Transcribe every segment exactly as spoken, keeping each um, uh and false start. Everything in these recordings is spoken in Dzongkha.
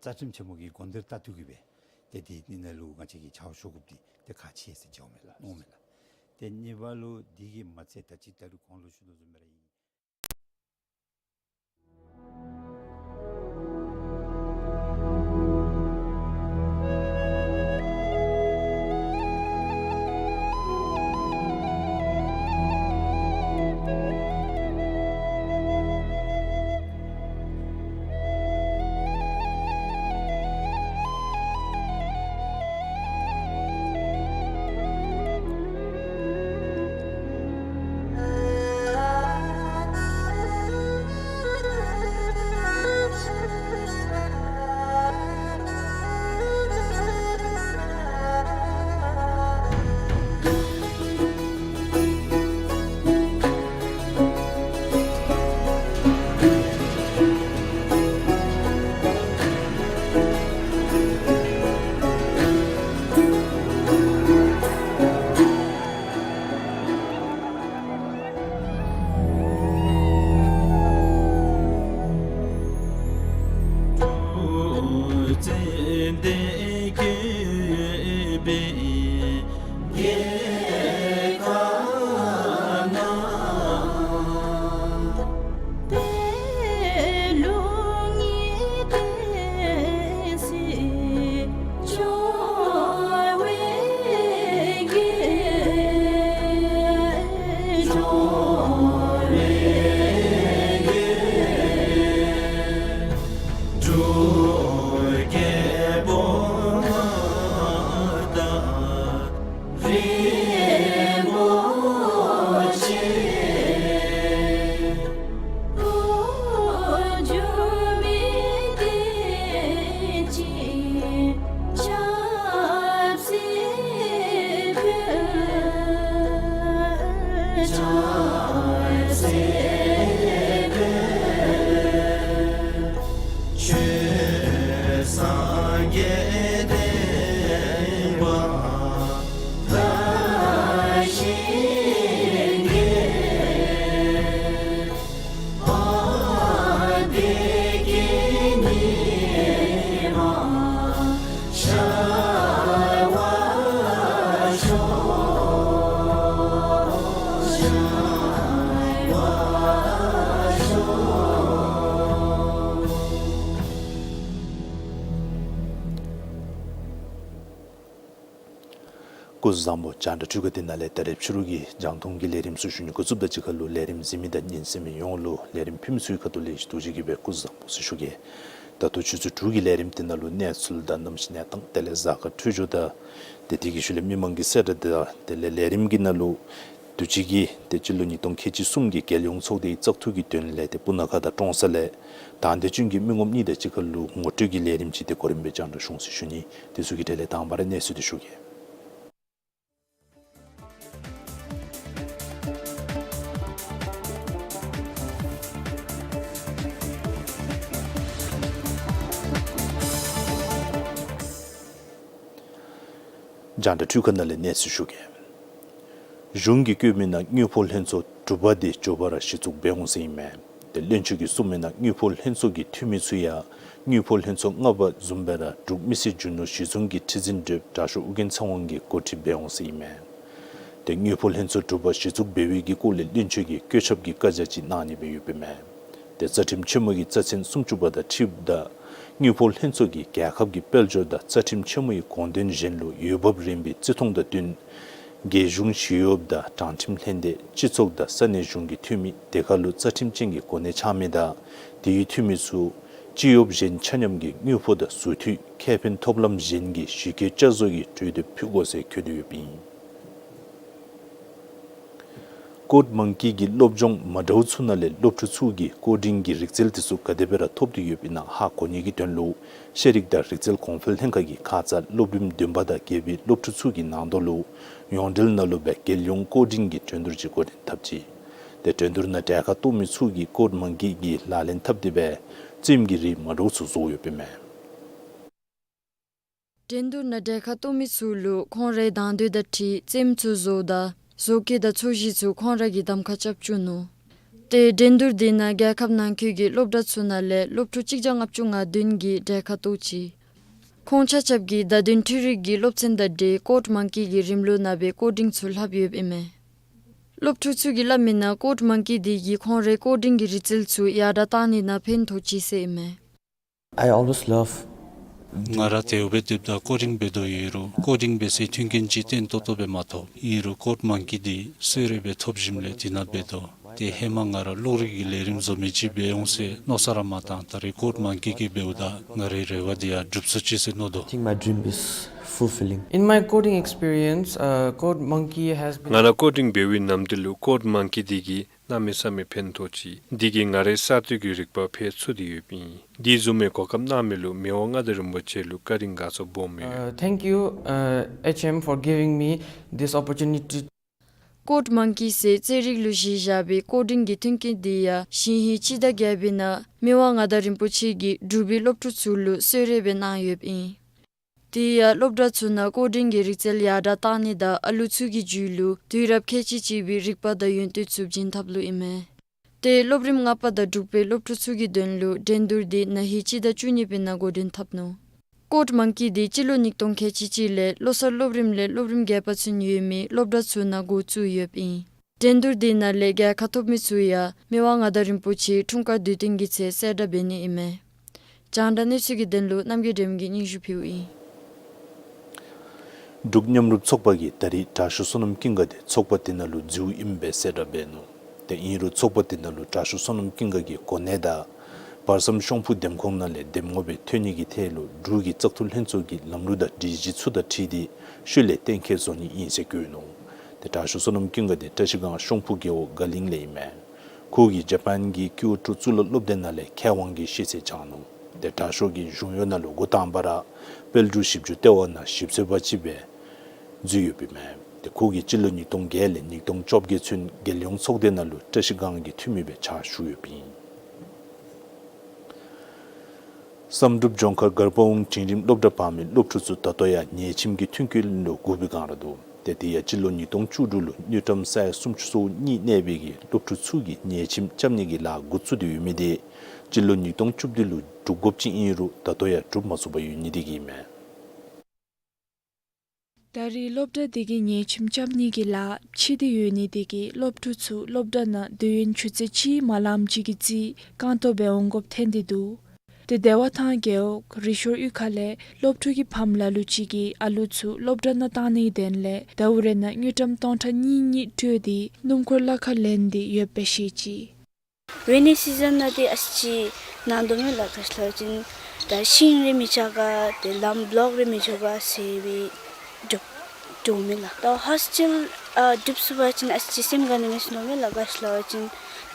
རྩ་ཁྲིམས་ཆེན་མོ་གི་དགོངས་དོན་ལྟར་དུ་གི་སྦེ་ཏེ་འདི་ནང་ལུ་ང་བཅས་ཀྱིས་ཕྱག་ཞུ་དགོཔ་འདི་ཏེ་ཁག་ཆེ་ཟེར་མནོཝ་མས་ལགས། ཏེ་གཉིས་པ་ལུ་འདི་གིས་མ་ཚད་ད་ཅི་ད་རུང་གོང་ལུ་ཞུ་དོ་བཟུམ་སྦེ་ར་ཨིན། སྐུ་གཟུགས་བཟང་པོ། རྒྱང་བསྒྲགས་འཕྲུལ་ཁང་འདི་ནང་ལས་ད་རེས་ཕྱི་རུ་གི་རྒྱང་མཐོང་གི་ལས་རིམ་ཚུ་ཞུ་ནི་འགོ་བཙུགསཔ་དང་གཅིག་ཁར་ལུ་ལས་རིམ་གཟིགས་མི་དང་ཉན་གསན་མི་ཡོངས་ལུ་ལས་རིམ་ཕུལ་མི་ཚུ་གི་ཁ་ཐུག་ལས་ཐུགས་རྗེ་ཆེ་གི་སྦེ་སྐུ་གཟུགས་བཟང་པོ་ཟེར་ཞུ་གེ། ད་ལྟོ་ཆུ་ཚོད་དྲུག་གི་ལས་རིམ་འདི་ནང་ལུ་གནས་ཚུལ་དང་གནམ་གཤིས་གནས་སྟངས་དེ་ལས་གཟའ་སྐར་འཕྲོད་སྦྱོར་དང་ཏེ་དེ་གི་ཤུལ་ལས་མི་མང་གི་གསལ་བསྒྲགས་དང་དེ་ལས་ལས་རིམ་གྱི་ནང་ལུ་དུས་ཅི་གི་ཏེ་སྤྱི་ལོ་ཉིས་སྟོང་ཁལ་གཅིག་གསུམ་གྱི་རྒྱལ་ཡོངས་ཚོགས་སྡེའི་བཙག་འཐུ་གི་དོན་ལས་ཏེ་སྤུ་ན་ཁ་དང་ཀྲོང་གསར་ལས་དང་འདོད་ཅན་གྱི་མི་ངོམ་གཉིས་དང་གཅིག་ཁར་ལུ་ངོ་སྤྲོད་ཀྱི་ལས་རིམ་ཅིག་ཏེ་གོ་རིམ་སྦེ་རྒྱང་བསྒྲགས་ཞུ་འོང་ཟེར་ཞུ་ནི། དེ་ཚུ་གི་གྲས་ལས་དང་པ་ར་གནས་ཚུལ་འདི་ཞུ་གེ། རྒྱང་བསྒྲགས་འཕྲུལ་ཁང་ནང་ལས་གནས་ཚུལ་ཞུ་གེ། གཞུང་གིས་བཀོད་མི་ནང་དངུལ་ཕོགས་ལྷན་ཚོགས་དྲུག་པ་དེ་མགྱོགས་པ་ར་གཞི་བཙུགས་འབད་འོང་ཟེར་ཨིན་མས། ཏེ་བློན་ཆེན་གྱིས་གསུངས་མི་ནང་དངུལ་ཕོགས་ལྷན་ཚོགས་ཀྱི་འཐུས་མི་ཚུ་ཡང་དངུལ་ཕོགས་ལྷན་ཚོགས་ལྔ་པ་བཟུམ་སྦེ་ར་འབྲུག་མི་སེར་རྒྱུ་ནོར་གཞི་བཟུང་གི་ཁྲི་འཛིན་གྲོས་དྲག་ཤོས་ཨོ་རྒྱན་ཚེ་དབང་གིས་འགོ་ཁྲིད་འབད་འོང་ཟེར་ཨིན་མས། ཏེ་དངུལ་ཕོགས་ལྷན་ཚོགས་དྲུག་པ་གཞི་བཙུགས་འབད་བའི་གི་སྐོར་ལས་བློན་ཆེན་གྱིས་བཀོད་ཁྱབ་ཀྱི་བཀའ་རྒྱ་ཅིག་གནང་ནི་སྦེ་ཡོདཔ་ཨིན་མས། ཏེ་རྩ་ཁྲིམས་ཆེན་མོ་གི་རྩ་ཚན་སུམ་ཅུ་པ་དང་འཁྲིལཝ་ད་དངུལ་ཕོགས་ལྷན་ཚོགས་ཀྱིས་རྒྱལ་ཁབ་ཀྱི་དཔལ་འབྱོར་དང་རྩ་ཁྲིམས་ཆེན་མོའི་དགོངས་དོན་གཞན་ལུ་འོས་འབབ་རན་པའི་བརྩི་མཐོང་དང་བསྟུན་རྒྱལ་གཞུང་ཞི་གཡོགཔ་དང་དྲང་ཁྲིམས་ལྷན་སྡེ་སྤྱི་ཚོགས་དང་ས་གནས་གཞུང་གི་འཐུས་མི་དེ་ཁར་ལུ་རྩ་ཁྲིམས་ཅན་གྱི་གོ་གནས་འཆང་མི་དང་དེའི་འཐུས་མི་ཚུ་སྤྱི་གཡོགཔ་གཞན་ཆ་མཉམ་གྱིས་དངུལ་ཕོགས་དང་ཟུར་འཐུས་ཁེ་ཕན་ཐོབ་ལམ་གཞན་གྱི་གཞི་བཀོད་བསྐྱར་བཟོ་གི་གྲོས་འདེབས་ཕུལ་དགོ་ཟེར་འཁོད་དེ་ཡོདཔ་ཨིན། ཀོཌ་མང་ཀི་གི་སློབ་སྦྱོང་མ་འདྲཝ་ཚུ་ནང་ལས་སློབ་ཕྲུག་ཚུ་གིས་ཀོ་ཌིང་གི་རིག་རྩལ་དེ་ཚུ་ག་དེ་སྦེ་ར་ཐོབ་སྟེ་ཡོདཔ་ཨིན་ན་ཧ་གོ་ནི་གི་དོན་ལུ་ཤེས་རིག་དང་རིག་རྩལ་གོང་འཕེལ་ལྷན་ཁག་གིས་ཁ་ཙ་སློབ་རིམ་བདུན་པ་དང་བརྒྱད་པའི་སློབ་ཕྲུག་ཚུ་གི་ནང་དོག་ལུ་ཡོངས་འབྲེལ་ནང་ལུ་སྦེ་རྒྱལ་ཡོངས་ཀོ་ཌིང་གི་འགྲན་བསྡུར་ཅིག་འགོ་འདྲེན་འཐབ་ཅི། ཏེ་འགྲན་བསྡུར་ནང་གྲལ་ཁར་གཏོགས་མི་ཚུ་གིས་ཀོཌ་མང་ཀི་གི་ལག་ལེན་འཐབ་སྟེ་སྦེ་རྩེདམོ་གི་རིགས་མ་འདྲཝ་ཚུ་བཟོ་ཡོདཔ་ཨིན་མས། འགྲན་བསྡུར་ནང་གྲལ་ཁར་གཏོགས་མི་ཚུ་ལུ་ཁོང་རའི་དང་འདོད་དང་འཁྲིལ་རྩེདམོ་ཚུ་བཟོཝ་ད་བཟོ་བཀོད་དང་ཚོས་གཞི་ཚུ་ཁོང་ར་གིས་གདམ་ཁ་རྐྱབ་བཅུག་ནུག། ཏེ་འགྲན་བསྡུར་དེ་ནང་རྒྱལ་ཁབ་ནང་འཁོད་ཀྱི་སློབ་གྲྭ་ཚུ་ནང་ལས་སློབ་ཕྲུག་གཅིག་བརྒྱ་ལྔ་བཅུ་ང་བདུན་གྱིས་གྲལ་ཁར་གཏོགས་ཅི། ཁོང་ཆ་ཁྱབ་ཀྱིས་བརྡ་དོན་འཕྲུལ་རིག་གི་སློབ་ཚན་དང་འབྲེལ་ཀོཌ་མང་ཀི་གི་རིམ་ལུགས་ནང་སྦེ་ཀོ་ཌིང་ཚུ་ལྷབ་ཡོདཔ་ཨིན་མས། སློབ་ཕྲུག་ཚུ་གིས་སླབ་མི་ནང་ཀོཌ་མང་ཀི་དེ་གིས་ཁོང་རའི་ཀོ་ཌིང་གི་རིག་རྩལ་ཚུ་ཡར་དྲག་བཏང་ནི་ནང་ཕན་ཐོགས་ཅི་ཟེར་ཨིན་མས། I always love ང་ར་དེ་སྦེ་དེབ་དང་ཀོ་ཌིང་འབད་དོ་ཡོད་རུང་ཀོ་ཌིང་འབད་སའི་མཐུན་རྐྱེན་ཅིག་བརྟན་ཏོག་ཏོ་སྦེ་མ་ཐོབ། ཨིན་རུང་ཀོཌ་མང་ཀི་དེ་གསོལ་རས་སྦེ་ཐོབ་ཞིནམ་ལས་དེ་ནང་འབད་དོ། ཏེ་ཧེ་མ་ང་ར་གློག་རིག་གི་ལས་རིམ་བཟོ་མི་ཅིག་འབད་འོང་ཟེར་མནོ་བསམ་ར་མ་བཏང་། ད་རེས་ཀོཌ་མང་ཀི་གིས་འབདཝ་ད་ང་རའི་རེ་བ་དེ་ཡང་འགྲུབ་སོ་ཅི་ཟེར་མནོ་དོ། I think my dream is fulfilling. In my coding experience, uh, Code Monkey has been ང་ར་ཀོ་ཌིང་འབད་བའི་ནམ་དུས་ལུ་ཀོཌ་མང་ཀི་དེ་གིས་གནམ་མེད་ས་མེད་ཕན་ཐོགས་ཅི། དེ་གིས་ང་རའི་གསར་གཏོད་ཀྱི་རིག་པ་འཕེལ་ཚུགས་ཏེ་ཡོདཔ་ཨིན། དེ་བཟུམ་མའི་གོ་སྐབས་གནང་མི་ལུ་མི་དབང་མངའ་བདག་རིན་པོ་ཆེ་ལུ་བཀའ་དྲིན་དགའ་ཚོར་སྦོམ་ཡོད། Uh, thank you, uh, H M for giving me this opportunity. ཀོཌ་མང་ཀི་ཟེར་རྩེད་རིགས་ལུ་གཞི་བཞག་པའི་ཀོ་ཌིང་གི་མཐུན་རྐྱེན་དེ་ཡང་ཞིན་ཧེ་སྤྱི་ཟླ་བརྒྱད་པའི་ནང་མི་དབང་མངའ་བདག་རིན་པོ་ཆེ་གིས་འབྲུག་པའི་སློབ་ཕྲུག་ཚུ་ལུ་གསོལ་རས་སྦེ་གནང་ཡོདཔ་ཨིན། དེ་ཡང་སློབ་གྲྭ་ཚུ་ནང་ཀོ་ཌིང་གི་རིག་རྩལ་ཡར་དྲག་བཏང་ནི་དང་ཨ་ལུ་ཚུ་གི་རྒྱུད་ལུ་དུས་རབས་ཁལ་གཅིག་གཅིག་པའི་རིག་པ་དང་ཡོན་ཏན་ཚུ་བྱིན་ཐབས་ལུ་ཨིན་མས། ཏེ་སློབ་རིམ་ལྔ་པ་དང་དྲུག་པའི་སློབ་ཕྲུག་ཚུ་གི་དོན་ལུ་འགྲན་བསྡུར་དེ་ན་ཧིང་སྤྱི་ཟླ་བཅུ་གཉིས་པའི་ནང་འགོ་འདྲེན་འཐབ་ནུག། ཀོཌ་མང་ཀི་དེ་སྤྱི་ལོ་ཉིས་སྟོང་ཁལ་གཅིག་གཅིག་ལས་བློ་གསར་སློབ་རིམ་ལས་སློབ་རིམ་བརྒྱད་པ་ཚུན་ཡོད་མི་སློབ་གྲྭ་ཚུ་ནང་འགོ་བཙུགས་ཡོདཔ་ཨིན། འགྲན་བསྡུར་དེ་ནང་ལས་རྒྱལ་ཁ་ཐོབ་མི་ཚུ་ཡང་མི་དབང་མངའ་བདག་རིན་པོ་ཆེའི་འཁྲུངས་སྐར་དུས་སྟོན་གྱི་ཚེ་གསལ་བསྒྲགས་འབད་ནི་ཨིན་མས། རྒྱང་བསྒྲགས་གནས་ཚུལ་གྱི་དོན་ལུ་རྣམ་རྒྱལ་སྒྲོལ་མ་གིས་སྙན་ཞུ་ཕུལཝ་ཨིན། འབྲུག་མཉམ་རུབ་ཚོགས་པ་གིས་ད་རིས་དྲག་ཤོས་བསོད་ནམས་ཀུན་དགའ་དེ་ཚོགས་པ་དེ་ནང་ལུ་འཛུལཝ་ཨིནམ་སྦེ་གསལ་བསྒྲགས་འབད་ནུག། ཏེ་ཨིན་རུང་ཚོགས་པ་དེ་ནང་ལུ་དྲག་ཤོས་བསོད་ནམས་ཀུན་དགའ་གིས་གོ་གནས་དང་བར་མཚམས་ཤོང་ཕུག་འདེམས་ཁོངས་ནང་ལས་འདེམས་ངོ་སྦེ་ཐོན་ནི་གི་ཐད་ལུ་འབྲུག་གི་བཙག་འཐུ་ལྷན་ཚོགས་ཀྱི་ལམ་ལུགས་དང་སྒྲིག་གཞི་ཚུ་དང་འཁྲིལ་ཏེ་ཤུལ་ལས་གཏན་འཁེལ་བཟོ་ནི་ཨིན་ཟེར་བཀོད་ནུག། ཏེ་དྲག་ཤོས་བསོད་ནམས་ཀུན་དགའ་དེ་བཀྲ་ཤིས་སྒང་ཤོང་ཕུག་རྒེད་འོག་དགའ་གླིང་ལས་ཨིན་མས། ཁོ་གིས་ཇ་པཱན་གྱི་ཀིའོ་ཊོ་གཙུག་ལག་སློབ་སྡེ་ནང་ལས་མཁས་དབང་གི་ཤེས་ཚད་སྦྱངས་ནུག། ཏེ་དྲག་ཤོས་ཀྱི་གཞུང་གཡོག་ནང་ལུ་འགོ་དང་པ་ར་དཔལ་འབྲུག་ཞིབ་འཇུག་ལྟེ་བ་ནང་ཞིབ་འཚོལ་པ་ཅིག་སྦེ་འཛུལ་ཡོདཔ་ཨིན་མས། ཏེ་ཁོ་གིས་སྤྱི་ལོ་ཉིས་སྟོང་བརྒྱད་ལས་ཉིས་སྟོང་བཅོ་བརྒྱད་ཚུན་རྒྱལ་ཡོངས་ཚོགས་སྡེ་ནང་ལུ་བཀྲ་ཤིས་སྒང་གི་འཐུས་མི་སྦེ་ཕྱག་ཞུ་ཡོདཔ་ཨིན། བསམ་གྲུབ་ལྗོངས་མཁར་མགར་པ་ཝང་འབྲིང་རིམ་སློབ་གྲྭ་བར་མའི་སློབ་ཕྲུག་ཚུ་ད་ལྟོ་ཡང་ཉལ་ཁྱིམ་གྱི་མཐུན་རྐྱེན་ལུ་སྒུག་པའི་བསྒང་ར་འདུག། ཏེ་དེ་ཡང་སྤྱི་ལོ་ཉིས་སྟོང་བཅུ་དྲུག་ལུ་དངུལ་ཀྲམ་ས་ཡ་སུམ་ཅུ་སོ་གཉིས་གནས་པའི་གི་སློབ་ཕྲུག་ཚུ་གིས་ཉལ་ཁྱིམ་རྐྱབ་ནི་གི་ལཱ་འགོ་བཙུགས་ཏེ་ཡོད་མི་དེ་སྤྱི་ལོ་ཉིས་སྟོང་བཅུ་བདུན་ལུ་གྲུབ་དགོཔ་ཅིག་ཨིན་རུང་ད་ལྟོ་ཡང་གྲུབ་མ་ཚུགས་པར་ཡོད་ནི་དེ་གིས་ཨིན་མས། ད་རེས་སློབ་གྲྭ་དེ་གིས་ཉལ་ཁྱིམ་རྐྱབ་ནི་གི་ལཱ་ཕྱེ་སྟེ་ཡོད་ནི་དེ་གིས་སློབ་ཕྲུག་ཚུ་སློབ་གྲྭ་ནང་སྡོད་ཡུན་ཆུ་ཚོད་གཅིག་མ་ལངམ་ཅིག་གི་རྩིས་རྐང་སྟོང་སྦེ་འོང་དགོཔ་ཐོན་ཏེ་འདུག། ཏེ་བདེ་བ་ཐང་རྒེད་འོག་རི་ཤོར་གཡུས་ཁ་ལས་སློབ་ཕྲུག་གི་ཕམ་ལ་ལུ་ཅིག་གིས་ཨ་ལུ་ཚུ་སློབ་གྲྭ་ནང་གཏང་ནི་དོན་ལས་ཟླཝ་རེ་ནང་དངུལ་ཀྲམ་སྟོང་ཕྲག་གཉིས་གཉིས་སྤྲོད་དེ་སྣུམ་འཁོར་གླ་ཁར་ལེན་ཏེ་ཡོདཔ་སྦེ་བཤད་ཅི། ཝེ་ནི་སི་ཛན་ནང་འདི་ཨ་ཙི་ཅིག་ནང་དོག་མས་ལགས། ག་ཅི་སླབ་ཅིན་ད་ཤིང་རེ་མི་རྐྱབ་ག་ཏེ་ལམ་བློག་རེ་མི་འགྱོ་ག་ཟེར་སྦེ་འདྲོག་འདྲོག་མས་ལགས། ད་ཧོས་ཊེལ་ཨ་སྒྲུབ་ཚུགས་པ་ཅིན་ཨ་ཙི་ཅིག་སེམས་དགའ་ནི་མས་ཟེར་མནོ་མས་ལགས། ག་ཅི་སླབ་ཅིན་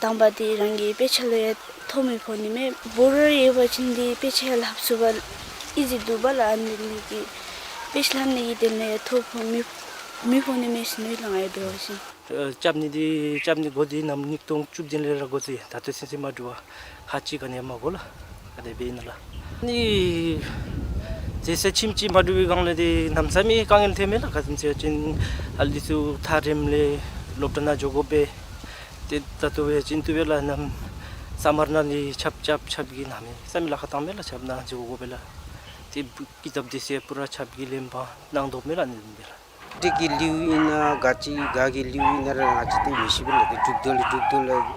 དང་པ་འདི་རང་གི་དཔེ་ཆ་ལུ་ཡང་ཐོ་མི་ཕོག་ནི་མས། འབོ་ར་ཡོད་པ་ཅིན་འདི་དཔེ་ཆ་ཡང་ལྷབ་ཚུགས་པར་ཨི་ཛི་འདུག་པ་ལགས། ཨ་ནི་འདི་གིས་དཔེ་ཆ་ལྷབ་ནི་གི་དོན་ལས་ཡང་ཐོ་ཕོག་མི་མི་ཕོག་ནི་མས་ཟེར་མནོ་ལགས་ཨའི་འབད་བ་ཅིན། ཨ་རྐྱབ་ནི་འདི་རྐྱབ་ནི་འགོ་འདི་ནམ་ཉིས་སྟོང་བཅུ་བདུན་ལས་ར་འགོ་བཙུགས་ཡི། ད་ལྟོ་ཚུན་ཚོད་མ་གྲུབ་པར་ཁ་ཅིག་ག་ནི་ཡང་མ་གོ་ལགས། ཨ་ནི་སྦེ་ཨིན་ན་ལགས། ཨ་ནི་ཟེར་ས་ཁྱིམ་ཅིག་མ་གྲུབ་པའི་སྒང་ལས་འདི་གནམ་མེད་ས་མེད་དཀའ་ངལ་ཐོན་མས་ལགས། ག་ཅི་སླབ་ཅིན་ཨ་ལུ་ཚུ་ཐག་རིངམ་ལས་སློབ་གྲྭ་ནང་འགྱོ་དགོ་པས། ཏེ་ད་ལྟོ་སྦེ་ཅིན་བཏུབ་པས་ལགས། གནམ་ས་མར་ནང་འདི་ཆརཔ་རྐྱབ་ཆརཔ་གིས་གནམ་མེད་ས་མེད་ལཱ་ཁག་བཏངམ་མས་ལགས། ཆརཔ་ནང་འགྱོ་དགོ་པས་ལགས། ཏེ་ཀི་ཏབ་དེ་ཚུ་ཡང་པུ་ར་ཆརཔ་གིས་ལེན་པར་གནང་དོ་མས་ལགས། ཨ་ནི་སྦེ་ལགས། འདི་གི་ལེའུ་ཨིན་ན་ག་ཅི་ག་གི་ལེའུ་ཨིན་ན་ར་ང་བཅས་ཏེ་མི་ཤེས་པས་ལགས། ཏེ་སྒྲུབ་དོ་ལགས་སྒྲུབ་དོ་ལགས།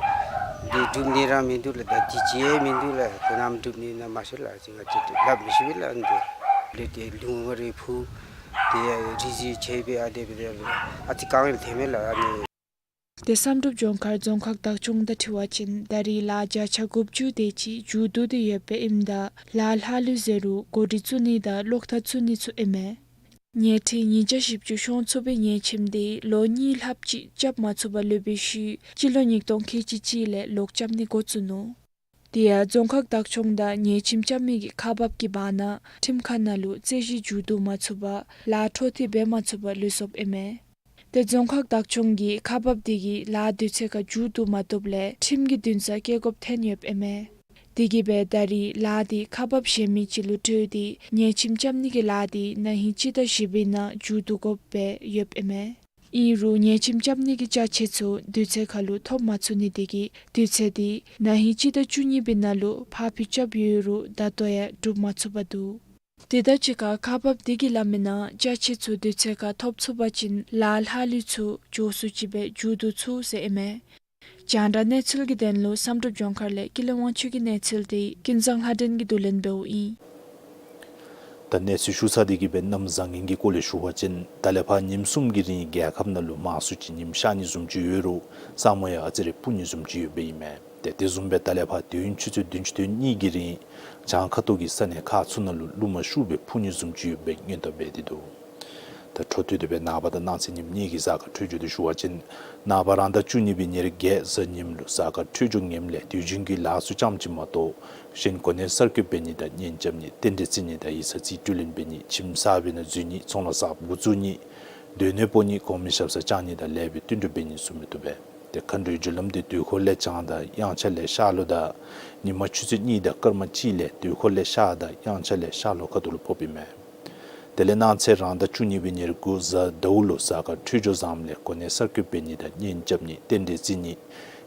འདི་སྒྲུབ་ནི་ར་མིན་འདུག་ལགས། ད་འདི་བྱེད་མིན་འདུག་ལགས། ཏེ་ནམ་སྒྲུབ་ནི་ན་མ་ཤེས་ལགས། ཅིག་ང་བཅས་ཏེ་སླབ་མི་ཤེས་པས་ལགས། འདི་ལས་ཏེ་ལུང་བ་རེ་ཕུ་ཏེ་རི་ཟི་ཆེ་བས་ཨ་དེ་སྦེ་ཨ་ཙི་དཀའ་ངལ་ཐོན་མས་ལགས། ཨ་ནི། ཏེ་བསམ་གྲུབ་ལྗོངས་མཁར་རྫོང་ཁག་བདག་སྐྱོང་དང་འཁྲིལ་བ་ཅིན་ད་རེས་ལཱ་བརྒྱ་ཆ་དགུ་བཅུ་དེ་ཅིག་མཇུག་བསྡུ་སྟེ་ཡོདཔ་ཨིནམ་ད་ལཱ་ལྷག་ལུས་ཟེར་རུང་གོ་སྒྲིག་བཙུགས་ནི་དང་གློག་ཐག་བཙུགས་ནི་ཚུ་ཨིན་མས། ཉལ་ཁྲི་ཉིས་བརྒྱ་བཞི་བཅུ་ཤོང་ཚུགས་པའི་ཉལ་ཁྱིམ་དེ་ལོ་གཉིས་ལྷགཔ་ཅིག་རྐྱབ་མ་ཚུགས་པར་ལུས་པའི་ཤུལ་སྤྱི་ལོ་ཉིས་སྟོང་ཁལ་གཅིག་གཅིག་ལས་ལོག་རྐྱབ་ནི་འགོ་བཙུགས་ནུག། དེ་ཡང་རྫོང་ཁག་བདག་སྐྱོང་དང་ཉལ་ཁྱིམ་རྐྱབ་མི་གི་ཁག་འབག་གི་བར་ན་ཁྲིམས་ཁང་ནང་ལུ་རྩོད་གཞི་མཇུག་བསྡུ་མ་ཚུགས་པར་ལཱ་འཕྲོ་མཐུད་འབད་མ་ཚུགས་པར་ལུས་སོཔ་ཨིན་མས། ཏེ་རྫོང་ཁག་བདག་སྐྱོང་གིས་ཁག་འབག་དེ་གི་ལཱ་དུས་ཚོད་ཁར་མཇུག་བསྡུ་མ་བཏུབ་ལས་ཁྲིམས་ཀྱི་འདུན་ས་བཀལ་དགོཔ་ཐོན་ཡོདཔ་ཨིན་མས། དེ་གིས་སྦེ་ད་རེས་ལཱ་དེ་ཁག་འབག་གཞན་མི་ཅིག་ལུ་སྤྲོད་དེ་ཉལ་ཁྱིམ་རྐྱབ་ནི་གི་ལཱ་དེ་ན་ཧིང་སྤྱི་ཟླ་བཞི་པའི་ནང་མཇུག་བསྡུ་དགོཔ་སྦེ་ཡོདཔ་ཨིན་མས། ཨིན་རུང་ཉེས་ཁྲིམས་རྐྱབ་ནི་གི་ཅ་ཆས་ཚུ་དུས་ཚོད་ཁར་ལུ་ཐོབ་མ་ཚུགས་ནི་དེ་གིས་དུས་ཚོད་དེ་ན་ཧིང་སྤྱི་ཟླ་བཅུ་གཉིས་པའི་ནང་ལུ་ཕར་འཕུལ་རྐྱབ་ཡོད་རུང་ད་ལྟོ་ཡང་གྲུབ་མ་ཚུགས་པར་འདུག། དེ་དང་གཅིག་ཁར་ཁག་འབགཔ་དེ་གིས་སླབ་མི་ནང་ཅ་ཆས་ཚུ་དུས་ཚོད་ཁར་ཐོབ་ཚུགས་པ་ཅིན་ལཱ་ལྷག་ལུས་ཚུ་མགྱོགས་སུ་ཅིག་སྦེ་མཇུག་བསྡུ་ཚུགས་ཟེར་ཨིན་མས། རྒྱང་བསྒྲགས་གནས་ཚུལ་གྱི་དོན་ལུ་བསམ་གྲུབ་ལྗོངས་མཁར་ལས་ཀུན་ལེགས་དབང་ཕྱུག་གི་གནས་ཚུལ་དེ་ཀུན་བཟང་ལྷ་སྒྲོན་གྱིས་བསྡུ་ལེན་འབདཝ་ཨིན། ད་གནས་ཚུལ་ཞུ་ས་དེ་གི་སྦེ་གནམ་བཟང་ངན་གྱི་སྐོར་ལས་ཞུ་བ་ཅིན་ད་ལས་ཕར་ཉིནམ་གསུམ་གྱི་རིང་རྒྱལ་ཁབ་ནང་ལུ་མང་སུ་ཅིག་ཉིམ་ཤར་ནི་བཟུམ་ཅིག་ཡོད་རུང་ས་སྨུག་ཡང་ཨ་ཙི་རེ་སྤུབ་ནི་བཟུམ་ཅིག་ཡོདཔ་ཨིན་མས། ཏེ་དེ་བཟུམ་སྦེ་ད་ལས་ཕར་དུས་ཡུན་ཆུ་ཚོད་བདུན་ཅུ་དོན་གཉིས་ཀྱི་རིང་བྱང་ཁ་ཐུག་གི་ས་གནས་ཁག་ཚུ་ནང་ལུ་རླུང་མ་ཤུགས་སྦེ་འཕུ་ནི་བཟུམ་ཅིག་ཡོདཔ་སྦེ་སྔོན་བརྡ་འབད་དེ་འདུག། ད་འཕྲོ་མཐུད་དེ་སྦེ་ནངས་པ་དང་གནངས་ཚེ་ཉིནམ་གཉིས་ཀྱི་གཟའ་སྐར་འཕྲོད་སྦྱོར་དེ་ཞུ་བ་ཅིན་ནངས་པ་རང་ཟླ་བཅུ་གཉིས་པའི་ཉེར་བརྒྱད་གཟའ་ཉིམ་ལུ་གཟའ་སྐར་འཕྲོད་སྦྱོར་ངནམ་ལས་དུས་རྒྱུན་གྱི་ལཱ་ཚུ་ཙམ་ཅིག་མ་གཏོགས་གཞན་གོ་གནས་གསར་བསྐོ་འབད་ནི་དང་གཉེན་རྐྱབ་ནི་རྟེན་འབྲེལ་བརྩི་ནི་དང་ཡིག་ཚང་རྩིས་སྤྲོད་ལེན་འབད་ནི་ཁྱིམ་གསར་པའི་ནང་འཛུལ་ནི་ཚོང་ལཱ་གསརཔ་འགོ་བཙུགས་ནི་སྡོད་གནས་སྤོ་ནི་གོང་མའི་ཞབས་སར་བཅར་ནི་དང་ལེགས་པའི་བསྟུན་གྲོས་འབད་ནི་ཚུ་མི་བཏུབ་པས། ཏེ་མཁའ་འགྲོའི་རྒྱུ་ལམ་དེ་དུས་འཁོར་ལས་བྱང་དང་དབྱངས་འཆར་ལས་ཤར་ལྷོ་དང་ཉིན་མ་ཆུ་ཚོད་གཉིས་དང་སྐར་མ་གཅིག་ལས་དུས་འཁོར་ལས་ཤར་དང་དབྱངས་འཆར་ལས་ཤར་ལྷོ་ཁ་ཐུག་ལུ་ཕོགཔ་ཨིན་མས། དེ་ལས་གནངས་ཚེ་རང་ཟླ་བཅུ་གཉིས་པའི་ཉེར་དགུ་གཟའ་ཟླཝ་ལུ་གཟའ་སྐར་འཕྲོད་སྦྱོར་བཟངམ་ལས་གོ་གནས་གསར་བསྐོ་འབད་ནི་དང་གཉེན་རྐྱབ་ནི་རྟེན་འབྲེལ་བརྩི་ནི་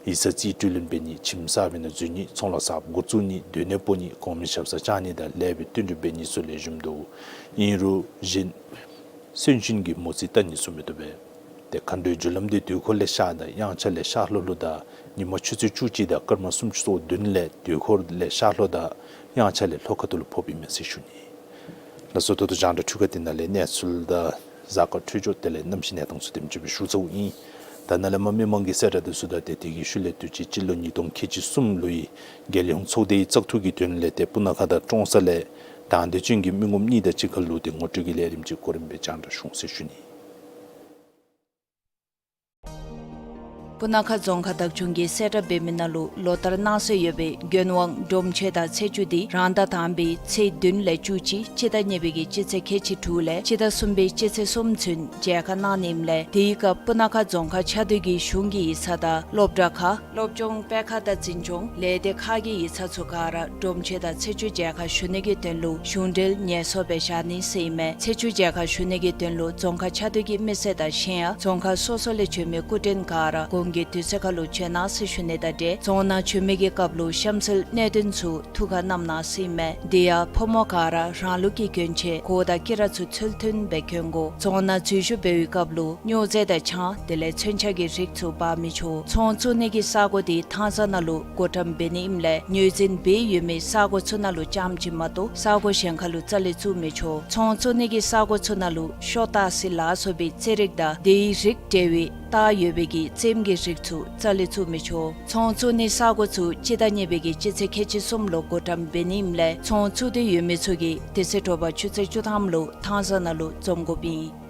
ཡིག་ཚང་རྩིས་སྤྲོད་ལེན་འབད་ནི་ཁྱིམ་གསར་པའི་ནང་འཛུལ་ནི་ཚོང་ལཱ་གསརཔ་འགོ་བཙུགས་ནི་སྡོད་གནས་སྤོ་ནི་གོང་མའི་ཞབས་སར་བཅར་ནི་དང་ལེགས་པའི་བསྟུན་གྲོས་འབད་ནི་ཚུ་ལེགས་ཤོམ་འདུག། ཨིན་རུང་གཞན་སེམས་ཅན་གྱི་མོ་རྩིས་བལྟ་ནི་ཚུ་མི་བཏུབ་པས། ཏེ་མཁའ་འགྲོའི་རྒྱུ་ལམ་དེ་དུས་འཁོར་ལས་ཤར་དང་དབྱངས་འཆར་ལས་ཤར་ལྷོ་ལྷོ་དང་ཉིན་མ་ཆུ་ཚོད་བཅུ་གཅིག་དང་སྐར་མ་སུམ་ཅུ་སོ་བདུན་ལས་དུས་འཁོར་ལས་ཤར་ལྷོ་དང་དབྱངས་འཆར་ལས་ལྷོ་ཁ་ཐུག་ལུ་ཕོགཔ་ཨིན་མས་ཟེར་ཞུ་ནི། ལགས་སོ། ད་ལྟོ་རྒྱང་བསྒྲགས་འཕྲུལ་ཁང་འདི་ནང་ལས་གནས་ཚུལ་དང་གཟའ་སྐར་འཕྲོད་སྦྱོར་དེ་ལས་གནམ་གཤིས་གནས་སྟངས་ཚུ་དེམ་ཅིག་སྦེ་ཞུ་ཚརཝ་ཨིན། ད་ནཱ་ལས་མར་མི་མང་གི་གསལ་བསྒྲགས་དེ་ཚུ་དང་ཏེ་དེ་གི་ཤུལ་ལས་དུས་ཅི་སྤྱི་ལོ་ཉིས་སྟོང་ཁལ་གཅིག་གསུམ་ལོའི་རྒྱལ་ཡོངས་ཚོགས་སྡེའི་བཙག་འཐུ་གི་དོན་ལས་ཏེ་སྤུ་ན་ཁ་དང་ཀྲོང་གསར་ལས་དང་འདོད་ཅན་གྱི་མི་ངོམ་གཉིས་དང་གཅིག་ཁར་ལུ་ཏེ་ངོ་སྤྲོད་ཀྱི་ལས་རིམ་ཅིག་གོ་རིམ་སྦེ་རྒྱང་བསྒྲགས་ཞུ་འོང་ཟེར་ཞུ་ནི། སྤུ་ན་ཁ་རྫོང་ཁག་བདག་སྐྱོང་གིས་གསལ་བསྒྲགས་འབད་མི་ནང་ལུ་ལོ་ལྟར་གནང་སྲོལ་ཡོད་པའི་མགོན་དབང་སྒྲུབ་མཆོད་དང་ཚེས་བཅུ་དེ་རང་ཟླ་དང་པའི་ཚེས་བདུན་ལས་བཅུ་གཅིག་སྤྱི་ཟླ་གཉིས་པའི་གི་སྤྱི་ཚེས་ཁལ་གཅིག་དྲུག་ལས་སྤྱི་ཟླ་གསུམ་པའི་སྤྱི་ཚེས་གསུམ་ཚུན་མཇལ་ཁ་གནང་ནི་ཨིནམ་ལས་དེའི་སྐབས་སྤུ་ན་ཁ་རྫོང་ཁག་ཆ་སྡོད་ཀྱི་གཞུང་གི་ཡིག་ཚང་དང་སློབ་གྲྭ་ཁག་སློབ་སྦྱོང་སྤེལ་ཁང་དང་འཛིན་སྐྱོང་ལས་སྡེ་ཁག་གི་ཡིག་ཚང་ཚུ་ག་ར་སྒྲུབ་མཆོད་དང་ཚེས་བཅུ་མཇལ་ཁ་ཞུ་ནི་གི་དོན་ལུ་གཞུང་འབྲེལ་ངལ་གསོ་སྦེ་བཞག་ནི་ཟེར་ཨིན་མས། ཚེས་བཅུ་མཇལ་ཁ་ཞུ་ནི་གི་དོན་ལུ་རྫོང་ཁག་ཆ་སྡོད་ཀྱི་མི་སེར་དང་གཞན་ཡང་རྫོང་ཁག་སོ་སོ་ལས་བྱོན་མི་སྐུ་མགྲོན་ག་ར་གོང་གི་དུས་ཚོད་ཁར་ལུ་བྱོན་གནང་ཟེར་ཞུ་ནི་དང་འབྲེལ་རྫོང་ནང་བྱོན་མི་གི་སྐབས་ལུ་གཤམ་གསལ་གནད་དོན་ཚུ་ཐུགས་ཁར་བསྣམ་གནང་ཟེར་ཨིན་མས། དེ་ཡང་ཕོ་མོ་ག་ར་རང་ལུགས་ཀྱི་གྱོན་ཆས་གོ་དང་དཀྱི་ར་ཚུ་ཚུལ་མཐུན་སྦེ་གྱོན་དགོ། རྫོང་ནང་འཛུལ་ཞུགས་འབད་བའི་སྐབས་ལུ་སྨྱོ་རྫས་དང་ཆང་དེ་ལས་མཚོན་ཆ་གི་རིགས་ཚུ་འབག་མི་ཆོག། ཚོང་བཙུགས་ནི་གི་ས་གོ་དེ་ཐང་ས་ནང་ལུ་བགོ་བཀྲམ་འབད་ནི་ཨིནམ་ལས་ངོས་འཛིན་འབད་ཡོད་མི་ས་གོ་ཚུ་ནང་ལུ་རྐྱངམ་ཅིག་མ་གཏོགས་ས་གོ་གཞན་ཁར་ལུ་རྩ་ལས་བཙུགས་མི་ཆོག། ཚོང་བཙུགས་ནི་གི་ས་གོ་ཚུ་ནང་ལུ་ཤོ་སྟག་སི་ལ་སོགས་པའི་རྩེད་རིགས་དང་དེའི་རིགས་འབྲེལ་བའི་རྟགས་ཡོད་པའི་གི་རྩེདམོ་གི་རིགས་ཚུ་རྩ་ལས་བཙུགས་མི་ཆོག། ཚོང་བཙུགས་ནི་ས་གོ་ཚུ་སྤྱི་ཟླ་གཉིས་པའི་གི་སྤྱི་ཚེས་ཁལ་གཅིག་གསུམ་ལུ་བགོ་བཀྲམ་འབད་ནི་ཨིནམ་ལས་ཚོང་བཙུགས་ཏེ་ཡོད་མི་ཚུ་གིས་དེ་ཚེ་དྲོ་པ་ཆུ་ཚོད་བཅུ་ཐམ་ལུ་ཐང་ས་ནང་ལུ་འཛོམས་དགོཔ་ཨིན།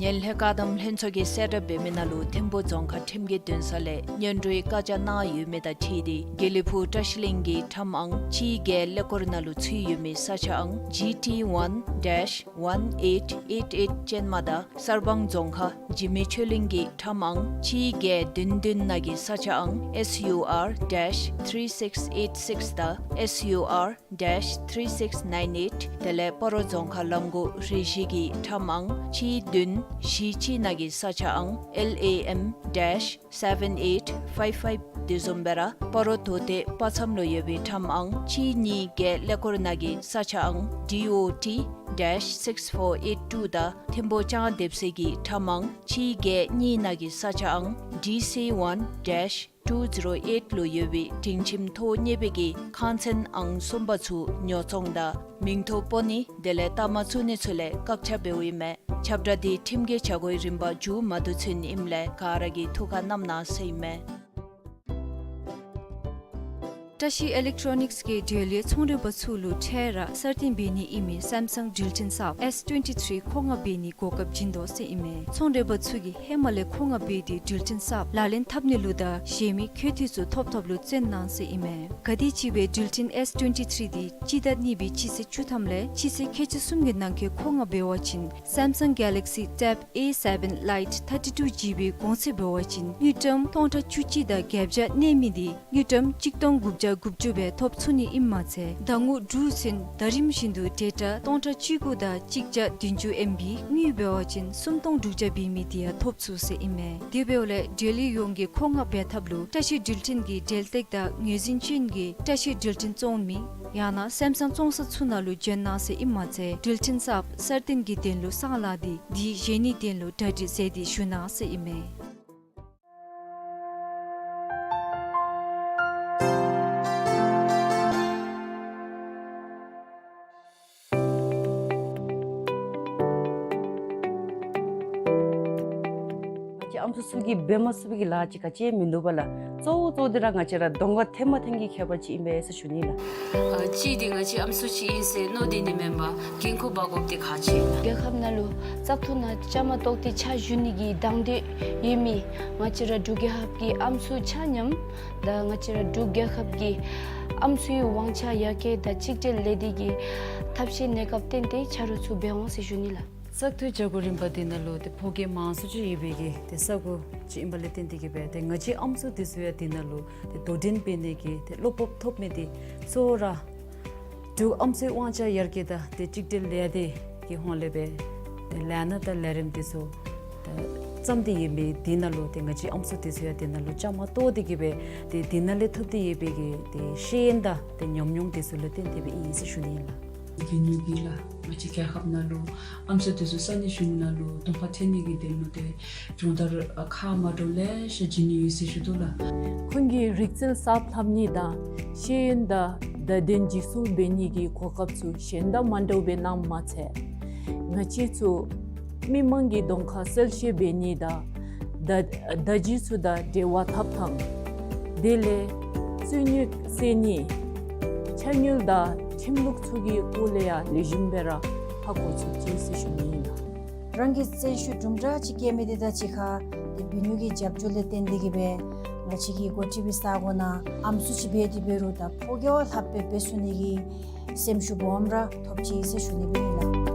ངན་ལྷད་བཀག་སྡོམ་ལྷན་ཚོགས་ཀྱིས་གསལ་བསྒྲགས་འབད་མི་ནང་ལུ་ཐིམ་ཕུག་རྫོང་ཁག་ཁྲིམས་ཀྱི་འདུན་ས་ལས་སྔོན་འགྲོའི་བཀའ་རྒྱ་གནང་ཡོད་མི་དང་འཁྲིལ་ཏེ་དགེ་ལེགས་ཕུག་བཀྲ་ཤིས་གླིང་གི་ཁྲམ་ཨང་ཕྱི་རྒྱལ་ཀླད་ཀོར་ནང་ལུ་ཚུད་ཡོད་མི་ས་ཆ་ཨང་ཇི་ཊི་ཝན་ཌེཤ་ཝན་ཨེཊ་ཨེཊ་ཨེཊ་ཅན་མ་དང་གསར་སྤང་རྫོང་ཁག་འཇིགས་མེད་ཆོས་གླིང་གི་ཁྲམ་ཨང་ཕྱི་རྒྱལ་བདུན་བདུན་ནང་གི་ས་ཆ་ཨང་ཨེསི་ཡུ་ཨར་ཌེཤ་ཐྲི་སིགསི་ཨེཊ་སིགསི་དང་ཨེསི་ཡུ་ཨར་ཌེཤ་ཐྲི་སིགསི་ནའིན་ཨེཊ། དེ་ལས་སྤ་རོ་རྫོང་ཁག་ལམ་གོང་རི་བཞི་གི་ཁྲམ་ཨང་ཕྱི་བདུན་བཞི་གཅིག་ནང་གི་ས་ཆ་ཨང་ཨེལ་ཨེ་ཨེམ་ཌེཤ་སེ་བེན་ཨེཊ་ཕའིབ་ཕའིབ། དེ་བཟུམ་སྦེ་ར་སྤ་རོ་དོ་སྟེ་དཔའ་མཚམས་ལུ་ཡོད་པའི་ཁྲམ་ཨང་ཕྱི་གཉིས་རྒྱལ་ཀླད་ཀོར་ནང་གི་ས་ཆ་ཨང་ཌི་ཨོ་ཊི་ཌེཤ་སིགསི་ཕོར་ཨེཊ་ཊུ་དང་ཐིམ་ཕུག་ལྕང་སྡེབ་སེ་གི་ཁྲམ་ཨང་ཕྱི་རྒྱལ་གཉིས་ནང་གི་ས་ཆ་ཨང་ཌི་སི་ཝན་ཌེཤ་ཊུ་ཛི་རོ་ཨེཊ་ལུ་ཡོད་པའི་སྒྲིང་ཁྱིམ་ཐོག་གཉེར་པའི་གི་ཁང་ཚན་ཨང་གསུམ་པ་ཚུ་ཉོ་ཚོང་དང་མིང་ཐོ་སྤོ་ནི་དེ་ལས་རྟགས་མ་བཙུགས་ནི་ཚུ་ལས་བཀག་ཆ་འབདཝ་ཨིན་མས། ཁྱབ་བསྒྲགས་འདི་ཁྲིམས་ཀྱི་བྱ་སྒོའི་རིམ་པ་མཇུག་མ་བསྡུ་ཚུན་ཨིནམ་ལས་ག་ར་གིས་ཐུགས་ཁར་བསྣམ་གནང་ཟེར་ཨིན་མས། བཀྲ་ཤིས་ཨི་ལེག་ཊོ་རོ་ནིཀསི་གི་འབྲེལ་ཡོད་ཚོང་འབྲེལ་པ་ཚུ་ལུ་འཕྲལ་ར་གསར་བཏོན་འབད་ནི་ཨིན་མི་སེམ་སང་འགྲུལ་འཕྲིན་གསརཔ་ཨེསི་ཊུ་ཝེན་ཊི་ཐྲི་མཁོ་མངགས་འབད་ནི་གོ་སྐབས་བྱིན་དོ་ཟེར་ཨིན་མས། ཚོང་འབྲེལ་པ་ཚུ་གིས་ཧེ་མ་ལས་མཁོ་མངགས་འབད་དེ་འགྲུལ་འཕྲིན་གསརཔ་ལག་ལེན་འཐབ་ནི་ལུ་དང་གཞན་མི་འཁོས་ཐུག་ཚུ་ཐོབ་ཐོབ་ལུ་བརྩོན་གནང་ཟེར་ཨིན་མས། ག་དེམ་ཅིག་སྦེ་འགྲུལ་འཕྲིན་ཨེསི་ཊུ་ཝེན་ཊི་ཐྲི་འདི་སྤྱི་ཟླ་གཉིས་པའི་སྤྱི་ཚེས་བཅུ་ཐམ་ལས་སྤྱི་ཚེས་ཁལ་གཅིག་གསུམ་གྱི་ནང་འཁོད་མཁོ་མངགས་འབད་བ་ཅིན་སེམ་སང་གེ་ལེག་སི་ཊེབ་ཨེ་སེ་བེན་ལའིཊ་ཐར་ཊི་ཊུ་ཇི་བི་གོང་ཚད་འབད་བ་ཅིན་དངུལ་ཀྲམ་སྟོང་ཕྲག་བཅུ་གཅིག་དང་བརྒྱད་བརྒྱ་གནས་མི་འདི་དངུལ་ཀྲམ་གཅིག་སྟོང་དགུ་བརྒྱ་ དགུ་བཅུ་སྦེ་ཐོབ་ཚུགས་ནི་ཨིནམ་མ་ཚད་ཟླ་ངོ་དྲུག་ཚུན་ཟླ་རིམ་བཞིན་དུ་ཌེ་ཊ་སྟོང་ཕྲག་བཅུ་དགུ་དང་གཅིག་བརྒྱ་བདུན་ཅུ་ཨེམ་བི་དངུལ་འབད་བ་ཅིན་སུམ་སྟོང་དྲུག་བརྒྱ་འབད་མི་དེ་ཡང་ཐོབ་ཚུགས་ཟེར་ཨིན་མས། དེ་འབདཝ་ལས་འབྲེལ་ཡོད་ཡོངས་ཀྱིས་མཁོ་མངགས་འབད་ཐབས་ལུ་བཀྲ་ཤིས་འགྲུལ་འཕྲིན་གྱི་འབྲེལ་སྟེགས་དང་ངོས་འཛིན་ཅན་གྱི་བཀྲ་ཤིས་འགྲུལ་འཕྲིན་བཙོང་མི་ཡང་ན་སེམས་ཙང་བཙོང་ས་ཚུ་ནང་ལུ་བྱོན་གནང་ཟེར་ཨིནམ་མ་ཚད་འགྲུལ་འཕྲིན་གསརཔ་གསར་བཏོན་གྱི་དོན་ལུ་གསང་ལག་འདི་འདི་བཞེས་ནིའི་དོན་ལུ་གྲ་སྒྲིག་མཛད་དེ་བཞུགས་གནང་ཟེར་ཨིན་མས། ང་བཅས་ཨམ་སྲུ་ཚུ་གིས་འབད་མ་ཚུགས་པའི་གི་ལཱ་ཅིག་ག་ཅི་ཡང་མིན་འདུག་པ་ལགས། གཙོ་བོ་གཙོ་བོ་འདི་ར་ང་བཅས་ར་གདོང་ཁར་ཐོན་མ་ཐོན་གྱི་ཁྱད་པར་ཅིག་ཨིན་པས་ཟེར་ཞུ་ནི་ལགས། ཨ་གཅིག་འདི་ང་བཅས་ཨམ་སྲུ་ཅིག་ཨིན་ཟེར་མནོ་སྡོད་ནི་མེན་པར་འགན་ཁུར་འབག་དགོཔ་འདི་ཁག་ཆེ་ལགས། རྒྱལ་ཁབ་ནང་ལུ་བཙག་འཐུ་ནང་བཅའ་མར་གཏོགས་ཏེ་ཕྱག་ཞུ་ནི་གི་དང་འདོད་ཡོད་མི་ང་བཅས་ར་འབྲུག་རྒྱལ་ཁབ་ཀྱི་ཨམ་སྲུ་ཆ་མཉམ་དང་ང་བཅས་ར་འབྲུག་རྒྱལ་ཁབ་ཀྱི་ཨམ་སྲུའི་དབང་ཆ་ཡར་རྒྱས་དང་གཅིག་སྒྲིལ་ལས་སྡེ་གི་ཐབས་ཤེས་གནས་སྐབས་བརྟེན་ཏེ་ཆ་རོགས་ཚུ་འབད་འོང་ཟེར་ཞུ་ནི་ལགས། བཙག་འཐུ་བྱ་སྒོ་རིམ་པ་འདི་ནང་ལུ་ཏེ་ཕོ་སྐྱེས་མང་སུ་ཅིག་ཡོད་པའི་གི་ཏེ་ས་གོ་ཅིག་ཨིན་པ་ལས་བརྟེན་ཏེ་གིས་སྦེ་ཏེ་ང་བཅས་ཨམ་སྲུ་འདི་ཚུ་ཡང་འདི་ནང་ལུ་ཏེ་དོ་འགྲན་འབད་ནི་གི་ཏེ་བློ་སྤོབས་ཐོབ་མི་འདི་གཙོ་བོ་ར་འབྲུག་ཨམ་སྲུའི་དབང་ཆ་ཡར་རྒྱས་དང་ཏེ་གཅིག་སྒྲིལ་ལས་སྡེ་གི་ཧོངས་ལས་སྦེ་ཏེ་ལས་སྣ་དང་ལས་རིམ་འདི་ཚུ་ཏེ་བརྩམས་ཏེ་ཡོད་མི་འདི་ནང་ལུ་ཏེ་ང་བཅས་ཨམ་སྲུ་འདི་ཚུ་ཡང་འདི་ནང་ལུ་བཅའ་མར་གཏོགས་ཏེ་གིས་སྦེ་ཏེ་འདི་ནང་ལས་ཐོབ་སྟེ་ཡོད་པའི་གི་ཏེ་ཤེས་ཡོན་དང་ཏེ་ཉམས་མྱོང་འདི་ཚུ་ལུ་བརྟེན་ཏེ་སྦེ་ཨིན་ཟེར་ཞུ་ནི་ཨིན་ལགས། གི་ནུས་པའི་ལགས། ང་བཅས་རྒྱལ་ཁབ་ནང་ལུ་ཨམ་སྲུ་འདི་ཚུ་ས་གནས་གཞུང་ནང་ལུ་གདོང་ཁར་ཐོན་ནི་གི་དོན་ལུ་ཏེ་སྦྱོང་བརྡར་ཁག་མ་འདྲཝ་ལེ་ཤ་བྱིན་ནི་ཡོད་ཟེར་ཞུ་དོ་ལགས། ཁོང་གིས་རིག་རྩལ་གསརཔ་ལྷབ་ནི་དང་ཤེས་ཡོན་དང་བརྡ་དོན་འཇིགས་སུ་འབད་ནི་གི་གོ་སྐབས་ཚུ་གཞན་དང་མ་འདྲཝ་སྦེ་གནངམ་མ་ཚད་ང་བཅས་ཚུ་མི་མང་གི་གདོང་ཁར་གསལ་བཤད་འབད་ནི་དང་བརྡ་བརྡ་བརྒྱུད་ཚུ་དང་འབྲེལ་བ་འཐབ་ཐངས་དེ་ལས་རྩོད་རྙོགས་སེལ་ནི་ཕྱག་དངུལ་དང་ཁྲིམས་ལུགས་ཚུ་གི་སྐོར་ལས་ཡང་ལེགས་ཤོམ་སྦེ་ར་ཧ་གོ་ཚུགས་ཅི་ཟེར་ཞུ་ནི་ཨིན་ལགས། རང་གི་བརྩོན་ཤུགས་དུམ་གྲ་ཅིག་བསྐྱེད་མི་འདི་དང་གཅིག་ཁར་ཏེ་འབད་ནུས་ཀྱི་རྒྱབ་སྐྱོར་ལས་བརྟེན་ཏེ་གིས་སྦེ་ང་བཅས་ཀྱི་འགོ་ཁྲིདཔ་ས་གོ་ནང་ཨམ་སྲུ་ཅིག་འབད་དེ་འབད་རུང་ད་ཕོ་རྒྱས་ལྷགཔ་སྦེ་འབད་ཚུགས་ནི་གི་སེམས་ཤུགས་སྦོམ་ར་ཐོབ་ཅི་ཟེར་ཞུ་ནི་སྦེ་ཨིན་ལགས།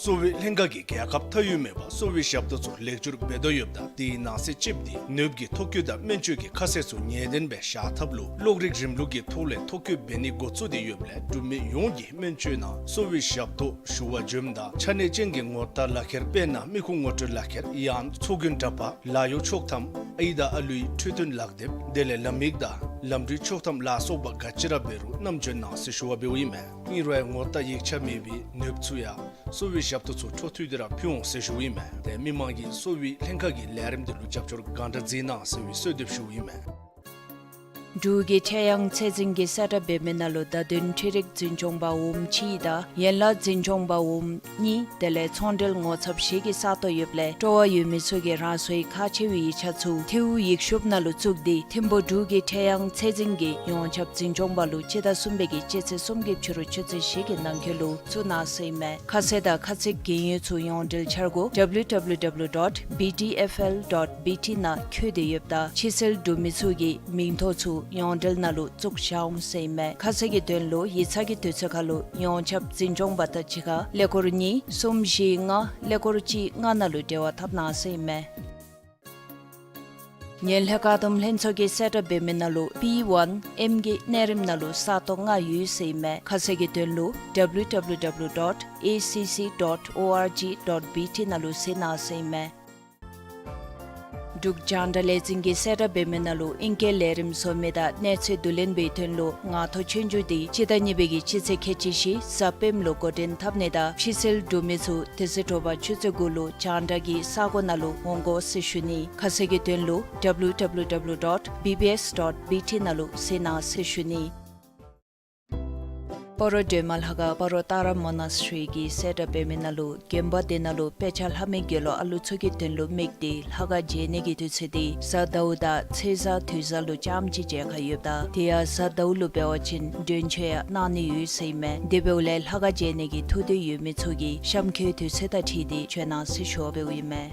གསོ་བའི་ལྷན་ཁག་གིས་རྒྱལ་ཁབ་མཐའ་དབུས་མེད་པར་གསོ་བའི་ཞབས་ཏོག་ཚུ་ལེགས་བཅོས་འབད་དོ་ཡོདཔ་ད་དེའི་ནང་གསེས་ཅིག་འདི་ནདཔ་གི་ཐོ་བཀོད་དང་སྨན་བཅོས་ཀྱི་ཁ་གསལ་ཚུ་ངེས་གཏན་སྦེ་བཞག་ཐབས་ལུ་གློག་རིག་རིམ་ལུགས་ཀྱི་ཐོག་ལས་ཐོ་བཀོད་འབད་ནི་འགོ་བཙུགས་ཏེ་ཡོདཔ་ལས་འབྲུག་མི་ཡོངས་ཀྱིས་སྨན་བཅོས་ནང་གསོ་བའི་ཞབས་ཏོག་ཞུ་བར་འབྱོནམ་ད་ཆ་གནས་ཅན་གྱི་ངོ་རྟགས་ལག་ཁྱེར་དཔེར་ན་མི་ཁུངས་ངོ་སྤྲོད་ལག་ཁྱེར་ཡང་ཚོགས་རྒྱན་འདྲ་པར་ལཱ་གཡོག་ཆོག་ཐམ་ཨའི་དང་ཨ་ལུའི་འཕྲོད་བསྟེན་ལག་དེབ་དེ་ལས་ལམ་ཡིག་དང་ལམ་འགྲུལ་ཆོག་ཐམ་ལ་སོགས་པ་ག་ཅི་ར་འབད་རུང་བསྣམས་འབྱོན་གནང་ཟེར་ཞུ་བ་འབདཝ་ཨིན་མས། ཨིན་རུང་ངོ་རྟགས་ཡིག་ཆ་མེད་པའི་ནདཔ་ཚུ་ཡང་གསོ་བའི་ཞབས་ཏོག་ཚུ་འཕྲོ་མཐུད་དེ་ར་ཕུལ་འོང་ཟེར་ཞུཝ་ཨིན་མས། ཏེ་མི་མང་གིས་གསོ་བའི་ལྷན་ཁག་གི་ལས་རིམ་འདི་ལུ་རྒྱབ་སྐྱོར་གང་དྲག་མཛད་གནང་ཟེར་བའི་གསོལ་འདེབས་ཞུཝ་ཨིན་མས། འབྲུག་གི་ཁྲེ་ཡང་ཚད་འཛིན་གྱི་གསལ་བསྒྲགས་འབད་མི་ནང་ལུ་བརྡ་དོན་འཕྲུལ་རིག་འཛིན་སྐྱོང་པ་འོགམ་གཅིག་དང་ཡན་ལག་འཛིན་སྐྱོང་པ་འོགམ་གཉིས་དེ་ལས་ཚོང་འབྲེལ་ངོ་ཚབ་བཞི་གི་ས་སྟོང་ཡོདཔ་ལས་སྤྲོ་བ་ཡོད་མི་ཚུ་གིས་རང་སོའི་ཁག་ཆེ་བའི་ཡིག་ཆ་ཚུ་ཐེའུ་ཡིག་ཤོགཔ་ནང་ལུ་བཙུགས་ཏེ་ཐིམ་ཕུག་འབྲུག་གི་ཁྲེ་ཡང་ཚད་འཛིན་གྱི་ཡོངས་ཁྱབ་འཛིན་སྐྱོང་པ་ལུ་སྤྱི་ཟླ་གསུམ་པའི་གི་སྤྱི་ཚེས་གསུམ་གྱི་ཕྱི་རུ་ཆུ་ཚོད་བཞི་གི་ནང་འཁོད་ལུ་བཙུགས་གནང་ཟེར་ཨིན་མས། ཁ་གསལ་དང་ཁ་ཚིག་གན་ཡོལ་ཚུ་ཡོངས་འབྲེལ་འཆར་སྒོ་W W W dot B D F L dot B T ནང་བཀོད་དེ་ཡོདཔ་ད་ཕྱི་སེལ་འབྲུག་མི་ཚུ་གི་མིང་ཐོ་ཚུ་ཡོངས་འབྲེལ་ནང་ལུ་བཙུགས་བཞག་འོང་ཟེར་ཨིན་མས། ཁ་གསལ་གྱི་དོན་ལུ་ཡིག་ཚང་གི་དུས་ཚོད་ཁར་ལུ་ཡོངས་ཁྱབ་འཛིན་སྐྱོང་པ་དང་གཅིག་ཁར་ཀླད་ཀོར་གཉིས་གསུམ་བཞི་ལྔ་ཀླད་ཀོར་གཅིག་ལྔ་ནང་ལུ་འབྲེལ་བ་འཐབ་གནང་ཟེར་ཨིན་མས། ངན་ལྷད་བཀག་སྡོམ་ལྷན་ཚོགས་ཀྱི་གསལ་བསྒྲགས་འབད་མི་ནང་ལུ་པི་ཝན་ཨེམ་གྱི་གནས་རིམ་ནང་ལུ་ས་སྟོང་ལྔ་ཡོད་ཟེར་ཨིན་མས། ཁ་གསལ་གྱི་དོན་ལུ་W W W dot A C C dot O R G dot B T ནང་ལུ་གཟིགས་གནང་ཟེར་ཨིན་མས། འབྲུག་རྒྱང་བསྒྲགས་ལས་འཛིན་གྱི་གསལ་བསྒྲགས་འབད་མི་ནང་ལུ་ཨིང་སྐད་ལས་རིམ་བཟོ་མི་དང་གནས་ཚུལ་བསྡུ་ལེན་པའི་དོན་ལུ་ངང་ཐོག་ཆོས་རྒྱུགས་འདི་སྤྱི་ཟླ་གཉིས་པའི་གི་སྤྱི་ཚེས་ཁལ་གཅིག་བཞི་གཟའ་སྤེནམ་ལུ་འགོ་འདྲེན་འཐབ་ནི་དང་ཕྱི་སེལ་འབྲུག་མི་ཚུ་དེ་ཚེ་དྲོ་པ་ཆུ་ཚོད་དགུ་ལུ་རྒྱང་བསྒྲགས་ཀྱི་ས་གོ་ནང་ལུ་འོང་དགོ་ཟེར་ཞུ་ནི། ཁ་གསལ་གྱི་དོན་ལུ་W W W dot B B S dot B T ནང་ལུ་གཟིགས་གནང་ཟེར་ཞུ་ནི། སྤ་རོ་སྒྲོལ་མ་ལྷ་ཁང་སྤ་རོ་ཏཱ་ར་མོ་ན་སི་རི་གི་གསལ་བསྒྲགས་འབད་མི་ནང་ལུ་དགོན་པ་འདི་ནང་ལུ་དཔེ་ཆ་ལྷབ་མི་དགེ་སློང་ཨ་ལུ་ཚུ་གི་དོན་ལུ་དམིགས་ཏེ་ལྷ་ཁང་མཇལ་ནི་གི་དུས་ཚོད་འདི་གཟའ་ཟླཝ་དང་ཚེས་གཟའ་དུས་གཟའ་ལུ་རྐྱངམ་གཅིག་མཇལ་ཁ་ཡོདཔ་ད་དེ་ཡང་གཟའ་ཟླཝ་ལུ་འབད་བ་ཅིན་མགྲོན་ཆོས་ཡང་གནང་ནི་ཡོད་ཟེར་ཨིན་མས། དེ་འབདཝ་ལས་ལྷ་ཁང་མཇལ་ནི་གི་ཐུགས་འདོད་ཡོད་མི་ཚུ་གིས་གཤམ་འཁོད་དུས་ཚོད་དང་འཁྲིལ་ཏེ་བྱོན་གནང་ཟེར་ཞུ་བ་འབདཝ་ཨིན་མས།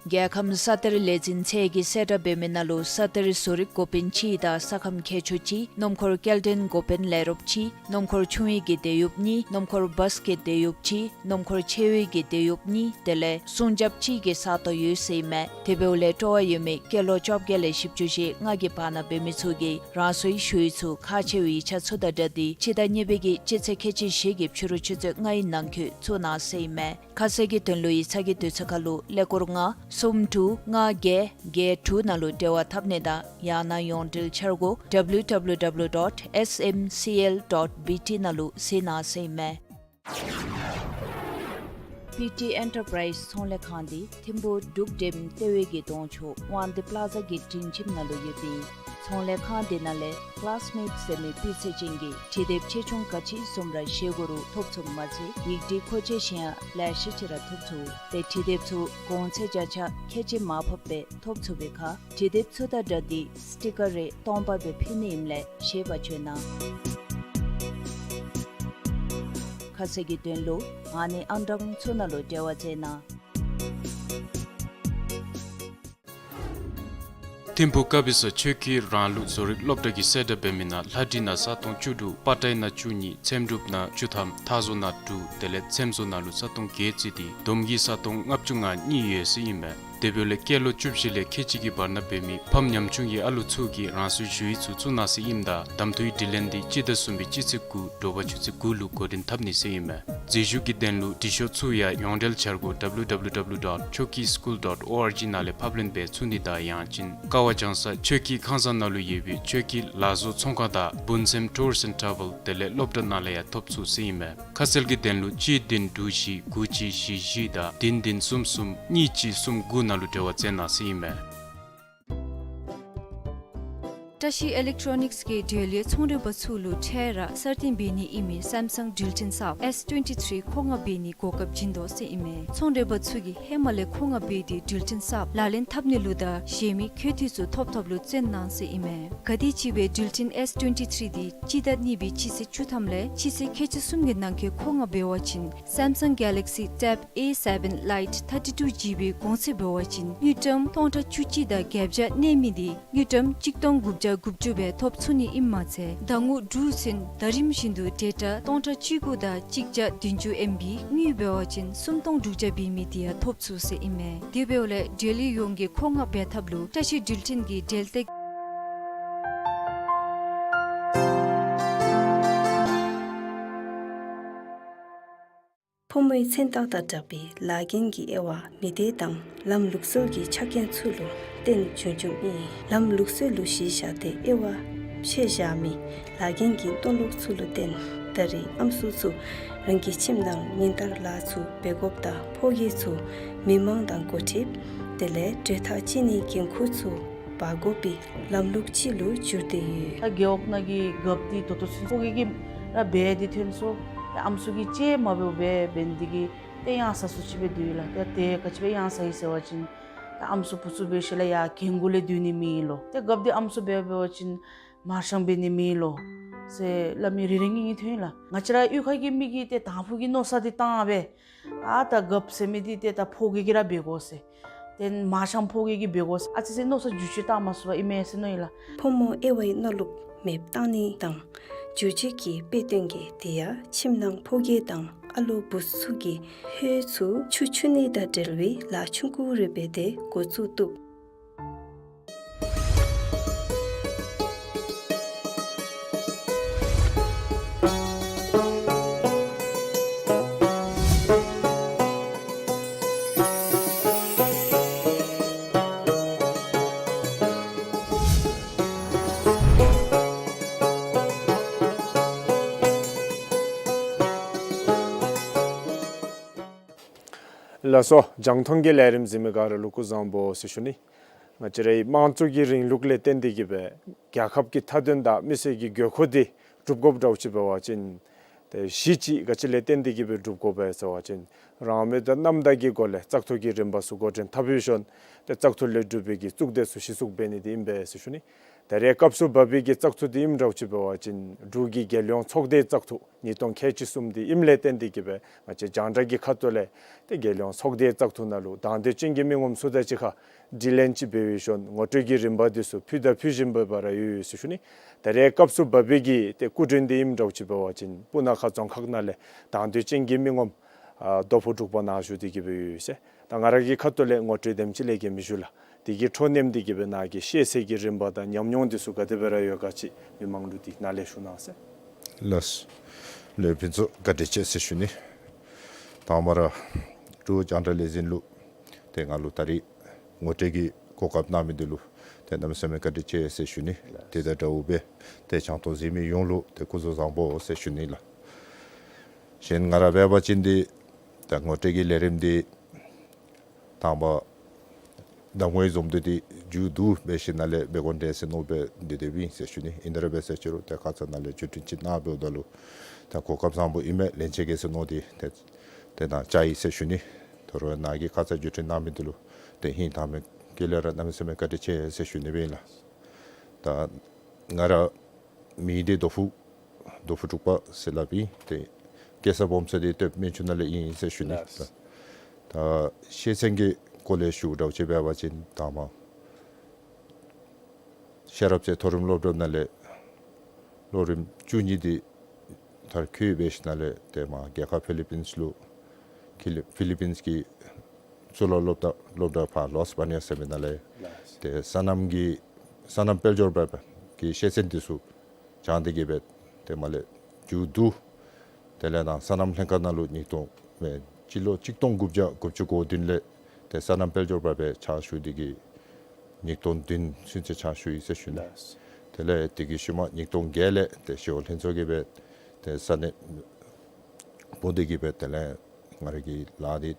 རྒྱལ་ཁམས་ས་གཏེར་ལས་འཛིན་ཚད་ཀྱིས་གསལ་བསྒྲགས་འབད་མི་ནང་ལུ་ས་གཏེར་བཟོ་རིག་འགོ་དཔོན་གཅིག་དང་ས་ཁམས་མཁས་མཆོག་གཅིག། སྣུམ་འཁོར་སྐྱེལ་འདྲེན་འགོ་དཔོན་ལས་རོགསཔ་གཅིག། སྣུམ་འཁོར་ཆུང་བའི་གི་དེད་གཡོགཔ་གཉིས། སྣུམ་འཁོར་བཱས་ཀྱི་དེད་གཡོགཔ་གཅིག། སྣུམ་འཁོར་ཆེ་བའི་གི་དེད་གཡོགཔ་གཉིས། དེ་ལས་སྲུང་རྒྱབཔ་གཅིག་གི་ས་སྟོང་ཡོད་ཟེར་ཨིན་མས། དེ་འབདཝ་ལས་སྤྲོ་བ་ཡོད་མི་སྐྱེས་ལོ་བཅོ་བརྒྱད་ལས་བཞི་བཅུ་ཞེ་ལྔ་གི་བར་ན་འབད་མི་ཚུ་གིས་རང་སོའི་ཞུ་ཡིག་ཚུ་ཁག་ཆེ་བའི་ཡིག་ཆ་ཚུ་དང་སྦྲགས་ཏེ་སྤྱི་ཟླ་གཉིས་པའི་གི་སྤྱི་ཚེས་ཁལ་གཅིག་བཞི་གི་ཕྱི་རུ་ཆུ་ཚོད་ལྔའི་ནང་འཁོད་བཙུགས་གནང་ཟེར་ཨིན་མས། ཁ་གསལ་གྱི་དོན་ལུ་ཡིག་ཚང་གི་དུས་ཚོད་ཁར་ལུ་ཀླད་ཀོར་ལྔ་གསུམ་དྲུག་ལྔ་བརྒྱད་བརྒྱད་དྲུག་ནང་ལུ་འབྲེལ་བ་འཐབ་ནི་དང་ཡང་ན་ཡོངས་འབྲེལ་འཆར་སྒོ་W W W dot S M C L dot B T ནང་ལུ་གཟིགས་གནང་ཟེར་ཨིན་མས། པི་ཊི་ཨེན་ཊར་པ་རའིཛ་ཚོང་ལས་ཁང་འདི་ཐིམ་ཕུག་འབྲུག་ཌེམ་ལྟེ་བའི་གི་གདོང་ཕྱོགས་དབང་འདུས་པ་ལ་ཛ་གི་སྒྲིང་ཁྱིམ་ནང་ལུ་ཡོད་པའི་ཚོང་ལས་ཁང་འདི་ནང་ལས་ཀ་ལཱསི་མེཊ་ཟེར་མི་སྤུས་ཚད་ཅན་གྱི་འབྲི་དེབ་ཆེ་ཆུང་ག་ཅི་བཟུམ་ར་བཞེས་དགོ་རུང་ཐོབ་ཚུགསཔ་མ་ཚད་ཡིག་འབྲི་མཁོ་ཆས་གཞན་ཡང་ལེ་ཤ་ཅིག་ར་ཐོབ་ཚུགས། ཏེ་འབྲི་དེབ་ཚུ་གོང་ཚད་བརྒྱ་ཆ་ཁལ་གཅིག་མར་ཕབ་སྦེ་ཐོབ་ཚུགས་པའི་ཁར་འབྲི་དེབ་ཚུ་དང་སྦྲགས་ཏེ་སི་ཊི་ཀར་རེ་སྟོང་པ་སྦེ་ཕུལ་ནི་ཨིནམ་ལས་ཞེ་པོ་བྱོན་གནང་། ཁ་གསལ་གྱི་དོན་ལུ་ཨ་ནི་ཨང་གྲངས་ཚུ་ནང་ལུ་འབྲེལ་བ་མཛད་གནང་། ཐིམ་ཕུག་ཀ་བི་ས་ཆོས་ཀྱི་རང་ལུགས་བཟོ་རིག་སློབ་གྲྭ་གིས་གསལ་བསྒྲགས་འབད་མི་ནང་ལྷ་བྲིས་ནང་ས་སྟོང་བཅུ་དྲུག། པ་ཏའི་ནང་བཅུ་གཉིས། ཚེམ་དྲུབ་ནང་བཅུ་ཐམ། མཐའ་བཟོ་ནང་དྲུག། དེ་ལས་ཚེམ་བཟོ་ནང་ལུ་ས་སྟོང་བརྒྱད་བརྩིས་ཏེ་བསྡོམས་ཀྱིས་ས་སྟོང་ལྔ་བཅུ་ང་གཉིས་ཡོད་ཟེར་ཨིན་མས། དེ་འབདཝ་ལས་སྐྱེས་ལོ་བཅུ་བཞི་ལས་ཁལ་གཅིག་གི་བར་ན་འབད་མི་ཕམ་ཉམ་ཆུང་གི་ཨ་ལོ་ཚུ་གིས་རང་སོའི་ཞུ་ཡིག་ཚུ་བཙུགས་གནང་ཟེར་ཨིནམ་ད་གདམ་འཐུའི་དྲི་ལན་འདི་སྤྱི་ཟླ་གསུམ་པའི་སྤྱི་ཚེས་དགུ་དྲོ་པ་ཆུ་ཚོད་དགུ་ལུ་འགོ་འདྲེན་འཐབ་ནི་ཟེར་ཨིན་མས། འཛུལ་ཞུགས་ཀྱི་དོན་ལུ་འབྲི་ཤོག་ཚུ་ཡང་ཡོངས་འབྲེལ་འཆར་སྒོ་W W W dot choki school dot org ནང་ལས་ཕབ་ལེན་འབད་ཚུགས་ནི་དང་ཡང་ཅིན་ཀ་བ་ལྗང་ས་ཆོས་ཀྱི་ཁང་བཟང་ནང་ལུ་ཡོད་པའི་ཆོས་ཀྱི་ལག་བཟོ་ཚོང་ཁང་དང་བུན་སེམས་ཊུརསི་ཨེནཌ་ཊ་རེ་ཝེལ་དེ་ལས་སློབ་གྲྭ་ནང་ལས་ཡང་ཐོབ་ཚུགས་ཟེར་ཨིན་མས། ཁ་གསལ་གྱི་དོན་ལུ་གཅིག་བདུན་དྲུག་བཞི་དགུ་གཅིག་བཞི་བཞི་དང་བདུན་བདུན་གསུམ་གསུམ་གཉིས་གཅིག་གསུམ་དགུ་ནང་ལུ་འབྲེལ་བ་མཛད་གནང་ཟེར་ཨིན་མས། བཀྲ་ཤིས་ཨི་ལེག་ཊོ་ནིཀསི་གིས་འབྲེལ་ཡོད་ཚོང་འབྲེལ་པ་ཚུ་ལུ་འཕྲལ་ར་གསར་བཏོན་འབད་ནི་ཨིན་མི་སེམ་སང་འགྲུལ་འཕྲིན་གསརཔ་S twenty three མཁོ་མངགས་འབད་ནིའི་གོ་སྐབས་བྱིན་དོ་ཟེར་ཨིན་མས། ཚོང་འབྲེལ་པ་ཚུ་གིས་ཧེ་མ་ལས་མཁོ་མངགས་འབད་དེ་འགྲུལ་འཕྲིན་གསརཔ་ལག་ལེན་འཐབ་ནི་ལུ་དང་གཞན་མི་མཁོ་འདོད་ཚུ་ཐོབ་ཐོབ་ལུ་བརྩོན་གནང་ཟེར་ཨིན་མས། ག་དེམ་ཅིག་སྦེ་འགྲུལ་འཕྲིན་S twenty three འདི་སྤྱི་ཟླ་གཉིས་པའི་སྤྱི་ཚེས་བཅུ་ཐམ་ལས་སྤྱི་ཚེས་ཁལ་གཅིག་གསུམ་གྱི་ནང་འཁོད་མཁོ་མངགས་འབད་བ་ཅིན་Samsung Galaxy Tab A seven Lite thirty-two G B གོང་ཚད་འབད་བ་ཅིན་དངུལ་ཀྲམ་སྟོང་ཕྲག་བཅུ་གཅིག་དང་བརྒྱད་བརྒྱ་གནས་མི་འདི་དངུལ་ཀྲམ་གཅིག་སྟོང་དགུ་བརྒྱ་དགུ་བཅུ་སྦེ་ཐོབ་ཚུགས་ནི་ཨིནམ་མ་ཚད་ཟླ་ངོ་དྲུག་ཚུན་ཟླ་རིམ་བཞིན་དུ་ཌེ་ཊ་སྟོང་ཕྲག་བཅུ་དགུ་དང་གཅིག་བརྒྱ་བདུན་ཅུ་ཨེམ་བི་དངུལ་འབད་བ་ཅིན་སུམ་སྟོང་དྲུག་བརྒྱ་འབད་མི་འདི་ཡང་ཐོབ་ཚུགས་ཟེར་ཨིན་མས། དེ་འབདཝ་ལས་འབྲེལ་ཡོད་ཡོངས་ཀྱིས་མཁོ་མངགས་འབད་ཐབས་ལུ་བཀྲ་ཤིས་འགྲུལ་འཕྲིན་གྱི་འབྲེལ་གཏད། ཕོ་མོའི་མཚན་རྟགས་དང་སྦྲགས་པའི་ལཱ་འགན་གྱི་དབྱེ་བ་མི་སྡེ་དང་ལམ་ལུགས་སྲོལ་གྱི་ཆ་རྐྱེན་ཚུ་ལུ་བརྟེན་བྱུང་བྱུངམ་ཨིན། ལམ་ལུགས་སྲོལ་ལུ་གཞི་བཞག་སྟེ་དབྱེ་བ་ཕྱེ་བཞག་མི་ལཱ་འགན་གྱི་མཐོང་ལུགས་ཚུ་ལུ་བརྟེན་ད་རེས་ཨམ་སྲུ་ཚུ་རང་གི་ཁྱིམ་ནང་ཉིན་ལྟར་ལཱ་ཚུ་འབད་དགོཔ་དང་ཕོ་སྐྱེས་ཚུ་མི་མང་དང་འགོ་ཁྲིདཔ་དེ་ལས་གྲོས་ཐག་བཅད་ནིའི་འགན་ཁུར་ཚུ་འབག་དགོ་པའི་ལམ་ལུགས་ཅིག་ལུ་འགྱུར་ཏེ་ཡོད། ད་རྒེད་འོག་ནང་གི་རྒཔོ་འདི་ད་ལྟོ་ཚུན་ཕོ་སྐྱེས་ཀྱིས་ར་འབད་དེ་ཐོན་སོང་། ད་ཨམ་སྲུ་གིས་ཅིག་མ་འབདཝ་སྦེ་འབད་ནི་འདི་གིས་ཏེ་གཡང་ས་སུ་ཅིག་སྦེ་འདུག་ལགས། ད་ཏེ་ག་ཅི་སྦེ་གཡང་ས་ཡི་ཟེར་བ་ཅིན་ད་ཨམ་སྲུ་བུ་ཚུ་འབད་ཞིནམ་ལས་ཡར་རྒན་རྒོན་ལས་སྡོད་ནི་མེད་ལོ། ཏེ་རྒཔོ་འདི་ཨམ་སྲུ་འབད་འབད་བ་ཅིན་མར་ཤང་འབད་ནི་མེད་ལོ་ཟེར་སླབ་མི་རེ་རེ་གཉིས་གཉིས་ཐོན་ལགས། ང་བཅས་ར་གཡུས་ཁ་གི་མི་གིས་ཏེ་དང་ཕུ་གི་མནོ་བསམ་འདི་བཏང་སྦེ་ཨ་ད་རྒཔོ་ཟེར་མི་འདི་ཏེ་ད་ཕོ་སྐྱེས་ཀྱིས་ར་འབད་དགོ་ཟེར། ཏེ་མར་ཤང་ཕོ་སྐྱེས་ཀྱིས་འབད་དགོ་ཟེར་ཨ་ཙི་ཙི་མནོ་བསམ་འགྱུར་བཅོས་བཏང་མ་ཚུགས་པར་ཨིན་མས་ཟེར་མནོ་ཡི་ལགས། ཕོ་མོ་དབྱེ་བའི་མནོ་ལུགས་མེདཔ་བཏང་ནི་དང་འགྱུར་བཅོས་ཀྱི་དཔེ་སྟོན་གྱི་དེ་ཡང་ཁྱིམ་ནང་ཕོ་སྐྱེས་དང་ཨ་ལོ་བུ་ཚུ་གིས་ཧོད་ཚུ་ཆུ་འཁྱུ་ནི་དང་འབྲེལ་བའི་ལཱ་ཆུང་ཀུ་རེ་འབད་དེ་འགོ་བཙུགས་བཏུབ། ལགས་སོ། རྒྱང་མཐོང་གི་ལས་རིམ་གཟིགས་མི་ག་ར་ལུ་སྐུ་གཟུགས་བཟང་པོ་ཟེར་ཞུ་ནི། ང་བཅས་རའི་དམངས་གཙོ་གི་རིང་ལུགས་ལས་བརྟེན་ཏེ་གིས་སྦེ་རྒྱལ་ཁབ་ཀྱི་མཐའ་དོན་དང་མི་སེར་གྱི་དགོས་མཁོ་འདི་སྒྲུབ་དགོཔ་འདྲཝ་ཅིག་འབད་བ་ཅིན་ཏེ་གཞི་ཅིག་ག་ཅི་ལས་བརྟེན་ཏེ་གིས་སྦེ་སྒྲུབ་དགོ་པས་ཟེར་བ་ཅིན་རང་མོས་དང་རྣམ་དག་གི་སྒོ་ལས་བཙག་འཐུ་གི་རིམ་པ་ཚུ་འགོ་འདྲེན་འཐབ་ཞིནམ་ཏེ་བཙག་འཐུ་ལས་གྲུབ་པའི་གི་གཙུག་སྡེ་ཚུ་གཞི་བཙུགས་འབད་ནི་འདི་ཨིན་པས་ཟེར་ཞུ་ནི། ད་རེས་སྐབས་སུ་བབས་པའི་གི་བཙག་འཐུ་འདི་ཨིནམ་འདྲཝ་ཅིག་འབད་བ་ཅིན་འབྲུག་གི་རྒྱལ་ཡོངས་ཚོགས་སྡེའི་བཙག་འཐུ་ཉིས་སྟོང་ཁལ་གཅིག་གསུམ་འདི་ཨིནམ་ལས་བརྟེན་ཏེ་གིས་སྦེ་ང་བཅས་རྒྱང་བསྒྲགས་ཀྱི་ཁ་ཐུག་ལས་ཏེ་རྒྱལ་ཡོངས་ཚོགས་སྡེའི་བཙག་འཐུ་ནང་ལུ་དང་འདོད་ཅན་གྱི་མི་ངོམ་ཚུ་དང་གཅིག་ཁར་དྲི་ལན་ཅིག་འབད་བའི་ཤུལ་ངོ་སྤྲོད་ཀྱི་རིམ་པ་འདི་ཚུ་ཕུལ་དང་ཕུལ་བཞིན་པའི་བར་ཡོད་ཡོད་ཟེར་ཞུ་ནི། ད་རེས་སྐབས་སུ་བབས་པའི་གི་ཏེ་སྐུ་མགྲོན་འདི་ཨིནམ་འདྲཝ་ཅིག་འབད་བ་ཅིན་སྤུ་ན་ཁ་རྫོང་ཁག་ནང་ལས་དང་འདོད་ཅན་གྱི་མི་ངོམ་ཨ་རྡོ་ཕུག་འབྲུག་པ་ནཱ་བཞུགས་ཏེ་གིས་སྦེ་ཡོད་ཟེར། ད་ང་ར་གི་ཁ་ཐུག་ལས་ངོ་སྤྲོད་དེམ་ཅིག་ལས་བརྒལ་མི་ཞུ་ལགས། དེ་གི་འཕྲོ་མཉམ་སྟེ་གིས་སྦེ་ནཱ་གི་ཤེས་ཚད་ཀྱི་རིམ་པ་དང་ཉམས་མྱོང་འདི་ཚུ་ག་དེ་སྦེ་ར་ཡོད་ག་ཅིག་མི་མང་ལུ་འདི་ནཱ་ལས་ཞུ་གནང་ཟེར། ལགས། ལས་ཕུན་ཚོགས་བཀའ་དྲིན་ཆེ་ཟེར་ཞུ་ནི། དང་པ་ར་འབྲུག་རྒྱང་བསྒྲགས་ལས་འཛིན་ལུ་ཏེ་ང་ལུ་ད་རིས་ངོ་སྤྲོད་ཀྱི་གོ་སྐབས་གནང་མི་འདི་ལུ་ཏེ་གནམ་མེད་ས་མེད་བཀའ་དྲིན་ཆེ་ཟེར་ཞུ་ནི། དེ་དང་འདྲཝ་སྦེ་ཏེ་རྒྱང་མཐོང་གཟིགས་མི་ཡོངས་ལུ་ཏེ་སྐུ་གཟུགས་བཟང་པོ་ཟེར་ཞུ་ནི་ལགས། གཞན་ང་ར་འབད་བ་ཅིན་འདི་ད་ངོ་སྤྲོད་ཀྱི་ལས་རིམ་འདི་དང་པ་གདམ་ངོའི་འཛོམས་འདུ་འདི་མཇུག་བསྡུ་འབད་ཞིནམ་ལས་འབད་དགོ་འདྲས་ཟེར་མནོ་སྦེ་འདི་སྡོདཔ་ཨིན་ཟེར་ཞུ་ནི། ཨིན་ཏེ་ར་འབད་ཟེར་ཅི་རུང་ཏེ་ཁ་ཙ་ནཱ་ལས་བརྒྱུད་འཕྲིན་ཅིག་གནང་འབདཝ་ད་ལུ་ད་གོ་སྐབས་བཟང་པོ་ཨིན་མས་ལན་ཆགས་གེ་ཟེར་མནོ་སྟེ་ཏེ་ཏེ་ནཱ་བཅར་ཡི་ཟེར་ཞུ་ནི། དོ་རུང་ནཱ་གིས་ཁ་ཙ་བརྒྱུད་འཕྲིན་གནང་མི་འདི་ལུ་ཏེ་ཧིང་དྭངས་མའི་དཀྱིལ་ལས་ར་གནམ་མེད་ས་མེད་བཀའ་དྲིན་ཆེ་ཟེར་ཞུ་ནི་སྦེ་ཨིན་ལགས། ད་ང་ར་མི་འདི་རྡོ་ཕུག་རྡོ་ཕུག་འབྲུག་པ་ཟེར་སླབ་ཨིན། ཏེ་སྐྱེས་ས་སྦོམ་ས་འདི་སྟོད་སྨན་ཆུ་ནང་ལས་ཨིན་ཟེར་ཞུ་ནི། ལགས། ད་ཤེས་ཚད་ཀྱི་སྐོར་ལས་ཞུཝ་འདྲཝ་ཅིག་འབད་བ་ཅིན་དང་པ་ཤེས་རབ་རྩེ་མཐོ་རིམ་སློབ་གྲྭ་ནང་ལས་ལོ་རིམ་བཅུ་གཉིས་འདི་མཐར་འཁྱོལ་འབད་ཞིནམ་ལས་ཏེ་མར་རྒྱལ་ཁབ་ཕི་ལི་པིནས་ལུ་ཕི་ལི་ཕི་ལི་པིནས་ཀྱི་གཙུག་ལག་སློབ་གྲྭ་སློབ་གྲྭ་ཕར་ལོས་པ་ནི་ཡ་ཟེར་མི་ནང་ལས་ལགས། ཏེ་སོ་ནམ་གྱི་སོ་ནམ་དཔལ་འབྱོར་པའི་གི་ཤེས་ཚད་འདི་ཚུ་སྦྱངས་ཏེ་གིས་སྦེ་ཏེ་མར་ལས་མཇུག་བསྡུ། དེ་ལས་ནཱ་སོ་ནམ་ལྷན་ཁག་ནང་ལུ་ཉིས་སྟོང་མེན་སྤྱི་ལོ་གཅིག་སྟོང་དགུ་བརྒྱ་དགུ་བཅུ་གོ་བདུན་ལས་ཏེ་སོ་ནམ་དཔལ་འབྱོར་པ་སྦེ་ཕྱག་ཞུ་སྟེ་གིས་ཉིས་སྟོང་བདུན་ཚུན་ཚོད་ཕྱག་ཞུ་ཡི་ཟེར་ཞུ་ནི། ལགས། དེ་ལས་དེ་གི་ཤུལ་མ་ཉིས་སྟོང་བརྒྱད་ལས་ཏེ་ཞི་གཡོག་ལྷན་ཚོགས་ཀྱིས་སྦེ་ཏེ་ས་གནས་འབོ་སྟེ་གིས་སྦེ་དེ་ལས་ང་ར་གི་ལཱ་འདི་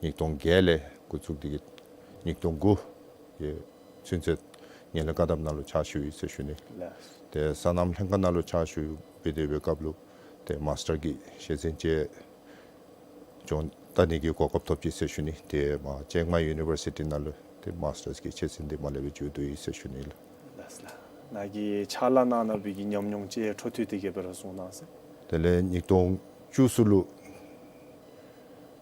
ཉིས་སྟོང་བརྒྱད་ལས་འགོ་བཙུགས་ཏེ་གིས་ཉིས་སྟོང་དགུ་གི་ཚུན་ཚོད་ངན་ལྷད་བཀག་སྡོམ་ནང་ལུ་ཕྱག་ཞུ་ཡི་ཟེར་ཞུ་ནི། ལགས། ཏེ་སོ་ནམ་ལྷན་ཁག་ནང་ལུ་ཕྱག་ཞུ་སྦེ་སྡོད་པའི་སྐབས་ལུ་ཏེ་མཱས་ཊར་གྱི་ཤེས་ཚད་ཅིག་སྦྱོང་བལྟ་ནི་གི་གོ་སྐབས་ཐོབ་ཅི་ཟེར་ཞུ་ནི། ཏེ་མར་ཅང་མ་ཡུ་ནི་བར་སི་ཊི་ནང་ལུ་ཏེ་མཱས་ཊརསི་གི་ཤེས་ཚད་འདི་མར་ལས་སྦེ་མཇུག་བསྡུ་ཡི་ཟེར་ཞུ་ནི་ལགས། ལགས་ལགས། ནཱ་གིས་ཕྱག་ལཱ་གནང་གནང་བའི་གི་ཉམས་མྱོང་ཅིག་འཕྲོ་མཐུད་དེ་གིས་སྦེ་ར་གསུང་གནང་ཟེར། དེ་ལས་ཉིས་སྟོང་བཅུ་གསུམ་ལུ་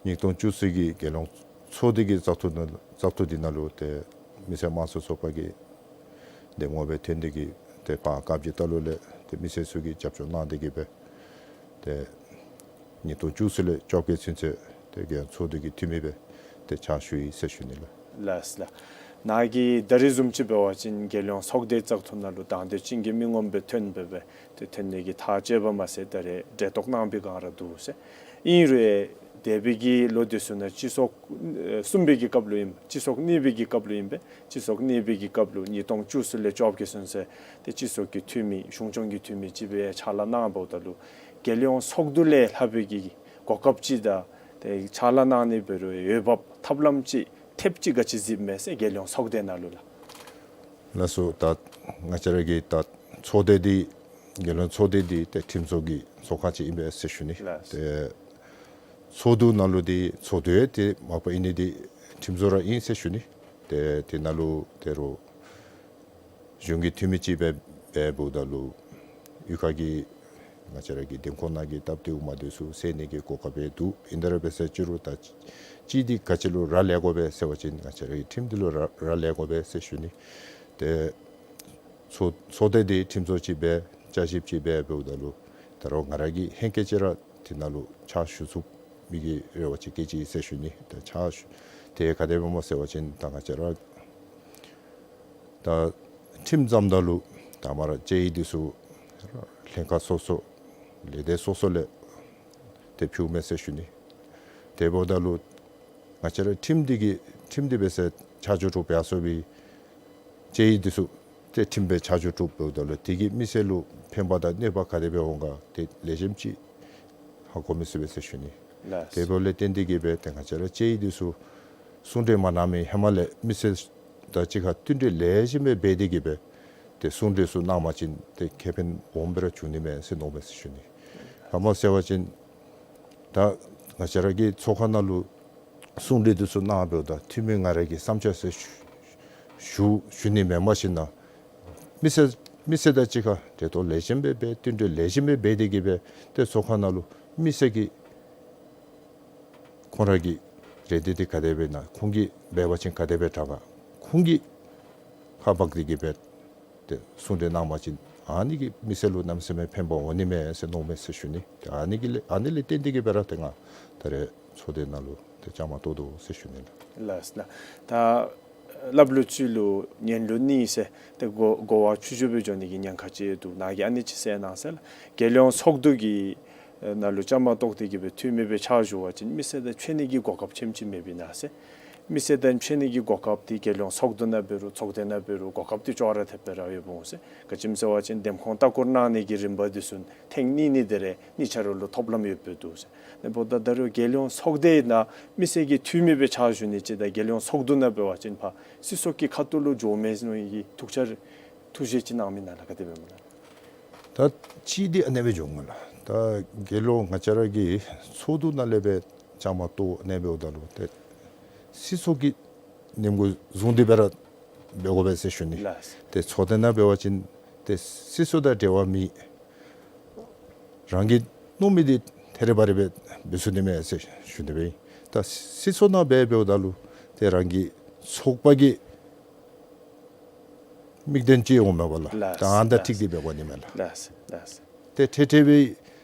ཉིས་སྟོང་བཅུ་གསུམ་གྱི་རྒྱལ་ཡོངས་ཚོགས་སྡེ་གི་བཙག་འཐུ་ནང་བཙག་འཐུ་འདི་ནང་ལུ་ཏེ་མི་སེར་དམངས་གཙོའི་ཚོགས་པ་གི་འདེམས་ངོ་སྦེ་ཐོན་ཏེ་གིས་ཏེ་ཕར་བཀའ་བརྒྱུད་ལྟ་ལོག་ལས་ཏེ་མི་སེར་ཚུ་གིས་རྒྱབ་སྐྱོར་གནང་སྟེ་གིས་སྦེ་ཏེ་ཉིས་སྟོང་བཅུ་གསུམ་ལས་བཅོ་བརྒྱད་ཚུན་ཚོད་ཏེ་རྒྱལ་ཡོངས་ཚོགས་སྡེ་གི་འཐུས་མི་སྦེ་ཏེ་ཕྱག་ཞུ་ཡི་ཟེར་ཞུ་ནི་ལགས། ལགས་ལགས། ནཱ་གིས་ད་རིས་བཟུམ་ཅིག་འབད་བ་ཅིན་རྒྱལ་ཡོངས་ཚོགས་སྡེའི་བཙག་འཐུ་ནང་ལུ་དང་འདོད་ཅན་གྱི་མི་ངོམ་སྦེ་ཐོན་སྦེ་སྦེ་ཏེ་ཐོན་ནི་གི་ཐག་བཅད་པ་མ་ཚད་ད་རེས་གྲལ་གཏོགས་གནང་བའི་བསྒང་ར་འདུག་ཟེར། ཨིན་རུང་འདས་པའི་གི་ལོ་འདི་ཚུ་ནང་སྤྱི་ཚོགས་ཨེ་གསུམ་པའི་གི་སྐབས་ལུ་ཨིན། སྤྱི་ཚོགས་གཉིས་པའི་གི་སྐབས་ལུ་ཨིན་པས། སྤྱི་ཚོགས་གཉིས་པའི་གི་སྐབས་ལུ་ཉིས་སྟོང་བཅུ་གསུམ་ལས་བཅོ་བརྒྱད་ཚུན་ཚོད་ཏེ་སྤྱི་ཚོགས་ཀྱི་འཐུས་མི་གཞུང་སྐྱོང་གི་འཐུས་མི་ཅིག་སྦེ་ཕྱག་ལཱ་གནང་འབདཝ་ད་ལུ་རྒྱལ་ཡོངས་ཚོགས་འདུ་ལས་ལྷག་པའི་གི་གོ་སྐབས་ཅིག་དང་ཏེ་ཕྱག་ལཱ་གནང་ནི་འབད་རུང་འོས་འབབ་ཐབས་ལམ་ཅིག་ཐེབས་ཅིག་ག་ཅི་གཟིགསཔ་མས་ཟེར་རྒྱལ་ཡོངས་ཚོགས་སྡེ་ནང་ལུ་ལགས། ལགས་སོ། ད་ང་བཅས་ར་གི་ད་ཚོགས་སྡེ་འདི་རྒྱལ་ཡོངས་ཚོགས་སྡེ་འདི་ཏེ་ཁྲིམས་བཟོ་གི་ཚོགས་ཁང་ཅིག་ཨིན་པས་ཟེར་ཞུ་ནི། ལགས། ཏེ་ཚོགས་འདུ་ནང་ལུ་འདི་ཚོགས་འདུ་ཡང་ཏེ་མ་པ་ཨིན་ནི་འདི་ཁྲིམས་བཟོ་ར་ཨིན་ཟེར་ཞུ་ནི། ཏེ་དེ་ནང་ལུ་ད་རུང་གཞུང་གི་འཐུས་མི་ཅིག་སྦེ་འབདཝ་ད་ལུ་གཡུས་ཁ་གི་ང་བཅས་ར་གི་འདེམས་ཁོངས་ནང་གི་སྟབས་བདེཝ་མ་བདེཝ་ཚུ་གསལ་ནི་གི་གོ་སྐབས་འདུག། ཨིན་ཏེ་ར་འབད་ཟེར་ཅི་རུང་ད་ཅི་འདི་ག་ཅི་ལུ་རག་ལས་དགོ་པས་ཟེར་བ་ཅིན་ང་བཅས་ར་གི་ཁྲིམས་འདི་ལུ་རག་རག་ལས་དགོ་པས་ཟེར་ཞུ་ནི། ཏེ་ཚོགས་ཚོགས་སྡེ་འདི་ཁྲིམས་བཟོ་ཅིག་སྦེ་བསྐྱར་ཞིབ་ཅིག་སྦེ་འབདཝ་ད་ལུ་ད་རུང་ང་ར་གིས་ཧེང་སྐལ་ཅིག་ར་དེ་ནང་ལུ་ཕྱག་ཞུ་ཚུགས་མི་གི་རེ་བ་ཅིག་བསྐྱེད་ཅི་ཟེར་ཞུ་ནི། ད་ཕྱག་ཞུ་དེ་ག་དེ་སྦེ་སྨོ་ཟེར་བ་ཅིན་ད་ང་བཅས་ར་ད་ཁྲིམས་བརྩམ་ད་ལུ་དང་པ་ར་དཔྱད་ཡིག་འདི་ཚུ་ལྷན་ཁག་སོ་སོ་ལས་སྡེ་སོ་སོ་ལས་ཏེ་ཕུལཝ་མས་ཟེར་ཞུ་ནི། དེ་འབདཝ་ད་ལུ་ང་བཅས་ར་ཁྲིམས་འདི་གི་ཁྲིམས་འདི་འབད་ཟེར་ཆ་འཇོག་གྲུབ་ཡར་སོང་བའི་དཔྱད་ཡིག་འདི་ཚུ་ཏེ་ཁྲིམས་སྦེ་ཆ་འཇོག་གྲུབ་འབདཝ་ད་ལུ་དེ་གིས་མི་སེར་ལུ་ཕན་པ་དང་གནོད་པ་ག་དེ་སྦེ་འོང་ག་ཏེ་ལེགས་ཤོམ་ཅིག་ཧ་གོ་མི་ཚུགས་པས་ཟེར་ཞུ་ནི། ལགས། དེ་འབདཝ་ལས་བརྟེན་ཏེ་གིས་སྦེ་ཏེ་ང་བཅས་ར་དཔྱད་ཡིག་འདི་ཚུ་གསུང་གྲོས་མ་གནང་མི་ཧེ་མ་ལས་མི་སེར་དང་གཅིག་ཁར་བསྟུན་གྲོས་ལེགས་ཤོམ་སྦེ་འབད་དེ་གིས་སྦེ་ཏེ་གསུང་གྲོས་ཚུ་གནང་པ་ཅིན་ཏེ་ཁེ་ཕན་སྦོམ་སྦེ་ར་འབྱུང་ནི་མས་ཟེར་མནོཝ་མས་ཟེར་ཞུ་ནི། ག་སྨོ་ཟེར་བ་ཅིན་ད་ང་བཅས་ར་གི་ཚོགས་ཁང་ནང་ལུ་གསུང་གྲོས་འདི་ཚུ་གནང་འབདཝ་ད་འཐུས་མི་ང་ར་གི་བསམ་འཆར་ཟེར་ཞུ་ཞུ་ཞུ་ནི་མེན་པར་ཞིན་ན་ མི་སེར་མི་སེར་དང་གཅིག་ཁར་འབྲེལ་གཏོགས་ལེགས་ཤོམ་སྦེ་འབད་བསྟུན་གྲོས་ལེགས་ཤོམ་སྦེ་འབད་དེ་གིས་སྦེ་ཏེ་ཚོགས་ཁང་ནང་ལུ་མི་སེར་གྱིས་ཁོང་ར་གི་རེ་འདུན་འདི་ག་དེ་སྦེ་ཨིན་ན་ཁོང་གིས་འབད་བ་ཅིན་ག་དེ་སྦེ་དྲག་ག་ཁོང་གིས་ཁ་འབག་སྟེ་གིས་སྦེ་ཏེ་གསུང་གྲོས་གནང་བ་ཅིན་ཨ་ནི་གིས་མི་སེར་ལུ་གནམ་མེད་ས་མེད་ཕན་པ་འོང་ནི་མས་ཟེར་མནོཝ་མས་ཟེར་ཞུ་ནི། ཏེ་ཨ་ནི་གི་ལས་ཨ་ནི་ལས་བརྟེན་ཏེ་གིས་སྦེ་ར་ཏེ་ང་ད་རེས་ཚོགས་སྡེ་ནང་ལུ་ཏེ་བཅའ་མར་གཏོགས་དོ་ཟེར་ཞུ་ནི་ལགས། ལགས་ལགས། ད་སླབ་ལུགས་ཚུ་ལུ་ཉན་ལུགས་ནི་ཟེར་ཏེ་གོ་གོ་བ་ཆུང་ཆུང་སྦེ་འགྱོ་ནི་གི་ཉེན་ཁ་ཅིག་འདུག། ནཱ་གིས་ཨ་ནི་ཅིག་གསལ་གནང་ཟེར་ལགས། རྒྱལ་ཡོངས་ཚོགས་འདུ་གི་ནང་ལུ་བཅའ་མར་གཏོགས་ཏེ་གིས་སྦེ་འཐུས་མི་སྦེ་ཕྱག་ཞུ་བ་ཅིན་མི་སེར་དང་འཕྱད་ནི་གི་གོ་སྐབས་ཆེམ་ཅིག་མེདཔ་ཨིན་ན་ཟེར། མི་སེར་དང་འཕྱད་ནི་གི་གོ་སྐབས་འདི་རྒྱལ་ཡོངས་ཚོགས་འདུ་ནང་འབད་རུང་ཚོགས་སྡེ་ནང་འབད་རུང་གོ་སྐབས་འདི་ཅོག་ར་འཐདཔ་སྦེ་ར་ཡོདཔ་འོང་ཟེར། ག་ཅི་སྨོ་ཟེར་བ་ཅིན་འདེམས་ཁོངས་ལྟ་སྐོར་གནང་ནི་གི་རིམ་པ་འདི་ཚུ་ཐེངས་གཉིས་གཉིས་དེ་རེ་གཉིས་ཆ་ར་ལུ་ཐོབ་ལམ་ཡོདཔ་སྦེ་འདུག་ཟེར། ཨ་ནི་འབདཝ་ད་ད་རེས་རྒྱལ་ཡོངས་ཚོགས་སྡེ་ནང་མི་སེར་གྱི་འཐུས་མི་སྦེ་ཕྱག་ཞུ་ནི་ཅིག་དང་རྒྱལ་ཡོངས་ཚོགས་འདུ་ནང་འབད་བ་ཅིན་ཕར་སྲིད་ཚོགས་ཀྱི་ཁ་ཐུག་ལུ་འགྱོ་མི་ཚུ་གི་ཐུགས་འཆར་ཐུགས་བཞེད་ཅིག་གནང་མི་ནང་ལུ་ག་དེ་སྦེ་སྨོ་ལགས། ད་ཅིག་འདི་ཨ་ནེ་སྦེ་འགྱོཝ་མས་ལགས། ད་རྒྱལ་ཡོངས་ང་བཅས་ར་གི་ཚོགས་འདུ་ནང་ལས་སྦེ་བཅའ་མར་གཏོགས་ཨ་ནེ་འབདཝ་ད་ལུ་ཏེ་སྲིད་ཚོགས་ཀྱི་ཉིནམ་གུ་བཟུང་སྟེ་སྦེ་ར་འབད་དགོ་པས་ཟེར་ཞུ་ནི། ལགས། ཏེ་ཚོགས་སྡེ་ནང་འབད་བ་ཅིན་ཏེ་སྲིད་ཚོགས་དང་འབྲེལ་བ་མེད། རང་གིས་མནོ་མི་འདི་ཐད་རི་བ་རི་སྦེ་འབད་ཚུགས་ནི་མས་ཟེར་ཞུ་ནི་སྦེ། ད་སྲིད་ཚོགས་ནང་སྦེ་འབདཝ་ད་ལུ་ཏེ་རང་གི་ཚོགས་པ་གི་དམིགས་དོན་ཅིག་འོང་མས་པ་ལགས། ལགས། ད་ཨ་ནི་དང་ལགས། འཁྲིལ་ཏེ་འབད་དགོ་ནི་མས་ལགས། ལགས་ལགས། ཏེ་ཐད་ཐད་སྦེ་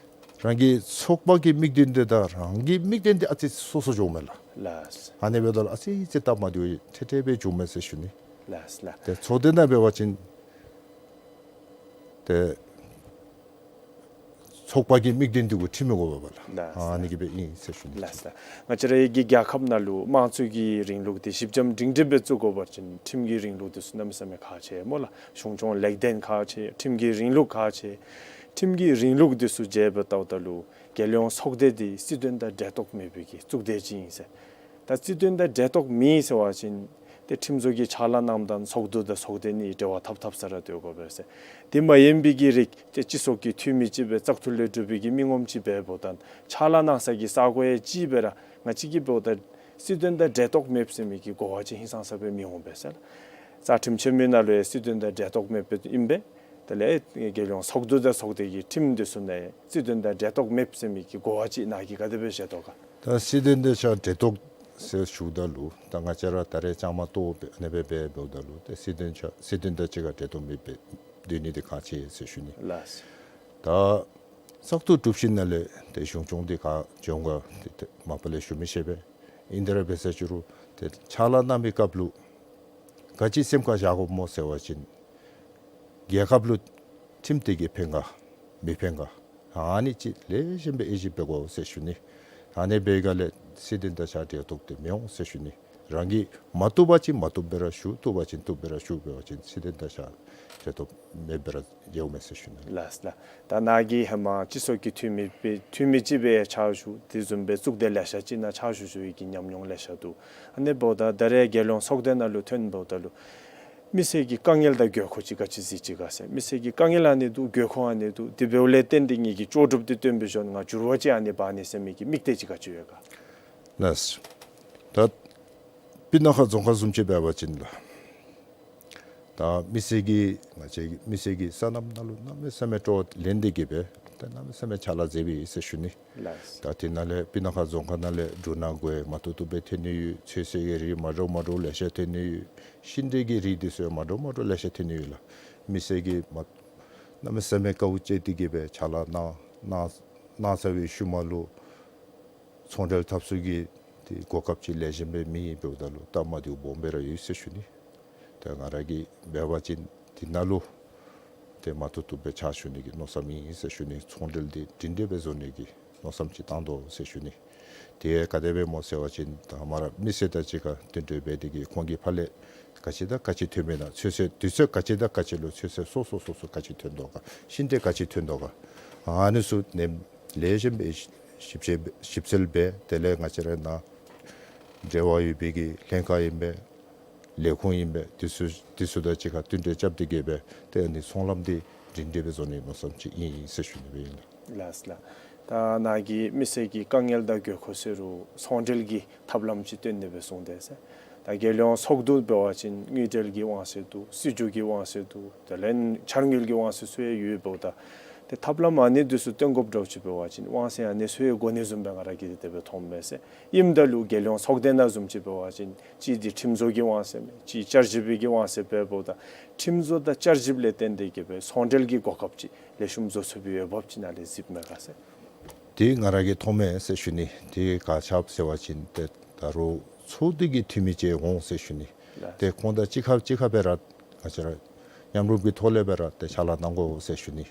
རང་གི་ཚོགས་པ་གི་དམིགས་དོན་འདི་དང་རང་གི་དམིགས་དོན་འདི་ཨ་ཙི་སོ་སོ་འགྱོཝ་མས་ལགས། ལགས། ཨ་ནི་འབདཝ་ད་ལུ་ཨ་ཙི་ཙི་སྟབས་མ་བདེཝ་ཐད་ཐད་སྦེ་འགྱོཝ་མས་ཟེར་ཞུ་ནི། ལགས་ལགས། ཏེ་ཚོགས་སྡེ་ནང་འབད་བ་ཅིན་ཏེ་ཚོགས་པ་གི་དམིགས་དོན་འདི་གུ་འཁྲིལ་མི་དགོ་པས་པ་ལགས། ལགས། ཨ་ནི་གིས་སྦེ་ཨིན་ཟེར་ཞུ་ནི། ལགས་ལགས། ང་བཅས་ར་གི་རྒྱལ་ཁབ་ནང་ལུ་དམངས་གཙོ་གི་རིང་ལུགས་འདི་ཞིབ་འཇམ་སྒྲིང་སྒྲི་སྦེ་བཙུགས་དགོ་པ་ཅིན་ཁྲིམས་ཀྱི་རིང་ལུགས་འདི་ཚུ་གནམ་མེད་ས་མེད་ཁག་ཆེ་སྨོ་ལགས། གཞུང་སྐྱོང་ལེགས་ལྡན་ཁག་ཆེ། ཁྲིམས་ཀྱི་རིང་ལུགས་ཁག་ཆེ། ཁྲིམས་ཀྱི་རིང་ལུགས་འདི་ཚུ་མཇལ་བར་བལྟཝ་ད་ལུ་རྒྱལ་ཡོངས་ཚོགས་སྡེ་འདི་སྲིད་དོན་དང་འབྲེལ་གཏོགས་མེད་པའི་གི་གཙུག་སྡེ་ཅིག་ཨིན་ཟེར། ད་སྲིད་དོན་དང་འབྲེལ་གཏོགས་མེད་ཟེར་བ་ཅིན་ཏེ་ཁྲིམས་བཟོ་གི་ཕྱག་ལཱ་གནངམ་ད་ཚོགས་འདུ་དང་ཚོགས་སྡེ་གཉིས་འབྲེལ་བ་འཐབ་འཐབ་ས་ར་སྡོད་དགོ་པས་ཟེར། དེ་མ་ཡིན་པའི་གི་རིགས་ཏེ་སྤྱི་ཚོགས་ཀྱི་འཐུས་མི་ཅིག་སྦེ་བཙག་འཐུ་ལས་གྲུབ་པའི་གི་མི་ངོམ་ཅིག་འབདཝ་ད་ཕྱག་ལཱ་གནང་ས་གི་ས་གོ་ཡང་གཅིག་སྦེ་ར་ང་བཅས་ཀྱིས་འབདཝ་ད་སྲིད་དོན་དང་འབྲེལ་གཏོགས་མེདཔ་ཟེར་མི་གི་གོ་བ་ཅིག་ཧིང་སངས་ས་སྦེ་མི་འོང་པས་ཟེར། རྩ་ཁྲིམས་ཆེན་མོའི་ནང་ལུ་ཡང་སྲིད་དོན་དང་འབྲེལ་གཏོགས་མེདཔ་ཨིན་པས། དེ་ལས་རྒྱལ་ཡོངས་ཚོགས་འདུ་དང་ཚོགས་སྡེ་གི་ཁྲིམས་འདི་ཚུ་ནང་སྲིད་དོན་དང་འབྲེལ་གཏོགས་མེདཔ་ཟེར་མི་གི་གོ་བ་ཅིག་ནཱ་གིས་ག་དེ་སྦེ་བཞེས་དོ་ག། ད་སྲིད་དོན་དང་ཕྱག་འབྲེལ་གཏོགས་ཟེར་ཞུཝ་ད་ལུ་ད་ང་བཅས་ར་ད་རེས་བཅའ་མར་གཏོགས་ཨ་ནེ་སྦེ་འབད་འབདཝ་ད་ལུ་ཏེ་སྲིད་དོན་ཕྱག་སྲིད་དོན་དང་གཅིག་ཁར་འབྲེལ་གཏོགས་མེད་པའི་སྡོད་ནི་འདི་ཁག་ཆེ་ཟེར་ཞུ་ནི། ལགས། ད་བཙག་འཐུ་གྲུབ་ཞིནམ་ལས་ཏེ་གཞུང་སྐྱོང་འདི་ག་བྱོན་ག་ཏེ་ཏེ་མ་པ་ལས་ཞུ་མི་ཤེས་པས། ཨིན་དེ་ར་འབད་ས་ཅིག་རུང་ཏེ་ཕྱག་ལཱ་གནང་མི་སྐབས་ལུ་ག་ཅི་སེམས་ཁར་བཞག་དགོཔ་སྨོ་ཟེར་བ་ཅིན་རྒྱལ་ཁབ་ལུ་ཁྲིམས་འདི་གིས་ཕན་ག་མི་ཕན་ག་ཨ་ནི་ཅིག་ལེགས་ཤོམ་སྦེ་དབྱེ་ཞིབ་འབད་དགོ་ཟེར་ཞུ་ནི། ཨ་ནི་འབད་ག་ལས་སྲིད་དོན་དང་ཕྱག་འབྲེལ་གཏོགས་འདི་མི་འོང་ཟེར་ཞུ་ནི། རང་གིས་མ་བཏུབ་པ་ཅིན་མ་བཏུབ་སྦེ་ར་ཞུ། བཏུབ་པ་ཅིན་བཏུབ་སྦེ་ར་ཞུ་འབད་བ་ཅིན་སྲིད་དོན་དང་ཕྱག་འབྲེལ་གཏོགས་མེད་པར་འགྱོཝ་མས་ཟེར་ཞུ་ནི། ལགས་ལགས། ད་ནཱ་གིས་ཧེ་མ་སྤྱི་ཚོགས་ཀྱི་འཐུས་མི་སྦེ་འཐུས་མི་ཅིག་སྦེ་ཕྱག་ཞུ། དེ་བཟུམ་སྦེ་གཙུག་སྡེ་ལེ་ཤ་ཅིག་ནང་ཕྱག་ཞུ་ཞུ་བའི་གི་ཉམས་མྱོང་ལེ་ཤ་འདུག། ཨ་ནི་འབདཝ་ད་ད་རེས་རྒྱལ་ཡོངས་ཚོགས་སྡེ་ནང་ལུ་ཐོན་འབདཝ་ད་ལུ་མི་སེར་གྱི་དཀའ་ངལ་དང་དགོས་མཁོ་ཅིག་ག་ཅི་གཟིགས་ཅི་ག་ཟེར། མི་སེར་གྱི་དཀའ་ངལ་ཨ་ནི་འདུག། དགོས་མཁོ་ཨ་ནི་འདུག། དེ་འབདཝ་ལས་བརྟེན་ཏེ་ངེ་གི་ལྕོགས་གྲུབ་འདི་སྟོན་པའི་ཞོར་ང་འགྱུར་བ་ཅིག་ཨ་ནི་འབག་ནི་ཟེར་མི་གི་དམིགས་གཏད་ཅིག་ག་ཅི་ཡོད་ག། ལགས། ད་སྤུ་ན་ཁ་རྫོང་ཁག་བཟུམ་ཅིག་འབད་བ་ཅིན་ལགས། ད་མི་སེར་གྱིས་ང་བཅས་ཀྱི་མི་སེར་གྱིས་སོ་ནམ་ནང་ལུ་གནམ་མེད་ས་མེད་སྤྲོ་བ་ལེན་ཏེ་གིས་སྦེ་ད་གནམ་མེད་ས་མེད་ཕྱག་ལཱ་མཛད་པས་ཟེར་ཞུ་ནི། ལགས། ད་དེ་ནང་ལས་སྤུ་ན་ཁ་རྫོང་ཁག་ནང་ལས་འབྲུ་སྣ་དགོས་མ་ཐུབ་ཐུབ་སྦེ་ཐོན་ནི་ཡོད། ཚོད་བསྲེ་གི་རིགས་མ་འདྲཝ་མ་འདྲཝ་ལེ་ཤ་ཐོན་ནི་ཡོད། ཤིང་འབྲས་ཀྱི་རིགས་འདི་ཚུ་ཡང་མ་འདྲཝ་མ་འདྲཝ་ལེ་ཤ་ཐོན་ནི་ཡོད་ལགས། མི་སེར་གྱིས་མ་གནམ་མེད་ས་མེད་དཀའཝ་སྤྱད་དེ་གིས་སྦེ་ཕྱག་ལཱ་གནང་གནང་གནང་ཚར་བའི་ཤུལ་མ་ལུ་ཚོང་འབྲེལ་འཐབ་ས་གི་ཏེ་གོ་སྐབས་ཅིག་ལེགས་ཤོམ་སྦེ་མེད་འབདཝ་ད་ལུ་སྟབས་མ་བདེཝ་སྦོམ་སྦེ་ར་ཡོད་ཟེར་ཞུ་ནི། ཏེ་ང་ར་གིས་འབད་བ་ཅིན་དེ་ནང་ལུ་ཏེ་མ་ཐུབ་ཐུབ་སྦེ་ཕྱག་ཞུ་ནི་གི་མནོ་བསམ་ཨིན་ཟེར་ཞུ་ནི། ཚོང་འབྲེལ་འདི་སྒྲིང་སྒྲི་སྦེ་བཟོ་ནི་གི་མནོ་བསམ་ཅིག་བཏང་དོ་ཟེར་ཞུ་ནི། དེ་ག་དེ་སྦེ་སྨོ་ཟེར་བ་ཅིན་ད་ཧེ་མ་ར་མི་སེར་དང་གཅིག་ཁར་བསྟུན་གྲོས་འབད་དེ་གིས་ཁོང་གི་ཕར་ལས་ག་ཅི་དང་ག་ཅི་ཐོན་མི་ན་ཚོད་བསྲེ་དུས་ཚོད་ག་ཅི་དང་ག་ཅི་ལུ་ཚོད་བསྲེ་སོ་སོ་སོ་སོ་ག་ཅི་ཐོན་དོ་ག་ཤིང་འབྲས་ག་ཅི་ཐོན་དོ་ག་ཨ་ནི་ཚུ་ནེམ་ལེགས་ཤོམ་སྦེ་ཞིབ་དཔྱད་ཞིབ་འཚོལ་འབད། དེ་ལས་ང་བཅས་ར་ནཱ་འབྲེལ་བ་ཡོད་པའི་གི་ལྷན་ཁག་ཨིན་པས། ལས་ཁུངས་ཨིན་པས། དེ་ཚུ་དེ་ཚུ་དང་གཅིག་ཁར་བསྟུན་གྲོས་རྐྱབ་སྟེ་གིས་སྦེ་ཏེ་ཨ་ནི་ཚོང་ལམ་འདི་སྒྲིང་སྒྲི་སྦེ་བཟོ་ནི་མནོ་བསམ་ཅིག་ཨིན་ཟེར་ཞུ་ནི་སྦེ་ཨིན་ལགས། ལགས་ལགས། ད་ནཱ་གིས་མི་སེར་གྱི་དཀའ་ངལ་དང་དགོས་མཁོ་ཟེར་རུང་ཚོང་འབྲེལ་གྱི་ཐབས་ལམ་ཅིག་སྟོན་ནི་སྦེ་གསུངས་ཏེ་ཟེར། ད་རྒྱལ་ཡོངས་ཚོགས་འདུ་འབད་བ་ཅིན་དངུལ་འབྲེལ་གྱི་དབང་ཚད་འདུག། སྲིད་ཇུས་ཀྱི་དབང་ཚད་འདུག། དེ་ལས་འཆར་དངུལ་གྱི་དབང་ཚད་ཚུ་ཡང་ཡོདཔ་ད་ཏེ་ཐབས་ལམ་ཨ་ནི་འདི་ཚུ་སྟོན་དགོཔ་འདྲཝ་ཅིག་འབད་བ་ཅིན་དབང་ཚད་ཨ་ནི་ཚུ་ཡང་དགོ་ནི་བཟུམ་སྦེ་ང་ར་གིས་དེ་སྦེ་མཐོངམ་མས་ཟེར། ཨིནམ་ད་ལུ་རྒྱལ་ཡོངས་ཚོགས་སྡེ་ནང་བཟུམ་ཅིག་འབད་བ་ཅིན་གཅིག་འདི་ཁྲིམས་བཟོ་གི་དབང་ཚད་མས། གཅིག་བསྐྱར་ཞིབ་ཀྱི་དབང་ཚད་འབདཝ་ད་ཁྲིམས་བཟོ་དང་བསྐྱར་ཞིབ་ལས་བརྟེན་ཏེ་གིས་སྦེ་ཚོང་འབྲེལ་གྱི་གོ་སྐབས་ཅིག་ལེགས་ཤོམ་བཟོ་ཚུགས་པའི་འོས་འབབ་ཅིག་ནཱ་ལས་གཟིགསཔ་མས་ག་ཟེར། དེ་ང་ར་གིས་མཐོངམ་མས་ཟེར་ཞུ་ནི། དེ་ག་ཅི་འབད་ཟེར་བ་ཅིན་ཏེ་ད་རུང་ཚོགས་འདུ་གི་འཐུས་མི་ཅིག་འོང་ཟེར་ཞུ་ནི། ལགས། ཏེ་ཁོང་དང་གཅིག་ཁར་གཅིག་ཁར་སྦེ་ར་ང་བཅས་ར་མཉམ་རུབ་ཀྱི་ཐོག་ལས་སྦེ་ར་ཏེ་ཕྱག་ལཱ་གནང་དགོ་ཟེར་ཞུ་ནི།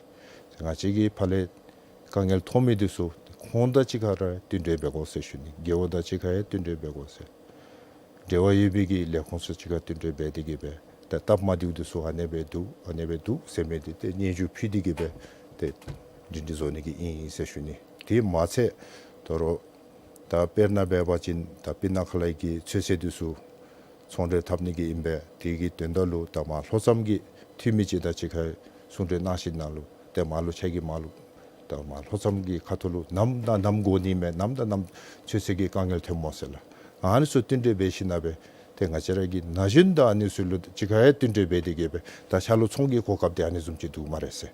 ང་བཅས་ཀྱི་ཕར་ལས་དཀའ་ངལ་མཐོང་མི་འདི་ཚུ་ཁོང་དང་གཅིག་ཁར་ར་བསྟུན་གྲོས་འབད་དགོ་ཟེར་ཞུ་ནི། རྒེད་འོག་དང་གཅིག་ཁར་ཡང་བསྟུན་གྲོས་འབད་དགོ་ཟེར། འབྲེལ་བ་ཡོད་པའི་གི་ལས་ཁུངས་ཚུ་གཅིག་ཁར་བསྟུན་གྲོས་འབད་དེ་གིས་སྦེ་ད་སྟབས་མ་བདེཝ་འདི་ཚུ་ཨ་ནེ་སྦེ་འདུག་ཨ་ནེ་སྦེ་འདུག་ཟེར་མི་འདི་ཏེ་སྙན་ཞུ་ཕུལ་ཏེ་གིས་སྦེ་ཏེ་སྒྲིང་སྒྲི་བཟོ་ནི་གི་ཨིན་ཟེར་ཞུ་ནི། དེ་མ་ཚད་ད་རུང་ད་དཔེར་ན་འབད་བ་ཅིན་ད་སྤུ་ན་ཁ་ལ་གི་ཚོད་བསྲེ་འདི་ཚུ་ཚོང་འབྲེལ་འཐབ་ནི་གི་ཨིན་པས། དེ་གི་དོན་དག་ལུ་ད་མར་ལྷོ་མཚམས་ཀྱི་འཐུས་མི་ཅིག་དང་གཅིག་ཁར་གསུང་གྲོས་གནང་ཞིནམ་ལས་ཏེ་མར་ལུ་ཕྱི་གི་མར་ལུ་ད་མར་ལྷོ་མཚམས་ཀྱི་ཁ་ཐུག་ལུ་ནམ་དང་ནམ་དགོ་ནི་མས། ནམ་དང་ནམ་ཚོད་བསྲེ་གི་དཀའ་ངལ་ཐོནམ་སྨོ་ཟེར་ལགས། ཨ་ནི་ཚུ་བསྟུན་གྲོས་འབད་ཞིནམ་ལས་ཏེ་ང་བཅས་ར་གི་ན་གཞོན་དང་ཨ་ནི་ཚུ་ལུ་གཅིག་ཁར་ཡང་བསྟུན་གྲོས་འབད་དེ་གིས་སྦེ་ད་ཕྱི་ལུ་ཚོང་གི་གོ་སྐབས་འདི་ཨ་ནི་བཟུམ་ཅིག་འདུག་སྨ་རེ་ཟེར།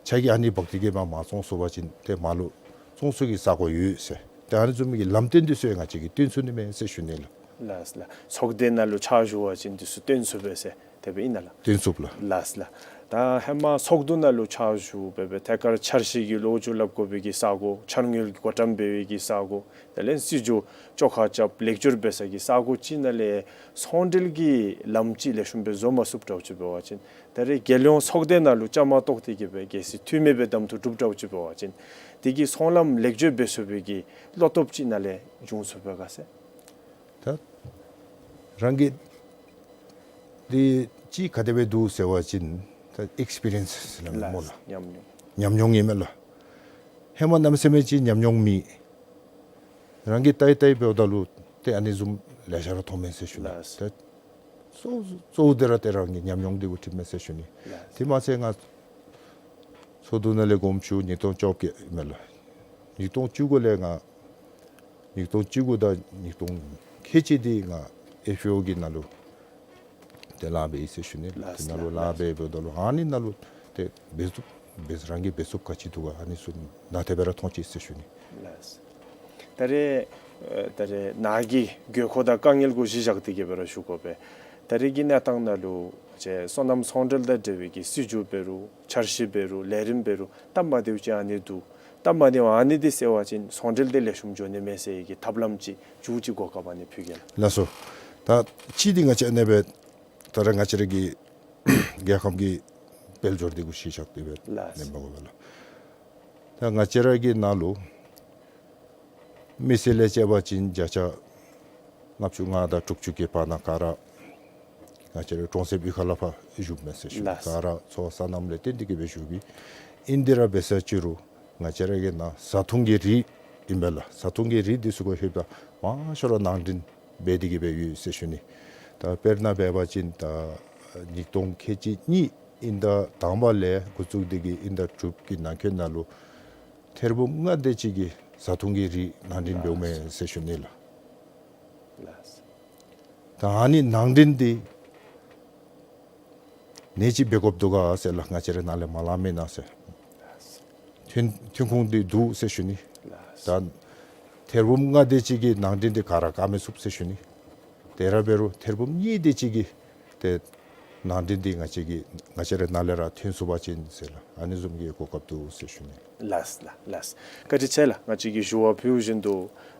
ཕྱི་གི་ཨ་ནི་འབག་སྟེ་གིས་སྦེ་མར་བཙོང་ཚུགས་པ་ཅིན་ཏེ་མར་ལུ་བཙོང་ཚུགས་ཀྱི་ས་གོ་ཡོད་ཟེར། ཏེ་ཨ་ནི་བཟུམ་གྱི་ལམ་སྟོན་འདི་ཚུ་ཡང་ང་བཅས་ཀྱིས་སྟོན་ཚུགས་ནི་མས་ཟེར་ཞུ་ནི་ལགས། ལགས་ལགས། ཚོགས་སྡེ་ནང་ལུ་ཕྱག་ཞུ་བ་ཅིན་འདི་ཚུ་སྟོན་ཚུགས་པས་ཟེར། དེ་སྦེ་ཨིན་ན་ལགས། སྟོན་ཚུགས་ལགས། ལགས་ལགས། ད་ཧེ་མ་ཚོགས་འདུ་ནང་ལུ་ཕྱག་ཞུ་སྦེ་སྦེ་ཐད་ཀར་འཆར་གཞི་གི་ལོ་རྒྱུས་སླབ་དགོ་པའི་གི་ས་གོ་འཆར་དངུལ་གྱི་བགོ་བཀྲམ་འབད་བའི་གི་ས་གོ་དེ་ལས་སྲིད་ཇུས་བཅོ་ཁ་རྐྱབ་ལེགས་བཅོས་འབད་ས་གི་ས་གོ་ཅིག་ནང་ལས་ཚོང་འབྲེལ་གྱི་ལམ་ཅིག་ལེགས་ཤོམ་སྦེ་བཟོ་མ་ཚུགསཔ་འདྲཝ་ཅིག་འབད་བ་ཅིན་ད་རེས་རྒྱལ་ཡོངས་ཚོགས་སྡེ་ནང་ལུ་བཅའ་མར་གཏོགས་ཏེ་གིས་སྦེ་རྒྱལ་སྲིད་འཐུས་མི་སྦེ་གདམ་འཐུ་གྲུབ་འདྲཝ་ཅིག་འབད་བ་ཅིན་དེ་གིས་ཚོང་ལམ་ལེགས་བཅོས་འབད་ཚུགས་པའི་གི་བློ་སྟོབས་ཅིག་ནཱ་ལས་འབྱུང་ཚུགས་པས་ག་ཟེར། ད་རང་གི་འདི་ཅིག་ག་དེ་སྦེ་འདུག་ཟེར་བ་ཅིན་ད་ཨེགསི་པི་རི་ཡེནསི་ཟེར་སླབ་མས་སྨོ་ལགས། ཉམས་མྱོང་། ཉམས་མྱོང་ཨིན་མས་ལགས། ཧེ་མ་གནམ་མེད་ས་མེད་ཅིག་ཉམས་མྱོང་མེད། རང་གིས་བལྟ་བལྟ་འབདཝ་ད་ལུ་ཏེ་ཨ་ནི་བཟུམ་ལེ་ཤ་ར་མཐོངམ་མས་ཟེར་ཞུ་ནི། ལགས། ཏེ་གཙོ་གཙོ་བོ་འདི་ར་ཏེ་རང་གི་ཉམས་མྱོང་འདི་གུ་འཁྲིལཝ་མས་ཟེར་ཞུ་ནི། ལགས། དེ་མ་ཚད་ང་ཚོགས་འདུ་ནང་ལས་དགོངསམ་ཞུ་ཉིས་སྟོང་བཅོ་བརྒྱད་ཨིན་མས་ལགས། ཉིས་སྟོང་བཅུ་དགུ་ལས་ང་ཉིས་སྟོང་བཅུ་དགུ་དང་ཉིས་སྟོང་ཁལ་གཅིག་འདི་ང་ཨེཕ་ཨེ་ཨོ་གི་ནང་ལུ་ཏེ་ལཱ་འབད་ཡི་ཟེར་ཞུ་ནི། ལགས། ཏེ་ནཱ་ལུ་ལགས། ལཱ་འབད་འབདཝ་ད་ལུ་ཨ་ནི་ནང་ལུ་ཏེ་འབད་ཚུགས་འབད་རང་གིས་འབད་ཚུགསཔ་ག་ཅི་འདུག་ག་ཨ་ནི་ཚུ་ནཱ་དེ་སྦེ་ར་མཐོང་ཅི་ཟེར་ཞུ་ནི། ལགས། ད་རེས་ཨེ་ད་རེས་ནཱ་གི་དགོས་མཁོ་དང་དཀའ་ངལ་གུ་གཞི་བཞག་སྟེ་གིས་སྦེ་ར་ཞུ་དགོ་པས། ད་རེས་ཀྱི་གནས་སྟངས་ནང་ལུ་ཅིག་སོ་ནམ་ཚོང་འབྲེལ་དང་འབྲེལ་བའི་གི་སྲིད་ཇུས་འབད་རུང་འཆར་གཞི་འབད་རུང་ལས་རིམ་འབད་རུང་སྟབས་མ་བདེཝ་ཅིག་ཨ་ནི་འདུག། སྟབས་མ་བདེཝ་ཨ་ནི་འདི་སེལ་བ་ཅིན་ཚོང་འབྲེལ་འདི་ལེགས་ཤོམ་འགྱོ་ནི་མས་ཟེར་བའི་གི་ཐབས་ལམ་ཅིག་མཇུག་ཅིག་གོ་སྐབས་ཨ་ནི་ཕུལ་གེ་ལགས། ལགས་སོ། ད་ཅི་འདི་ང་བཅས་ཨ་ནེ་སྦེ་ད་རེས་ང་བཅས་ར་གི་རྒྱལ་ཁམས་ཀྱི་དཔལ་འབྱོར་འདི་གུ་གཞི་བཞག་སྟེ་སྦེ་ལགས། ནེམ་པ་གོ་བས་ལགས། ད་ང་བཅས་ར་གི་ནང་ལུ་མི་སེར་ལས་བཅད་པ་ཅིན་བརྒྱ་ཆ་ལྔ་བཅུ་ང་དང་དྲུག་ཅུ་གི་བར་ན་ག་ར་ང་བཅས་ར་གྲོང་གསེབ་གཡུས་ཁ་ལས་ཕར་བཞུགསཔ་མས་ཟེར་ཞུ་ནི། ལགས། ག་ར་འཚོ་བ་སོ་ནམ་ལས་བརྟེན་ཏེ་གིས་སྦེ་བཞུགས་པའི་ཨིན་ཏེ་ར་འབད་ས་ཅི་རུང་ང་བཅས་ར་གི་ནཱ་བཟའ་འཐུང་གི་རིགས་ཨིན་པས་ལགས། བཟའ་འཐུང་གི་རིགས་འདི་ཚུ་གུ་ལྷོདཔ་ད་མང་ཤོས་ར་ནང་འདྲེན་འབད་དེ་གིས་སྦེ་ཡོད་ཟེར་ཞུ་ནི། ད་དཔེར་ན་འབད་བ་ཅིན་ད་ཉིས་སྟོང་ཁལ་གཅིག་གཉིས་དབྱིན་ཟླ་དང་པ་ལས་འགོ་བཙུགས་ཏེ་གིས་དབྱིན་ཟླ་དྲུག་གི་ནང་འཁོད་ནང་ལུ་ཐེར་འབུམ་ལྔ་དེ་ཅིག་གི་བཟའ་འཐུང་གི་རིགས་ནང་འདྲེན་འབདཝ་མས་ཟེར་ཞུ་ནི་ལགས། ལགས། ད་ཨ་ནི་ནང་འདྲེན་འདི་ནེ་ཅིག་འབད་དགོཔ་འདུག་ག་ཟེར་ལགས། ང་བཅས་ར་ནཱ་ལས་མ་ལང་མེན་ན་ཟེར། ཐོན་ཐོན་ཁུངས་འདི་འདུག་ཟེར་ཞུ་ནི། ལགས། ད་ཐེར་འབུམ་ལྔ་དེ་ཅིག་གི་ནང་འདྲེན་འདི་ག་ར་བཀག་མི་ཚུགས་ཟེར་ཞུ་ནི། དེ་ར་འབད་རུང་ཐེར་འབུམ་གཉིས་དེ་ཅིག་གི་ཏེ་ནང་འདྲེན་འདི་ང་བཅས་ཀྱི་ང་བཅས་ར་ནཱ་ལས་ར་ཐོན་ཚུགས་པ་ཅིན་ཟེར་ལགས། ཨ་ནི་བཟུམ་གྱི་གོ་སྐབས་འདུག་ཟེར་ཞུ་ནི། ལགས་ལགས་ལགས། བཀའ་དྲིན་ཆེ་ལགས། ང་བཅས་ཀྱིས་ཞུ་བ་ཕུལ་བཞིན་དུ་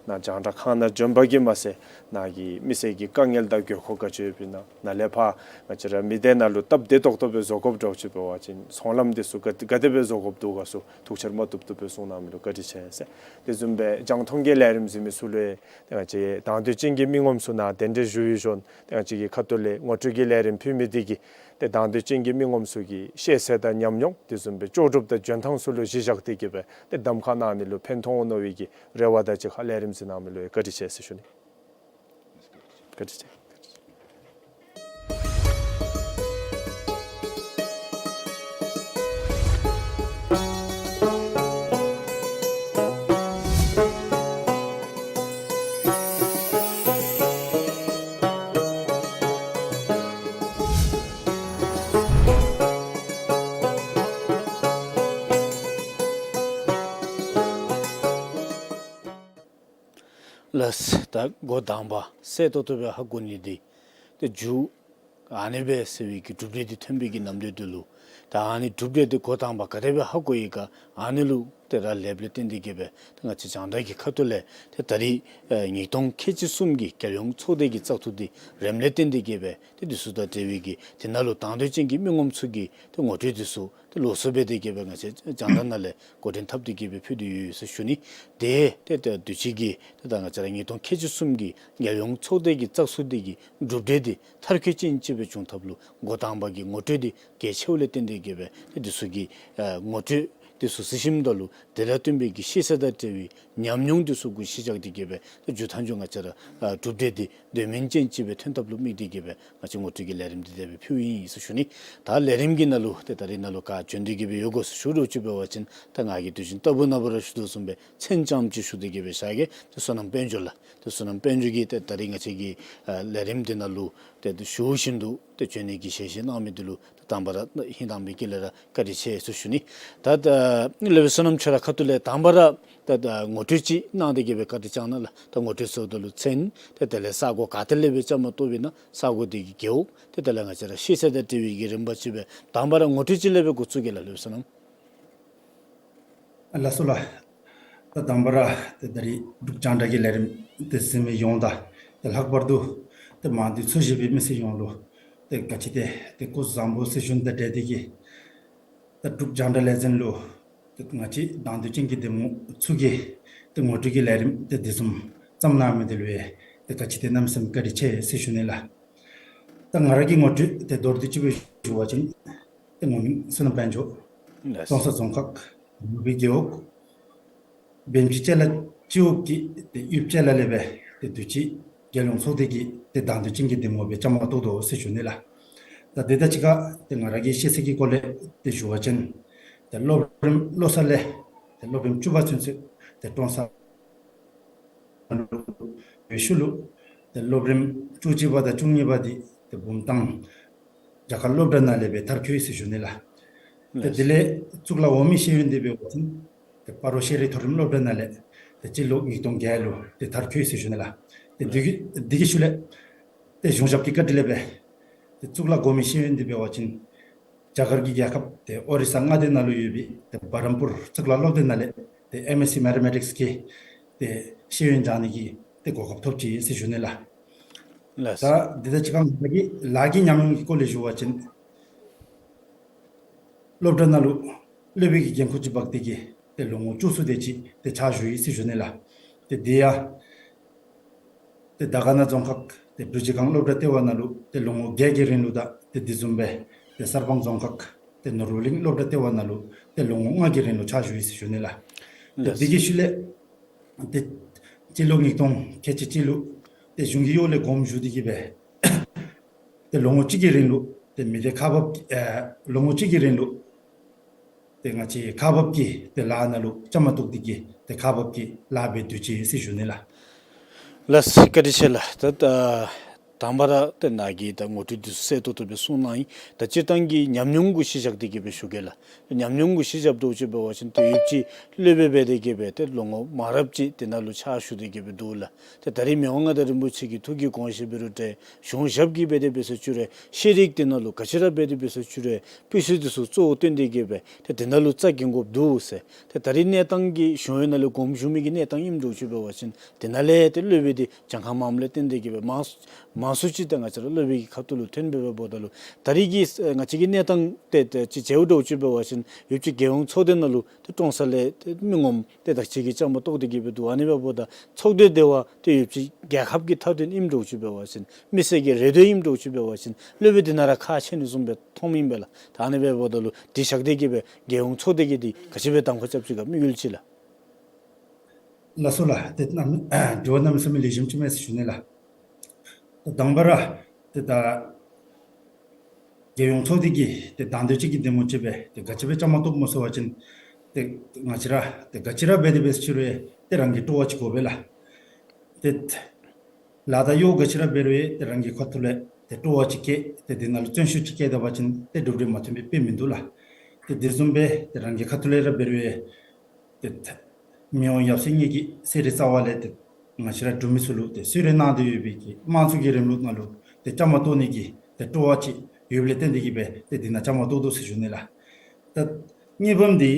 ནཱ་རྒྱང་བསྒྲགས་ཁང་ནང་བྱོན་པ་གིས་མ་ཚད་ནཱ་གི་མི་སེར་གྱི་དཀའ་ངལ་དང་དགོས་མཁོ་ག་ཅི་ཡོདཔ་ཨིན་ན་ནཱ་ལས་ཕར་ང་བཅས་ར་མི་སྡེ་ནང་ལུ་སྟབས་བདེ་ཏོག་ཏོ་སྦེ་བཟོ་དགོཔ་འདྲཝ་ཅིག་འབད་བ་ཅིན་ཚོང་ལམ་འདི་ཚུ་ག་ག་དེ་སྦེ་བཟོ་དགོཔ་འདུག་ག་ཚུ་ཐུགས་ཆེར་མ་བཏུབ་བཏུབ་སྦེ་གསུང་གནང་མི་ལུ་བཀའ་དྲིན་ཆེ་ཟེར། དེ་བཟུམ་སྦེ་རྒྱང་མཐོང་གི་ལས་རིམ་གཟིགས་མི་ཚུ་ལུ་ཏེ་ང་བཅས་དང་འདོད་ཅན་གྱི་མི་ངོམ་ཚུ་ནང་གདན་འདྲེན་ཞུ་བའི་ཞོར་ཏེ་ང་བཅས་ཀྱི་ཁ་ཐུག་ལས་ངོ་སྤྲོད་ཀྱི་ལས་རིམ་ཕུལ་མི་འདི་གིས་ཏེ་དང་འདོད་ཅན་གྱི་མི་ངོམ་ཚུ་གི་ཤེས་ཚད་དང་ཉམས་མྱོང་དེ་བཟུམ་སྦེ་ལྕོགས་གྲུབ་དང་འཇོན་ཐང་ཚུ་ལུ་གཞི་བཞག་སྟེ་གིས་སྦེ་ཏེ་གདམ་ཁ་གནང་ནི་ལུ་ཕན་ཐོགས་འོང་མནོ་བའི་གི་རེ་བ་དང་གཅིག་ཁར་ལས་རིམ་གཟིགས་གནང་མི་ལུ་ཡང་བཀའ་དྲིན་ཆེ་ཟེར་ཞུ་ནི། བཀའ་དྲིན་ཆེ། ལགས། ད་འགོ་དང་པ་གསལ་ཏོག་ཏོ་སྦེ་ཧ་གོ་ནི་འདི་ཏེ་མཇུག་ཨ་ནི་སྦེ་ཟེར་བའི་གི་གྲུབ་འབྲས་འདི་ཐོན་པའི་གི་ནམ་དུས་འདི་ལུ་ད་ཨ་ནི་གྲུབ་འབྲས་འདི་འགོ་དང་པ་ག་དེ་སྦེ་ཧ་གོ་ཡི་ག་ཨ་ནི་ལུ་ཏེ་ར་ལེབ་ལས་བརྟེན་ཏེ་གི་སྦེ་ཏེ་ང་བཅས་རྒྱང་བསྒྲགས་ཀྱི་ཁ་ཐུག་ལས་ཏེ་ད་རིས་ཨེ་ཉིས་སྟོང་ཁལ་གཅིག་གསུམ་གྱི་རྒྱལ་ཡོངས་ཚོགས་སྡེ་གི་བཙག་འཐུ་འདི་རནམ་ལས་བརྟེན་ཏེ་གི་སྦེ་ཏེ་འདི་ཚུ་དང་འབྲེལ་བའི་གི་དེ་ནང་ལུ་དང་འདོད་ཅན་གྱི་མི་ངོམ་ཚུ་གི་ཏེ་ངོ་སྤྲོད་འདི་ཚུ་ཏེ་ལོགས་སུ་སྦེ་ཏེ་གི་སྦེ་ང་བཅས་རྒྱང་བསྒྲགས་ནང་ལས་འགོ་འདྲེན་འཐབ་སྟེ་གི་སྦེ་ཕུལ་ཏེ་ཡོད་ཟེར་ཞུ་ནི། ཏེ་ཏེ་དུས་ཅི་གི་ཏེ་ད་ང་བཅས་ར་ཉིས་སྟོང་ཁལ་གཅིག་གསུམ་གྱི་རྒྱལ་ཡོངས་ཚོགས་སྡེ་གི་བཙག་འཐུ་འདི་གི་གྲུབ་འབྲས་འདི་མཐར་འཁྱོལ་ཅན་ཅིག་སྦེ་བྱུང་ཐབས་ལུ་འགོ་དང་པ་གི་ངོ་སྤྲོད་འདི་གལ་ཆེཝ་ལས་བརྟེན་ཏེ་གི་སྦེ་ཏེ་འདི་ཚུ་གི་ཨ་ངོ་སྤྲོད་འདི་ཚུ་གཟིགས་ཞིནམ་ད་ལུ་དེ་ལ་བསྟུན་པའི་གི་ཤེས་ཚད་དང་འབྲེལ་བའི་ཉམས་མྱོང་འདི་ཚུ་གུ་གཞི་བཞག་སྟེ་གི་སྦེ་ཏེ་མཇུག་མཐའ་མཇུག་ང་བཅས་ར་ཨ་གྲུབ་འབྲས་འདི་དོན་སྨིན་ཅན་ཅིག་སྦེ་ཐོན་ཐབས་ལུ་དམིགས་ཏེ་གི་སྦེ་ང་བཅས་ངོ་སྤྲོད་ཀྱི་ལས་རིམ་འདི་དེ་སྦེ་ཕུལཝ་ཨིན་ཟེར་ཞུ་ནི། ད་ལས་རིམ་གྱི་ནང་ལུ་ཏེ་ད་རིས་ནང་ལུ་ག་བྱོན་ཏེ་གི་སྦེ་ཡོད་ག་ཟེར་ཞུ་དོ་ཅིག་འབད་བ་ཅིན་ད་ང་གིས་དུས་ཅི་ལྟ་བུ་ནང་པ་ར་ཞུ་དོ་བཟུམ་སྦེ་མཚན་ཙམ་ཅིག་ཞུ་སྟེ་གི་སྦེ་བཞག་གེ། ཏེ་བསོད་ནམས་དཔལ་འབྱོར་ལགས། ཏེ་བསོད་ནམས་དཔལ་འབྱོར་གྱིས་ཏེ་ད་རིས་ང་བཅས་ཀྱི་ཨ་ལས་རིམ་འདི་ནང་ལུ་ཏེ་ཞུ་བཞིན་དུ་ཏེ་བྱོན་ནི་གི་ཞལ་བཞེས་གནང་མི་འདི་ལུ་ཏེ་དང་པ་ར་ཧིང་དྭངས་པའི་དཀྱིལ་ལས་ར་བཀའ་དྲིན་ཆེ་ཟེར་ཞུ་ནི། ད་ད་སློབ་དཔོན་བསོད་ནམས་ཁྱོད་ར་ཁ་ཐུག་ལས་དང་པ་ར་ད་ད་ངོ་སྤྲོད་ཅིག་གནང་སྟེ་གི་སྦེ་བཀའ་དྲིན་བསྐྱང་གནང་ལགས། ད་ངོ་སྤྲོད་ཟེརཝ་ད་ལུ་མཚན་ཏེ་དེ་ལས་ས་གོ་ག་ཏེ་ལས་སྦེ་བཅའ་མར་གཏོགས་པས་ན་ས་གོ་དེ་གི་རྒེད་འོག་ཏེ་དེ་ལས་ང་བཅས་ར་ཤེས་ཚད་དང་འབྲེལ་བའི་གི་རིམ་པ་ཅིག་སྦེ་དང་པ་ར་ངོ་སྤྲོད་ཅིག་ལས་སྦེ་འགོ་བཙུགས་གེ་ལགས་སློབ་དཔོན་བསོད་ནམས། ལགས་སོ་ལགས། ད་དང་པ་ར་ཏེ་ད་རིས་འབྲུག་རྒྱང་བསྒྲགས་ཀྱི་ལས་རིམ་ཏེ་གཟིགས་མི་ཡོངས་དང་ཏེ་ལྷག་པར་དུ་ཏེ་མང་འདུས་ཚོགས་བཞུགས་པའི་མི་སེར་ཡོངས་ལུ་ཏེ་ག་ཅི་ཏེ་ཏེ་སྐུ་གཟུགས་བཟང་པོ་ཟེར་ཞུ་ནི་དང་འབྲེལ་ཏེ་གི་ད་འབྲུག་རྒྱང་བསྒྲགས་ལས་འཛིན་ལུ་ཏེ་ང་བཅས་དང་འདོད་ཅན་གྱི་འདེམས་ངོ་ཚུ་གི་ཏེ་ངོ་སྤྲོད་ཀྱི་ལས་རིམ་ཏེ་འདི་བཟུམ་བརྩམས་གནང་མི་འདི་ལུ་ཡང་ཏེ་ག་ཅི་ཏེ་གནམ་མེད་ས་མེད་བཀའ་དྲིན་ཆེ་ཟེར་ཞུ་ནི་ལགས། ད་ང་ར་གི་ངོ་སྤྲོད་ཏེ་མདོར་བསྡུས་ཅིག་སྦེ་ཞུ་བ་ཅིན་ཏེ་ངོ་མིང་བསོད་ནམས་དཔལ་འབྱོར། ལགས། ཀྲོང་གསར་རྫོང་ཁག་ནུབ་སྦིས་རྒེད་འོག་བེམ་ཆུ་ཅ་ལ་སྤྱི་འོག་གི་ཏེ་གཡུས་ཅ་ལ་ལས་སྦེ་ཏེ་དུས་ཅི་རྒྱལ་ཡོངས་ཚོགས་སྡེ་གི་ཏེ་དང་འདོད་ཅན་གྱི་འདེམས་ངོ་སྦེ་བཅའ་མར་གཏོགས་དོ་ཟེར་ཞུ་ནི་ལགས། ད་དེ་དང་གཅིག་ཁར་ཏེ་ང་ར་གི་ཤེས་ཚད་ཀྱི་སྐོར་ལས་ཏེ་ཞུ་བ་ཅིན་ཏེ་སློབ་རིམ་བློ་གསར་ལས་ཏེ་སློབ་རིམ་བཅུ་པ་ཚུན་ཚོད་ཏེ་ཀྲོང་གསར་ལུ་ཡོད་ཤུལ་ལུ་ཏེ་སློབ་རིམ་བཅུ་གཅིག་པ་དང་བཅུ་གཉིས་པ་འདི་ཏེ་བུམ་ཐང་རྒྱ་གར་སློབ་གྲྭ་ནང་ལས་སྦེ་མཐར་འཁྱོལ་ཡི་ཟེར་ཞུ་ནི་ལགས། ཏེ་དེ་ལས་གཙུག་ལག་འོག་མའི་ཤེས་ཡོན་འདི་འབད་བ་ཅིན་ཏེ་སྤ་རོ་ཤེས་རིག་མཐོ་རིམ་སློབ་གྲྭ་ནང་ལས་ཏེ་སྤྱི་ལོ་ཉིས་སྟོང་བརྒྱད་ལུ་ཏེ་མཐར་འཁྱོལ་ཡི་ཟེར་ཞུ་ནི་ལགས། ཏེ་དེ་གི་དེ་གི་ཤུལ་ལས་ཏེ་གཞུང་ཞབས་ཀྱི་བཀའ་དྲིན་ལས་སྦེ་ཏེ་གཙུག་ལག་གོང་མའི་ཤེས་ཡོན་འདི་འབད་བ་ཅིན་རྒྱ་གར་གྱི་རྒྱལ་ཁབ་ཏེ་ཨོ་རི་ས་མངའ་སྡེ་ནང་ལུ་ཡོད་པའི་ཏེ་བྷ་རམ་པུར་གཙུག་ལག་སློབ་སྡེ་ནང་ལས་ཏེ་ཨེམ་ཨེས་སི་མེ་ཐེ་མེ་ཊིཀསི་གི་ཏེ་ཤེས་ཡོན་སྦྱང་ནི་གི་ཏེ་གོ་སྐབས་ཐོབ་ཅི་ཟེར་ཞུ་ནི་ལགས། ལགས། ད་དེ་དང་གཅིག་ཁར་ང་གི་ལཱ་གི་ཉམས་མྱོང་གི་སྐོར་ལས་ཞུ་བ་ཅིན་སློབ་གྲྭ་ནང་ལུ་སློབ་དཔོན་གྱི་འགན་ཁུར་ཅིག་འབག་སྟེ་གི་ཏེ་ལོ་ངོ་བཅུ་གསུམ་དེ་ཅིག་ཏེ་ཕྱག་ཞུ་ཡི་ཟེར་ཞུ་ནི་ལགས། ཏེ་དེ་ཡང་ཏེ་དར་དཀར་ན་རྫོང་ཁག་ཏེ་འབྲུག་རྗེས་སྒང་སློབ་གྲྭ་ལྟེ་བ་ནང་ལུ་ཏེ་ལོ་ངོ་བརྒྱད་ཀྱི་རིང་ལུ་དང་ཏེ་དེ་བཟུམ་སྦེ་ཏེ་གསར་སྤང་རྫོང་ཁག་ཏེ་ནོར་བུ་གླིང་སློབ་གྲྭ་ལྟེ་བ་ནང་ལུ་ཏེ་ལོ་ངོ་ལྔ་གི་རིང་ལུ་ཕྱག་ཞུ་ཡི་ཟེར་ཞུ་ནི་ལགས། ཏེ་ལགས། དེ་གི་ཤུལ་ལས་ཏེ་སྤྱི་ལོ་ཉིས་སྟོང་ཁལ་གཅིག་གཅིག་ལུ་ཏེ་གཞུང་གི་གཡོག་ལས་དགོངསམ་ཞུ་སྟེ་གི་སྦེ་ཏེ་ལོ་ངོ་གཅིག་གི་རིང་ལུ་ཏེ་མི་སྡེ་ཁག་འབག་ཨེ་ལོ་ངོ་གཅིག་གི་རིང་ལུ་ཏེ་ང་བཅས་ཁག་འབག་གི་ཏེ་ལཱ་ནང་ལུ་བཅའ་མར་གཏོགས་ཏེ་གི་ཏེ་ཁག་འབག་གི་ལཱ་འབད་སྡོད་ཅི་ཟེར་ཞུ་ནི་ལགས། ལགས་སོ་བཀའ་དྲིན་ཆེ་ལགས། ད་ད་དང་པ་ར་ཏེ་ནཱ་གིས་ད་ངོ་སྤྲོད་འདི་ཚུ་གསལ་ཏོག་ཏོ་སྦེ་གསུངས་གནང་ཡི། ད་སྤྱིར་བཏང་གི་ཉམས་མྱོང་གུ་གཞི་བཞག་སྟེ་གི་སྦེ་ཞུ་གེ་ལགས། ཉམས་མྱོང་གུ་གཞི་བཞགཔ་འདྲཝ་ཅིག་འབད་བ་ཅིན་ཏེ་ཡོདཔ་ཅིག་སློབ་དཔོན་འབད་དེ་གི་སྦེ་ཏེ་ལོ་ངོ་མང་རབས་ཅིག་དེ་ནང་ལུ་ཕྱག་ཞུ་སྟེ་གི་སྦེ་འདུག་ལགས། ཏེ་ད་རིས་མི་དབང་མངའ་བདག་རིན་པོ་ཆེ་གི་ཐུགས་ཀྱི་དགོངས་བཞེད་འབད་རུང་ཏེ་གཞུང་ཞབས་ཀྱི་འབད་དེ་འབད་ས་ཅིག་རུང་ཤེས་རིག་དེ་ནང་ལུ་ག་ཅི་ར་འབད་དེ་འབད་ས་ཅིག་རུང་སྤུས་ཚད་འདི་ཚུ་གཙོ་བོ་བཏོན་ཏེ་གི་སྦེ་ཏེ་དེ་ནང་ལུ་རྩ་འགེངས་དགོཔ་འདུག་ཟེར། ཏེ་ད་རིས་གནས་སྟངས་ཀྱི་གཞུང་གཡོག་ནང་ལུ་དགོངསམ་ཞུ་མི་གི་གནས་སྟངས་ཨིནམ་འདྲཝ་ཅིག་འབད་བ་ཅིན་དེ་ནང་ལས་ཏེ་སློབ་དཔོན་འདི་གྱངས་ཁ་མངམ་ལས་བརྟེན་ཏེ་གི་སྦེ་མང་མང་སུ་ཅིག་ཏེ་ང་བཅས་ར་སློབ་དཔོན་གྱི་ཁ་ཐུག་ལུ་ཐོན་འབདཝ་ད་ལུ་ད་རིས་ཀྱི་ང་བཅས་ཀྱི་གནས་སྟངས་ཏེ་ཏེ་ཅིག་མཇལཝ་འདྲཝ་ཅིག་འབད་བ་ཅིན་ཡོདཔ་ཅིག་རྒྱལ་ཡོངས་ཚོགས་སྡེ་ནང་ལུ་ཏེ་ཀྲོང་གསར་ལས་ཏེ་མི་ངོམ་ཏེ་དག་ཅིག་གིས་བཅའ་མར་གཏོགས་ཏེ་གི་སྦེ་འདུག། ཨ་ནི་འབདཝ་ད་ཚོགས་སྡེ་འདི་བ་ཏེ་ཡོདཔ་ཅིག་རྒྱལ་ཁབ་ཀྱི་མཐའ་དོན་ཨིནམ་འདྲཝ་ཅིག་འབད་བ་ཅིན་མི་སེར་གྱི་རེ་འདོད་ཨིནམ་འདྲཝ་ཅིག་འབད་བ་ཅིན་སློབ་དཔོན་འདི་ནང་ར་ཁག་ཆེ་ནི་བཟུམ་སྦེ་མཐོངམ་ཨིན་པས་ལགས། ད་ཨ་ནི་འབདཝ་ད་ལུ་དེ་བཞག་སྟེ་གི་སྦེ་རྒྱལ་ཡོངས་ཚོགས་སྡེ་གིས་འདི་ག་ཅི་སྦེ་གདམ་ཁ་རྐྱབ་ཅི་ག་དམིགས་ཡུལ་ཅིག་ལགས། ལགས་སོ་ལགས། ཏེ་གནམ་དྲི་བ་གནམ་མེད་ས་མེད་ལེགས་ཤོམ་ཅིག་མས་ཟེར་ཞུ་ནི་ལགས། ད་དང་པ་ར་ཏེ་ད་རྒྱལ་ཡོངས་ཚོགས་སྡེ་གི་ཏེ་དང་འདོད་ཅན་གྱི་འདེམས་ངོ་ཅིག་སྦེ་ཏེ་ག་ཅི་སྦེ་བཅའ་མར་གཏོགསཔ་སྨོ་ཟེར་བ་ཅིན་ཏེ་ང་བཅས་ར་ཏེ་ག་ཅི་ར་འབད་དེ་འབད་ས་ཅིག་རུང་ཏེ་རང་གི་སྤྲོ་བ་ཅིག་དགོ་པས་ལགས། ཏེ་ལཱ་དང་གཡོག་ག་ཅི་ར་འབད་རུང་ཏེ་རང་གི་ཁ་ཐུག་ལས་ཏེ་སྤྲོ་བ་ཅིག་བསྐྱེད་ཏེ་དེ་ནང་ལུ་བརྩོན་ཤུགས་ཅིག་བསྐྱེད་ད་པ་ཅིན་ཏེ་གྲུབ་འབྲས་མ་ཐོན་པའི་དཔེ་མིན་འདུག་ལགས། ཏེ་དེ་བཟུམ་སྦེ་ཏེ་རང་གི་ཁ་ཐུག་ལས་ར་འབད་རུང་ཏེ་མི་དབང་ཡབ་སྲས་གཉིས་ཀྱི་གསེར་རི་རྩ་བ་ལས་ཏེ་ ང་བཅས་ར་འབྲུག་མི་ཚུ་ལུ་ཏེ་གསོལ་རས་གནང་སྟེ་ཡོད་པའི་གི་དམངས་གཙོ་གི་རིང་ལུགས་ནང་ལུ་ཏེ་བཅའ་མར་གཏོགས་ནི་གི་ཏེ་སྤྲོ་བ་ཅིག་ཡོདཔ་ལས་བརྟེན་ཏེ་གིས་སྦེ་ཏེ་འདི་ནང་བཅའ་མར་གཏོགས་དོ་ཟེར་ཞུ་ནི་ལགས། ད་གཉིས་པམ་འདི་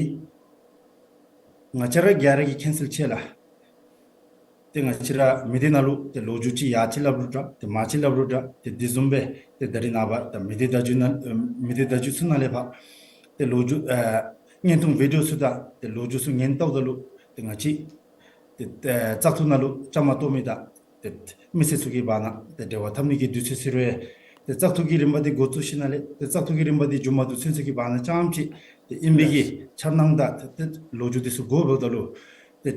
ང་བཅས་ར་ག་ར་གིས་མཁྱེན་གསལ་ཆེ་ལགས། ཏེ་ང་བཅས་ར་མི་སྡེ་ནང་ལུ་ཏེ་ལོ་རྒྱུས་ཅིག་ཡར་ཅིག་སླབ་རུང་འདྲ་ཏེ་མར་ཅིག་སླབ་རུང་འདྲ་ཏེ་དེ་བཟུམ་སྦེ་ཏེ་ད་རིས་ནངས་པ་ད་མི་སྡེ་བརྡ་བརྒྱུད་ནང་ཨེ་མི་སྡེ་བརྡ་བརྒྱུད་ཚུ་ནང་ལས་ཕར་ཏེ་ལོ་རྒྱུས་ཨེ་བརྙན་ཐུང་བི་ཌིའོ་ཚུ་དང་ཏེ་ལོ་རྒྱུས་ཚུ་ཉན་བལྟཝ་ད་ལུ་ཏེ་ང་བཅས་ཏེ་ཨེ་བཙག་འཐུ་ནང་ལུ་བཅའ་མར་གཏོགས་མི་དང་ཏེ་མི་སེར་ཚུ་གི་བར་ན་ཏེ་འབྲེལ་བ་འཐབ་ནི་གི་དུས་ཚོད་ཟེར་རུང་ཏེ་བཙག་འཐུ་གི་རིམ་པ་འདི་འགོ་བཙུགས་ཞིནམ་ལས་ཏེ་བཙག་འཐུ་གི་རིམ་པ་འདི་མཇུག་མ་བསྡུ་ཚུན་ཚོད་ཀྱི་བར་ན་རྐྱངམ་ཅིག་ཏེ་ཨིན་པའི་གི་འཆར་སྣང་དང་ཏེ་ལོ་རྒྱུས་འདི་ཚུ་གོ་འབདཝ་ད་ལུ་ཏེ་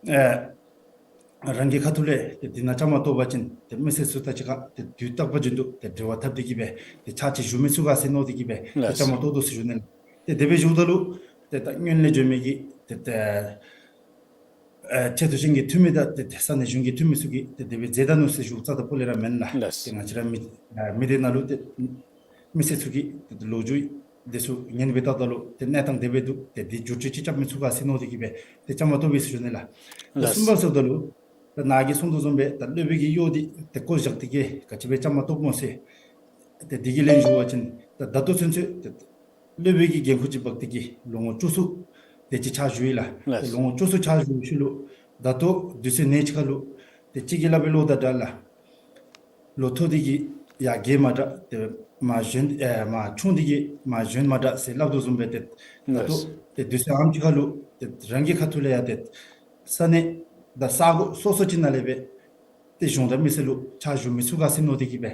ཨེ་རང་གི་ཁ་ཐུག་ལས་ཏེ་འདི་ནང་བཅའ་མར་གཏོགས་པ་ཅིན་ཏེ་མི་སེར་ཚུ་དང་གཅིག་ཁར་ཏེ་དུས་རྟག་པ་བཞིན་དུ་ཏེ་འབྲེལ་བ་འཐབ་སྟེ་གིས་སྦེ་ཏེ་ཕྱག་ཅིག་ཞུ་མི་ཚུགས་ག་ཟེར་མནོ་སྟེ་གིས་སྦེ་ཏེ་བཅའ་མར་གཏོགས་དོ་ཟེར་ཞུ་ནི་ལགས། ཏེ་དེ་སྦེ་ཞུཝ་ད་ལུ་ཏེ་ད་སྔོན་ལས་བྱོན་མི་གི་ཏེ་ཏེ་ཨེ་ཆེ་མཐོ་ཅན་གྱི་འཐུས་མི་དང་ཏེ་ཏེ་ས་གནས་གཞུང་གི་འཐུས་མི་ཚུ་གིས་ཏེ་དེ་སྦེ་མཛད་ད་ནུག་ཟེར་ཞུ་རྩ་དང་པོ་ལས་ར་མེན་ལགས། ལགས། ཏེ་ང་བཅས་ར་མི་ཨེ་མི་སྡེ་ནང་ལུ་ཏེ་མི་སེར་ཚུ་གིས་ཏེ་ལོ་རྒྱུས་འདི་ཚུ་ཉན་སྦེ་བལྟཝ་ད་ལུ་ཏེ་གནས་སྟངས་དེ་སྦེ་འདུག། ཏེ་འདི་བསྒྱུར་བཅོས་ཅིག་རྐྱབ་མི་ཚུགས་ག་ཟེར་མནོ་སྟེ་གིས་སྦེ་ཏེ་བཅའ་མར་གཏོགས་པས་ཟེར་ཞུ་ནི་ལགས། ཏེ་ལགས། གསུམ་པ་ཟེརཝ་ད་ལུ་ཏེ་ནཱ་གིས་གསུང་དོ་བཟུམ་སྦེ་ད་སློབ་དཔོན་གྱི་གཡོག་འདི་ཏེ་བཀོ་བཞག་སྟེ་གིས་ག་ཅི་སྦེ་བཅའ་མར་གཏོགསཔ་སྨོ་ཟེར། ཏེ་འདི་གི་ལན་ཞུ་བ་ཅིན་ད་ད་ལྟོ་ཚུན་ཚོད་ཏེ་སློབ་དཔོན་གྱི་འགན་ཁུར་ཅིག་འབག་སྟེ་གིས་ལོ་ངོ་བཅུ་གསུམ་དེ་ཅིག་ཕྱག་ཞུ་ཡི་ལགས། ལགས། ཏེ་ལོ་ངོ་བཅུ་གསུམ་ཕྱག་ཞུ་བའི་ཤུལ་ལུ་ད་ལྟོ་དུས་ཚོད་ནེ་ཅིག་ཁར་ལུ་ཏེ་གཅིག་གིས་སླབ་པའི་བློ་དང་འདྲ་ལགས། ལོ་ཐོག་འདི་གིས་ཡར་རྒས་མ་དྲགས་ཏེ་མར་གཞོན་ཨེ་མར་ཆུང་འདི་གིས་མར་གཞོན་མ་དྲགས་ཟེར་སླབ་དོ་བཟུམ་སྦེ་ཏེ་ད་ལགས། ལྟོ་ཏེ་དུས་ཚོད་ཨམ་ཅིག་ཁར་ལུ་ཏེ་རང་གི་ཁ་ཐུག་ལས་ཡང་ཏེ་ས་གནས་དང་ས་གོ་སོ་སོ་ཅིག་ནང་ལས་སྦེ་ཏེ་གཞུང་དང་མི་སེར་ལུ་ཕྱག་ཞུ་མི་ཚུགས་ག་ཟེར་མནོ་སྟེ་གིས་སྦེ་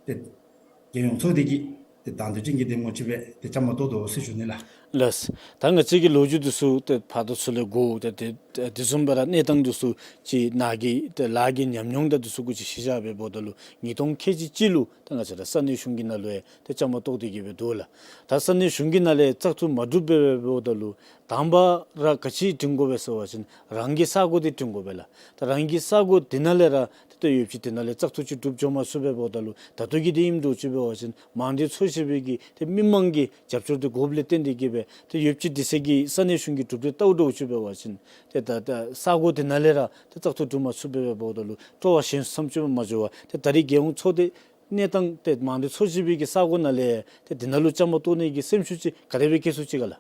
ཏེ་རྒྱལ་ཡོངས་ཚོགས་སྡེ་གི་ཏེ་དང་འདོད་ཅན་གྱི་གདམ་ངོ་ཅིག་སྦེ་ཏེ་བཅའ་མར་གཏོགས་དོ་ཟེར་ཞུ་ནི་ལགས། ལགས། ད་ང་བཅས་ཀྱིས་ལོ་རྒྱུས་འདི་ཚུ་ཏེ་ཕར་དང་ཚུར་ལས་གོ་ཏེ་ཏེ་ཏེ་དེ་བཟུམ་སྦེ་ར་གནས་སྟངས་འདི་ཚུ་ཅིག་ནཱ་གི་ཏེ་ལཱ་གི་ཉམས་མྱོང་དང་འདི་ཚུ་གུ་ཅིག་གཞི་བཞག་སྦེ་འབདཝ་ད་ལུ་ཉིས་སྟོང་ཁལ་གཅིག་གཅིག་ལུ་ད་ང་བཅས་ར་ས་གནས་གཞུང་གི་ནང་ལུ་ཡང་ཏེ་བཅའ་མར་གཏོགས་ཏེ་གིས་སྦེ་འདུག་ལགས། ད་ས་གནས་གཞུང་གི་ནང་ལས་བཙག་འཐུ་མ་གྲུབ་སྦེ་འབདཝ་ད་ལུ་དང་པ་ར་ག་ཅི་བྲིས་དགོ་པས་ཟེར་བ་ཅིན་རང་གི་ས་གོ་འདི་བྲིས་དགོ་པས་ལགས། ད་རང་གི་ས་གོ་འདི་ནང་ལས་ར་ཏེ་ད་ཡོདཔ་ཅིག་འདི་ནང་ལས་བཙག་འཐུ་ཅིག་གྲུབ་འགྱོ་མ་ཚུགས་པས་འབདཝ་ད་ལུ་ད་ལྟོ་གི་འདི་ཨིནམ་འདྲཝ་ཅིག་འབད་བ་ཅིན་མང་སྡེ་ཚུ་ཅིག་སྦེ་གི་ཏེ་མི་མང་གི་རྒྱབ་སྐྱོར་འདི་དགོཔ་ལས་བརྟེན་ཏེ་གིས་སྦེ་ཏེ་ཡོདཔ་ཅིག་འདི་ཚུ་གི་ས་གནས་གཞུང་གི་གྲུབ་འབྲས་ལྟཝ་འདྲཝ་ཅིག་འབད་བ་ཅིན་ཏེ་ད་ད་ས་གོ་འདི་ནང་ལས་ར་ཏེ་བཙག་འཐུ་གྲུབ་མ་ཚུགས་པས་འབདཝ་ད་ལུ་སྤྲོ་བ་ཞན་སུ་ཙམ་ཅིག་མ་འགྱོ་བར་ཏེ་ད་རིས་རྒྱལ་ཡོངས་ཚོགས་སྡེ་གནས་སྟངས་ཏེ་མང་སྡེ་ཚུ་ཅིག་སྦེ་གི་ས་གོ་ནང་ལས་ཏེ་འདི་ནང་ལུ་བཅའ་མར་གཏོགས་ནི་གི་སེམས་ཤུགས་ཅིག་ག་དེ་སྦེ་བསྐྱེད་ཚུགས་ཅི་ག་ལགས།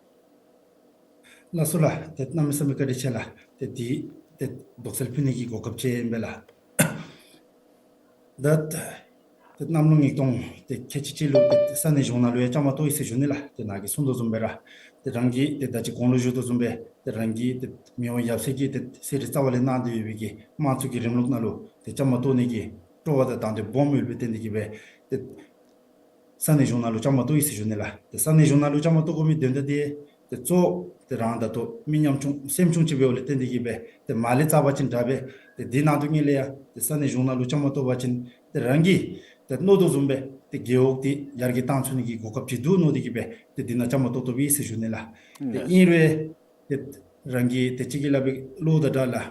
ལགས་སོ་ལགས། ཏེ་གནམ་མེད་ས་མེད་བཀའ་དྲིན་ཆེ་ལགས། ཏེ་འདི་ཏེ་དོགས་སེལ་ཕུལ་ནི་གི་གོ་སྐབས་ཅིག་ཨིན་པས་ལགས། ད་ཏེ་གནམ་ལོ་ཉིས་སྟོང་ཏེ་ཁལ་གཅིག་གཅིག་ལུ་ཏེ་ས་གནས་གཞུང་ནང་ལུ་ཡང་བཅའ་མར་གཏོགས་ཡི་ཟེར་ཞུ་ནི་ལགས། ཏེ་ནཱ་གིས་གསུང་དོ་བཟུམ་སྦེ་ར་ཏེ་རང་གིས་ཏེ་ད་ཅི་གོང་ལུ་ཞུ་དོ་བཟུམ་སྦེ་ཏེ་རང་གི་ཏེ་མི་དབང་ཡབ་སྲས་ཀྱིས་ཏེ་གསོལ་རས་རྩ་བ་ལས་གནང་སྟེ་ཡོད་པའི་གི་དམངས་གཙོ་གི་རིང་ལུགས་ནང་ལུ་ཏེ་བཅའ་མར་གཏོགས་ནི་གི་སྤྲོ་བ་དང་དང་འདོད་སྦོམ་ཡོདཔ་ལས་བརྟེན་ཏེ་གིས་སྦེ་ཏེ་ས་གནས་གཞུང་ནང་ལུ་བཅའ་མར་གཏོགས་ཡི་ཟེར་ཞུ་ནི་ལགས། ཏེ་ས་གནས་གཞུང་ནང་ལུ་བཅའ་མར་གཏོགས་དགོ་མི་དོན་དག་འདི་ཏེ་གཙོ་བོ་ཏེ་རང་ད་ལྟོ་མི་ཉམ་ཆུང་སེམས་ཆུང་ཅིག་འབདཝ་ལས་བརྟེན་ཏེ་གིས་སྦེ་ཏེ་མར་ལས་རྩ་བ་ཅིན་དྲག་པས། ཏེ་འདི་ནང་དོག་ངེས་ལས་ཡང་ཏེ་ས་གནས་གཞུང་ནང་ལུ་བཅའ་མར་གཏོགས་པ་ཅིན་ཏེ་རང་གིས་ཏེ་མནོ་དོ་བཟུམ་སྦེ་ཏེ་རྒེད་འོག་འདི་ཡར་རྒྱས་བཏང་ཚུགས་ནི་གི་གོ་སྐབས་ཅིག་འདུག་མནོ་སྟེ་གིས་སྦེ་ཏེ་འདི་ནང་བཅའ་མར་གཏོགས་གཏོགསཔ་ཨིན་ཟེར་ཞུ་ནི་ལགས། ཏེ་ཨིན་རུང་ཏེ་རང་གི་ཏེ་གཅིག་གིས་སླབ་པའི་བློ་དང་འདྲ་ལགས།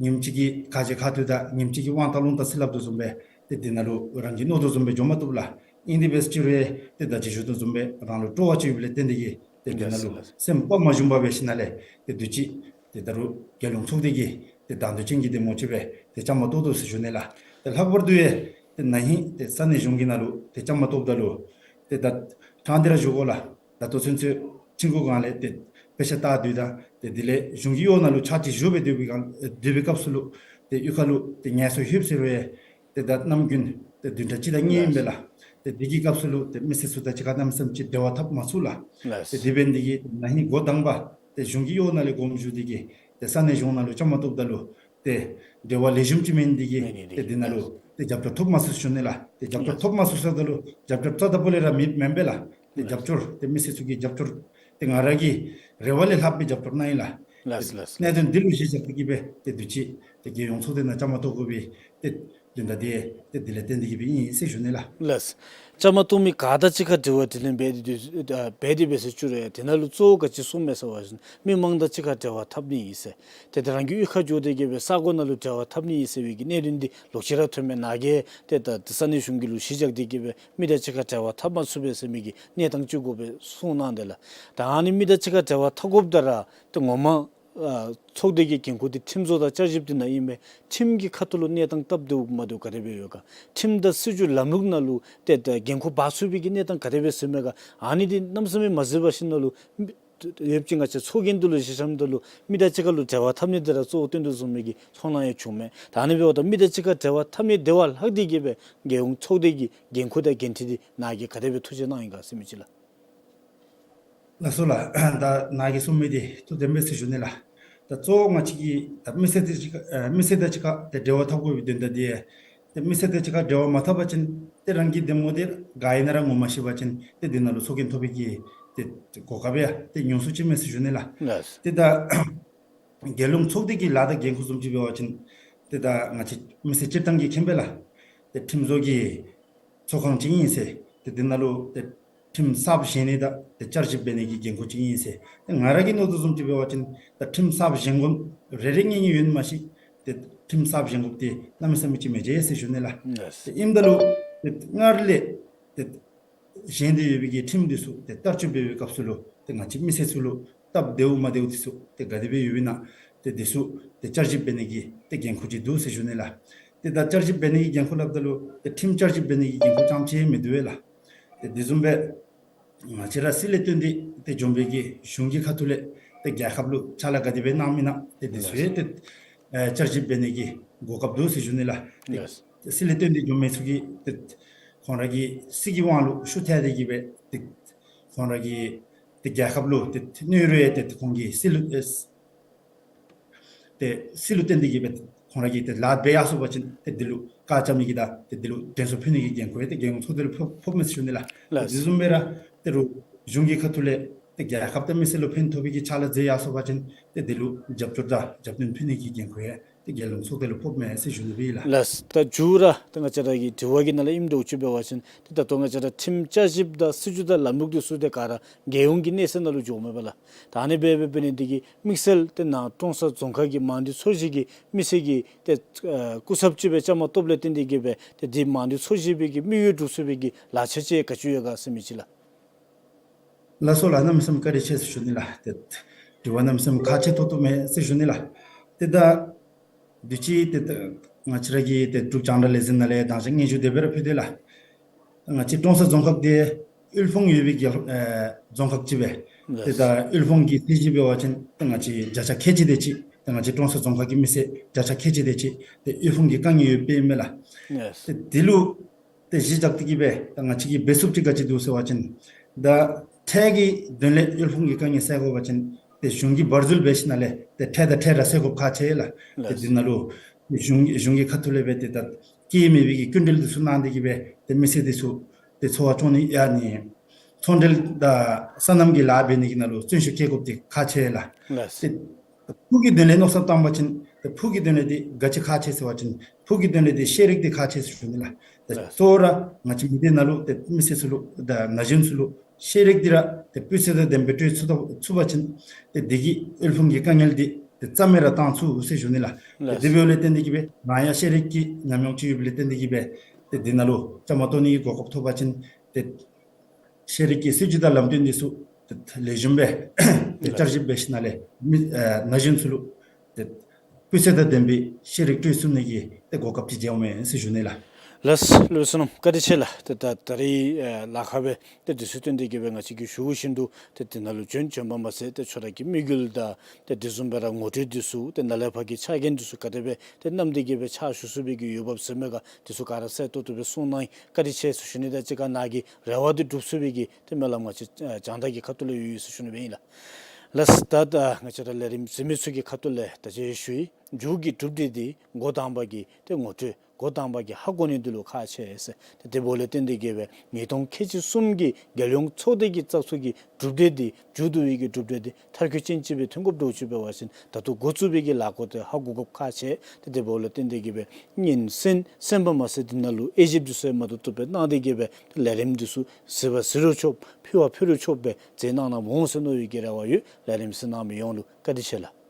ཉིནམ་གཅིག་གི་ཁ་རྗེ་ཁ་ཐུག་དང་ཉིནམ་གཅིག་གི་དབང་ཐང་ལུང་བསྟན་ཟེར་སླབ་དོ་བཟུམ་སྦེ་ཏེ་འདི་ནང་ལུ་རང་གིས་མནོ་དོ་བཟུམ་སྦེ་འགྱོ་མ་བཏུབ་ལགས། ཨིན་དེ་འབད་ཅི་རུང་ཏེ་ད་ཅི་ཞུ་དོ་བཟུམ་སྦེ་རང་ལུ་སྤྲོ་བ་ཅིག་ཡོདཔ་ལས་བརྟེན་ཏེ་གིས་ཏེ་འདི་ནང་ལུ་ལགས་སོ། སེམས་དཔའ་མ་ཞུམ་པར་འབད་ཞིནམ་ལས་ཏེ་དུས་ཅི་ཏེ་ད་རུང་རྒྱལ་ཡོངས་ཚོགས་སྡེ་གི་ཏེ་དང་འདོད་ཅན་གྱི་གདམ་ངོ་ཅིག་སྦེ་ཏེ་བཅའ་མར་གཏོགས་དོ་ཟེར་ཞུ་ནི་ལགས། ཏེ་ལྷག་པར་དུ་ཡང་ཏེ་ན་ཧིང་ཏེ་ས་གནས་གཞུང་གི་ནང་ལུ་ཏེ་བཅའ་མར་གཏོགསཔ་ད་ལུ་ཏེ་ད་ཕྲང་སྟེ་ར་ཞུ་དགོ་ལགས། ད་ལྟོ་ཚུན་ཚོད་ཆིང་ཀུ་སྒང་ལས་ཏེ་དཔེ་ཆ་ལྟ་སྡོད་དང་ཏེ་དེ་ལས་གཞུང་གི་གཡོག་ནང་ལུ་ཕྱག་ཅིག་ཞུ་སྦེ་སྡོད་པའི་སྒང་སྡོད་པའི་སྐབས་སུ་ལུ་ཏེ་གཡུས་ཁ་ལུ་ཏེ་ངལ་གསོ་ལྷོདཔ་ཟེར་རུང་ཡང་ཏེ་ད་གནམ་དགུན་ཏེ་བདུན་ཕྲག་གཅིག་དང་གཉིས་ཨིན་པས་ལགས། ཏེ་དེ་གི་སྐབས་སུ་ལུ་ཏེ་མི་སེར་ཚུ་དང་གཅིག་ཁར་གནམ་མེད་ས་མེད་ཅིག་འབྲེལ་བ་འཐབ་མ་ཚུགས་ལགས། ཏེ་དེ་འབད་ནི་དེ་གིས་ན་ཧིང་འགོ་དང་པ་ཏེ་གཞུང་གི་གཡོག་ནང་ལས་དགོངསམ་ཞུ་སྟེ་གིས་ཏེ་ས་གནས་གཞུང་ནང་ལུ་བཅའ་མར་གཏོགསཔ་ད་ལུ་ཏེ་འབྲེལ་བ་ལེགས་ཤོམ་ཅིག་མེད་ནི་དེ་གིས་མེད་ནི་དེ་ཏེ་འདི་ནང་ལུ་ཏེ་རྒྱབ་སྐྱོར་ཐོབ་མ་ཚུགས་ཞུ་ནི་ལགས། ཏེ་རྒྱབ་སྐྱོར་ཐོབ་མ་ཚུགས་ས་ད་ལུ་རྒྱབ་སྐྱོར་རྩ་དང་པོ་ལས་ར་མེདཔ་མེན་པས་ལགས། ཏེ་རྒྱབ་སྐྱོར་ཏེ་མི་སེར་ཚུ་གི་རྒྱབ་སྐྱོར་ཏེ་ང་ར་གི་རེ་བ་ལས་ལྷག་པའི་རྒྱབ་སྐྱོར་གནང་ཡི་ལགས། ལགས་ལགས། གནད་དོན་འདི་ལུ་གཞི་བཞག་སྟེ་གིས་སྦེ་ཏེ་དུས་ཅི་ཏེ་རྒྱལ་ཡོངས་ཚོགས་སྡེ་ནང་བཅའ་མར་གཏོགས་དགོ་པའི་ཏེ་དོན་དག་འདི་ཏེ་དེ་ལས་བརྟེན་ཏེ་གིས་སྦེ་ཨིན་ཟེར་ཞུ་ནི་ལགས། ལགས། བཅའ་མར་གཏོགས་མི་ག་དང་གཅིག་ཁར་དྲི་བ་དྲིས་ལན་འབད་དེ་འབད་དེ་འབད་ཟེར་ཞུ་རུང་དེ་ནང་ལུ་གཙོ་བོ་ག་ཅི་གསུངམ་མས་ཟེར་བ་ཅིན་མི་མང་དང་གཅིག་ཁར་འབྲེལ་བ་འཐབ་ནི་ཨིན་ཟེར། ཏེ་ད་རང་གི་གཡུས་ཁར་འགྱོ་སྟེ་གིས་སྦེ་ས་གོ་ནང་ལུ་འབྲེལ་བ་འཐབ་ནི་ཨིན་ཟེར་བའི་གི་གནད་དོན་འདི་ལོག་ཅི་ར་ཐོནམ་མས། ནཱ་གིས་ཏེ་ད་ཏེ་ས་གནས་གཞུང་གི་ལུ་གཞི་བཞག་སྟེ་གིས་སྦེ་མི་དང་གཅིག་ཁར་འབྲེལ་བ་འཐབ་མ་ཚུགས་པས་ཟེར་མི་གི་གནས་སྟངས་ཅིག་དགོ་པས་གསུངས་གནང་དེས་ལགས། ད་ཨ་ནི་མི་དང་གཅིག་ཁར་འབྲེལ་བ་འཐབ་དགོཔ་ད་ར་ཏེ་ངོ་མ་ ཨ་ཚོགས་སྡེ་གི་འགན་ཁུར་འདི་ཁྲིམས་བཟོ་དང་བསྐྱར་ཞིབ་འདི་ནང་ཨིན་མས། ཁྲིམས་ཀྱི་ཁ་ཐུག་ལུ་གནས་སྟངས་སྟབས་བདེཝ་མ་བདེཝ་ག་དེ་སྦེ་ཡོད་ག། ཁྲིམས་དང་སྲིད་བྱུས་ལམ་ལུགས་ནང་ལུ་ཏེ་ད་འགན་ཁུར་འབག་ཚུགས་པའི་གི་གནས་སྟངས་ག་དེ་སྦེ་ཟེར་མས་ག། ཨ་ནི་འདི་གནམ་མེད་ས་མེད་མ་གཟིགས་པར་ཞིནམ་ལས་ཡོདཔ་ཅིག་ང་བཅས་ཚོགས་རྒྱན་འདི་ལུ་གཞི་བཞགཔ་ད་ལུ་མི་དང་གཅིག་ཁར་ལུ་འབྲེལ་བ་འཐབ་ནི་འདི་ར་གཙོ་བོ་བཏོན་དོ་བཟུམ་མའི་གི་ཚོར་སྣང་ཡང་བྱུང་མས། ད་ཨ་ནི་འབདཝ་ད་མི་དང་གཅིག་ཁར་འབྲེལ་བ་འཐབ་ནི་དེ་བ་ལྷག་སྟེ་གི་སྦེ་རྒྱལ་ཡོངས་ཚོགས་སྡེ་གི་འགན་ཁུར་དང་འགན་འཁྲི་འདི་ནཱ་གིས་ག་དེ་སྦེ་ཐུགས་རྗེ་གནང་ཡི་ག་ཟེར་མི་ཅིག་ལགས། ལགས་སོ་ལགས། ད་ནཱ་གིས་གསུངས་མི་འདི་ཐུགས་བདེན་པས་ཟེར་ཞུ་ནི་ལགས། ད་གཙོ་བོ་ང་བཅས་ཀྱིས་ད་མི་སེར་དང་གཅིག་ཁར་ཨ་མི་སེར་དང་གཅིག་ཁར་ཏེ་འབྲེལ་བ་འཐབ་དགོ་པའི་དོན་དག་འདི་ཏེ་མི་སེར་དང་གཅིག་ཁར་འབྲེལ་བ་མ་འཐབ་པ་ཅིན་ཏེ་རང་གི་གདམ་ངོ་འདི་ག་ཨིན་ན་ར་ངོ་མ་ཤེས་པ་ཅིན་ཏེ་འདི་ནང་ལུ་ཚོགས་རྒྱན་ཐོབ་པའི་གི་ཏེ་གོ་སྐབས་ཡང་ཏེ་ཉུང་སུ་ཅིག་མས་ཟེར་ཞུ་ནི་ལགས། ལགས། ཏེ་ད་རྒྱལ་ཡོངས་ཚོགས་སྡེ་གི་ལཱ་དང་འགན་ཁུར་བཟུམ་ཅིག་འབད་བ་ཅིན་ཏེ་ད་ང་བཅས་མི་སེར་སྤྱིར་བཏང་གིས་མཁྱེན་པས་ལགས། ཏེ་ཁྲིམས་བཟོ་གི་ཚོགས་ཁང་ཅིག་ཨིན་ཟེར། ཏེ་འདི་ནང་ལུ་ཏེ་ཁྲིམས་གསརཔ་བཞེངས་ནི་དང་ཏེ་བསྐྱར་ཞིབ་འབད་ནི་གི་འགན་ཁུར་ཅིག་ཨིན་ཟེར། ཏེ་ང་ར་གིས་མནོ་དོ་བཟུམ་ཅིག་འབད་བ་ཅིན་ད་ཁྲིམས་གསརཔ་བཞེངས་དགོཔ་རེ་རེ་གཉིས་གཉིས་ཡོད་མ་གཞི་ཏེ་ཁྲིམས་གསརཔ་བཞེངས་དགོཔ་འདི་གནམ་མེད་ས་མེད་ཅིག་མི་འདུག་ཟེར་ཞུ་ནི་ལགས། ལགས། ཏེ་ཨིནམ་ད་ལུ་ཏེ་སྔར་ལས་ཏེ་བཞེངས་ཏེ་ཡོད་པའི་གི་ཁྲིམས་འདི་ཚུ་ཏེ་བསྟར་སྤྱོད་འབད་བའི་སྐབས་སུ་ལུ་ཏེ་ང་བཅས་མི་སེར་ཚུ་ལུ་སྟབས་བདེཝ་མ་བདེཝ་འདི་ཚུ་ཏེ་ག་དེ་སྦེ་ཡོདཔ་ཨིན་ན་ཏེ་འདི་ཚུ་ཏེ་བསྐྱར་ཞིབ་འབད་ནི་གི་ཏེ་འགན་ཁུར་ཅིག་འདུག་ཟེར་ཞུ་ནི་ལགས། ཏེ་ད་བསྐྱར་ཞིབ་འབད་ནི་གི་འགན་ཁུར་སླབ་ད་ལུ་ཏེ་ཁྲིམས་བསྐྱར་ཞིབ་འབད་ནི་གི་འགན་ཁུར་རྐྱངམ་ཅིག་མིན་འདུག་པས་ལགས། ཏེ་དེ་བཟུམ་སྦེ་ང་བཅས་ར་སྲིད་ལས་བཏོན་ཏེ་ཏེ་འབྱུང་བའི་གི་གཞུང་གི་ཁ་ཐུག་ལས་ཏེ་རྒྱལ་ཁབ་ལུ་ཕྱག་ལཱ་ག་དེ་སྦེ་གནངམ་ཨིན་ན་ཏེ་འདི་ཚུ་ཡང་ཏེ་ཨེ་བསྐྱར་ཞིབ་འབད་ནི་གི་གོ་སྐབས་འདུག་ཟེར་ཞུ་ནི་ལགས། ཏེ་ལགས། སྲིད་ལས་བཏོན་ཏེ་འབྱུང་མི་ཚུ་གིས་ཏེ་ཁོང་ར་གི་སྲིད་ཀྱི་དབང་ལུ་ཤུགས་ཐལ་ཏེ་གི་སྦེ་ཏེ་ཁོང་ར་གི་ཏེ་རྒྱལ་ཁབ་ལུ་ཏེ་གནོད་རུང་ཡང་ཏེ་ཁོང་གིས་སྲིད་ལུ་ཨེ་ཏེ་སྲིད་ལུ་བརྟེན་ཏེ་གི་སྦེ་ཁོང་ར་གིས་ཏེ་ལཱ་འབད་ཡར་སོང་པ་ཅིན་ཏེ་འདི་ལུ་བཀག་རྐྱབ་ནི་གི་དང་ཏེ་འདི་ལུ་དྲན་གསོ་ཕུལ་ནི་གི་འགན་ཁུར་ཡང་ཏེ་རྒྱལ་ཡོངས་ཚོགས་སྡེ་ལུ་ཕོག་ཕོགཔ་མས་ཟེར་ཞུ་ནི་ལགས། ལགས། དེ་བཟུམ་སྦེ་ར་ཏེ་རུང་གཞུང་གི་ཁ་ཐུག་ལས་ཏེ་རྒྱལ་ཁབ་དང་མི་སེར་ལུ་ཕན་ཐོགས་པའི་གི་ཕྱག་ལཱ་མཛད་ཡར་སོང་པ་ཅིན་ཏེ་འདི་ལུ་རྒྱབ་སྐྱོར་དང་རྒྱབ་སྣོན་ཕུལ་ནི་གི་འགན་ཁུར་ཡང་ཏེ་རྒྱལ་ཡོངས་ཚོགས་སྡེ་ལུ་ཕོགཔ་མས་ཟེར་ཞུ་ནི་སྦེ་ཨིན་ལགས། ལགས། ད་མཇུག་ར་ད་ང་བཅས་ར་གི་དྲི་བ་གི་ནང་ལས་ཨིནམ་འདྲཝ་ཅིག་འབད་བ་ཅིན་ཏེ་ད་ལྟོ་ང་བཅས་ར་ཁྲིམས་བསྐྱར་ཞིབ་དང་སྲིད་བྱུས་དང་ལམ་ལུགས་འདི་ཚུ་ཏེ་ག་ར་རྒྱལ་ཡོངས་ཀྱི་གནས་ཚད་ནང་ལུ་འགྱོཝ་མས་པ་ལགས། ད་ཨ་ནི་སྦེ་འབད་འབད་ནི་འདི་གིས་དམིགས་བསལ་ཏེ་ནཱ་ཀྲོང་གསར་རྫོང་ཁག་གི་མང་སྡེ་ཚོ་བཞི་གི་མི་སེར་གྱིས་ཏེ་ཨ་སྐུ་ཚབ་ཅིག་སྦེ་བཅའ་མར་གཏོགསཔ་ལས་བརྟེན་ཏེ་གི་སྦེ་ཏེ་འདི་མང་སྡེ་ཚོ་བཞི་པའི་གི་དམིགས་ཡུལ་འགྲུབ་ཚུགས་པའི་གི་ལག་ཆ་ཅིག་ག་ཅི་ཡོད་ག་ཟེར་མི་ཅིག་ལགས། ལགས་སོ་ལགས། གནམ་མེད་ས་མེད་བཀའ་དྲིན་ཆེ་ཟེར་ཞུ་ནི་ལགས། ཏེ་དྲི་བ་གནམ་མེད་ས་མེད་ཁག་ཆེ་ཏོག་ཏོ་མས་ཟེར་ཞུ་ནི་ལགས། ཏེ་ད་དུས་ཅི་ཏེ་ད་ང་བཅས་ར་གི་ཏེ་འབྲུག་རྒྱང་བསྒྲགས་ལས་འཛིན་ནང་ལས་དང་ཅིག་སྙན་ཞུ་དེ་སྦེ་ར་ཕུལ་དེས་ལགས། ང་བཅས་ཀྲོང་གསར་རྫོང་ཁག་འདི་དབུལ་ཕོངས་ཡོད་པའི་གི་ཨེ་རྫོང་ཁག་ཅིག་སྦེ། ཏེ་ད་དབུལ་ཕོངས་ཀྱི་སྲིད་བྱུས་འབད་བ་ཅིན་ཏེ་ང་བཅས་བརྒྱ་ཆ་ཁལ་གཅིག་དེ་ཅིག་ཏེ་ང་བཅས་ཀྲོང་གསར་རྫོང་ཁག་གི་མི་སེར་བརྒྱ་ཆ་ཁལ་གཅིག་དེ་ཅིག་ཏེ་དབུལ་ཕོངས་ཀྱི་དཀའ་ངལ་ཡོདཔ་ཨིན་མས་ལགས། ཏེ་འདི་ལུ་ཏེ་གཞི་བཞག་སྟེ་གི་སྦེ་ད་ང་བཅས་ཀྱིས་འབད་ཚུགསཔ་ཅིག་ག་ཅི་འདུག་ཟེར་བ་ཅིན་ད་ཁྲལ་གྱི་དོན་ལས་དབུལ་ཕོངས་ཀྱི་དཀའ་ངལ་སེལ་དགོ་པ་ཅིན་ཏེ་གཞུང་གིས་འབར་འཛུལ་འབད་ཞིནམ་ལས་ཏེ་ཁྲལ་དང་ཁྲལ་ར་སེལ་དགོཔ་ཁག་ཆེ་ལགས། ཏེ་ལགས། འདི་ནང་ལུ་གཞུང་གཞུང་གི་ཁ་ཐུག་ལས་སྦེ་ཏེ་ད་སྐྱེད་མེད་པའི་གི་སྐྱིན་འགྲུལ་འདི་ཚུ་གནང་སྟེ་གི་སྦེ་ཏེ་མི་སེར་འདི་ཚུ་ཏེ་འཚོ་བ་སྐྱོང་ནི་ཨ་ནི་ཚོང་འབྲེལ་དང་སོ་ནམ་གྱི་ལཱ་འབད་ནི་གི་ནང་ལུ་བརྩོན་ཤུགས་བསྐྱེད་དགོཔ་འདི་ཁག་ཆེ་ལགས། ལགས། ཏེ་ཕུགས་ཀྱི་དོན་ལས་མནོ་བསམ་བཏང་པ་ཅིན་ཏེ་ཕུགས་ཀྱི་དོན་ལས་འདི་ག་ཅི་ཁག་ཆེ་ཟེར་བ་ཅིན་ཕུགས་ཀྱི་དོན་ལས་འདི་ཤེས་རིག་འདི་ཁག་ཆེ་ཟེར་ཞུ་ནི་ལགས། ཏེ་ལགས། གཙོ་བོ་ར་ང་བཅས་མི་སྡེ་ནང་ལུ་ཏེ་མི་སེར་ཚུ་ལུ་དང་ན་གཞོན་ཚུ་ལུ་ཤེས་རིག་འདི་ར་ཏེ་སྤུས་ཚད་དང་ལྡནམ་སྦེ་སྤྲོད་ཚུགས་ཚུགས་པ་ཅིན་ཏེ་འདི་གིས་དབུལ་ཕོངས་ཀྱི་དཀའ་ངལ་འདི་ཏེ་རྩ་མེད་ར་བཏང་ཚུགས་ཟེར་ཞུ་ནི་ལགས། ཏེ་ལགས། དེ་འབདཝ་ལས་བརྟེན་ཏེ་གི་སྦེ་ང་ཡང་ཤེས་རིག་གི་ཉམས་མྱོང་ཅིག་ཡོདཔ་ལས་བརྟེན་ཏེ་གི་སྦེ་ཏེ་འདི་ནང་ལུ་བཅའ་མར་གཏོགས་ནི་གི་གོ་སྐབས་ཐོབ་པ་ཅིན་ཏེ་ཤེས་རིག་གི་སྲིད་བྱུས་དང་ལམ་སྟོན་འདི་ཚུ་ཏེ་ལེགས་ཤོམ་སྦེ་ཏེ་ལགས། བསྐྱར་ཞིབ་འབད་ཞིནམ་ལས་མི་ཨ་ན་གཞོན་ཚུ་ལུ་ཏེ་སྤུས་ཚད་དང་ལྡན་པའི་ཤེས་རིག་སྤྲོད་ཚུགས་ནི་གི་ཏེ་གོ་སྐབས་ཅིག་འབྱུངམ་མས་ཟེར་ཞུ་ནི་ལགས། ལགས་སོ་ལགས་སོ། བསོད་ནམས་བཀའ་དྲིན་ཆེ་ལགས། ཏེ་ད་ད་རིས་ཨེ་ལཱ་ཁག་སྦེ་ཏེ་དུས་ཚོད་བཏོན་ཏེ་གི་སྦེ་ང་བཅས་ཀྱིས་ཞུ་བཞིན་དུ་ཏེ་འདི་ནང་ལུ་བྱོན་བྱོནམ་མ་ཚད་ཏེ་ཁྱོད་ར་གི་དམིགས་ཡུལ་དང་ཏེ་དེ་བཟུམ་སྦེ་ར་ངོ་སྤྲོད་འདི་ཚུ་ཏེ་ནཱ་ལས་ཕར་གྱི་ཕྱག་འགན་འདི་ཚུ་ག་དེ་སྦེ་ཏེ་བསྣམས་ཏེ་གི་སྦེ་ཕྱག་ཞུ་ཚུགས་པའི་གི་འོས་འབབ་ཟེར་མི་ག་འདི་ཚུ་ག་ར་གསལ་ཏོག་ཏོ་སྦེ་གསུངས་གནང་ཡི། བཀའ་དྲིན་ཆེ་ཟེར་ཞུ་ནི་དང་གཅིག་ཁར་ནཱ་གི་རེ་བ་འདི་འགྲུབ་ཚུགས་པའི་གི་ཏེ་སྨོན་ལམ་ང་བཅས་ཨེ་རྒྱང་བསྒྲགས་ཀྱི་ཁ་ཐུག་ལས་ཡོད་ཡོད་ཟེར་ཞུ་ནི་སྦེ་ཨིན་ལགས། ལགས་སོ། ད་ད་ང་བཅས་ར་ལས་རིམ་གཟིགས་མི་ཚུ་གི་ཁ་ཐུག་ལས་ད་ཅི་ཞུ་ཡི། མཇུག་གི་གྲུབ་འབྲས་འདི་འགོ་དང་པ་གི་ཏེ་ངོ་སྤྲོད་འགོ་དང་པ་གི་ཧ་གོ་ནི་འདི་ལུ་ཁག་ཆེ་ཟེར། ཏེ་དེ་འབདཝ་ལས་བརྟེན་ཏེ་གི་སྦེ་ཉིས་སྟོང་ཁལ་གཅིག་གསུམ་གྱི་རྒྱལ་ཡོངས་ཚོགས་སྡེ་གི་བཙག་འཐུ་གི་གྲུབ་འབྲས་འདི་མཇུག་བསྡུ་བའི་གི་གྲུབ་འབྲས་འདི་མཐར་འཁྱོལ་ཅན་ཅིག་སྦེ་ཐོན་དགོཔ་འདྲཝ་ཅིག་འབད་བ་ཅིན་ད་ལྟོ་འགོ་བཙུགས་པའི་གི་ལཱ་སྐོར་འདི་ཧ་གོ་དགོཔ་ཁག་ཆེ། ཏེ་དེ་འབདཝ་ལས་བརྟེན་ཏེ་གི་སྦེ་སྙན་གསན་གསན་པ་མ་ཚད་འདི་ནང་ལུ་དབྱེ་ཞིབ་འདི་ཚུ་ཡང་མ་ཐུབ་ཐུབ་སྦེ་གནང་སྟེ་གི་སྦེ་ལས་རིམ་འདི་ཚུ་གཟིགས་པར་གཟིགས་རུང་ཆོག་ཕུལ་བར་ཕུལ་རུང་ཆོག་སྦེ་མཛད་གནང་གནངམ་འོང་ཟེར་མནོ་བའི་གི་རེ་བ་ཡོད། ལས་རིམ་གཟིགས་གནང་མི་ཡོངས་ལུ་བཀའ་དྲིན་ཆེ་ལགས།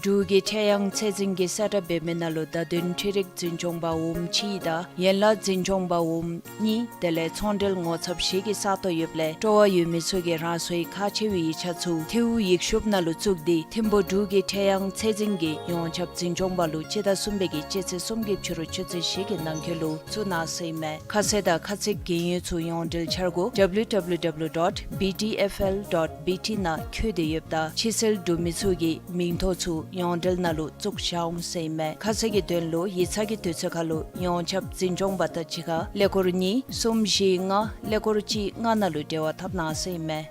འབྲུག་གི་ཁྲལ་གཡང་ཚད་འཛིན་གྱིས་གསལ་བསྒྲགས་འབད་མི་ནང་ལུ་བརྡ་དོན་འཕྲུལ་རིག་འཛིན་སྐྱོང་པ་འོགམ་གཅིག་དང་ཡན་ལག་འཛིན་སྐྱོང་པ་འོགམ་གཉིས་དེ་ལས་ཚོང་འབྲེལ་ངོ་ཚབ་བཞི་གི་ས་སྟོང་ཡོདཔ་ལས་སྤྲོ་བ་ཡོད་མི་ཚུ་གིས་རང་སོའི་ཁག་ཆེ་བའི་ཡིག་ཆ་ཚུ་ཐེའུ་ཡིག་ཤོགཔ་ནང་ལུ་བཙུགས་ཏེ་ཐིམ་ཕུག་འབྲུག་གི་ཁྲལ་གཡང་ཚད་འཛིན་གྱི་ཡོངས་ཁྱབ་འཛིན་སྐྱོང་པ་ལུ་སྤྱི་ཟླ་གསུམ་པའི་གི་སྤྱི་ཚེས་གསུམ་གྱི་ཕྱི་རུ་ཆུ་ཚོད་བཞི་གི་ནང་འཁོད་ལུ་བཙུགས་གནང་ཟེར་ཨིན་མས། ཁ་གསལ་དང་ཁ་ཚིག་གན་ཡོལ་ཚུ་ཡོངས་འབྲེལ་འཆར་སྒོ་W W W dot B T F L dot B T ནང་བཀོད་དེ་ཡོདཔ་ད་ཕྱིར་སེལ་གྲུབ་མི་ཚུ་གིས་མིང་ཐོ་ཚུ་ཡོངས་འབྲེལ་ནང་ལུ་བཙུགས་བཞག་འོང་ཟེར་ཨིན་མས། ཁ་གསལ་གྱི་དོན་ལུ་ཡིག་ཚང་གི་དུས་ཚོད་ཁར་ལུ་ཡོངས་ཁྱབ་འཛིན་སྐྱོང་པ་དང་གཅིག་ཁར་ཀླད་ཀོར་གཉིས་གསུམ་བཞི་ལྔ་ཀླད་ཀོར་གཅིག་ལྔ་ནང་ལུ་འབྲེལ་བ་འཐབ་གནང་ཟེར་ཨིན་མས།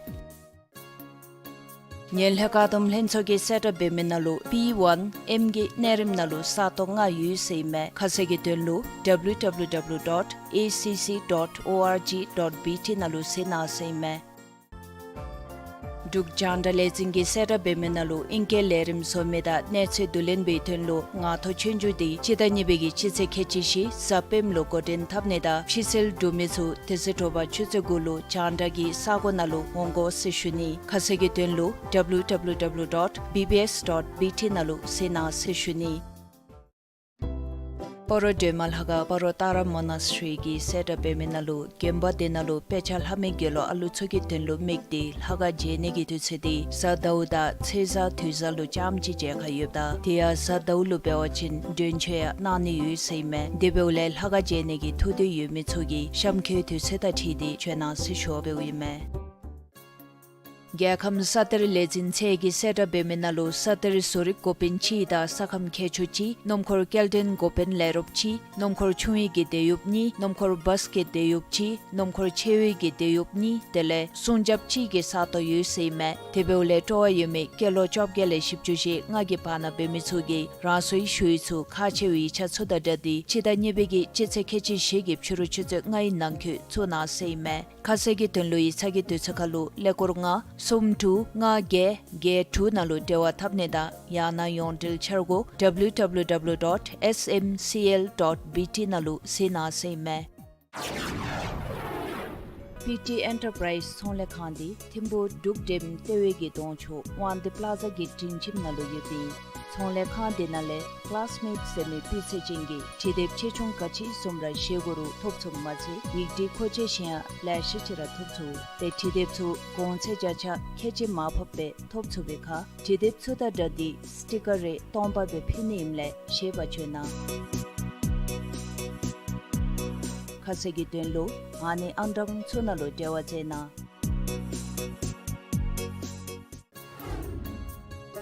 ངན་ལྷད་བཀག་སྡོམ་ལྷན་ཚོགས་ཀྱིས་གསལ་བསྒྲགས་འབད་མི་ནང་ལུ་P one M གི་གནས་རིམ་ནང་ལུ་ས་སྟོང་ལྔ་ཡོད་ཟེར་ཨིན་མས། ཁ་གསལ་གྱི་དོན་ལུ་W W W dot A C C dot O R G dot B T ནང་ལུ་གཟིགས་གནང་ཟེར་ཨིན་མས། འབྲུག་རྒྱང་བསྒྲགས་ལས་འཛིན་གྱིས་གསལ་བསྒྲགས་འབད་མི་ནང་ལུ་ཨིང་སྐད་ལས་རིམ་བཟོ་མི་དང་གནས་ཚུལ་བསྡུ་ལེན་པའི་དོན་ལུ་ངང་ཐོག་ཆོས་རྒྱུགས་འདི་སྤྱི་ཟླ་གཉིས་པའི་གི་སྤྱི་ཚེས་ཁལ་གཅིག་བཞི་གཟའ་སྤེནམ་ལུ་འགོ་འདྲེན་འཐབ་ནི་དང་ཕྱིར་སེལ་གྲུབ་མི་ཚུ་དེ་ཚེ་དྲོ་པ་ཆུ་ཚོད་དགུ་ལུ་རྒྱང་བསྒྲགས་ཀྱི་ས་སྒོ་ནང་ལུ་འོང་དགོ་ཟེར་ཞུ་ནི། ཁ་གསལ་གྱི་དོན་ལུ W W W dot B B S dot B T ནང་ལུ་གཟིགས་གནང་ཟེར་ཞུ་ནི། སྤ་རོ་སྒྲོལ་མ་ལྷ་ཁང་སྤ་རོ་ཏཱ་ར་མོ་ནཱས་ཊི་རི་གིས་གསལ་བསྒྲགས་འབད་མི་ནང་ལུ་དགོན་པ་དེ་ནང་ལུ་དཔེ་ཆ་ལྷབ་མི་དགེ་སློང་ཨ་ལུ་ཚུ་གི་དོན་ལུ་དམིགས་ཏེ་ལྷ་ཁང་མཇལ་ནི་གི་དུས་ཚོད་དེ་གཟའ་ཟླཝ་དང་ཚེས་བཟང་དུས་བཟང་ལུ་རྐྱངམ་གཅིག་མཇལ་ཁ་ཡོདཔ་ད་དེ་ཡང་གཟའ་ཟླཝ་ལུ་འབད་བ་ཅིན་མགྲོན་བྱོན་ཡང་གནང་ནི་ཡོད་ཟེར་ཨིན་མས། དེ་འབདཝ་ལས་ལྷ་ཁང་མཇལ་ནི་གི་ཐུགས་འདུན་ཡོད་མི་ཚུ་གིས་གཤམ་འཁོད་དུས་ཚོད་དང་འཁྲིལ་ཏེ་བྱོན་གནང་ཟེར་ཞུ་བ་འབདཝ་ཨིན་མས། རྒྱལ་ཁམས་ས་གཏེར་ལས་འཛིན་ཚད་ཀྱིས་གསལ་བསྒྲགས་འབད་མི་ནང་ལུ་ས་གཏེར་བཟོ་རིག་འགོ་དཔོན་གཅིག་དང་ས་ཁམས་མཁས་མཆོག་གཅིག་སྣུམ་འཁོར་སྐྱེལ་འདྲེན་འགོ་དཔོན་ལས་རོགསཔ་གཅིག་སྣུམ་འཁོར་ཆུང་བའི་གི་དེད་གཡོགཔ་གཉིས་སྣུམ་འཁོར་བཱས་ཀྱི་དེད་གཡོགཔ་གཅིག་སྣུམ་འཁོར་ཆེ་བའི་གི་དེད་གཡོགཔ་གཉིས་དེ་ལས་སྲུང་རྒྱབཔ་གཅིག་གི་ས་སྟོང་ཡོད་ཟེར་ཨིན་མས། དེ་འབདཝ་ལས་སྤྲོ་བ་ཡོད་མི་སྐྱེས་ལོ་བཅོ་བརྒྱད་ལས་བཞི་བཅུ་ཞེ་ལྔ་གི་བར་ན་འབད་མི་ཚུ་གིས་རང་སོའི་ཞུ་ཡིག་ཚུ་ཁག་ཆེ་བའི་ཡིག་ཆ་ཚུ་དང་སྦྲགས་ཏེ་སྤྱི་ཟླ་གཉིས་པའི་གི་སྤྱི་ཚེས་ཁལ་གཅིག་བཞི་གི་ཕྱི་རུ་ཆུ་ཚོད་ལྔའི་ནང་འཁོད་བཙུགས་གནང་ཟེར་ཨིན་མས། ཁ་གསལ་གྱི་དོན་ལུ་ཡིག་ཚང་གི་དུས་ཚོད་ཁར་ལུ་ཀླད་ཀོར་ལྔ་གསུམ་དྲུག་ལྔ་བརྒྱད་བརྒྱད་དྲུག་ནང་ལུ་འབྲེལ་བ་འཐབ་ནི་དང་ཡང་ན་ཡོངས་འབྲེལ་འཆར་སྒོ་W W W dot S M C L dot B T ནང་ལུ་གཟིགས་གནང་ཟེར་ཨིན་མས། པི་ཊི་ཨེན་ཊར་པ་རའིཛ་ཚོང་ལས་ཁང་འདི་ཐིམ་ཕུག་འབྲུག་འགྲེམ་ལྟེ་བའི་གི་གདོང་ཕྱོགས་དབང་འདུས་པ་ལ་ཛ་གི་སྒྲིང་ཁྱིམ་ནང་ལུ་ཡོད་པའི་ཚོང་ལས་ཁང་འདི་ནང་ལས་ཀ་ལཱསི་མེཊ་ཟེར་མི་སྤུས་ཚད་ཅན་གྱི་འབྲི་དེབ་ཆེ་ཆུང་ག་ཅི་བཟུམ་ར་བཞེས་དགོ་རུང་ཐོབ་ཚུགསཔ་མ་ཚད་ཡིག་འབྲི་མཁོ་ཆས་གཞན་ཡང་ལེ་ཤ་ཅིག་ར་ཐོབ་ཚུགས། ཏེ་འབྲི་དེབ་ཚུ་གོང་ཚད་བརྒྱ་ཆ་ཁལ་གཅིག་མར་ཕབ་སྦེ་ཐོབ་ཚུགས་པའི་ཁར་འབྲི་དེབ་ཚུ་དང་སྦྲགས་ཏེ་སི་ཊི་ཀར་རེ་སྟོང་པ་སྦེ་ཕུལ་ནི་ཨིནམ་ལས་བཞེས་པར་བྱོན་གནང་། ཁ་གསལ་གྱི་དོན་ལུ་ཨ་ནི་ཨང་གྲངས་ཚུ་ནང་ལུ་འབྲེལ་བ་མཛད་གནང་།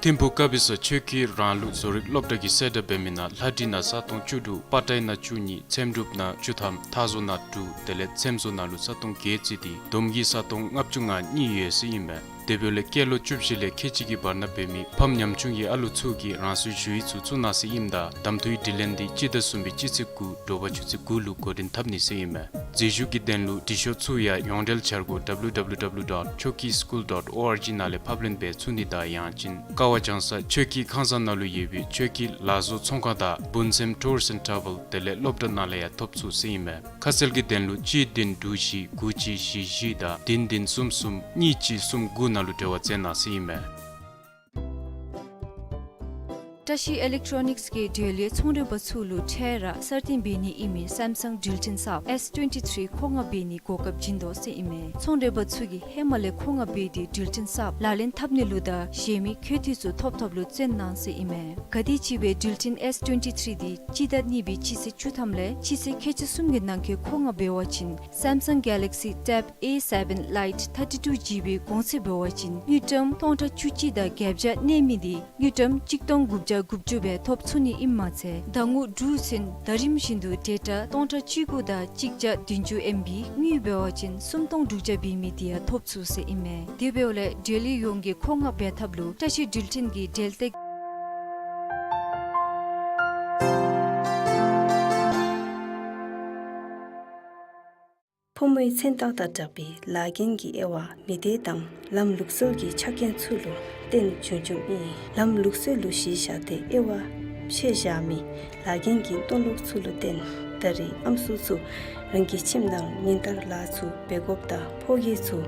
ཐིམ་ཕུག་ཀ་པི་ས་ཆོས་ཀྱི་རང་ལུགས་བཟོ་རིག་སློབ་གྲྭ་གིས་གསལ་བསྒྲགས་འབད་མི་ནང་ལྷ་བྲིས་ནང་ས་སྟོང་བཅུ་དྲུག་པ་ཊའི་ནང་བཅུ་གཉིས་ཚེམ་དྲུབ་ནང་བཅུ་ཐམ་ཐག་བཟོ་ནང་དྲུག་དེ་ལས་ཚེམ་བཟོ་ནང་ལུ་ས་སྟོང་བརྒྱད་བརྩིས་ཏེ་བསྡོམས་ཀྱིས་ས་སྟོང་ལྔ་བཅུ་ང་གཉིས་ཡོད་ཟེར་ཨིན་མས། དེ་འབདཝ་ལས་སྐྱེས་ལོ་བཅུ་བཞི་ལས་ཁལ་གཅིག་གི་བར་ན་འབད་མི་ཕམ་ཉམ་ཆུང་གི་ཨ་ལུ་ཚུ་གིས་རང་སོའི་ཞུ་ཡིག་ཚུ་བཙུགས་གནང་ཟེར་ཨིནམ་ད་གདམ་འཐུའི་དྲི་ལན་འདི་སྤྱི་ཟླ་གསུམ་པའི་སྤྱི་ཚེས་དགུ་དྲོ་པ་ཆུ་ཚོད་དགུ་ལུ་འགོ་འདྲེན་འཐབ་ནི་ཟེར་ཨིན་མས། འཛུལ་ཞུགས་ཀྱི་དོན་ལུ་འབྲི་ཤོག་ཚུ་ཡང་ཡོངས་འབྲེལ་འཆར་སྒོ་W W W dot choki school dot O R G ནང་ལས་ཕབ་ལེན་འབད་ཚུགས་ནི་དང་ཡང་ཅིན་ཀ་བ་ལྗང་ས་ཆོས་ཀྱི་ཁང་བཟང་ནང་ལུ་ཡོད་པའི་ཆོས་ཀྱི་ལག་བཟོ་ཚོང་ཁང་དང་བུན་སེམས་ཊུརསི་ཨེནཌ་ཊྲ་ཝེལ་དེ་ལས་སློབ་གྲྭ་ནང་ལས་ཡང་ཐོབ་ཚུགས་ཟེར་ཨིན་མས། ཁ་གསལ་གྱི་དོན་ལུ་གཅིག་བདུན་དྲུག་བཞི་དགུ་གཅིག་བཞི་བཞི་དང་བདུན་བདུན་གསུམ་གསུམ་གཉིས་གཅིག་གསུམ་དགུ་ནང་ལུ་འབྲེལ་བ་མཛད་གནང་ཟེར་ཨིན་མས། བཀྲ་ཤིས་ཨི་ལེག་ཊོ་ནིཀསི་གིས་འབྲེལ་ཡོད་ཚོང་འབྲེལ་པ་ཚུ་ལུ་ཁྲལ་ར་གསར་བཏོན་འབད་ནི་ཨིན་མི་སེམ་སང་འགྲུལ་འཕྲིན་གསརཔ་S twenty three མཁོ་མངགས་འབད་ནི་གོ་སྐབས་བྱིན་དོ་ཟེར་ཨིན་མས། ཚོང་འབྲེལ་པ་ཚུ་གིས་ཧེ་མ་ལས་མཁོ་མངགས་འབད་དེ་འགྲུལ་འཕྲིན་གསརཔ་ལག་ལེན་འཐབ་ནི་ལུ་དང་གཞན་མི་མཁོ་འདོད་ཚུ་ཐོབ་ཐོབ་ལུ་བརྩོན་གནང་ཟེར་ཨིན་མས། ག་དེམ་ཅིག་སྦེ་འགྲུལ་འཕྲིན་S twenty three འདི་སྤྱི་ཟླ་གཉིས་པའི་སྤྱི་ཚེས་བཅུ་ཐམ་ལས་སྤྱི་ཚེས་ཁལ་གཅིག་གསུམ་གྱི་ནང་འཁོད་མཁོ་མངགས་འབད་བ་ཅིན་Samsung Galaxy Tab A seven Lite thirty two G B གོང་ཚད་འབད་བ་ཅིན་དངུལ་ཀྲམ་སྟོང་ཕྲག་བཅུ་གཅིག་དང་བརྒྱད་བརྒྱ་གནས་མི་འདི་དངུལ་ཀྲམ་གཅིག་སྟོང་དགུ་བརྒྱ་དགུ་བཅུ་སྦེ་ཐོབ་ཚུགས་ནི་ཨིནམ་མ་ཚད་ཟླ་ངོ་དྲུག་ཚུན་ཟླ་རིམ་བཞིན་དུ་ཌེ་ཊ་སྟོང་ཕྲག་བཅུ་དགུ་དང་གཅིག་བརྒྱ་བདུན་ཅུ་ཨེམ་བི་དངུལ་འབད་བ་ཅིན་སུམ་སྟོང་དྲུག་བརྒྱ་འབད་མི་འདི་ཡང་ཐོབ་ཚུགས་ཟེར་ཨིན་མས། དེ་འབདཝ་ལས་འབྲེལ་ཡོད་ཡོངས་ཀྱིས་མཁོ་མངགས་འབད་ཐབས་ལུ་བཀྲ་ཤིས་འགྲུལ་འཕྲིན་གྱི་འབྲེལ་གཏད། ཕོ་མོའི་མཚན་རྟགས་དང་སྦྲགས་པའི་ལཱ་འགན་གྱི་དབྱེ་བ་མི་སྡེ་དང་ལམ་ལུགས་སྲོལ་གྱི་ཆ་རྐྱེན་ཚུ་ལུ་བརྟེན་བྱུང་བྱུངམ་ཨིན། ལམ་ལུགས་སྲོལ་ལུ་གཞི་བཞག་སྟེ་དབྱེ་བ་ཕྱེ་བཞག་མི་ལཱ་འགན་གྱི་མཐོང་ལུགས་ཚུ་ལུ་བརྟེན་ད་རེས་ཨམ་སྲུ་ཚུ་རང་གི་ཁྱིམ་ནང་ཉིན་ལྟར་ལཱ་ཚུ་འབད་དགོཔ་དང་ཕོ་སྐྱེས་ཚུ་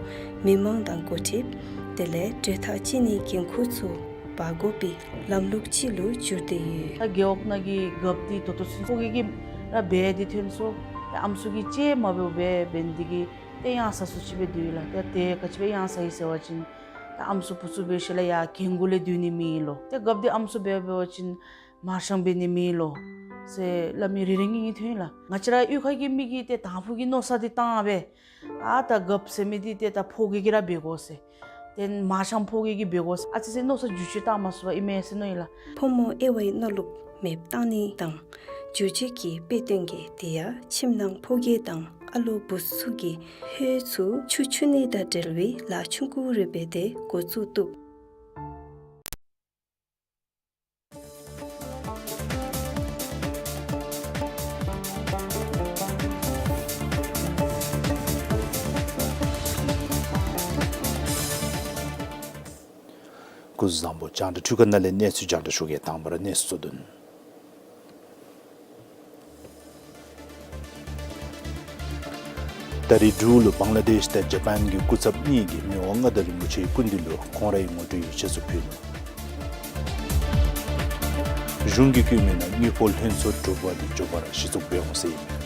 མི་མང་དང་འགོ་ཁྲིདཔ་དེ་ལས་གྲོས་ཐག་བཅད་ནིའི་འགན་ཁུར་ཚུ་འབག་ དགོ་པའི་ལམ་ལུགས་ཅིག་ལུ་གྱུར་ཏེ་ཡོད། ད་རྒེད་འོག་ནང་གི་རྒཔོ་འདི་ད་ལྟོ་ཚུན་ཕོ་སྐྱེས་ཀྱི་ར་འབད་དེ་ཐོན་སོ། ད་ཨམ་སྲུ་གིས་ཅིག་མ་འབདཝ་སྦེ་འབད་ནི་འདི་གིས་ཏེ་གཡང་ཟ་སུ་ཅིག་སྦེ་སྡོད་ཡི་ལགས། ཏེ་ཏེ་ག་ཅི་སྦེ་གཡང་ཟ་ཡི་ཟེར་བ་ཅིན་ད་ཨམ་སྲུ་བུ་ཚུ་འབད་ཞིནམ་ལས་ཡར་གྱལ་གུ་ལས་སྡོད་ནི་མེད་ལོ། ཏེ་རྒཔོ་འདི་ཨམ་སྲུ་འབད་འབད་བ་ཅིན་མར་ཤང་འབད་ནི་མེད་ལོ་ཟེར་སླབ་མི་རེ་རེ་གཉིས་གཉིས་ཐོན་ཡི་ལགས། ང་བཅས་ར་གཡུས་ཁ་གི་མི་གིས་ཏེ་དང་ཕུ་གི་མནོ་བསམ་འདི་བཏང་སྦེ་ཨ་ད་རྒཔོ་ཟེར་མི་འདི་ཏེ་ད་ཕོ་སྐྱེས་ཀྱིས་ར་འབད་དགོ་ཟེར། ཏེ་མར་ཤང་ཕོ་སྐྱེས་ཀྱིས་འབད་དགོ་ཟེར་ཨ་ཙི་ཙི་མནོ་བསམ་འགྱུར་བཅོས་བཏང་མ་ཚུགས་པར་ཨིན་མས་ཟེར་མནོ་ཡི་ལགས། ཕོ་མོ་དབྱེ་བའི་མནོ་ལུགས་མེདཔ་བཏང་ནི་དང་འགྱུར་བཅོས་ཀྱི་དཔེ་སྟོན་གྱི་དེ་ཡང་ཁྱིམ་ནང་ཕོ་སྐྱེས་དང་ཨ་ལོ་བུ་ཚུ་གིས་ཧོད་ཚུ་ཆུ་འཁྱུ་ནི་དང་འབྲེལ་བའི་ལཱ་ཆུང་ཀུ་རེ་འབད་དེ་འགོ་བཙུགས་བཏུབ། སྐུ་གཟུགས་བཟང་པོ། རྒྱང་བསྒྲགས་འཕྲུལ་ཁང་ནང་ལས་གནས་ཚུལ་རྒྱང་བསྒྲགས་ཞུ་གེ། དང་པ་ར་གནས་ཚུལ་གཙོ་དོན། ད་རེས་འབྲུག་ལུ་བང་ལ་དེཤ་དང་ཇ་པཱན་གྱི་སྐུ་ཚབ་གཉིས་ཀྱིས་མི་དབང་མངའ་བདག་རིན་པོ་ཆེའི་སྐུ་མདུན་ལུ་ཁོང་རའི་ངོ་སྤྲོད་ཡིག་ཆ་ཚུ་ཕུལ་ནུག། གཞུང་གིས་བཀོད་མི་ནང་དངུལ་ཕོགས་ལྷན་ཚོགས་གྲུབ་པ་འདི་མགྱོགས་པ་ར་གཞི་བཙུགས་འབད་འོང་ཟེར་ཨིན་མས།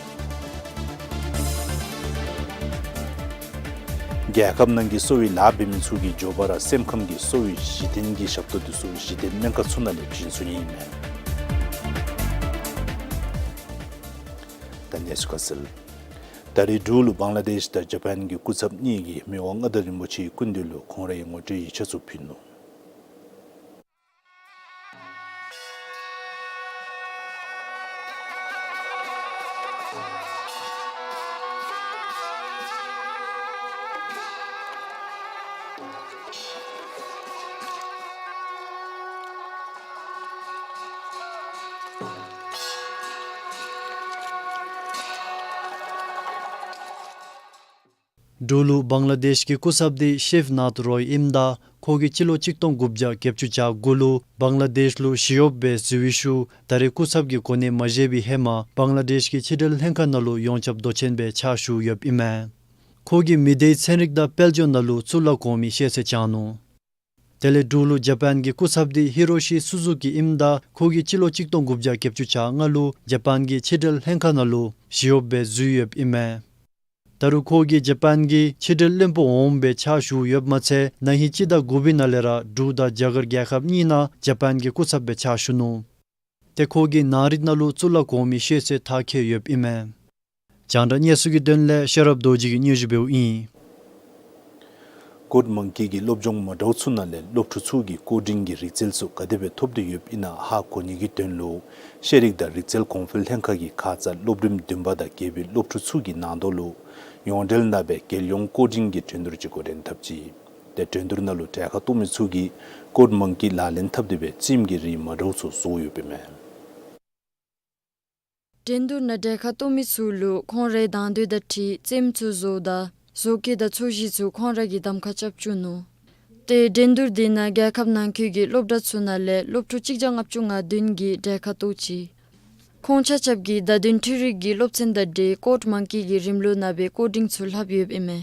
རྒྱལ་ཁབ་ནང་གི་གསོ་བའི་ལཱ་འབད་མི་ཚུ་གིས་མགྱོགས་པ་ར་སེམས་ཁམས་ཀྱི་གསོ་བའི་གཞི་རྟེན་གྱི་ཞབས་ཏོག་འདི་ཚུ་གཞི་རྟེན་སྨན་ཁང་ཚུ་ནང་ལས་བྱིན་ཚུགས་ནི་ཨིན་མས། ད་གནས་ཚུལ་ཁ་གསལ། ད་རེས་འབྲུག་ལུ་བང་ལ་དེཤ་དང་ཇ་པཱན་གྱི་སྐུ་ཚབ་གཉིས་ཀྱིས་མི་དབང་མངའ་བདག་རིན་པོ་ཆེའི་སྐུ་མདུན་ལུ་ཁོང་རའི་ངོ་སྤྲོད་ཡིག་ཆ་ཚུ་ཕུལ་ནུག། འབྲུག་ལུ་བང་ལ་དེཤ་གི་སྐུ་ཚབ་འདི་ཤེབ་ནཱཐ་རོའི་ཨིནམ་ད་ཁོ་གིས་སྤྱི་ལོ་གཅིག་སྟོང་དགུ་བརྒྱ་བརྒྱད་ཅུ་གྱ་དགུ་ལུ་བང་ལ་དེཤ་ལུ་ཞི་གཡོགཔ་སྦེ་འཛུལ་བའི་ཤུལ་ད་རེས་སྐུ་ཚབ་ཀྱི་གོ་གནས་མ་བཞེས་པའི་ཧེ་མ་བང་ལ་དེཤ་གི་ཕྱི་འབྲེལ་ལྷན་ཁག་ནང་ལུ་ཡོངས་ཁྱབ་མདོ་ཆེན་སྦེ་ཕྱག་ཞུ་ཡོདཔ་ཨིན་མས། ཁོ་གིས་མི་སྡེའི་ཚན་རིག་དང་དཔལ་འབྱོར་ནང་ལུ་གཙུག་ལག་གོང་མའི་ཤེས་ཚད་བྱུང་ནུག། དེ་ལས་འབྲུག་ལུ་ཇ་པཱན་གྱི་སྐུ་ཚབ་འདི་ཧི་རོ་ཤི་སུ་ཛུ་ཀི་ཨིནམ་ད་ཁོ་གིས་སྤྱི་ལོ་གཅིག་སྟོང་དགུ་བརྒྱ་བརྒྱད་ཅུ་གྱ་ལྔ་ལུ་ཇ་པཱན་གྱི་ཕྱི་འབྲེལ་ལྷན་ཁག་ནང་ལུ་ཞི་གཡོགཔ་སྦེ་འཛུལ་ཡོདཔ་ཨིན་མས། ད་རུང་ཁོ་གིས་ཇ་པཱན་གྱི་ཕྱི་འབྲེལ་བློན་པོ་འོགམ་སྦེ་ཕྱག་ཞུ་ཡོདཔ་མ་ཚད་ན་ཧིང་སྤྱི་ཟླ་དགུ་པའི་ནང་ལས་ར་འབྲུག་དང་རྒྱ་གར་རྒྱལ་ཁབ་གཉིས་ནང་ཇ་པཱན་གྱི་སྐུ་ཚབ་སྦེ་ཕྱག་ཞུ་ནུག། ཏེ་ཁོ་གིས་ནང་རིག་ནང་ལུ་གཙུག་ལག་གོང་མའི་ཤེས་ཚད་མཐར་འཁྱོལ་ཡོདཔ་ཨིན་མས། རྒྱང་བསྒྲགས་གནས་ཚུལ་གྱི་དོན་ལས་ཤེས་རབ་རྡོ་རྗེ་གིས་སྙན་ཞུ་འབདཝ་ཨིན། ཀོཌ་མང་ཀི་གི་སློབ་སྦྱོང་མ་འདྲཝ་ཚུ་ནང་ལས་སློབ་ཕྲུག་ཚུ་གིས་ཀོཌ་རིང་གི་རིག་རྩལ་ཚུ་ག་དེ་སྦེ་ཐོབ་སྟེ་ཡོདཔ་ཨིན་ན་ཧ་གོ་ནི་གི་དོན་ལུ་ཤེས་རིག་དང་རིག་རྩལ་གོང་འཕེལ་ལྷན་ཁག་གིས་ཁ་ཙ་སློབ་རིམ་བདུན་པ་དང་བརྒྱད་པའི་སློབ་ཕྲུག་ཚུ་གི་ནང་དོག་ལུ་ཡོངས་འབྲེལ་ནང་སྦེ་རྒྱལ་ཡོངས་ཀོཌ་རིང་གི་འགྲན་བསྡུར་ཅིག་འགོ་འདྲེན་འཐབ་ཅི། ཏེ་འགྲན་བསྡུར་ནང་ལུ་གྲལ་ཁར་གཏོགས་མི་ཚུ་གིས་ཀོཌ་མང་ཀི་ལག་ལེན་འཐབ་སྟེ་སྦེ་རྩེདམོ་གི་རིགས་མ་འདྲཝ་ཚུ་བཟོ་ཡོདཔ་ཨིན་མས། འགྲན་བསྡུར་ནང་གྲལ་ཁར་གཏོགས་མི་ཚུ་ལུ་ཁོང་རའི་དང་འདོད་དང་འཁྲིལ་རྩེདམོ་ཚུ་བཟོཝ་ད་བཟོ་བཀོད་དང་ཚོས་གཞི་ཚུ་ཁོང་ར་གིས་གདམ་ཁ་རྐྱབ་བཅུག་ནུག། ཏེ་འགྲན་བསྡུར་དེ་ནང་རྒྱལ་ཁབ་ནང་འཁོད་ཀྱི་སློབ་གྲྭ་ཚུ་ནང་ལས་སློབ་ཕྲུག་གཅིག་བརྒྱ་ལྔ་བཅུ་ང་བདུན་གྱིས་གྲལ་ཁར་གཏོགས་ཅི། ཁོང་ཆ་ཁྱབ་ཀྱིས་བརྡ་དོན་འཕྲུལ་རིག་གི་སློབ་ཚན་དང་འབྲེལ་ཀོཌ་མང་ཀི་གི་རིམ་ལུགས་ནང་སྦེ་ཀོཌ་རིང་ཚུ་ལྷབ་ཡོདཔ་ཨིན་མས།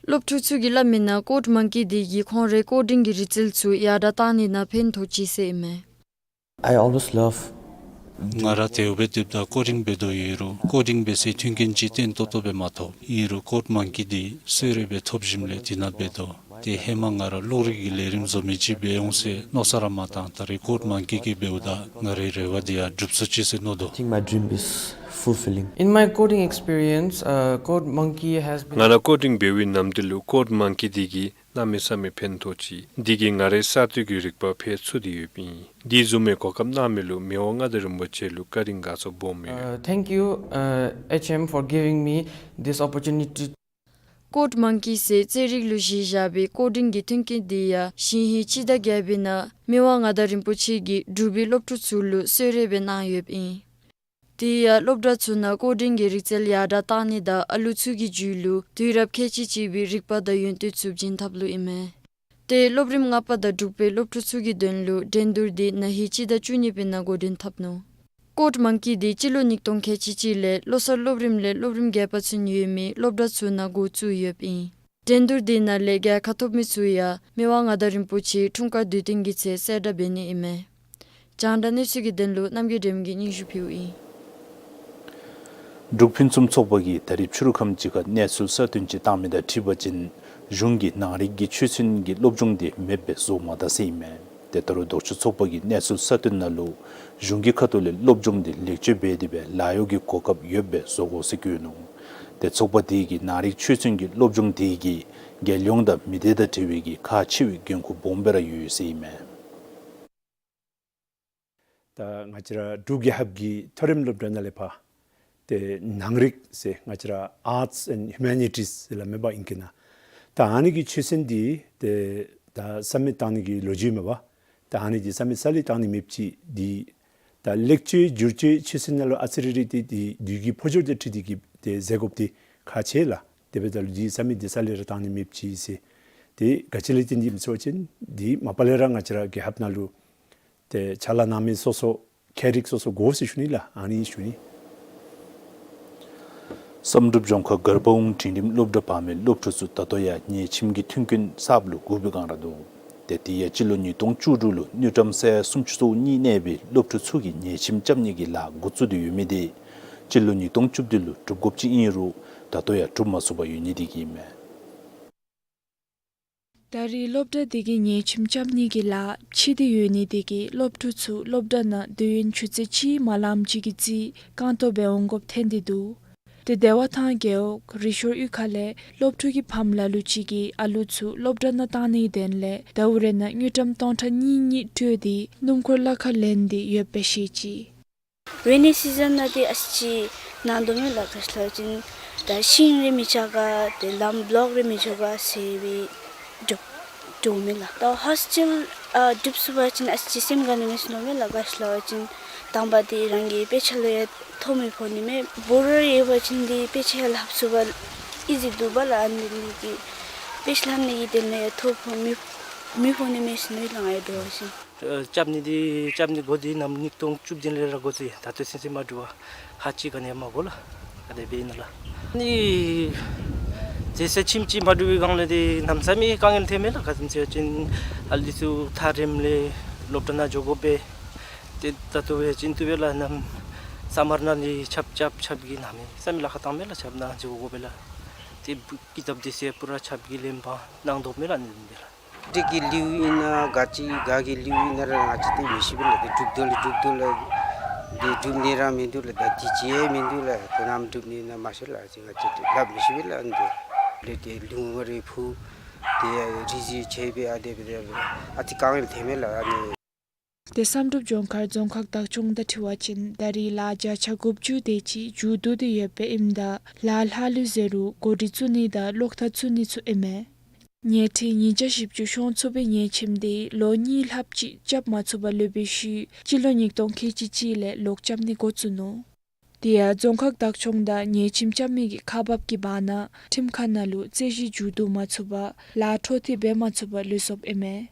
སློབ་ཕྲུག་ཚུ་གིས་སླབ་མི་ནང་ཀོཌ་མང་ཀི་དེ་གིས་ཁོང་རའི་ཀོཌ་རིང་གི་རིག་རྩལ་ཚུ་ཡར་དྲག་བཏང་ནི་ནང་ཕན་ཐོགས་ཅི་ཟེར་ཨིན་མས། I always love ང་ར་དེ་སྦེ་སྡོདཔ་ད་ཀོཌ་རིང་འབད་དོ་ཡོད་རུང་ཀོཌ་རིང་འབད་སའི་མཐུན་རྐྱེན་ཅིག་བརྟན་ཏོག་ཏོ་སྦེ་མ་ཐོབ། ཨིན་རུང་ཀོཌ་མང་ཀི་དེ་གསོལ་རས་སྦེ་ཐོབ་ཞིནམ་ལས་དེ་ནང་འབད་དོ། ཏེ་ཧེ་མ་ང་ར་གློག་རིག་གི་ལས་རིམ་བཟོ་མི་ཅིག་འབད་འོང་ཟེར་མནོ་བསམ་ར་མ་བཏང་། ད་རེས་ཀོཌ་མང་ཀི་གིས་འབདཝ་ད་ང་རའི་རེ་བ་དེ་ཡང་འགྲུབ་ཚུགས་ཅི་ཟེར་མནོ་དོ། I think my dream is fulfilling. In my coding experience, uh, Code Monkey has been ང་ར་ཀོཌ་རིང་འབད་བའི་ནམ་དུས་ལུ་ཀོཌ་མང་ཀི་དེ་གིས་གནམ་མེད་ས་མེད་ཕན་ཐོགས་ཅི། དེ་གིས་ང་རའི་གསར་གཏོད་ཀྱི་རིག་པ་འཕེལ་ཚུགས་ཏེ་ཡོདཔ་ཨིན། དེ་བཟུམ་མའི་གོ་སྐབས་གནང་མི་ལུ་མི་དབང་མངའ་བདག་རིན་པོ་ཆེ་ལུ་བཀའ་དྲིན་དགའ་ཚོར་སྦོམ་ཡོད། Uh, thank you, uh, H M for giving me this opportunity. ཀོཌ་མང་ཀི་ཟེར་རྩེད་རིགས་ལུ་གཞི་བཞག་པའི་ཀོཌ་རིང་གི་མཐུན་རྐྱེན་དེ་ཡང་ཤིང་ཧིང་སྤྱི་ཟླ་བརྒྱད་པའི་ནང་མི་དབང་མངའ་བདག་རིན་པོ་ཆེ་གིས་འབྲུག་པའི་སློབ་ཕྲུག་ཚུ་ལུ་གསོལ་རས་སྦེ་གནང་ཡོདཔ་ཨིན། དེ་ཡང་སློབ་གྲྭ་ཚུ་ནང་ཀོཌ་རིང་གི་རིག་རྩལ་ཡར་དྲག་བཏང་ནི་དང་ཨ་ལུ་ཚུ་གི་རྒྱུད་ལུ་དུས་རབས་ཁལ་གཅིག་གཅིག་པའི་རིག་པ་དང་ཡོན་ཏན་ཚུ་བྱིན་ཐབས་ལུ་ཨིན་མས། ཏེ་སློབ་རིམ་ལྔ་པ་དང་དྲུག་པའི་སློབ་ཕྲུག་ཚུ་གི་དོན་ལུ་འགྲན་བསྡུར་དེ་ན་ཧིང་སྤྱི་ཟླ་བཅུ་གཉིས་པའི་ནང་འགོ་འདྲེན་འཐབ་ནུག། ཀོཌ་མང་ཀི་དེ་སྤྱི་ལོ་ཉིས་སྟོང་ཁལ་གཅིག་གཅིག་ལས་བློ་གསར་སློབ་རིམ་ལས་སློབ་རིམ་བརྒྱད་པ་ཚུན་ཡོད་མི་སློབ་གྲྭ་ཚུ་ནང་འགོ་བཙུགས་ཡོདཔ་ཨིན། འགྲན་བསྡུར་དེ་ནང་ལས་རྒྱལ་ཁ་ཐོབ་མི་ཚུ་ཡང་མི་དབང་མངའ་བདག་རིན་པོ་ཆེའི་འཁྲུངས་སྐར་དུས་སྟོན་གྱི་ཚེས་གསལ་བསྒྲགས་འབད་ནི་ཨིན་མས། རྒྱང་བསྒྲགས་གནས་ཚུལ་གྱི་དོན་ལུ་རྣམ་རྒྱལ་སྒྲོལ་མ་གིས་སྙན་ཞུ་ཕུལཝ་ཨིན། འབྲུག་ཕུན་སུམ་ཚོགས་པ་གིས་ད་རིས་ཕྱི་རུ་ཁམས་ཅིག་ཁར་གནས་ཚུལ་གསར་བཏོན་ཅིག་བཏང་མི་དང་འཁྲིལ་བ་ཅིན་གཞུང་གིས་ནང་རིག་གི་ཆོས་ཚན་གྱི་སློབ་སྦྱོང་དེ་མེདཔ་སྦེ་བཟོ་མ་ད་ཟེར་ཨིན་མས། ཏེ་ད་རུང་ལྡོག་ཕྱོགས་ཚོགས་པ་གིས་གནས་ཚུལ་གསར་བཏོན་ནང་ལུ་གཞུང་གི་ཁ་ཐུག་ལས་སློབ་སྦྱོང་དེ་ལེགས་བཅོས་འབད་དེ་སྦེ་ལཱ་གཡོག་གི་གོ་སྐབས་ཡོདཔ་སྦེ་བཟོ་དགོ་ཟེར་བཀོད་ནུག། ཏེ་ཚོགས་པ་དེ་གིས་ནང་རིག་ཆོས་ཚན་གྱི་སློབ་སྦྱོང་དེ་གིས་རྒྱལ་ཡོངས་དང་མི་སྡེ་དང་འབྲེལ་བའི་གི་ཁག་ཆེ་བའི་འགན་ཁུར་སྦོམ་སྦེ་ར་ཡོད་ཟེར་ཨིན་མས། ད་ང་བཅས་ར་འབྲུག་རྒྱལ་ཁབ་ཀྱི་མཐོ་རིམ་སློབ་གྲྭ་ནང་ལས་ཕར་ཏེ་ནང་རིག་ཟེར་ང་བཅས་ར་Arts and Humanities ཟེར་སླབ་མས་པ་ཨིང་སྐད་ནང་། ད་ཨ་ནི་གི་ཆོས་ཚན་འདི་ཏེ་ད་ས་མིག་བཏང་ནི་གི་ལོ་རྒྱུས་མས་པ། ད་ཨ་ནི་འདི་ས་མིག་རྩ་ལས་བཏང་ནི་མེདཔ་ཅིག་འདི་ད་ལེགས་བཅོས་བསྒྱུར་བཅོས་ཆོས་ཚན་ནང་ལུ་ཨ་ཙི་རེ་རེ་འདི་འདི་དུས་ཀྱི་འཕོ་འགྱུར་དང་འཁྲིལ་ཏེ་གི་ཏེ་མཛད་དགོཔ་འདི་ཁག་ཆེ་ལགས། དེ་འབདཝ་ད་ལུ་འདི་ས་མིག་འདི་རྩ་ལས་ར་བཏང་ནི་མེདཔ་ཅིག་ཟེར། ཏེ་ག་ཅི་ལས་བརྟེན་ཏེ་ཨིནམ་ཟེར་བ་ཅིན་འདི་མ་པ་ལས་ར་ང་བཅས་ར་རྒྱལ་ཁབ་ནང་ལུ་ཏེ་ཕྱག་ལཱ་གནང་མི་སོ་སོ་ཁྱད་རིག་སོ་སོ་དགོ་ཟེར་ཞུ་ནི་ལགས། ཨ་ནི་ཞུ་ནི། བསམ་གྲུབ་ལྗོངས་མཁར་གར་པ་འུང་འབྲིང་རིམ་སློབ་གྲྭ་བར་མའི་སློབ་ཕྲུག་ཚུ་ད་ལྟོ་ཡང་ཉལ་ཁྱིམ་གྱི་མཐུན་རྐྱེན་གསརཔ་ལུ་སྒུག་པའི་བསྒང་ར་འདུག། ཏེ་དེ་ཡང་སྤྱི་ལོ་ཉིས་སྟོང་བཅུ་དྲུག་ལུ་དངུལ་ཀྲམ་ས་ཡ་སུམ་ཅུ་སོ་གཉིས་གནས་པའི་སློབ་ཕྲུག་ཚུ་གིས་ཉལ་ཁྱིམ་རྐྱབ་ནི་གི་ལཱ་འགོ་བཙུགས་ཏེ་ཡོད་མི་དེ་སྤྱི་ལོ་ཉིས་སྟོང་བཅུ་བདུན་ལུ་གྲུབ་དགོཔ་ཅིག་ཨིན་རུང་ད་ལྟོ་ཡང་གྲུབ་མ་ཚུགས་པར་ཡོད་ནི་དེ་གིས་ཨིན་མས། ད་རེས་སློབ་གྲྭ་དེ་གིས་ཉལ་ཁྱིམ་རྐྱབ་ནི་གི་ལཱ་ཕྱེ་སྟེ་ཡོད་ནི་དེ་གིས་སློབ་ཕྲུག་ཚུ་སློབ་གྲྭ་ནང་སྡོད་ཡུན་ཆུ་ཚོད་གཅིག་མ་ལངམ་ཅིག་གི་རྩིས་རྐང་སྟོང་སྦེ་འོང་དགོཔ་ཐོན་ཏེ་འདུག། ཏེ་བདེ་བ་ཐང་རྒེད་འོག་རི་ཤོར་གཡུས་ཁ་ལས་སློབ་ཕྲུག་གི་ཕམ་ལ་ལུ་ཅིག་གིས་ཨ་ལུ་ཚུ་སློབ་གྲྭ་ནང་བཏང་ནིའི་དོན་ལས་ཟླཝ་རེ་ནང་དངུལ་ཀྲམ་སྟོང་ཕྲག་གཉིས་གཉིས་སྤྲོད་དེ་སྣུམ་འཁོར་གླ་ཁར་ལེན་ཏེ་ཡོདཔ་སྦེ་བཤད་ཅི། རེ་ནི་སི་ཛན་ནང་འདི་ཨ་ཙི་ཅིག་ནང་དོག་མས་ལགས། ག་ཅི་སླབ་ཅིན་ད་ཤིང་རེ་མི་རྐྱབ་ག་ཏེ་ལམ་བློག་རེ་མི་འགྱོ་ག་ཟེར་སྦེ་འདྲོག་འདྲོག་མས་ལགས། ད་ཧོས་ཊེལ་ཨ་སྒྲུབ་ཚུགས་པ་ཅིན་ཨ་ཙི་ཅིག་སེམས་དགའ་ནི་མས་ཟེར་མནོཝ་མས་ལགས། ག་ཅི་སླབ་ཅིན་དང་པ་འདི་རང་གི་དཔེ་ཆ་ལུ་ཡང་ཐོ་མི་ཕོག་ནི་མས། འབོ་ར་ཡོད་པ་ཅིན་འདི་དཔེ་ཆ་ཡང་ལྷབ་ཚུགས་པར་ཨི་ཛི་འདུག་པ་ལགས། ཨ་ནི་འདི་གིས་དཔེ་ཆ་ལྷབ་ནི་གི་དོན་ལས་ཡང་ཐོ་ཕོག་མི་མི་ཕོག་ནི་མས་ཟེར་མནོཝ་མས་ལགས་ང་ཡང་འདྲོག་ཅི། རྐྱབ་ནི་འདི་རྐྱབ་ནི་འགོ་འདི་གནམ་ཉིས་སྟོང་བཅུ་བདུན་ལས་ར་འགོ་བཙུགས། ད་ལྟོ་ཚུན་ཚོད་མ་གྲུབ་པར་ཧ་ཅི་ག་ནི་ཡང་མ་གོ་ལགས། ཨ་དེ་སྦེ་ཨིན་ན་ལགས། ནི་རྫས་ཟད་ཁྱིམ་ཅིག་མ་གྲུབ་པའི་སྒང་ལས་འདི་གནམ་མེད་ས་མེད་དཀའ་ངལ་ཐོན་མས་ལགས། ག་ཅི་སྨོ་ཟེར་བ་ཅིན་ཨ་ལུ་ཚུ་ཐག་རིངམ་ལས་སློབ་གྲྭ་ནང་འགྱོ་དགོ་པས། ཏེ་ད་ལྟོ་སྦེ་ཅིན་ཏེ་སྦེ་ལགས་གནམ་ས་མར་ནང་ལས་ཆརཔ་རྐྱབ་ཆརཔ་གིས་གནམ་མེད་ས་མེད་ལཱ་ཁག་བཏངམ་མས་ལགས། ཆརཔ་ནང་འགྱོ་དགོ་པས་ལགས། ཏེ་ཀི་ཏབ་དེ་ཚུ་ཡང་པུ་ར་ཆརཔ་གིས་ལེན་པར་གནང་དོཝ་མས་ལགས། ཨ་ནི་སྦེ་ལགས། འདི་གི་ལེའུ་ཨིན་ན་ག་ཅི་ག་གི་ལེའུ་ཨིན་ན་ར་ང་བཅས་ཏེ་མི་ཤེས་པས་ལགས། འདི་སྒྲུབ་དོ་ལགས་སྒྲུབ་དོ་ལགས། འདི་སྒྲུབ་ནི་ར་མིན་འདུག་ལགས། ད་འདི་ཅིག་ཡང་མིན་འདུག་ལགས། ད་ནམ་སྒྲུབ་ནི་ཨིན་ན་མ་ཤེས་ལགས། ང་བཅས་ཏེ་སླབ་མི་ཤེས་པས་ལགས། འདི་ལས་ཏེ་ལུང་བ་རེ་འཕུ་ཏེ་རི་ཟེར་ཆེ་བས། ཨ་དེ་སྦེ་ཨ་ཙི་དཀའ་ངལ་ཐོན་མས་ལགས། ཨ་ནི་ཏེ་བསམ་གྲུབ་ལྗོངས་མཁར་རྫོང་ཁག་བདག་སྐྱོང་དང་འཁྲིལ་བ་ཅིན་ད་རེས་ལཱ་བརྒྱ་ཆ་དགུ་བཅུ་དེ་ཅིག་མཇུག་བསྡུ་སྟེ་ཡོདཔ་ཨིནམ་ད་ལཱ་ལྷག་ལུས་ཟེར་རུང་གོ་སྒྲིག་བཙུགས་ནི་དང་གློག་ཐག་བཙུགས་ནི་ཚུ་ཨིན་མས། ཉལ་ཁྲི་ཉིས་བརྒྱ་བཞི་བཅུ་ཤོང་ཚུགས་པའི་ཉལ་ཁྱིམ་དེ་ལོ་གཉིས་ལྷགཔ་ཅིག་རྐྱབ་མ་ཚུགས་པར་ལུས་པའི་ཤུལ་སྤྱི་ལོ་ཉིས་སྟོང་ཁལ་གཅིག་གཅིག་ལས་ལོག་རྐྱབ་ནི་འགོ་བཙུགས་ནུག། དེ་ཡང་རྫོང་ཁག་བདག་སྐྱོང་དང་ཉལ་ཁྱིམ་རྐྱབ་མི་གི་ཁག་འབགཔ་གི་བར་ན་ཁྲིམས་ཁང་ནང་ལུ་རྩོད་གཞི་མཇུག་བསྡུ་མ་ཚུགས་པར་ལཱ་འཕྲོ་མཐུད་འབད་མ་ཚུགས་པར་ལུས་སོཔ་ཨིན་མས།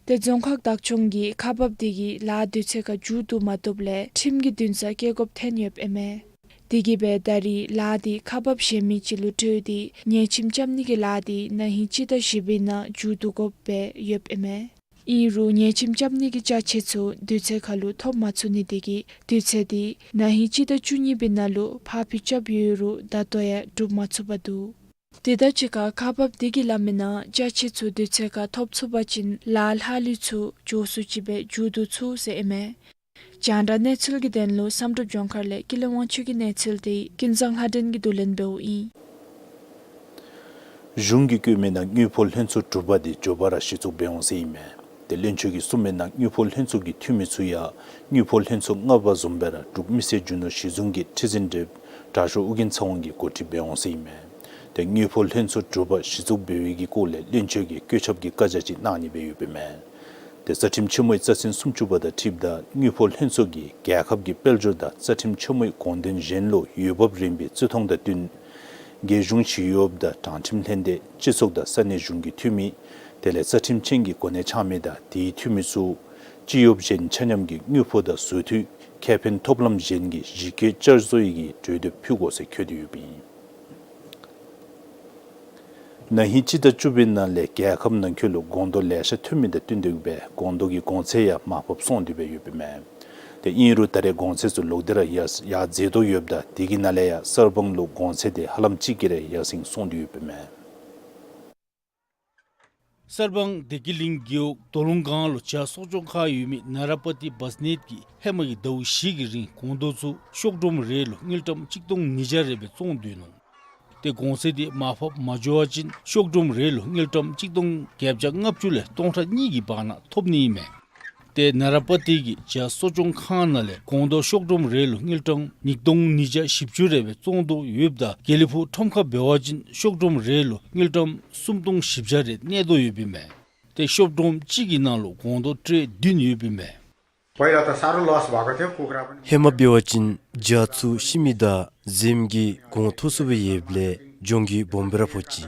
ཏེ་རྫོང་ཁག་བདག་སྐྱོང་གིས་ཁག་འབགཔ་དེ་གིས་ལཱ་དུས་ཚོད་ཁར་མཇུག་བསྡུ་མ་བཏུབ་ལས་ཁྲིམས་ཀྱི་འདུན་རྩིས་བཀལ་དགོཔ་ཐོན་ཡོདཔ་ཨིན་མས། དེ་གིས་སྦེ་ད་རེས་ལཱ་དེ་ཁག་འབགཔ་གཞན་མི་ཅིག་ལུ་སྤྲོད་དེ་ཉལ་ཁྱིམ་རྐྱབ་ནི་གི་ལཱ་དེ་ན་ཧིང་སྤྱི་ཟླ་བཞི་པའི་ནང་མཇུག་བསྡུ་དགོཔ་སྦེ་ཡོདཔ་ཨིན་མས། ཨིན་རུང་ཉལ་ཁྱིམ་རྐྱབ་ནི་གི་ཅ་ཆས་ཚུ་དུས་ཚོད་ཁར་ལུ་ཐོབ་མ་ཚུགས་ནི་དེ་གིས་དུས་ཚོད་དེ་ན་ཧིང་སྤྱི་ཟླ་བཅུ་གཉིས་པའི་ནང་ལུ་ཕར་འཕུལ་རྐྱབ་ཡོད་རུང་ད་ལྟོ་ཡང་གྲུབ་མ་ཚུགས་པར་འདུག། དེ་དང་གཅིག་ཁར་ཁག་འབགཔ་དེ་གིས་སླབ་མིའི་ནང་ཅ་ཆས་ཚུ་དུས་ཚོད་ཁར་ཐོབ་ཚུགས་པ་ཅིན་ལཱ་ལྷག་ལུས་ཚུ་མགྱོགས་སུ་ཅིག་སྦེ་མཇུག་བསྡུ་ཚུགས་ཟེར་ཨིན་མས། རྒྱང་བསྒྲགས་གནས་ཚུལ་གྱི་དོན་ལུ་བསམ་གྲུབ་ལྗོངས་མཁར་ལས་ཀུན་ལེགས་དབང་ཕྱུག་གི་གནས་ཚུལ་དེ་ཀུན་བཟང་ལྷ་སྒྲོན་གྱིས་བསྡུ་ལེན་འབདཝ་ཨིན། གཞུང་གིས་བཀོད་མིའི་ནང་དངུལ་ཕོགས་ལྷན་ཚོགས་དྲུག་པ་དེ་མགྱོགས་པ་ར་གཞི་བཙུགས་འབད་འོང་ཟེར་ཨིན་མས། ཏེ་བློན་ཆོས་ཀྱིས་གསུངས་མིའི་ནང་དངུལ་ཕོགས་ལྷན་ཚོགས་ཀྱི་འཐུས་མི་ཚུ་ཡང་དངུལ་ཕོགས་ལྷན་ཚོགས་ལྔ་པ་བཟུམ་སྦེ་ར་འབྲུག་མི་སེར་རྒྱུ་ནོར་གཞི་བཟུང་གི་ཁྲི་འཛིན་སྦྲེལཔ་དྲག་ཤོས་ཨོ་རྒྱན་ཚེ་དབང་གིས་འགོ་ཁྲིད་འབད་འོང་ཟེར་ཨིན་མས། ཏེ་དངུལ་ཕོགས་ལྷན་ཚོགས་དྲུག་པ་གཞི་བཙུགས་འབད་བའི་གི་སྐོར་ལས་བློན་ཆོས་ཀྱིས་བཀོད་ཁྱབ་ཀྱི་བཀའ་རྒྱ་ཅིག་གནང་ནི་སྦེ་ཡོདཔ་ཨིན་མས། ཏེ་རྩ་ཁྲིམས་ཆེན་མོའི་རྩ་ཚན་སུམ་ཅུ་པ་དང་འཁྲིལཝ་ད་དངུལ་ཕོགས་ལྷན་ཚོགས་ཀྱིས་རྒྱལ་ཁབ་ཀྱི་དཔལ་འབྱོར་དང་རྩ་ཁྲིམས་ཆེན་མོའི་དགོངས་དོན་གཞན་ལུ་འོས་འབབ་རན་པའི་བརྩི་མཐོང་དང་བསྟུན་རྒྱལ་གཞུང་ཞི་གཡོགཔ་དང་དྲང་ཁྲིམས་ལྷན་སྡེ་སྤྱི་ཚོགས་དང་ས་གནས་གཞུང་གི་འཐུས་མི་དེ་ལས་རྩ་ཁྲིམས་ཅན་གྱི་གོ་གནས་འཆང་མི་དང་དེའི་འཐུས་མི་ཚུ་སྤྱི་གཡོགཔ་གཞན་ཆ་མཉམ་གྱི་དངུལ་ཕོགས་དང་ཟུར་འཐུས་ཁེ་ཕན་ཐོབ་ལམ་གཞན་གྱི་གཞི་བཀོད་བསྐྱར་བཟོ་ཡི་གི་གྲོས་འདེབས་ཕུལ་དགོ་ཟེར་འཁོད་དེ་ཡོདཔ་ཨིན། ན་ཧིང་སྤྱི་ཟླ་བཅུ་པའི་ནང་ལས་རྒྱལ་ཁབ་ནང་འཁོད་ལུ་སྒོང་རྡོག་ལེ་ཤ་ཐོན་མི་དང་བསྟུན་ཏེ་གིས་སྦེ་སྒོང་རྡོག་གི་གོང་ཚད་ཡང་མར་ཕབ་སོང་སྟེ་སྦེ་ཡོདཔ་ཨིན་མས། ཏེ་ཨིན་རུང་ད་རེས་གོང་ཚད་ཚུ་ལོག་སྟེ་ར་ཡར་ཡར་འཛེགས་དོ་ཡོདཔ་ད་དེ་གི་ནང་ལས་ཡང་གསར་སྤང་ལུ་གོང་ཚད་དེ་ཧ་ལམ་ཅིག་གིས་ར་ཡར་སེང་སོང་སྟེ་ཡོདཔ་ཨིན་མས། གསར་སྤང་བདེ་སྐྱིད་གླིང་རྒེད་འོག་རྡོ་ལུང་སྒང་ལུ་བྱ་གསོ་སྐྱོང་ཁང་ཡོད་མི་ནཱ་ར་པ་ཏི་བཱས་ནེཊ་ཀྱིས་ཧེ་མ་གི་ཟླཝ་བཞི་གི་རིང་སྒོང་རྡོག་ཚུ་ཤོག་སྒྲོམ་རེ་ལུ་དངུལ་ཀྲམ་གཅིག་སྟོང་ཉིས་བརྒྱ་རེ་སྦེ་བཙོང་དོ་ཡོད་ནུག། ཏེ་གོང་ཚད་དེ་མར་ཕབ་མ་འགྱོ་བ་ཅིན་ཤོག་སྒྲོམ་རེ་ལུ་དངུལ་ཀྲམ་གཅིག་སྟོང་བརྒྱད་བརྒྱ་ལྔ་བཅུ་ལས་སྟོང་ཕྲག་གཉིས་ཀྱི་བར་ན་ཐོབ་ནི་ཨིན་མས། ཏེ་ནཱ་ར་པ་ཏི་གི་བྱ་གསོ་སྐྱོང་ཁང་ནང་ལས་སྒོང་རྡོག་ཤོག་སྒྲོམ་རེ་ལུ་དངུལ་ཀྲམ་ཉིས་སྟོང་ཉིས་བརྒྱ་བཞི་བཅུ་རེ་སྦེ་བཙོང་དོ་ཡོདཔ་ད་དགེ་ལེགས་ཕུག་ཁྲོམ་ཁར་འབད་བ་ཅིན་ཤོག་སྒྲོམ་རེ་ལུ་དངུལ་ཀྲམ་སུམ་སྟོང་བཞི་བརྒྱ་རེ་གནས་དོ་ཡོདཔ་ཨིན་མས། ཏེ་ཤོག་སྒྲོམ་གཅིག་གི་ནང་ལུ་སྒོང་རྡོག་ཊེ་བདུན་ཡོདཔ་ཨིན་མས། पहिला त साह्रो लस भएको थियो कुखुरा पनि। ཧེ་མ་འབད་བ་ཅིན་བྱ་ཚུ་ཤི་མི་དང་རྫེམ་གྱི་གོང་མཐོ་སུ་སྦེ་ཡོདཔ་ལས་གྱོང་གུད་སྦོམ་སྦེ་ར་ཕོག་ཅི།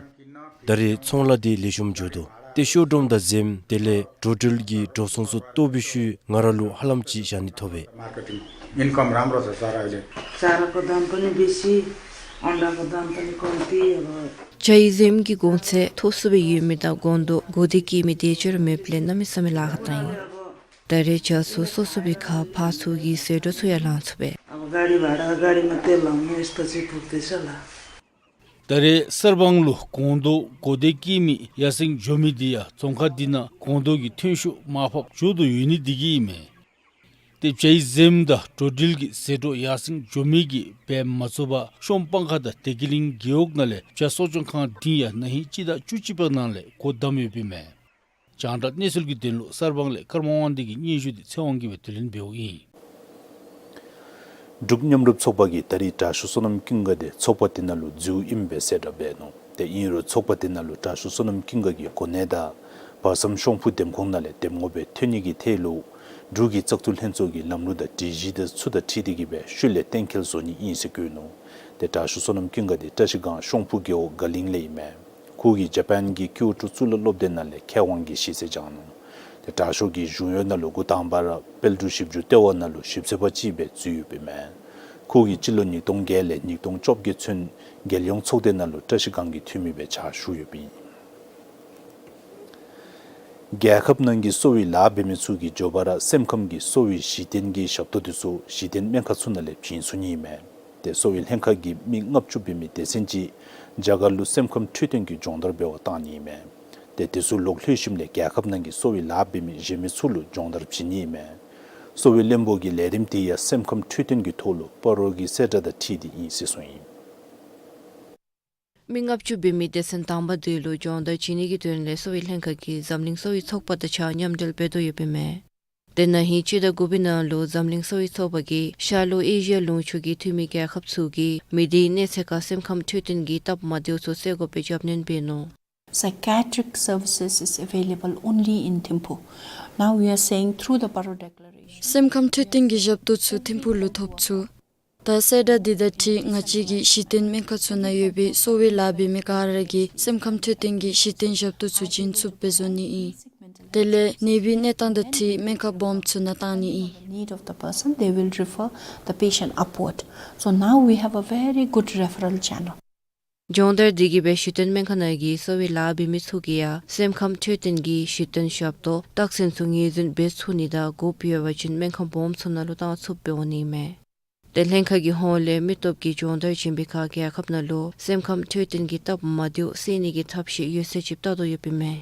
ད་རེས་ཚོང་ལཱ་འདི་ལེགས་ཤོམ་འགྱོ་དོ། ཏེ་ཤོག་སྒྲོམ་དང་རྫེམ་དེ་ལས་འགྲོ་འགྲུལ་གྱི་འགྲོ་སོང་ཚུ་བཏོག་པའི་ཤུལ་ང་ར་ལུ་ཧ་ལམ་ཅིག་བཞག་ནི་ཐོབ་པས། marketing income राम्रो छ सर अहिले। चाराको दाम पनि बेसी, अन्डाको दाम पनि कम्ती। अब བྱའི་རྫེམ་གྱི་གོང་ཚད་མཐོ་སུ་སྦེ་ཡོད་མི་དང་སྒོང་རྡོག་གོ་བདེ་སྐྱེ་མི་དེ་ཅིག་ར་མེདཔ་ལས་གནམ་མེད་ས་མེད་ལཱ་ཁག་བཏང་ཡི། ད་རེས་བྱ་ཚུ་གསོ་ཚུགས་པའི་ཁར་ཕར་ཚུར་གྱི་ཟད་འགྲོ་ཚུ་ཡང་ལང་ཚུགས་པས། अब गाडी भाडा, गाडीमा तेल लाउनु यस्तो चाहिँ पुग्दैछ ल। ད་རེས་གསར་སྤང་ལུ་སྒོང་རྡོག་གོ་བདེ་སྐྱེ་མི་ཡར་སེང་འགྱོ་མི་འདི་ཡང་རྫོང་ཁག་འདི་ནང་སྒོང་རྡོག་གི་ཐོན་ཤུགས་མར་ཕབ་འགྱོ་དོ་ཡོད་ནི་འདི་གིས་ཨིན་མས། ཏེ་བྱའི་རྫེམ་དང་འགྲོ་འགྲུལ་གྱི་ཟད་འགྲོ་ཡར་སེང་འགྱོ་མི་གིས་འབད་མ་ཚུགས་པར་གཤོམ་སྤང་ཁ་དང་བདེ་སྐྱིད་གླིང་རྒེད་འོག་ནང་ལས་བྱ་གསོ་སྐྱོང་ཁང་འདི་ཡང་ན་ཧིང་སྤྱི་ཟླ་བཅུ་གཅིག་པ་ནང་ལས་སྒོ་བསྡམས་ཡོདཔ་ཨིན་མས། རྒྱང་བསྒྲགས་གནས་ཚུལ་གྱི་དོན་ལུ་གསར་སྤང་ལས་ཀརྨ་དབང་འདུས་ཀྱི་སྙན་ཞུ་འདི་ཚེ་དབང་གིས་སྦེ་བསྡུ་ལེན་འབདཝ་ཨིན། འབྲུག་མཉམ་རུབ་ཚོགས་པ་གིས་ད་རིས་དྲག་ཤོས་བསོད་ནམས་ཀུན་དགའ་དེ་ཚོགས་པ་དེ་ནང་ལུ་འཛུལཝ་ཨིན་པའི་གསལ་བསྒྲགས་འབད་ནུག། ཏེ་ཨིན་རུང་ཚོགས་པ་དེ་ནང་ལུ་དྲག་ཤོས་བསོད་ནམས་ཀུན་དགའ་གིས་གོ་གནས་དང་བར་མཚམས་ཤོང་ཕུ་འདེམས་ཁོངས་ནང་ལས་འདེམས་ངོ་སྦེ་ཐོན་ནི་གི་ཐད་ལུ་འབྲུག་གི་བཙག་འཐུ་ལྷན་ཚོགས་ཀྱི་ལམ་ལུགས་དང་སྒྲིག་གཞི་དེ་ཚུ་དང་འཁྲིལ་ཏེ་གིས་སྦེ་ཤུལ་ལས་གཏན་འཁེལ་བཟོ་ནི་ཨིན་ཟེར་བཀོད་ནུག། ཏེ་དྲག་ཤོས་བསོད་ནམས་ཀུན་དགའ་དེ་བཀྲ་ཤིས་སྒང་ཤོང་ཕུ་རྒེད་འོག་དགའ་གླིང་ལས་ཨིན་མས། ཁོ་གིས་ཇ་པཱན་གྱི་ཀིའོ་ཊོ་གཙུག་ལག་སློབ་སྡེ་ནང་ལས་མཁས་དབང་གི་གཞི་རྩ་བཞག་ནུག། ཏེ་དྲག་ཤོས་ཀྱི་གཞུང་གཡོག་ནང་ལུ་འགོ་དང་པ་ར་དཔལ་འབྲུག་ཞིབ་འཇུག་ལྟེ་བ་ནང་ལུ་ཞིབ་འཚོལ་པ་ཅིག་སྦེ་འཛུལ་ཡོདཔ་ཨིན་མས། ཁོ་གིས་སྤྱི་ལོ་ཉིས་སྟོང་བརྒྱད་ལས་ཉིས་སྟོང་བཅོ་བརྒྱད་ཚུན་རྒྱལ་ཡོངས་ཚོགས་སྡེ་ནང་ལུ་བཀྲ་ཤིས་སྒང་གི་འཐུས་མི་སྦེ་ཕྱག་ཞུ་ཡོདཔ་ཨིན། རྒྱལ་ཁབ་ནང་གི་གསོ་བའི་ལཱ་འབད་མི་ཚུ་གིས་མགྱོགས་པ་ར་སེམས་ཁམས་ཀྱི་གསོ་བའི་གཞི་རྟེན་གྱི་ཞབས་ཏོག་དེ་ཚུ་གཞི་རྟེན་སྨན་ཁང་ཚུ་ནང་ལས་བྱིན་ཚུགས་ནི་ཨིན་མས། ཏེ་གསོ་བའི་ལྷན་ཁག་གིས་མི་ལྔ་བཅུ་འབད་མི་སྡེ་ཚན་ཅིག་རྒྱ་གར་ལུ་སེམས་ཁམས་འཕྲོད་བསྟེན་གྱི་སྦྱོང་བརྡར་འབད་བར་བཏང་ནི་ཨིན་མས། ཏེ་དེ་ཚུ་ལོག་ལྷོད་ཞིནམ་ལས་རྒྱལ་ཁབ་ནང་གི་གསོ་བའི་ལཱ་འབད་མི་གཞན་མི་ཚུ་ལུ་སྦྱོང་བརྡར་བྱིན་ནི་ཨིན་མས། གསོ་བའི་བློན་པོ་གིས་ལས་རིམ་དེ་ཡང་སེམས་ཁམས་འཕྲོད་བསྟེན་གྱི་ཐོག་ལུ་སྤ་རོ་གི་གསལ་བསྒྲགས་དང་འཁྲིལ་ཏེ་ཨིན་ཟེར་གསུངས་ཡི། མི་ལྔ་བཅུ་འབད་མི་སྡེ་ཚན་དང་པ་དེ་ལུ་སྦྱོང་བརྡར་བྱིན་ནི་གི་དོན་ལས་གསོ་བའི་ལྷན་ཁག་གིས་འཛམ་གླིང་གསོ་བའི་ཚོགས་པ་དང་གཅིག་ཁར་མཉམ་འབྲེལ་འབད་དོ་ཡོདཔ་ཨིན་མས། ཏེ་ན་ཧིང་སྤྱི་ཟླ་དགུ་པའི་ནང་ལུ་འཛམ་གླིང་གསོ་བའི་ཚོགས་པ་གིས་ཤར་ལྷོ་ཨེ་ཤི་ཡ་ལུང་ཕྱོགས་ཀྱི་འཐུས་མི་རྒྱལ་ཁབ་ཚུ་གིས་མི་སྡེའི་གནས་ཚད་ཁར་སེམས་ཁམས་འཕྲོད་བསྟེན་གྱི་སྟབས་མ་བདེཝ་ཚུ་སེལ་དགོ་པའི་རྒྱབ་སྣོན་འབད་ནུག། Psychiatric services is available only in Thimphu. Now we are saying through the Paro Declaration. སེམས་ཁམས་འཕྲོད་བསྟེན་གྱི་ཞབས་ཏོག་ཚུ་ཐིམ་ཕུག་ལུ་ཐོབ་ཚུགས། ད་གསལ་བསྒྲགས་འདི་དང་འཁྲིལ་ང་བཅས་ཀྱི་གཞི་རྟེན་སྨན་ཁང་ཚུ་ནང་ཡོད་པའི་གསོ་བའི་ལཱ་འབད་མི་ག་ར་གིས་སེམས་ཁམས་འཕྲོད་བསྟེན་གྱི་གཞི་རྟེན་ཞབས་ཏོག་ཚུ་བྱིན་ཚུགསཔ་སྦེ་བཟོ་ནི་ཨིན། དེ་ལས་ནད་པའི་གནས་སྟངས་དང་འཁྲིལ་སྨན་ཁང་སྦོམ་ཚུ་ནང་བཏང་ནི་ཨིན། Need of the person, they will refer the patient upward. So now we have a very good referral channel. སྦྱོང་བརྡར་འདི་གིས་སྦེ་གཞི་རྟེན་སྨན་ཁང་ནང་གི་གསོ་བའི་ལཱ་འབད་མི་ཚུ་གིས་ཡང་སེམས་ཁམས་འཕྲོད་བསྟེན་གྱི་གཞི་རྟེན་ཞབས་ཏོག་རྟགས་མཚན་ཚུ་ངོས་འཛིན་འབད་ཚུགས་ནི་དང་དགོཔ་ཡོད་པ་ཅིན་སྨན་ཁང་སྦོམ་ཚུ་ནང་ལུ་བཏང་ཚུགསཔ་འབད་འོང་ནི་མས། ཏེ་ལྷན་ཁག་གི་ཧོངས་ལས་མི་སྟོབས་ཀྱིས་སྦྱོང་བརྡར་བྱིན་པའི་ཁར་རྒྱལ་ཁབ་ནང་ལུ་སེམས་ཁམས་འཕྲོད་བསྟེན་གྱི་སྟབས་མ་བདེཝ་སེལ་ནི་གི་ཐབས་ཤེས་ཡོད་ཚད་ཅིག་བལྟ་དོ་ཡོདཔ་ཨིན་མས།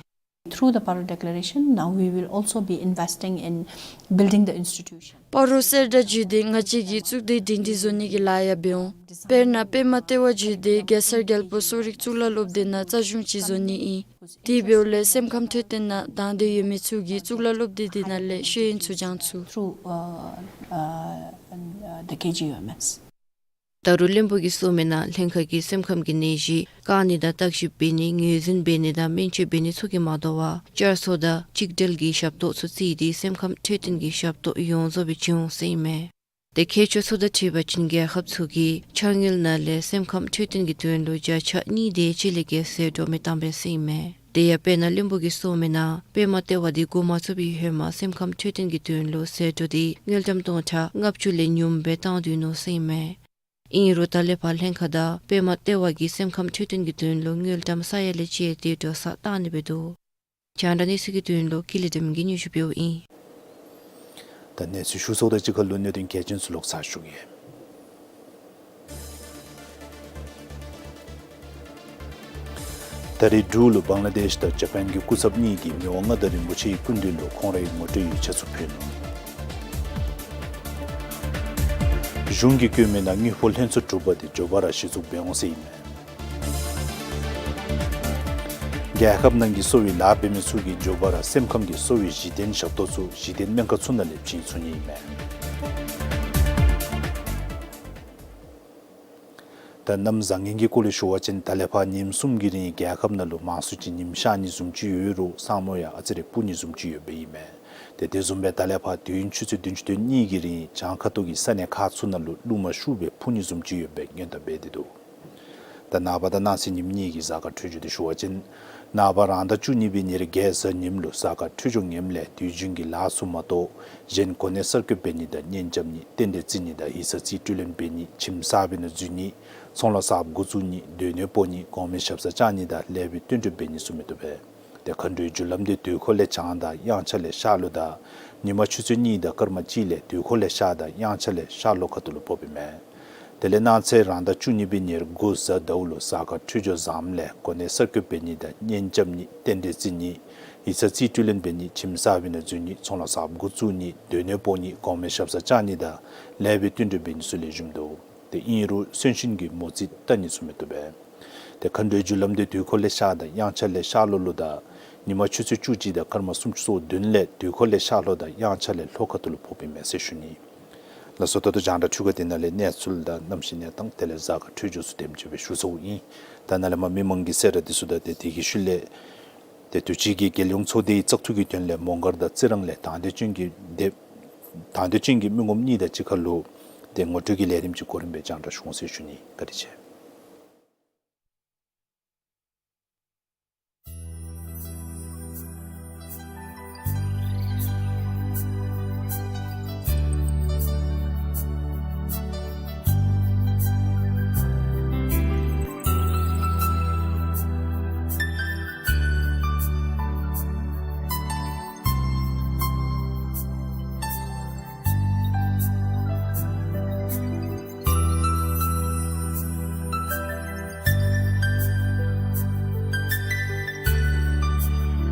Through the Paro Declaration, now we will also be investing in building the institution. སྤ་རོ་གསལ་བསྒྲགས་བརྒྱུད་དེ་ང་བཅས་ཀྱིས་གཙུག་སྡེ་སྒྲིང་སྒྲི་བཟོ་ནི་གི་ལཱ་ཡང་འབད་འོང་། དཔེར་ན་པདྨ་ལྟེ་བ་བརྒྱུད་དེ་གེ་སར་རྒྱལ་པོ་གསོ་རིག་གཙུག་ལག་སློབ་སྡེ་ནང་རྩ་གཞུང་ཅིག་བཟོ་ནི་ཨིན། དེ་འབདཝ་ལས་སེམས་ཁམས་འཕྲོད་བསྟེན་ནང་དང་འདོད་ཡོད་མི་ཚུ་གིས་གཙུག་ལག་སློབ་སྡེ་འདི་ནང་ལས་ཤེས་ཡོན་ཚུ་སྦྱང་ཚུགས། Through, uh, uh, and, uh, the K G M S. ད་རུང་བློན་པོ་གིས་གསུངས་མི་ནང་ལྷན་ཁག་གིས་སེམས་ཁམས་ཀྱི་ནད་གཞི་བཀག་ནི་དང་བརྟག་ཞིབ་འབད་ནི་ངོས་འཛིན་འབད་ནི་དང་སྨན་བཅོས་འབད་ནི་ཚུ་གིས་མ་དོ་བར་བསྐྱར་གསོ་དང་གཅིག་སྒྲིལ་གྱི་ཞབས་ཏོག་ཚུ་བརྩིས་ཏེ་སེམས་ཁམས་འཕྲོད་བསྟེན་གྱི་ཞབས་ཏོག་ཡོངས་རྫོགས་སྦེ་བྱིན་འོང་ཟེར་ཨིན་མས། ཏེ་མཁས་མཆོག་ཚུ་དང་འཁྲིལ་བ་ཅིན་རྒྱལ་ཁབ་ཚུ་གིས་ཕྱགས་སྙིགས་ནང་ལས་སེམས་ཁམས་འཕྲོད་བསྟེན་གྱི་དོན་ལུ་བརྒྱ་ཆ་གཉིས་དེ་ཅིག་ལས་བརྒལ་ཟད་འགྲོ་མི་བཏང་པས་ཟེར་ཨིན་མས། དེ་ཡང་དཔེར་ན་བློན་པོ་གིས་གསུངས་མི་ནང་པདྨ་ལྟེ་བ་འདི་འགོ་མ་བཙུགས་པའི་ཧེ་མ་སེམས་ཁམས་འཕྲོད་བསྟེན་གྱི་དོན་ལུ་ཟད་འགྲོ་འདི་དངུལ་ཀྲམ་སྟོང་ཕྲག་ལྔ་བཅུ་ལས་ཉུངམ་སྦེ་བཏང་སྡོད་ནུག་ཟེར་ཨིན་མས། ཨིན་རུང་ད་ལས་ཕར་ལྷན་ཁག་དང་པདྨ་ལྟེ་བ་གིས་སེམས་ཁམས་འཕྲོད་བསྟེན་གྱི་དོན་ལུ་དངུལ་ཀྲམ་ས་ཡ་ལས་བཅད་དེ་འགྲོ་སོང་བཏང་ནི་འབད་དོ། རྒྱང་བསྒྲགས་གནས་ཚུལ་གྱི་དོན་ལུ་ཀུན་ལེགས་སྒྲོལ་མ་གིས་སྙན་ཞུ་འབདཝ་ཨིན། ད་གནས་ཚུལ་ཞུ་ཚརཝ་དང་གཅིག་ཁར་ལུ་གནད་དོན་གལ་ཆེན་ཚུ་ལོག་ཚར་ཞུ་གེ། ད་རེས་འབྲུག་ལུ་བང་ལ་དེཤ་དང་ཇ་པཱན་གྱི་སྐུ་ཚབ་གཉིས་ཀྱིས་མི་དབང་མངའ་བདག་རིན་པོ་ཆེའི་སྐུ་མདུན་ལུ་ཁོང་རའི་ངོ་སྤྲོད་ཡིག་ཆ་ཚུ་ཕུལ་ནུག། གཞུང་གིས་བཀོད་མི་ནང་དངུལ་ཕོགས་ལྷན་ཚོགས་གྲུབ་པ་དེ་མགྱོགས་པ་ར་གཞི་བཙུགས་འབད་འོང་ཟེར་ཨིན་མས། རྒྱལ་ཁབ་ནང་གི་གསོ་བའི་ལཱ་འབད་མི་ཚུ་གིས་མགྱོགས་པ་ར་སེམས་ཁམས་ཀྱི་གསོ་བའི་གཞི་རྟེན་ཞབས་ཏོག་ཚུ་གཞི་རྟེན་སྨན་ཁང་ཚུ་ནང་ལས་བྱིན་ཚུགས་ནི་ཨིན་མས། ད་གནམ་བཟང་ངན་གྱི་སྐོར་ལས་ཞུ་བ་ཅིན་ད་ལས་ཕར་ཉིནམ་གསུམ་གྱི་རིང་རྒྱལ་ཁབ་ནང་ལུ་མང་སུ་ཅིག་ཉིམ་ཤར་ནི་བཟུམ་ཅིག་ཡོད་རུང་ས་སྨུག་ཡང་ཨ་ཙི་རེ་སྤུབ་ནི་བཟུམ་ཅིག་ཡོདཔ་ཨིན་མས། ཏེ་དེ་བཟུམ་སྦེ་ད་ལས་ཕར་དུས་ཡུན་ཆུ་ཚོད་བདུན་ཅུ་དོན་གཉིས་ཀྱི་རིང་བྱང་ཁ་ཐུག་གི་ས་གནས་ཁག་ཚུ་ནང་ལུ་རླུང་མ་ཤུགས་སྦེ་འཕུ་ནི་བཟུམ་ཅིག་ཡོད་པའི་སྔོན་བརྡ་འབད་དེ་འདུག། ད་ནངས་པ་དང་གནངས་ཚེ་ཉིནམ་གཉིས་ཀྱི་གཟའ་སྐར་འཕྲོད་སྦྱོར་དེ་ཞུ་བ་ཅིན་ནངས་པ་རང་ཟླ་བཅུ་གཉིས་པའི་ཉེར་བརྒྱད་གཟའ་ཉིམ་ལུ་གཟའ་སྐར་འཕྲོད་སྦྱོར་ངནམ་ལས་དུས་རྒྱུན་གྱི་ལཱ་ཚུ་མ་གཏོགས་གཞན་གོ་གནས་གསར་བསྐོ་འབད་ནི་དང་གཉེན་རྐྱབ་ནི་རྟེན་འབྲེལ་བརྩི་ནི་དང་ཡིག་ཚང་རྩིས་སྤྲོད་ལེན་འབད་ནི་ཁྱིམ་གསར་པའི་ནང་འཛུལ་ནི་ཚོང་ལཱ་གསརཔ་འགོ་བཙུགས་ནི་སྡོད་གནས་སྤོ་ནི་གོང་མའི་ཞབས་སར་བཅར་ནི་དང་ལེགས་པའི་བསྟུན་གྲོས་འབད་ནི་ཚུ་མི་བཏུབ་པས། ཏེ་མཁའ་འགྲོའི་རྒྱུ་ལམ་དེ་དུས་འཁོར་ལས་བྱང་དང་དབྱངས་འཆར་ལས་ཤར་ལྷོ་དང་ཉིན་མ་ཆུ་ཚོད་གཉིས་དང་སྐར་མ་གཅིག་ལས་དུས་འཁོར་ལས་ཤར་དང་དབྱངས་འཆར་ལས་ཤར་ལྷོ་ཁ་ཐུག་ལུ་ཕོགཔ་ཨིན་མས། དེ་ལས་གནངས་ཚེ་རང་ཟླ་བཅུ་གཉིས་པའི་ཉེར་དགུ་གཟའ་ཟླཝ་ལུ་གཟའ་སྐར་འཕྲོད་སྦྱོར་བཟངམ་ལས་གོ་གནས་གསར་བསྐོ་འབད་ནི་དང་གཉེན་རྐྱབ་ནི་རྟེན་འབྲེལ་བརྩི་ནི་ཡིག་ཚང་རྩིས་སྤྲོད་ལེན་འབད་ནི་ཁྱིམ་གསར་པའི་ནང་འཛུལ་ནི་ཚོང་ལཱ་གསརཔ་འགོ་བཙུགས་ནི་སྡོད་གནས་སྤོ་ནི་གོང་མའི་ཞབས་སར་བཅར་ནི་དང་ལེགས་པའི་བསྟུན་གྲོས་འབད་ནི་ཚུ་ལེགས་ཤོམ་འདུག། ཏེ་ཨིན་རུང་གསོན་གཤིན་གྱི་མོ་རྩིས་བལྟ་ནི་ཚུ་མི་བཏུབ་པས། ཏེ་མཁའ་འགྲོའི་རྒྱུ་ལམ་དེ་དུས་འཁོར་ལས་ཤར་དང་དབྱངས་འཆར་ལས་ཤར་ལྷོ་ལུ་དང་ཉིན་མ་ཆུ་ཚོད་བཅུ་གཅིག་དང་སྐར་མ་སུམ་ཅུ་སོ་བདུན་ལས་དུས་འཁོར་ལས་ཤར་ལྷོ་དང་དབྱངས་འཆར་ལས་ལྷོ་ཁ་ཐུག་ལུ་ཕོགཔ་ཨིན་མས་ཟེར་ཞུ་ནི། ལགས་སོ། ད་ལྟོ་རྒྱང་བསྒྲགས་འཕྲུལ་ཁང་འདི་ནང་ལས་གནས་ཚུལ་དང་གནམ་གཤིས་གནས་སྟངས་དེ་ལས་གཟའ་སྐར་འཕྲོད་སྦྱོར་ཚུ་དེམ་ཅིག་སྦེ་ཞུ་ཚརཝ་ཨིན། ད་ནཱ་ལས་མར་མི་མང་གི་གསལ་བསྒྲགས་འདི་ཚུ་དང་ཏེ་དེ་གི་ཤུལ་ལས་ཏེ་དུས་ཅི་གི་རྒྱལ་ཡོངས་ཚོགས་སྡེའི་བཙག་འཐུ་གི་དོན་ལས་མོང་སྒར་དང་རྩི་རང་ལས་དང་འདོད་ཅན་གྱི་དེ་དང་འདོད་ཅན་གྱི་མི་ངོམ་གཉིས་དང་གཅིག་ཁར་ལུ་ཏེ་ངོ་སྤྲོད་ཀྱི་ལས་རིམ་ཅིག་གོ་རིམ་སྦེ་རྒྱང་བསྒྲགས་ཞུ་འོང་ཟེར་ཞུ་ནི། བཀའ་དྲིན་ཆེ།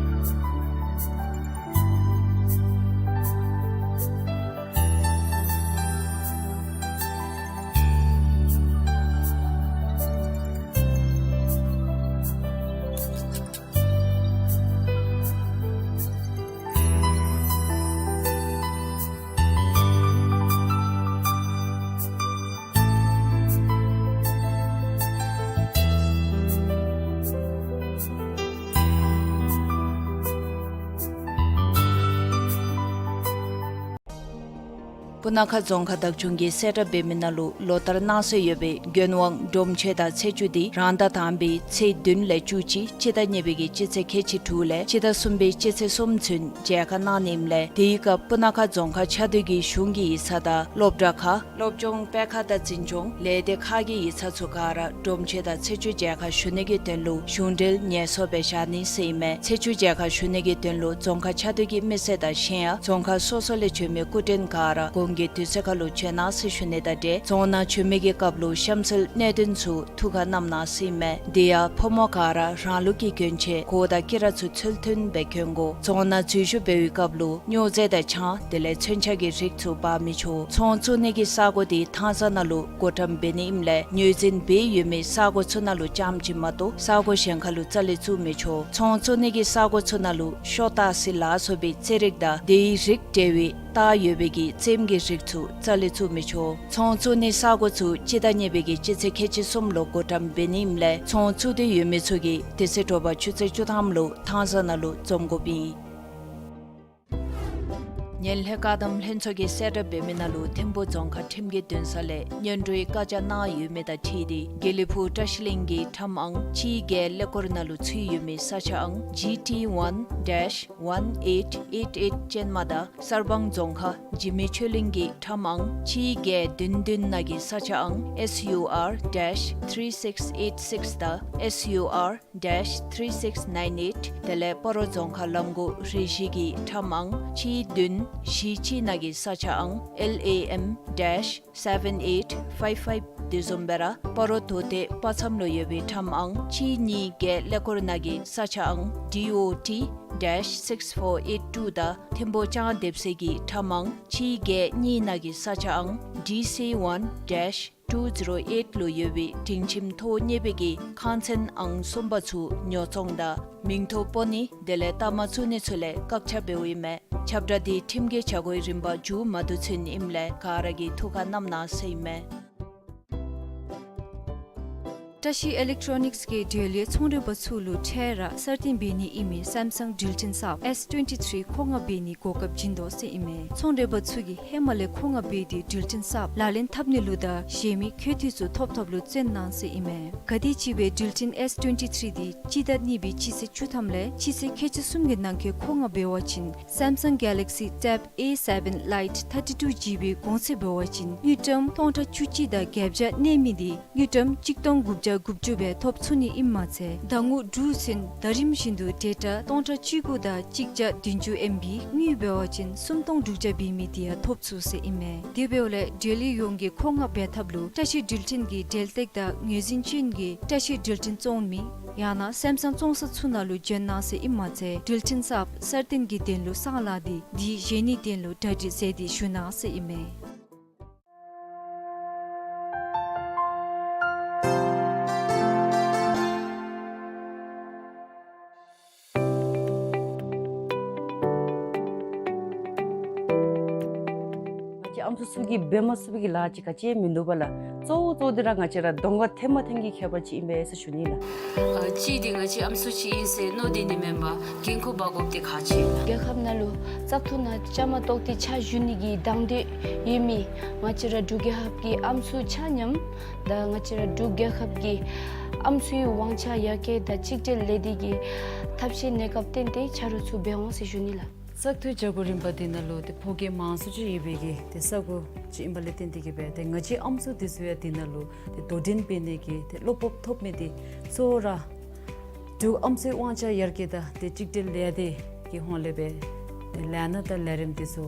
སྤུ་ན་ཁ་རྫོང་ཁག་བདག་སྐྱོང་གིས་གསལ་བསྒྲགས་འབད་མི་ནང་ལུ་ལོ་ལྟར་གནང་སྲོལ་ཡོད་པའི་མགོན་དབང་སྒྲུབ་མཆོད་དང་ཚེས་བཅུ་དེ་རང་ཟླ་དང་པའི་ཚེས་བདུན་ལས་བཅུ་གཅིག་སྤྱི་ཟླ་གཉིས་པའི་གི་སྤྱི་ཚེས་ཁལ་གཅིག་དྲུག་ལས་སྤྱི་ཟླ་གསུམ་པའི་སྤྱི་ཚེས་གསུམ་ཚུན་མཇལ་ཁ་གནང་ནི་ཨིནམ་ལས་དེའི་སྐབས་སྤུ་ན་ཁ་རྫོང་ཁག་ཆ་འདུས་ཀྱི་གཞུང་གི་ཡིག་ཚང་དང་སློབ་གྲྭ་ཁག་སློབ་སྦྱོང་སྤེལ་ཁག་དང་འཛིན་སྐྱོང་ལས་སྡེ་ཁག་གི་ཡིག་ཚང་ཚུ་ག་ར་སྒྲུབ་མཆོད་དང་ཚེས་བཅུ་མཇལ་ཁ་ཞུ་ནི་གི་དོན་ལུ་གཞུང་འབྲེལ་ཉེར་སོ་སྦེ་བཞག་ནི་ཟེར་ཨིན་མས། ཚེས་བཅུ་མཇལ་ཁ་ཞུ་ནི་གི་དོན་ལུ་རྫོང་ཁག་ཆ་འདུས་ཀྱི་མི་སེར་དང་གཞན་ཡང་རྫོང་ཁག་སོ་སོ་ལས་བྱོན་མི་སྐུ་མགྲོན་ག་ར་གོང་གི་དུས་ཚོད་ཁར་ལུ་བྱོན་གནང་ཟེར་ཞུ་ནི་དང་འབྲེལ་རྫོང་ནང་བྱོན་མི་གི་སྐབས་ལུ་གཤམ་གསལ་གནད་དོན་ཚུ་ཐུགས་ཁར་བསྣམ་གནང་ཟེར་ཨིན་མས། དེ་ཡང་ཕོ་མོ་ག་ར་རང་ལུགས་ཀྱི་གྱོན་ཆས་གོ་དང་དཀྱི་ར་ཚུ་ཚུལ་མཐུན་སྦེ་གྱོན་དགོ། རྫོང་ནང་འཛུལ་ཞུགས་འབད་བའི་སྐབས་ལུ་སྨྱོ་རྫས་དང་ཆང་དེ་ལས་མཚོན་ཆ་གི་རིགས་ཚུ་འབག་མི་ཆོག། ཚོང་བཙུགས་ནི་གི་ས་སྒོ་དེ་ཐང་ས་ནང་ལུ་བགོ་བཀྲམ་འབད་ནི་ཨིནམ་ལས་ངོས་འཛིན་འབད་ཡོད་མི་ས་སྒོ་ཚུ་ནང་ལུ་རྐྱངམ་ཅིག་མ་གཏོགས་ས་སྒོ་གཞན་ཁར་ལུ་རྩ་ལས་བཙུགས་མི་ཆོག། ཚོང་བཙུགས་ནི་གི་ས་སྒོ་ཚུ་ནང་ལུ་ཤོ་སྟག་སེར་ལ་སོགས་པའི་རྩེད་རིགས་དང་དེའི་རིགས་འབྲེལ་བའི་སྟག་ཡོད་པའི་གི་རྩེདམོ་གི་རིགས་ཚུ་རྩ་ལས་བཙུགས་མི་ཆོག། ཚོང་བཙུགས་ནི་ས་སྒོ་ཚུ་སྤྱི་ཟླ་གཉིས་པའི་གི་སྤྱི་ཚེས་ཁལ་གཅིག་གསུམ་ལུ་བགོ་བཀྲམ་འབད་ནི་ཨིནམ་ལས་ཚོང་བཙུགས་འདོད་ཡོད་མི་ཚུ་གིས་དེ་ཚེ་དྲོ་པ་ཆུ་ཚོད་བཅུ་ཐམ་ལུ་ཐང་ས་ནང་ལུ་འཛོམས་དགོཔ་ཨིན། ངན་ལྷད་བཀག་སྡོམ་ལྷན་ཚོགས་ཀྱིས་གསལ་བསྒྲགས་འབད་མི་ནང་ལུ་ཐིམ་ཕུག་རྫོང་ཁག་ཁྲིམས་ཀྱི་འདུན་ས་ལས་སྔོན་འགྲོའི་བཀའ་རྒྱ་གནང་ཡོད་མི་དང་འཁྲིལ་ཏེ་དགེ་ལེགས་ཕུག་བཀྲ་ཤིས་གླིང་གི་ཁྲམ་ཨང་ཕྱི་རྒྱལ་ཀླད་ཀོར་ནང་ལུ་ཚུད་ཡོད་མི་ས་ཆ་ཨང་ཇི་ཊི་ཝན་ཌེཤ་ཝན་ཨེཊ་ཨེཊ་ཨེཊ་ཅན་མ་དང་གསར་སྤང་རྫོང་ཁག་འཇིགས་མེད་ཆོས་གླིང་གི་ཁྲམ་ཨང་ཕྱི་རྒྱལ་བདུན་བདུན་ནང་གི་ས་ཆ་ཨང་ཨེསི་ཡུ་ཨར་ཌེཤ་ཐྲི་སིགསི་ཨེཊ་སིགསི་དང་ཨེསི་ཡུ་ཨར་ཌེཤ་ཐྲི་སིགསི་ནའིན་ཨེཊ། དེ་ལས་སྤ་རོ་རྫོང་ཁག་ལམ་གོང་རེ་བཞི་གི་ཁྲམ་ཨང་ཕྱི་བདུན་བཞི་གཅིག་ནང་གི་ས་ཆ་ཨང་ཨེལ་ཨེ་ཨེམ་ཌེཤ་སེ་བེན་ཨེཊ་ཕའིབ་ཕའིབ། དེ་བཟུམ་སྦེ་ར་སྤ་རོ་མདོ་སྟོད་དཔག་མཚམས་ལུ་ཡོད་པའི་ཁྲམ་ཨང་ཕྱི་གཉིས་བརྒྱད་ཀླད་ཀོར་ནང་གི་ས་ཆ་ཨང་ཌི་ཨོ་ཊི་ཌེཤ་སིགསི་ཕོར་ཨེཊ་ཊུ་དང་ཐིམ་ཕུག་ལྕང་སྡེབ་སེལ་གྱི་ཁྲམ་ཨང་ཕྱི་བརྒྱད་གཉིས་ནང་གི་ས་ཆ་ཨང་ཌི་སི་ཝན་ཌེཤ་ཊུ་ཟི་རོ་ཨེཊ་ལུ་ཡོད་པའི་སྒྲིང་ཁྱིམ་ཐོག་གཉེར་པའི་གི་ཁང་ཚན་ཨང་གསུམ་པ་ཚུ་ཉོ་ཚོང་དང་མིང་ཐོ་སྤོ་ནི་དེ་ལས་གཏའ་མ་བཙུགས་ནི་ཚུ་ལས་བཀག་ཆ་འབདཝ་ཨིན་མས། ཁྱབ་བསྒྲགས་འདི་ཁྲིམས་ཀྱི་བྱ་སྒོའི་རིམ་པ་མཇུག་མ་བསྡུ་ཚུན་ཨིནམ་ལས་ག་ར་གིས་ཐུགས་ཁར་བསྣམ་གནང་ཟེར་ཨིན་མས། བཀྲ་ཤིས་ཨི་ལེག་ཊོ་ནིགསི་གིས་འབྲེལ་ཡོད་ཚོང་ར་པ་ཚུ་ལུ་འཕྲལ་ར་གསར་བཏོན་འབད་ནི་ཨིན་མི་སེམ་སང་འགྲུལ་འཕྲིན་གསརཔ་ཨེསི་ཊུན་ཊི་ཐྲི་མཁོ་མངགས་འབད་ནིའི་གོ་སྐབས་བྱིན་དོ་ཟེར་ཨིན་མས། ཚོང་ར་པ་ཚུ་གིས་ཧེ་མ་ལས་མཁོ་མངགས་འབད་དེ་འགྲུལ་འཕྲིན་གསརཔ་ལག་ལེན་འཐབ་ནི་ལུ་དང་གཞན་མི་འཁོད་འཐུས་ཚུ་ཐོབ་ཐོབ་ལུ་བརྩོན་གནང་ཟེར་ཨིན་མས། ག་དེམ་ཅིག་སྦེ་འགྲུལ་འཕྲིན་ཨེསི་ཊུན་ཊི་ཐྲི་འདི་སྤྱི་ཟླ་གཉིས་པའི་སྤྱི་ཚེས་བཅུ་ཐམ་ལས་སྤྱི་ཚེས་ཁལ་གཅིག་གསུམ་གྱི་ནང་འཁོད་མཁོ་མངགས་འབད་བ་ཅིན་སེམ་སང་གེ་ལེག་སི་ཊེབ་ཨེ་སེ་བེན་ལའིཊ་ཐར་ཊི་ཊུ་ཇི་བི་གོང་ཚད་འབད་བ་ཅིན་དངུལ་ཀྲམ་སྟོང་ཕྲག་བཅུ་གཅིག་དང་བརྒྱད་བརྒྱ་གནས་མི་འདི་དངུལ་ཀྲམ་གཅིག་སྟོང་དགུ་བརྒྱ་དགུ་བཅུ་སྦེ་ཐོབ་ཚུགས་ནི་ཨིནམ་མ་ཚད་ཟླ་ངོ་དྲུག་ཚུན་ཟླ་རིམ་བཞིན་དུ་ཌེ་ཊ་སྟོང་ཕྲག་བཅུ་དགུ་དང་གཅིག་བརྒྱ་བདུན་ཅུ་ཨེམ་བི་དངུལ་འབད་བ་ཅིན་སུམ་སྟོང་དྲུག་བརྒྱ་འབད་མི་འདི་ཡང་ཐོབ་ཚུགས་ཟེར་ཨིན་མས། དེ་འབདཝ་ལས་འབྲེལ་ཡོད་ཡོངས་ཀྱིས་མཁོ་མངགས་འབད་ཐབས་ལུ་བཀྲ་ཤིས་འགྲུལ་འཕྲིན་གྱི་འབྲེལ་སྟེགས་དང་ངོས་འཛིན་ཅན་གྱི་བཀྲ་ཤིས་འགྲུལ་འཕྲིན་བཙོང་མི་ཡང་ན་སེམ་སང་བཙོང་ས་ཚུ་ནང་ལུ་བྱོན་གནང་ཟེར་ཨིནམ་མ་ཚད་འགྲུལ་འཕྲིན་གསརཔ་གསར་བཏོན་གྱི་དོན་ལུ་སང་ལཱ་འདི་འདི་བཞེས་ནིའི་དོན་ལུ་གྲ་སྒྲིག་མཛད་དེ་བཞུགས་གནང་ཟེར་ཨིན་མས། ང་བཅས་ཨམ་སྲུ་ཚུ་གིས་འབད་མ་ཚུགས་པའི་གི་ལཱ་ཅིག་ག་ཅི་མིན་འདུག་པ་ལགས། གཙོ་བོ་གཙོ་བོ་འདི་ར་ང་བཅས་ར་གདོང་ཁར་ཐོནམ་མ་ཐོནམ་གྱི་ཁྱད་པར་ཅིག་ཨིན་པས་ཟེར་ཞུ་ནི་ལགས། ཨ་གཅིག་འདི་ང་བཅས་ཨམ་སྲུ་ཅིག་ཨིན་ཟེར་མནོ་སྡོད་ནི་མེན་པར་འགན་ཁུར་འབག་དགོཔ་འདི་ཁག་ཆེ་ལགས། རྒྱལ་ཁབ་ནང་ལུ་བཙག་འཐུ་ནང་བཅའ་མར་གཏོགས་ཏེ་ཕྱག་ཞུ་ནི་གི་དང་འདོད་ཡོད་མི་ང་བཅས་ར་འབྲུག་རྒྱལ་ཁབ་ཀྱི་ཨམ་སྲུ་ཆ་མཉམ་དང་ང་བཅས་ར་འབྲུག་རྒྱལ་ཁབ་ཀྱི་ཨམ་སྲུའི་དབང་ཆ་ཡར་རྒྱས་དང་གཅིག་སྒྲིལ་ལས་སྡེ་གི་ཐབས་ཤེས་གནས་སྐབས་བརྟེན་ཏེ་ཆ་རོགས་ཚུ་འབད་འོང་ཟེར་ཞུ་ནི་ལགས། བཙག་འཐུའི་བྱ་སྒོ་རིམ་པ་འདི་ནང་ལུ་ཏེ་ཕོ་སྐྱེས་མང་སུ་ཅིག་ཡོད་པའི་གི་ཏེ་ས་གོ་ཅིག་ཨིན་པ་ལས་བརྟེན་ཏེ་གིས་སྦེ་ཏེ་ང་བཅས་ཨམ་སྲུ་འདི་ཚུ་ཡང་འདི་ནང་ལུ་ཏེ་དོ་འགྲན་འབད་ནི་གི་ཏེ་བློ་སྤོབས་ཐོབ་མི་འདི་གཙོ་བོ་ར་འབྲུག་ཨམ་སྲུའི་དབང་ཆ་ཡར་རྒྱས་དང་ཏེ་གཅིག་སྒྲིལ་ལས་སྡེ་གི་ཧོངས་ལས་སྦེ་ཏེ་ལས་སྣ་དང་ལས་རིམ་འདི་ཚུ་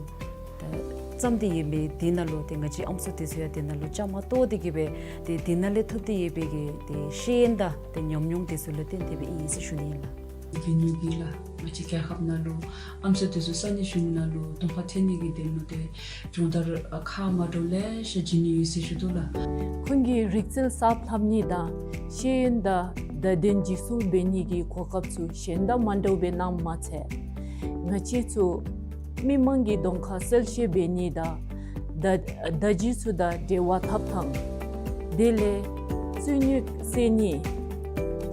ཏེ་བརྩམས་ཏེ་ཡོད་མི་འདི་ནང་ལུ་ཏེ་ང་བཅས་ཨམ་སྲུ་འདི་ཚུ་ཡང་འདི་ནང་ལུ་བཅའ་མར་གཏོགས་ཏེ་གིས་སྦེ་ཏེ་འདི་ནང་ལས་ཐོབ་སྟེ་ཡོད་པའི་གི་ཏེ་ཤེས་ཡོན་དང་ཏེ་ཉམས་མྱོང་འདི་ཚུ་ལུ་བརྟེན་ཏེ་སྦེ་ཨིན་ཟེར་ཞུ་ནི་ཨིན་ལགས། བི་ནུ་གིས་ལགས། ང་བཅས་རྒྱལ་ཁབ་ནང་ལུ་ཨམ་སྲུ་འདི་ཚུ་ས་གནས་གཞུང་ནང་ལུ་གདོང་ཁར་ཐོན་ནི་གི་དོན་ལུ་ཏེ་སྦྱོང་བརྡར་ཨ་ཁག་མ་འདྲཝ་ལེ་ཤ་བྱིན་ནི་ཡོད་ཟེར་ཞུ་དོ་ལགས། ཁོང་གིས་རིག་རྩལ་གསརཔ་ལྷབ་ནི་དང་ཤེས་ཡོན་དང་བརྡ་དོན་འཇིག་ཚུལ་འབད་ནི་གི་གོ་སྐབས་ཚུ་གཞན་དང་མ་འདྲཝ་སྦེ་གནངམ་མ་ཚད་ང་བཅས་ཚུ་མི་མང་གི་གདོང་ཁར་གསལ་བཤད་འབད་ནི་དང་བརྡ་བརྡ་བརྒྱུད་ཚུ་དང་འབྲེལ་བ་འཐབ་ཐངས་དེ་ལས་རྩོད་རྙོག་སེལ་ནི་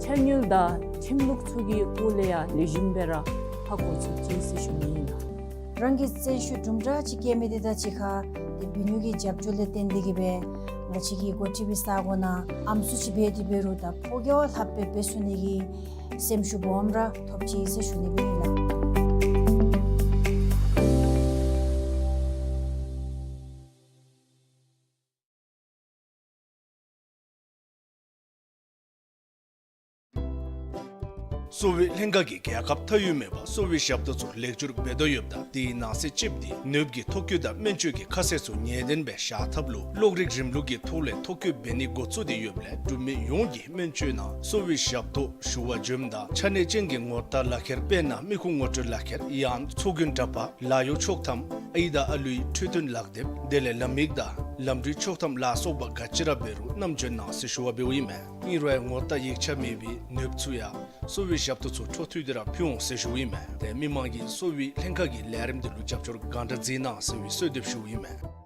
ཕྱག་དངུལ་དང་ཁྲིམས་ལུགས་ཚུ་གི་སྐོར་ལས་ཡང་ལེགས་ཤོམ་སྦེ་ར་ཧ་གོ་ཚུགས་ཅི་ཟེར་ཞུ་ནི་ཨིན་ལགས། རང་གི་བརྩོན་ཤུགས་དུམ་གྲ་ཅིག་བསྐྱེད་མི་འདི་དང་གཅིག་ཁར་ཏེ་བི་ནུ་གི་རྒྱབ་སྐྱོར་ལས་བརྟེན་ཏེ་གིས་སྦེ་ང་བཅས་ཀྱི་འགོ་ཁྲིད་པའི་ས་གོ་ནང་ཨམ་སྲུ་ཅིག་འབད་དེ་འབད་རུང་ད་ཕོ་རྒྱས་བ་ལྷགཔ་སྦེ་འབད་ཚུགས་ནི་གི་སེམས་ཤུགས་སྦོམ་ར་ཐོབ་ཅི་ཟེར་ཞུ་ནི་སྦེ་ཨིན་ལགས། གསོ་བའི་ལྷན་ཁག་གིས་རྒྱལ་ཁབ་མཐའ་དབུས་མེད་པར་གསོ་བའི་ཞབས་ཏོག་ཚུ་ལེགས་བཅོས་འབད་དོ་ཡོདཔ་ད་དེའི་ནང་གསེས་གཅིགཔོ་འདི་ནདཔ་གི་ཐོ་བཀོད་དང་སྨན་བཅོས་ཀྱི་ཁ་གསལ་ཚུ་ངེས་བདེན་སྦེ་བཞག་ཐབས་ལུ་གློག་རིག་རིམ་ལུགས་ཀྱི་ཐོག་ལས་ཐོ་བཀོད་འབད་ནི་འགོ་བཙུགས་ཏེ་ཡོདཔ་ལས་འབྲུག་མི་ཡོངས་ཀྱིས་སྨན་བཅོས་ནང་གསོ་བའི་ཞབས་ཏོག་ཞུ་བར་འབྱོནམ་ད་ཆ་གནས་ཅན་གྱི་ངོ་རྟགས་ལག་ཁྱེར་དཔེར་ན་མི་ཁུངས་ངོ་སྤྲོད་ལག་ཁྱེར་ཡང་ཚོགས་རྒྱུན་འདྲ་པར་ལཱ་གཡོག་ཆོག་ཐམ་ཨའི་དང་ཨ་ལུའི་འཕྲོད་བསྟེན་ལག་དེབ་དེ་ལས་ལམ་ཡིག་དང་ལམ་འགྲུལ་ཆོག་ཐམ་ལ་སོགས་པ་ག་ཅི་ར་འབད་རུང་བསྣམས་འབྱོན་གནང་ཟེར་ཞུ་བ་འབདཝ་ཨིན་མས། ཨིན་རུང་ཡང་ངོ་རྟགས་ཡིག་ཆ་མེད་པའི་ནདཔ་ཚུ་ཡང་གསོ་བའི་ཞབས་ཏོག་ཚུ་འཕྲོ་མཐུད་དེ་ར་ཕུལ་འོང་ཟེར་ཞུཝ་ཨིན་མས། ཏེ་མི་མང་གིས་གསོ་བའི་ལྷན་ཁག་གི་ལས་རིམ་འདི་ལུ་རྒྱབ་སྐྱོར་གང་དྲག་མཛད་གནང་ཟེར་བའི་གསོལ་འདེབས་ཞུཝ་ཨིན་མས།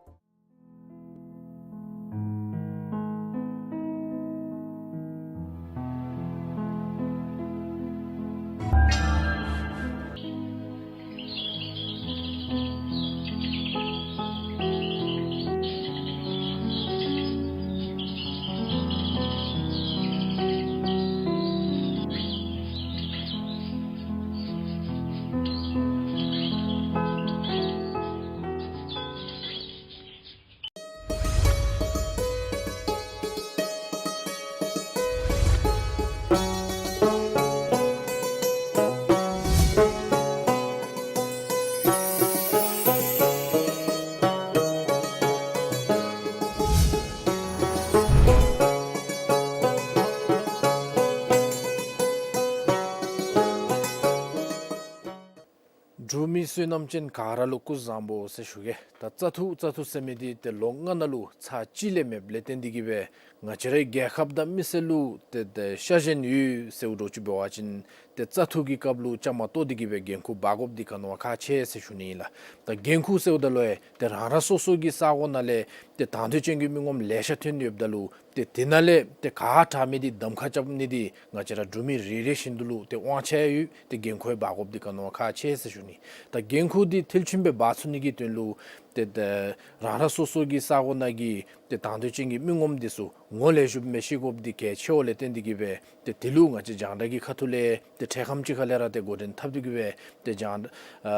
འབྲུག་མི་བསོད་ནམས་ཅན་ག་ར་ལུ་སྐུ་གཟུགས་བཟང་པོ་ཟེར་ཞུ་གེ། ད་བཙག་འཐུ་བཙག་འཐུ་ཟེར་མི་འདི་ཏེ་ལོ་ལྔ་ནང་ལུ་ཚར་གཅིག་ལས་མེདཔ་ལས་བརྟེན་ཏེ་གིས་སྦེ་ང་བཅས་རའི་རྒྱལ་ཁབ་དང་མི་སེར་ལུ་ཏེ་ཏེ་ཤ་ཞེན་ཡོད་ཟེརཝ་འདྲཝ་ཅིག་འབད་བ་ཅིན་ཏེ་བཙག་འཐུ་གི་སྐབས་ལུ་བཅའ་མར་གཏོགས་ཏེ་གིས་སྦེ་འགན་ཁུར་འབག་དགོཔ་འདི་ག་ནི་བ་ཁག་ཆེ་ཟེར་ཞུ་ནི་ཨིན་ལགས། ད་འགན་ཁུར་ཟེརཝ་ད་ལུ་ཡང་ཏེ་རང་རང་སོ་སོ་གི་ས་གོ་ནང་ལས་ཏེ་དང་འདོད་ཅན་གྱི་མི་ངོམ་ལེ་ཤ་ཐོན་ཡོདཔ་ད་ལུ་ཏེ་དེ་ནང་ལས་ཏེ་ག་དྲག་མི་འདི་གདམ་ཁ་རྐྱབ་ནི་འདི་ང་བཅས་ར་འབྲུག་མི་རེ་རེ་བཞིན་དུ་ལུ་ཏེ་དབང་ཆ་ཡོད། ཏེ་འགན་ཁུར་འབག་དགོཔ་འདི་ག་ནི་བ་ཁག་ཆེ་ཟེར་ཞུ་ནི། ད་འགན་ཁུར་འདི་མཐིལ་ཕྱིན་སྦེ་འབག་ཚུགས་ནི་གི་དོན་ལུ་ཏེ་ཏེ་རང་རང་སོ་སོ་གི་ས་གོ་ནང་གི་ཏེ་དང་འདོད་ཅན་གྱི་མི་ངོམ་འདི་ཚུ་ངོ་ལེགས་ཤོམ་སྦེ་ཤེས་དགོཔ་འདི་གལ་ཆེཝ་ལས་བརྟེན་ཏེ་གིས་སྦེ་ཏེ་དེ་ལུ་ང་བཅས་རྒྱང་བསྒྲགས་ཀྱི་ཁ་ཐུག་ལས་ཏེ་འཕྲལ་ཁམས་ཅིག་ཁ་ལས་ར་ཏེ་འགོ་འདྲེན་འཐབ་སྟེ་གིས་སྦེ་ཏེ་རྒྱང་ཨ་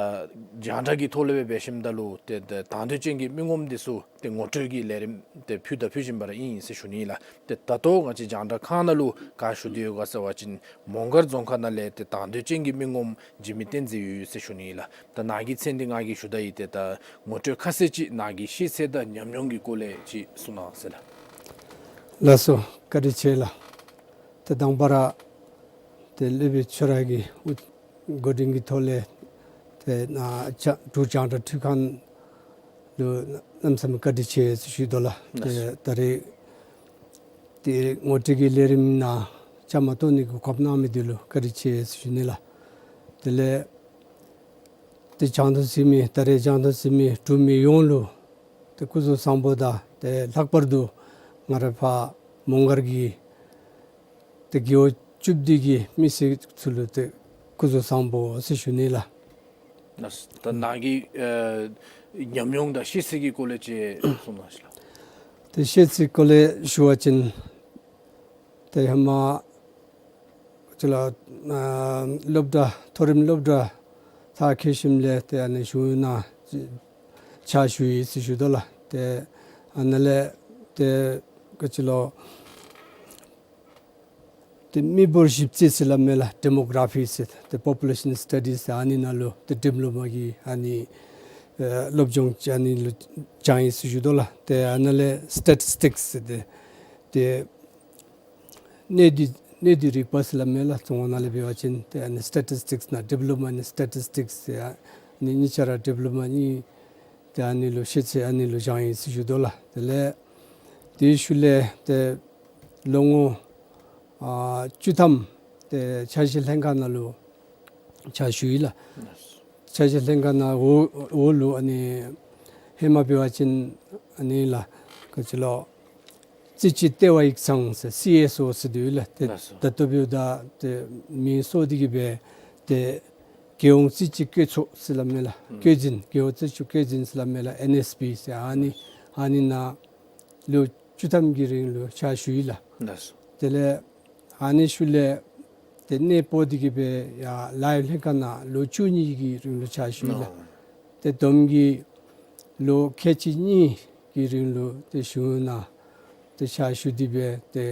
རྒྱང་བསྒྲགས་ཀྱི་ཐོག་ལས་སྦེ་འབད་ཞིནམ་ད་ལུ་ཏེ་ཏེ་དང་འདོད་ཅན་གྱི་མི་ངོམ་འདི་ཚུ་ཏེ་ངོ་སྤྲོད་ཀྱི་ལས་རིམ་ཏེ་ཕུལ་དང་ཕུལ་བཞིན་པ་ར་ཨིན་ཟེར་ཞུ་ནི་ལགས། ཏེ་ད་ལྟོ་ང་བཅས་རྒྱང་བསྒྲགས་ཁང་ནང་ལུ་ག་ཞུ་དོ་ཡོད་ག་ཟེར་བ་ཅིན་མོང་སྒར་རྫོང་ཁག་ནང་ལས་ཏེ་དང་འདོད་ཅན་གྱི་མི་ངོམ་འཇིགས་མེད་བསྟན་འཛིན་ཡོད་ཟེར་ཞུ་ནི་ལགས། ད་ནཱ་གི་མཚན་འདི་ང་གིས་ཞུ་ད་ཡི། ཏེ་ད་ངོ་སྤྲོད་ཁ་གསལ་ཅིག་ནཱ་གི་ཤེས་ཚད་དང་ཉམས་མྱོང་གི་སྐོར་ལས་ཅིག་གསུང་གནང་ཟེར་ལགས། ལགས་སོ། བཀའ་དྲིན་ཆེ་ལགས། ཏེ་དང་པ་ར་ཏེ་སློབ་དཔོན་ཁྱོད་ར་གི་འགོ་འདྲེན་གྱི་ཐོག་ལས་ཏེ་ནཱ་ཅ་འབྲུག་རྒྱང་བསྒྲགས་འཕྲུལ་ཁང་ལུ་གནམ་མེད་ས་མེད་བཀའ་དྲིན་ཆེ་ཟེར་ཞུ་དོ་ལགས། ཏེ་ད་རེས་ཏེ་ངོ་སྤྲོད་ཀྱི་ལས་རིམ་ནང་བཅའ་མར་གཏོགས་ནི་གི་གོ་སྐབས་གནང་མི་འདི་ལུ་བཀའ་དྲིན་ཆེ་ཟེར་ཞུ་ནི་ལགས། དེ་ལས་ཏེ་རྒྱང་བསྒྲགས་གཟིགས་མི་ད་རེས་རྒྱང་བསྒྲགས་གཟིགས་མི་འབྲུག་མི་ཡོངས་ལུ་ཏེ་སྐུ་གཟུགས་བཟང་པོ་དང་ཏེ་ལྷག་པར་དུ་ང་རའི་ཕ་མོང་སྒར་གྱི་ཏེ་རྒེད་འོག་བཅུ་བདུན་གྱི་མི་སེར་ཚུ་ལུ་ཏེ་སྐུ་གཟུགས་བཟང་པོ་ཟེར་ཞུ་ནི་ལགས། ལགས། ད་ནཱ་གི་ཨེ་ཉམས་མྱོང་དང་ཤེས་ཚད་ཀྱི་སྐོར་ལས་ཅིག་གསུང་གནང་ཟེར་ལགས། ཏེ་ཤེས་ཚད་སྐོར་ལས་ཞུ་བ་ཅིན་ཏེ་ཧེ་མ་ཅིག་ལུ་ཨ་སློབ་གྲྭ་མཐོ་རིམ་སློབ་གྲྭ་མཐར་འཁྱོལ་ཞིནམ་ལས་ཏེ་ཨ་ནི་གཞུང་ནང་ཕྱག་ཞུ་ཡི་ཟེར་ཞུ་དོ་ལགས། ཏེ་ཨ་ནཱ་ལས་ཏེ་ག་ཅི་ལོ་ཏེ་མི་འབོར་ཞིབ་དཔྱད་ཟེར་སླབ་མས་ལགས། ཌེ་མོ་གྲ་ཕི་ཟེར་ཏེ་པོ་པུ་ལེ་ཤཱན་སི་ཊ་ཌིས་ཟེར་ཨ་ནི་ནང་ལུ་ཏེ་ཌིབ་ལོ་མ་གི་ཨ་ནི་ཨེ་སློབ་སྦྱོང་ཨ་ནི་ལུ་སྦྱངས་ཡི་ཟེར་ཞུ་དོ་ལགས། ཏེ་ཨ་ནཱ་ལས་སི་ཊེ་ཊིསི་ཊིཀསི་ཟེར་ཏེ་ཏེ་གནས་སྡུད་གནས་སྡུད་རིག་པ་ཟེར་སླབ་མས་ལགས། རྫོང་ཁ་ནང་ལས་འབད་བ་ཅིན་ཏེ་ཨ་ནི་སི་ཊེ་ཊིསི་ཊིཀསི་ནང་ཌིབ་ལོ་མ་ཨིན་སི་ཊེ་ཊིསི་ཊིཀསི་ཟེར་ཨ་ནི་གཉིས་ཆ་ར་ཌིབ་ལོ་མ་ཨིན། ཏེ་ཨ་ནི་ལུ་ཤེས་ཚད་ཨ་ནི་ལུ་སྦྱངས་ཡི་ཟེར་ཞུ་དོ་ལགས། དེ་ལས་དེའི་ཤུལ་ལས་ཏེ་ལོ་ངོ་ཨ་བཅུ་ཐམ་ཏེ་འཆར་གཞི་ལྷན་ཁག་ནང་ལུ་ཕྱག་ཞུ་ཡི་ལགས། འཆར་གཞི་ལྷན་ཁག་ནང་འོག་འོག་ལུ་ཨ་ནི་ཧེ་མ་འབད་བ་ཅིན་ཨ་ནི་ལགས་ག་ཅི་ལོ་རྩིས་སྤྱི་ལྟེ་བ་ཡིག་ཚང་ཟེར་སི་ཨེསི་ཨོ་ཟེར་འདུག་ལགས། ཏེ་ལགས་སོ། ད་ལྟོ་འབདཝ་ད་ཏེ་མིང་བསྒྱུར་ཏེ་གིས་སྦེ་ཏེ་རྒྱལ་ཡོངས་རྩིས་སྤྱི་བཀོད་ཚོགས་ཟེར་སླབ་མས་ལགས། ཨུམ་བཀོད་འཛིན་རྒྱལ་ཡོངས་རྩིས་སྤྱི་བཀོད་འཛིན་ཟེར་སླབ་མས་ལགས། ཨེན་ཨེསི་བི་ཟེར་ཨ་ནི་ཨ་ནི་ནང་ལོ་བཅུ་ཐམ་གྱི་རིང་ལུ་ཕྱག་ཞུ་ཡི་ལགས། ལགས་སོ། དེ་ལས་ཨ་ནི་ཤུལ་ལས་ཏེ་གནས་སྤོ་སྟེ་གིས་སྦེ་ཡར་ལཱའི་ལྷན་ཁག་ནང་ལོ་བཅུ་གཉིས་ཀྱི་རིང་ལུ་ཕྱག་ཞུ་ཡི་ལགས། ཨོ། ཏེ་བསྡོམས་ཀྱིས་ལོ་ཁལ་གཅིག་གཉིས་ཀྱི་རིང་ལུ་ཏེ་གཞུང་ནང་ཏེ་ཕྱག་ཞུ་སྟེ་སྦེ་ཏེ་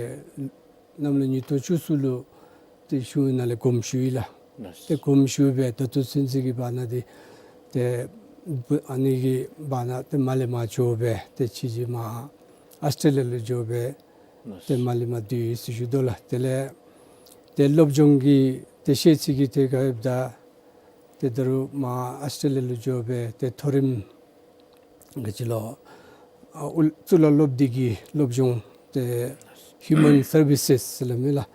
གནམ་ལོ་ཉིས་སྟོང་བཅུ་གསུམ་ལུ་ཏེ་གཞུང་ནང་ལས་དགོངསམ་ཞུ་ཡི་ལགས། ལགས། ཏེ་དགོངསམ་ཞུ་སྦེ་ད་ལྟོ་ཚུན་ཚོད་ཀྱི་བར་ན་འདི་ཏེ་ཨ་ནི་གི་བར་ན་ཏེ་མར་ལས་མར་འགྱོ་སྦེ་ཏེ་ཕྱིས་ཀྱི་མར་ཨཱོས་ཊེ་ལི་ཡ་ལུ་འགྱོ་སྦེ་ཏེ་མར་ལས་མར་སྡོད་ཡི་ཟེར་ཞུ་དོ་ལགས། དེ་ལས་ཏེ་སློབ་སྦྱོང་གི་ཏེ་ཤེས་ཚད་ཀྱི་ཐད་ཁར་འབདཝ་ད་ཏེ་ད་རུང་མར་ཨཱོས་ཊེ་ལི་ཡ་ལུ་འགྱོ་སྦེ་ཏེ་མཐོ་རིམ་ག་ཅི་ལོ་ཨ་གཙུག་ལག་སློབ་སྡེ་གི་སློབ་སྦྱོང་ཏེ་ཧིའུ་མཱན་སར་བི་སེསི་ཟེར་སླབ་མས་ལགས།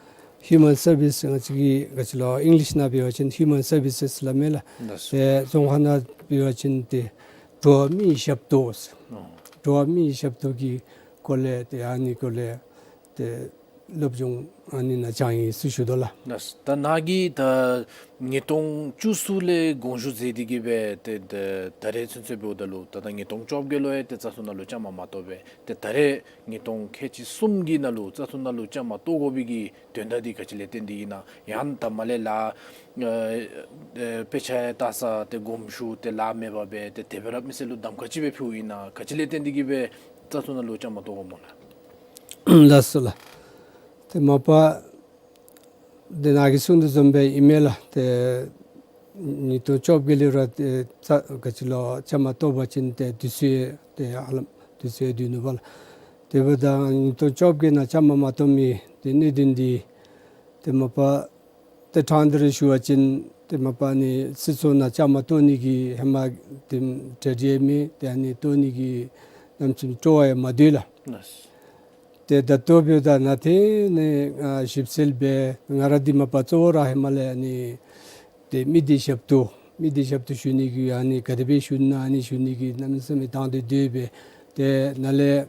ཧིའུ་མཱན་སར་བི་སེསི་ང་བཅས་ཀྱི་ག་ཅི་ལོ་ཨིང་ལིཤ་ནང་འབད་བ་ཅིན་ཧིའུ་མཱན་སར་བི་སེསི་ཟེར་སླབ་མས་ལགས། ལགས་སོ། ཏེ་རྫོང་ཁ་ནང་འབད་བ་ཅིན་ཏེ་འགྲོ་བ་མིའི་ཞབས་ཏོག་ཟེར། ཨོ། འགྲོ་བ་མིའི་ཞབས་ཏོག་གི་སྐོར་ལས་ཏེ་ཨ་ནི་སྐོར་ལས་ཏེ་སློབ་སྦྱོང་ཨ་ནི་ནང་སྦྱངས་ཡི་ཟེར་ཞུ་དོ་ལགས། ལགས། ད་ནཱ་གིས་ད་ཉིས་སྟོང་བཅུ་གསུམ་ལས་དགོངས་ཞུ་མཛད་དེ་གིས་སྦེ་ཏེ་ད་ད་རེས་ཚུན་ཚོད་འབདཝ་ད་ལུ་ད་ད་ཉིས་སྟོང་བཅོ་བརྒྱད་ལུ་ཡང་ཏེ་བཙག་འཐུ་ནང་ལུ་བཅའ་མར་མ་གཏོགས་པས། ཏེ་ད་རེས་ཉིས་སྟོང་ཁལ་གཅིག་གསུམ་གྱི་ནང་ལུ་བཙག་འཐུ་ནང་ལུ་བཅའ་མར་གཏོགས་དགོ་པའི་གི་དོན་དག་འདི་ག་ཅི་ལས་བརྟེན་ཏེ་ཨིན་ན། ཡང་ད་མར་ལས་ལཱ་ཨེ་ཨེ་དཔེ་ཆ་ཡང་བལྟ་ས་ཏེ་དགོངསམ་ཞུ་སྟེ་ལཱ་མེད་པར་སྦེ་ཏེ་དེ་སྦེ་ར་མི་སེར་ལུ་གདམ་ཁ་ཅིག་སྦེ་ཕུལཝ་ཨིན་ན། ག་ཅི་ལས་བརྟེན་ཏེ་གིས་སྦེ་བཙག་འཐུ་ནང་ལུ་བཅའ་མར་གཏོགས་དགོཔ་སྨོ་ལགས། ལགས་སོ་ལགས། ཏེ་མ་པ་ཏེ་ནཱ་གིས་གསུང་དོ་བཟུམ་སྦེ་ཨིན་མས་ལགས། ཏེ་ཉིས་སྟོང་བཅོ་བརྒྱད་ལས་ར་ཏེ་བཙག་ག་ཅི་ལོ་བཅའ་མར་གཏོགས་པ་ཅིན་ཏེ་དུས་ཚོད་ཏེ་ཧ་ལམ་དུས་ཚོད་སྡོད་ནུག་པ་ལགས། དེ་འབདཝ་ད་ཉིས་སྟོང་བཅོ་བརྒྱད་ནང་བཅའ་མར་མ་གཏོགས་མི་ཏེ་གནད་དོན་འདི་ཏེ་མ་པ་ཏེ་དྲང་སྟེ་ར་ཞུ་བ་ཅིན་ ཏེ་མ་པ་ནི་སྲིད་ཚོགས་ནང་བཅའ་མར་གཏོགས་ནི་གི་ཧེ་མ་ཏེ་གྲ་སྒྲིག་ཡང་མེད། ཏེ་ཨ་ནི་གཏོགས་ནི་གི་ནམ་ཅིག་སྤྲོ་བ་ཡང་མ་འདུག་ལགས། ལགས། ཏེ་ད་ལྟོ་འབདཝ་ད་ནཱ་ཏེ་ནི་ཨ་ཞིབ་འཚོལ་འབད་ང་ར་འདི་མ་པ་གཙོ་བོ་ར་ཧེ་མ་ལས་ཨ་ནི་ཏེ་མི་སྡེ་ཞབས་ཏོག་མི་སྡེ་ཞབས་ཏོག་ཞུ་ནི་གི་ཨ་ནི་ག་དེ་སྦེ་ཞུ་ན་ཨ་ནི་ཞུ་ནི་གི་གནམ་མེད་ས་མེད་དང་འདོད་འདོད་སྦེ་ཏེ་ནཱ་ལས་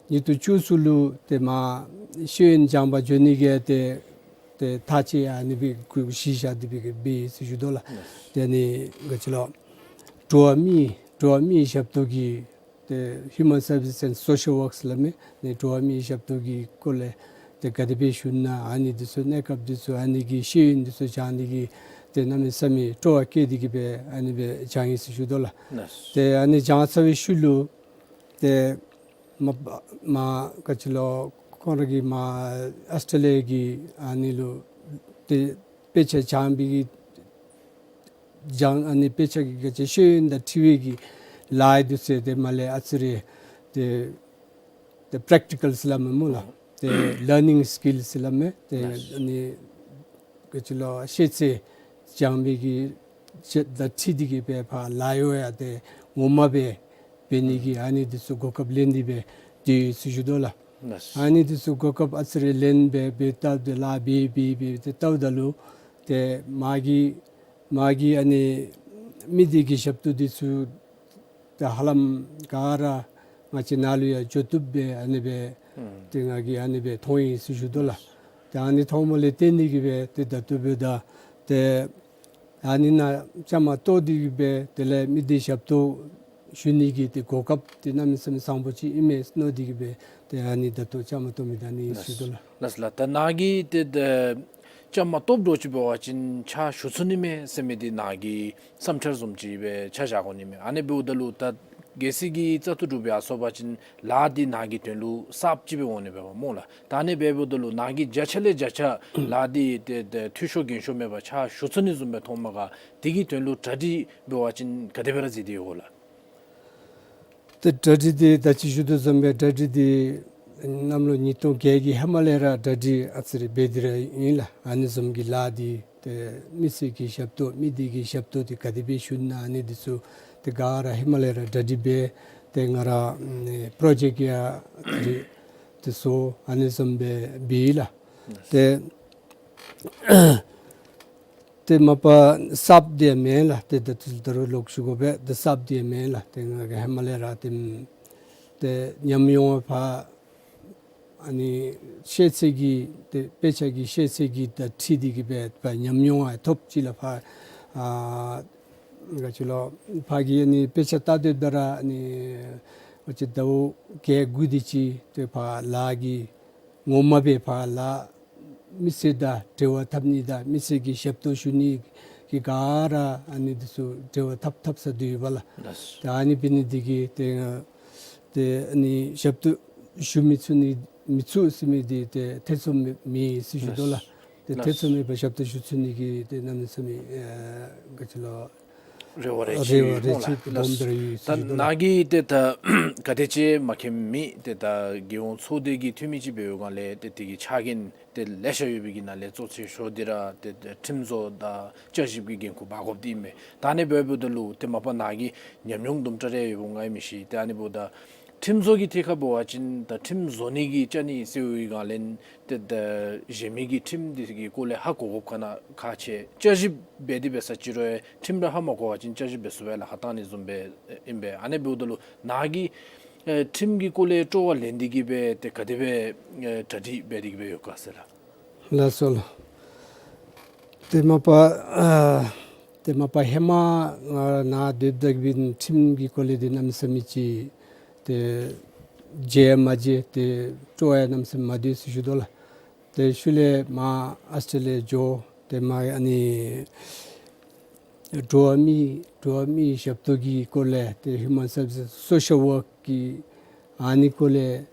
ཉིས་སྟོང་བཅུ་གསུམ་ལུ་ཏེ་མར་ཤེས་ཡོན་སྦྱང་པར་འགྱོ་ནི་གི་ཏེ་ཏེ་ཐག་བཅད་ཨ་ནི་སྦེ་གུ་གཞི་བཞག་སྟེ་སྦེ་གི་འབད་ཡི་ཟེར་ཞུ་དོ་ལགས། ཏེ་ཨ་ནི་ག་ཅི་ལོ་འགྲོ་བ་མི་འགྲོ་བ་མིའི་ཞབས་ཏོག་གི་ཏེ་Human Service and Social Works ལགས་མེན་ནི་འགྲོ་བ་མིའི་ཞབས་ཏོག་གི་སྐོར་ལས་ཏེ་ག་དེ་སྦེ་ཞུ་ན་ཨ་ནི་འདི་ཚུ་གནས་སྐབས་འདི་ཚུ་ཨ་ནི་གི་ཤེས་ཡོན་འདི་ཚུ་སྦྱང་ནི་གི་ཏེ་གནམ་མེད་ས་མེད་སྤྲོ་བ་བསྐྱེད་དེ་གི་སྦེ་ཨ་ནི་སྦེ་སྦྱང་ཡི་ཟེར་ཞུ་དོ་ལགས། ཏེ་ཨ་ནི་སྦྱང་ཚར་བའི་ཤུལ་ལུ་ཏེ་མ་པ་མར་ག་ཅི་ལོ་ཁོང་ར་གི་མར་ཨཱོས་ཊྲེ་ལི་ཡ་གི་ཨ་ནི་ལུ་ཏེ་དཔེ་ཆ་སྦྱང་པའི་གི་སྦྱང་ཨ་ནི་དཔེ་ཆ་གི་ག་ཅི་ཤེས་ཡོན་དང་འཁྲིལ་བའི་གི་ལཱ་འདི་ཚུ་ཏེ་མར་ལས་ཨ་ཙི་རེ་ཏེ་ཏེ་པེརེཀ་ཊི་ཀཱལ་ཟེར་སླབ་མས་སྨོ་ལགས། ཏེ་ལར་ནིང་སི་ཀིལ་ཟེར་སླབ་མས། ཏེ་ཨ་ནི་ག་ཅི་ལོ་ཤེས་ཚད་སྦྱང་པའི་གི་ཆེད་དང་འཁྲིལ་ཏེ་གི་སྦེ་ཕར་ལཱ་གཡོག་ཡང་ཏེ་ངོ་མ་སྦེ་འབད་ནི་གི་ཨ་ནི་འདི་ཚུ་གོ་སྐབས་ལེན་ཏེ་སྦེ་སྡོད་ཡི་ཟེར་ཞུ་དོ་ལགས། ཨ་ནི་འདི་ཚུ་གོ་སྐབས་ཨ་ཙི་རེ་ལེན་སྦེ་འབད་སྟབས་ཏེ་ལཱ་འབད་འབད་འབད་ཏེ་སྟབས་ད་ལུ་ཏེ་མ་གི་མ་གི་ཨ་ནི་མི་སྡེ་གི་ཞབས་ཏོག་འདི་ཚུ་ཏེ་ཧ་ལམ་ག་ར་ང་བཅས་ནཱ་ལུ་ཡང་འགྱོ་བཏུབ་སྦེ་ཨ་ནི་སྦེ་ཏེ་ང་གིས་ཨ་ནི་སྦེ་མཐོང་ཡི་ཟེར་ཞུ་དོ་ལགས། ཏེ་ཨ་ནི་མཐོངམ་ལས་བརྟེན་ཏེ་གི་སྦེ་ཏེ་ད་ལྟོ་འབདཝ་ད་ཏེ་ཨ་ནི་ནང་བཅའ་མར་གཏོགས་ཏེ་གི་སྦེ་དེ་ལས་མི་སྡེ་ཞབས་ཏོག་ཞུ་ནི་གི་ཏེ་གོ་སྐབས་ཏེ་གནམ་མེད་ས་མེད་བཟང་པོ་ཅིག་ཨིན་མས་མནོ་སྟེ་གི་སྦེ་ཏེ་ཨ་ནི་ད་ལྟོ་བཅའ་མར་གཏོགས་མི་ད་ཨ་ནི་ཟེར་ཞུ་དོ་ལགས། ལགས་ལགས། ད་ནཱ་གིས་ཏེ་ད་བཅའ་མར་གཏོགསཔ་འདྲཝ་ཅིག་འབད་བ་ཅིན་ཕྱག་ཞུ་ཚུགས་ནི་མས་ཟེར་མི་འདི་ནཱ་གི་བསམ་འཆར་བཟུམ་ཅིག་སྦེ་ཆ་བཞག་དགོ་ནི་མས། ཨ་ནི་འབདཝ་ད་ལུ་ད་གལ་སྲིད་ཀྱི་བཙག་འཐུ་གྲུབ་ཡར་སོང་པ་ཅིན་ལཱ་འདི་ནཱ་གི་དོན་ལུ་གསརཔ་ཅིག་སྦེ་འོང་ནི་འབདཝ་སྨོ་ལགས། ད་ཨ་ནི་འབདཝ་ད་ལུ་ནཱ་གིས་བརྒྱ་ཆ་ལས་བརྒྱ་ཆ་ལཱ་འདི་ཏེ་ཏེ་འཐུས་ཤོར་འགན་ཤོར་མེད་པར་ཕྱག་ཞུ་ཚུགས་ནི་བཟུམ་སྦེ་མཐོངམ་ག། དེ་གི་དོན་ལུ་གྲ་སྒྲིག་འབད་བ་ཅིན་ག་དེ་སྦེ་ར་མཛད་དེ་ཡོད་ག་ལགས། ཏེ་གྲ་སྒྲིག་འདི་ད་ཅི་ཞུ་དོ་བཟུམ་སྦེ་གྲ་སྒྲིག་འདི་གནམ་ལོ་ཉིས་སྟོང་བརྒྱད་ཀྱི་ཧེ་མ་ལས་ར་གྲ་སྒྲིག་ཨ་ཙི་རེ་འབད་དེ་ར་ཨིན་ལགས། ཨ་ནི་བཟུམ་གྱི་ལཱ་འདི་ཏེ་མི་སེར་གྱི་ཞབས་ཏོག་མི་སྡེ་གི་ཞབས་ཏོག་འདི་ག་དེ་སྦེ་ཞུ་ན་ཨ་ནི་འདི་ཚུ་ཏེ་ག་ར་ཧེ་མ་ལས་ར་གྲ་སྒྲིག་འབད་ཏེ་ང་ར་ཨམ་པྲོ་ཇེཀཊ་ཡང་ཏེ་བཟོ་ཨ་ནི་བཟུམ་སྦེ་འབད་ཡི་ལགས། ཏེ་ཏེ་མ་པ་གསརཔ་འདི་ཡང་མེན་ལགས། ཏེ་ད་ད་རུང་ལོག་ཞུ་དགོ་པས། ཏེ་གསརཔ་འདི་ཡང་མེན་ལགས། ཏེ་ང་གིས་ཧེ་མ་ལས་ར་ཏེ་ཏེ་ཉམས་མྱོང་ཕར་ཨ་ནི་ཤེས་ཚད་ཀྱི་ཏེ་དཔེ་ཆ་གི་ཤེས་ཚད་ཀྱི་དང་འཁྲིལ་ཏེ་གི་སྦེ་ཕར་ཉམས་མྱོང་ཡང་ཐོབ་ཅི་ལགས། ཕར་ཨ་ག་ཅི་ལོ་ཕར་གྱི་ཨ་ནི་དཔེ་ཆ་ལྟ་སྡོདཔ་ད་ར་ཨ་ནི་ང་བཅས་ཟླཝ་བརྒྱད་དགུ་དེ་ཅིག་ཏེ་ཕར་ལཱ་གི་ངོ་མ་སྦེ་ཕར་ལཱ་མི་སེར་དང་འབྲེལ་བ་འཐབ་ནི་དང་མི་སེར་གྱི་ཞབས་ཏོག་ཞུ་ནི་གི་ག་ར་ཨ་ནི་འདི་ཚུ་འབྲེལ་བ་འཐབ་འཐབ་ས་འདི་ཡོདཔ་ལགས། ལགས། ཏེ་ཨ་ནི་འབད་ནི་འདི་གིས་ཏེ་ཏེ་ཨ་ནི་ཞབས་ཏོག་ཞུ་མི་ཚུགས་ནི་མི་ཚུགས་ཟེར་མི་འདི་ཏེ་ཐེ་ཚོམ་མེད་མེད་ཟེར་ཞུ་དོ་ལགས། ཏེ་ཐེ་ཚོམ་མེད་པར་ཞབས་ཏོག་ཞུ་ཚུགས་ནི་གི་ཏེ་གནམ་མེད་ས་མེད་ཨེ་ག་ཅི་ལོ་རེ་བ་རེ་རེ་བ་རེ་ཆེ་ཆེ་སྦོམ་ད་ར་ཡོད་ཟེར་ཞུ་དོ་ལགས། ད་ནཱ་གིས་ཏེ་ད་ག་དེ་ཅིག་མ་མཁྱེན་མི་ཏེ་ད་རྒྱལ་ཡོངས་ཚོགས་སྡེ་གི་འཐུས་མི་ཅིག་འབད་བའི་སྒང་ལས་ཏེ་དེ་གི་ཕྱག་འགན་ཏེ་ལེ་ཤ་ཡོད་པའི་གི་ནང་ལས་གཙོ་ཆེ་ཤོས་འདི་ར་ཏེ་ཏེ་ཁྲིམས་བཟོ་དང་བསྐྱར་ཞིབ་ཀྱི་འགན་ཁུར་འབག་དགོཔ་འདི་ཨིན་མས། ད་ཨ་ནི་འབདཝ་ད་ལུ་ཏེ་མ་པ་ནཱ་གི་ཉམས་མྱོང་དུམ་གྲ་རེ་ཡོདཔ་འོང་ངེས་མི་ཤེས། ཏེ་ཨ་ནི་འབདཝ་ད་ཁྲིམས་བཟོ་གི་ཐད་ཁར་འབད་བ་ཅིན་ད་ཁྲིམས་བཟོ་ནི་གི་བཅའ་ནི་ཟེར་བའི་སྒང་ལས་ཏེ་ད་གཞན་མི་གི་ཁྲིམས་འདི་གི་སྐོར་ལས་ཧ་གོ་དགོཔ་ག་ནི་ཁག་ཆེ། བསྐྱར་ཞིབ་འབད་དེ་འབད་ས་ཅིག་རུང་ཁྲིམས་ར་ཧ་མ་གོ་བ་ཅིན་བསྐྱར་ཞིབ་འབད་ཚུགས་པས་ལགས། ཧ་བཏང་ནི་བཟུམ་སྦེ་ཨིན་པས། ཨ་ནི་འབདཝ་ད་ལུ་ནཱ་གིས་ཨེ་ཁྲིམས་ཀྱི་སྐོར་ལས་སྤྲོ་བ་ལེན་ཏེ་གི་སྦེ་ཏེ་ག་དེ་སྦེ་ཨེ་གྲ་སྒྲིག་འབད་དེ་གི་སྦེ་ཡོད་ག་ཟེར་ལགས། ལགས་སོ་ལགས། ཏེ་མ་པ་ཨ་ཏེ་མ་པ་ཧེ་མ་ང་ནཱ་སྡོདཔ་ད་གི་སྦེ་ཁྲིམས་ཀྱི་སྐོར་ལས་འདི་གནམ་མེད་ས་མེད་ཅིག་ཏེ་མཇལ་མ་མཇལ་ཏེ་སྤྲོ་བ་ཡང་གནམ་མེད་ས་མེད་མ་འདུག་ཟེར་ཞུ་དོ་ལགས། ཏེ་ཤུལ་ལས་མར་ཨཱོས་ཊྲེ་ལི་ཡ་འགྱོ་ཏེ་མར་ཨ་ནི་འགྲོ་བ་མི་འགྲོ་བ་མིའི་ཞབས་ཏོག་གི་སྐོར་ལས་ཏེ་Human Service Social Work གི་ཨ་ནི་སྐོར་ལས་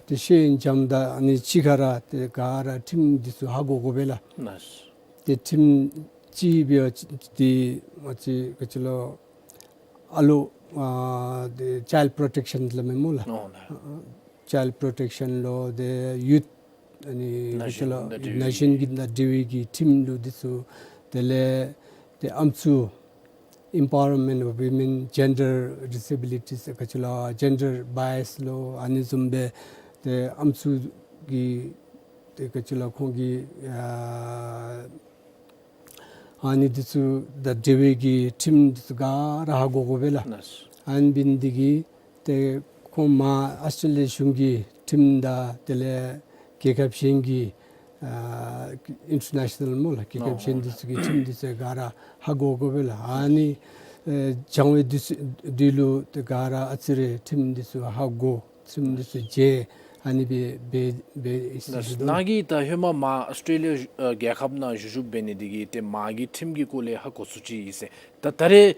ཏེ་ཤེས་ཡོན་སྦྱངམ་ད་ཨ་ནི་གཅིག་ཁར་ར་ཏེ་ག་ར་ཁྲིམས་འདི་ཚུ་ཧ་གོ་དགོ་པས་ལགས། ལགས། ཏེ་ཁྲིམས་ཅིག་འབད་བ་ཅིན་ཏེ་ང་བཅས་ག་ཅི་ལོ་ཨ་ལོ་ཨ་ཏེ་ཅའིལཌ་པྲོ་ཊེཀ་ཤཱན་ལགས་མེན་སྨོ་ལགས། ཨོ་ལགས། ཨ་ཨ་ཅའིལཌ་པྲོ་ཊེཀ་ཤཱན་ལོ་ཏེ་ཡུཐ་ཨ་ནི་ན་ག་ཅི་ལོ་གཞོན་དང་འབྲེལ་ན་བའི་གཞོན་གྱི་དང་འབྲེལ་བའི་གི་ཁྲིམས་ལུ་འདི་ཚུ་དེ་ལས་ ཏེ་ཨམ་སྲུ་empowerment of women, gender disabilities ག་ཅི་ལོ་gender bias ལོ་ཨ་ནི་བཟུམ་སྦེ་ཏེ་ཨམ་སྲུ་གི་ཏེ་ག་ཅི་ལོ་ཁོང་གི་ཨ་ཨ་ནི་འདི་ཚུ་དང་འབྲེལ་བའི་གི་ཁྲིམས་འདི་ཚུ་ག་ར་ཧ་གོ་དགོ་པས་ལགས། ལགས། ཨ་ནི་འབད་ནི་འདི་གིས་ཏེ་ཁོང་མར་ཨཱོས་ཊྲེ་ལི་ཡ་གཞུང་གི་ཁྲིམས་དང་དེ་ལས་རྒྱལ་ཁབ་གཞན་གྱི་ཨ་ཨིན་ཊར་ནེ་ཤ་ནཱལ་སྨོ་ལགས། རྒྱལ་ཁབ་གཞན་འདི་ཚུ་གི་ཁྲིམས་འདི་ཚུ་ག་ར་ཧ་གོ་དགོ་པས་ལགས། ཨ་ནི་ཨེ་སྦྱང་བའི་དུས་སུ་དུས་ལུ་ཏེ་ག་ར་ཨ་ཙི་རེ་ཁྲིམས་འདི་ཚུ་ཧ་གོ། ཁྲིམས་འདི་ཚུ་བརྗེད། ཨ་ནི་སྦེ་འབད་འབད་ཡི་ཟེར་ཞུ་དོ། ནཱ་གིས་ད་ཧེ་མ་མར་ཨཱོས་ཊྲེ་ལི་ཡ་ཨ་རྒྱལ་ཁབ་ནང་བཞུགས་བཞུགསཔ་འབད་ནི་འདི་གིས་ཏེ་མར་གྱི་ཁྲིམས་ཀྱི་སྐོར་ལས་ཧ་གོ་ཚུགས་ཅི་ཨིན་ཟེར། ད་ད་རེས་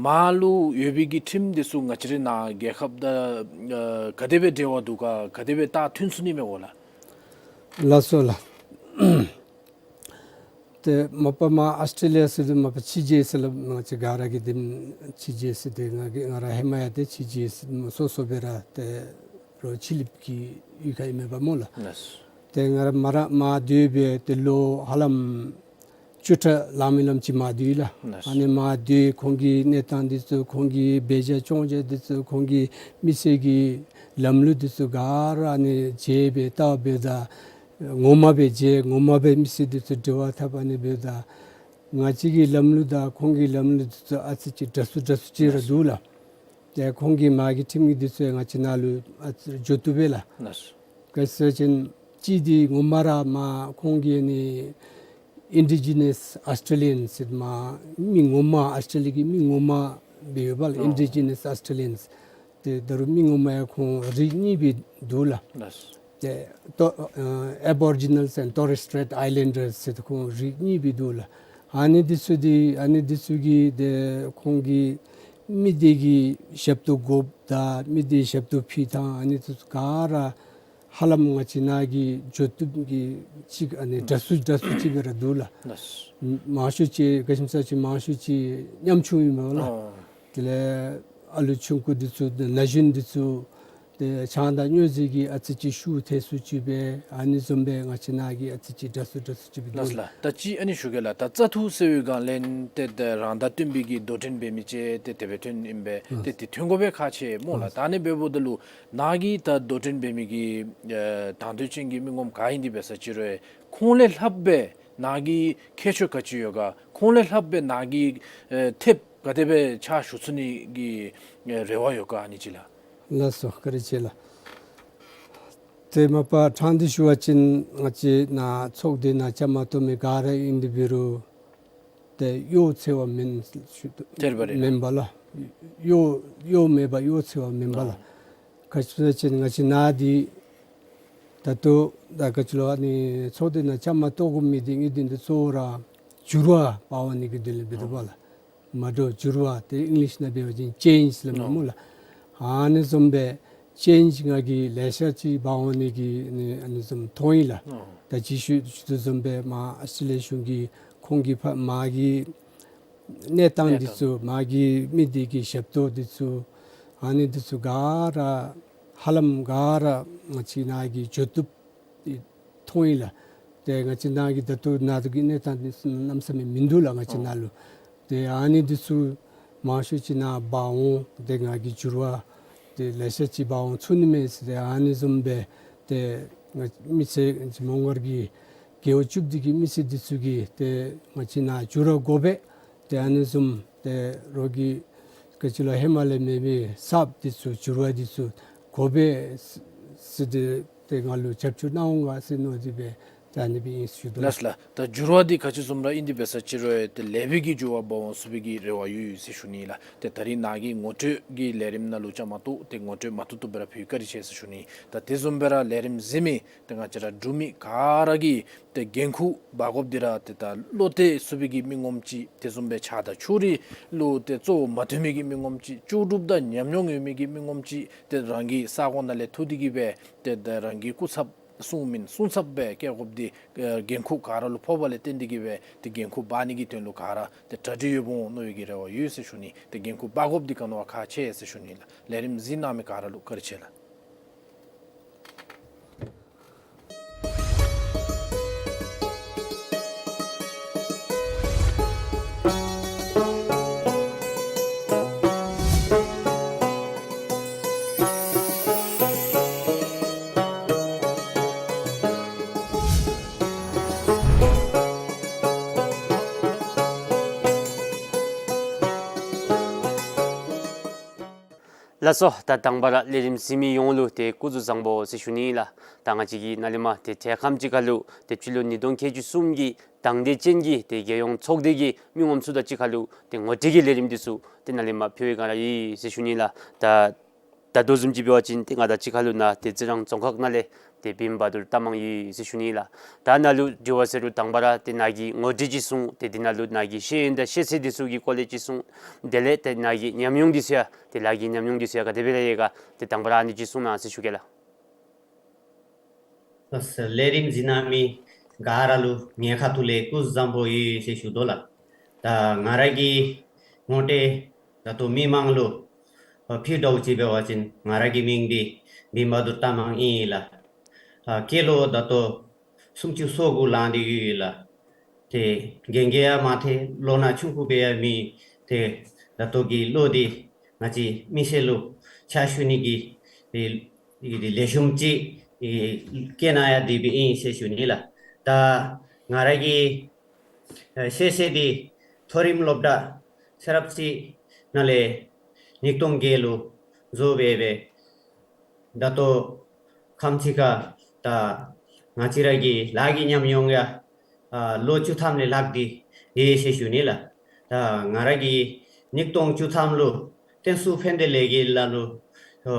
མར་ལུ་ཡོད་པའི་གི་ཁྲིམས་འདི་ཚུ་ང་བཅས་རའི་ནཱ་རྒྱལ་ཁབ་དང་ཨ་ག་དེ་སྦེ་འབྲེལ་བ་འདུག་ག། ག་དེ་སྦེ་ད་མཐུན་ཚུགས་ནི་མས་གོ་ལགས། ལགས་སོ་ལགས། ཏེ་མ་པ་མར་ཨཱོས་ཊྲེ་ལི་ཡ་ཟེར་དུས་མ་པ་ཕྱི་རྒྱལ་ཟེར་སླབ། ང་བཅས་ག་ར་གིས་དེམ་ཕྱི་རྒྱལ་ཟེར་ཏེ་ང་གིས་ང་ར་ཧེ་མ་ཡང་ཏེ་ཕྱི་རྒྱལ་ཟེར་སོ་སོ་སྦེ་ར་ཏེ་རོགས་ཕྱི་གླིངཔ་གི་ཡུལ་ཁར་ཨིན་མས་པ་སྨོ་ལགས། ལགས། ཏེ་ང་ར་མར་ར་མར་སྡོད་སྦེ་ཏེ་ལོ་ཧ་ལམ་བཅུ་ཕྲག་ལང་མི་ལངམ་ཅིག་མར་སྡོད་ཡི་ལགས། ལགས། ཨ་ནི་མར་སྡོད་ཁོང་གི་གནས་སྟངས་འདི་ཚུ་ཁོང་གི་འབད་བཞག་སྐྱོང་བཞག་འདི་ཚུ་ཁོང་གི་མི་སེར་གྱི་ལམ་ལུགས་འདི་ཚུ་ག་ར་ཨ་ནི་མཇལ་སྦེ་བལྟ་འབདཝ་ད་ངོ་མ་སྦེ་མཇལ་ངོ་མ་སྦེ་མི་སེར་འདི་ཚུ་འབྲེལ་བ་འཐབ་ཨ་ནི་འབདཝ་ད་ང་བཅས་ཀྱི་ལམ་ལུགས་དང་ཁོང་གི་ལམ་ལུགས་འདི་ཚུ་ཨ་ཙི་ཅིག་འདྲ་སུ་འདྲ་སུ་ཅིག་ར་འདུག་ལགས། ཏེ་ཁོང་གིས་མར་གྱི་ཁྲིམས་ཀྱི་འདི་ཚུ་ཡང་ང་བཅས་ནཱ་ལུ་ཨ་ཙི་འགྱོ་བཏུབ་པས་ལགས། ལགས། ག་ཅི་ཟེར་བ་ཅིན་གཅིག་འདི་ངོ་མ་ར་མར་ཁོང་གིས་ཨ་ནི་ཨིན་ཌི་ཇི་ནཱས་ཨཱོས་ཊྲེ་ལི་ཡཱན་ཟེར་མར་མི་ངོ་མ་ཨཱོས་ཊྲེ་ལི་ཡ་གི་མི་ངོ་མ་སྦེ་ཡོདཔ་ལགས། ཨོ། ཨིན་ཌི་ཇི་ནཱས་ཨཱོས་ཊྲེ་ལི་ཡཱན་ཏེ་ད་རུང་མི་ངོ་མ་ཡང་ཁོང་རིགས་གཉིས་སྦེ་འདུག་ལགས། ལགས། ཏེ་ཏོ་ཨ་Aboriginals and Torres Strait Islanders ཟེར་ཏེ་ཁོང་རིགས་གཉིས་སྦེ་འདུག་ལགས། ཨ་ནི་འདི་ཚུ་འདི་ཨ་ནི་འདི་ཚུ་གི་ཏེ་ཁོང་གི་མི་སྡེ་གི་ཞབས་ཏོག་དགོཔ་དང་མི་སྡེ་ཞབས་ཏོག་ཕུལ་ཐངས་ཨ་ནི་འདི་ཚུ་ག་ར་ཧ་ལམ་ང་བཅས་ནཱ་གིས་འགྱོ་བཏུབ་ཀྱི་ཅིག་ཨ་ནི་འདྲ་སུ་འདྲ་སུ་ཅིག་སྦེ་ར་འདུག་ལགས། ལགས། མང་ཤོས་ཅིག་ག་ཅི་སྨོ་ཟེར་བ་ཅིན་མང་ཤོས་ཅིག་ཉམ་ཆུང་ཨིན་མས་ལགས། ཨོ། དེ་ལས་ཨ་ལུ་ཆུང་ཀུ་འདི་ཚུ་ན་གཞོན་འདི་ཚུ་ཏེ་ཆང་དང་སྨྱོ་རྫས་ཀྱི་ཨ་ཙི་ཅིག་ཤུགས་ཐལ་སུ་ཅིག་སྦེ་ཨ་ནི་བཟུམ་སྦེ་ང་བཅས་ནཱ་གིས་ཨ་ཙི་ཅིག་འདྲ་སུ་འདྲ་སུ་ཅིག་སྦེ་འདུག་ལགས། ལགས་ལགས། ད་ཅི་ཨ་ནི་ཞུ་གེ་ལགས། ད་བཙག་འཐུ་ཟེར་བའི་སྒང་ལས་ཏེ་ད་རང་བདག་བསྟུན་པའི་གི་དོ་འགྲན་འབད་མི་ཅིག་ཏེ་དེ་སྦེ་ཐོན་ཨིན་པས། ལགས། ཏེ་དེ་ཐོན་དགོ་པའི་ཁག་ཆེ་སྨོ་ལགས། ལགས། ད་ཨ་ནི་འབདཝ་ད་ལུ་ནཱ་གིས་ད་དོ་འགྲན་འབད་མི་གི་ཨེ་དང་འདོད་ཅན་གྱི་མི་ངོམ་ག་ཨིན་ཏེ་འབད་ས་ཅིག་རུང་ཁོང་ལས་ལྷགཔ་སྦེ་ནཱ་གི་ཁྱད་ཆོས་ག་ཅི་ཡོད་ག། ཁོང་ལས་ལྷགཔ་སྦེ་ནཱ་གི་ཨེ་ཐེབས་ག་དེ་སྦེ་ཕྱག་ཞུ་ཚུགས་ནི་གི་ཨེ་རེ་བ་ཡོད་ག་ཨ་ནི་ཅིག་ལགས། ལགས་སོ། བཀའ་དྲིན་ཆེ་ལགས། ཏེ་མ་པ་ཕྲང་སྟེ་ཞུ་བ་ཅིན་ང་བཅས་ནཱ་ཚོགས་སྡེ་ནང་བཅའ་མར་གཏོགས་མི་ག་ར་ཨིན་ཏེ་འབད་རུང་ཏེ་གཡོག་འཚོལ་བ་མེན་ཞུ་དོ། ཐེར་པ་རེ་མེན་པ་ལགས། གཡོག་གཡོག་མེད་པར་གཡོག་འཚོལ་བ་མེན་པ་ལགས། ཨོ། ག་ཅི་སྨོ་ཟེར་བ་ཅིན་ང་བཅས་ནཱ་འདི་ད་ལྟོ་ད་ག་ཅི་ལོ་ཨ་ནི་ཚོགས་སྡེ་ནང་བཅའ་མར་གཏོགས་དགོ་མི་འདི་ངེས་དོན་དུ་གཙོ་བོ་ར་འགྱུར་བ་འབག་འོང་ནི་གི་དོན་ལས་འབད་དོ་པ་ལགས། མ་འདྲཝ་འགྱུར་བ་ཏེ་ཨིང་ལིཤ་ནང་འབད་བ་ཅིན་ཅེནཇ་ལགས་སྨོ་ལགས། ཨ་ནི་བཟུམ་སྦེ་ཅེནཇ་ང་གིས་ལེ་ཤ་ཅིག་འབག་འོང་ནི་གི་ཨ་ནི་ཨ་ནི་བཟུམ་མཐོང་ཡི་ལགས། ཨོ། ད་ཅི་ཞུ་ཞུ་དོ་བཟུམ་སྦེ་མར་ཨཱོས་ཊྲེ་ལི་ཡ་གཞུང་གིས་ཁོང་གི་ཕར་མར་གྱི་གནས་སྟངས་འདི་ཚུ་མར་གྱི་མི་སྡེ་གི་ཞབས་ཏོག་འདི་ཚུ་ཨ་ནི་འདི་ཚུ་ག་ར་ཧ་ལམ་ག་ར་ང་བཅས་ནཱ་གིས་འགྱོ་བཏུབ་སྟེ་མཐོང་ཡི་ལགས། ཏེ་ང་བཅས་ནཱ་གི་ད་ལྟོ་ནཱ་ལུ་གི་གནས་སྟངས་འདི་ཚུ་གནམ་མེད་ས་མེད་མིན་འདུག་ལགས་ང་བཅས་ནཱ་ལུ། ཏེ་ཨ་ནི་འདི་ཚུ་མང་ཤོས་ཅིག་ནཱ་འབག་འོང་ཏེ་ང་གིས་འགྱུར་བ་ཏེ་ལེ་ཤ་ཅིག་འབག་འོང་ཚུགས་ནི་མས་ཟེར་ཏེ་ཨ་ནི་བཟུམ་སྦེ་ཏེ་ང་མི་སེར་མོང་སྒར་གྱི་རྒེད་འོག་བཅུ་བདུན་གྱི་མི་སེར་འདི་ཚུ་གིས་ཏེ་ང་བཅས་ནཱ་འགྱུར་བ་དགོ་པས། ཏེ་ཨ་ནི་བཟུམ་ཏེ་རོགས་ཀྱིས་ག་ཅི་ལོ་ཧེ་མ་ལས་མེད་པའི་གསརཔ་འདི་ཚུ་འགྱུར་བ་འདི་ཚུ་དགོ་པས་ཟེར་ཏེ་ཏེ་ང་ལུ་རྒྱབ་སྐྱོར་གནང་འོང་ག་ཟེར་མནོ་སྟེ་སྦེ་ད་ཨ་ནི་སྦེ་ཨིན་ཞུ་དོ་ལགས། ལགས་ལགས། ད་འགྱུར་བ་འདི་ག་ཅི་བཟུམ་ར་ཨིན་ཏེ་འབད་ས་ཅིག་རུང་ཏེ་ལེགས་པའི་གི་འགྱུར་བ་འབག་འོང་ཚུགས་པའི་གི་རེ་བ་ཡོད་ཡོད་ཟེར་ཞུ་ནི་ལགས། ཏེ་ད་རིས་ནཱ་གི་ངོ་སྤྲོད་ཀྱི་ལས་རིམ་ནང་ལུ་བཅའ་མར་གཏོགས་ཏེ་ངོ་སྤྲོད་མ་བཏུབ་བཏུབ་སྦེ་ར་ཕུལ་བཀའ་དྲིན་ཆེ་ཟེར་ཞུ་ནི། ད་དེ་བཟུམ་སྦེ་ར་ལས་རིམ་གཟིགས་མི་ཏེ་ང་བཅས་ར་འབྲུག་མི་ག་ར་གིས་ཏེ་འགན་ཁུར་འབག་དགོཔ་འདི་ར་ཏེ་ད་བློ་གཏད་ཚུགས་པའི་གི་མི་ངོམ་ཅིག་དེ་བཟུམ་སྦེ་ཆགས་སྡང་ཕྱོགས་རིས་ལུ་ཏེ་གཙོ་བོ་མ་མཐུན་མི་གི་མི་ངོམ་ཅིག་ལྕོགས་གྲུབ་དང་ཉམས་མྱོང་ཡོད་མི་གི་མི་ངོམ་ཅིག་ཏེ་རང་གི་ས་གོ་ནང་ལས་ཐུག་སྟེ་གི་སྦེ་ཏེ་ད་རང་གི་སྐུ་ཚབ་གསུང་མིན་གསུང་ཚབ་སྦེ་བསྐྱལ་དགོཔ་འདི་ཨེ་འགན་ཁུར་ག་ར་ལུ་ཕོགཔ་ལས་བརྟེན་ཏེ་གི་སྦེ་ཏེ་འགན་ཁུར་འབག་ནི་གི་དོན་ལུ་ག་ར་ཏེ་གྲ་སྒྲིག་ཡོདཔ་འོང་མནོ་བའི་གི་རེ་བ་ཡོད་ཟེར་ཞུ་ནི། ཏེ་འགན་ཁུར་འབག་དགོཔ་འདི་ག་ནི་བ་ཁག་ཆེ་ཟེར་ཞུ་ནི་ལགས། ལས་རིམ་གཟིགས་གནང་མི་ག་ར་ལུ་བཀའ་དྲིན་ཆེ་ལགས། ལགས་སོ། ད་དང་པ་ར་ལས་རིམ་གཟིགས་མི་ཡོངས་ལུ་ཏེ་སྐུ་གཟུགས་བཟང་པོ་ཟེར་ཞུ་ནི་ལགས། ད་ང་བཅས་ཀྱིས་ནཱ་ལས་མར་ཏེ་འཕྲལ་ཁམས་ཅིག་ཁར་ལུ་ཏེ་སྤྱི་ལོ་ཉིས་སྟོང་ཁལ་གཅིག་གསུམ་གྱི་དང་འདོད་ཅན་གྱི་ཏེ་རྒྱལ་ཡོངས་ཚོགས་སྡེ་གི་མི་ངོམ་ཚུ་དང་གཅིག་ཁར་ལུ་ཏེ་ངོ་སྤྲོད་ཀྱི་ལས་རིམ་འདི་ཚུ་ཏེ་ནཱ་ལས་མར་ཕུལ་བའི་སྒང་ར་ཡོད་ཟེར་ཞུ་ནི་ལགས། ད་ད་ལྟོ་བཟུམ་ཅིག་འབད་བ་ཅིན་ཏེ་ང་དང་གཅིག་ཁར་ལུ་ནཱ་ཏེ་རྩི་རང་རྫོང་ཁག་ནང་ལས་ཏེ་བིམ་བ་དུར་རྟ་མང་ཡོད་ཟེར་ཞུ་ནི་ལགས། ད་ནཱ་ལུ་དྲི་བ་ཟེར་རུང་དང་པ་ར་ཏེ་ནཱ་གི་ངོ་སྤྲོད་ཅིག་གསུང་། ཏེ་འདི་ནང་ལུ་ནཱ་གི་ཤེས་ཡོན་དང་ཤེས་ཚད་འདི་ཚུ་གི་སྐོར་ལས་ཅིག་གསུང་། དེ་ལས་ཏེ་ནཱ་གི་ཉམས་མྱོང་འདི་ཚུ་ཡང་ཏེ་ལཱ་གི་ཉམས་མྱོང་འདི་ཚུ་ཡང་ག་དེ་སྦེ་ར་ཡོད་ག། ཏེ་དང་པ་ར་ཨ་ནི་ཅིག་གསུང་གནང་ཟེར་ཞུ་གེ་ལགས། ལགས་སོ། ལས་རིམ་གཟིགས་གནང་མི་ག་ར་ལུ་ངེའི་ཁ་ཐུག་ལས་སྐུ་གཟུགས་བཟང་པོ་ཡོད་ཟེར་ཞུ་དོ་ལགས། ད་ང་ར་གི་ངོ་སྤྲོད་ད་ལྟོ་མི་མང་ལུ་ཨ་ཕུལ་དོ་ཅིག་འབད་བ་ཅིན་ང་ར་གི་མིང་འདི་བིམ་བ་དུར་རྟ་མང་ཨིན་ལགས། ཨ་སྐྱེས་ལོ་ད་ལྟོ་སུམ་ཅུ་སོ་དགུ་ལང་སྟེ་ཡོད་ལགས། ཏེ་རྒན་རྒས་ཡང་མ་ཐལ། ལོ་ན་ཆུང་ཀུ་སྦེ་ཡང་མེད། ཏེ་ད་ལྟོ་གི་བློ་འདི་ང་བཅས་མི་སེར་ལུ་ཕྱག་ཞུ་ནི་གི་ཨེ་ཨེ་ལེགས་ཤོམ་ཅིག་ཨེ་བསྐྱལ་གནང་ཡང་དེ་སྦེ་ཨིན་ཟེར་ཞུ་ནི་ལགས། ད་ང་ར་གི་ཨེ་ཤེས་ཚད་འདི་མཐོ་རིམ་སློབ་གྲྭ་ཚེ་རབས་རྩིས་ནང་ལས་ཉིས་སྟོང་བརྒྱད་ལུ་རྫོགས་སྦེ་སྦེ་ད་ལྟོ་ཁམས་ཅིག་ཁར་ད་ང་བཅས་ར་གི་ལཱ་གི་ཉམས་མྱོང་ཡང་ཨ་ལོ་བཅུ་ཐམ་ལས་ལྷག་སྟེ་ཡོད་ཟེར་ཞུ་ནི་ལགས། ད་ང་ར་གིས་ཉིས་སྟོང་བཅུ་ཐམ་ལུ་བསྟན་སྲུང་ཕན་བདེ་ལས་འགུལ་ནང་ལུ་ཨོ་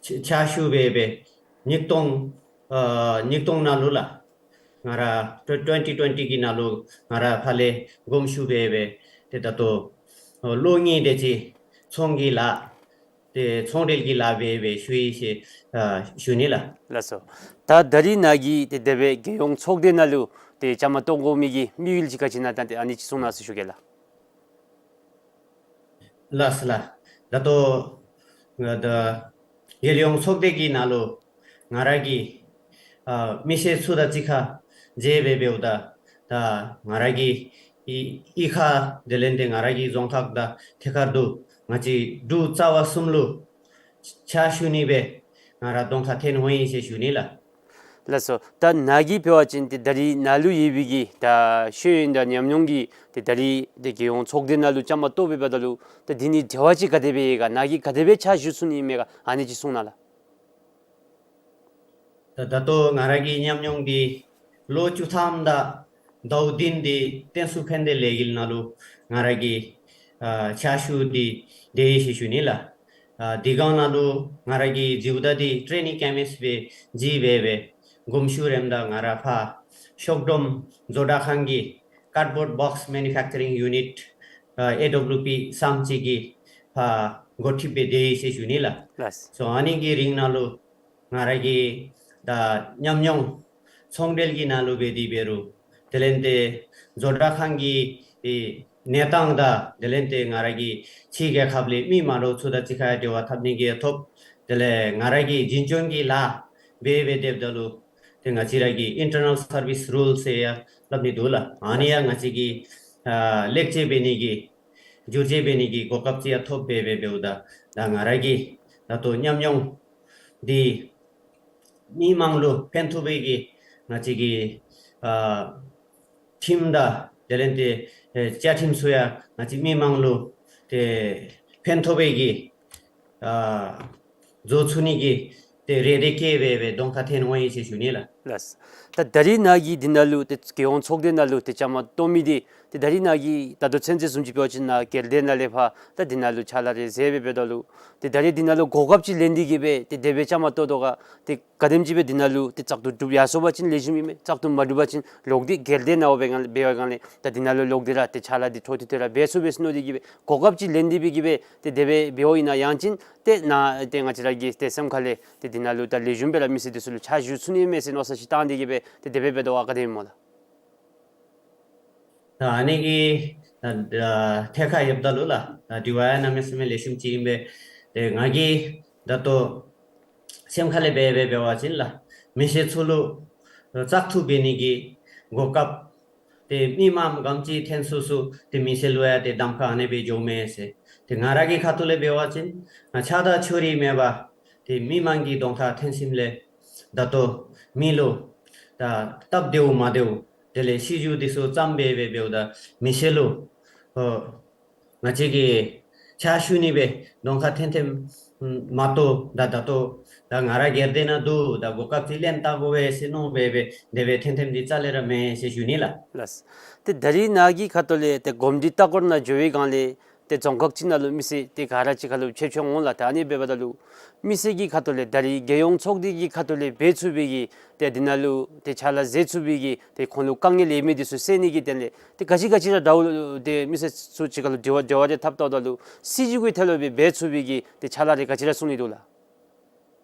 ཕྱག་ཕྱག་ཞུ་སྦེ་སྦེ་ཉིས་སྟོང་ཨ་ཉིས་སྟོང་ནང་ལུ་ལགས། ང་ར་ཊོ་ཊོན་ཊི་ཊོན་ཊི་གི་ནང་ལུ་ང་ར་ཕར་ལས་དགོངསམ་ཞུ་སྦེ་སྦེ་ཏེ་ད་ལྟོ་ཨོ་ལོ་གཉིས་དེ་ཅིག་ཚོང་གི་ལཱ་ཏེ་ཚོང་འབྲེལ་གྱི་ལཱ་འབད་འབད་ཞུ་ཡི་ཟེར་ཨ་ཞུ་ནི་ལགས། ལགས་སོ། ད་ད་རིས་ནཱ་གིས་ཏེ་དེ་སྦེ་རྒྱལ་ཡོངས་ཚོགས་སྡེ་ནང་ལུ་ཏེ་བཅའ་མར་གཏོགས་དགོ་མི་གི་དམིགས་ཡུལ་ཅིག་ག་ཅི་ཨིན་ན་ད་ཏེ་ཨ་ནི་ཅིག་གསུང་གནང་ཟེར་ཞུ་གེ་ལགས། ལགས་སོ་ལགས། ད་ལྟོ་ང་ད་རྒྱལ་ཡོངས་ཚོགས་སྡེ་གི་ནང་ལུ་ང་ར་གིས་ཨ་མི་སེར་ཚུ་དང་གཅིག་ཁར་མཇལ་སྦེ་འབདཝ་ད་ད་ང་ར་གི་གཡུས་གཡུས་ཁ་དེ་ལས་ཏེ་ང་ར་གི་རྫོང་ཁག་དང་ཐད་ཀར་དུ་ང་བཅས་འབྲུག་རྩ་བ་གསུམ་ལུ་ཕྱག་ཞུ་ནི་སྦེ་ང་ར་གདོང་ཁར་འཐོན་འོང་ཡི་ཟེར་ཞུ་ནི་ལགས། ལགས་སོ། ད་ནཱ་གིས་འབད་བ་ཅིན་ཏེ་ད་རིས་ནཱ་ལུ་ཡོད་པའི་གི་ད་ཤེས་ཡོན་དང་ཉམས་མྱོང་གིས་ཏེ་ད་རིས་ཏེ་རྒྱལ་ཡོངས་ཚོགས་སྡེ་ནང་ལུ་བཅའ་མར་གཏོགས་སྦེ་འབདཝ་ད་ལུ་ད་འདི་ནི་འབྲེལ་བ་ཅིག་ག་དེ་སྦེ་ཡོད་ག། ནཱ་གིས་ག་དེ་སྦེ་ཕྱག་ཞུ་ཚུགས་ནི་ཨིན་མས་ག། ཨ་ནི་ཅིག་གསུང་གནང་ལགས། ད་ད་ལྟོ་ང་ར་གི་ཉམས་མྱོང་འདི་ལོ་བཅུ་ཐམ་དང་ཟླཝ་བདུན་འདི་བསྟན་སྲུང་ཕན་བདེ་ལས་འགུལ་ནང་ལུ་ང་ར་གིས་ཨ་ཕྱག་ཞུ་སྟེ་སྡོད་ཡི་ཟེར་ཞུ་ནི་ལགས། ཨ་དེ་སྒང་ནང་ལུ་ང་ར་གི་མཇུག་མཐའ་འདི་ཊེ་རེ་ནིང་ཀེ་མིསཊ་སྦེ་བྱིན་སྦེ་སྦེ་དགོངསམ་ཞུ་རནམ་ད་ང་ར་ཕར་ཤོག་སྒྲོམ་བཟོ་གྲྭ་ཁང་གི་ཀཱཌ་བོརཌ་བོགསི་མེ་ནུ་ཕེཀ་ཅར་རིང་ཡུ་ནིཊ་ཨ་ཨེ་ཌབ་ལུ་པི་ཟེར་མི་ཅིག་གི་ཕར་འགོ་ཁྲིདཔ་སྦེ་སྡོད་ཡི་ཟེར་ཞུ་ནི་ལགས། ལགས། སོ་ཨ་ནི་གི་རིང་ནང་ལུ་ང་ར་གི་ད་ཉམས་མྱོང་ཚོང་འབྲེལ་གྱི་ནང་ལུ་འབད་དེ་འབད་རུང་དེ་ལས་ཏེ་བཟོ་གྲྭ་ཁང་གི་ཨེ་གནས་སྟངས་དང་དེ་ལས་ཏེ་ང་ར་གི་ཕྱི་རྒྱལ་ཁབ་ལས་མི་མ་འདྲཝ་ཚུ་དང་གཅིག་ཁར་འབྲེལ་བ་འཐབ་ནི་གི་ཐོབ། དེ་ལས་ང་ར་གི་འཛིན་སྐྱོང་གི་ལཱ་འབད་འབད་སྡོདཔ་ད་ལུ་ཏེ་ང་བཅས་ར་གི་ཨིན་ཊར་ནལ་སར་བིསི་རུལ་ཟེར་ཡང་སླབ་ནི་འདུག་ལགས། ཨ་ནི་ཡང་ང་བཅས་ཀྱིས་ཨ་ལེགས་བཅོས་འབད་ནི་གི་བསྒྱུར་བཅོས་འབད་ནི་གི་གོ་སྐབས་ཅིག་ཡང་ཐོབ་སྦེ་སྦེ་འབདཝ་ད་ད་ང་ར་གི་ད་ལྟོ་ཉམས་མྱོང་འདི་མི་མང་ལུ་ཕན་ཐོགས་པའི་གི་ང་བཅས་ཀྱི་ཨ་ཁྲིམས་དང་དེ་ལས་ཏེ་ཨེ་བཅའ་ཁྲིམས་ཚུ་ཡང་ང་བཅས་མི་མང་ལུ་ཏེ་ཕན་ཐོགས་པའི་གི་ཨ་བཟོ་ཚུགས་ནི་གི་ཏེ་རེ་འདོད་བསྐྱེད་སྦེ་སྦེ་གདོང་ཁར་འཐོན་འོང་ཡི་ཟེར་ཞུ་ནི་ལགས། ལགས། ད་ད་རིས་ནཱ་གིས་འདི་ནང་ལུ་ཏེ་རྒྱལ་ཡོངས་ཚོགས་སྡེ་ནང་ལུ་ཏེ་བཅའ་མར་གཏོགས་མི་འདི་ཏེ་ད་རིས་ནཱ་གིས་ད་ལྟོ་ཚུན་ཚོད་བཟུམ་ཅིག་འབད་བ་ཅིན་ནཱ་རྒྱལ་སྡེ་ནང་ལས་ཕར་ད་འདི་ནང་ལུ་ཕྱག་ལཱ་རེ་མཛད་སྦེ་འབདཝ་ད་ལུ་ཏེ་ད་རིས་འདི་ནང་ལུ་གོ་སྐབས་ཅིག་ལེན་ཏེ་གིས་སྦེ་ཏེ་དེ་སྦེ་བཅའ་མར་གཏོགས་དོ་ག། ཏེ་ག་དེམ་ཅིག་སྦེ་འདི་ནང་ལུ་ཏེ་བཙག་འཐུ་གྲུབ་ཡར་སོང་པ་ཅིན་ལེགས་ཤོམ་ཨིན་མས། བཙག་འཐུ་མ་གྲུབ་པ་ཅིན་ལོག་སྟེ་རྒྱལ་སྡེ་ནང་འབད་བའི་སྒང་ལས་ད་འདི་ནང་ལུ་ལོག་སྟེ་ར་ཏེ་ཕྱག་ལཱ་འདི་འཕྲོ་མཐུད་དེ་ར་འབད་ཚུགས་པས་ཟེར་མནོ་སྟེ་གིས་སྦེ་གོ་སྐབས་ཅིག་ལེན་ཏེ་སྦེ་གིས་སྦེ་ཏེ་དེ་སྦེ་འབདཝ་ཨིན་ན་ཡང་ཅིན་ཏེ་ནཱ་ཏེ་ང་བཅས་ར་གི་ཏེ་སེམས་ཁ་ལས་ཏེ་འདི་ནང་ལུ་ད་ལེགས་ཤོམ་སྦེ་ར་མི་སེར་འདི་ཚུ་ལུ་ཕྱག་ཞུ་ཚུགས་ནི་མས་ཟེར་མནོ་བསམ་ཅིག་བཏང་སྟེ་གིས་སྦེ་ཏེ་དེ་སྦེ་འབད་དོ་བ་ག་དེ་སྨོ་ལགས། ད་ཨ་ནི་གི་ད་ད་ཐད་ཁར་ཡོདཔ་ད་ལུ་ལགས་ད་དྲི་བ་ཡང་གནམ་མེད་ས་མེད་ལེགས་ཤོམ་ཅིག་ཨིན་པས། ཏེ་ང་གིས་ད་ལྟོ་སེམས་ཁ་ལས་འབད་འབད་འབད་བ་ཅིན་ལགས་མི་སེར་ཚུ་ལུ་བཙག་འཐུ་འབད་ནི་གི་གོ་སྐབས་ཏེ་མི་མང་ག་དེམ་ཅིག་འཐོན་ཚུགས་ཚུགས་ཏེ་མི་སེར་ལུ་ཡང་ཏེ་གདམ་ཁ་ཨ་ནེ་སྦེ་འགྱོཝ་མས་ཟེར། ཏེ་ང་ར་གི་ཁ་ཐུག་ལས་འབད་བ་ཅིན་ང་ཆགས་སྡང་ཕྱོགས་རིས་མེད་པར་ཏེ་མི་མང་གི་གདོང་ཁར་འཐོན་ཞིནམ་ལས་ད་ལྟོ་མི་ལུ་ད་སྟབས་བདེཝ་མ་བདེཝ་དེ་ལས་སྲིད་བྱུས་འདི་ཚུ་བརྩམས་སྦེ་སྦེ་འབདཝ་ད་མི་སེར་ལུ་ཨོ་ང་བཅས་ཀྱིས་ཕྱག་ཞུ་ནི་སྦེ་གདོང་ཁར་འཐོན་འཐོནམ་ མ་གཏོགས་ད་ད་ལྟོ་ད་ང་ར་སྒེར་སྡེ་ནང་འདུག། ད་གོ་སྐབས་ཅིག་ལེན་བལྟ་དགོ་པས་ཟེར་མནོ་སྦེ་སྦེ་དེ་སྦེ་འཐེན་འཐེནམ་འདི་རྩ་ལས་ར་མེད་ཟེར་ཞུ་ནི་ལགས། ལགས། ཏེ་ད་རིས་ནཱ་གི་ཁ་ཐོག་ལས་ཏེ་གོམས་འདྲིས་ལྟ་སྐོར་ནང་འགྱོ་བའི་སྒང་ལས་ཏེ་རྫོང་ཁག་ཅིག་ནང་ལུ་མི་སེར་ཏེ་ག་ར་ཅིག་ཁར་ལུ་ཕྱད་ཕྱདཔ་འོང་ལགས། ད་ཨ་ནི་འབདཝ་ད་ལུ་མི་སེར་གྱི་ཁ་ཐོག་ལས་ད་རིས་རྒྱལ་ཡོངས་ཚོགས་སྡེ་གི་ཁ་ཐོག་ལས་འབད་ཚུགས་པའི་གི་ཏེ་འདི་ནང་ལུ་ཏེ་ཕྱག་ལཱ་མཛད་ཚུགས་པའི་གི་ཏེ་ཁོང་ལུ་དཀའ་ངལ་ཡོད་མི་འདི་ཚུ་སེལ་ནི་གི་དོན་ལས་ཏེ་ག་ཅི་ག་ཅི་ར་འདྲཝ་ཏེ་མི་སེར་ཚུ་ཅིག་ཁར་ལུ་འབྲེལ་བ་འབྲེལ་བ་རེ་འཐབ་བལྟཝ་ད་ལུ་སྲིད་བྱུས་ཀྱི་ཐད་ལུ་སྦེ་འབད་ཚུགས་པའི་གི་ཏེ་ཕྱག་ལཱ་རེ་ག་ཅི་ར་གསུང་ནི་འདུག་ལགས།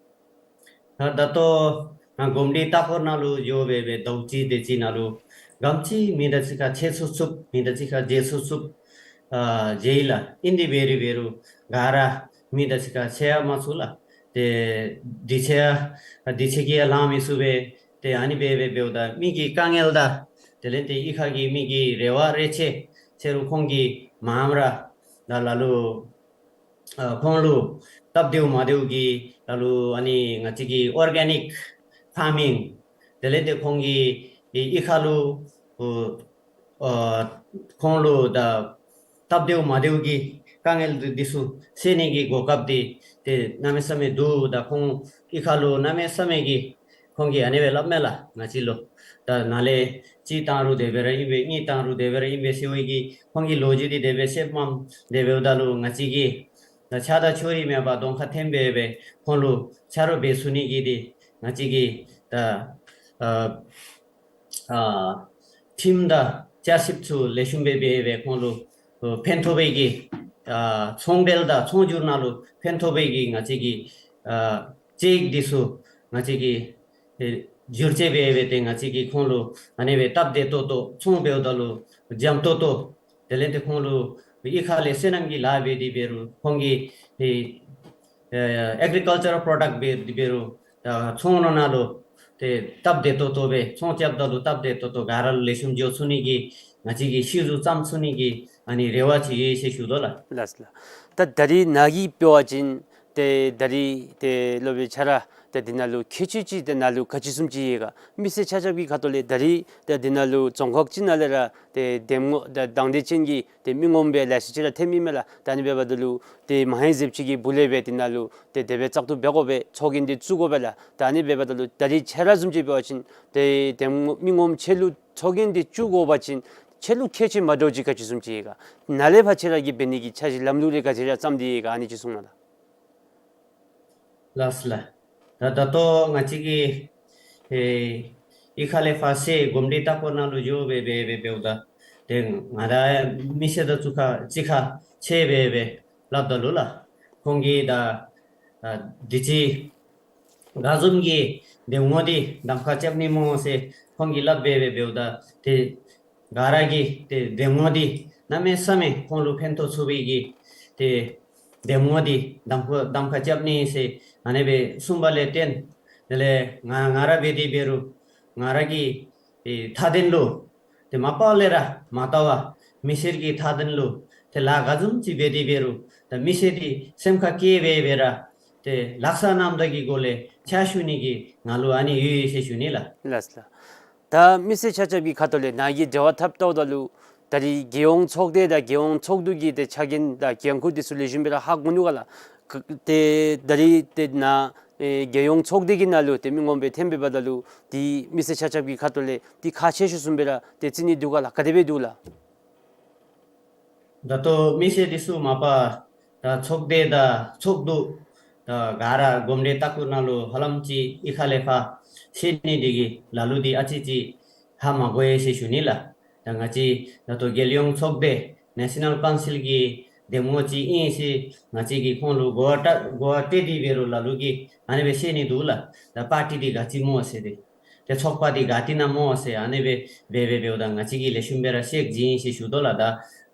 ད་ད་ལྟོ་ང་གོམས་འདྲིས་ལྟ་སྐོར་ནང་ལུ་འགྱོ་སྦེ་སྦེ་ཟླཝ་གཅིག་དེ་ཅིག་ནང་ལུ་ག་དེམ་ཅིག་མི་དང་གཅིག་ཁར་ཕྱད་ཚུགས་ཚུགས་མི་དང་གཅིག་ཁར་མཇལ་ཚུགས་ཚུགས་ཨ་མཇལ་ཡི་ལགས། ཨིན་དེ་འབད་རུང་འབད་རུང་ག་ར་མི་དང་གཅིག་ཁར་ཕྱད་ཡང་མ་ཚུགས་ལགས། ཏེ་དུས་ཚོད་ཡང་དུས་ཚོད་ཀྱིས་ཡང་ལང་མི་ཚུགས་པས། ཏེ་ཨ་ནི་སྦེ་སྦེ་འབདཝ་ད་མི་གི་དཀའ་ངལ་དང་དེ་ལས་ཏེ་གཡུས་ཁ་གི་མི་གི་རེ་བ་རེ་ཆེ་ཟེར་རུང་ཁོང་གིས་མངམ་ར་ད་ལ་ལུ་ཨ་ཁོང་ལུ་སྟབས་བདེཝ་མ་བདེཝ་གི་ད་ལུ་ཨ་ནི་ང་བཅས་ཀྱི་ཨོར་གེ་ནིཀ་ཕར་མིང་དེ་ལས་ཏེ་ཁོང་གི་གཡུས་ཁ་ལུ་ཨ་ཁོང་ལུ་ད་སྟབས་བདེཝ་མ་བདེཝ་གི་དཀའ་ངལ་འདི་འདི་ཚུ་སེལ་ནི་གི་གོ་སྐབས་འདི་ཏེ་གནམ་མེད་ས་མེད་འདུག། ད་ཁོང་གཡུས་ཁ་ལུ་གནམ་མེད་ས་མེད་ཀྱི་ཁོང་གིས་ཨ་ནི་སྦེ་སླབ་མས་ལགས། ང་བཅས་ལུ་ད་ནཱ་ལས་གཅིག་བཏང་རུང་དེ་སྦེ་ར་ཨིན་པས། གཉིས་བཏང་རུང་དེ་སྦེ་ར་ཨིན་པས་ཟེར་བའི་གི་ཁོང་གི་ལོ་རྒྱུས་འདི་དེ་སྦེ་བཤདཔ་མས། དེ་འབདཝ་ད་ལུ་ང་བཅས་ཀྱིས་ད་ཆགས་སྡང་ཕྱོགས་རིས་མེད་པར་གདོང་ཁར་འཐེན་སྦེ་སྦེ་ཁོང་ལུ་ཆ་རོགས་འབད་ཚུགས་ནི་གི་འདི་ང་བཅས་ཀྱིས་ད་ཨ་ཨ་ཁྲིམས་དང་བསྐྱར་ཞིབ་ཚུ་ལེགས་ཤོམ་སྦེ་འབད་སྦེ་ཁོང་ལུ་ཨ་ཕན་ཐོགས་པའི་གི་ཨ་ཚོང་འབྲེལ་དང་ཚོང་སྒྱུར་ནང་ལུ་ཕན་ཐོགས་པའི་གི་ང་བཅས་ཀྱི་ཨ་དཔྱད་ཡིག་འདི་ཚུ་ང་བཅས་ཀྱིས་ཨེ་བསྒྱུར་བཅོས་འབད་སྦེ་ཏེ་ང་བཅས་ཀྱིས་ཁོང་ལུ་ཨ་ནི་སྦེ་སྟབས་བདེ་ཏོག་ཏོ་ཚོང་འབདཝ་ད་ལུ་འཇམ་ཏོག་ཏོ། དེ་ལས་ཏེ་ཁོང་ལུ་གཡུས་ཁ་ལས་སོ་ནམ་གྱི་ལཱ་འབད་དེ་འབད་རུང་ཁོང་གི་ཨེ་ཨེ་ཨེག་རི་ཀལ་ཅར་པྲོ་ཌཀཊ་འབད་དེ་འབད་རུང་ད་ཚོང་ལུ་ནང་ལུ་ཏེ་སྟབས་བདེ་ཏོག་ཏོ་སྦེ་ཚོང་རྐྱབ་ད་ལུ་སྟབས་བདེ་ཏོག་ཏོ་ག་ར་ལུ་ལེགས་ཤོམ་འགྱོ་ཚུགས་ནི་གི་ང་བཅས་ཀྱིས་ཤེས་ཚུལ་བརྩམ་ཚུགས་ནི་གི་ཨ་ནི་རེ་བ་ཅིག་ཡོད་ཟེར་ཞུ་དོ་ལགས། ལགས་ལགས། ད་ད་རིས་ནཱ་གིས་འབད་བ་ཅིན་ཏེ་ད་རིས་ཏེ་སློབ་དཔོན་ཁྱོད་ར་ཏེ་འདི་ནང་ལུ་ཁྱད་ཆོས་ཅིག་ཏེ་ནཱ་ལུ་ག་ཅི་བཟུམ་ཅིག་ཡོད་ག། མི་སེར་ཆ་ཁྱབ་ཀྱི་ཁ་ཐོག་ལས་ད་རིས་ཏེ་འདི་ནང་ལུ་རྫོང་ཁག་ཅིག་ནང་ལས་ར་ཏེ་འདེམས་ངོ་ད་དང་འདོད་ཅན་གྱི་ཏེ་མི་ངོམ་སྦེ་ལེ་ཤ་ཅིག་ར་ཐོནམ་ཨིན་མས་ལགས། ད་ཨ་ནི་འབདཝ་ད་ལུ་ཏེ་མ་ཧེ་ཟེབ་ཅིག་གི་སྦུག་ལས་སྦེ་འདི་ནང་ལུ་ཏེ་དེ་སྦེ་བཙག་འཐུ་འབད་དགོ་པས། ཚོགས་རྒྱན་འདི་བཙུགས་དགོ་པས་ལགས། ད་ཨ་ནི་འབདཝ་ད་ལུ་ད་རིས་ཁྱོད་ར་བཟུམ་ཅིག་འབད་བ་ཅིན་ཏེ་འདེམས་ངོ་མི་ངོམ་ཁྱོད་ལུ་ཚོགས་རྒྱན་འདི་བཙུགས་དགོ་པ་ཅིན་ཁྱོད་ལུ་ཁྱད་ཆོས་མ་འདྲཝ་ཅིག་ག་ཅི་བཟུམ་ཅིག་ཡོད་ག། ནཱ་ལས་ཕར་ཁྱོད་ར་གིས་འབད་ནི་གི་འཆར་གཞི་ལམ་ལུགས་རེ་ག་ཅི་ར་བརྩམས་ཏེ་ཡོད་ག། ཨ་ནི་ཅིག་གསུང་གནང་ལགས། ལགས་ལགས། ད་ད་ལྟོ་ང་བཅས་ཀྱི་ཨེ་གཡུས་ཁ་ལས་ཕར་སེ་གོམས་འདྲིས་ལྟ་སྐོར་ནང་ལུ་འགྱོ་སྦེ་སྦེ་སྦེ་འབདཝ་ད་ཏེ་ང་ར་མི་སེར་དང་གཅིག་ཁར་གཅིག་ཁར་ཕྱད་སྦེ་སྦེ་སླབ་ད་ལུ་ལགས། ཁོང་གིས་ད་ཨ་དུས་ཅི་ག་བཟུམ་གྱི་འདེམས་ངོ་འདི་གདམ་ཁ་རྐྱབ་ནི་སྨོ་ཟེར་ཁོང་གིས་སླབ་སྦེ་སྦེ་འབདཝ་ད་ཏེ་ག་ར་གིས་ཏེ་འདེམས་ངོ་འདི་གནམ་མེད་ས་མེད་ཁོང་ལུ་ཕན་ཐོགས་ཚུགས་པའི་གི་ཏེ་འདེམས་ངོ་འདི་གདམ་ཁ་གདམ་ཁ་རྐྱབ་ནི་ཟེར་ཨ་ནི་སྦེ་གསུངས་པ་ལས་བརྟེན་དེ་ལས་ང་ང་ར་འབད་དེ་འབད་རུང་ང་ར་གི་ཨེ་མཐའ་དོན་ལུ་ཏེ་མ་པ་ལས་ར་མ་བལྟ་བར་མི་སེར་གྱི་མཐའ་དོན་ལུ་ཏེ་ལཱ་ག་བཟུམ་ཅིག་འབད་དེ་འབད་རུང་ད་མི་སེར་འདི་སེམས་ཁར་བསྐྱེད་སྦེ་སྦེ་ར་ཏེ་ལགས་སོ་རྣམ་དག་གི་སྒོ་ལས་ཕྱག་ཞུ་ནི་གི་ང་ལུ་ཨ་ནི་ཡོད་ཡོད་ཟེར་ཞུ་ནི་ལགས། ལགས་ལགས། ད་མི་སེར་ཆ་ཁྱབ་ཀྱི་ཁ་ཐོག་ལས་ནཱ་གིས་འབྲེལ་བ་འཐབ་བལྟཝ་ད་ལུ་ད་རིས་རྒྱལ་ཡོངས་ཚོགས་སྡེ་དང་རྒྱལ་ཡོངས་ཚོགས་འདུ་གི་ཏེ་ཕྱག་འགན་དང་འགན་ཁུར་འདི་ཚུ་ལེགས་ཤོམ་སྦེ་ར་ཧ་གོ་ནུག་ག་ལགས། ཏེ་ད་རིས་ཏེ་ནཱ་ཨེ་རྒྱལ་ཡོངས་ཚོགས་སྡེ་གི་ནང་ལུ་ཏེ་མི་ངོམ་སྦེ་འཐོན་འབདཝ་ད་ལུ་ཏེ་མི་སེར་ཆ་ཁྱབ་ཀྱི་ཁ་ཐོག་ལས་ཏེ་ཁག་ཆེ་ཤོས་བཟུམ་སྦེ་ར་ཏེ་བརྩི་ནི་འདུག་ག་ལགས། ག་དེ་སྦེ་འདུག་ལགས། ད་ལྟོ་མི་སེར་འདི་ཚུ་མ་པ་ད་ཚོགས་སྡེ་དང་ཚོགས་འདུ་ད་ག་ར་གོམས་འདྲིས་ལྟ་སྐོར་ནང་ལུ་ཧ་ལམ་ཅིག་གཡུས་ཁ་ལས་ཕར་སེ་ནི་འདི་གི་ལ་ལུ་འདི་ཨ་ཙི་ཅིག་ཧ་མ་གོ་ཡི་ཟེར་ཞུ་ནི་ལགས། ད་ང་བཅས་ད་ལྟོ་རྒྱལ་ཡོངས་ཚོགས་སྡེ་ནེ་ཤ་ནཱལ་ཀའུན་སིལ་གྱི་འདེམས་ངོ་ཅིག་ཨིན་ཟེར་ང་བཅས་ཀྱིས་ཁོང་ལུ་གོ་བ་སྤྲོད་གོ་བ་སྤྲོད་དེ་འབད་རུང་ལ་ལུ་གིས་ཨ་ནི་སྦེ་སེ་ནི་འདུག་ལགས། ད་པར་ཊི་འདི་ག་ཅི་སྨོ་ཟེར་ཏེ་ཏེ་ཚོགས་པ་འདི་ག་ཏེ་ནང་སྨོ་ཟེར་ཨ་ནི་སྦེ་འབད་འབད་འབདཝ་ད་ང་བཅས་ཀྱིས་ལེགས་ཤོམ་སྦེ་ར་ཤེས་བྱིན་ཡི་ཟེར་ཞུ་དོ་ལགས། ད་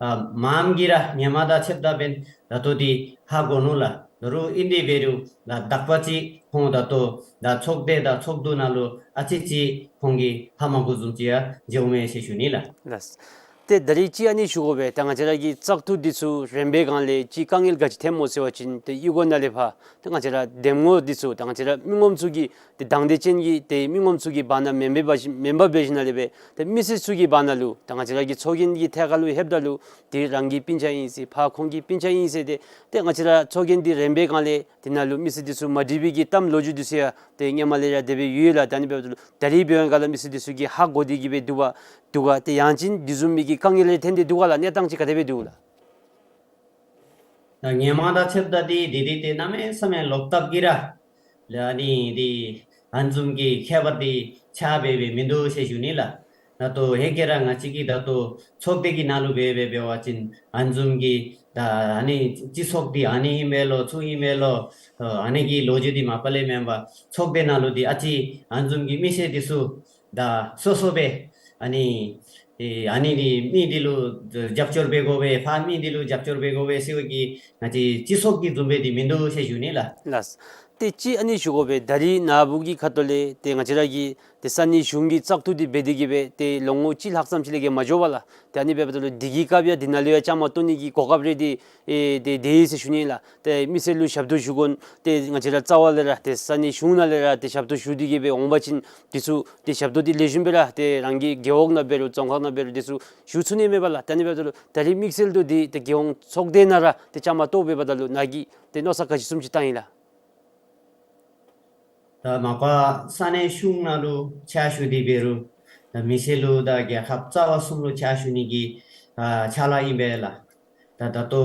ཨ་མངམ་གིས་ར་ཧེ་མ་དང་ཕྱདཔ་ད་འབདན་ད་ལྟོ་འདི་ཧ་གོ་ནུག་ལགས། ད་རུང་ཨིན་དེ་འབད་རུང་ལགས་དག་པ་ཅིག་ཁོང་ད་ལྟོ་ད་ཚོགས་སྡེ་དང་ཚོགས་འདུ་ནང་ལུ་ཨ་ཙི་ཅིག་ཁོང་གིས་ཧ་མ་གོ་བཟུམ་ཅིག་ཡང་མཇལཝ་མས་ཟེར་ཞུ་ནི་ལགས། ལགས། ཏེ་ད་རིས་ཅིག་ཨ་ནི་ཞུ་དགོ་པས། ད་ང་བཅས་ར་གི་བཙག་འཐུ་འདི་ཚུ་རནམ་པའི་སྒང་ལས་ཅིག་དཀའ་ངལ་ག་ཅི་ཐོནམ་སྨོ་ཟེར་བ་ཅིན་ཏེ་གཡུས་སྒོ་ནང་ལས་ཕར་ཏེ་ང་བཅས་ར་འདེམས་ངོ་འདི་ཚུ་ད་ང་བཅས་ར་མི་ངོམ་ཚུ་གིས་ཏེ་དང་འདོད་ཅན་གྱི་ཏེ་མི་ངོམ་ཚུ་གི་བར་ན་མེན་པར་འབད་ཞིནམ་ལས་སྦེ་ཏེ་མི་སེར་ཚུ་གི་བར་ན་ལུ་ད་ང་བཅས་ར་གི་ཚོགས་རྒྱན་གྱི་ཐད་ཁར་ལུ་ལྷོདཔ་ད་ལུ་ཏེ་རང་གི་སྤུན་ཆ་ཨིན་ཟེར་ཕར་ཁོང་གི་སྤུན་ཆ་ཨིན་ཟེར་ཏེ་ཏེ་ང་བཅས་ར་ཚོགས་རྒྱན་འདི་རནམ་པའི་སྒང་ལས་དེ་ནང་ལུ་མི་སེར་འདི་ཚུ་མ་འགྲིག་པའི་གི་གཏམ་ལོ་རྒྱུས་འདི་ཚུ་ཡང་ཏེ་སྔོན་མ་ལས་ར་དེ་སྦེ་ཡོད་ལགས། ད་ཨ་ནི་འབདཝ་ད་ལུ་ད་རིས་འབད་བའི་སྒང་ལས་མི་སེར་འདི་ཚུ་གིས་ཧ་གོ་སྟེ་གི་སྦེ་འདུག་པ་འདུག་ག། ཏེ་ཡང་ཅིན་དེ་བཟུམ་མའི་གི་དཀའ་ངལ་རེ་ཐོན་ཏེ་འདུག་ག་ལགས། གནས་སྟངས་ཅིག་ག་དེ་སྦེ་འདུག་ལགས། ད་ཧེ་མ་དང་ཕྱདཔ་ད་འདི་འདི་འདི་ཏེ་གནམ་མེད་ས་མེད་ལོག་ལྟབ་ཀྱིས་ར་ལགས། ཨ་ནི་འདི་ཨ་ནི་བཟུམ་གྱི་ཁྱད་པར་འདི་ཆགས་སྦེ་སྦེ་མིན་འདུག་ཟེར་ཞུ་ནི་ལགས། ད་ལྟོ་ཧེ་གི་ར་ང་བཅས་ཀྱི་ད་ལྟོ་ཚོགས་སྡེ་གི་ནང་ལུ་འབད་སྦེ་འབད་བ་ཅིན་ཨ་ནི་བཟུམ་གྱི་ད་ཨ་ནི་སྤྱི་ཚོགས་འདི་ཨ་ནི་ཨིན་པས་ལོ་ཚུ་ཨིན་པས་ལོ། ཨ་ནི་གི་ལོ་རྒྱུས་འདི་མ་པ་ལས་མེན་པར་ཚོགས་སྡེ་ནང་ལུ་འདི་ཨ་ཙི་ཨ་ནི་བཟུམ་གྱི་མི་སེར་འདི་ཚུ་ད་སོ་སོ་སྦེ་ཨ་ནི་ཨེ་ཨ་ནི་འདི་མི་འདི་ལུ་རྒྱབ་སྐྱོར་འབད་དགོ་པས། ཕར་མི་འདི་ལུ་རྒྱབ་སྐྱོར་འབད་དགོ་པས་ཟེར་བའི་གི་ང་བཅས་སྤྱི་ཚོགས་ཀྱི་བཟུམ་སྦེ་འདི་མིན་འདུག་ཟེར་ཞུ་ནི་ལགས། ལགས། ཏེ་ཅིག་ཨ་ནི་ཞུ་དགོ་པས། ད་རིས་ནཱ་བུ་གི་ཁ་ཐུག་ལས་ཏེ་ང་བཅས་ར་གི་ཏེ་ས་གནས་གཞུང་གི་བཙག་འཐུ་འདི་འབད་དེ་གི་སྦེ་ཏེ་ལོ་ངོ་གཅིག་ལྷག་ཙམ་ཅིག་ལས་བརྒལ་མ་འགྱོ་བས་ལགས། ཏེ་ཨ་ནི་འབདཝ་ད་ལུ་འདི་གི་སྐབས་ཡང་འདི་ནང་ལུ་ཡང་བཅའ་མར་གཏོགས་ནི་གི་གོ་སྐབས་རེ་འདི་ཨེ་ཏེ་དེ་ཡི་ཟེར་ཞུ་ནི་ལགས། ཏེ་མི་སེར་ལུ་ཞབས་ཏོག་ཞུ་དགོ་ནི་ཏེ་ང་བཅས་ར་རྩ་བ་ལས་ར་ཏེ་ས་གནས་གཞུང་ནང་ལས་ར་ཏེ་ཞབས་ཏོག་ཞུ་སྟེ་གི་སྦེ་འོང་པ་ཅིན་འདི་ཚུ་ཏེ་ཞབས་ཏོག་འདི་ལེགས་ཤོམ་སྦེ་ར་ཏེ་རང་གི་རྒེད་འོག་ནང་འབད་རུང་རྫོང་ཁག་ནང་འབད་རུང་འདི་ཚུ་ཞུ་ཚུགས་ནི་མས་པ་ལགས། ཏེ་ཨ་ནི་འབདཝ་ད་ལུ་ད་རིས་དམིགས་བསལ་དུ་འདི་ཏེ་རྒྱལ་ཡོངས་ཚོགས་སྡེ་ནང་ར་ཏེ་བཅའ་མར་གཏོགས་འབདཝ་ད་ལུ་ནཱ་གིས་ཏེ་མནོ་བསམ་ག་ཅི་བཟུམ་ཅིག་བཏང་ཡི་ལགས། ད་མ་པ་ས་གནས་གཞུང་ནང་ལུ་ཕྱག་ཞུ་སྟེ་འབད་རུང་ད་མི་སེར་ལུ་ད་རྒྱལ་ཁབ་རྩ་བ་གསུམ་ལུ་ཕྱག་ཞུ་ནི་གི་ཨ་ཕྱག་ལཱ་ཨིན་པས་ལགས། ད་ད་ལྟོ་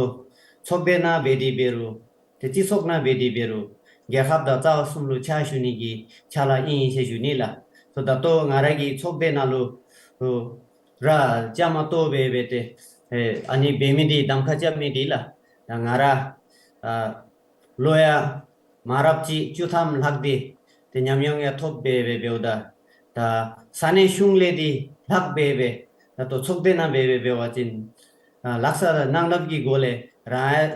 ཚོགས་སྡེ་ནང་འབད་དེ་འབད་རུང་ཏེ་སྤྱི་ཚོགས་ནང་འབད་དེ་འབད་རུང་རྒྱལ་ཁབ་དང་རྩ་བ་གསུམ་ལུ་ཕྱག་ཞུ་ནི་གི་ཕྱག་ལཱ་ཨིན་ཟེར་ཞུ་ནི་ལགས། ད་ལྟོ་ང་ར་གི་ཚོགས་སྡེ་ནང་ལུ་ར་བཅའ་མར་གཏོགས་སྦེ་སྦེ་ཏེ་ཨེ་ཨ་ནི་འབད་མི་འདི་གདམ་ཁ་རྐྱབ་མི་འདི་ལགས། ད་ང་ར་ཨ་ལོ་ཡང་མ་རབས་ཅིག་བཅུ་ཐམ་ལྷག་སྟེ་ཏེ་ཉམས་མྱོང་ཡང་ཐོབ་སྦེ་སྦེ་འབདཝ་ད་ད་ས་གནས་གཞུང་ལས་འདི་ལྷག་སྦེ་སྦེ་ད་ལྟོ་ཚོགས་སྡེ་ནང་འབད་སྦེ་འབད་བ་ཅིན་ཨ་ལགས་སོ་ད་གནང་ལམ་གྱི་སྒོ་ལས་རང་ཡང་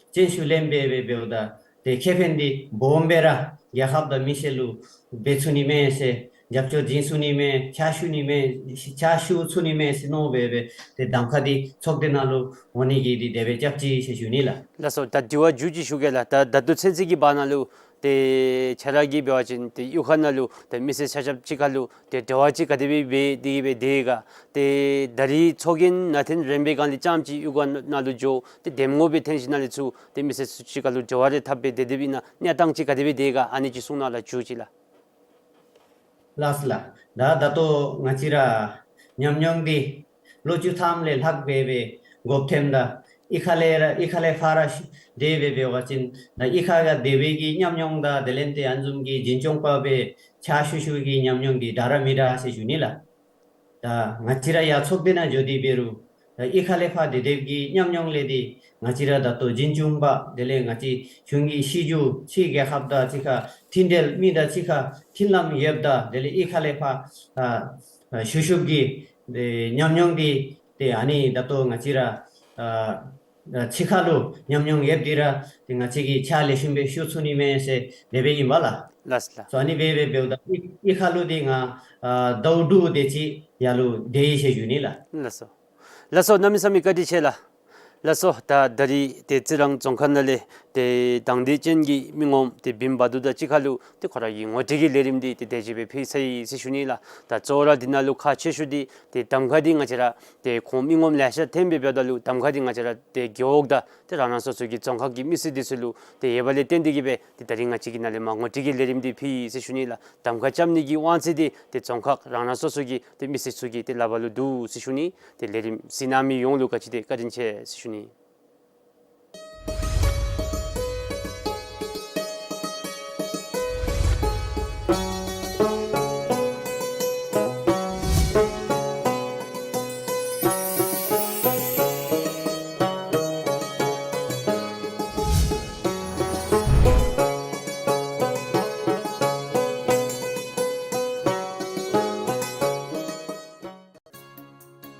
སྤྱན་ཞུ་ལེན་སྦེ་སྦེ་འབདཝ་ད་ཏེ་ཁེ་ཕན་འདི་སྦོམ་སྦེ་ར་རྒྱལ་ཁབ་དང་མི་སེར་ལུ་འབད་ཚུགས་ནི་མས་ཟེར་རྒྱབ་སྐྱོར་བྱིན་ཚུགས་ནི་མས་ཕྱག་ཞུ་ནི་མས་ཕྱག་ཞུ་ཚུགས་ནི་མས་ཟེར་མནོ་སྦེ་སྦེ་ཏེ་གདམ་ཁ་འདི་ཚོགས་སྡེ་ནང་ལུ་འོང་ནི་གི་འདི་དེ་སྦེ་རྐྱབ་ཅི་ཟེར་ཞུ་ནི་ལགས། ལགས་སོ། ད་དྲི་བ་མཇུག་ཅིག་ཞུ་གེ་ལགས། ད་ད་ལྟོ་ཚུན་ཚོད་ཀྱི་བར་ན་ལུ་ཏེ་ཁྱེད་ར་གིས་འབད་བ་ཅིན་ཏེ་གཡུས་ཁ་ནང་ལུ་ཏེ་མི་སེར་ཆ་ཁྱབ་གཅིག་ཁར་ལུ་ཏེ་འབྲེལ་བ་ཅིག་ག་དེ་སྦེ་འབད་དེ་གི་སྦེ་སྡོད་ག། ཏེ་ད་རིས་ཚོགས་རྒྱན་ནང་ཐོན་རནམ་པའི་སྒང་ལས་རྐྱངམ་ཅིག་གཡུས་ཁ་ནང་ལུ་འགྱོ་ཏེ་འདེམས་ངོ་སྦེ་ཐོན་ཞིནམ་ལས་ཚུར་ཏེ་མི་སེར་ཚུ་གཅིག་ཁར་ལུ་འབྲེལ་བ་རེ་འཐབ་སྦེ་སྡོད་སྡོདཔ་ཨིན་ན་གནས་སྟངས་ཅིག་ག་དེ་སྦེ་སྡོད་ག། ཨ་ནི་ཅིག་གསུང་གནང་ལགས། མཇུག་ཅིག་ལགས། ལགས་ལགས། ད་ད་ལྟོ་ང་བཅས་ར་ཉམས་མྱོང་འདི་ལོ་བཅུ་ཐམ་ལས་ལྷག་སྦེ་སྦེ་འགོ་བཙུགསཔ་ད་གཡུས་ཁ་ལས་ར་གཡུས་ཁ་ལས་ཕར་ར་ཤུ་དེ་སྦེ་འབད་བ་ཅིན་ད་གཡུས་ཁ་ག་དེ་སྦེ་གི་ཉམས་མྱོང་དང་དེ་ལས་ཏེ་ཨ་ནི་བཟུམ་གྱི་འཛིན་སྐྱོང་པ་སྦེ་ཕྱག་ཞུ་ཞུ་གི་ཉམས་མྱོང་འདི་འདྲ་ར་མི་འདྲ་ཟེར་ཞུ་ནི་ལགས། ད་ང་བཅས་ར་ཡར་ཚོགས་སྡེ་ནང་འགྱོ་སྟེ་འབད་རུང་ད་གཡུས་ཁ་ལས་ཕར་དེ་སྦེ་གི་ཉམས་མྱོང་ལས་འདི་ང་བཅས་ར་ད་ལྟོ་འཛིན་སྐྱོང་པ་དེ་ལས་ང་བཅས་གཞུང་གི་སྲིད་བྱུས་ཕྱི་རྒྱལ་ཁབ་དང་གཅིག་ཁར་མཐུན་འབྲེལ་མི་དང་གཅིག་ཁར་མཐུན་ལམ་ཡོདཔ་ད་དེ་ལས་གཡུས་ཁ་ལས་ཕར་ཨ་ཨ་ཞུ་ཞུཝ་གི་ཏེ་ཉམས་མྱོང་འདི་ཏེ་ཨ་ནི་ད་ལྟོ་ང་བཅས་ར་ཨ་ཨ་གཅིག་ཁར་ལུ་ཉམས་མྱོང་ཡོདཔ་འདི་ར་ཏེ་ང་བཅས་ཀྱིས་ཕྱག་ལེགས་ཤོམ་སྦེ་ཞུ་ཚུགས་ནི་མས་ཟེར་དེ་སྦེ་ཨིན་པས་ལགས། ལགས་ལགས། སོ་ཨ་ནི་སྦེ་སྦེ་འབདཝ་ད་གཡུས་གཡུས་ཁ་ལུ་འདི་ང་ཨ་ཟླཝ་དྲུག་དེ་ཅིག་ཡར་ལུ་སྡོད་ཡི་ཟེར་ཞུ་ནི་ལགས། ལགས་སོ། ལགས་སོ། གནམ་མེད་ས་མེད་བཀའ་དྲིན་ཆེ་ལགས། ལགས་སོ། ད་ད་རིས་ཏེ་རྩི་རང་རྫོང་ཁག་ནང་ལས་ཏེ་དང་འདོད་ཅན་གྱི་མི་ངོམ་ཏེ་བིམ་བ་དུ་དང་གཅིག་ཁར་ལུ་ཏེ་ཁོ་ར་གི་ངོ་སྤྲོད་ཀྱི་ལས་རིམ་འདི་ཏེ་དེ་ཅིག་སྦེ་ཕུལ་ཚར་ཡི་ཟེར་ཞུ་ནི་ལགས། ད་གཙོ་བོ་ར་འདི་ནང་ལུ་ཁག་ཆེ་ཤོས་འདི་ཏེ་གདམ་ཁ་འདི་ང་བཅས་ར་ཏེ་ཁོང་མི་ངོམ་ལེ་ཤ་ཐོན་སྦེ་འབདཝ་ད་ལུ་གདམ་ཁ་འདི་ང་བཅས་ར་ཏེ་རྒེད་འོག་དང་ཏེ་རང་རང་སོ་སོ་གི་རྫོང་ཁག་གི་མི་སེར་འདི་ཚུ་ལུ་ཏེ་ཡོད་པ་ལས་བརྟེན་ཏེ་གི་སྦེ་ཏེ་ད་རིས་ང་བཅས་ཀྱིས་ནཱ་ལས་མར་ངོ་སྤྲོད་ཀྱི་ལས་རིམ་འདི་ཕུལ་ཡི་ཟེར་ཞུ་ནི་ལགས། གདམ་ཁ་རྐྱབ་ནི་གི་དབང་ཚད་འདི་ཏེ་རྫོང་ཁག་རང་རང་སོ་སོ་གི་ཏེ་མི་སེར་ཚུ་གི་ཏེ་ལག་པར་ལུ་འདུག་ཟེར་ཞུ་ནི། ཏེ་ལས་རིམ་གཟིགས་གནང་མི་ཡོངས་ལུ་ག་ཅི་ཏེ་བཀའ་དྲིན་ཆེ་ཟེར་ཞུ་ནི།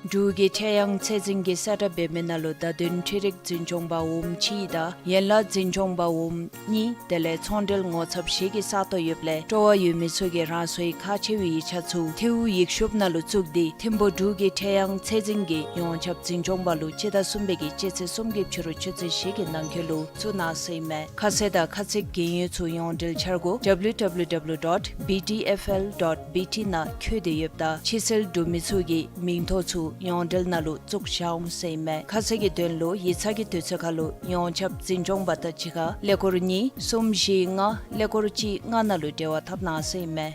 འབྲུག་ གི་ཁྲལ་གཡང་ཚད་འཛིན་གྱི་གསལ་བསྒྲགས་འབད་མི་ནང་ལུ་བརྡ་དོན་འཕྲུལ་རིག་འཛིན་སྐྱོང་པ་འོགམ་གཅིག་དང་ཡན་ལག་འཛིན་སྐྱོང་པ་འོགམ་གཉིས་དེ་ལས་ཚོང་འབྲེལ་ངོ་ཚབ་བཞི་གི་ས་སྟོང་ཡོདཔ་ལས་སྤྲོ་བ་ཡོད་མི་ཚུ་གིས་རང་སོའི་ཁག་ཆེ་བའི་ཡིག་ཆ་ཚུ་ཐེའུ་ཡིག་ཤོགཔ་ནང་ལུ་བཙུགས་ཏེ་ཐིམ་ཕུག་འབྲུག་གི་ཁྲལ་གཡང་ཚད་འཛིན་གྱི་ཡོངས་ཁྱབ་འཛིན་སྐྱོང་པ་ལུ་སྤྱི་ཟླ་གསུམ་པའི་གི་སྤྱི་ཚེས་གསུམ་གྱི་ཕྱི་རུ་ཆུ་ཚོད་བཞི་གི་ནང་འཁོད་ལུ་བཙུགས་གནང་ཟེར་ཨིན་མས། ཁ་གསལ་དང་ཁ་ཚིག་གན་ཡོལ་ཚུ་ཡོངས་འབྲེལ་འཆར་སྒོ་W W W dot B T F L dot B T ནང་འཁོད་དེ་ཡོདཔ་ད་ཕྱི་སེལ་གྲུབ་མི་ཚུ་གི་མིང་ཐོ་ཚུ་ཡོངས་འབྲེལ་ནང་ལུ་བཙུགས་བཞག་འོང་ཟེར་ཨིན་མས། ཁ་གསལ་གྱི་དོན་ལུ་ཡིག་ཚང་གི་དུས་ཚོད་ཁར་ལུ་ཡོངས་ཁྱབ་འཛིན་སྐྱོང་པ་དང་གཅིག་ཁར་ཀླད་ཀོར་གཉིས་གསུམ་བཞི་ལྔ་ཀླད་ཀོར་གཅིག་ལྔ་ནང་ལུ་འབྲེལ་བ་འཐབ་གནང་ཟེར་ཨིན་མས།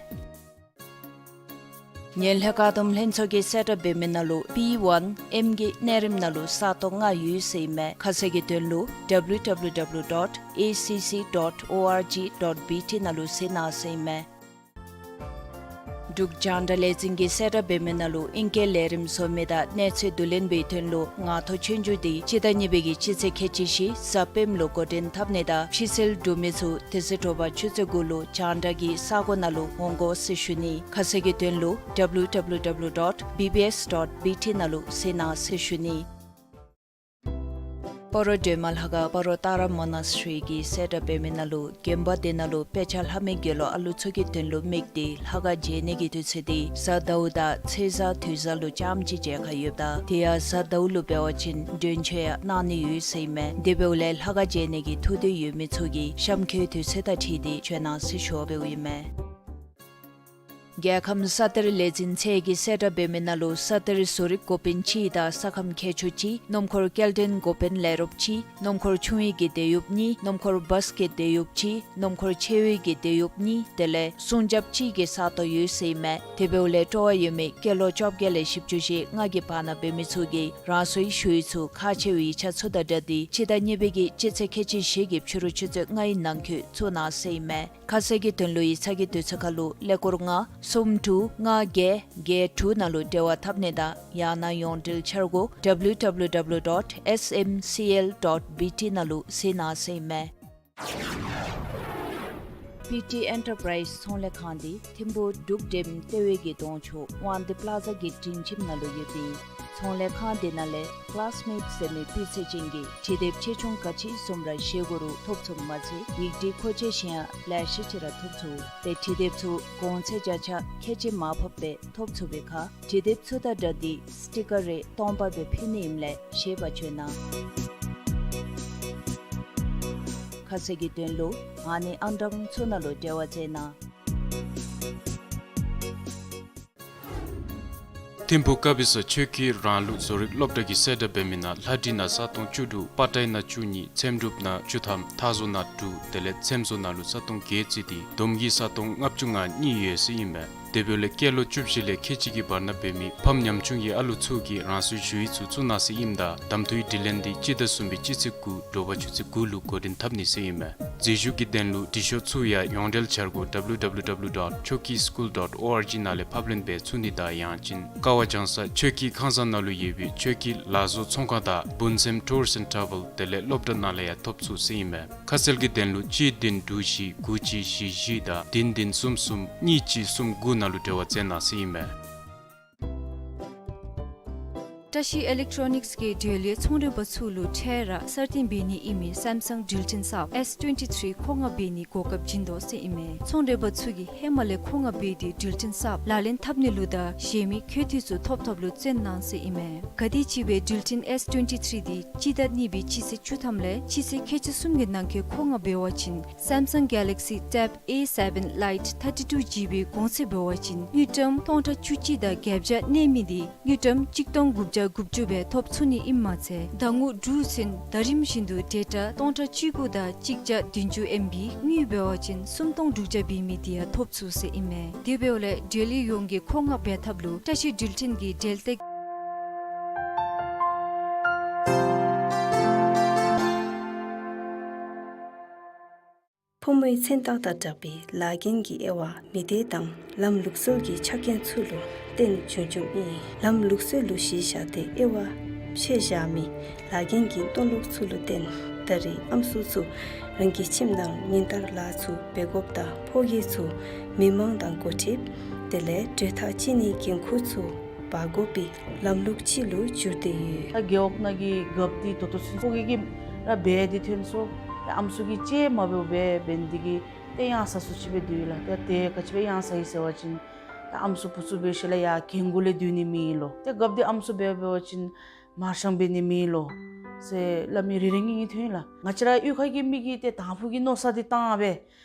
ངན་ལྷད་བཀག་སྡོམ་ལྷན་ཚོགས་ཀྱི་གསལ་བསྒྲགས་འབད་མི་ནང་ལུ་P one M གི་གནས་རིམ་ནང་ལུ་ས་སྟོང་ལྔ་ཡོད་ཟེར་ཨིན་མས། ཁ་གསལ་གྱི་དོན་ལུ་W W W dot A C C dot O R G dot B T ནང་ལུ་གཟིགས་གནང་ཟེར་ཨིན་མས། འབྲུག་རྒྱང་བསྒྲགས་ལས་འཛིན་གྱི་གསལ་བསྒྲགས་འབད་མི་ནང་ལུ་ཨིང་སྐད་ལས་རིམ་བཟོ་མི་དང་གནས་ཚུལ་བསྡུ་ལེན་པའི་དོན་ལུ་ངང་ཐོག་ཆོས་རྒྱུགས་འདི་སྤྱི་ཟླ་གཉིས་པའི་གི་སྤྱི་ཚེས་ཁལ་གཅིག་བཞི་གཟའ་སྤེནམ་ལུ་འགོ་འདྲེན་འཐབ་ནི་དང་ཕྱི་སེལ་གྲུབ་མི་ཚུ་དེ་ཚེ་དྲོ་པ་ཆུ་ཚོད་དགུ་ལུ་རྒྱང་བསྒྲགས་ཀྱི་ས་སྒོ་ནང་ལུ་འོང་དགོ་ཟེར་ཞུ་ནི། ཁ་གསལ་གྱི་དོན་ལུ W W W dot B B S dot B T ནང་ལུ་གཟིགས་གནང་ཟེར་ཞུ་ནི། སྤ་རོ་སྒྲོལ་མ་ལྷ་ཁང་སྤ་རོ་ཏཱ་ར་མོ་ན་སི་ཊི་རི་གི་གསལ་བསྒྲགས་འབད་མི་ནང་ལུ་དགོན་པ་དེ་ནང་ལུ་དཔེ་ཆ་ལྷབ་མི་དགེ་སློང་ཨ་ལུ་ཚུ་གི་དོན་ལུ་དམིགས་ཏེ་ལྷ་ཁང་མཇལ་ནི་གི་དུས་ཚོད་འདི་གཟའ་ཟླཝ་དང་ཚེས་བཟང་དུས་བཟང་ལུ་རྐྱངམ་གཅིག་མཇལ་ཁ་ཡོདཔ་ད་དེ་ཡང་གཟའ་ཟླཝ་ལུ་འབད་བ་ཅིན་མགྲོན་བྱོན་ཡང་གནང་ནི་ཡོད་ཟེར་ཨིན་མས། དེ་འབདཝ་ལས་ལྷ་ཁང་མཇལ་ནི་གི་ཐུགས་འདོད་ཡོད་མི་ཚུ་གིས་གཤམ་འཁོད་དུས་ཚོད་དང་འཁྲིལ་ཏེ་བྱོན་གནང་ཟེར་ཞུ་བ་འབདཝ་ཨིན་མས། རྒྱལ་ཁམས་ས་གཏེར་ལས་འཛིན་ཚད་ཀྱི་གསལ་བསྒྲགས་འབད་མི་ནང་ལུ་ས་གཏེར་བཟོ་རིག་འགོ་དཔོན་གཅིག་དང་ས་ཁམས་མཁས་མཆོག་གཅིག་སྣུམ་འཁོར་སྐྱེལ་འདྲེན་འགོ་དཔོན་ལས་རོགསཔ་གཅིག་སྣུམ་འཁོར་ཆུང་བའི་གི་དེད་གཡོགཔ་གཉིས་སྣུམ་འཁོར་བཱས་ཀྱི་དེད་གཡོགཔ་གཅིག་སྣུམ་འཁོར་ཆེ་བའི་གི་དེད་གཡོགཔ་གཉིས་དེ་ལས་སྲུང་རྒྱབཔ་གཅིག་གི་ས་སྟོང་ཡོད་ཟེར་ཨིན་མས། དེ་འབདཝ་ལས་སྤྲོ་བ་ཡོད་མི་སྐྱེས་ལོ་བཅོ་བརྒྱད་ལས་བཞི་བཅུ་ཞེ་ལྔ་གི་བར་ན་འབད་མི་ཚུ་གིས་རང་སོའི་ཞུ་ཡིག་ཚུ་ཁག་ཆེ་བའི་ཡིག་ཆ་ཚུ་དང་སྦྲགས་ཏེ་སྤྱི་ཟླ་གཉིས་པའི་གི་སྤྱི་ཚེས་ཁལ་གཅིག་བཞི་གི་ཕྱི་རུ་ཆུ་ཚོད་ལྔའི་ནང་འཁོད་བཙུགས་གནང་ཟེར་ཨིན་མས། ཁ་གསལ་གྱི་དོན་ལུ་ཡིག་ཚང་གི་དུས་ཚོད་ཁར་ལུ་ཀླད་ཀོར་ལྔ་གསུམ་དྲུག་ལྔ་བརྒྱད་བརྒྱད་དྲུག་ནང་ལུ་འབྲེལ་བ་འཐབ་ནི་དང་ཡང་ན་ཡོངས་འབྲེལ་འཆར་སྒོ་W W W dot S M C L dot B T ནང་ལུ་གཟིགས་གནང་ཟེར་ཨིན་མས། པི་ཊི་ཨེན་ཊར་པ་རའིཛ་ཚོང་ལས་ཁང་འདི་ཐིམ་ཕུག་འབྲུག་འགྲེམ་ལྟེ་བའི་གི་གདོང་ཕྱོགས་དབང་འདུས་པ་ལ་ཛ་གི་སྒྲིང་ཁྱིམ་ནང་ལུ་ཡོད་པའི་ཚོང་ལས་ཁང་འདི་ནང་ལས་ཀ་ལཱསི་མེཊ་ཟེར་མི་སྤུས་ཚད་ཅན་གྱི་འབྲི་དེབ་ཆེ་ཆུང་ག་ཅི་བཟུམ་ར་བཞེས་དགོ་རུང་ཐོབ་ཚུགསཔ་མ་ཚད་ཡིག་འབྲི་མཁོ་ཆས་གཞན་ཡང་ལེ་ཤ་ཅིག་ར་ཐོབ་ཚུགས། ཏེ་འབྲི་དེབ་ཚུ་གོང་ཚད་བརྒྱ་ཆ་ཁལ་གཅིག་མར་ཕབ་སྦེ་ཐོབ་ཚུགས་པའི་ཁར་འབྲི་དེབ་ཚུ་དང་སྦྲགས་ཏེ་སི་ཊི་ཀར་རེ་སྟོང་པ་སྦེ་ཕུལ་ནི་ཨིནམ་ལས་ཤེས་པར་བྱོན་གནང་། ཁ་གསལ་གྱི་དོན་ལུ་ཨ་ནི་ཨང་གྲངས་ཚུ་ནང་ལུ་འབྲེལ་བ་མཛད་གནང་། ཐིམ་ཕུག་ཀ་བི་ས་ཆོས་ཀྱི་རང་ལུགས་བཟོ་རིག་སློབ་གྲྭ་གི་གསལ་བསྒྲགས་འབད་མི་ནང་ལྷ་བྲིས་ནང་ས་སྟོང་བཅུ་དྲུག་པ་ཊའི་ནང་བཅུ་གཉིས་ཚེམ་དྲུབ་ནང་བཅུ་ཐམ་ཐག་བཟོ་ནང་དྲུག་དེ་ལས་ཚེམ་བཟོ་ནང་ལུ་ས་སྟོང་བརྒྱད་བརྩིས་ཏེ་བསྡོམས་ཀྱིས་ས་སྟོང་ལྔ་བཅུ་ང་གཉིས་ཡོད་ཟེར་ཨིན་མས། དེ་འབདཝ་ལས་སྐྱེས་ལོ་བཅུ་བཞི་ལས་ཁལ་གཅིག་གི་བར་ན་འབད་མི་ཕམ་ཉམ་ཆུང་གི་ཨ་ལུ་ཚུ་གིས་རང་སོའི་ཞུ་ཡིག་ཚུ་བཙུགས་གནང་ཟེར་ཨིནམ་ད་གདམ་འཐུའི་དྲི་ལན་འདི་སྤྱི་ཟླ་གསུམ་པའི་སྤྱི་ཚེས་དགུ་དྲོ་པ་ཆུ་ཚོད་དགུ་ལུ་འགོ་འདྲེན་འཐབ་ནི་ཟེར་ཨིན་མས། འཛུལ་ཞུགས་ཀྱི་དོན་ལུ་འབྲི་ཤོག་ཚུ་ཡང་ཡོངས་འབྲེལ་འཆར་སྒོ་W W W dot choki school dot O R G ནང་ལས་ཕབ་ལེན་འབད་ཚུགས་ནི་དང་ཡང་ཅིན་ཀ་བ་ལྗང་ས་ཆོས་ཀྱི་ཁང་བཟང་ནང་ལུ་ཡོད་པའི་ཆོས་ཀྱི་ལག་བཟོ་ཚོང་ཁང་དང་བུན་སེམས་ཊུརསི་ཨེནཌ་ཊ་རེ་ཝེལ་དེ་ལས་སློབ་གྲྭ་ནང་ལས་ཡང་ཐོབ་ཚུགས་ཟེར་ཨིན་མས། ཁ་གསལ་གྱི་དོན་ལུ་གཅིག་བདུན་དྲུག་བཞི་དགུ་གཅིག་བཞི་བཞི་དང་བདུན་བདུན་གསུམ་གསུམ་གཉིས་གཅིག་གསུམ་དགུ་ནང་ལུ་འབྲེལ་བ་མཛད་གནང་ཟེར་ཨིན་མས། བཀྲ་ཤིས་ཨི་ལེག་ཊོ་ནིཀསི་གིས་འབྲེལ་ཡོད་ཚོང་འབྲེལ་པ་ཚུ་ལུ་འཕྲལ་ར་གསར་བཏོན་འབད་ནི་ཨིན་མི་སེམ་སང་འགྲུལ་འཕྲིན་གསརཔ་S twenty three མཁོ་མངགས་འབད་ནི་གོ་སྐབས་བྱིན་དོ་ཟེར་ཨིན་མས། ཚོང་འབྲེལ་པ་ཚུ་གིས་ཧེ་མ་ལས་མཁོ་མངགས་འབད་དེ་འགྲུལ་འཕྲིན་གསརཔ་ལག་ལེན་འཐབ་ནི་ལུ་དང་གཞན་མི་མཁོ་འདོད་ཚུ་ཐོབ་ཐོབ་ལུ་བརྩོན་གནང་ཟེར་ཨིན་མས། ག་དེམ་ཅིག་སྦེ་འགྲུལ་འཕྲིན་S twenty three འདི་སྤྱི་ཟླ་གཉིས་པའི་སྤྱི་ཚེས་བཅུ་ཐམ་ལས་སྤྱི་ཚེས་ཁལ་གཅིག་གསུམ་གྱི་ནང་འཁོད་མཁོ་མངགས་འབད་བ་ཅིན་Samsung Galaxy Tab A seven Lite thirty-two G B གོང་ཚད་འབད་བ་ཅིན་དངུལ་ཀྲམ་སྟོང་ཕྲག་བཅུ་གཅིག་དང་བརྒྱད་བརྒྱ་གནས་མི་འདི་དངུལ་ཀྲམ་གཅིག་སྟོང་དགུ་བརྒྱ་དགུ་བཅུ་སྦེ་ཐོབ་ཚུགས་ནི་ཨིནམ་མ་ཚད་ཟླ་ངོ་དྲུག་ཚུན་ཟླ་རིམ་བཞིན་དུ་ཌེ་ཊ་སྟོང་ཕྲག་བཅུ་དགུ་དང་གཅིག་བརྒྱ་བདུན་ཅུ་ཨེམ་བི་དངུལ་འབད་བ་ཅིན་སུམ་སྟོང་དྲུག་བརྒྱ་འབད་མི་འདི་ཡང་ཐོབ་ཚུགས་ཟེར་ཨིན་མས། དེ་འབདཝ་ལས་འབྲེལ་ཡོད་ཡོངས་ཀྱིས་མཁོ་མངགས་འབད་ཐབས་ལུ་བཀྲ་ཤིས་འགྲུལ་འཕྲིན་གྱི་འབྲེལ་གཏད། ཕོ་མོའི་མཚན་རྟགས་དང་སྦྲགས་པའི་ལཱ་འགན་གྱི་དབྱེ་བ་མི་སྡེ་དང་ལམ་ལུགས་སྲོལ་གྱི་ཆ་རྐྱེན་ཚུ་ལུ་བརྟེན་བྱུང་བྱུངམ་ཨིན། ལམ་ལུགས་སྲོལ་ལུ་གཞི་བཞག་སྟེ་དབྱེ་བ་ཕྱེ་བཞག་མི་ལཱ་འགན་གྱི་མཐོང་ལུགས་ཚུ་ལུ་བརྟེན་ད་རེས་ཨམ་སྲུ་ཚུ་རང་གི་ཁྱིམ་ནང་ཉིན་ལྟར་ལཱ་ཚུ་འབད་དགོཔ་དང་ཕོ་སྐྱེས་ཚུ་མི་མང་དང་འགོ་ཁྲིདཔ་དེ་ལས་གྲོས་ཐག་བཅད་ནིའི་འགན་ཁུར་ཚུ་ འབག་དགོ་པའི་ལམ་ལུགས་ཅིག་ལུ་འགྱུར་ཏེ་ཡོད། ད་རྒེད་འོག་ནང་གི་རྒཔོ་འདི་ད་ལྟོ་ཚུན་ཚོད་ཕོ་སྐྱེས་ཀྱིས་ར་འབད་དེ་ཐོན་སོ། ད་ཨམ་སྲུ་གིས་ཅིག་མ་འབདཝ་སྦེ་འབད་ནི་འདི་གིས་ཏེ་གཡང་ཟ་སུ་ཅིག་སྦེ་སྡོད་ཡི་ལགས། ད་ཏེ་ག་ཅི་སྦེ་གཡང་ཟ་ཡི་ཟེར་བ་ཅིན་ད་ཨམ་སྲུ་བུ་ཚུ་འབད་ཞིནམ་ལས་ཡར་གྱལ་མགུ་ལས་སྡོད་ནི་མེད་ལོ། ཏེ་རྒཔོ་འདི་ཨམ་སྲུ་འབད་འབད་བ་ཅིན་མར་ཤང་འབད་ནི་མེད་ལོ་ཟེར་སླབ་མི་རེ་རེ་གཉིས་གཉིས་ཐོན་ཡི་ལགས། ང་བཅས་ར་གཡུས་ཁ་གི་མི་གིས་ཏེ་དང་ཕུ་གི་མནོ་བསམ་འདི་བཏང་སྦེ་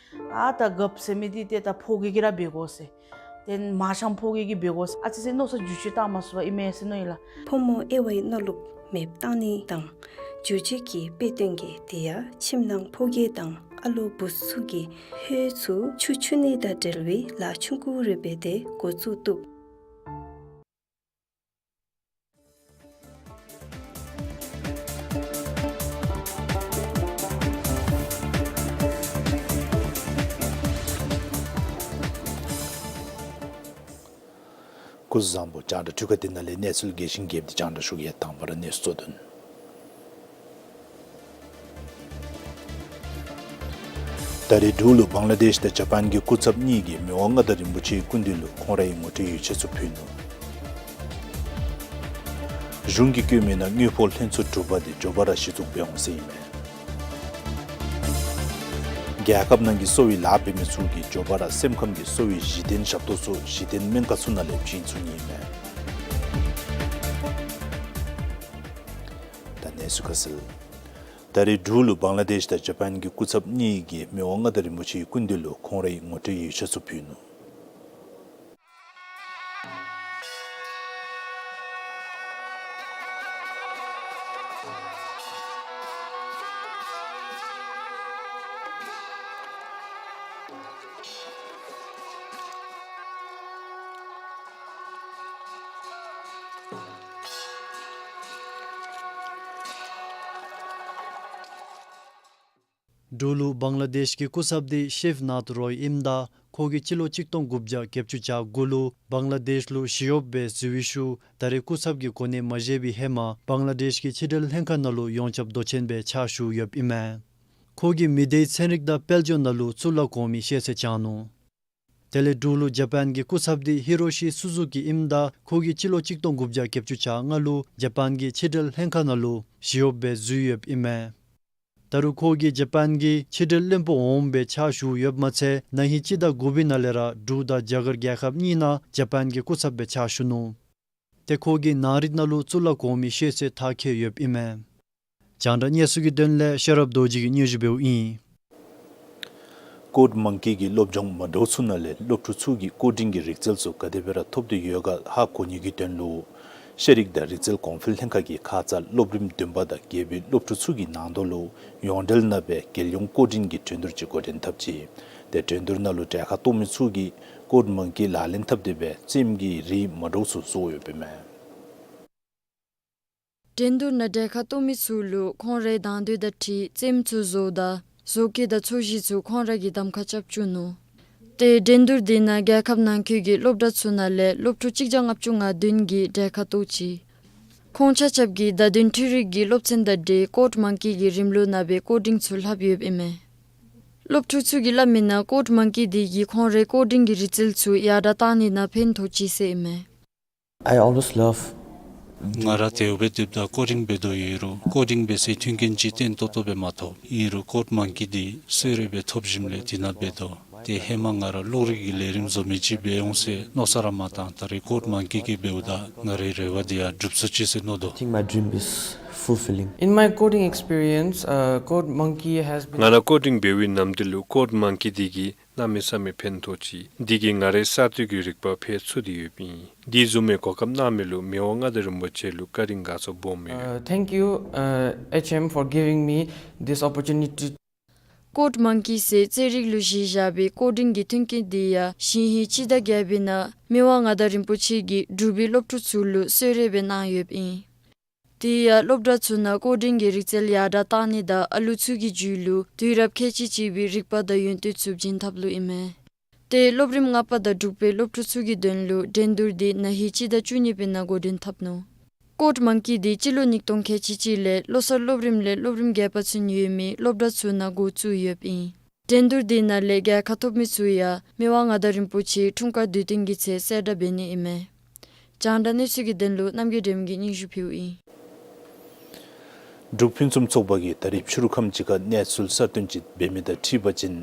ཨ་ད་རྒཔོ་ཟེར་མི་འདི་ཏེ་ད་ཕོ་སྐྱེས་ཀྱིས་ར་འབད་དགོ་ཟེར། ཏེ་མར་ཤང་ཕོ་སྐྱེས་ཀྱིས་འབད་དགོ་ཟེར་ཨ་ཙི་ཙི་མནོ་བསམ་འགྱུར་བཅོས་བཏང་མ་ཚུགས་པར་ཨིན་མས་ཟེར་མནོ་ཡི་ལགས། ཕོ་མོ་དབྱེ་བའི་མནོ་ལུགས་མེདཔ་བཏང་ནི་དང་འགྱུར་བཅོས་ཀྱི་དཔེ་སྟོན་གྱི་དེ་ཡང་ཁྱིམ་ནང་ཕོ་སྐྱེས་དང་ཨ་ལོ་བུ་ཚུ་གིས་ལྷོད་ཚུར་ཆུ་འཁྱུ་ནི་དང་འབྲེལ་བའི་ལཱ་ཆུང་ཀུ་རེ་འབད་དེ་འགོ་བཙུགས་བཏུབ། སྐུ་གཟུགས་བཟང་པོ། རྒྱང་བསྒྲགས་འཕྲུལ་ཁང་འདི་ནང་ལས་གནས་ཚུལ་རྒྱས་ཤིང་རྒྱསཔ་འདི་རྒྱང་བསྒྲགས་ཞུ་གེ། དང་པ་ར་གནས་ཚུལ་གཙོ་དོན། ད་རེས་འབྲུག་ལུ་བང་ལ་དེཤ་དང་ཇ་པཱན་གྱི་སྐུ་ཚབ་གཉིས་ཀྱིས་མི་དབང་མངའ་བདག་རིན་པོ་ཆེའི་སྐུ་མདུན་ལུ་ཁོང་རའི་ངོ་སྤྲོད་ཡིག་ཆ་ཚུ་ཕུལ་ནུག། གཞུང་གིས་བཀོད་མི་ནང་དངུལ་ཕོགས་ལྷན་ཚོགས་དྲུག་པ་དེ་མགྱོགས་པ་ར་གཞི་བཙུགས་འབད་འོང་ཟེར་ཨིན་མས། རྒྱལ་ཁབ་ནང་གི་གསོ་བའི་ལཱ་འབད་མི་ཚུ་གིས་མགྱོགས་པ་ར་སེམས་ཁམས་ཀྱི་གསོ་བའི་གཞི་རྟེན་ཞབས་ཏོག་ཚུ་གཞི་རྟེན་སྨན་ཁང་ཚུ་ནང་ལས་བྱིན་ཚུགས་ནི་ཨིན་མས། ད་གནས་ཚུལ་ཁ་གསལ། ད་རེས་འབྲུག་ལུ་བང་ལ་དེཤ་དང་ཇ་པཱན་གྱི་སྐུ་ཚབ་གཉིས་ཀྱིས་མི་དབང་མངའ་བདག་རིན་པོ་ཆེའི་སྐུ་མདུན་ལུ་ཁོང་རའི་ངོ་སྤྲོད་ཡིག་ཆ་ཚུ་ཕུལ་ནུག། འབྲུག་ལུ་བང་ལ་དེཤ་གི་སྐུ་ཚབ་འདི་ཤེབ་ནཱཐ་རོའི་ཨིནམ་ད་ཁོ་གིས་སྤྱི་ལོ་གཅིག་སྟོང་དགུ་བརྒྱ་བརྒྱད་ཅུ་གྱ་དགུ་ལུ་བང་ལ་དེཤ་ལུ་ཞི་གཡོགཔ་སྦེ་འཛུལ་བའི་ཤུལ་ད་རེས་སྐུ་ཚབ་ཀྱི་གོ་གནས་མ་བཞེས་པའི་ཧེ་མ་བང་ལ་དེཤ་གི་ཕྱི་འབྲེལ་ལྷན་ཁག་ནང་ལུ་ཡོངས་ཁྱབ་མདོ་ཆེན་སྦེ་ཕྱག་ཞུ་ཡོདཔ་ཨིན་མས། ཁོ་གིས་མི་སྡེའི་ཚན་རིག་དང་དཔལ་འབྱོར་ནང་ལུ་གཙུག་ལག་གོང་མའི་ཤེས་ཚད་བཅང་ནུག། དེ་ལས་འབྲུག་ལུ་ཇ་པཱན་གྱི་སྐུ་ཚབ་འདི་ཧི་རོ་ཤི་སུ་ཛུ་ཀི་ཨིནམ་ད་ཁོ་གིས་སྤྱི་ལོ་གཅིག་སྟོང་དགུ་བརྒྱ་བརྒྱད་ཅུ་གྱ་ལྔ་ལུ་ཇ་པཱན་གྱི་ཕྱི་འབྲེལ་ལྷན་ཁག་ནང་ལུ་ཞི་གཡོགཔ་སྦེ་འཛུལ་ཡོདཔ་ཨིན་མས། ད་རུང་ཁོ་གིས་ཇ་པཱན་གྱི་ཕྱི་འབྲེལ་བློན་པོ་འོགམ་སྦེ་ཕྱག་ཞུ་ཡོདཔ་མ་ཚད་ན་ཧིང་སྤྱི་ཟླ་དགུ་པའི་ནང་ལས་ར་འབྲུག་དང་རྒྱ་གར་རྒྱལ་ཁབ་གཉིས་ནང་ཇ་པཱན་གྱི་སྐུ་ཚབ་སྦེ་ཕྱག་ཞུ་ནུག། ཏེ་ཁོ་གིས་ནང་རིག་ནང་ལུ་གཙུག་ལག་གོང་མའི་ཤེས་ཚད་མཐར་འཁྱོལ་ཡོདཔ་ཨིན་མས། རྒྱང་བསྒྲགས་གནས་ཚུལ་གྱི་དོན་ལས་ཤེས་རབ་རྡོ་རྗེ་གིས་སྙན་ཞུ་འབདཝ་ཨིན། ཀོཌ་མང་ཀི་གི་སློབ་སྦྱོང་མ་འདྲཝ་ཚུ་ནང་ལས་སློབ་ཕྲུག་ཚུ་གིས་ཀོཌ་རིང་གི་རིག་རྩལ་ཚུ་ག་དེ་སྦེ་ར་ཐོབ་སྟེ་ཡོད་ག་ཧ་གོ་ནི་གི་དོན་ལུ་ཤེས་རིག་དང་རིག་རྩལ་གོང་འཕེལ་ལྷན་ཁག་གི་ཁ་ཙ་སློབ་རིམ་བདུན་པ་དང་བརྒྱད་པའི་སློབ་ཕྲུག་ཚུ་གི་ནང་དོག་ལུ་ཡོངས་འབྲེལ་ནང་སྦེ་རྒྱལ་ཡོངས་ཀོཌ་རིང་གི་འགྲན་བསྡུར་ཅིག་འགོ་འདྲེན་འཐབ་ཅི། ཏེ་འགྲན་བསྡུར་ནང་ལུ་གྲལ་ཁར་གཏོགས་མི་ཚུ་གིས་ཀོཌ་མང་ཀི་ལག་ལེན་འཐབ་སྟེ་སྦེ་རྩེདམོ་གི་རིགས་མ་འདྲཝ་ཚུ་བཟོ་ཡོདཔ་ཨིན་མས། འགྲན་བསྡུར་ནང་གྲལ་ཁར་གཏོགས་མི་ཚུ་ལུ་ཁོང་རའི་དང་འདོད་དང་འཁྲིལ་རྩེདམོ་ཚུ་བཟོཝ་ད་བཟོ་བཀོད་དང་ཚོས་གཞི་ཚུ་ཁོང་ར་གིས་གདམ་ཁ་རྐྱབ་བཅུག་ནུག། ཏེ་འགྲན་བསྡུར་དེ་ནང་རྒྱལ་ཁབ་ནང་འཁོད་ཀྱི་སློབ་གྲྭ་ཚུ་ནང་ལས་སློབ་ཕྲུག་གཅིག་བརྒྱ་ལྔ་བཅུ་ང་བདུན་གྱིས་གྲལ་ཁར་གཏོགས་ཅི། ཁོང་ཆ་ཁྱབ་ཀྱིས་བརྡ་དོན་འཕྲུལ་རིག་གི་སློབ་ཚན་དང་འབྲེལ་ཀོཌ་མང་ཀི་གི་རིམ་ལུགས་ནང་སྦེ་ཀོཌ་རིང་ཚུ་ལྷབ་ཡོདཔ་ཨིན་མས། སློབ་ཕྲུག་ཚུ་གིས་སླབ་མི་ནང་ཀོཌ་མང་ཀི་དེ་གིས་ཁོང་རའི་ཀོཌ་རིང་གི་རིག་རྩལ་ཚུ་ཡར་དྲག་གཏང་ནི་ནང་ཕན་ཐོགས་ཅི་ཟེར་ཨིན་མས། I always love ང་ར་དེ་སྦེ་སྡོདཔ་ད་ཀོཌ་རིང་འབད་དོ་ཡོད་རུང་ཀོཌ་རིང་འབད་སའི་མཐུན་རྐྱེན་ཅིག་བརྟན་ཏོག་ཏོ་སྦེ་མ་ཐོབ། ཨིན་རུང་ཀོཌ་མང་ཀི་འདི་གསོལ་རས་སྦེ་ཐོབ་ཞིནམ་ལས་དེ་ནང་འབད་དོ། ཏེ་ཧེ་མ་ང་ར་གློག་རིག་གི་ལས་རིམ་བཟོ་མི་ཅིག་འབད་འོང་ཟེར་མནོ་བསམ་ར་མ་བཏང་། ད་རེས་ཀོཌ་མང་ཀི་གིས་འབདཝ་ད་ང་རའི་རེ་བ་འདི་ཡང་འགྲུབ་ཚུགས་ཅི་ཟེར་མནོ་དོ། I think my dream is fulfilling. In my coding experience, uh, ཀོཌ་མང་ཀི་ང་ནཱ་ཀོཌ་རིང་འབད་བའི་ནམ་དུས་ལུ་ཀོཌ་མང་ཀི་འདི་གིས་གནམ་མེད་ས་མེད་ཕན་ཐོགས་ཅི། འདི་གིས་ང་རའི་གསར་གཏོད་ཀྱི་རིག་པ་འཕེལ་ཚུགས་ཏེ་ཡོདཔ་ཨིན། འདི་བཟུམ་མའི་གོ་སྐབས་གནང་མི་ལུ་མི་དབང་མངའ་བདག་རིན་པོ་ཆེ་ལུ་བཀའ་དྲིན་དགའ་ཚོར་སྦོམ་ཡོད། Uh, thank you, uh, H M for giving me this opportunity. ཀོཌ་མང་ཀི་ཟེར་རྩེད་རིགས་ལུ་གཞི་བཞག་པའི་ཀོཌ་རིང་གི་མཐུན་རྐྱེན་འདི་ཡང་ཤིང་ཧིང་སྤྱི་ཟླ་བརྒྱད་པའི་ནང་མི་དབང་མངའ་བདག་རིན་པོ་ཆེ་གིས་འབྲུག་པའི་སློབ་ཕྲུག་ཚུ་ལུ་གསོལ་རས་སྦེ་གནང་ཡོདཔ་ཨིན། དེ་ཡང་སློབ་གྲྭ་ཚུ་ནང་ཀོཌ་རིང་གི་རིག་རྩལ་ཡར་དྲག་གཏང་ནི་དང་ཨ་ལུ་ཚུ་གི་རྒྱུད་ལུ་དུས་རབས་ཁལ་གཅིག་གཅིག་པའི་རིག་པ་དང་ཡོན་ཏན་ཚུ་བྱིན་ཐབས་ལུ་ཨིན་མས། ཏེ་སློབ་རིམ་ལྔ་པ་དང་དྲུག་པའི་སློབ་ཕྲུག་ཚུ་གི་དོན་ལུ་འགྲན་བསྡུར་འདི་ན་ཧིང་སྤྱི་ཟླ་བཅུ་གཉིས་པའི་ནང་འགོ་འདྲེན་འཐབ་ནུག། ཀོཌ་མང་ཀི་འདི་སྤྱི་ལོ་ཉིས་སྟོང་ཁལ་གཅིག་གཅིག་ལས་བློ་གསར་སློབ་རིམ་ལས་སློབ་རིམ་བརྒྱད་པ་ཚུན་ཡོད་མི་སློབ་གྲྭ་ཚུ་ནང་འགོ་བཙུགས་ཡོདཔ་ཨིན། འགྲན་བསྡུར་འདི་ནང་ལས་རྒྱལ་ཁ་ཐོབ་མི་ཚུ་ཡང་མི་དབང་མངའ་བདག་རིན་པོ་ཆེའི་འཁྲུངས་སྐར་དུས་སྟོན་གྱི་ཚེས་གསལ་བསྒྲགས་འབད་ནི་ཨིན་མས། རྒྱང་བསྒྲགས་གནས་ཚུལ་གྱི་དོན་ལུ་རྣམ་རྒྱལ་སྒྲོལ་མ་གིས་སྙན་ཞུ་ཕུལཝ་ཨིན། འབྲུག་ཕུན་སུམ་ཚོགས་པ་གིས་ད་རིས་ཕྱི་རུ་ཁམས་ཅིག་ཁར་གནས་ཚུལ་གསར་བཏོན་ཅིག་འབད་མི་དང་འཁྲིལ་བ་ཅིན་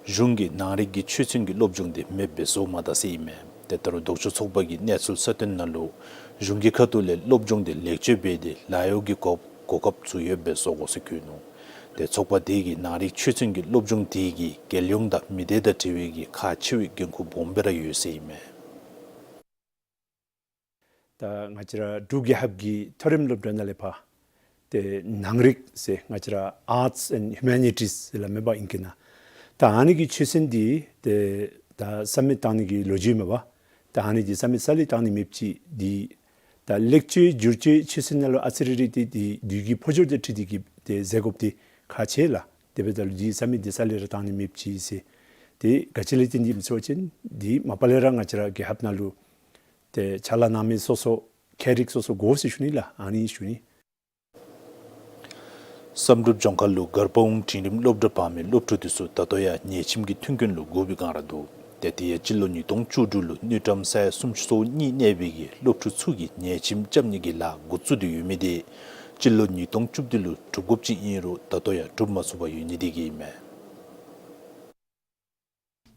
གཞུང་གིས་ནང་རིག་གི་ཆོས་ཚན་གྱི་སློབ་སྦྱོང་དེ་མེདཔ་སྦེ་བཟོ་མ་ད་ཟེར་ཨིན་མས། ཏེ་ད་རུང་ལྡོག་ཕྱོགས་ཚོགས་པ་གིས་གནས་ཚུལ་གསར་བཏོན་ནང་ལུ་གཞུང་གི་ཁ་ཐུག་ལས་སློབ་སྦྱོང་དེ་ལེགས་བཅོས་འབད་དེ་ལཱ་གཡོག་གི་གོ་གོ་སྐབས་ཚུ་ཡོདཔ་སྦེ་བཟོ་དགོ་ཟེར་བཀོད་ནུག། ཏེ་ཚོགས་པ་དེ་གིས་ནང་རིག་ཆོས་ཚན་གྱི་སློབ་སྦྱོང་དེ་གིས་རྒྱལ་ཡོངས་དང་མི་སྡེ་དང་འབྲེལ་བའི་གི་ཁག་ཆེ་བའི་འགན་ཁུར་སྦོམ་སྦེ་ར་ཡོད་ཟེར་ཨིན་མས། ད་ང་བཅས་ར་འབྲུག་རྒྱལ་ཁབ་ཀྱི་མཐོ་རིམ་སློབ་གྲྭ་ནང་ལས་ཕར་ཏེ་ནང་རིག་ཟེར་ང་བཅས་ར་Arts and Humanities ཟེར་སླབ་མས་པ་ཨིང་སྐད་ནང་། ད་ཨ་ནི་གི་ཆོས་ཚན་འདི་ཏེ་ད་ས་མེད་བཏང་ནི་གི་ལོ་རྒྱུས་མས་པ། ད་ཨ་ནི་འདི་ས་མེད་ས་ལས་བཏང་ནི་མེདཔ་ཅིག་འདི་ད་ལེགས་བཅོས་བསྒྱུར་བཅོས་ཆོས་ཚན་ནང་ལུ་ཨ་ཙི་རེ་རེ་ཏེ་འདི་དུས་ཀྱི་འཕོ་འགྱུར་དང་འཁྲིལ་ཏེ་གི་ཏེ་མཛད་དགོཔ་འདི་ཁག་ཆེ་ལགས། དེ་འབདཝ་ད་ལུ་འདི་ས་མེད་འདི་ས་ལས་ར་བཏང་ནི་མེདཔ་ཅིག་ཟེར། ཏེ་ག་ཅི་ལས་བརྟེན་ཏེ་ཨིནམ་ཟེར་བ་ཅིན་འདི་མ་པ་ལས་ར་ང་བཅས་ར་རྒྱལ་ཁབ་ནང་ལུ་ཏེ་ཕྱག་ལཱ་གནང་མི་སོ་སོ་མཁས་རིག་སོ་སོ་དགོ་ཟེར་ཞུ་ནི་ལགས། ཨ་ནི་ཞུ་ནི། བསམ་གྲུབ་ལྗོངས་མཁར་ལུ་གར་པ་འོང་འབྲིང་རིམ་སློབ་གྲྭ་འབག་མི་སློབ་ཕྲུག་དེ་ཚུ་ད་ལྟོ་ཡང་ཉལ་ཁྱིམ་གྱི་མཐུན་རྐྱེན་ལུ་དགོ་པའི་སྒང་ར་འདུག། ཏེ་དེ་ཡང་སྤྱི་ལོ་ཉིས་སྟོང་བཅུ་དྲུག་ལུ་དངུལ་ཀྲམ་ས་ཡ་སུམ་ཅུ་སོ་གཉིས་གནས་པའི་གི་སློབ་ཕྲུག་ཚུ་གིས་ཉལ་ཁྱིམ་རྐྱབ་ནི་གི་ལཱ་འགོ་བཙུགས་ཏེ་ཡོད་མི་དེ་སྤྱི་ལོ་ཉིས་སྟོང་བཅུ་བདུན་ལུ་གྲུབ་དགོཔ་ཅིག་ཨིན་རུང་ད་ལྟོ་ཡང་གྲུབ་མ་ཚུགས་པར་ཡོད་ནི་དེ་གིས་ཨིན་མས།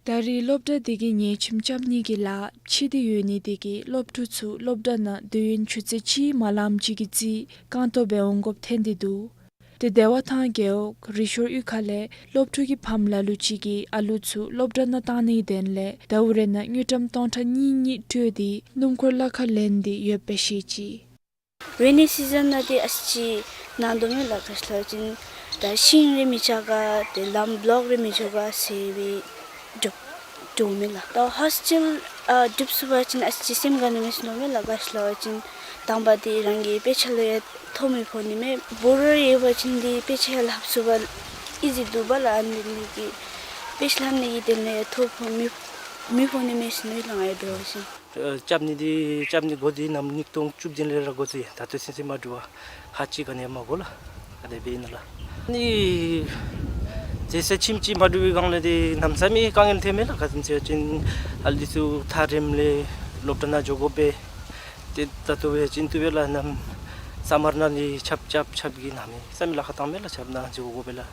ད་རེས་སློབ་གྲྭ་དེ་གིས་ཉལ་ཁྱིམ་རྐྱབ་ནི་གི་ལཱ་ཕྱིས་ཏེ་ཡོད་ནི་དེ་གིས་སློབ་ཕྲུག་ཚུ་སློབ་གྲྭ་ནང་སྡོད་ཡུན་ཆུ་ཚོད་གཅིག་མ་ལངམ་ཅིག་གི་རྩིས་རྐང་སྟོང་སྦེ་འོང་དགོཔ་ཐོན་ཏེ་འདུག། ཏེ་བདེ་བ་ཐང་རྒེད་འོག་རི་ཤོར་གཡུས་ཁ་ལས་སློབ་ཕྲུག་གི་ཕམ་ལ་ལུ་ཅིག་གིས་ཨ་ལུ་ཚུ་སློབ་གྲྭ་ནང་གཏང་ནིའི་དོན་ལས་ཟླཝ་རེ་ནང་དངུལ་ཀྲམ་སྟོང་ཕྲག་གཉིས་གཉིས་སྤྲོད་དེ་སྣུམ་འཁོར་གླ་ཁར་ལེན་ཏེ་ཡོདཔ་སྦེ་བཤད་ཅི། Rainy season ནང་འདི་ཨ་ཙི་ཅིག་ནང་དོག་མས་ལགས། ག་ཅི་སླབ་ཅིན་ད་ཤིང་རེ་མི་རྐྱབ་ག་ཏེ་ལམ་བློག་རེ་མི་འགྱོ་ག་ཟེར་སྦེ་འདྲོག་འདྲོག་མས་ལགས། ད་ཧོས་ཊེལ་ཨ་སྒྲུབ་ཚུགས་པ་ཅིན་ཨ་ཙི་ཅིག་སེམས་དགའ་ནི་མས་ཟེར་མནོཝ་མས་ལགས། ག་ཅི་སླབ་ཅིན་དང་པ་འདི་རང་གི་དཔེ་ཆ་ལུ་ཡང་ཐོ་མི་ཕོག་ནི་མས། འབོ་ར་ཡོད་པ་ཅིན་འདི་དཔེ་ཆ་ཡང་ལྷབ་ཚུགས་པར་ཨི་ཟི་འདུག་པ་ལགས། ཨ་ནི་འདི་གིས་དཔེ་ཆ་ལྷབ་ནི་གི་དོན་ལུ་ཡང་ཐོ་ཕོག་མི་མི་ཕོག་ནི་མས་ཟེར་མནོཝ་ལགས་ང་ཡང་འབད་བ་ཅིན། ཨ་རྐྱབ་ནི་འདི་རྐྱབ་ནི་འགོ་འདི་གནམ་ཉིས་སྟོང་བཅུ་བདུན་ལས་ར་འགོ་བཙུགས་ཡི། ད་ལྟོ་ཚུན་ཚོད་མ་གྲུབ་པར་ཁག་ཅིག་ག་ནི་ཡང་མ་གོ་ལགས། ཨ་དེ་སྦེ་ཨིན་ན་ལགས། ནི་ཟེར་ས་ཁྱིམ་ཅིག་མ་གྲུབ་པའི་སྒང་ལས་འདི་གནམ་མེད་ས་མེད་དཀའ་ངལ་ཐོན་མས་ལགས། ག་ཅི་སླབ་ཅིན་ཨ་ལུ་ཚུ་ཐག་རིངམ་ལས་སློབ་གྲྭ་ནང་འགྱོ་དགོ་པས། ཏེ་ད་ལྟོ་འབད་བ་ཅིན་བཏུབ་པས་ལགས། གནམ་ས་མར་ནང་ལས་ཆརཔ་རྐྱབ་ཆརཔ་གིས་ནང་མི་ས་མེད་ལཱ་ཁག་བཏངམ་མས་ལགས། ཆརཔ་ནང་འགྱོ་དགོ་པས་ལགས།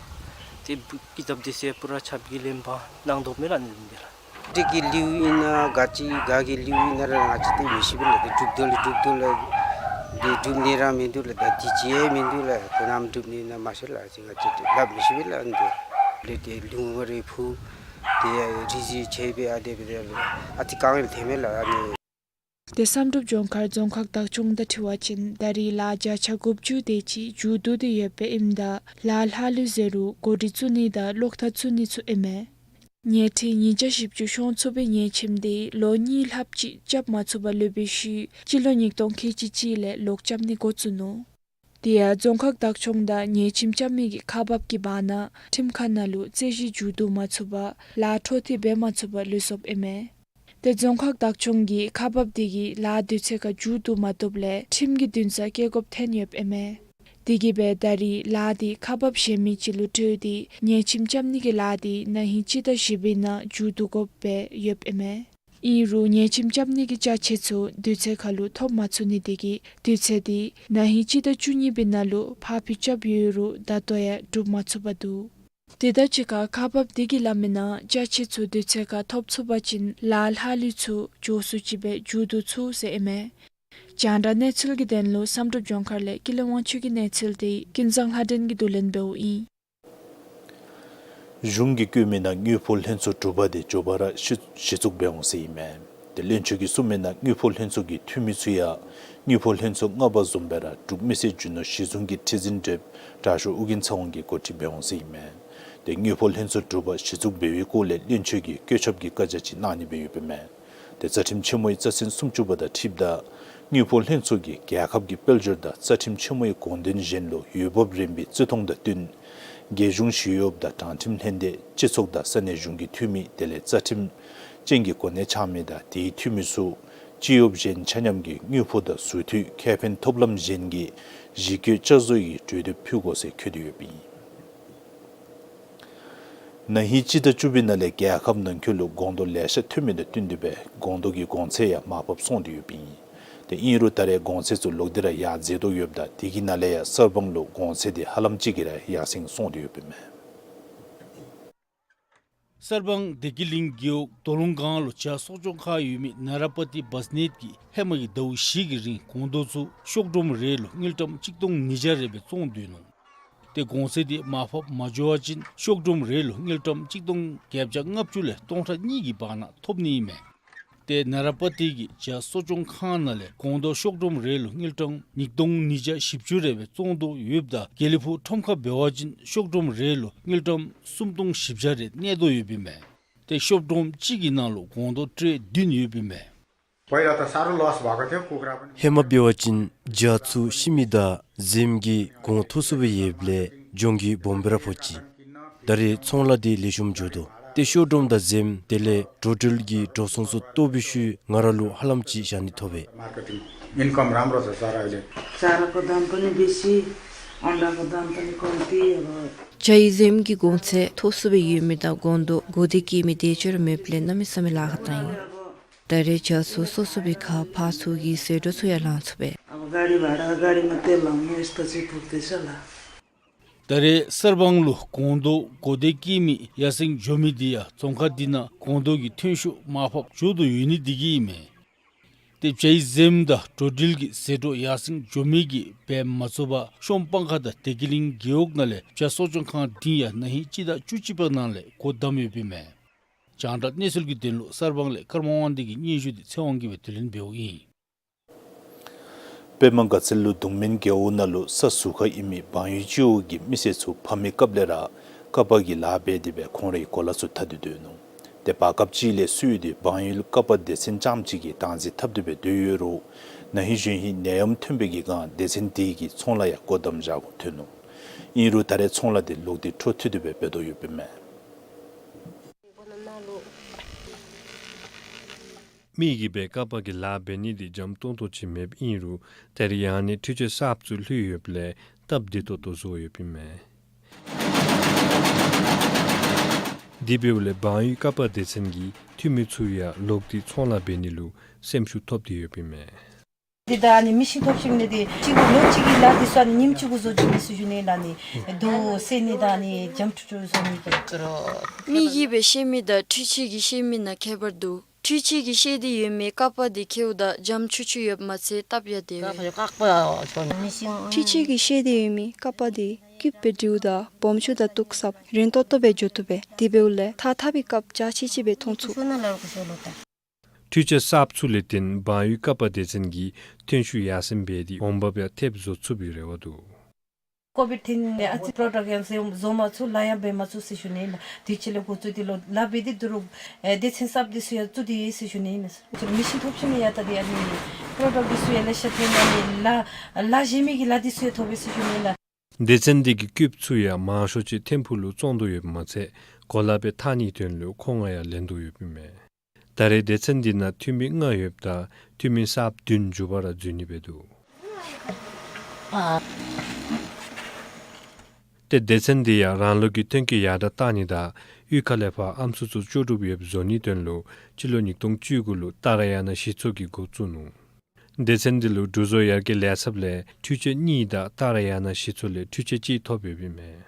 ཏེ་ཀི་ཏབ་དེ་ཚུ་ཡང་པུ་ར་ཆརཔ་གིས་ལེན་པར་གནང་དོ་མས་ལགས། ཨ་ནི་འདི་ལགས། འདི་གི་ལིའུ་ཨིན་ན་ག་ཅི་ག་གི་ལིའུ་ཨིན་ན་ར་ང་བཅས་ཏེ་མི་ཤེས་པས་ལགས། ཏེ་སྒྲུབ་དོ་ལགས་སྒྲུབ་དོ་ལགས། འདི་སྒྲུབ་ནི་ར་མིན་འདུག་ལགས། ད་དུས་ཅི་ཡང་མིན་འདུག་ལགས། ཏེ་ནམ་སྒྲུབ་ནི་ཨིན་ན་མ་ཤེས་ལགས། ཅིག་ང་བཅས་ཏེ་སླབ་མི་ཤེས་པས་ལགས། འདི་ལས་ཏེ་ལུང་བ་རེ་ཕུ་ཏེ་རི་ཟི་ཆེ་བས། ཨ་དེ་སྦེ་ཨ་ཙི་དཀའ་ངལ་ཐོན་མས་ལགས། ཨ་ནི་ཏེ་བསམ་གྲུབ་ལྗོངས་མཁར་རྫོང་ཁག་བདག་སྐྱོང་དང་འཁྲིལ་བ་ཅིན་ད་རེས་ལཱ་བརྒྱ་ཆ་དགུ་བཅུ་དེ་ཅིག་མཇུག་བསྡུ་སྟེ་ཡོདཔ་ཨིནམ་ད་ལཱ་ལྷག་ལུས་ཟེར་རུང་གོ་སྒྲིག་བཙུགས་ནི་དང་གློག་ཐག་བཙུགས་ནི་ཚུ་ཨིན་མས། ཉལ་ཁྲི་ཉིས་བརྒྱ་བཞི་བཅུ་ཤོང་ཚུགས་པའི་ཉལ་ཁྱིམ་དེ་ལོ་གཉིས་ལྷགཔ་ཅིག་རྐྱབ་མ་ཚུགས་པར་ལུས་པའི་ཤུལ་སྤྱི་ལོ་ཉིས་སྟོང་ཁལ་གཅིག་གཅིག་ལས་ལོག་རྐྱབ་ནི་འགོ་བཙུགས་ནུག། དེ་ཡང་རྫོང་ཁག་བདག་སྐྱོང་དང་ཉལ་ཁྱིམ་རྐྱབ་མི་གི་ཁག་འབགཔ་གི་བར་ན་ཁྲིམས་ཁང་ནང་ལུ་རྩོད་གཞི་མཇུག་བསྡུ་མ་ཚུགས་པར་ལཱ་འཕྲོ་མཐུད་འབད་མ་ཚུགས་པར་ལུས་སོཔ་ཨིན་མས། ཏེ་རྫོང་ཁག་བདག་སྐྱོང་གིས་ཁག་འབགཔ་དེ་གིས་ལཱ་དུས་ཚོད་ཁར་མཇུག་བསྡུ་མ་བཏུབ་ལས་ཁྲིམས་ཀྱི་འདུན་རྩིས་བཀལ་དགོཔ་ཐོན་ཡོདཔ་ཨིན་མས། དེ་གིས་འབད་ད་རེས་ལཱ་དེ་ཁག་འབགཔ་གཞན་མི་ཅིག་ལུ་སྤྲོད་དེ་ཉལ་ཁྱིམ་རྐྱབ་ནི་གི་ལཱ་དེ་ན་ཧིང་སྤྱི་ཟླ་བཞི་པའི་ནང་མཇུག་བསྡུ་དགོཔ་སྦེ་ཡོདཔ་ཨིན་མས། ཨིན་རུང་ཉལ་ཁྱིམ་རྐྱབ་ནི་གི་ཅ་ཆས་ཚུ་དུས་ཚོད་ཁར་ལུ་ཐོབ་མ་ཚུགས་ནི་དེ་གིས་དུས་ཚོད་དེ་ན་ཧིང་སྤྱི་ཟླ་བཅུ་གཉིས་པའི་ནང་ལུ་ཕར་འགྱངས་རྐྱབ་ཡོད་རུང་ད་ལྟོ་ཡང་གྲུབ་མ་ཚུགས་པར་འདུག། དེ་དང་གཅིག་ཁར་ཁག་འབགཔ་དེ་གིས་སླབ་མིའི་ནང་ཅ་ཆས་ཚུ་དུས་ཚོད་ཁར་ཐོབ་ཚུགས་པ་ཅིན་ལཱ་ལྷག་ལུས་ཚུ་མགྱོགས་སུ་ཅིག་སྦེ་མཇུག་བསྡུ་ཚུགས་ཟེར་ཨིན་མས། རྒྱང་བསྒྲགས་གནས་ཚུལ་གྱི་དོན་ལུ་བསམ་གྲུབ་ལྗོངས་མཁར་ལས་ཀུན་ལེགས་དབང་ཕྱུག་གི་གནས་ཚུལ་དེ་ཀུན་བཟང་ལྷ་སྒྲོན་གྱིས་བསྡུ་ལེན་འབདཝ་ཨིན། གཞུང་གིས་བཀོད་མིའི་ནང་དངུལ་ཕོགས་ལྷན་ཚོགས་དྲུག་པ་དེ་མགྱོགས་པ་ར་གཞི་གཞི་བཙུགས་འབད་འོང་ཟེར་ཨིན་མས། ཏེ་བློན་ཆེན་གྱིས་གསུངས་མིའི་ནང་དངུལ་ཕོགས་ལྷན་ཚོགས་ཀྱི་འཐུས་མི་ཚུ་ཡང་དངུལ་ཕོགས་ལྷན་ཚོགས་ལྔ་པ་བཟུམ་སྦེ་ར་འབྲུག་མི་སེར་རྒྱུ་ནོར་གཞི་བཟུང་གི་ཁྲི་འཛིན་ཁྲི་དྲག་ཤོས་ཨོ་རྒྱན་ཚེ་དབང་གིས་འགོ་ཁྲིད་འབད་འོང་ཟེར་ཨིན་མས། ཏེ་དངུལ་ཕོགས་ལྷན་ཚོགས་དྲུག་པ་གཞི་བཙུགས་འབད་བའི་སྐོར་ལས་བློན་ཆེན་གྱིས་བཀོད་ཁྱབ་ཀྱི་བཀའ་རྒྱ་ཅིག་གནང་ནི་སྦེ་ཡོདཔ་ཨིན་མས། ཏེ་རྩ་ཁྲིམས་ཆེན་མོའི་རྩ་ཚན་སུམ་ཅུ་པ་དང་འཁྲིལཝ་ད་དངུལ་ཕོགས་ལྷན་ཚོགས་ཀྱིས་རྒྱལ་ཁབ་ཀྱི་དཔལ་འབྱོར་དང་རྩ་ཁྲིམས་ཆེན་མོའི་དགོངས་དོན་གཞན་ལུ་འོས་འབབ་རན་པའི་བརྩི་མཐོང་དང་བསྟུན་རྒྱལ་གཞུང་ཞི་གཡོགཔ་དང་དྲང་ཁྲིམས་ལྷན་སྡེ་སྤྱི་ཚོགས་དང་ས་གནས་གཞུང་གི་འཐུས་མི་དེ་ལས་རྩ་ཁྲིམས་ཅན་གྱི་གོ་གནས་འཆང་མི་དང་དེའི་འཐུས་མི་ཚུ་སྤྱི་གཡོགཔ་གཞན་ཆ་མཉམ་གྱིས་དངུལ་ཕོགས་དང་ཟུར་འཐུས་ཁེ་ཕན་ཐོབ་ལམ་གཞན་གྱི་གཞི་བཀོད་བསྐྱར་བཟོ་ཡི་གྲོས་འདེབས་ཕུལ་དགོ་ཟེར་འཁོད་དེ་ཡོདཔ་ཨིན། ན་ཧིང་སྤྱི་ཟླ་བཅུ་པའི་ནང་ལས་རྒྱལ་ཁབ་ནང་འཁོད་ལུ་སྒོང་རྡོག་ལེ་ཤ་ཐོན་མི་དང་བསྟུན་ཏེ་སྦེ་སྒོང་རྡོག་གི་གོང་ཚད་ཡང་མར་ཕབ་སོང་སྟེ་ཡོདཔ་ཨིན། ཏེ་ཨིན་རུང་ད་རེས་གོང་ཚད་ཚུ་ལོག་སྟེ་ར་ཡར་འཛེགས་དོ་ཡོདཔ་ད་དེ་གི་ནང་ལས་ཡང་གསར་སྤང་ལུ་གོང་ཚད་དེ་ཧ་ལམ་ཅིག་གིས་ར་ཡར་སེང་སོང་སྟེ་ཡོདཔ་ཨིན་མས། གསར་སྤང་བདེ་སྐྱིད་གླིང་རྒེད་འོག་དོ་ལུང་སྒང་ལུ་བྱ་གསོ་སྐྱོང་ཁང་ཡོད་མི་ན་ར་པ་ཏི་བཱས་ནེཊ་ཀྱིས་ཧེ་མ་གི་ཟླཝ་བཞི་གི་རིང་སྒོང་རྡོག་ཚུ་ཤོག་སྒྲོམ་རེ་ལུ་དངུལ་ཀྲམ་གཅིག་སྟོང་ཉིས་བརྒྱ་རེ་སྦེ་བཙོང་དོ་ཡོད་ནུག། ཏེ་གོང་ཚད་དེ་མར་ཕབ་མ་འགྱོ་བ་ཅིན་ཤོག་སྒྲོམ་རེ་ལུ་དངུལ་ཀྲམ་གཅིག་སྟོང་བརྒྱད་བརྒྱ་ལྔ་བཅུ་ལས་སྟོང་ཕྲག་གཉིས་ཀྱི་བར་ན་ཐོབ་ནི་ཨིན་མས། ཏེ་ན་ར་པ་ཏི་གི་བྱ་གསོ་སྐྱོང་ཁང་ནང་ལས་སྒོང་རྡོག་ཤོག་སྒྲོམ་རེ་ལུ་དངུལ་ཀྲམ་ཉིས་སྟོང་ཉིས་བརྒྱ་བཞི་བཅུ་རེ་སྦེ་བཙོང་དོ་ཡོདཔ་ད་དགེ་ལེགས་ཕུག་ཁྲོམ་ཁར་འབད་བ་ཅིན་ཤོག་སྒྲོམ་རེ་ལུ་དངུལ་ཀྲམ་སུམ་སྟོང་བཞི་བརྒྱ་རེ་གནས་དོ་ཡོདཔ་ཨིན་མས། ཏེ་ཤོག་སྒྲོམ་གཅིག་གི་ནང་ལུ་སྒོང་རྡོག་ཊེ་བདུན་ཡོདཔ་ཨིན་མས། पहिला त साह्रो लस भएको थियो कुखुरा पनि। ཧེ་མ་འབད་བ་ཅིན་བྱ་ཚུ་ཤི་མི་དང་འཛེམ་གྱིས་གོང་མཐོ་སུ་སྦེ་ཡོདཔ་ལས་གྱོང་གུད་སྦོམ་སྦེ་ར་ཕོག་ཅི། ད་རེས་ཚོང་ལཱ་དེ་ལེགས་ཤོམ་འགྱོ་དོ། ཏེ་ཤོག་སྒྲོམ་དང་འཛེམ་དེ་ལས་འགྲོ་འགྲུལ་གྱི་འགྲོ་སོང་ཚུ་བཏོག་པའི་ཤུལ་ང་ར་ལུ་ཧ་ལམ་ཅིག་བཞག་ནི་ཐོབ་པས། marketing income राम्रो छ सर अहिले। चाराको दाम पनि बेसी, अन्डाको दाम पनि कम्ती। अब བྱའི་འཛེམ་གྱི་གོང་ཚད་མཐོ་སུ་སྦེ་ཡོད་མི་དང་སྒོང་རྡོག་གོ་བདེ་སྐྱེ་མི་དེ་ཅིག་ར་མེདཔ་ལས་གནམ་མེད་ས་མེད་ལཱ་ཁག་བཏང་ཡི། ད་རེས་བྱ་ཚུ་གསོ་ཚུགས་པའི་ཁར་ཕར་ཚུར་གྱི་ཟད་འགྲོ་ཚུ་ཡང་ལང་ཚུགས་པས། अब गाडी भाडा, गाडीमा तेल लाउनु यस्तो चाहिँ पुग्दैछ ल। ད་རེས་གསར་སྤང་ལུ་སྒོང་རྡོག་གོ་བདེ་སྐྱེ་མི་ཡར་སེང་འགྱོ་མི་དེ་ཡང་རྫོང་ཁག་དེ་ནང་སྒོང་རྡོག་གི་ཐོན་ཤུགས་མར་ཕབ་འགྱོ་དོ་ཡོད་ནི་དེ་གིས་ཨིན་མས། ཏེ་བྱའི་འཛེམ་དང་འགྲོ་འགྲུལ་གྱི་ཟད་འགྲོ་ཡར་སེང་འགྱོ་མི་གིས་འབད་མ་ཚུགས་པར་ཤོམ་སྤང་ཁ་དང་བདེ་སྐྱིད་གླིང་རྒེད་འོག་ནང་ལས་བྱ་གསོ་སྐྱོང་ཁང་འདི་ཡང་ན་ཧིང་སྤྱི་ཟླ་བཅུ་གཅིག་པའི་ནང་ལས་སྒོ་བསྡམས་ཡོདཔ་ཨིན་མས། རྒྱང་བསྒྲགས་གནས་ཚུལ་གྱི་དོན་ལུ་གསར་སྤང་ལས་ཀརྨ་དབང་འདུས་ཀྱི་སྙན་ཞུ་དེ་ཚེ་དབང་གིས་སྦེ་བསྡུ་ལེན་འབདཝ་ཨིན། པདྨ་དགའ་ཚལ་ལུ་གདོང་སྨན་རྒེད་འོག་ནང་ལུ་ས་ཟུར་ཁར་ཨིན་མི་འབངས་ཡུལ་སྤྱི་འོག་གི་མི་སེར་ཚུ་ཕ་མེས་སྐབས་ལས་ར་ཀ་པ་གི་ལཱ་འབད་དེ་སྦེ་ཁོང་རའི་གོ་ལ་ཚུ་འཐབ་སྟེ་སྡོད་ནུག། ཏེ་བར་སྐབས་ཅིག་ལས་སུ་ཡོད་དེ་འབངས་ཡུལ་ཀ་པ་སྡེ་ཚན་རྐྱངམ་ཅིག་གིས་བདག་འཛིན་འཐབ་སྟེ་སྦེ་སྡོད་ཡོད་རུང་ན་ཧིང་གཞེས་ཧིང་ནད་ཡམས་ཐོན་པའི་གི་སྒང་སྡེ་ཚན་དེ་གིས་ཚོང་ལཱ་ཡང་སྒོ་བསྡམས་བཞག་དགོཔ་ཐོན་ནུག། ཨིན་རུང་ད་རེས་ཚོང་ལཱ་དེ་ལོག་སྟེ་འཕྲོ་མཐུད་དེ་སྦེ་འབད་དོ་ཡོདཔ་ཨིན་མས། མི་གིས་སྦེ་ཀ་པ་གི་ལཱ་འབད་ནི་དེ་འཇམ་ཏོང་ཏོ་ཅིག་མེདཔ་ཨིན་རུང་ད་རེས་ཡང་ན་འཕྲུལ་ཆས་གསརཔ་ཚུ་ལྷོད་ཡོདཔ་ལས་སྟབས་བདེ་ཏོག་ཏོ་བཟོ་ཡོདཔ་ཨིན་མས། དེ་འབདཝ་ལས་འབངས་ཡུལ་ཀ་པ་སྡེ་ཚན་གྱི་འཐུས་མི་ཚུ་ཡང་ལོག་སྟེ་ཚོང་ལཱ་འབད་ནི་ལུ་སེམས་ཤུགས་ཐོབ་སྟེ་ཡོདཔ་ཨིན་མས། འདི་ད་ཨ་ནི་མི་ཤིན་ཐོབ་ཤིམ་ནི་འདི་གཅིག་ལོ་གཅིག་གི་ལཱ་འདི་ཚུ་ཨ་ནི་ཉིནམ་གཅིག་གུ་བཟོ་བཅུག་ནི་ཟེར་ཞུ་ནི་ལགས། ཨ་ནི་རྡོ་བསལ་ནི་དང་ཨ་ནི་འཇམ་ཁྲུ་ཁྲུ་བཟོ་ནི་གི། མི་གིས་སྦེ་བཤད་མི་དང་འཕྲུལ་ཆས་ཀྱིས་བཤད་མི་ནང་ཁྱད་པར་འདུག། འཕྲུལ་ཆས་ཀྱིས་བཤད་དེ་ཡོད་མི་ཀ་པ་དེ་ཁེཝ་ད་འཇམ་ཆུ་ཆུ་ཡོདཔ་མ་ཚད་སྟབས་ཡང་བདེ་བས། འཕྲུལ་ཆས་ཀྱིས་བཤད་དེ་ཡོད་མི་ཀ་པ་དེ་སྐུདཔ་སྦེ་འདྲིཝ་ད་སྦོམ་ཆུང་དང་གཏུགས་གསབ་རན་ཏོག་ཏོ་སྦེ་འགྱོ་བཏུབ་པས། དེ་འབདཝ་ལས་ཐགས་འཐག་པའི་སྐབས་འཇའ་ཆི་ཆི་སྦེ་མཐོང་ཚུགས། འཕྲུལ་ཆས་གསརཔ་ཚུ་ལས་བརྟེན་འབངས་ཡུལ་ཀ་པ་སྡེ་ཚན་གྱི་ཐོན་ཤུགས་ཡར་སེང་འབད་དེ་འོང་འབབ་ཡང་ཐེབས་བཟོ་ཚུགས་པའི་རེ་བ་འདུག། ཀོ་བིཌ་ཐོན་ནས་ཨ་ཙི་པྲོ་ཌཀཊ་ཡང་བཟོ་མ་ཚུགས། ལཱ་ཡང་འབད་མ་ཚུགས་ཟེར་ཞུ་ནི་ཨིན་ལགས། དུས་ཅི་ལས་འགོ་བཙུགས་ཏེ་ལོ་ལཱ་འབད་དེ་འདུག་རུང་ཨེ་སྡེ་ཚན་གསརཔ་འདི་ཚུ་ཡང་བཙུགས་ཏེ་ཡོད་ཟེར་ཞུ་ནི་ཨིན་ལགས། མི་ཤིན་ཐོབ་ཤིམ་ཡང་ད་འདི་ཨ་ནི་པྲོ་ཌཀཊ་འདི་ཚུ་ཡང་ལེ་ཤ་ཐོན། ཨ་ནི་ལཱ་ལཱ་གཞན་མི་གི་ལཱ་འདི་ཚུ་ཡང་ཐོབ་པས་ཟེར་ཞུ་ནི་ཨིན་ལགས། སྡེ་ཚན་འདི་གི་སྐུདཔ་ཚུ་ཡང་མང་ཤོས་ཅིག་ཐིམ་ཕུག་ལུ་བཙོང་དོ་ཡོདཔ་མ་ཚད་གོ་ལ་སྦེ་འཐག་ནིའི་དོན་ལུ་ཁོང་ང་ཡང་ལེན་དོ་ཡོདཔ་ཨིན་མས། ད་རེས་སྡེ་ཚན་འདི་ནང་འཐུས་མི་ལྔ་ཡོདཔ་ད་འཐུས་མི་གསརཔ་བདུན་མཇུག་པ་ར་འཛུལ་ནི་སྦེ་འདུག། ཏེ་སྡེ་ཚན་འདི་ཡང་རང་ལུགས་ཀྱི་ཐོན་སྐྱེད་ཡར་དྲག་གཏང་ནི་དང་གཡུས་ཁ་ལས་ཕར་ཨམ་སྲུ་ཚུ་ལྕོགས་གྲུབ་ཡོདཔ་བཟོ་ནིའི་དོན་ལུ་སྤྱི་ལོ་ཉིས་སྟོང་བཅུ་དགུ་ལུ་ཏཱ་ར་ཡ་ན་གཞི་ཚོགས་ཀྱིས་འགོ་བཙུགས་ནུག། སྡེ་ཚན་འདི་ལུ་འབྲུ་བཟོ་ཡར་རྒྱས་ལས་ཚབ་ལས་འཕྲུལ་ཆས་གཉིས་དང་ཏཱ་ར་ཡ་ན་གཞི་ཚོགས་ལས་འཕྲུལ་ཆས་གཅིག་ཐོབ་ཡོདཔ་ཨིན་མས།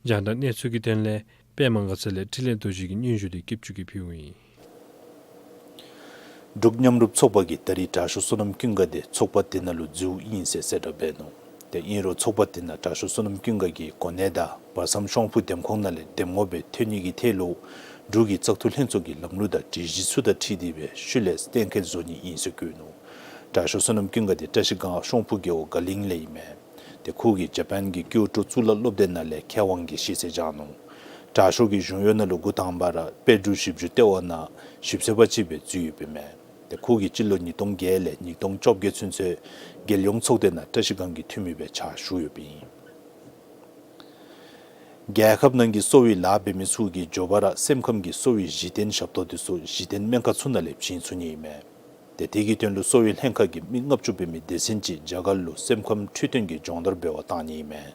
རྒྱང་བསྒྲགས་གནས་ཚུལ་གྱི་དོན་ལས་པདྨ་དགའ་ཚལ་ལས་འཕྲིན་ལས་རྡོ་རྗེ་གི་སྙན་ཞུ་དེ་སྐྱིད་ཆུ་གིས་ཕུལཝ་ཨིན། འབྲུག་མཉམ་རུབ་ཚོགས་པ་གིས་ད་རིས་དྲག་ཤོས་སོ་ནམ་ཀུན་དགའ་དེ་ཚོགས་པ་དེ་ནང་ལུ་འཛུལཝ་ཨིན་ཟེར་གསལ་བསྒྲགས་འབད་ནུག། ཏེ་ཨིན་རུང་ཚོགས་པ་དེ་ནང་དྲག་ཤོས་སོ་ནམ་ཀུན་དགའ་གིས་གོ་གནས་དང་བར་མཚམས་ཤོང་ཕུ་འདེམས་ཁོངས་ནང་ལས་འདེམས་ངོ་སྦེ་ཐོན་ནི་གི་ཐད་ལུ་འབྲུག་གི་བཙག་འཐུ་ལྷན་ཚོགས་ཀྱི་ལམ་ལུགས་དང་སྒྲིག་གཞི་ཚུ་དང་འཁྲིལ་ཏེ་སྦེ་ཤུལ་ལས་གཏན་འཁེལ་བཟོ་ནི་ཨིན་ཟེར་བཀོད་ནུག། དྲག་ཤོས་སོ་ནམ་ཀུན་དགའ་དེ་བཀྲ་ཤིས་སྒང་ཤོང་ཕུ་རྒེད་འོག་དགའ་གླིང་ལས་ཨིན་མས། ཏེ་ཁོ་གིས་ཇ་པཱན་གྱི་ཀིའོ་ཊོ་གཙུག་ལག་སློབ་སྡེ་ནང་ལས་མཁས་དབང་གི་གཞི་རྩ་བཞག་ནུག། དྲག་ཤོས་ཀྱི་གཞུང་གཡོག་ནང་ལུ་འགོ་དང་པ་ར་དཔལ་འབྲུག་ཞིབ་འཇུག་ལྟེ་བ་ནང་ཞིབ་འཚོལ་པ་ཅིག་སྦེ་འཛུལ་ཡོདཔ་ཨིན་མས། ཏེ་ཁོ་གིས་སྤྱི་ལོ་ཉིས་སྟོང་བརྒྱད་ལས་ཉིས་སྟོང་བཅོ་བརྒྱད་ཚུན་ཚོད་རྒྱལ་ཡོངས་ཚོགས་སྡེ་ནང་བཀྲ་ཤིས་སྒང་གི་འཐུས་མི་སྦེ་ཕྱག་ཞུ་ཡོདཔ་ཨིན། རྒྱལ་ཁབ་ནང་གི་གསོ་བའི་ལཱ་འབད་མི་ཚུ་གིས་མགྱོགས་པ་ར་སེམས་ཁམས་ཀྱི་གསོ་བའི་གཞི་རྟེན་ཞབས་ཏོག་དེ་ཚུ་གཞི་རྟེན་སྨན་ཁང་ཚུ་ནང་ལས་བྱིན་ཚུགས་ནི་ཨིན་མས། ཏེ་དེ་གི་དོན་ལུ་གསོ་བའི་ལྷན་ཁག་གིས་མི་ལྔ་བཅུ་འབད་མི་སྡེ་ཚན་ཅིག་རྒྱ་གར་ལུ་སེམས་ཁམས་འཕྲོད་བསྟེན་གྱི་སྦྱོང་བརྡར་འབད་བར་བཏང་ནི་ཨིན་མས།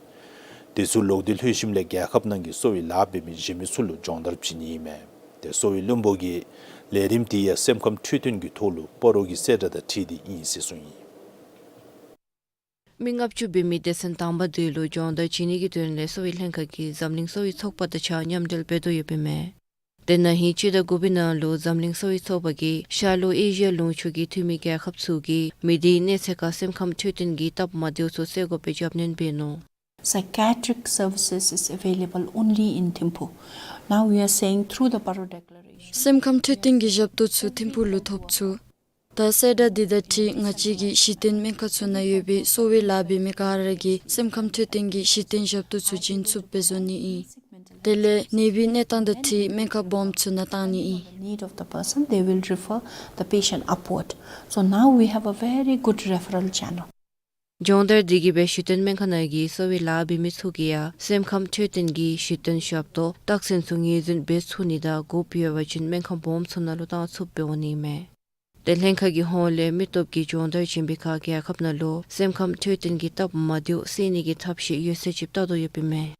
དེ་ཚུ་ལོག་སྟེ་ལྷོད་ཞིནམ་ལས་རྒྱལ་ཁབ་ནང་གི་གསོ་བའི་ལཱ་འབད་མི་གཞན་མི་ཚུ་ལུ་སྦྱོང་བརྡར་བྱིན་ནི་ཨིན་མས། ཏེ་གསོ་བའི་བློན་པོ་གིས་ ལས་རིམ་དེ་ཡང་སེམས་ཁམས་འཕྲོད་བསྟེན་གྱི་ཐོག་ལུ་སྤ་རོ་གི་གསལ་བསྒྲགས་དང་འཁྲིལ་ཏེ་ཨིན་ཟེར་གསུངས་ཡི། མི་ལྔ་བཅུ་འབད་མི་སྡེ་ཚན་དང་པ་དེ་ལུ་སྦྱོང་བརྡར་བྱིན་ནི་གི་དོན་ལས་གསོ་བའི་ལྷན་ཁག་གིས་འཛམ་གླིང་གསོ་བའི་ཚོགས་པ་དང་གཅིག་ཁར་མཉམ་འབྲེལ་འབད་དོ་ཡོདཔ་ཨིན་མས། དེ་ནང་ཧིང་སྤྱི་ཟླ་དགུ་པའི་ནང་ལུ་འཛམ་གླིང་གསོ་བའི་ཚོགས་པ་གིས་ཤར་ལྷོ་ཨེ་ཤི་ཡ་ལུང་ཕྱོགས་ཀྱི་འཐུས་མི་རྒྱལ་ཁབ་ཚུ་གིས་མི་སྡེའི་གནས་ཚད་ཁར་སེམས་ཁམས་འཕྲོད་བསྟེན་གྱི་སྟབས་མ་བདེཝ་ཚུ་སེལ་དགོ་པའི་རྒྱབ་སྣོན་འབད་ནུག། Psychiatric services is available only in Thimphu. Now we are saying through the Paro declaration. སེམས་ཁམས་འཕྲོད་བསྟེན་གྱི་ཞབས་ཏོག་ཚུ་ཐིམ་ཕུག་ལུ་ཐོབ་ཚུགས། ད་གསལ་བསྒྲགས་འདི་དང་འཁྲིལ་ང་བཅས་ཀྱིས་གཞི་རྟེན་སྨན་ཁང་ཚུ་ནང་ཡོད་པའི་གསོ་བའི་ལཱ་འབད་མི་ག་ར་གིས་སེམས་ཁམས་འཕྲོད་བསྟེན་གྱི་གཞི་རྟེན་ཞབས་ཏོག་ཚུ་བྱིན་ཚུགསཔ་སྦེ་བཟོ་ནི་ཨིན། དེ་ལས་ནད་པའི་གནས་སྟངས་དང་འཁྲིལ་སྨན་ཁང་སྦོམ་ཚུ་ནང་གཏང་ནི་ཨིན། Need of the person, they will refer the patient upward. So now we have a very good referral channel. སྦྱོང་བརྡར་འདི་གིས་སྦེ་གཞི་རྟེན་སྨན་ཁང་ནང་གི་གསོ་བའི་ལཱ་འབད་མི་ཚུ་གིས་ཡང་སེམས་ཁམས་འཕྲོད་བསྟེན་གྱི་གཞི་རྟེན་ཞབས་ཏོག་རྟགས་མཚན་ཚུ་ངོས་འཛིན་འབད་ཚུགས་ནི་དང་དགོཔ་ཡོད་པ་ཅིན་སྨན་ཁང་སྦོམ་ཚུ་ནང་ལུ་གཏང་ཚུགསཔ་སྦེ་འོང་ནི་མས། དེ་ལྷན་ཁག་གི་ཧོངས་ལས་མི་སྟོབས་ཀྱིས་སྦྱོང་བརྡར་བྱིན་པའི་ཁར་རྒྱལ་ཁབ་ནང་ལུ་སེམས་ཁམས་འཕྲོད་བསྟེན་གྱི་སྟབས་མ་བདེཝ་སེལ་ནི་གི་ཐབས་ཤེས་ཡོད་ཚད་ཅིག་བལྟ་དོ་ཡོདཔ་ཨིན་མས།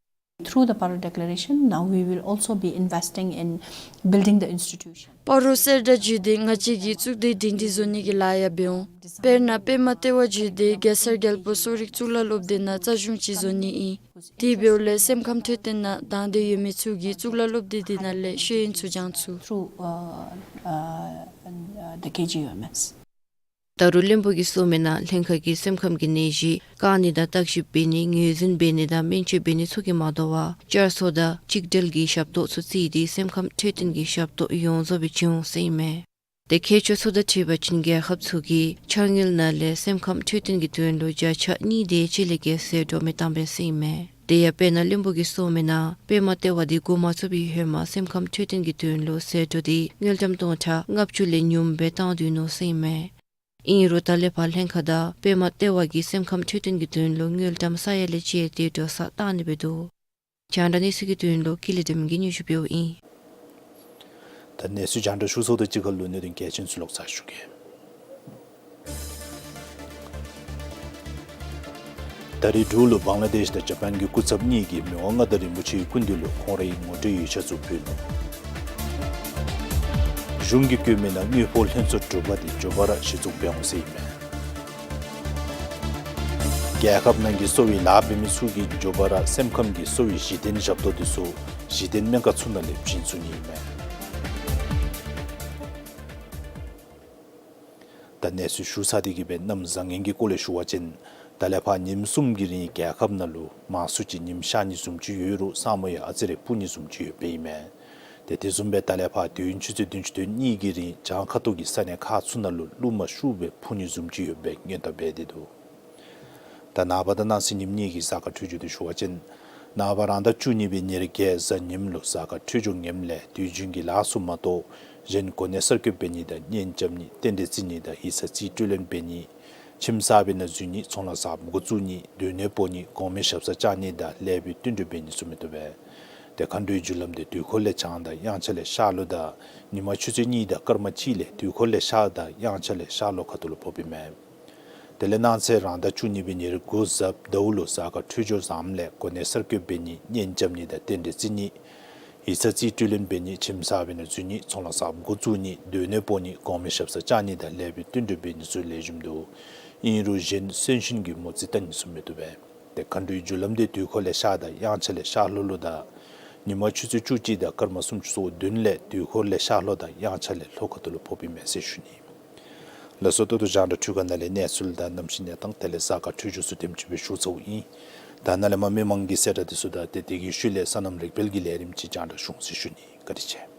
Through the Paro declaration, now we will also be investing in building the institution. སྤ་རོ་གསལ་བསྒྲགས་བརྒྱུད་དེ་ང་བཅས་ཀྱིས་གཙུག་སྡེ་སྒྲིང་སྒྲི་བཟོ་ནི་གི་ལཱ་ཡང་འབད་འོང་། དཔེར་ན་པདྨ་ལྟེ་བ་བརྒྱུད་དེ་གེ་སར་རྒྱལ་པོ་གསོ་རིག་གཙུག་ལག་སློབ་སྡེ་ནང་རྩ་གཞུང་ཅིག་བཟོ་ནི་ཨིན། དེ་འབདཝ་ལས་སེམས་ཁམས་འཕྲོད་བསྟེན་ནང་དང་འདོད་ཡོད་མི་ཚུ་གིས་གཙུག་ལག་སློབ་སྡེ་འདི་ནང་ལས་ཤེས་ཡོན་ཚུ་སྦྱང་ཚུགས། Through, uh, uh, and, uh, the K G U M S. ད་རུང་བློན་པོ་གིས་གསུངས་མི་ནང་ལྷན་ཁག་གིས་སེམས་ཁམས་ཀྱི་ནད་གཞི་བཀག་ནི་དང་བརྟག་ཞིབ་འབད་ནི་ངོས་འཛིན་འབད་ནི་དང་སྨན་བཅོས་འབད་ནི་ཚུ་གིས་མ་དོ་བར་བསྐྱར་གསོ་དང་གཅིག་སྒྲིལ་གྱི་ཞབས་ཏོག་ཚུ་བརྩིས་ཏེ་སེམས་ཁམས་འཕྲོད་བསྟེན་གྱི་ཞབས་ཏོག་ཡོངས་རྫོགས་སྦེ་བྱིན་འོང་ཟེར་ཨིན་མས། དེ་མཁས་མཆོག་ཚུ་དང་འཁྲིལ་བ་ཅིན་རྒྱལ་ཁབ་ཚུ་གིས་འཆར་དངུལ་ནང་ལས་སེམས་ཁམས་འཕྲོད་བསྟེན་གྱི་དོན་ལུ་བརྒྱ་ཆ་གཉིས་དེ་ཅིག་ལས་བརྒལ་ཟད་འགྲོ་མི་བཏང་པས་ཟེར་ཨིན་མས། དེ་ཡང་དཔེར་ན་བློན་པོ་གིས་གསུངས་མི་ནང་པདྨ་ལྟེ་བ་འདི་འགོ་མ་བཙུགས་པའི་ཧེ་མ་སེམས་ཁམས་འཕྲོད་བསྟེན་གྱི་དོན་ལུ་ཟད་འགྲོ་འདི་དངུལ་ཀྲམ་སྟོང་ཕྲག་ལྔ་བཅུ་ལས་ཉུངམ་སྦེ་བཏང་སྡོད་ནུག་ཟེར་ཨིན་མས། ཨིན་རུང་ད་ལས་ཕར་ལྷན་ཁག་དང་པདྨ་ལྟེ་བ་གིས་སེམས་ཁམས་འཕྲོད་བསྟེན་གྱི་དོན་ལུ་དངུལ་ཀྲམ་ས་ཡ་ལས་བཅད་དེ་འགྲོ་སར་བཏང་ནི་སྦེ་འདུག། རྒྱང་བསྒྲགས་གནས་ཚུལ་གྱི་དོན་ལུ་ཀུན་ལེགས་སྒྲོལ་མ་གིས་སྙན་ཞུ་འབདཝ་ཨིན། ད་གནས་ཚུལ་རྒྱང་བསྒྲགས་ཞུ་ཚརཝ་དང་གཅིག་ཁར་ལུ་གནད་དོན་གལ་ཆེན་ཚུ་ལོག་ཚར་ཞུ་གེ། ད་རིས་འབྲུག་ལུ་བང་ལ་དེཤ་དང་ཇ་པཱན་གྱི་སྐུ་ཚབ་གཉིས་ཀྱིས་མི་དབང་མངའ་བདག་རིན་པོ་ཆེའི་སྐུ་མདུན་ལུ་ཁོང་རའི་ངོ་སྤྲོད་ཡིག་ཆ་ཚུ་ཕུལ་ནུག། གཞུང་གིས་བཀོད་མི་ནང་དངུལ་ཕོགས་ལྷན་ཚོགས་གྲུབ་པ་དེ་མགྱོགས་པ་ར་གཞི་བཙུགས་འབད་འོང་ཟེར་ཨིན་མས། རྒྱལ་ཁབ་ནང་གི་གསོ་བའི་ལཱ་འབད་མི་ཚུ་གིས་མགྱོགས་པ་ར་སེམས་ཁམས་ཀྱི་གསོ་བའི་གཞི་རྟེན་ཞབས་ཏོག་དེ་ཚུ་གཞི་རྟེན་སྨན་ཁང་ཚུ་ནང་ལས་བྱིན་ཚུགས་ནི་ཨིན་མས། ད་གནས་ཚུལ་ཞུ་ཚར་ཏེ་གི་སྦེ་གནམ་བཟང་ངན་གྱི་སྐོར་ལས་ཞུ་བ་ཅིན་ད་ལས་ཕར་ཉིནམ་གསུམ་གྱི་རིང་རྒྱལ་ཁབ་ནང་ལུ་མང་སུ་ཅིག་ཉིམ་ཤར་ནི་བཟུམ་ཅིག་ཡོད་རུང་ས་སྨུག་ཡང་ཨ་ཙི་རེ་སྤུབ་ནི་བཟུམ་ཅིག་ཡོདཔ་ཨིན་མས། ཏེ་དེ་བཟུམ་སྦེ་ད་ལས་ཕར་དུས་ཡུན་ཆུ་ཚོད་བདུན་ཅུ་དོན་གཉིས་ཀྱི་རིང་བྱང་ཁ་ཐུག་གི་ས་གནས་ཁག་ཚུ་ནང་ལུ་རླུང་མ་ཤུགས་སྦེ་འཕུ་ནི་བཟུམ་ཅིག་ཡོད་པའི་སྔོན་བརྡ་འབད་དེ་འདུག། ད་ནངས་པ་དང་གནངས་ཚེ་ཉིནམ་གཉིས་ཀྱི་གཟའ་སྐར་འཕྲོད་སྦྱོར་དེ་ཞུ་བ་ཅིན་ནངས་པ་རང་ཟླ་བཅུ་གཉིས་པའི་ཉེར་བརྒྱད་གཟའ་ཉིམ་ལུ་གཟའ་སྐར་འཕྲོད་སྦྱོར་ངནམ་ལས་དུས་རྒྱུན་གྱི་ལཱ་ཚུ་མ་གཏོགས་གཞན་གོ་གནས་གསར་བསྐོ་འབད་ནི་དང་གཉེན་རྐྱབ་ནི་རྟེན་འབྲེལ་བརྩི་ནི་དང་ཡིག་ཚང་རྩིས་སྤྲོད་ལེན་འབད་ནི་ཁྱིམ་གསར་པའི་ནང་འཛུལ་ནི་ཚོང་ལཱ་གསརཔ་འགོ་བཙུགས་ནི་སྡོད་གནས་སྤོ་ནི་གོང་མའི་ཞབས་སར་བཅར་ནི་དང་ལེགས་པའི་བསྟུན་གྲོས་འབད་ནི་ཚུ་མི་བཏུབ་པས། ཏེ་མཁའ་འགྲོའི་རྒྱུ་ལམ་དེ་དུས་འཁོར་ལས་བྱང་དང་དབྱངས་འཆར་ལས་ཤར་ལྷོ་དང་ཉི་མ་ཆུ་ཚོད་གཉིས་དང་སྐར་མ་གཅིག་ལས་དུས་འཁོར་ལས་ཤར་དང་དབྱངས་འཆར་ལས་ཤར་ལྷོ་ཁ་ཐུག་ལུ་ཕོགཔ་ཨིན་མས། དེ་ལས་གནངས་ཚེ་རང་ཟླ་བཅུ་གཉིས་པའི་ཉེར་དགུ་གཟའ་ཟླཝ་ལུ་གཟའ་སྐར་འཕྲོད་སྦྱོར་བཟངམ་ལས་གོ་གནས་གསར་བསྐོ་འབད་ནི་གཉེན་རྐྱབ་ནི་དང་རྟེན་འབྲེལ་བརྩི་ནི་ཡིག་ཚང་རྩིས་སྤྲོད་ལེན་འབད་ནི་ཁྱིམ་གསར་པའི་ནང་འཛུལ་ནི་ཚོང་ལཱ་གསརཔ་འགོ་བཙུགས་ནི་སྡོད་གནས་སྤོ་ནི་གོང་མའི་ཞབས་སར་བཅར་ནི་དང་ལེགས་པའི་བསྟུན་གྲོས་འབད་ནི་ཚུ་ལེགས་ཤོམ་འདུག། ཨིན་རུང་གཞན་གསོན་གཤིན་གྱི་མོ་རྩིས་བལྟ་ནི་ཚུ་མི་བཏུབ་པས། ཏེ་མཁའ་འགྲོའི་རྒྱུ་ལམ་དེ་དུས་འཁོར་ལས་ཤར་དང་དབྱངས་འཆར་ལས་ཤར་ལྷོ་ལུ་དང་ཉི་མ་ཆུ་ཚོད་བཅུ་གཅིག་དང་སྐར་མ་སུམ་ཅུ་སོ་བདུན་ལས་དུས་འཁོར་ལས་ཤར་ལྷོ་དང་དབྱངས་འཆར་ལས་ལྷོ་ཁ་ཐུག་ལུ་ཕོགཔ་ཨིན་མས་ཟེར་ཞུ་ནི། ལགས་སོ། ད་ལྟོ་རྒྱང་བསྒྲགས་འཕྲུལ་ཁང་ནང་ལས་གནས་ཚུལ་དང་གནམ་གཤིས་གནས་སྟངས་དེ་ལས་གཟའ་སྐར་འཕྲོད་སྦྱོར་ཚུ་དེམ་ཅིག་སྦེ་ཞུ་ཚརཝ་ཨིན། ད་ནཱ་ལས་མར་མི་མང་གི་གསལ་བསྒྲགས་དེ་ཚུ་དང་ཏེ་དེ་གི་ཤུལ་ལས་སོ་ནམ་རིག་པའི་གི་ལས་རིམ་ཅིག་རྒྱང་བསྒྲགས་ཞུ་འོང་ཟེར་ཞུ་ནི། བཀའ་དྲིན་ཆེ།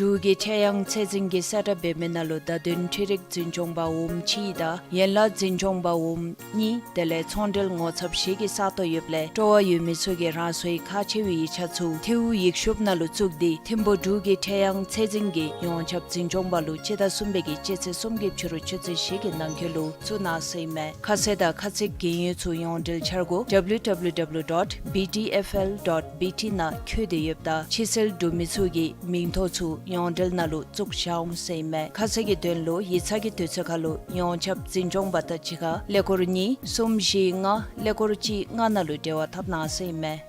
འབྲུག་གི་ཁྲལ་གཡང་ཚད་འཛིན་གྱིས་གསལ་བསྒྲགས་འབད་མི་ནང་ལུ་བརྡ་དོན་འཕྲུལ་རིག་འཛིན་སྐྱོང་པ་འོགམ་གཅིག་དང་ཡན་ལག་འཛིན་སྐྱོང་པ་འོགམ་གཉིས་དེ་ལས་ཚོང་འབྲེལ་ངོ་ཚབ་བཞི་གི་ས་སྟོང་ཡོདཔ་ལས་སྤྲོ་བ་ཡོད་མི་ཚུ་གིས་རང་སོའི་ཁག་ཆེ་བའི་ཡིག་ཆ་ཚུ་ཐེའུ་ཡིག་ཤོགཔ་ནང་ལུ་བཙུགས་ཏེ་ཐིམ་ཕུག་འབྲུག་གི་ཁྲལ་གཡང་ཚད་འཛིན་གྱི་ཡོངས་ཁྱབ་འཛིན་སྐྱོང་པ་ལུ་སྤྱི་ཟླ་གསུམ་པའི་གི་སྤྱི་ཚེས་སུམ་གྱི་ཕྱི་རུ་ཆུ་ཚོད་བཞི་གི་ནང་འཁོད་ལུ་བཙུགས་གནང་ཟེར་ཨིན་མས། ཁ་གསལ་དང་ཁ་ཚིག་གན་ཡོལ་ཚུ་ཡོངས་འབྲེལ་འཆར་སྒོ་W W W dot B D F L dot B T ནང་བཀོད་དེ་ཡོདཔ་ད་ཕྱི་སེལ་གྲུབ་མི་ཚུ་གིས་མིང་ཐོ་ཚུ་ཡོངས་འབྲེལ་ནང་ལུ་བཙུགས་བཞག་འོང་ཟེར་ཨིན་མས། ཁ་གསལ་གྱི་དོན་ལུ་ཡིག་ཚང་གི་དུས་ཚོད་ཁར་ལུ་ཡོངས་ཁྱབ་འཛིན་སྐྱོང་པ་དང་གཅིག་ཁར་ཀླད་ཀོར་གཉིས་གསུམ་བཞི་ལྔ་ཀླད་ཀོར་གཅིག་ལྔ་ནང་ལུ་འབྲེལ་བ་འཐབ་གནང་ཟེར་ཨིན་མས།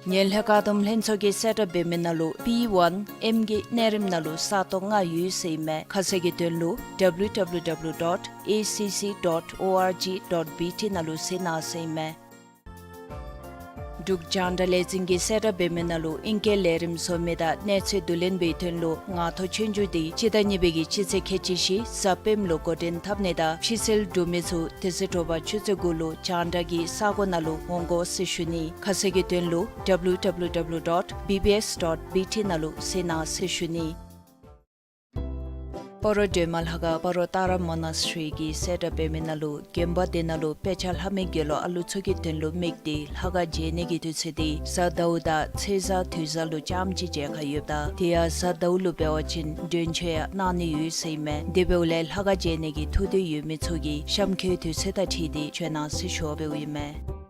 ངན་ལྷད་བཀག་སྡོམ་ལྷན་ཚོགས་ཀྱིས་གསལ་བསྒྲགས་འབད་མི་ནང་ལུ་P one M གི་གནས་རིམ་ནང་ལུ་ས་སྟོང་ལྔ་ཡོད་ཟེར་ཨིན་མས། ཁ་གསལ་གྱི་དོན་ལུ་W W W dot A C C dot O R G dot B T ནང་ལུ་གཟིགས་གནང་ཟེར་ཨིན་མས། འབྲུག་རྒྱང་བསྒྲགས་ལས་འཛིན་གྱིས་གསལ་བསྒྲགས་འབད་མི་ནང་ལུ་ཨིང་སྐད་ལས་རིམ་བཟོ་མི་དང་གནས་ཚུལ་བསྡུ་ལེན་པའི་དོན་ལུ་ངང་ཐོག་ཆོས་རྒྱུགས་འདི་སྤྱི་ཟླ་གཉིས་པའི་གི་སྤྱི་ཚེས་ཁལ་གཅིག་བཞི་གཟའ་སྤེནམ་ལུ་འགོ་འདྲེན་འཐབ་ནི་དང་ཕྱི་སེལ་གྲུབ་མི་ཚུ་དེ་ཚེ་དྲོ་པ་ཆུ་ཚོད་དགུ་ལུ་རྒྱང་བསྒྲགས་ཀྱི་ས་སྒོ་ནང་ལུ་འོང་དགོ་ཟེར་ཞུ་ནི། ཁ་གསལ་གྱི་དོན་ལུ W W W dot B B S dot B T ནང་ལུ་གཟིགས་གནང་ཟེར་ཞུ་ནི། སྤ་རོ་སྒྲོལ་མ་ལྷ་ཁང་སྤ་རོ་ཏཱ་ར་མོ་ན་སི་ཊི་རི་གིས་གསལ་བསྒྲགས་འབད་མི་ནང་ལུ་དགོན་པ་དེ་ནང་ལུ་དཔེ་ཆ་ལྷབ་མི་དགེ་སློང་ཨ་ལུ་ཚུ་གི་དོན་ལུ་དམིགས་ཏེ་ལྷ་ཁང་མཇལ་ནི་གི་དུས་ཚོད་འདི་གཟའ་ཟླཝ་དང་ཚེས་གཟའ་དུས་གཟའ་ལུ་རྐྱངམ་གཅིག་མཇལ་ཁ་ཡོདཔ་ད་དེ་ཡང་གཟའ་ཟླཝ་ལུ་འབད་བ་ཅིན་མགྲོན་བྱོན་ཡང་གནང་ནི་ཡོད་ཟེར་ཨིན་མས། དེ་འབདཝ་ལས་ལྷ་ཁང་མཇལ་ནི་གི་ཐུགས་འདོད་ཡོད་མི་ཚུ་གིས་གཤམ་འཁོད་དུས་ཚོད་དང་འཁྲིལ་ཏེ་བྱོན་གནང་ཟེར་ཞུ་བ་འབདཝ་ཨིན་མས།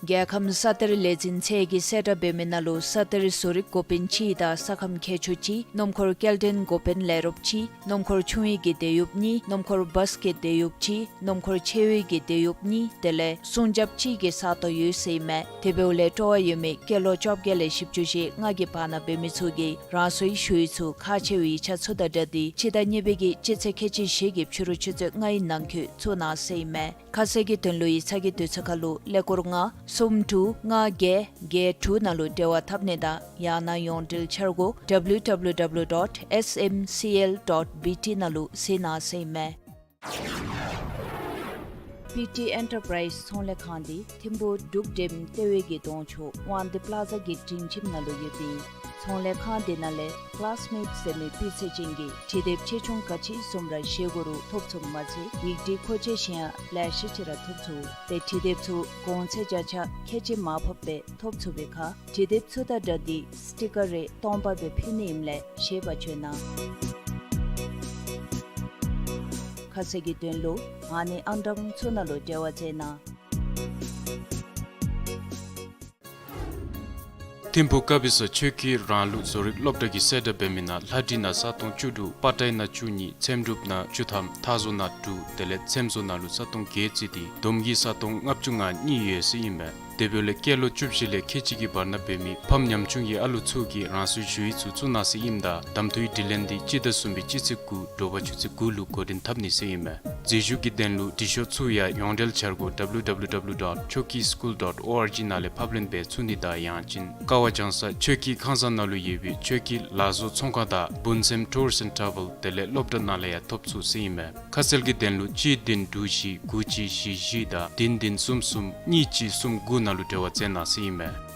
རྒྱལ་ཁམས་ས་གཏེར་ལས་འཛིན་ཚད་ཀྱིས་གསལ་བསྒྲགས་འབད་མི་ནང་ལུ་ས་གཏེར་བཟོ་རིག་འགོ་དཔོན་གཅིག་དང་ས་ཁམས་མཁས་མཆོག་གཅིག་སྣུམ་འཁོར་སྐྱེལ་འདྲེན་འགོ་དཔོན་ལས་རོགསཔ་གཅིག་སྣུམ་འཁོར་ཆུང་བའི་གི་དེད་གཡོགཔ་གཉིས་སྣུམ་འཁོར་བཱས་ཀྱི་དེད་གཡོགཔ་གཅིག་སྣུམ་འཁོར་ཆེ་བའི་གི་དེད་གཡོགཔ་གཉིས་དེ་ལས་སྲུང་རྒྱབཔ་གཅིག་གི་ས་སྟོང་ཡོད་ཟེར་ཨིན་མས། དེ་འབདཝ་ལས་སྤྲོ་བ་ཡོད་མི་སྐྱེས་ལོ་བཅོ་བརྒྱད་ལས་བཞི་བཅུ་ཞེ་ལྔ་གི་བར་ན་འབད་མི་ཚུ་གིས་རང་སོའི་ཞུ་ཡིག་ཚུ་ཁག་ཆེ་བའི་ཡིག་ཆ་ཚུ་དང་སྦྲགས་ཏེ་སྤྱི་ཟླ་གཉིས་པའི་གི་སྤྱི་ཚེས་ཁལ་གཅིག་བཞི་གི་ཕྱི་རུ་ཆུ་ཚོད་ལྔའི་ནང་འཁོད་བཙུགས་གནང་ཟེར་ཨིན་མས། ཁ་གསལ་གྱི་དོན་ལུ་ཡིག་ཚང་གི་དུས་ཚོད་ཁར་ལུ་ཀླད་ཀོར་ལྔ་གསུམ་དྲུག་ལྔ་བརྒྱད་བརྒྱད་དྲུག་ནང་ལུ་འབྲེལ་བ་འཐབ་ནི་དང་ཡང་ན་ཡོངས་འབྲེལ་འཆར་སྒོ་W W W dot S M C L dot B T ནང་ལུ་གཟིགས་གནང་ཟེར་ཨིན་མས། པི་ཊི་ཨེན་ཊར་པ་རའིཛ་ཚོང་ལས་ཁང་འདི་ཐིམ་ཕུག་འབྲུག་འགྲེམ་ལྟེ་བའི་གི་གདོང་ཕྱོགས་དབང་འདུས་པ་ལ་ཛ་གི་སྒྲིང་ཁྱིམ་ནང་ལུ་ཡོད་པའི་ཚོང་ལས་ཁང་འདི་ནང་ལས་ཀ་ལཱསི་མེཊ་ཟེར་མི་སྤུས་ཚད་ཅན་གྱི་འབྲི་དེབ་ཆེ་ཆུང་ག་ཅི་བཟུམ་ར་བཞེས་སྒོ་རུ་ཐོབ་ཚུགསཔ་མ་ཚད་ཡིག་འབྲི་མཁོ་ཆས་གཞན་ཡང་ལེ་ཤ་ཅིག་ར་ཐོབ་ཚུགས། ཏེ་འབྲི་དེབ་ཚུ་གོང་ཚད་བརྒྱ་ཆ་ཁལ་གཅིག་མར་ཕབ་སྦེ་ཐོབ་ཚུགས་པའི་ཁར་འབྲི་དེབ་ཚུ་དང་སྦྲགས་ཏེ་སི་ཊི་ཀར་རེ་སྟོང་པ་སྦེ་ཕུལ་ནི་ཨིནམ་ལས་བཞེས་པར་བྱོན་གནང་། ཁ་གསལ་གྱི་དོན་ལུ་ཨ་ནི་ཨང་གྲངས་ཚུ་ནང་ལུ་འབྲེལ་བ་མཛད་གནང་། ཐིམ་ཕུག་ཀ་བི་ས་ཆོས་ཀྱི་རང་ལུགས་བཟོ་རིག་སློབ་གྲྭ་གིས་གསལ་བསྒྲགས་འབད་མི་ནང་ལྷ་བྲིས་ནང་ས་སྟོང་བཅུ་དྲུག་པ་ཊའི་ནང་བཅུ་གཉིས་ཚེམ་དྲུབ་ནང་བཅུ་ཐམ་ཐག་བཟོ་ནང་དྲུག་དེ་ལས་ཚེམ་བཟོ་ནང་ལུ་ས་སྟོང་བརྒྱད་བརྩིས་ཏེ་བསྡོམས་ཀྱིས་ས་སྟོང་ལྔ་བཅུ་ང་གཉིས་ཡོད་ཟེར་ཨིན་མས། དེ་འབདཝ་ལས་སྐྱེས་ལོ་བཅུ་བཞི་ལས་ཁལ་གཅིག་གི་བར་ན་འབད་མི་ཕམ་ཉམ་ཆུང་གི་ཨ་ལུ་ཚུ་གིས་རང་སོའི་ཞུ་ཡིག་ཚུ་བཙུགས་གནང་ཟེར་ཨིནམ་ད་གདམ་འཐུའི་དྲི་ལན་འདི་སྤྱི་ཟླ་གསུམ་པའི་སྤྱི་ཚེས་དགུ་དྲོ་པ་ཆུ་ཚོད་དགུ་ལུ་འགོ་འདྲེན་འཐབ་ནི་ཟེར་ཨིན་མས། འཛུལ་ཞུགས་ཀྱི་དོན་ལུ་འབྲི་ཤོག་ཚུ་ཡང་ཡོངས་འབྲེལ་འཆར་སྒོ་W W W dot choki school dot O R G ནང་ལས་ཕབ་ལེན་འབད་ཚུགས་ནི་དང་ཡང་ཅིན་ཀ་བ་ལྗང་ས་ཆོས་ཀྱི་ཁང་བཟང་ནང་ལུ་ཡོད་པའི་ཆོས་ཀྱི་ལག་བཟོ་ཚོང་ཁང་དང་བུན་སེམས་ཊུརསི་ཨེནཌ་ཊ་རེ་ཝེལ་དེ་ལས་སློབ་གྲྭ་ནང་ལས་ཡང་ཐོབ་ཚུགས་ཟེར་ཨིན་མས། ཁ་གསལ་གྱི་དོན་ལུ་གཅིག་བདུན་དྲུག་བཞི་དགུ་གཅིག་བཞི་བཞི་དང་བདུན་བདུན་གསུམ་གསུམ་གཉིས་གཅིག་གསུམ་དགུ་ནང་ལུ་འབྲེལ་བ་མཛད་གནང་ཟེར་ཨིན་མས།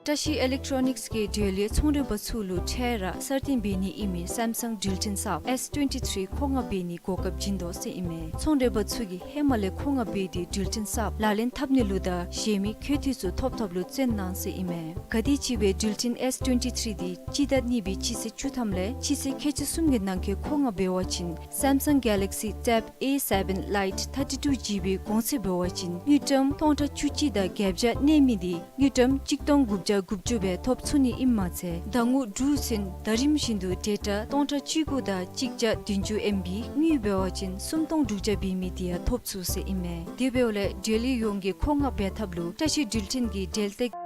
བཀྲ་ཤིས་ཨི་ལེག་ཊོ་ནིཀསི་གིས་འབྲེལ་ཡོད་ཚོང་མགྲོན་པ་ཚུ་ལུ་འཕྲལ་ར་གསར་བཏོན་འབད་ནི་ཨིན་མི་སེམ་སང་འགྲུལ་འཕྲིན་གསརཔ་S twenty three མཁོ་མངགས་འབད་ནིའི་གོ་སྐབས་བྱིན་དོ་ཟེར་ཨིན་མས། ཚོང་མགྲོན་པ་ཚུ་གིས་ཧེ་མ་ལས་མཁོ་མངགས་འབད་དེ་འགྲུལ་འཕྲིན་གསརཔ་ལག་ལེན་འཐབ་ནི་ལུ་དང་གཞན་མི་མཁོ་འདོད་ཚུ་ཐོབ་ཐོབ་ལུ་བརྩོན་གནང་ཟེར་ཨིན་མས། ག་དེམ་ཅིག་སྦེ་འགྲུལ་འཕྲིན་S twenty three འདི་སྤྱི་ཟླ་གཉིས་པའི་སྤྱི་ཚེས་བཅུ་ཐམ་ལས་སྤྱི་ཚེས་ཁལ་གཅིག་གསུམ་གྱི་ནང་འཁོད་མཁོ་མངགས་འབད་བ་ཅིན་Samsung Galaxy Tab A seven Lite thirty two G B གོང་ཚད་འབད་བ་ཅིན་དངུལ་ཀྲམ་སྟོང་ཕྲག་བཅུ་གཅིག་དང་བརྒྱད་བརྒྱ་གནས་མི་འདི་དངུལ་ཀྲམ་གཅིག་སྟོང་དགུ་བརྒྱ་དགུ་བཅུ་སྦེ་ཐོབ་ཚུགས་ནི་ཨིནམ་མ་ཚད་ཟླ་ངོ་དྲུག་ཚུན་ཟླ་རིམ་བཞིན་དུ་ཌེ་ཊ་སྟོང་ཕྲག་བཅུ་དགུ་དང་གཅིག་བརྒྱ་བདུན་ཅུ་ཨེམ་བི་དངུལ་འབད་བ་ཅིན་སུམ་སྟོང་དྲུག་བརྒྱ་འབད་མི་འདི་ཡང་ཐོབ་ཚུགས་ཟེར་ཨིན་མས། དེ་འབདཝ་ལས་འབྲེལ་ཡོད་ཡོངས་ཀྱིས་མཁོ་མངགས་འབད་ཐབས་ལུ་བཀྲ་ཤིས་འགྲུལ་འཕྲིན་གྱི་འབྲེལ་གཏད།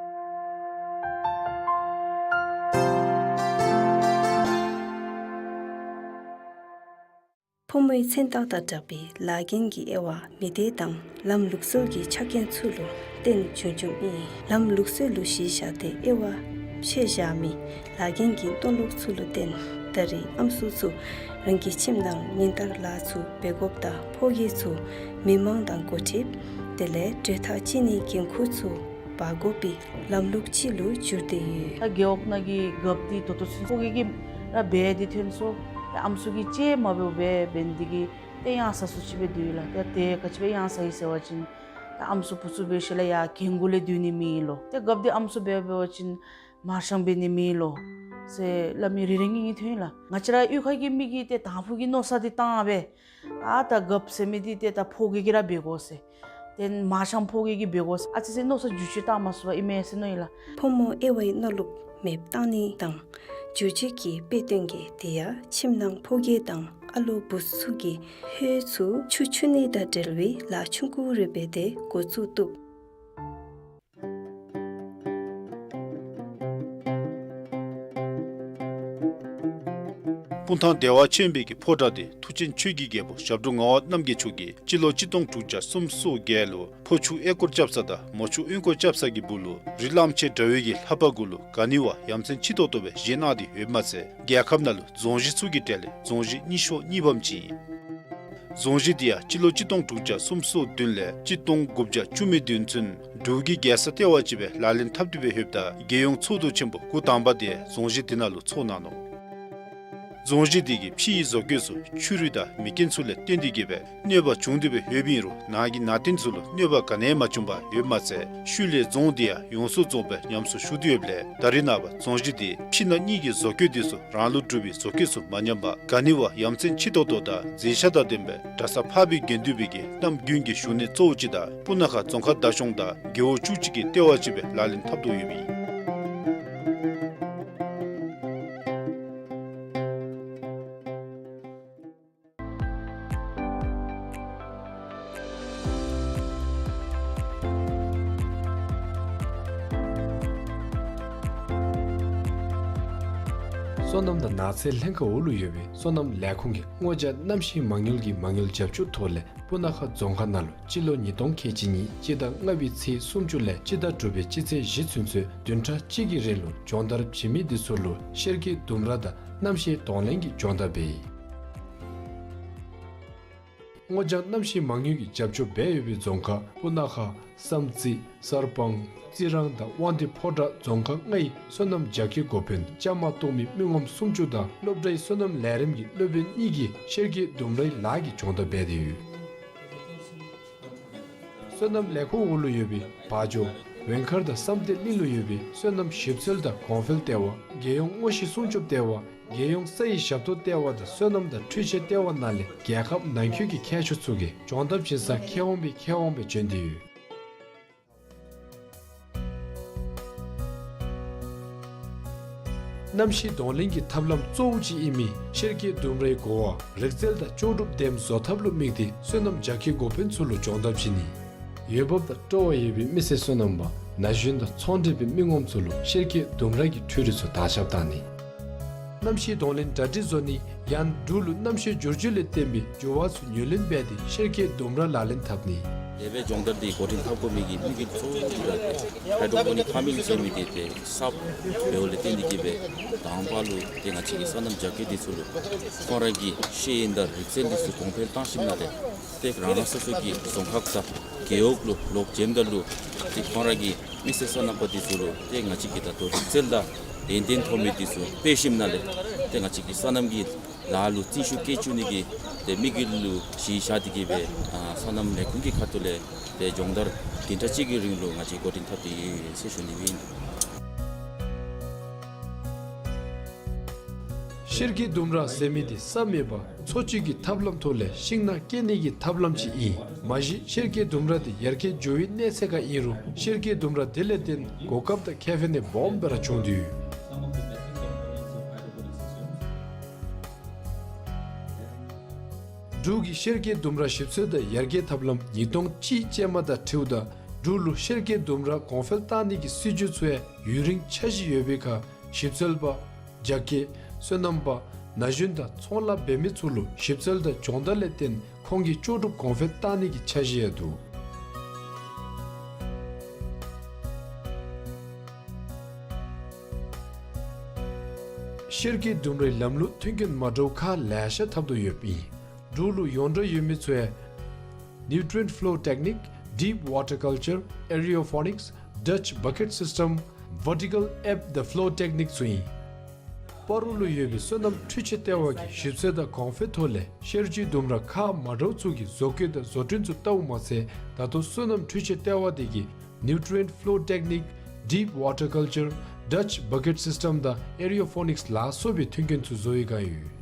ཕོ་མོའི་མཚན་རྟགས་དང་སྦྲགས་པའི་ལཱ་འགན་གྱི་དབྱེ་བ་མི་སྡེ་དང་ལམ་ལུགས་སྲོལ་གྱི་ཆ་རྐྱེན་ཚུ་ལུ་བརྟེན་འབྱུང་འབྱུངམ་ཨིན། ལམ་ལུགས་སྲོལ་ལུ་གཞི་བཞག་སྟེ་དབྱེ་བ་ཕྱེ་བཞག་མི་ལཱ་འགན་གྱི་མཐོང་ལུགས་ཚུ་ལུ་བརྟེན་ད་རེས་ཨམ་སྲུ་ཚུ་རང་གི་ཁྱིམ་ནང་ཉིན་ལྟར་ལཱ་ཚུ་འབད་དགོཔ་དང་ཕོ་སྐྱེས་ཚུ་མི་མང་དང་འགོ་ཁྲིདཔ་དེ་ལས་གྲོས་ཐག་བཅད་ནིའི་འགན་ཁུར་ཚུ་ འབག་དགོ་པའི་ལམ་ལུགས་ཅིག་ལུ་གྱུར་ཏེ་ཡོད། ད་རྒེད་འོག་ནང་གི་རྒཔོ་འདི་ད་ལྟོ་ཚུན་ཕོ་རྒྱས་ཀྱིས་ར་འབད་དེ་ཐོན་སོང་། ད་ཨམ་སྲུ་གིས་ཅིག་མ་འབདཝ་སྦེ་འབད་ནི་འདི་གིས་ཏེ་གཡང་ཟ་སུ་ཅིག་སྦེ་སྡོད་ཡི་ལགས། ད་ཏེ་ག་ཅི་སྦེ་གཡང་ཟ་ཡི་ཟེར་བ་ཅིན་ད་ཨམ་སྲུ་བུ་ཚུ་འབད་ཞིནམ་ལས་ཡར་གྱལ་མགུ་ལས་སྡོད་ནི་མེད་ལོ། ཏེ་རྒཔོ་འདི་ཨམ་སྲུ་འབད་འབད་བ་ཅིན་མར་ཤང་འབད་ནི་མེད་ལོ་ཟེར་སླབ་མི་རེ་རེ་གཉིས་གཉིས་ཐོན་ཡི་ལགས། ང་བཅས་ར་གཡུས་ཁ་གི་མི་གིས་ཏེ་དང་ཕུ་གི་མནོ་བསམ་འདི་བཏང་སྦེ་ཨ་ད་རྒཔོ་ཟེར་མི་འདི་ཏེ་ད་ཕོ་རྒྱས་ཀྱིས་ར་འབད་དགོ་ཟེར། ཏེ་མར་ཤང་ཕོ་རྒྱས་ཀྱིས་འབད་དགོ་ཟེར་ཨ་ཙི་ཙི་མནོ་བསམ་འགྱུར་བཅོས་བཏང་མ་ཚུགས་པར་ཨིན་མས་ཟེར་མནོ་ཡི་ལགས། ཕོ་མོ་དབྱེ་བའི་མནོ་ལུགས་མེདཔ་བཏང་ནི་དང་འགྱུར་བཅོས་ཀྱི་དཔེ་སྟོན་གྱི་དེ་ཡང་ཁྱིམ་ནང་ཕོ་རྒྱས་དང་ཨ་ལོ་བུ་ཚུ་གིས་ཧོད་ཚུ་ཆུ་འཁྱུ་ནི་དང་འབྲེལ་བའི་ལཱ་ཆུང་ཀུ་རེ་འབད་དེ་འགོ་བཙུགས་བཏུབ། སྤུངས་ཐང་བདེ་བ་ཆེན་པོའི་གི་ཕོ་བྲང་འདི་མཐུ་ཆེན་ཆོས་ཀྱི་རྒྱལ་པོ་ཞབས་དྲུང་ངག་དབང་རྣམ་རྒྱལ་མཆོག་གིས་སྤྱི་ལོ་གཅིག་སྟོང་དྲུག་བརྒྱ་སུམ་ཅུ་སོ་བརྒྱད་ལུ་ཕོ་ཆུ་ཨེ་སྐོར་རྐྱབ་ས་དང་མོ་ཆུ་ཨུན་སྐོར་རྐྱབ་ས་གི་སྦུག་ལུ་རི་གླངམོ་ཆེ་འདྲ་བའི་གི་ལྷ་པ་གུ་ལུ་ག་ནི་བ་ཡ་མཚན་ཆེ་ཏོག་ཏོ་སྦེ་བཞེངས་གནང་སྟེ་ཡོདཔ་མ་ཚད་རྒྱལ་ཁབ་ནང་ལུ་རྫོང་གཞི་ཚུ་གི་གྲས་ལས་རྫོང་གཞི་རྙིང་ཤོས་གཉིས་པམ་ཅིག་ཨིན། རྫོང་གཞི་འདི་ཡང་སྤྱི་ལོ་གཅིག་སྟོང་དྲུག་བརྒྱ་སུམ་ཅུ་སོ་བདུན་ལས་གཅིག་སྟོང་དགུ་བརྒྱ་བཅུ་མེད་བདུན་ཚུན་འབྲུག་གི་རྒྱལ་ས་ལྟེ་བ་ཅིག་སྦེ་ལག་ལེན་འཐབ་སྟེ་སྦེ་ཡོདཔ་ད་རྒྱལ་ཡོངས་ཚོགས་འདུ་ཆེན་པོ་འགོ་དང་པ་འདི་རྫོང་གཞི་འདི་ནང་ལུ་ཚོགས་གནང་ནུག། རྫོང་གཞི་འདི་གི་ཕྱི་ཡི་བཟོ་བཀོད་ཚུ་ཆུ་རུད་དང་མེ་རྐྱེན་ཚུ་ལས་བརྟེན་ཏེ་གི་སྦེ་གནོད་པ་བྱུང་སྟེ་སྦེ་ཡོདཔ་ཨིན་རུང་ནང་གི་ནང་རྟེན་ཚུ་ལུ་གནོད་པ་ག་ནི་ཡང་མ་བྱུང་པར་ཡོདཔ་མ་ཚད་ཤུལ་ལས་རྫོང་འདི་ཡང་ཡོངས་སུ་རྫོགས་སྦེ་ཉམས་གསོ་ཞུ་སྟེ་ཡོདཔ་ལས་ད་རེས་ནངས་པ་རྫོང་གཞི་འདི་ཕྱི་ནང་གཉིས་ཀྱི་བཟོ་བཀོད་འདི་ཚུ་རང་ལུགས་འབྲུག་པའི་བཟོ་བཀོད་ཚུ་མ་ཉམས་པར་ག་ནི་བ་ཡ་མཚན་ཆེ་ཏོག་ཏོ་དང་མཛེས་ཆ་དང་ལྡནམ་སྦེ་གྲྭ་ས་འཕགས་པའི་དགེ་འདུན་པའི་གི་གནམ་དགུན་གྱི་བཞུགས་གནས་གཙོ་བོ་ཅིག་དང་སྤུ་ན་ཁ་རྫོང་ཁག་བདག་སྐྱོང་དང་རྒེད་འོག་བཅུ་གཅིག་གི་ལྟེ་བ་ཅིག་སྦེ་ལག་ལེན་འཐབ་དོ་ཡོདཔ་ཨིན། སོ་ནམ་དང་ནགས་ཚལ་ལྷན་ཁག་འོག་ལུ་ཡོད་པའི་སོ་ནམ་ལས་ཁུངས་ཀྱིས་སྔོ་ལྗང་གནམ་གཤིས་མ་དངུལ་གྱི་མ་དངུལ་རྒྱབ་སྐྱོར་ཐོག་ལས་སྤུ་ན་ཁ་རྫོང་ཁག་ནང་ལུ་སྤྱི་ལོ་ཉིས་སྟོང་ཁལ་གཅིག་གཉིས་སྤྱི་ཟླ་ལྔ་པའི་ཚེས་སུམ་ཅུ་ལས་སྤྱི་ཟླ་དྲུག་པའི་སྤྱི་ཚེས་བཞི་ཚུན་ཚོད་བདུན་ཕྲག་གཅིག་གི་རིང་ལུ་སྦྱོང་བརྡར་བྱིན་མི་འདི་ཚུ་ལུ་ཤེལ་གྱི་ལྡུམ་ར་དང་གནམ་གཤིས་གདོང་ལེན་གྱི་སྦྱོང་བརྡར་འབད་ཡི། སྔོ་ལྗང་གནམ་གཤིས་མ་དངུལ་གྱི་རྒྱབ་སྐྱོར་འབད་ཡོད་པའི་རྫོང་ཁག་སྤུ་ན་ཁ་བསམ་རྩེ་གསར་སྤང་རྩི་རང་དང་དབང་འདུས་ཕོ་བྲང་རྫོང་ཁག་ལྔའི་སོ་ནམ་རྒྱ་སྐྱེད་འགོ་དཔོན་བཅའ་མར་གཏོགས་མི་མི་ངོམ་སུམ་ཅུ་དང་སློབ་གྲྭའི་སོ་ནམ་ལས་རིམ་གྱི་སློབ་དཔོན་གཉིས་ཀྱིས་ཤེལ་གྱི་ལྡུམ་རའི་ལཱ་གི་སྦྱོང་བརྡར་འབད་དེ་ཡོད། སོ་ནམ་ལས་ཁུངས་འོག་ལུ་ཡོད་པའི་བ་ཇོ་བེང་མཁར་དང་བསམ་གཏན་གླིང་ལུ་ཡོད་པའི་སོ་ནམ་ཞིབ་འཚོལ་དང་གོང་འཕེལ་ལྟེ་བ་རྒྱལ་ཡོངས་སྔོ་ཤིང་སྲུང་སྐྱོབ་ལྟེ་བ་རྒྱལ་ཡོངས་ས་ཡི་ཞབས་ཏོག་ལྟེ་བ་དང་སོ་ནམ་དང་འཕྲུལ་ཆས་ལྟེ་བ་ནང་ལས་རྒྱལ་ཁབ་ནང་ཁུལ་གྱི་མཁས་མཆོག་ཚུ་གིས་སྦྱོང་བརྡར་བྱིན་སར་མཁས་དབང་སྦེ་མཁས་དབང་སྦེ་བྱོན་ཏེ་ཡོད། གནམ་གཤིས་གདོང་ལེན་གྱི་ཐབས་ལམ་གཙོ་བོ་ཅིག་ཨིན་མི་ཤེལ་གྱི་ལྡུམ་རའི་གོ་བ་རིག་རྩལ་དང་ལྕོགས་གྲུབ་ལྡན་བཟོ་ཐབས་ལུ་དམིགས་ཏེ་སོ་ནམ་རྒྱ་སྐྱེད་འགོ་དཔོན་ཚུ་ལུ་སྦྱོང་བརྡར་བྱིན་ནི། འོས་འབབ་དང་སྤྲོ་བ་ཡོད་པའི་མི་སེར་སོ་ནམ་པ་ན་གཞོན་དང་ཚོང་འབྲེལ་པའི་མི་ངོམ་ཚུ་ལུ་ཤེལ་གྱི་ལྡུམ་ར་གི་འཕྲུལ་རིག་ཚུ་དར་ཁྱབ་བཏང་ནི། གནམ་གཤིས་གདོང་ལེན་གྲ་སྒྲིག་བཟོ་ནི། ཡང་འབྲུག་ལུ་གནམ་གཤིས་འགྱུར་བཅོས་ལས་བརྟེན་པའི་འགྱུར་བ་ཚུ་ངོས་ལེན་འབད་དེ་ཤེལ་གྱི་ལྡུམ་ར་ལག་ལེན་འཐབ་ནི། དེ་སྦེ་སྦྱོང་བརྡར་འདི་འགོ་འདྲེན་འཐབ་དགོ་མི་གི་དམིགས་ཡུལ་གཙོ་བོ་འདི་ར་ཏེ་ཧའི་ཌྲོ་པོ་ནིག་ཕར་མིང་ཟེར་མི་འདི་ཏེ་གསརཔ་འབདཝ་ལས་བརྟེན་ཏེ་གིས་སྦེ་དང་པ་ལུ་ཏེ་ང་བཅས་ཀྱི་སོ་ནམ་རྒྱ་སྐྱེད་འདི་ཚུ་ལུ་ཁོང་ར་གི་ཤེས་ཡོན་དང་རིག་རྩལ་འདི་ཚུ་གོང་འཕེལ་བཏང་ཞིནམ་ལས་ཏེ་རང་རང་སོ་སོ་གི་རྫོང་ཁག་དང་རྒེད་འོག་ལུ་ལོག་འབྱོནམ་ད་ལུ་ཏེ་ཁོང་ར་གི་མི་སེར་སོ་ནམ་པ་འདི་ཚུ་ལུ་ཏེ་ང་བཅས་ཀྱིས་ད་ལྟོ་རིག་རྩལ་དང་ཏན་ཏན་ཐོབ་མི་འདི་ཚུ་སྤེལ་ཞིནམ་ལས་ཏེ་ང་བཅས་ཀྱི་སོ་ནམ་གྱི་ལཱ་ལུ་བརྩོན་ཤུགས་བསྐྱེད་བཅུག་ནི་གི་ཏེ་དམིགས་ཡུལ་ལུ་གཞི་བཞག་སྟེ་གིས་སྦེ་ཨ་སོ་ནམ་ལས་ཁུངས་ཀྱི་ཁ་ཐུག་ལས་ཏེ་སྦྱོང་བརྡར་བདུན་ཕྲག་གཅིག་གི་རིང་ལུ་ང་བཅས་འགོ་འདྲེན་འཐབ་སྟེ་ཡོད་ཟེར་ཞུ་ནི་ཨིན། ཤེལ་གྱི་ལྡུམ་ར་ཟེར་མི་འདི་ས་མེད་པར་འཚོ་བཅུད་ཀྱི་ཐབས་ལམ་ཐོག་ལས་ཤིང་ནགས་སྐྱེ་ནི་གི་ཐབས་ལམ་ཅིག་ཨིན། མ་གཞི་ཤེལ་གྱི་ལྡུམ་ར་འདི་ཡར་རྒྱས་འགྱོ་བའི་གནས་ཚད་ཁར་ཨིན་རུང་ཤེལ་གྱི་ལྡུམ་ར་དེ་ལས་བརྟེན་གོ་སྐབས་དང་ཁེ་ཕན་ནི་སྦོམ་སྦེ་ར་བྱུང་སྟེ་ཡོད། འབྲུག་གི་ཤེལ་གྱི་ལྡུམ་ར་ཞིབ་འཚོལ་དང་ཡར་རྒྱས་ཐབས་ལམ་ཉིས་སྟོང་གཅིག་ཅན་མ་དང་འཁྲིལཝ་ད་འབྲུག་ལུ་ཤེལ་གྱི་ལྡུམ་ར་གོང་འཕེལ་བཏང་ནི་གི་སྲིད་བྱུས་ཚུ་ཡང་ཡུན་རིང་ཆ་བཞག་ཡོད་པའི་ཁར་ཞིབ་འཚོལ་པ་རྒྱ་སྐྱེད་སོ་ནམ་པ་ན་གཞོན་དང་ཚོང་ལཱ་འབད་མི་ཚུ་ལུ་ཞིབ་འཚོལ་དང་སྦྱོང་བརྡར་ལས་བརྟེན་ཁོང་གི་ལྕོགས་གྲུབ་གོང་འཕེལ་བཏང་ནི་གི་ཆ་བཞག་ཡང་འདུག། ཤེལ་གྱི་ལྡུམ་རའི་ལམ་ལུགས་མཐུན་རྐྱེན་མ་འདྲཝ་ཁག་ལེ་ཤ་འཐབ་དོ་ཡོདཔ་ཨིན། འབྲུག་ལུ་ཡོངས་གྲགས་ཡོད་མི་ཚུ་ཡང་Nutrient Flow Technique, Deep Water Culture, Aeroponics, Dutch bucket system, vertical ebb the flow technique ཚུ་ཨིན། སྤ་རོ་ལུ་ཡོད་པའི་སོ་ནམ་འཕྲུལ་ཆས་ལྟེ་བ་གིས་ཞིབ་འཚོལ་དང་གོང་འཕེལ་ཐོག་ལས་བཤེར་སྤྱོད་ལྡུམ་ར་ཁག་མ་འདྲཝ་ཚུ་གི་བཟོ་བཀོད་དང་བཟོ་སྐྲུན་ཚུ་ལྟཝ་མ་ཚད་ད་ལྟོ་སོ་ནམ་འཕྲུལ་ཆས་ལྟེ་བ་དེ་གིས་nutrient flow technique, deep water culture, Dutch bucket system དང་aeroponics ལ་སོགས་པའི་མཐུན་རྐྱེན་ཚུ་བཟོ་ཡི་ག་ཡོད།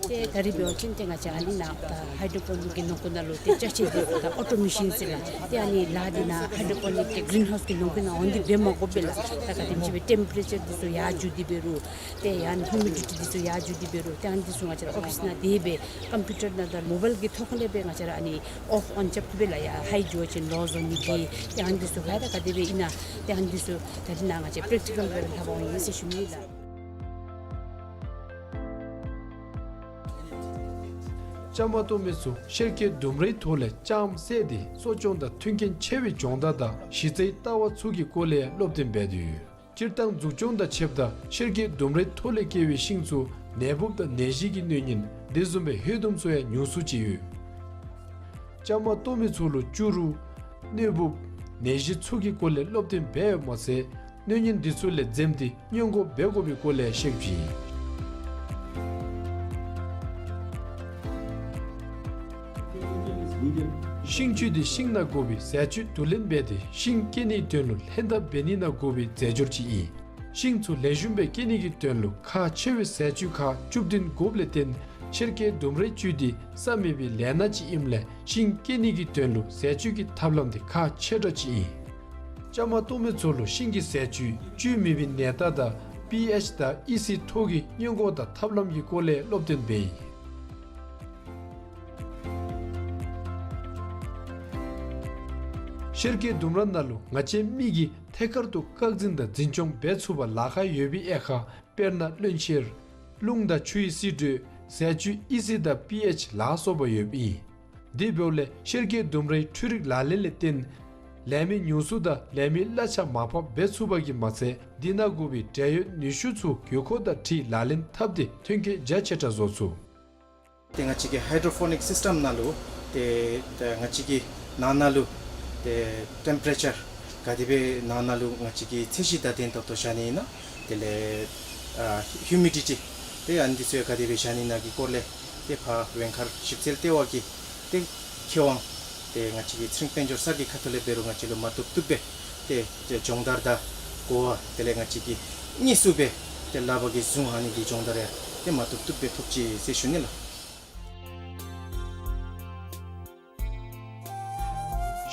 ཏེ་ད་རིས་འབད་བ་ཅིན་ཏེ་ང་བཅས་ཨ་ནི་ནཱ་ད་ཧའི་ཌོ་པོ་ནིག་གི་ནང་ཁུལ་ནང་ལུ་ཏེ་ཅ་ཆས་འདི་ད་ཨོ་ཊོ་མེ་ཤཱན་ཟེར་ལགས། ཏེ་ཨ་ནི་ལཱ་འདི་ནཱ་ཧའི་ཌོ་པོ་ནིག་ཏེ་གིརིན་ཧའུསི་གི་ནང་ཁུལ་ནང་འོང་སྟེ་འབད་མ་དགོ་པས་ལགས། ད་ག་དེམ་ཅིག་སྦེ་ཊེམ་པ་རེ་ཅར་འདི་ཚུ་ཡར་འགྱོ་སྟེ་འབད་རུང་ཏེ་ཡང་ཧིའུ་མི་ཌི་ཊི་འདི་ཚུ་ཡར་འགྱོ་སྟེ་འབད་རུང་ཏེ་ཨ་ནི་འདི་ཚུ་ང་བཅས་ར་ཨོ་ཕིསི་ནང་དེ་སྦེ་ཀམ་པིའུ་ཊར་ནང་དང་མོ་བཱའིལ་གྱི་ཐོག་ཁ་ལས་སྦེ་ང་བཅས་ར་ཨ་ནི་ཨོཕ་ཨོན་རྐྱབ་ཐུབ་པས་ལགས། ཡར་ཧའི་འགྱོ་བ་ཅིན་ལོ་བཟོ་ནི་གི་ཏེ་ཨ་ནི་འདི་ཚུ་ག་ད་ག་དེ་སྦེ་ཨིན་ན་ཏེ་ཨ་ནི་འདི་ཚུ་ད་རིས་ནཱ་ང་བཅས་པེ་རེག་ཊི་ཀལ་སྦེ་ལྷབ་པར་འོང་ཡི་ཟེར་ཞུ་ནི་ལགས། བཅའ་མར་གཏོགས་མི་ཚུ་གཤེར་ཁའི་ལྡུམ་རའི་ཐོག་ལས་ལྕངམ་བསལ་ཏེ་གསོ་སྐྱོང་དང་མཐུན་རྐྱེན་ཆེ་བའི་སྦྱོང་བརྡར་དང་གཞི་རྩའི་ལྟ་བ་ཚུ་གི་སྐོར་ལས་སློབ་སྟོན་འབད་དེ་ཡོད། སྤྱིར་བཏང་འཛུགས་སྐྱོང་དང་ཕྱདཔ་ད་གཤེར་ཁའི་ལྡུམ་རའི་ཐོག་ལས་སྐྱེ་བའི་ཤིང་ཚུ་ནད་འབུཔ་དང་ནད་གཞི་གི་གནོད་ཉེན་དེ་བཟུམ་སྦེ་ཧོད་དུམ་ཚུ་ཡང་ཉུང་སུ་ཅིག་ཡོད། བཅའ་མར་གཏོགས་མི་ཚུ་ལུ་སྐྱུ་རུ་གནོད་འབུཔ་ནད་གཞི་ཚུ་གི་སྐོར་ལས་སློབ་སྟོན་འབད་ཡོདཔ་མ་ཚད་གནོད་ཉེན་འདི་ཚུ་ལས་འཛེམས་ཏེ་སྔོན་འགོག་འབད་དགོ་པའི་སྐོར་ལས་བཤད་བྱིན། ཤིང་བཅུད་དེ་ཤིང་ནང་དགོ་པའི་ཟས་བཅུད་བསྡུ་ལེན་འབད་དེ་ཤིང་སྐྱེ་ནིའི་དོན་ལུ་ལྷན་ཐབས་འབད་ནི་ནང་དགོ་པའི་རྫས་སྦྱོར་ཅིག་ཨིན། ཤིང་ཚུ་ལེགས་ཤོམ་སྦེ་སྐྱེ་ནི་གི་དོན་ལུ་ཁག་ཆེ་བའི་ཟས་བཅུད་ཁག་བཅུ་བདུན་དགོཔ་ལས་བརྟེན་གཤེར་ཁའི་ལྡུམ་རའི་བཅུད་འདི་ས་མེད་པའི་ལས་སྣ་ཅིག་ཨིནམ་ལས་ཤིང་སྐྱེ་ནི་གི་དོན་ལུ་ཟས་བཅུད་ཀྱི་ཐབས་ལམ་འདི་ཁག་ཆེ་དྲགས་ཅིག་ཨིན། བཅའ་མར་གཏོགས་མི་ཚུ་ལུ་ཤིང་གི་ཟས་བཅུད་བཅུད་མེད་པའི་ནད་རྟགས་དང་པི་ཨེཆ་དང་ཨི་སི་ཐོག་གི་སྔོན་འགོག་དང་ཐབས་ལམ་གྱི་སྐོར་ལས་སློབ་སྟོན་འབད་ཡི། གཤེར་ཁའི་ལྡུམ་ར་ནང་ལུ་ང་བཅས་མི་གིས་ཐད་ཀར་དུ་བཀག་འཛིན་དང་འཛིན་སྐྱོང་འབད་ཚུགས་པར་ལཱ་ཁག་ཡོད་པའི་དབྱེ་ཁག་དཔེར་ན་རློན་གཤེར། རླུང་དང་ཆུ་ཡི་བསིལ་དྲོད། ཟས་བཅུད་ཨི་སི་དང་པི་ཨེཆ་ལ་སོགས་པ་ཡོདཔ་ཨིན། དེ་འབདཝ་ལས་གཤེར་ཁའི་ལྡུམ་རའི་འཕྲུལ་རིག་ལག་ལེན་ལས་བརྟེན་ལས་མི་ཉུང་སུ་དང་ལས་མི་གླ་ཆ་མར་ཕབ་འབད་ཚུགས་པ་གིས་མ་ཚད་འདི་ནང་དགོ་པའི་འབྲེལ་ཡོད་ནུས་ཤུགས་ཚུ་དགོས་མཁོ་དང་འཁྲིལ་ལག་ལེན་འཐབ་སྟེ་ཐོན་སྐྱེད་རྒྱ་ཆེ་དྲགས་བཟོ་ཚུགས། ཏེ་ང་བཅས་ཀྱི་ཧའི་ཌྲོ་པོ་ནིཀ་སིསི་ཊམ་ནང་ལུ་ཏེ་ཏེ་ང་བཅས་ཀྱི་ནང་ན་ལུ་ཏེ་ཊེམ་པ་རེ་ཅར་ག་དེ་སྦེ་ནང་ན་ལུ་ང་བཅས་ཀྱི་ཚད་གཞི་དང་ལྡན་ཏོག་ཏོ་བཞག་ནི་ཨིན་ན། དེ་ལས་ཨ་ཧིའུ་མི་ཌི་ཊི་ཏེ་ཨ་ནི་འདི་ཚུ་ཡང་ག་དེ་སྦེ་བཞག་ནི་ཨིན་ན་གི་སྐོར་ལས་ཏེ་ཕར་ཝེང་མཁར་ཞིབ་འཚོལ་ལྟེ་བ་གི་ཏེ་མཁས་དབང་ཏེ་ང་བཅས་ཀྱི་ཚེ་རིང་དཔལ་འབྱོར་སར་གྱི་ཁ་ཐུག་ལས་འབད་རུང་ང་བཅས་ལུ་མ་བཏུབ་བཏུབ་སྦེ་ཏེ་ཏེ་སྦྱོང་བརྡར་དང་གོ་བ་དེ་ལས་ང་བཅས་ཀྱིས་དངོས་སུ་སྦེ་ཏེ་ལག་པ་གིས་བཟུང་ཨ་ནི་གི་སྦྱོང་བརྡར་ཡང་ཏེ་མ་བཏུབ་བཏུབ་སྦེ་ཐོབ་ཅི་ཟེར་ཞུ་ནི་ལགས།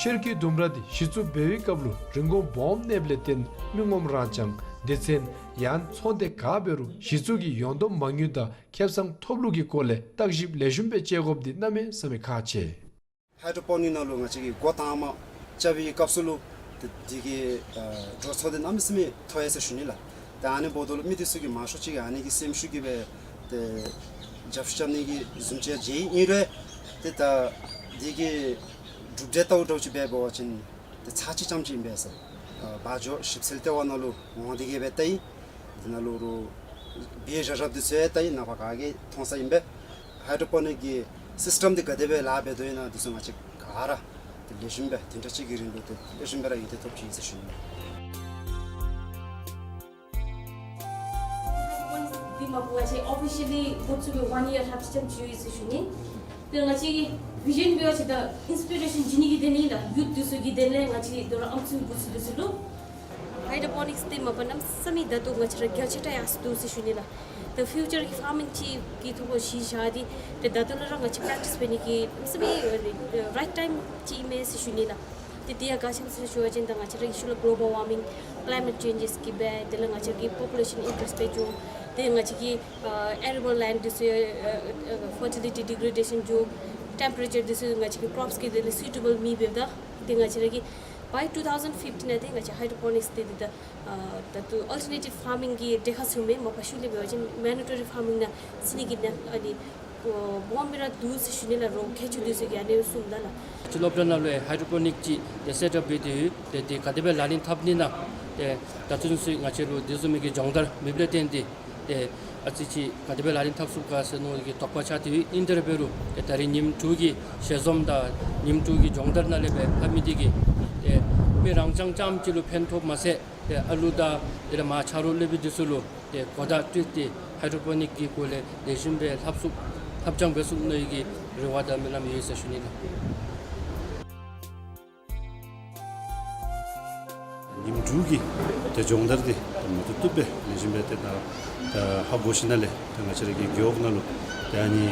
གཤེར་ཁའི་ལྡུམ་ར་འདི་གཞི་བཙུགས་འབད་བའི་སྐབས་ལུ་རིན་གོང་སྦོམ་གནསཔ་ལས་བརྟེན་མི་ངོམ་རང་རྐྱང་སྡེ་ཚན་ཡང་ཚོང་སྡེ་ག་འབད་རུང་གཞི་བཙུགས་ཀྱི་ཡོངས་བསྡོམས་མ་དངུལ་དང་ཁེ་བཟང་ཐོབ་ལུགས་ཀྱི་སྐོར་ལས་བརྟག་ཞིབ་ལེགས་ཤོམ་སྦེ་དཔྱད་དགོཔ་འདི་གནམ་མེད་ས་མེད་ཁག་ཆེ། ཧའི་ཌྲོ་པོ་ནིཀ་ནང་ལུ་ང་བཅས་ཀྱིས་འགོ་དང་པ་རྐྱབ་པའི་སྐབས་སུ་ལུ་ཏེ་འདི་གི་ཨ་འགྲོ་སོང་འདི་གནམ་མེད་ས་མེད་མཐོ་ཡི་ཟེར་ཞུ་ནི་ལགས། ཏེ་ཨ་ནི་འབདཝ་ད་ལུ་མི་འདི་ཚུ་གིས་མང་ཤོས་ཅིག་གིས་ཨ་ནི་གི་སེམས་ཤུགས་ཀྱིས་སྦེ་ཏེ་རྒྱབ་སྐྱོར་རྐྱབ་ནི་གི་བཟུམ་ཅིག་མཇལ་ཡི། ཨིན་རུང་ཏེ་ད་འདི་གི་གྲུབ་འབྲས་ལྟཝ་འདྲཝ་ཅིག་འབད་བ་ཅིན་ཏེ་ཚར་གཅིག་རྐྱངམ་ཅིག་ཨིན་པས་ཟེར། ཨ་བ་འཇོ་ཞིབ་འཚོལ་ལྟེ་བ་ནང་ལུ་འོང་སྟེ་གིས་སྦེ་བལྟ་ཡི། འདི་ནང་ལུ་རུང་བེ་ར་རབ་འདི་ཚུ་ཡང་བལྟ་ཡི། ནངས་པ་ག་གིས་མཐོང་ས་ཨིན་པས། ཧའི་ཌྲོ་པོ་ནིཀ་གི་སིསི་ཊམ་འདི་ག་དེ་སྦེ་ལཱ་འབད་དོ་ཨིན་ན་འདི་ཚུ་ང་བཅས་ག་ར་ཏེ་ལེགས་ཤོམ་སྦེ་བདུན་ཕྲག་གཅིག་གི་རིང་ལུ་ཏེ་ལེགས་ཤོམ་སྦེ་ར་ཡིད་ཐེབས་ཐོབ་ཅི་ཟེར་ཞུ་ནི། འདི་མ་པ་ང་བཅས་ཨོ་ཕི་ཤལ་ལི་འགོ་བཙུགས་སྦེ་ཝན་ཡར་ལྷགཔ་ཅིག་ཙམ་ཅིག་ཡོད་ཟེར་ཞུ་ནི། ཏེ་ང་བཅས་ཀྱི་བི་ཞཱན་འབད་བ་ཅིན་ད་ཨིན་སི་པི་རེ་ཤཱན་བྱིན་ནི་གི་དོན་ལས་ཨིན་ལགས། ཡུཐ་འདི་ཚུ་གི་དོན་ལས་ང་བཅས་ཀྱིས་དོ་རུང་ཨམ་སྲུ་བུ་ཚུ་འདི་ཚུ་ལུ་ཧའི་ཌྲོ་པོ་ནིཀསི་འདི་མ་པ་གནམ་མེད་ས་མེད་ད་ལྟོ་ང་བཅས་ར་རྒྱ་ཆེ་དྲགས་ཡར་སོང་འདུག་ཟེར་ཞུ་ནི་ལགས། ད་ཕིའུ་ཅར་གྱི་ཕར་མིང་ཅིག་གི་ཐོག་ལུ་གཞི་བཞག་སྟེ་ཏེ་ད་ལྟོ་ལས་ར་ང་བཅས་པེ་རེག་ཊིསི་འབད་ནི་གི་གནམ་མེད་ས་མེད་རའིཊ་ཊའིམ་ཅིག་ཨིན་མས་ཟེར་ཞུ་ནི་ལགས། ཏེ་དེ་ཡང་ག་ཅི་སྨོ་ཟེར་ཞུ་བ་ཅིན་ད་ང་བཅས་ར་གི་ཤུལ་ལུ་གོ་ལོ་བཱལ་ཝར་མིང་ཀ་ལའི་མེཊ་ཅེནཇ་གིས་སྦེ་དེ་ལས་ང་བཅས་ར་གི་པོ་པུ་ལེ་ཤཱན་ཨིན་ཀྲིསི་འབད་འགྱོ། ཏེ་ང་བཅས་ཀྱི་ཨ་ཨེ་རེ་བཱལ་ལེནཌ་འདི་ཚུ་ཡང་ཨ་ཨ་ཕར་ཊི་ལི་ཊི་ཌི་གི་རེ་ཌེ་ཤཱན་འགྱོ། ཊེམ་པ་རེ་ཅར་འདི་ཚུ་ང་བཅས་ཀྱི་ཀྲོཔསི་གི་དེ་ལས་སུའི་ཊེ་བཱལ་མེད་པས། ད་ཏེ་ང་བཅས་ར་གིས་བའི་ཊུ་ཐའུ་ཟེན་ཕིཕ་ཊིན་ནང་ཏེ་ང་བཅས་ཧའི་ཌྲོ་པོ་ནིཀསི་འདི་འདི་ད་ཨ་ད་ལྟོ་ཨལ་ཊར་ནེ་ཊིབ་ཕར་མིང་གི་གྲལ་ཁར་ཚུདཔ་མས། མ་པ་ཤུལ་ལས་འབད་བ་ཅིན་མེན་ཌེ་ཊོ་རི་ཕར་མིང་ནང་ཚུད་ནི་གི་ཨ་ནི་སྦོམ་སྦེ་ར་འདུག་ཟེར་ཞུ་ནི་ལགས། རོགས་མཁས་མཆོག་འདི་ཚུ་གིས་ཨ་ནི་གསུངམ་ད་ལགས། ང་བཅས་སློབ་གྲྭ་ནང་ལུ་ཡང་ཧའི་ཌྲོ་པོ་ནིཀ་ཅིག་ཏེ་སེཊ་ཨཔ་འབད་དེ་ཡོད། ཏེ་དེ་ག་དེ་སྦེ་ལག་ལེན་འཐབ་ནི་ཨིན་ན་ཏེ་ད་ཚུན་ཚོད་ང་བཅས་ལུ་དེ་བཟུམ་མའི་གི་སྦྱོང་བརྡར་མེདཔ་ལས་བརྟེན་ཏེ་ཏེ་ཨ་ཙི་ཅིག་ག་དེ་སྦེ་ལག་ལེན་འཐབ་ཚུགས་ག་ཟེར་མནོ་ནི་གི་དོགས་པ་ཆགས་ཏེ་ཡོད། ཨིན་དེ་ར་འབད་རུང་ཏེ་ད་རིས་ཉིནམ་དྲུག་གི་ཞལ་འཛོམས་དང་ཉིནམ་དྲུག་གི་སྦྱོང་བརྡར་ནང་ལས་སྦེ་ཕབ་མི་འདི་གིས་ཏེ་ མི་རང་རྐྱང་རྐྱངམ་ཅིག་ལུ་ཕན་ཐོགསཔ་མ་ཚད་ཏེ་ཨ་ལུ་དང་དེ་ལས་མར་ཆ་རོགས་ལེན་པའི་འདི་ཚུ་ལུ་ཏེ་གོ་བརྡ་སྤྲོད་དེ་ཧའི་ཌྲོ་པོ་ནིཀ་གི་སྒོ་ལས་ལེགས་ཤོམ་སྦེ་ལྷབ་སུབ་ལྷབ་སྦྱང་འབད་ཚུགས་ནི་གི་རེ་བ་དང་སྨོན་ལམ་ཡོད་ཟེར་ཞུ་ནི་ལགས། ཉིནམ་དྲུག་གི་ཏེ་སྦྱོང་བརྡར་འདི་ཏེ་མ་བཏུབ་བཏུབ་སྦེ་ལེགས་ཤོམ་སྦེ་ཏེ་ད་ད་ཧ་གོ་ཞིནམ་ལས་ཏེ་ང་བཅས་ར་གི་རྒེད་འོག་ནང་ལུ་ཏེ་ཨ་ནི་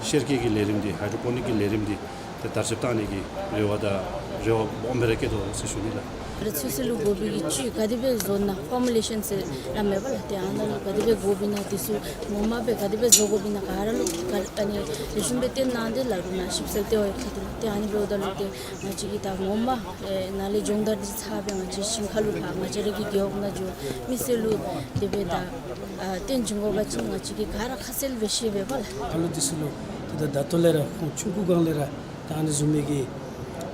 ཤེར་སྐྱེས་ཀྱི་ལས་རིམ་འདི་ཧའི་ཌྲོ་པོ་ནིཀ་གི་ལས་རིམ་འདི་ཏེ་དར་ཁྱབ་བཏང་ནི་གི་རེ་བ་དང་རེ་བ་སྦོམ་སྦེ་ར་བསྐྱེད་དོ་ཟེར་ཞུ་ནི་ལགས། ར་ཚོད་བསྲེ་ལུ་དགོ་པའི་གི་བཅུད་ག་དེ་སྦེ་བཟོ་ནི་ཕོར་མུ་ལེ་ཤཱན་ཟེར་ར་མེད་པ་ལགས། ཏེ་ཨ་ནཱ་ལུ་ག་དེ་སྦེ་དགོ་པས་ན་དེ་ཚུ་ངོ་མ་སྦེ་ག་དེ་སྦེ་བཟོ་དགོ་པས་ན་ག་ར་ལུ་ག་ཨ་ནི་ལེགས་ཤོམ་སྦེ་སྟོན་གནང་སྟེ་ལགས་རུང་ན་ཞིབ་འཚོལ་ཏེ་འོང་ཡོད་ཁ་ཐུག་ལགས། ཏེ་ཨ་ནི་འབདཝ་ད་ལུ་ཏེ་ང་བཅས་ཀྱིས་ད་ངོ་མ་ཨེ་ནཱ་ལས་སྦྱོང་བརྡར་འདི་ཚར་སྦེ་ང་བཅས་ཞིང་ཁ་ལུ་ཕར་ང་བཅས་ར་གི་རྒེད་འོག་ནང་འགྱོ་མི་སེར་ལུ་དེ་སྦེ་ད་ཨ་སྟོན་བྱིན་དགོ་པ་ཅིན་ང་བཅས་ཀྱིས་ག་ར་ཁ་གསལ་སྦེ་ཤེས་པས་པ་ལགས། ཨ་ལུ་འདི་ཚུ་ལུ་ཏེ་ད་ད་ལྟོ་ལས་ར་ཁོང་ཆུང་ཀུ་སྒང་ལས་ར་ད་ཨ་ནི་བཟུམ་མའི་གི་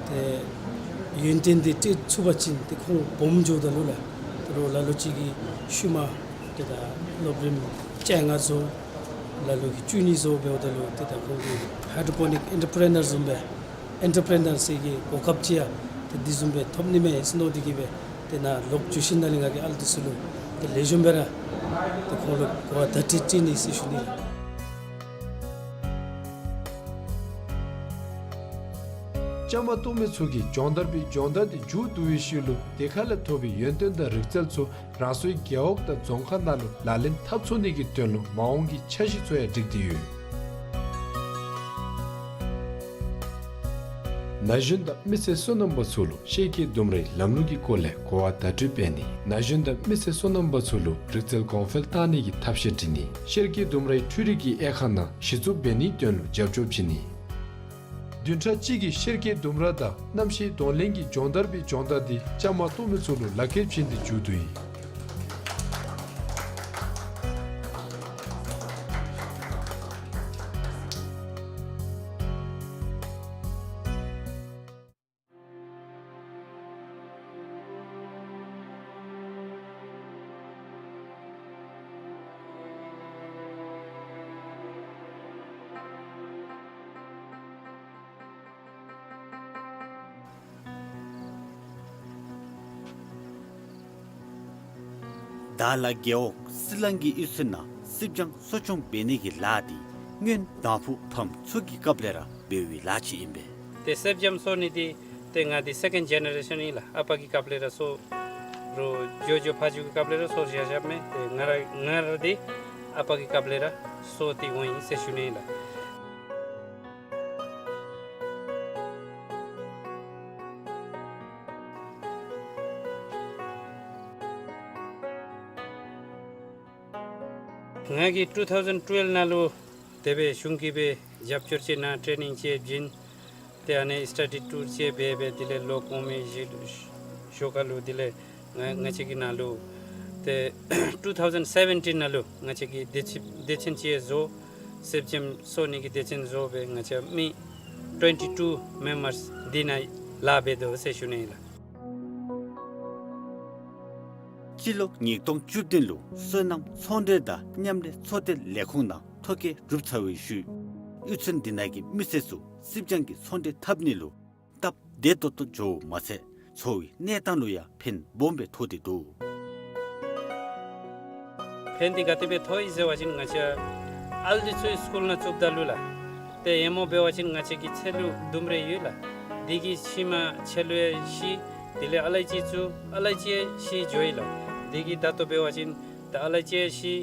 ཏེ་ཡོན་ཏན་འདི་སྤྲོད་ཚུགས་པ་ཅིན་ཏེ་ཁོང་སྦོམ་འགྱོཝ་ད་ལུ་ལགས། ད་རུང་ལ་ལུ་ཅིག་གིས་ཤུལ་མ་ཏེ་ད་སློབ་རིམ་བཅོ་ལྔ་བཟོ། ལ་ལུ་གིས་བཅུ་གཉིས་བཟོ་འབདཝ་ད་ལུ་ཏེ་ད་ཁོང་གི་ཧའི་ཌྲོ་པོ་ནིཀ་ཨེན་ཊར་པི་རི་ནར་བཟུམ་སྦེ་ཨེན་ཊར་པི་རི་ནར་ཟེར་གྱི་གོ་སྐབས་ཅིག་ཡང་ཏེ་འདི་བཟུམ་སྦེ་ཐོབ་ནི་མས་ཟེར་མནོ་སྟེ་གིས་སྦེ་ཏེ་ནཱ་ལོག་འགྱོ་ཞིནམ་ལས་ང་གིས་ཨ་ལུ་འདི་ཚུ་ལུ་ཏེ་ལེགས་ཤོམ་སྦེ་ར་ཏེ་ཁོང་ལུ་གོ་བ་བརྡ་སྤྲོད་སྤྲོད་ནི་ཟེར་ཞུ་ནི། བཅའ་མར་གཏོགས་མི་ཚུ་གིས་སྦྱོང་བརྡར་པའི་སྦྱོང་བརྡར་འདི་མཇུག་བསྡུ་བའི་ཤུལ་ལུ་དེ་ཁ་ལས་ཐོབ་པའི་ཡོན་ཏན་དང་རིག་རྩལ་ཚུ་རང་སོའི་རྒེད་འོག་དང་རྫོང་ཁག་ནང་ལུ་ལག་ལེན་འཐབ་ཚུགས་ནི་གི་དོན་ལུ་མ་འོངས་ཀྱི་འཆར་གཞི་ཚུ་ཡང་སྒྲིག་སྟེ་ཡོད། ན་གཞོན་དང་མི་སེར་སོ་ནམ་པ་ཚུ་ལུ་ཤེར་སྐྱེས་ལྡུམ་རའི་ལམ་ལུགས་ཀྱི་སྐོར་ལས་གོ་བ་བརྡ་སྤྲོད་འབད་ནི། ན་གཞོན་དང་མི་སེར་སོ་ནམ་པ་ཚུ་ལུ་རིག་རྩལ་གོང་འཕེལ་བཏང་ནི་གི་ཐབས་ཤེས་སྒྲིག་ནི། ཤེར་སྐྱེས་ལྡུམ་རའི་འཕྲུལ་རིག་གི་དབྱེ་ཁང་ནང་གཞི་བཙུགས་འབད་ནིའི་དོན་ལུ་རྒྱབ་སྐྱོར་བྱིན་ནི། བདུན་ཕྲག་གཅིག་གི་ཤེར་སྐྱེས་ལྡུམ་ར་དང་གནམ་གཤིས་གདོང་ལེན་གྱི་སྦྱོང་བརྡར་པའི་སྦྱོང་བརྡར་འདི་བཅའ་མར་གཏོགས་མི་ཚུ་ལུ་ལག་ཁྱེར་བྱིན་ཏེ་མཇུག་བསྡུ་ཡི། བདག་ལ་རྒེད་འོག་སི་ལང་གི་གཡུས་ཚན་ནང་སིབ་སྦྱངམ་གསོ་སྐྱོང་འབད་ནི་གི་ལཱ་འདི་སྔོན་དང་ཕུ་ཕམ་ཚུ་གི་སྐབས་ལས་ར་འབད་བའི་ལཱ་ཅིག་ཨིན་པས། ཏེ་སིབ་སྦྱངམ་གསོ་ནི་འདི་ཏེ་ང་འདི་སེ་ཀེནཌ་ཇེ་ནེ་རེ་ཤཱན་ཨིན་ལགས། ཨ་པ་གི་སྐབས་ལས་ར་གསོ་རུང་ཇོ་ཇོ་ཕ་ཇོ་གི་སྐབས་ལས་ར་གསོ་བཞག་བཞགཔ་མས། ཏེ་ང་ར་ང་ར་འདི་ཨ་པ་གི་སྐབས་ལས་ར་གསོ་སྟེ་འོང་ཡི་ཟེར་ཞུ་ནི་ཨིན་ལགས། ང་གིས་ཊུ་ཐའུ་ཟེནཌ་ཊུ་ཝེལབ་ནང་ལུ་དེ་སྦེ་གཞུང་གིས་སྦེ་རྒྱབ་སྐྱོར་ཅིག་གནང་ཊེ་ནིང་ཅིག་བྱིན། ཏེ་ཨ་ནི་སི་ཊ་ཌི་ཊུར་ཅིག་འབད་འབད་དེ་ལས་ལོ་གོང་མའི་གཞི་ལུ་ཤོག་ཁ་ལུ་དེ་ལས་ང་ང་བཅས་ཀྱི་ནང་ལུ་ཏེ་ཊུ་ཐའུ་ཟེནཌ་སེ་བེན་ཊིན་ནང་ལུ་ང་བཅས་ཀྱིས་སྡེ་ཚན་སྡེ་ཚན་ཅིག་བཟོ། སིབ་སྦྱངམ་གསོ་ནི་གི་སྡེ་ཚན་བཟོ་སྦེ་ང་བཅས་མི་ཊུ་ཝེན་ཊི་ཊུ་མེམ་བརསི་འདི་ནང་ལཱ་འབད་དོ་ཟེར་ཞུ་ནི་ཨིན་ལགས། སྤྱི་ལོ་ཉིས་སྟོང་བཅུ་བདུན་ལུ་སོ་ནམ་ཚོང་འབྲེལ་དང་མཉམ་ལས་ཚོགས་སྡེ་ལས་ཁུངས་ནང་ཐོ་བཀོད་གྲུབ་ཚར་བའི་ཤུལ་གཡུས་ཚན་འདི་ནང་གི་མི་སེར་ཚུ་སིབ་སྦྱངམ་གི་ཚོང་འབྲེལ་འཐབ་ནི་ལུ་སྟབས་བདེ་ཏོག་ཏོ་འགྱོཝ་མ་ཚད་འཚོ་བའི་གནས་སྟངས་ལུ་ཡང་ཕན་སྦོམ་སྦེ་ཐོགས་ཏེ་འདུག། ཕན་འདི་ག་དེ་སྦེ་ཐོགས་ཡི་ཟེར་བ་ཅིན་ང་བཅས་ཨ་ལུ་འདི་ཚུ་སི་ཀུལ་ནང་བཙུགསཔ་ད་ལུ་ལགས། ཏེ་ཧེ་མ་འབད་བ་ཅིན་ང་བཅས་ཀྱི་ཚལ་ལུ་ལྡུམ་ར་ཡོད་ལགས། འདི་གི་ཕྱི་མ་ཚལ་ལུ་ཡང་ཤི། དེ་ལས་ཨ་ལ་ཅི་ཚུ་ཨ་ལ་ཅི་ཡང་ཤི་འགྱོ་ཡི་ལགས། འདི་གིས་ད་ལྟོ་འབད་བ་ཅིན་ད་ཨ་ལ་ཅི་ཡང་ཤི་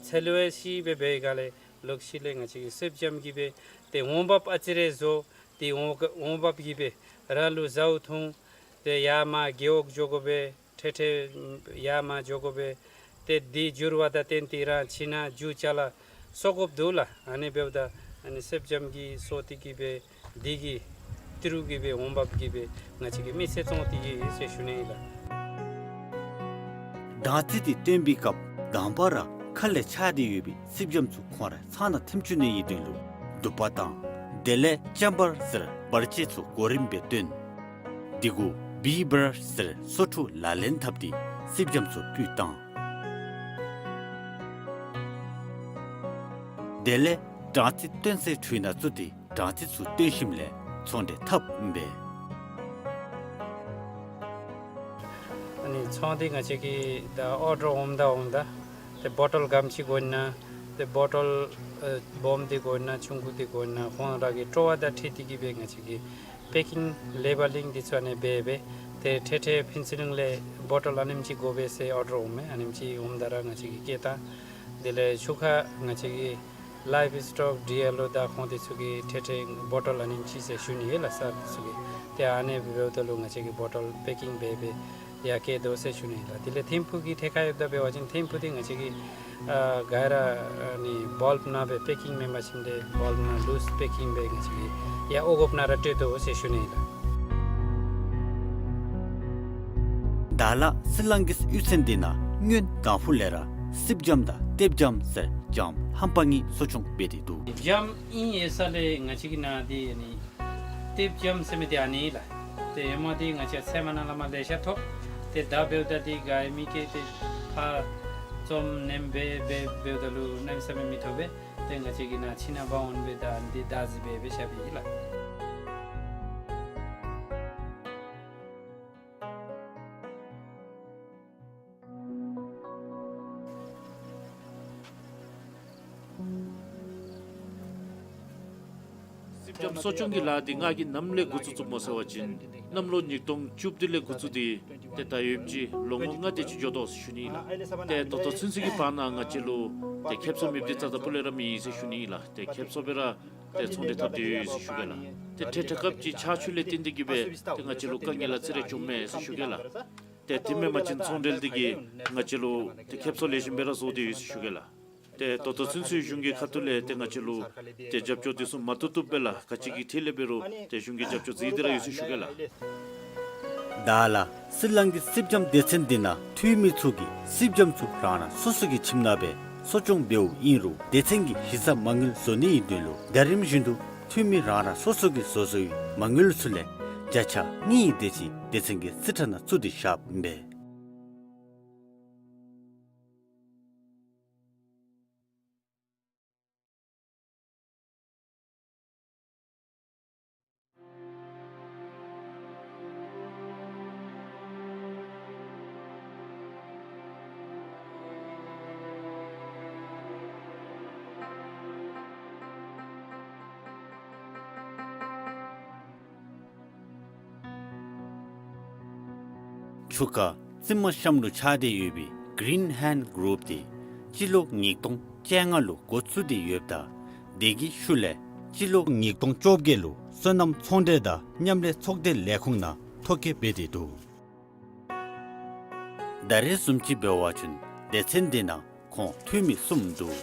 ཚལ་ལུ་ཡང་ཤི་སྦེ་འབད་བའི་སྒང་ལས་ལོག་ཤུལ་ལས་ང་བཅས་ཀྱིས་སིབ་སྦྱངམ་གིས་སྦེ་ཏེ་འོང་འབབ་ཨ་ཙི་རེ་བཟོ། ཏེ་འོང་འོང་འབབ་གིས་སྦེ་རང་ལུ་ཟཝ་འཐུང་། ཏེ་ཡར་མར་རྒེད་འོག་འགྱོ་དགོ་པས། འཕྲལ་འཕྲལ་ཡར་མར་འགྱོ་དགོ་པས། ཏེ་འདི་འགྱུར་བ་དང་བསྟུན་ཏེ་རང་ཁྱིམ་ནང་རྒྱུ་ཅ་ལ་གསོག་དགོཔ་འདུག་ལགས། ཨ་ནི་འབདཝ་ད་ཨ་ནི་སིབ་སྦྱངམ་གིས་གསོ་སྟེ་གིས་སྦེ་འདི་གི་ཏི་རུ་གིས་སྦེ་འོང་འབབ་གིས་སྦེ་ང་བཅས་ཀྱི་མི་ཚེ་བཙོང་སྟེ་ཡོད་ཟེར་ཞུ་ནི་ཨིན་ལགས། སྦྲང་རྩི་འདི་བཏོན་པའི་སྐབས་དང་པ་ར་ཁ་ལས་ཆགས་ཏེ་ཡོད་པའི་སིབ་སྦྱངམ་ཚུ་ཁོང་ར་ཚང་ནང་ཐིམ་བཅུག་ནི་གི་དོན་ལུ་དུ་པ་དང་དེ་ལས་ཅམ་བར་ཟེར་བར་ཆས་ཚུ་གོ་རིམ་སྦེ་བཏོན། དེ་གུ་བི་བར་ཟེར་སོ་འཁྲུ་ལག་ལེན་འཐབ་སྟེ་སིབ་སྦྱངམ་ཚུ་ཕུད་བཏང་། དེ་ལས་སྦྲང་རྩི་བཏོན་སའི་ཁྲུས་ནང་བཙུགས་ཏེ་སྦྲང་རྩི་ཚུ་བཏོན་ཞིནམ་ལས་ཚོང་འབྲེལ་འཐབ་ཨིན་པས། ཚོང་འདི་ང་བཅས་ཀྱིས་ད་ཨོར་ཌར་འོངམ་ད་འོངམ་ད་ཏེ་བོ་ཊལ་ག་དེམ་ཅིག་དགོ་ན་ཏེ་བོ་ཊལ་ཨ་སྦོམ་འདི་དགོ་ན་ཆུང་ཀུ་འདི་དགོ་ན་ཁོང་ར་གི་སྤྲོ་བ་དང་འཁྲིལ་ཏེ་གིས་སྦེ་ང་བཅས་ཀྱིས་པེ་ཀིང་ལེ་བ་ལིང་འདི་ཚུ་ཨ་ནི་སྦེ་སྦེ་ཏེ་ཐེངས་ཐེངས་ཕུན་ཚོགས་གླིང་ལས་བོ་ཊལ་ཨ་ནེམ་ཅིག་དགོ་པས་ཟེར་ཨོར་ཌར་འོངམ་མས། ཨ་ནེམ་ཅིག་འོངམ་ད་ར་ང་བཅས་ཀྱིས་བསྐྱལ་བཏང་། དེ་ལས་ཤུལ་ཁར་ང་བཅས་ཀྱི་ལའིབ་སི་ཊོག་ཌི་ཨེལ་ཨོ་དང་ཁོང་དེ་ཚུ་གིས་ཐེངས་ཐེངས་བོ་ཊལ་ཨ་ནེམ་ཅིག་ཟེར་ཞུ་ནི་ཡོད་ལགས་སར་དེ་ཚུ་གིས། ཏེ་ཨ་ནི་འབདཝ་ད་ལུ་ང་བཅས་ཀྱིས་བོ་ཊལ་པེ་ཀིང་འབད་སྦེ་ཡར་བསྐྱལ་དོ་ཟེར་ཞུ་ནི་ལགས། དེ་ལས་ཐིམ་ཕུག་གི་ཐད་ཁར་ཡོདཔ་ད་འབད་བ་ཅིན་ཐིམ་ཕུག་འདི་ང་བཅས་ཀྱིས་ཨ་ག་ར་ཨ་ནི་བཱལབ་ནང་སྦེ་པེ་ཀིང་མེན་པར་ཞིནམ་ལས་བཱལབ་ནང་ལུས་པེ་ཀིང་སྦེ་ང་བཅས་ཀྱིས་ཡར་འོང་དགོཔ་ནང་ར་སྤྲོད་དོ་ཟེར་ཞུ་ནི་ལགས། ད་ལགས་སི་ལང་གི་གཡུས་ཚན་འདི་ནང་སྔོན་གང་ཕུ་ལས་ར་སིབ་འཇམ་དང་ཏེབ་འཇམ་ཟེར་འཇམ་ཧམ་པ་གཉིས་གསོ་སྐྱོང་འབད་དེ་འདུག། འཇམ་ཨིན་ཡོད་ས་ལས་ང་བཅས་ཀྱི་ནང་འདི་ཨ་ནི་ཏེབ་འཇམ་ཟེར་མི་འདི་ཨ་ནི་ལགས། ཏེ་ཧེ་མ་འདི་ང་བཅས་ཚལ་མ་ནང་ལས་མར་ལེ་ཤ་ཐོབ། ཏེ་ད་འབདཝ་ད་འདི་ག་ཡོད་མི་གིས་ཏེ་ཕར་བཙོང་ནེམ་སྦེ་འབད་འབདཝ་ད་ལུ་གནམ་མེད་ས་མེད་མི་ཐོབ་པས། ཏེ་ང་བཅས་ཀྱི་ནང་ཕྱི་ནང་འབག་འོང་སྦེ་ད་འདི་བདག་འཛིན་འབད་འབད་བཞག་པའི་ཨིན་ལགས། སིབ་འཇམ་གསོ་སྐྱོང་གི་ལཱ་འདི་ང་གིས་ནམ་ལས་འགོ་བཙུགས་བཙུགསཔ་སྨོ་ཟེར་བ་ཅིན་གནམ་ལོ་ཉིས་སྟོང་བཅུ་བདུན་ལས་འགོ་བཙུགས་ཏེ་ཏེ་ད་ཡོདཔ་ཅིག་ལོ་ངོ་ལྔ་དེ་ཅིག་འགྱོ་དོ་ཟེར་ཞུ་ནི་ཨིན་ལགས། ཏེ་ད་ལྟོ་ཚུན་ཚོད་ཀྱི་བར་ན་ང་བཅས་ལུ་ཏེ་ཁེབ་སང་མེདཔ་འདི་རྩ་དང་སྤུ་ལས་ར་མེད་ཟེར་ཞུ་ནི་ཨིན་ལགས། ཏེ་ཁེབ་སང་སྦེ་ར་ཏེ་ཚོང་འབྲེལ་འཐབ་སྟེ་ཡོད་ཟེར་ཞུ་གེ་ལགས། ཏེ་ཏེ་ཏེ་སྐབས་ཅིག་ཆར་ཆུ་ལས་བརྟེན་ཏེ་གིས་སྦེ་ཏེ་ང་བཅས་ལུ་དཀའ་ངལ་ལ་ཙི་རེ་བྱུངམ་མས་ཟེར་ཞུ་གེ་ལགས། ཏེ་དེ་མེན་པ་ཅིན་ཚོང་འབྲེལ་འདི་གིས་ང་བཅས་ལུ་ཏེ་ཁེབ་སང་ལེགས་ཤོམ་སྦེ་ར་བཟོ་སྟེ་ཡོད་ཟེར་ཞུ་གེ་ལགས། ཏེ་ད་ལྟོ་ཚུན་ཚོད་གཞུང་གི་ཁ་ཐུག་ལས་ཏེ་ང་བཅས་ལུ་ཏེ་རྒྱབ་སྐྱོར་འདི་ཚུ་མ་བཏུབ་བཏུབ་སྦེ་ལགས། ག་ཅི་གི་ཐད་ལས་འབད་རུང་ཏེ་གཞུང་གིས་རྒྱབ་སྐྱོར་མཛད་དེ་ར་ཡོད་ཟེར་ཞུ་གེ་ལགས། ད་ལགས་སི་ལང་གི་སིབ་འཇམ་སྡེ་ཚན་འདི་ནང་འཐུས་མི་ཚུ་གིས་སིབ་འཇམ་ཚུ་རང་རང་སོ་སོ་གི་ཁྱིམ་ནང་སྦེ་གསོ་སྐྱོང་འབདཝ་ཨིན་རུང་སྡེ་ཚན་གྱི་གཞི་རྩ་མ་དངུལ་བཟོ་ནི་གི་དོན་ལུ་ཟླ་རིམ་བཞིན་དུ་འཐུས་མི་རང་རང་སོ་སོ་གིས་བཟོ་བཟོཝ་མ་དངུལ་ཚུ་ལས་བརྒྱ་ཆ་གཉིས་དེ་ཅིག་སྡེ་ཚན་གྱི་རྩིས་ཁྲ་ནང་བཙུགས་ཏེ་བཞགཔ་ཨིན་པས། ཆུ་ཁ་རྩི་མ་གཤམ་ལུ་ཆགས་ཏེ་ཡོད་པའི་གིརིན་ཧེནཌ་གུ་རུཔ་འདི་སྤྱི་ལོ་ཉིས་སྟོང་བཅོ་ལྔ་ལུ་འགོ་བཙུགས་ཏེ་ཡོདཔ་ད་དེ་གི་ཤུལ་ལས་སྤྱི་ལོ་ཉིས་སྟོང་བཅོ་བརྒྱད་ལུ་སོ་ནམ་ཚོང་འབྲེལ་དང་མཉམ་ལས་ཚོགས་སྡེ་ལས་ཁུངས་ནང་ཐོ་བཀོད་འབད་དེ་འདུག། ད་རེས་བཟུམ་ཅིག་འབད་བ་ཅིན་སྡེ་ཚན་འདི་ནང་ཁོང་འཐུས་མི་གསུམ་འདུག།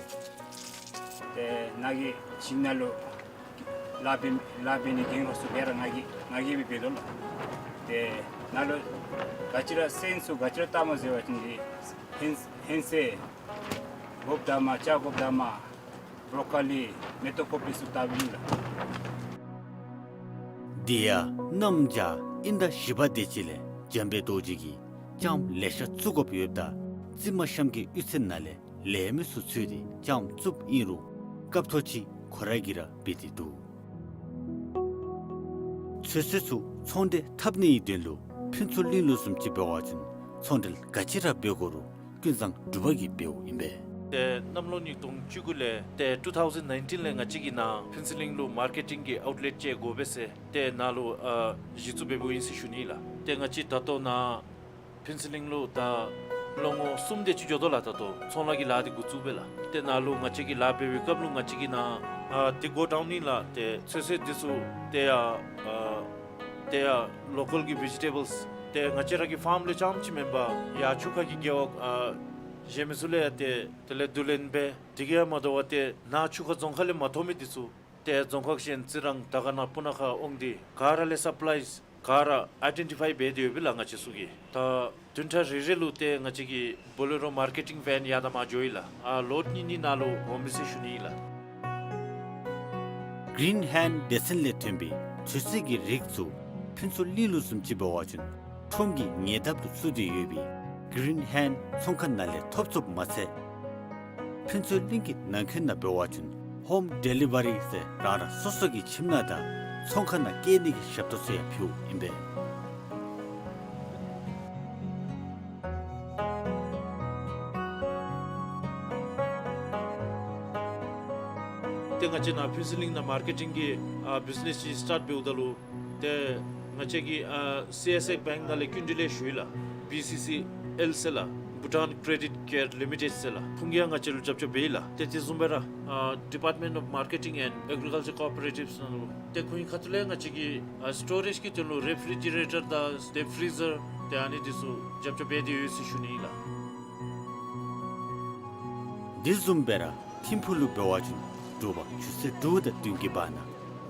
ཏེ་ནཱ་གི་ཞིང་ནང་ལུ་ལཱ་འབད་ལཱ་འབད་ནི་གིང་རོ་ཚུ་སྦེ་ར་ང་གིས་ང་གིས་སྦེ་འབད་དོ་ལགས། ཏེ་ནཱ་ལུ་ག་ཅི་ར་སོན་ཚུ་ག་ཅི་ར་བཏབ་སྨོ་ཟེར་བ་ཅིན་ཧིང་ཧིང་སེ་སྒོགཔ་དང་མར་ལྕགས་སྒོགཔ་དང་མར་བོརོ་ཀོ་ལི་མེ་ཏོག་ཀོ་པི་ཚུ་བཏབ་ཨིན་ལགས། དེ་ཡང་གནམ་བྱཱར་ཨིན་ཟླ་བཞི་པ་དེ་ཅིག་ལས་འཇམ་དཔལ་རྡོ་རྗེ་གིས་ལྕངམ་ལེ་ཤ་བཙུགས་དགོཔ་ཡོདཔ་ད་རྩི་མ་གཤམ་གྱི་གཡུས་ཚན་ནང་ལས་ལས་མི་ཚུ་འཚོལ་ཏེ་ལྕངམ་བཙུགསཔ་ཨིན་རུང་སྐབས་ཐོག་ཅིག་ཁོ་ར་གིས་ར་འབད་དེ་འདུག། ཚོད་བསྲེ་ཚུ་ཚོང་འབྲེལ་འཐབ་ནིའི་དོན་ལུ་ཕུན་ཚོགས་གླིང་ལུ་བཟུམ་ཅིག་འབད་བ་ཅིན་ཚོང་འབྲེལ་ག་ཅི་ར་འབད་དགོ་རུང་ཀུན་བཟང་འབྲུག་པ་གིས་འབདཝ་ཨིན་པས། ཏེ་གནམ་ལོ་ཉིས་སྟོང་བཅུ་དགུ་ལས་ཏེ་ཊུ་ཐའུ་ཟེན་ནའིན་ཊིན་ལས་ང་བཅས་ཀྱིས་ནཱ་ཕུན་ཚོགས་གླིང་ལུ་མར་ཀེ་ཊིང་གི་ཨའུཊ་ལེཊ་ཅིག་དགོ་པས་ཟེར་ཏེ་ནཱ་ལུ་ཨ་གཞི་བཙུགས་འབདཝ་ཨིན་ཟེར་ཞུ་ནི་ལགས། ཏེ་ང་བཅས་ད་ལྟོ་ནཱ་ཕུན་ཚོགས་གླིང་ལུ་ད་ལོ་ངོ་གསུམ་དེ་ཅིག་འགྱོ་དོ་ལགས། ད་ལྟོ་ཚོང་ལཱ་གི་ལཱ་འདི་འགོ་བཙུགས་སྦེ་ལགས། ཏེ་ནཱ་ལུ་ང་བཅས་ཀྱིས་ལཱ་འབད་བའི་སྐབས་ལུ་ང་བཅས་ཀྱིས་ནཱ་ཨ་འདི་གོ་ཌའུན་ཨིན་ལགས། ཏེ་ཚོད་བསྲེ་འདི་ཚུ་ཏེ་ཡར་ཨ་ཏེ་ཡར་ལོ་ཀཱལ་གྱི་བེ་ཇི་ཊེ་བཱལསི་ཏེ་ང་བཅས་ར་གི་ཕཱརམ་ལས་རྐྱངམ་ཅིག་མེན་པར་ཡར་ཆུ་ཁ་གི་རྒེད་འོག་ཨ་གཞན་མི་ཚུ་ལས་ཡང་ཏེ་དེ་ལས་བསྡུ་ལེན་འབད། དེ་གིས་ཡང་མ་དོ་བར་ཏེ་ནཱ་ཆུ་ཁ་རྫོང་ཁག་ལས་མ་ཐོབ་མི་འདི་ཚུ་ཏེ་རྫོང་ཁག་གཞན་རྩི་རང་དར་དཀར་ན་སྤུ་ན་ཁ་འོང་སྟེ་ག་ར་ལས་སཔ་ལའིསི་ག་ར་ཨའི་ཌེན་ཊི་ཕའི་འབད་དེ་ཡོད་པས་ལགས་ང་བཅས་ཚུ་གིས། ད་བདུན་ཕྲག་རེ་རེ་ལུ་ཏེ་ང་བཅས་ཀྱི་བོ་ལེ་རོ་མར་ཀེ་ཊིང་ཝེན་ཡར་དང་མར་འགྱོཝ་ཨིན་ལགས། ཨ་ལོཌ་གཉིས་གཉིས་ནཱ་ལུ་འོང་མི་ཟེར་ཞུ་ནི་ཨིན་ལགས། གིརིན་ཧེནཌ་སྡེ་ཚན་ལས་ཐོན་པའི་ཚོད་བསྲེ་གི་རིགས་ཚུ་ཕུན་ཚོགས་གླིང་ལུ་བཟུམ་ཅིག་འབད་བ་ཅིན་ཁྲོམ་གྱི་ཉེ་འདབས་ལུ་བཙུགས་ཏེ་ཡོད་པའི་གིརིན་ཧེནཌ་ཚོང་ཁང་ནང་ལས་ཐོབ་ཚུགསཔ་མ་ཚད་ཕུན་ཚོགས་གླིང་གི་ནང་འཁོད་ནང་འབད་བ་ཅིན་ཧོམ་ཌེ་ལི་ཝ་རི་ཟེར་རང་རང་སོ་སོ་གི་ཁྱིམ་ནང་དང་ཚོང་ཁང་ནང་བསྐྱལ་ནི་གི་ཞབས་ཏོག་ཚུ་ཡང་ཕུལཝ་ཨིན་པས། ཏེ་ང་བཅས་ནཱ་ཕུན་ཚོགས་གླིང་ནང་མར་ཀེ་ཊིང་གི་ཨ་བིཛ་ནེས་ཅིག་སི་ཊཱཊ་འབདཝ་ད་ལུ་ཏེ་ང་བཅས་ཀྱིས་ཨ་སི་ཨེསི་སི་བེངཀ་ནང་ལས་སྐྱིན་འགྲུལ་ལེན་ཞུ་ཡི་ལགས། བི་སི་སི་ཨེལ་ཟེར་ལགས། བྷུ་ཊཱན་ཀེ་རེ་ཌིཊ་ཀེར་ལི་མི་ཊེཌ་ཟེར་ལགས། ཁོང་གིས་ཡང་ང་བཅས་ལུ་རྒྱབ་སྐྱོར་འབད་ཡི་ལགས། ཏེ་དེ་བཟུམ་སྦེ་ར་ཨ་ཌི་པཱརཊ་མེནཊ་ཨོཕ་མར་ཀེ་ཊིང་ཨེནཌ་ཨེག་རི་ཀཱལ་ཅར་ཀོ་ཨོ་པ་རེ་ཊིབསི་ནང་ལུ་ཏེ་ཁོང་གི་ཁ་ཐུག་ལས་ང་བཅས་ཀྱི་ཨ་སི་ཊོ་རེཇ་གི་དོན་ལུ་རེ་ཕི་རི་ཇི་རེ་ཊར་དང་ཏེ་ཕི་རི་ཛར་ཏེ་ཨ་ནི་འདི་ཚུ་རྒྱབ་སྐྱོར་འབད་དེ་ཡོད་ཟེར་ཞུ་ནི་ཨིན་ལགས། དེ་བཟུམ་སྦེ་ར་ཐིམ་ཕུག་ལུ་འབད་བ་ཅིན་དྲོ་པ་ཆུ་ཚོད་དྲུག་དང་བདུན་གྱི་བར་ན་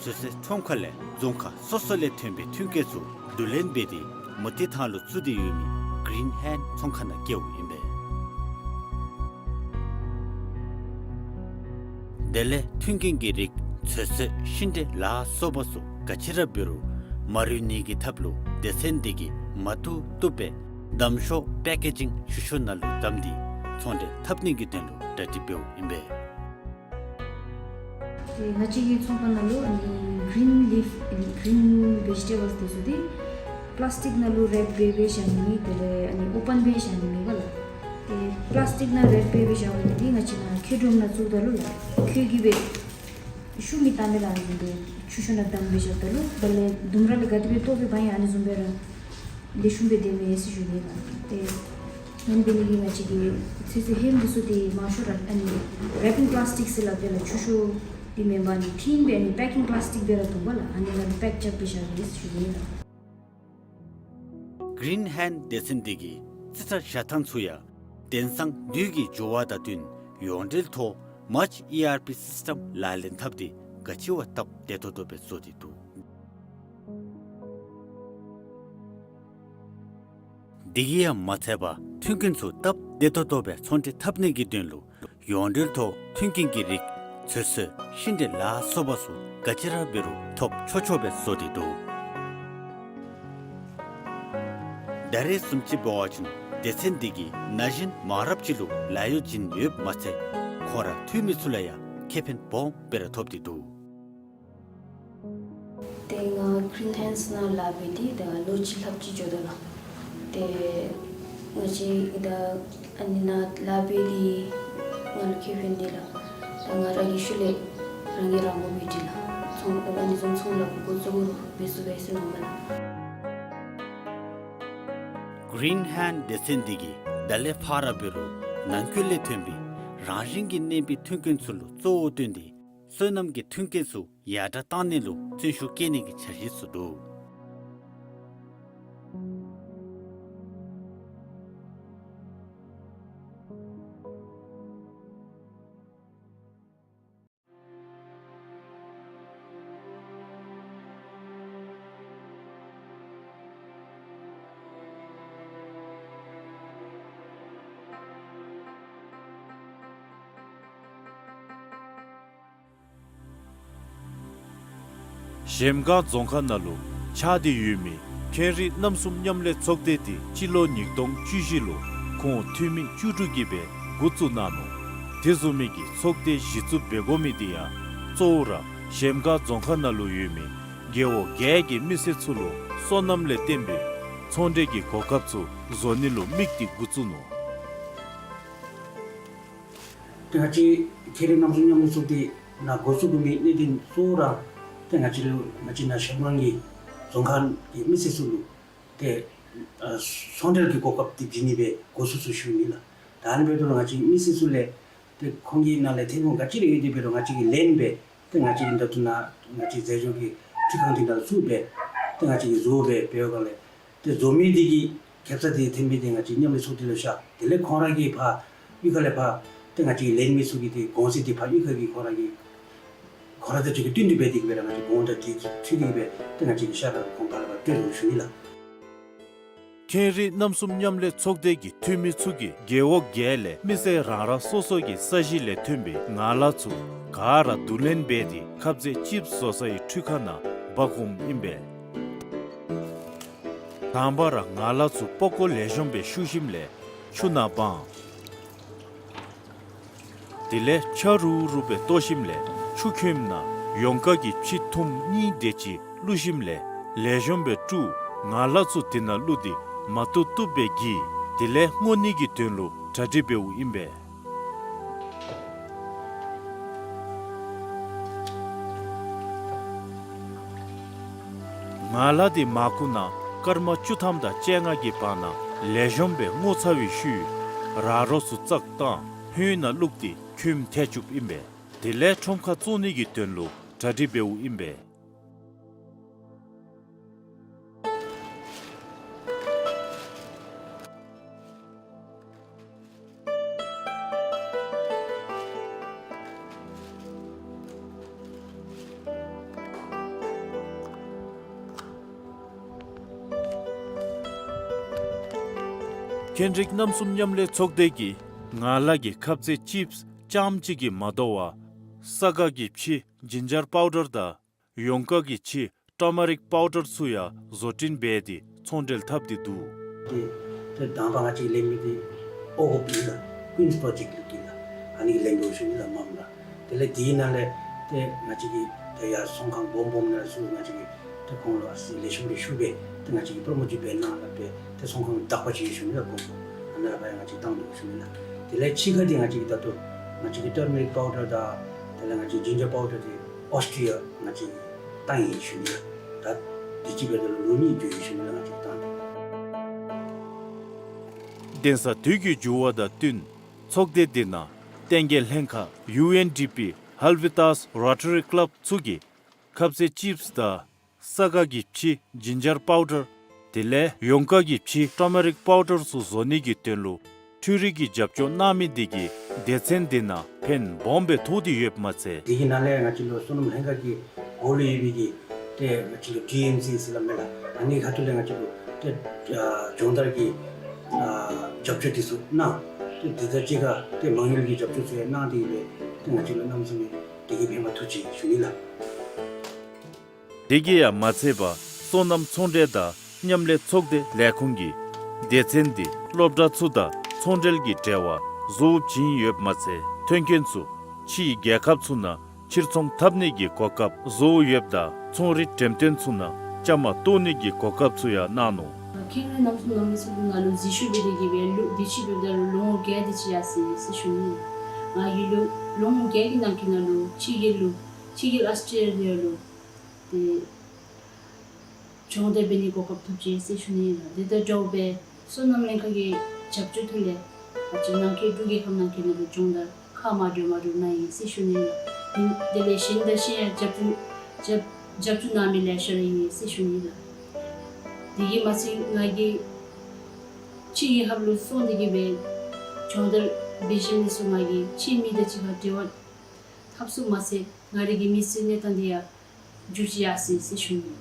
ཆུ་ཚོད་ཁྲོམ་ཁ་ལས་རྫོང་ཁག་སོ་སོ་ལས་ཐོན་པའི་མཐུན་རྐྱེན་ཚུ་བསྡུ་ལེན་འབད་དེ་མུ་ཏིག་ཐང་ལུ་བཙུགས་ཏེ་ཡོད་མི་གིརིན་ཧེནཌ་ཚོང་ཁང་ནང་བསྐྱལཝ་ཨིན་པས། དེ་ལས་མཐུན་རྐྱེན་གྱི་རིགས་ཚོད་བསྲེ་ཤིང་འབྲས་ལ་སོགས་པ་ཚུ་ག་ཅི་ར་འབད་རུང་མ་རུལ་ནི་གི་ཐབས་ལུ་སྡེ་ཚན་འདི་གིས་མ་བཏུབ་བཏུབ་སྦེ་བསྡམ་ཤོག་པེ་ཀེ་ཇིང་ཆུ་ཤོག་ནང་ལུ་བསྡམས་ཏེ་ཚོང་འབྲེལ་འཐབ་ནི་གི་དོན་ལུ་གྲ་སྒྲིག་འབདཝ་ཨིན་པས། ཏེ་ང་བཅས་ཀྱི་ཚོང་ཁང་ནང་ལུ་ཨ་ནི་གིརིན་ལིཕ་ཨ་ནི་གིརིན་བེ་ཇི་ཊེ་བཱལསི་འདི་ཚུ་འདི་པི་ལཱསི་ཊིཀ་ནང་ལུ་རེཔ་འབད་འབད་བཞག་ནི་མེད། དེ་ལས་ཨ་ནི་ཨོ་པཱན་འབད་བཞག་ནི་མེད་པ་ལགས། ཏེ་པི་ལཱསི་ཊིཀ་ནང་རེཔ་འབད་འབད་བཞག་པ་འདི་ང་བཅས་ནཱ་ཁྱེར་སྒྲོམ་ནང་བཙུགསཔ་ད་ལུ་ལགས་ཁྱོད་ཀྱིས་སྦེ་ཤུགས་མི་བཏང་པས་ལགས། ཨ་ནི་འདི་ཆུ་ཤོག་ནང་བསྡམས་འབད་བཞགཔ་ད་ལུ་དེ་ལས་ལྡུམ་ར་ལས་ག་དེ་སྦེ་བཏོག་སྦེ་འབག་ཡང་ཨ་ནི་བཟུམ་སྦེ་ར་ལེགས་ཤོམ་སྦེ་སྡོད་མས་ཟེར་ཞུ་ནི་ལགས། ཏེ་ཨ་ནི་འབད་ནི་གིས་ང་བཅས་ཀྱིས་ཚོད་བསྲེ་ཧེམ་འདི་ཚུ་འདི་མང་ཤོས་ར་ཨ་ནི་རེ་པིང་པི་ལཱསི་ཊིཀ་ཟེར་སླབ་པས་ལགས། ཆུ་ཤོག་འདི་མེན་པར་ཨ་ནི་ཊིན་སྦེ་ཨ་ནི་པེ་ཀིང་པི་ལཱསི་ཊིཀ་སྦེ་ར་འདུག་པ་ལགས། ཨ་ནི་ནང་ལུ་པེཀ་རྐྱབ་སྦེ་བཞག་ཡི་ཟེར་ཞུ་ནི་ལགས། གིརིན་ཧེནཌ་སྡེ་ཚན་འདི་གིས་རྩིས་ཁྲ་བཞག་ཐངས་ཚུ་ཡང་དེང་སང་དུས་ཀྱི་འགྱུར་བ་དང་བསྟུན་ཡོངས་འབྲེལ་ཐོག་མཱརཅ་ཨི་ཨར་པི་སིསི་ཊམ་ལག་ལེན་འཐབ་སྟེ་ག་ཅི་བ་སྟབས་བདེ་ཏོག་ཏོ་སྦེ་བཟོ་སྟེ་འདུག། དེ་གིས་ཡང་མ་ཚད་པར་མཐུན་རྐྱེན་ཚུ་སྟབས་བདེ་ཏོག་ཏོ་སྦེ་ཚོང་འབྲེལ་འཐབ་ནི་གི་དོན་ལུ་ཡོངས་འབྲེལ་ཐོག་མཐུན་རྐྱེན་གྱི་རིགས་ཚོད་བསྲེ་ཤིང་འབྲས་ལ་སོགས་པ་ཚུ་ག་ཅི་ར་འབད་རུང་ཐོབ་ཆོག་ཆོག་སྦེ་བཟོ་སྟེ་འདུག། ད་རེས་བཟུམ་ཅིག་འབད་བ་ཅིན་སྡེ་ཚན་འདི་གིས་ན་གཞོན་མང་རབས་ཅིག་ལུ་ལཱ་གཡོག་བྱིན་ཡོདཔ་མ་ཚད་ཁོང་ར་འཐུས་མི་ཚུ་ལུ་ཡང་ཁེ་ཕན་སྦོམ་སྦེ་ར་ཐོབ་སྟེ་འདུག། ཏེ་ང་གིརིན་ཧེནཌ་ནང་ལཱ་འབད་དེ་ད་ལོ་གཅིག་ལྷགཔ་ཅིག་འགྱོ་དོ་ལགས། ཏེ་ང་བཅས་ད་ཨ་ནི་ནང་ལཱ་འབད་དེ་ང་ལུ་ཁེ་ཕན་འདི་ལགས། ད་ང་ར་གི་ཤུལ་ལས་རང་གིས་རང་མགོ་མི་དྲི་ལགས། ཚོང་ཨ་ནི་བཟུམ་ཚོང་ལཱ་འགོ་བཙུགས་རུང་འབད་ཚུགས་པས་ཟེར་མནོཝ་མས་ལགས། གིརིན་ཧེནཌ་སྡེ་ཚན་འདི་གིས་ད་ལས་ཕར་ར་འབད་རུང་ནང་འཁོད་ལས་ཐོན་པའི་རང་བཞིན་གྱིས་གནས་པའི་མཐུན་རྐྱེན་ཚུ་ལུ་གཙོ་བོ་བཏོན་ཏེ་སོ་ནམ་གྱི་མཐུན་རྐྱེན་ཚུ་ཡར་དྲག་བཏང་ནི་ལུ་བརྩོན་ཤུགས་བསྐྱེད་ནི་གི་འཆར་གཞི་ཚུ་འདུག། གཞལམ་སྒང་རྫོང་ཁག་ནང་ལུ་ཆགས་ཏེ་ཡོད་མི་མཁན་རིགས་རྣམ་གསུམ་མཉམ་ལས་ཚོགས་སྡེ་འདི་སྤྱི་ལོ་ཉིས་སྟོང་བཅུ་བཞི་ལུ་ཁོང་འཐུས་མི་བཅུ་དྲུག་གིས་སྦེ་འགོ་བཙུགས་གནང་ནུག། དེ་བཟུམ་མའི་གི་ཚོགས་སྡེ་གཞི་བཙུགས་འབད་དགོ་མི་འདི་ཡང་གཙོ་བོ་ར་གཞལམ་སྒང་རྫོང་ཁག་ནང་ལུ་ཡོད་མི་རྒེད་འོག་བརྒྱད་ཀྱི་མི་སེར་ཚུ་ལུ་སོ་ནམ་ལས་བརྟེན་པའི་ཚོང་འབྲེལ་གྱི་གོ་སྐབས་ཚུ་བཟོ་ནི་ལུ་དམིགས་ཏེ་འགོ་བཙུགས་ནུག། ཏེ་ང་བཅས་མཁན་རིགས་རྣམ་གསུམ་མཉམ་ལས་ཚོགས་སྡེ་ནང་འགོ་བཙུགས་དགོ་མི་གནད་དོན་གཙོ་བོ་ར་ཏེ་ང་བཅས་ལུ་ང་བཅས་ནཱ་གཞལམ་སྒང་གི་རྫོང་ཁག་གི་མི་སེར་ཚུ་ལུ་ཏེ་ཨ་ཚོང་འབྲེལ་གྱི་གོ་སྐབས་འདི་བྱིན་ནི་སྦེ་འགོ་བཙུགས་ཚུགས་ཞུ་ནི་ལགས། ད་ཨ་ནི་འབདཝ་ད་ལུ་ང་བཅས་མི་སེར་ཚུ་ལས་ཏེ་ཁོང་གི་ནང་ལས་ཐོན་ཁུངས་ག་ཅི་ར་ཡོད་དེ་འབད་རུང་ང་བཅས་ཀྱིས་ལེན་སྦེ་ཏེ་ང་བཅས་ཀྱིས་ད་ལྟོ་ནཱ་ང་བཅས་རྫས་སྦྱོར་གྱི་འཕྲུལ་ཁང་འདི་ནང་ལུ་བཙུགས་སྦེ་ཏེ་ང་བཅས་ཀྱིས་བཟོ་སྦེ་འབད་བའི་སྒང་ལས་ཏེ་བཟོ་མི་འདི་གི་ཁེབ་ས་འདི་ཐོན་མི་འདི་ང་བཅས་མཉམ་ལས་ཚོགས་སྡེ་ལུ་བཞག། དེ་ལས་ཁོང་ར་གིས་ཕར་གཡུས་ཁ་ལས་ཕར་ཏེ་ང་བཅས་ཀྱིས་ལེན་མི་ཚུ་གི་ཏེ་གོང་ཚད་འདི་ཕར་གཡུས་ཁ་གི་ཁོང་ར་གི་ཁོང་ར་དང་གཅིག་ཁར་བསྟུན་ཏེ་འབད་དེ་གིས་སྦེ་ར་ང་བཅས་གོང་དང་འདི་ཚུ་འཁྲིལ་ཏེ་གིས་སྦེ་ཏེ་ང་བཅས་ཀྱིས་ཤ་ར་གོང་ཕར་ལས་ཕར་སྤྲོད་དོ་ཞུ་ནི་ལགས། མཁན་རིགས་རྣམ་གསུམ་མཉམ་ལས་ཚོགས་སྡེ་གི་འཐུས་མི་ཚུ་གིས་རྒེད་འོག་བརྒྱད་ལས་མི་སེར་རང་རང་སོ་སོ་གི་ས་གཞི་ལས་ཐོན་པའི་ངང་ལག་ཚུ་ག་ར་བསྡུ་ལེན་འབད་དེ་ཁབ་རྩེ་ཅིབསི་བཟོ་སའི་འཕྲུལ་ཁང་ནང་འབག་འོངམ་ཨིན་པས། དང་པ་ར་ངང་ལག་ཚུ་པགས་ཀོ་ལེགས་ཤོམ་སྦེ་བཤུ་ཞིནམ་ལས་ཆུ་ནང་སྦང་། དེ་ལས་ཆ་རུག་རུག་སྦེ་བཏོག་ཞིནམ་ལས་ཆུ་ཁོལམ་ནང་ཡོངས་ཀ་གི་ཕྱེ་ཐུམ་གཉིས་དེ་ཅིག་བླུག་ཞིནམ་ལས་ལེགས་ཤོམ་སྦེ་བཀྲུ། ངང་ལག་ཚུ་དེ་ནང་བླུགས་ཏེ་མ་བཏུབ་བཏུབ་སྦེ་གྱིས། དེ་ལས་བརྔོ་ནི་གི་དོན་ལུ་གྲ་སྒྲིག་འབདཝ་ཨིན་པས། ངང་ལག་འདི་མར་ཁུ་ནང་སྐར་མ་བཅུ་ཐམ་དང་བཅོ་ལྔ་གི་བར་ན་ལེགས་ཤོམ་སྦེ་སྔོ་ཚར་བའི་ཤུལ་ར་རོ་ཚུ་བཙག་བཏང་ཧོད་ནང་བླུགས་ཏེ་ཁྱོནམ་ཐལ་བཅུགཔ་ཨིན་པས། དེ་ལས་ཁྲོམ་ཁར་བཙོང་ནི་གི་དོན་ལུ་གྲ་སྒྲིག་འབདཝ་ཨིན་པས། ཁེན་རིག་རྣམ་གསུམ་མཉམ་ལས་ཚོགས་སྡེ་གིས་ངང་ལག་གི་ཁབ་ཟས་ཅིབསི་རྐྱངམ་གཅིག་གིས་མ་དོ་བར་ས་ག་གི་ཕྱེ་ཇིན་ཇར་པའུ་ཌར་དང་ཡོངས་དཀར་གྱི་ཕྱེ་ཊར་མ་རིཀ་པའུ་ཌར་ཚུ་ཡང་བཟོ་སྐྲུན་འབད་དེ་ཚོང་འབྲེལ་འཐབ་སྟེ་འདུག། ཏེ་ཏེ་དང་པ་ང་བཅས་ལེན་མི་འདི་ཨོ་གོ་པི་ལགས་ཀུན་སི་པྲོ་ཇེཀཊ་ལུ་གི་ལགས། ཨ་ནི་ལེན་དོ་ཞུ་ནི་ལགས་མམ་ལགས། དེ་ལས་དེའི་ནང་ལས་ཏེ་ང་བཅས་ཀྱི་ཏེ་ཡར་ཚོང་ཁང་སྦོམ་སྦོམ་ནང་ཚུ་ང་བཅས་ཀྱི་ཏེ་ཁོང་ལུ་ཨ་ཙི་ལེགས་ཤོམ་སྦེ་ཞུ་སྦེ་ཏེ་ང་བཅས་ཀྱིས་པྲོ་མོཊ་ཅིག་འབད་གནང་ལགས། ཏེ་ཏེ་ཚོང་ཁང་དག་པ་ཅིག་ཡོད་ཞུ་ནི་ལགས་གོང་ཚུ། ཨ་ནཱ་ལས་ཕར་ཡང་ང་བཅས་བཏང་དོ་ཞུ་ནི་ལགས། དེ་ལས་ཕྱེ་ཁ་འདི་ང་བཅས་ཀྱིས་ད་ལྟོ་ང་བཅས་ཀྱི་ཊར་མ་རིཀ་པའུ་ཌར་དང་དེ་ལས་ང་བཅས་ཇིན་ཇར་པའུ་ཌར་འདི་ཨོསི་ཊི་ཡ་ང་བཅས་ཀྱིས་བཏང་ཡི་ཞུ་ནི་ལགས། ད་དུས་ཅི་འབདཝ་ད་ལུ་ལོ་གཉིས་འགྱོ་ཡི་ཞུ་ནི་ལགས་ང་བཅས་ཀྱིས་བཏང་སྟེ། གདན་ས་དུས་ཀྱི་འགྱུར་བ་དང་བསྟུན་ཚོགས་སྡེ་འདི་ནང་བསྟན་རྒྱས་ལྷན་ཁག་ཡུ་ཨེན་ཌི་པི་ཧལ་བི་ཏཱས་རོ་ཊ་རི་ཀ་ལབ་ཚུ་གིས་ཁབ་ཟས་ཅིབསི་དང་ས་ག་གི་ཕྱེ་ཇིན་ཇར་པའུ་ཌར་དེ་ལས་ཡོངས་དཀར་གྱི་ཕྱེ་ཊར་མ་རིཀ་པའུ་ཌར་ཚུ་བཟོ་ནི་གི་དོན་ལུ་འཕྲུལ་རིག་གི་རྒྱབ་སྐྱོར་གནང་མི་འདི་གིས་སྡེ་ཚན་འདི་ནང་ཕན་སྦོམ་སྦེ་ཐོགས་ཏེ་ཡོདཔ་མ་ཚད། དེ་གི་ནང་ལས་ང་བཅས་ལུ་སོ་ནམ་ལྷན་ཁག་གི་འོག་ལུ་ཡོད་པའི་གི་ཏེ་ང་བཅས་ལུ་ཊི་ཨེམ་སི་ཟེར་སླབ་མས་ལགས། ཨ་ནི་ཁ་ཐུག་ལས་ང་བཅས་ལུ་ཏེ་ཨ་སྦྱོང་བརྡར་གྱི་ཨ་རྒྱབ་སྐྱོར་འདི་ཚུ་གནང་། ཏེ་དེ་དང་གཅིག་ཁར་ཏེ་མ་དངུལ་གྱི་རྒྱབ་སྐྱོར་ཚུ་ཡང་གནང་སྟེ་ཡོད་པས། ཏེ་ང་བཅས་ལུ་གནམ་མེད་ས་མེད་དེ་གིས་ཕན་པ་ཐོགས་ཅི་ཞུ་ནི་ལགས། དེ་གིས་ཡང་མ་ཚད་པར་སོ་ནམ་ཚོང་འབྲེལ་དང་མཉམ་ལས་ཚོགས་སྡེ་ལས་ཁུངས་ཀྱིས་སྡེ་ཚན་འདི་སློབ་གྲྭ་ཚུ་དང་ཚོང་འབྲེལ་གྱི་འབྲེལ་བ་བཟོ་བཅུག་ཡོདཔ་མ་ཚད་ཐོན་སྐྱེད་ཚུ་ཕྱིའི་རྒྱལ་ཁབ་ཚུ་ནང་ཕྱིར་ཚོང་འཐབ་ནི་གི་གོ་སྐབས་བཟོ་ཡོདཔ་ད་ཚོང་རིག་འགྲེམས་སྟོན་ཚུ་ནང་བཅའ་མར་གཏོགས་ནི་གི་གོ་སྐབས་ཚུ་ཡང་གནང་ནུག། ཁེན་རིག་རྣམ་གསུམ་ནང་མི་ཚུ་གི་ནང་ལུ་འཛུལ་ཞུགས་འབད་དེ་གིས་སྦེ་ལོ་དུས་ཅི་འབདཝ་ད་ལུ་ལོ་ངོ་བརྒྱད་དེ་ཅིག་ཡར་སོ་ཡི་ཟེར་ཞུ་ནི། ང་གིས་ལོ་ལོ་ངོ་བརྒྱད་ཀྱི་ནང་འཁོད་ནང་ལུ་ཕྱི་རྒྱལ་ལུ་ཕྱི་རྒྱལ་ཨོསི་ཊྲེ་ལི་ཡ་ལུ་ཏེ་སྦྱོང་བརྡར་འབད་ནི་གོ་སྐབས་ཐོབ་ཅི་ཟེར་ཞུ་ནི་ལགས། དེ་དང་འདྲཝ་སྦེ་སོ་ནམ་ལྷན་ཁག་གི་རྒྱབ་སྐྱོར་ཐོག་ལས་ང་བཅས་ནང་འཁོད་འབྲུག་རྒྱལ་ཁབ་ནང་འཁོད་ནང་ལུ་སྦྱོང་བརྡར་ཁག་མ་འདྲཝ་མ་འདྲཝ་གནང་ཡི་ཟེར་ཞུ་ནི་ལགས། དེ་ལས་གཞན་དང་གཞན་ཡང་རྒྱབ་སྐྱོར་རྒྱབ་རྒྱབ་སྐྱོར་གནང་མི་ལེ་ཤ་ར་ཡོད་ཟེར་ཞུ་ནི་ལགས། དེ་གིས་མ་ཚད་ང་གིས་ཕྱི་རྒྱལ་ཁབ་ལུ་སོང་སྟེ་གིས་སྦེ་སྦྱོང་བརྡར་འབད་ཞིནམ་ལས་ཚུར་ང་གིས་ཕྱི་མི་དང་གཅིག་ཁར་འབྲེལ་བ་འཐབ་ཚུགསཔ་མ་ཚད་ང་རའི་གི་མི་ཚེའི་གནས་སྟངས་འདི་ཡང་འགྱུར་ཅི་ཡར་སོ་ཡི་ཟེར་ཞུ་ནི།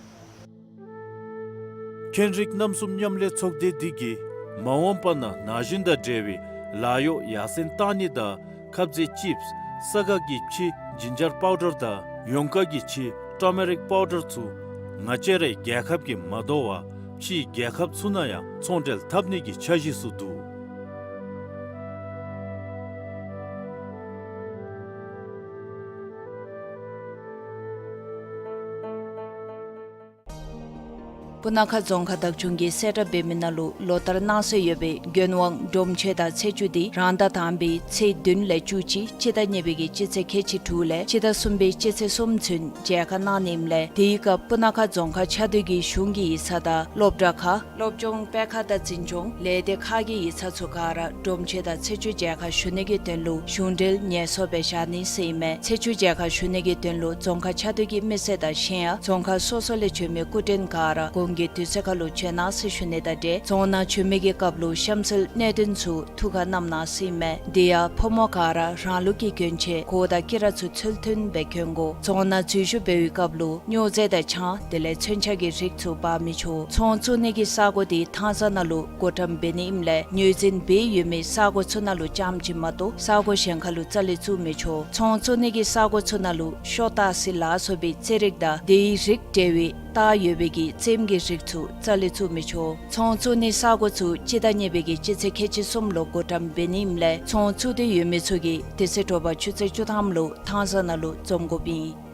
ཁེན་རིག་རྣམ་གསུམ་མཉམ་ལས་ཚོགས་སྡེ་འདི་གིས་མ་འོངས་པ་ནང་ན་གཞོན་དང་འབྲེལ་བའི་ལཱ་གཡོག་ཡར་སེང་གཏང་ནི་དང་ཁབ་ཟས་ཅིབསི་ས་ག་གི་ཕྱེ་ཇིན་ཇར་པའུ་ཌར་དང་ཡོངས་དཀར་གྱི་ཕྱེ་ཊར་མ་རིཀ་པའུ་ཌར་ཚུ་ང་བཅས་རའི་རྒྱལ་ཁབ་ཀྱིས་མ་དོ་བར་ཕྱིའི་རྒྱལ་ཁབ་ཚུ་ནང་ཡང་ཚོང་འབྲེལ་འཐབ་ནི་གི་འཆར་གཞི་ཚུ་འདུག། སྤུ་ན་ཁ་རྫོང་ཁག་བདག་སྐྱོང་གིས་གསལ་བསྒྲགས་འབད་མི་ནང་ལུ་ལོ་ལྟར་གནང་སྲོལ་ཡོད་པའི་མགོན་དབང་སྒྲོམ་མཆོད་དང་ཚེས་བཅུ་འདི་རང་ཟླ་དང་པའི་ཚེས་བདུན་ལས་བཅུ་གཅིག་སྤྱི་ཟླ་གཉིས་པའི་གི་སྤྱི་ཚེས་ཁལ་གཅིག་དྲུག་ལས་སྤྱི་ཟླ་གསུམ་པའི་སྤྱི་ཚེས་གསུམ་ཚུན་མཇལ་ཁ་གནང་ནི་ཨིནམ་ལས་དེའི་སྐབས་སྤུ་ན་ཁ་རྫོང་ཁག་ཆ་སྡོད་ཀྱི་གཞུང་གི་ཡིག་ཚང་དང་སློབ་གྲྭ་ཁག་སློབ་སྦྱོང་སྤེལ་ཁང་དང་འཛིན་སྐྱོང་ལས་སྡེ་ཁག་གི་ཡིག་ཚང་ཚུ་ག་ར་སྒྲོམ་མཆོད་དང་ཚེས་བཅུ་མཇལ་ཁ་ཞུ་ནི་གི་དོན་ལུ་གཞུང་འབྲེལ་ཉེས་གསོག་སྦེ་བཞག་ནི་ཟེར་ཨིན་མས། ཚེས་བཅུ་མཇལ་ཁ་ཞུ་ནི་གི་དོན་ལུ་རྫོང་ཁག་ཆ་སྡོད་ཀྱི་མི་སེར་དང་གཞན་ཡང་རྫོང་ཁག་སོ་སོ་ལས་བྱོན་མི་སྐུ་མགྲོན་ག་ར་གོང་གི་དུས་ཚོད་ཁར་ལུ་བྱོན་གནང་ཟེར་ཞུ་ནི་དང་འབྲེལ་རྫོང་ནང་བྱོན་མི་གི་སྐབས་ལུ་གཤམ་གསལ་གནད་དོན་ཚུ་ཐུགས་ཁར་བསྣམ་གནང་ཟེར་ཨིན་མས། དེ་ཡང་ཕོ་མོ་ག་ར་རང་ལུགས་ཀྱི་གྱོན་ཆས་གོ་དང་སྐེ་རགས་ཚུ་ཚུལ་མཐུན་སྦེ་གྱོན་དགོ། རྫོང་ནང་འཛུལ་ཞུགས་འབད་བའི་སྐབས་ལུ་སྨྱོ་རྫས་དང་ཆང་དེ་ལས་མཚོན་ཆ་གི་རིགས་ཚུ་འབག་མི་ཆོག། ཚོང་བཙོང་ནི་གི་ས་གོ་འདི་ཐང་ས་ནང་ལུ་བགོ་བཀྲམ་འབད་ནི་ཨིནམ་ལས་ངོས་འཛིན་འབད་ཡོད་མི་ས་གོ་ཚུ་ནང་ལུ་རྐྱངམ་གཅིག་མ་གཏོགས་ས་གོ་གཞན་ཁར་ལུ་རྩ་ལས་བཙུགས་མི་ཆོག། ཚོང་བཙོང་ནི་གི་ས་གོ་ཚུ་ནང་ལུ་ཤོ་སྟག་ཟེར་ལ་སོགས་པའི་རྩེད་རིགས་དང་དེའི་རིགས་འབྲེལ་བའི་རྟགས་ཡོད་པའི་གི་རྩེདམོ་གི་རིགས་ཚུ་རྩ་ལས་བཙུགས་མི་ཆོག། ཚོང་བཙོང་ནི་ས་གོ་ཚུ་སྤྱི་ཟླ་གཉིས་པའི་གི་སྤྱི་ཚེས་ཁལ་གཅིག་གསུམ་ལུ་བགོ་བཀྲམ་འབད་ནི་ཨིནམ་ལས་ཚོང་བཙུགས་ཏེ་ཡོད་མི་ཚུ་གིས་དེ་ཚེ་དྲོ་པ་ཆུ་ཚོད་བཅུ་ཐམ་ལུ་ཐང་ས་ནང་ལུ་འཛོམས་དགོཔ་ཨིན།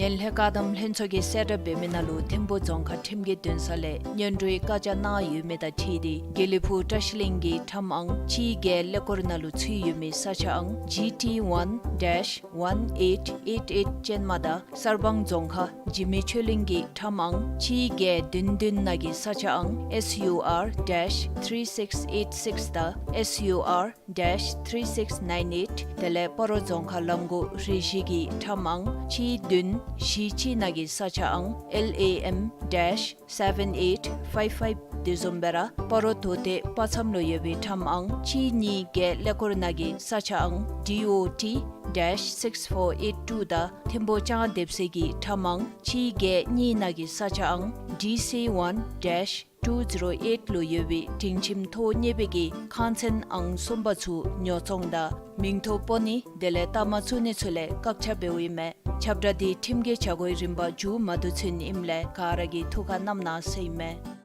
ངན་ལྷད་བཀག་སྡོམ་ལྷན་ཚོགས་ཀྱིས་གསལ་བསྒྲགས་འབད་མི་ནང་ལུ་ཐིམ་ཕུ་རྫོང་ཁག་ཁྲིམས་ཀྱི་འདུན་ས་ལས་སྔོན་འགྲོའི་བཀའ་རྒྱ་གནང་ཡོད་མི་དང་འཁྲིལ་ཏེ་དགེ་ལེགས་ཕུག་བཀྲ་ཤིས་གླིང་གི་ཁྲམ་ཨང་ཕྱི་རྒྱལ་ཀླད་ཀོར་ནང་ལུ་ཚུད་ཡོད་མི་ས་ཆ་ཨང་ཇི་ཊི་ཝན་ཌེཤ་ཝན་ཨེཊ་ཨེཊ་ཨེཊ་ཅན་མ་དང་གསར་སྤང་རྫོང་ཁག་འཇིགས་མེད་ཆོས་གླིང་གི་ཁྲམ་ཨང་ཕྱི་རྒྱལ་བདུན་བདུན་ནང་གི་ས་ཆ་ཨང་ཨེསི་ཡུ་ཨར་ཌེཤ་ཐྲི་སིགསི་ཨེཊ་སིགསི་དང་ཨེསི་ཡུ་ཨར་ཌེཤ་ཐྲི་སིགསི་ནའིན་ཨེཊ། དེ་ལས་སྤ་རོ་རྫོང་ཁག་ལམ་གོང་རི་བཞི་གི་ཁྲམ་ཨང་ཕྱི་བདུན་བཞི་གཅིག་ནང་གི་ས་ཆ་ཨང་ཨེལ་ཨེ་ཨེམ་ཌེཤ་སེ་བེན་ཨེཊ་ཕའིབ་ཕའིབ། དེ་བཟུམ་སྦེ་ར་སྤ་རོ་དོ་སྟོད་དཔག་མཚམས་ལུ་ཡོད་པའི་ཁྲམ་ཨང་ཕྱི་གཉིས་བརྒྱད་ཀླད་ཀོར་ནང་གི་ས་ཆ་ཨང་ཌི་ཨོ་ཊི་ཌེཤ་སིགསི་ཕོར་ཨེཊ་ཊུ་དང་ཐིམ་ཕུ་ལྕང་སྡེབ་སེལ་གྱི་ཁྲམ་ཨང་ཕྱི་བརྒྱད་གཉིས་ནང་གི་ས་ཆ་ཨང་ཌི་སི་ཝན་ཌེཤ་ཊུ་ཟི་རོ་ཨེཊ་ལུ་ཡོད་པའི་སྒྲིང་ཁྱིམ་ཐོག་གཉེར་པའི་གི་ཁང་ཚན་ཨང་གསུམ་པ་ཚུ་ཉོ་ཚོང་དང་མིང་ཐོ་སྤོ་ནི་དེ་ལས་གཏའ་མ་བཙུགས་ནི་ཚུ་ལས་བཀག་ཆ་འབདཝ་ཨིན་མས། ཁྱབ་བསྒྲགས་འདི་ཁྲིམས་འགལ་བྱ་སྒོའི་རིམ་པ་མཇུག་མ་བསྡུ་ཚུན་ཨིནམ་ལས་ག་ར་གིས་ཐུགས་ཁར་བསྣམ་གནང་ཟེར་ཨིན་མས།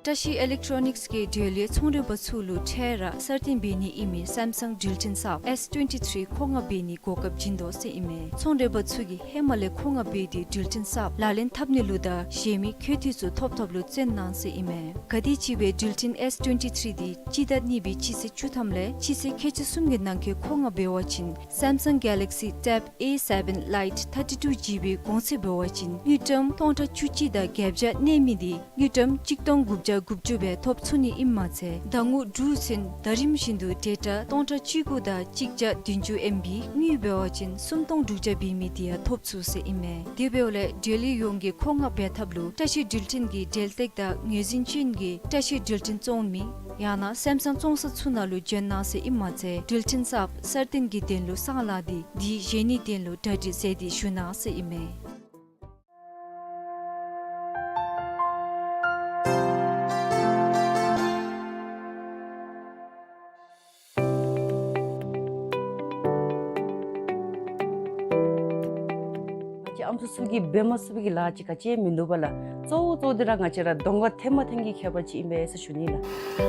བཀྲ་ཤིས་ཨི་ལེག་ཊོ་ནིགསི་གིས་འབྲེལ་ཡོད་ཚོང་ར་པ་ཚུ་ལུ་འཕྲལ་ར་གསར་བཏོན་འབད་ནི་ཨིན་མི་སེམ་སང་འགྲུལ་འཕྲིན་གསརཔ་ཨེསི་ཊུན་ཊི་ཐྲི་མཁོ་མངགས་འབད་ནི་གོ་སྐབས་བྱིན་དོ་ཟེར་ཨིན་མས། ཚོང་ར་པ་ཚུ་གིས་ཧེ་མ་ལས་མཁོ་མངགས་འབད་དེ་འགྲུལ་འཕྲིན་གསརཔ་ལག་ལེན་འཐབ་ནི་ལུ་དང་གཞན་མི་འཁོད་འདོད་ཚུ་ཐོབ་ཐོབ་ལུ་བརྩོན་གནང་ཟེར་ཨིན་མས། ག་དེམ་ཅིག་སྦེ་འགྲུལ་འཕྲིན་ཨེསི་ཊུན་ཊི་ཐྲི་འདི་སྤྱི་ཟླ་གཉིས་པའི་སྤྱི་ཚེས་བཅུ་ཐམ་ལས་སྤྱི་ཚེས་ཁལ་གཅིག་གསུམ་གྱི་ནང་འཁོད་མཁོ་མངགས་འབད་བ་ཅིན་སེམ་སང་གེ་ལེག་སི་ཊེབ་ཨེ་སེ་བེན་ལའིཊ་ཐར་ཊི་ཊུ་ཇི་བི་གོང་ཚད་འབད་བ་ཅིན་དངུལ་ཀྲམ་སྟོང་ཕྲག་བཅུ་གཅིག་དང་བརྒྱད་བརྒྱ་གནས་མི་འདི་དངུལ་ཀྲམ་གཅིག་སྟོང་དགུ་བརྒྱ་དགུ་བཅུ་སྦེ་ཐོབ་ཚུགས་ནི་ཨིནམ་མ་ཚད་ཟླ་ངོ་དྲུག་ཚུན་ཟླ་རིམ་བཞིན་དུ་ཌེ་ཊ་སྟོང་ཕྲག་བཅུ་དགུ་དང་གཅིག་བརྒྱ་བདུན་ཅུ་ཨེམ་བི་དངུལ་འབད་བ་ཅིན་སུམ་སྟོང་དྲུག་བརྒྱ་འབད་མི་འདི་ཡང་ཐོབ་ཚུགས་ཟེར་ཨིན་མས། དེ་འབདཝ་ལས་འབྲེལ་ཡོད་ཡོངས་ཀྱིས་མཁོ་མངགས་འབད་ཐབས་ལུ་བཀྲ་ཤིས་འགྲུལ་འཕྲིན་གྱི་འབྲེལ་སྟེགས་དང་ངོས་འཛིན་ཅན་གྱི་བཀྲ་ཤིས་འགྲུལ་འཕྲིན་བཙོང་མི་ཡང་ན་སེམ་སང་བཙོང་ས་ཚུ་ནང་ལུ་འབྱོན་གནང་ཟེར་ཨིནམ་མ་ཚད་འགྲུལ་འཕྲིན་གསརཔ་གསར་བཏོན་གྱི་དོན་ལུ་གསང་ལག་འདི་འདི་བཞེས་ནིའི་དོན་ལུ་གྲ་སྒྲིག་མཛད་དེ་བཞུགས་གནང་ཟེར་ཨིན་མས། ང་བཅས་ཨམ་སྲུ་ཚུ་གིས་འབད་མ་ཚུགས་པའི་གི་ལཱ་ཅིག་ག་ཅི་མིན་འདུག་པ་ལགས། གཙོ་བོ་གཙོ་བོ་འདི་ར་ང་བཅས་ར་གདོང་ཁར་ཐོན་མ་ཐོན་གྱི་ཁྱད་པར་ཅིག་ཨིན་པས་ཟེར་ཞུ་ནི་ལགས།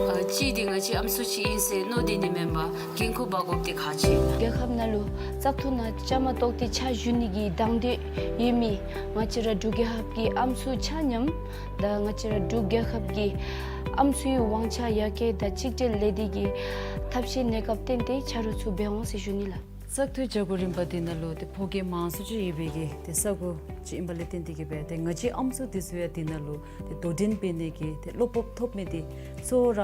ཨ་གཅིག་འདི་ང་བཅས་ཨམ་སྲུ་ཅིག་ཨིན་ཟེར་མནོ་སྟེ་ནི་མེན་པར་འགན་ཁུར་འབག་དགོཔ་འདི་ཁག་ཆེ། རྒྱལ་ཁབ་ནང་ལུ་བཙག་འཐུ་ནང་བཅའ་མར་གཏོགས་ཏེ་ཕྱག་ཞུ་ནི་གི་དང་འདོད་ཡོད་མི་ང་བཅས་ར་འབྲུག་རྒྱལ་ཁབ་ཀྱི་ཨམ་སྲུ་ཆ་མཉམ་དང་ང་བཅས་ར་འབྲུག་རྒྱལ་ཁབ་ཀྱི་ཨམ་སྲུའི་དབང་ཆ་ཡར་རྒྱས་དང་གཅིག་སྒྲིལ་ལས་སྡེ་གི་ཐབས་ཤེས་གནས་སྐབས་བརྟེན་ཏེ་ཆ་རོགས་ཚུ་འབད་འོང་ཟེར་ཞུ་ནི་ལགས། བཙག་འཐུའི་བྱ་སྒོ་རིམ་པ་འདི་ནང་ལུ་ཏེ་ཕོ་སྐྱེས་མང་སུ་ཅིག་ཡོད་པའི་གི་ཏེ་ས་གོ་ཅིག་ཨིན་པ་ལས་བརྟེན་ཏེ་གི་སྦེ་ཏེ་ང་བཅས་ཨམ་སྲུ་འདི་ཚུ་ཡང་འདི་ནང་ལུ་ཏེ་དོ་འགྲན་འབད་ནི་གི་ཏེ་བློ་སྤོབས་ཐོབ་མི་འདི་གཙོ་བོ་ར་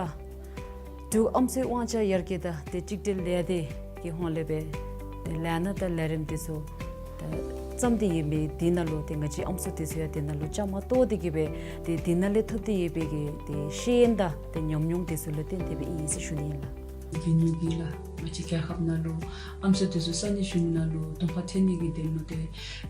འབྲུག་ཨམ་སྲུའི་དབང་ཆ་ཡར་རྒྱས་དང་ཏེ་གཅིག་སྒྲིལ་ལས་སྡེ་གི་ཧོངས་ལས་སྦེ་ཏེ་ལས་སྣ་དང་ལས་རིམ་འདི་ཚུ་ཏེ་བརྩམས་ཏེ་ཡོད་མི་འདི་ནང་ལུ་ཏེ་ང་བཅས་ཨམ་སྲུ་འདི་ཚུ་ཡང་འདི་ནང་ལུ་བཅའ་མར་གཏོགས་ཏེ་གི་སྦེ་ཏེ་འདི་ནང་ལས་ཐོབ་སྟེ་ཡོད་པའི་གི་ཏེ་ཤེས་ཡོན་དང་ཏེ་ཉམས་མྱོང་འདི་ཚུ་ལུ་བརྟེན་ཏེ་སྦེ་ཨིན་ཟེར་ཞུ་ནི་ཨིན་ལགས། གི་ནི་འདི་ལགས་ང་བཅས་རྒྱལ་ཁབ་ནང་ལུ་ཨམ་སྲུ་འདི་ཚུ་ས་གནས་གཞུང་ནང་ལུ་གདོང་ཁར་ཐོན་ནི་གི་དོན་ལུ་ཏེ་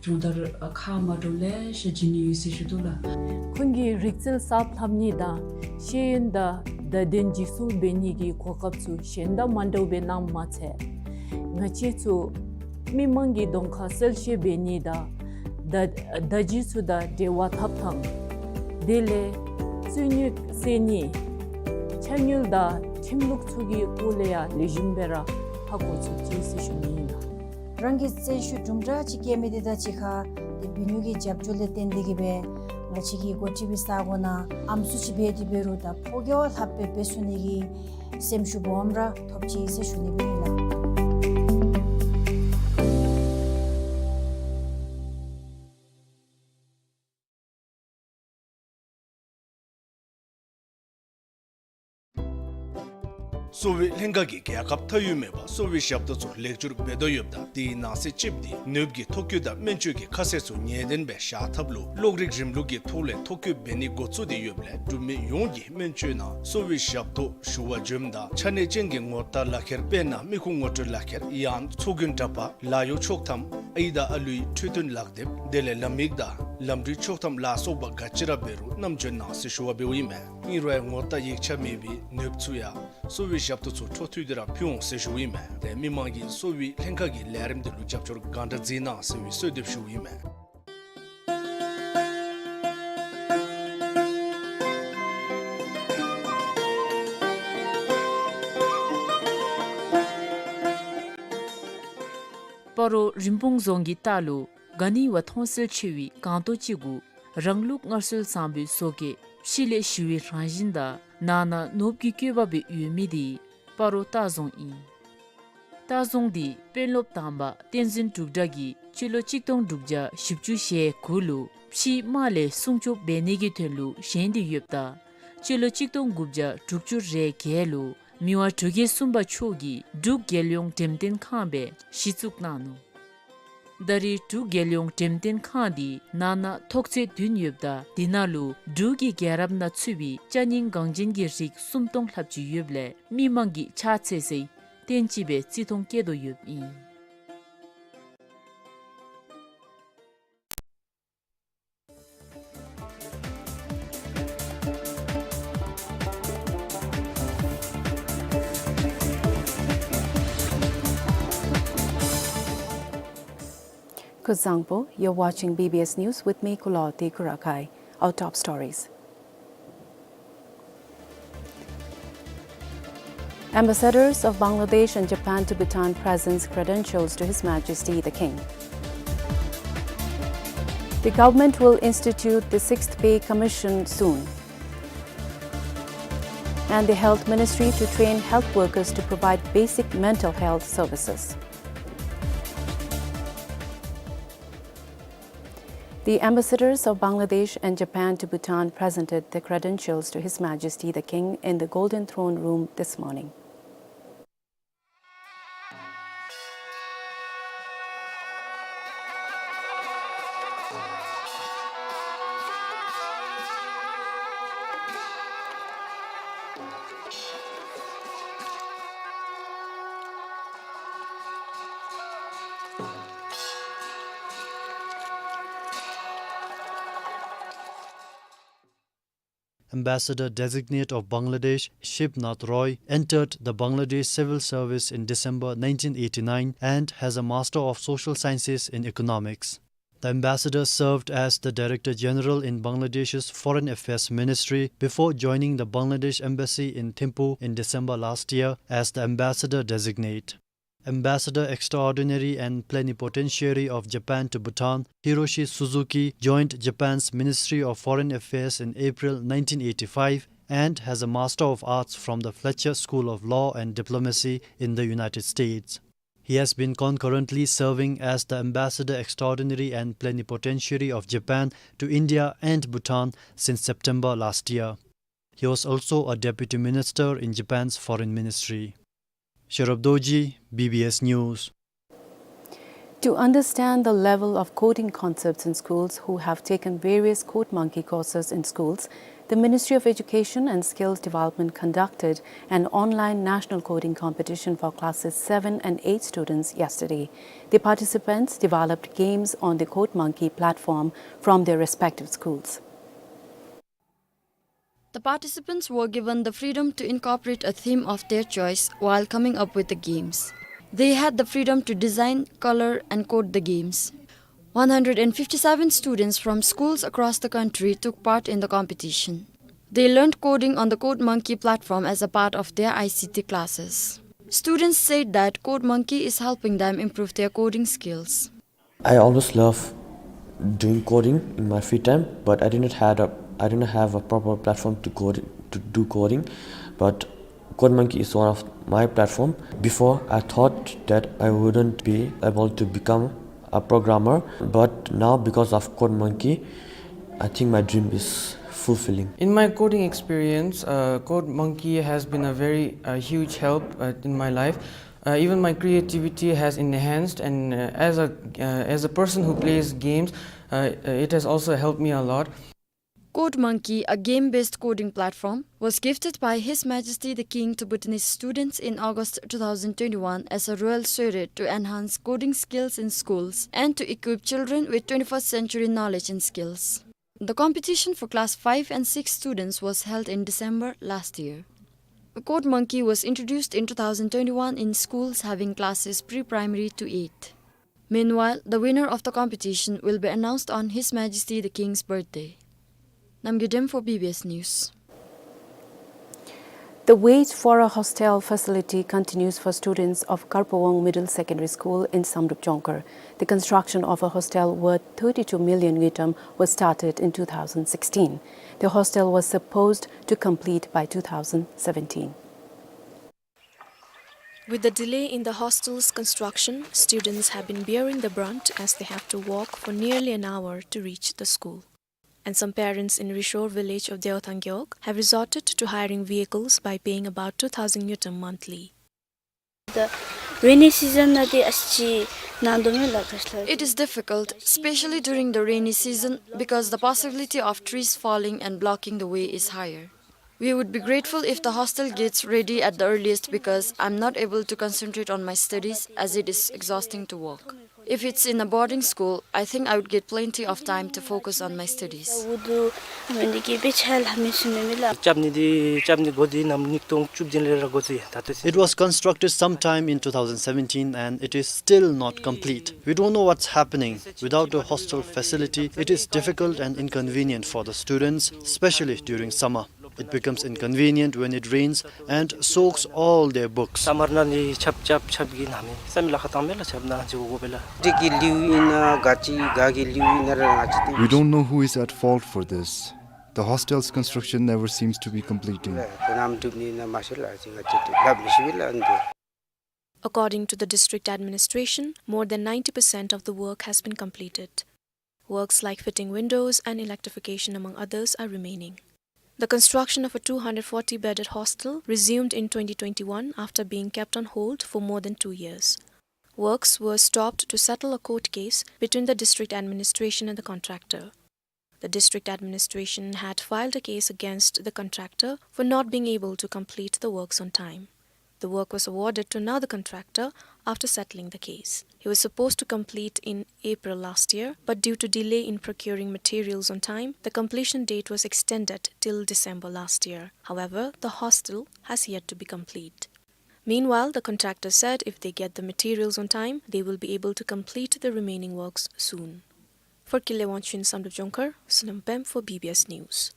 སྦྱོང་བརྡར་ཁག་མ་འདྲཝ་ལེ་ཤ་བྱིན་ནི་ཡོད་ཟེར་ཞུ་དོ་ལགས། ཁོང་གིས་རིག་རྩལ་གསརཔ་ལྷབ་ནི་དང་ཤེས་ཡོན་དང་བརྡ་དོན་འཇིག་སྲུང་འབད་ནི་གི་གོ་སྐབས་ཚུ་གཞན་དང་མ་འདྲཝ་སྦེ་གནངམ་མ་ཚད་ང་བཅས་ཚུ་མི་མང་གི་གདོང་ཁར་གསལ་བཤད་འབད་ནི་དང་བརྡ་བརྡ་བརྒྱུད་ཚུ་དང་འབྲེལ་བ་འཐབ་ཐངས་དེ་ལས་རྩོད་རྙོགས་སེལ་ནི་ཕྱག་སྨྱུག་དང་ཁྲིམས་ལུགས་ཚུ་གི་སྐོར་ལས་ཡང་ལེགས་ཤོམ་སྦེ་ར་ཧ་གོ་ཚུགས་ཅི་ཟེར་ཞུ་ནི་ཨིན་ལགས། རང་གི་བརྩོན་ཤུགས་དུམ་གྲ་ཅིག་བསྐྱེད་མི་འདི་དང་གཅིག་ཁར་ཏེ་བུ་ནུ་གི་རྒྱབ་སྐྱོར་ལས་བརྟེན་ཏེ་གི་སྦེ་ང་བཅས་ཀྱི་འགོ་ཁྲིད་པའི་ས་གོ་ནང་ཨམ་སྲུ་ཅིག་འབད་དེ་འབད་རུང་ད་ཕོ་རྒྱས་ལྷགཔ་སྦེ་འབད་ཚུགས་ནི་གི་སེམས་ཤུགས་སྦོམ་ར་ཐོབ་ཅི་ཟེར་ཞུ་ནི་ཨིན་ལགས། གསོ་བའི་ལྷན་ཁག་གིས་རྒྱལ་ཁབ་མཐའ་དབུས་མེད་པར་གསོ་བའི་ཞབས་ཏོག་ཚུ་ལེགས་བཅོས་འབད་དོ་ཡོདཔ་ད་དེའི་ནང་གསེས་གཅིགཔོ་འདི་ནདཔ་གི་ཐོ་བཀོད་དང་སྨན་བཅོས་ཀྱི་ཁ་གསལ་ཚུ་ངེས་བདེན་སྦེ་བཞག་ཐབས་ལུ་གློག་རིག་རིམ་ལུགས་ཀྱི་ཐོག་ལས་ཐོ་བཀོད་འབད་ནི་འགོ་བཙུགས་ཏེ་ཡོདཔ་ལས་འབྲུག་མི་ཡོངས་ཀྱིས་སྨན་བཅོས་ནང་གསོ་བའི་ཞབས་ཏོག་ཞུ་བར་འབྱོནམ་ད་ཆ་གནས་ཅན་གྱི་ངོ་རྟགས་ལག་ཁྱེར་དཔེར་ན་མི་ཁུངས་ངོ་སྤྲོད་ལག་ཁྱེར་ཡང་ཚོགས་རྒྱུན་འདྲ་པར་ལཱ་གཡོག་ཆོག་ཐམ་ཨའི་དང་ཨ་ལུའི་འཕྲོད་བསྟེན་ལག་དེབ་དེ་ལས་ལམ་ཡིག་དང་ལམ་འགྲུལ་ཆོག་ཐམ་ལ་སོགས་པ་ག་ཅི་ར་འབད་རུང་བསྣམས་འབྱོན་གནང་ཟེར་ཞུ་བ་འབདཝ་ཨིན་མས། ཨིན་རུང་ཡང་ངོ་རྟགས་ཡིག་ཆ་མེད་པའི་ནདཔ་ཚུ་ཡང་གསོ་བའི་ཞབས་ཏོག་ཚུ་འཕྲོ་མཐུད་དེ་ར་ཕུལ་འོང་ཟེར་ཞུཝ་ཨིན་མས། ཏེ་མི་མང་གིས་གསོ་བའི་ལྷན་ཁག་གི་ལས་རིམ་དེ་ལུ་རྒྱབ་སྐྱོར་གང་དྲག་མཛད་གནང་ཟེར་བའི་གསོལ་འདེབས་ཞུཝ་ཨིན་མས། པ་ སྤ་རོ་རིན་སྤུངས་རྫོང་གི་ལྟག་ལུ་ག་ནི་བ་མཐོང་གསལ་ཆེ་བའི་སྒང་ཏོག་ཅིག་གུ་རང་ལུགས་སྔར་སྲོལ་བཟང་པོའི་བཟོ་བཀོད་ཕྱི་ལས་ཞི་བའི་རང་བཞིན་དང་ནང་ན་ནོར་བུ་གི་བཀོད་པ་སྦེ་ཡོད་མི་དེ་སྤ་རོ་ལྟ་རྫོང་ཨིན། ལྟ་རྫོང་འདི་དཔོན་སློབ་དང་པ་བསྟན་འཛིན་འབྲུག་སྒྲ་གིས་སྤྱི་ལོ་གཅིག་སྟོང་དྲུག་བརྒྱ་བཞི་བཅུ་ཞེ་དགུ་ལུ་ཕྱིའི་དམག་ལས་སྲུང་སྐྱོབ་འབད་ནི་གི་དོན་ལུ་བཞེངས་ཏེ་ཡོདཔ་ད་སྤྱི་ལོ་གཅིག་སྟོང་དགུ་བརྒྱ་དྲུག་ཅུ་རེ་བརྒྱད་ལུ་མི་དབང་འབྲུག་རྒྱལ་གསུམ་པ་མཆོག་གིས་འབྲུག་རྒྱལ་ཡོངས་འགྲེམས་སྟོན་ཁང་སྦེ་གཞི་བཙུགས་གནང་ནུག། ད་རེས་འབྲུག་རྒྱལ་ཡོངས་འགྲེམས་སྟོན་ཁང་འདི་ནང་ན་ཐོག་ཚད་བདུན་ཡོདཔ་ད་དེ་ནང་ལུ་འབྲུག་གི་རྒྱལ་རབས་ནང་ཚུད་པའི་ཅ་རྙིང་འགངས་ཅན་གྱི་རིགས་སུམ་སྟོང་ལྷགཔ་ཅིག་ཡོདཔ་ལས་མི་མང་གིས་ཕྱག་འཚལ་སའི་རྟེན་ཅིག་སྦེ་བརྩི་མཐོང་བསྐྱེད་དོ་ཡོདཔ་ཨིན། Kuzuzangpo, you're watching B B S News with me, Kulawati Kurakai. Our top stories. Ambassadors of Bangladesh and Japan to Bhutan presents credentials to His Majesty the King. The government will institute the sixth Pay Commission soon. And the Health Ministry to train health workers to provide basic mental health services. The ambassadors of Bangladesh and Japan to Bhutan presented their credentials to His Majesty the King in the Golden Throne Room this morning. Ambassador Designate of Bangladesh, Shib Nath Roy, entered the Bangladesh Civil Service in December nineteen eighty-nine and has a Master of Social Sciences in Economics. The ambassador served as the Director General in Bangladesh's Foreign Affairs Ministry before joining the Bangladesh Embassy in Thimphu in December last year as the Ambassador Designate. Ambassador Extraordinary and Plenipotentiary of Japan to Bhutan, Hiroshi Suzuki, joined Japan's Ministry of Foreign Affairs in April nineteen eighty-five and has a Master of Arts from the Fletcher School of Law and Diplomacy in the United States. He has been concurrently serving as the Ambassador Extraordinary and Plenipotentiary of Japan to India and Bhutan since September last year. He was also a Deputy Minister in Japan's Foreign Ministry. Sherab Dorji, B B S News. To understand the level of coding concepts in schools who have taken various CodeMonkey courses in schools, the Ministry of Education and Skills Development conducted an online national coding competition for classes seven and eight students yesterday. The participants developed games on the CodeMonkey platform from their respective schools. The participants were given the freedom to incorporate a theme of their choice while coming up with the games. They had the freedom to design, color, and code the games. One hundred and fifty-seven students from schools across the country took part in the competition. They learned coding on the CodeMonkey platform as a part of their I C T classes. Students said that CodeMonkey is helping them improve their coding skills. I always love doing coding in my free time, but I did not had a, I did not have a proper platform to code, to do coding. But CodeMonkey is one of my platform. Before, I thought that I wouldn't be able to become a programmer, but now because of CodeMonkey, I think my dream is fulfilling. In my coding experience, uh, CodeMonkey has been a very, uh, huge help, uh, in my life. Uh, even my creativity has enhanced, and, uh, as a, uh, as a person who plays games, uh, uh, it has also helped me a lot. CodeMonkey, a game-based coding platform, was gifted by His Majesty the King to Bhutanese students in August two thousand twenty-one as a royal soiree to enhance coding skills in schools and to equip children with twenty-first century knowledge and skills. The competition for class five and six students was held in December last year. CodeMonkey was introduced in two thousand twenty-one in schools having classes pre-primary to eight. Meanwhile, the winner of the competition will be announced on His Majesty the King's birthday. Namgay Dem for B B S News. The wait for a hostel facility continues for students of Karpowong Middle Secondary School in Samdrup Jongkhar. The construction of a hostel worth thirty-two million ngultrum was started in two thousand sixteen. The hostel was supposed to complete by two thousand seventeen. With the delay in the hostel's construction, students have been bearing the brunt as they have to walk for nearly an hour to reach the school. And some parents in Rishor village of Deothang Gewog have resorted to hiring vehicles by paying about two thousand ngultrum monthly. The rainy season ནང་འདི་ཨ་ཙི་ནང་དོ་མེད་ལགས། It is difficult, especially during the rainy season, because the possibility of trees falling and blocking the way is higher. We would be grateful if the hostel gets ready at the earliest, because I'm not able to concentrate on my studies as it is exhausting to walk. If it's in a boarding school, I think I would get plenty of time to focus on my studies. རྐྱབ་ནི་འདི་རྐྱབ་ནི་འགོ་འདི་གནམ་ཉིས་སྟོང་བཅུ་བདུན་ལས་ར་འགོ་བཙུགས་ཡི། ད་ལྟོ་It was constructed sometime in two thousand seventeen and it is still not complete. We don't know what's happening. Without a hostel facility, it is difficult and inconvenient for the students, especially during summer. It becomes inconvenient when it rains and soaks all their books. སམ་མར་ནང་འདི་ཆརཔ་རྐྱབ་ཆརཔ་གིས་གནམ་མེད་ས་མེད་ལཱ་ཁག་བཏངམ་མས་ལགས། ཆརཔ་ནང་འགྱོ་དགོ་པས་ལགས། འདི་གི་ལིའུ་ཨིན་ན་ག་ཅི་ག་གི་ལིའུ་ཨིན་ན་ར་ང་བཅས་ཏེ། We don't know who is at fault for this. The hostel's construction never seems to be completing. ནམ་འགྲུབ་ནི་ན་མ་ཤེས་ལགས། ཅི་ང་བཅས་ཏེ་ལབ་མི་ཤེས་པས་ལགས་འདི། According to the district administration, more than ninety percent of the work has been completed. Works like fitting windows and electrification, among others, are remaining. The construction of a two hundred forty bedded hostel resumed in twenty twenty-one after being kept on hold for more than two years. Works were stopped to settle a court case between the district administration and the contractor. The district administration had filed a case against the contractor for not being able to complete the works on time. The work was awarded to another contractor after settling the case. He was supposed to complete in April last year, but due to delay in procuring materials on time, the completion date was extended till December last year. However, the hostel has yet to be complete. Meanwhile, the contractor said if they get the materials on time, they will be able to complete the remaining works soon. For Kile Wangchuk in Samdrup Jongkhar, Sonam Pem for B B S News.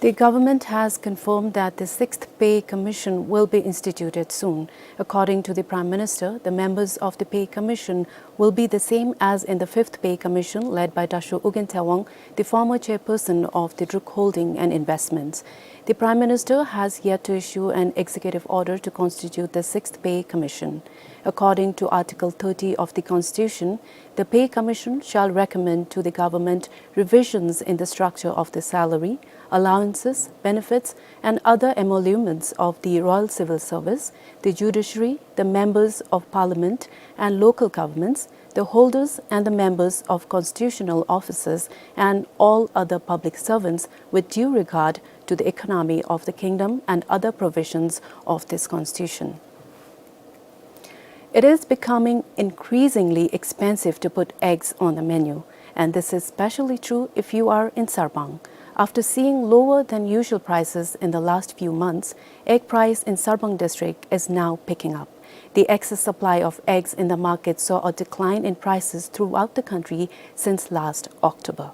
The government has confirmed that the sixth Pay Commission will be instituted soon. According to the Prime Minister, the members of the Pay Commission will be the same as in the fifth Pay Commission led by Dasho Ugyen Tshewang, the former chairperson of the Druk Holding and Investments. The Prime Minister has yet to issue an executive order to constitute the sixth Pay Commission. According to Article thirty of the Constitution, the Pay Commission shall recommend to the government revisions in the structure of the salary, allowances, benefits, and other emoluments of the Royal Civil Service, the judiciary, the members of parliament and local governments, the holders and the members of constitutional offices, and all other public servants with due regard to the economy of the kingdom and other provisions of this constitution. It is becoming increasingly expensive to put eggs on the menu, and this is especially true if you are in Sarbang. After seeing lower than usual prices in the last few months, egg price in Sarbang district is now picking up. The excess supply of eggs in the market saw a decline in prices throughout the country since last October.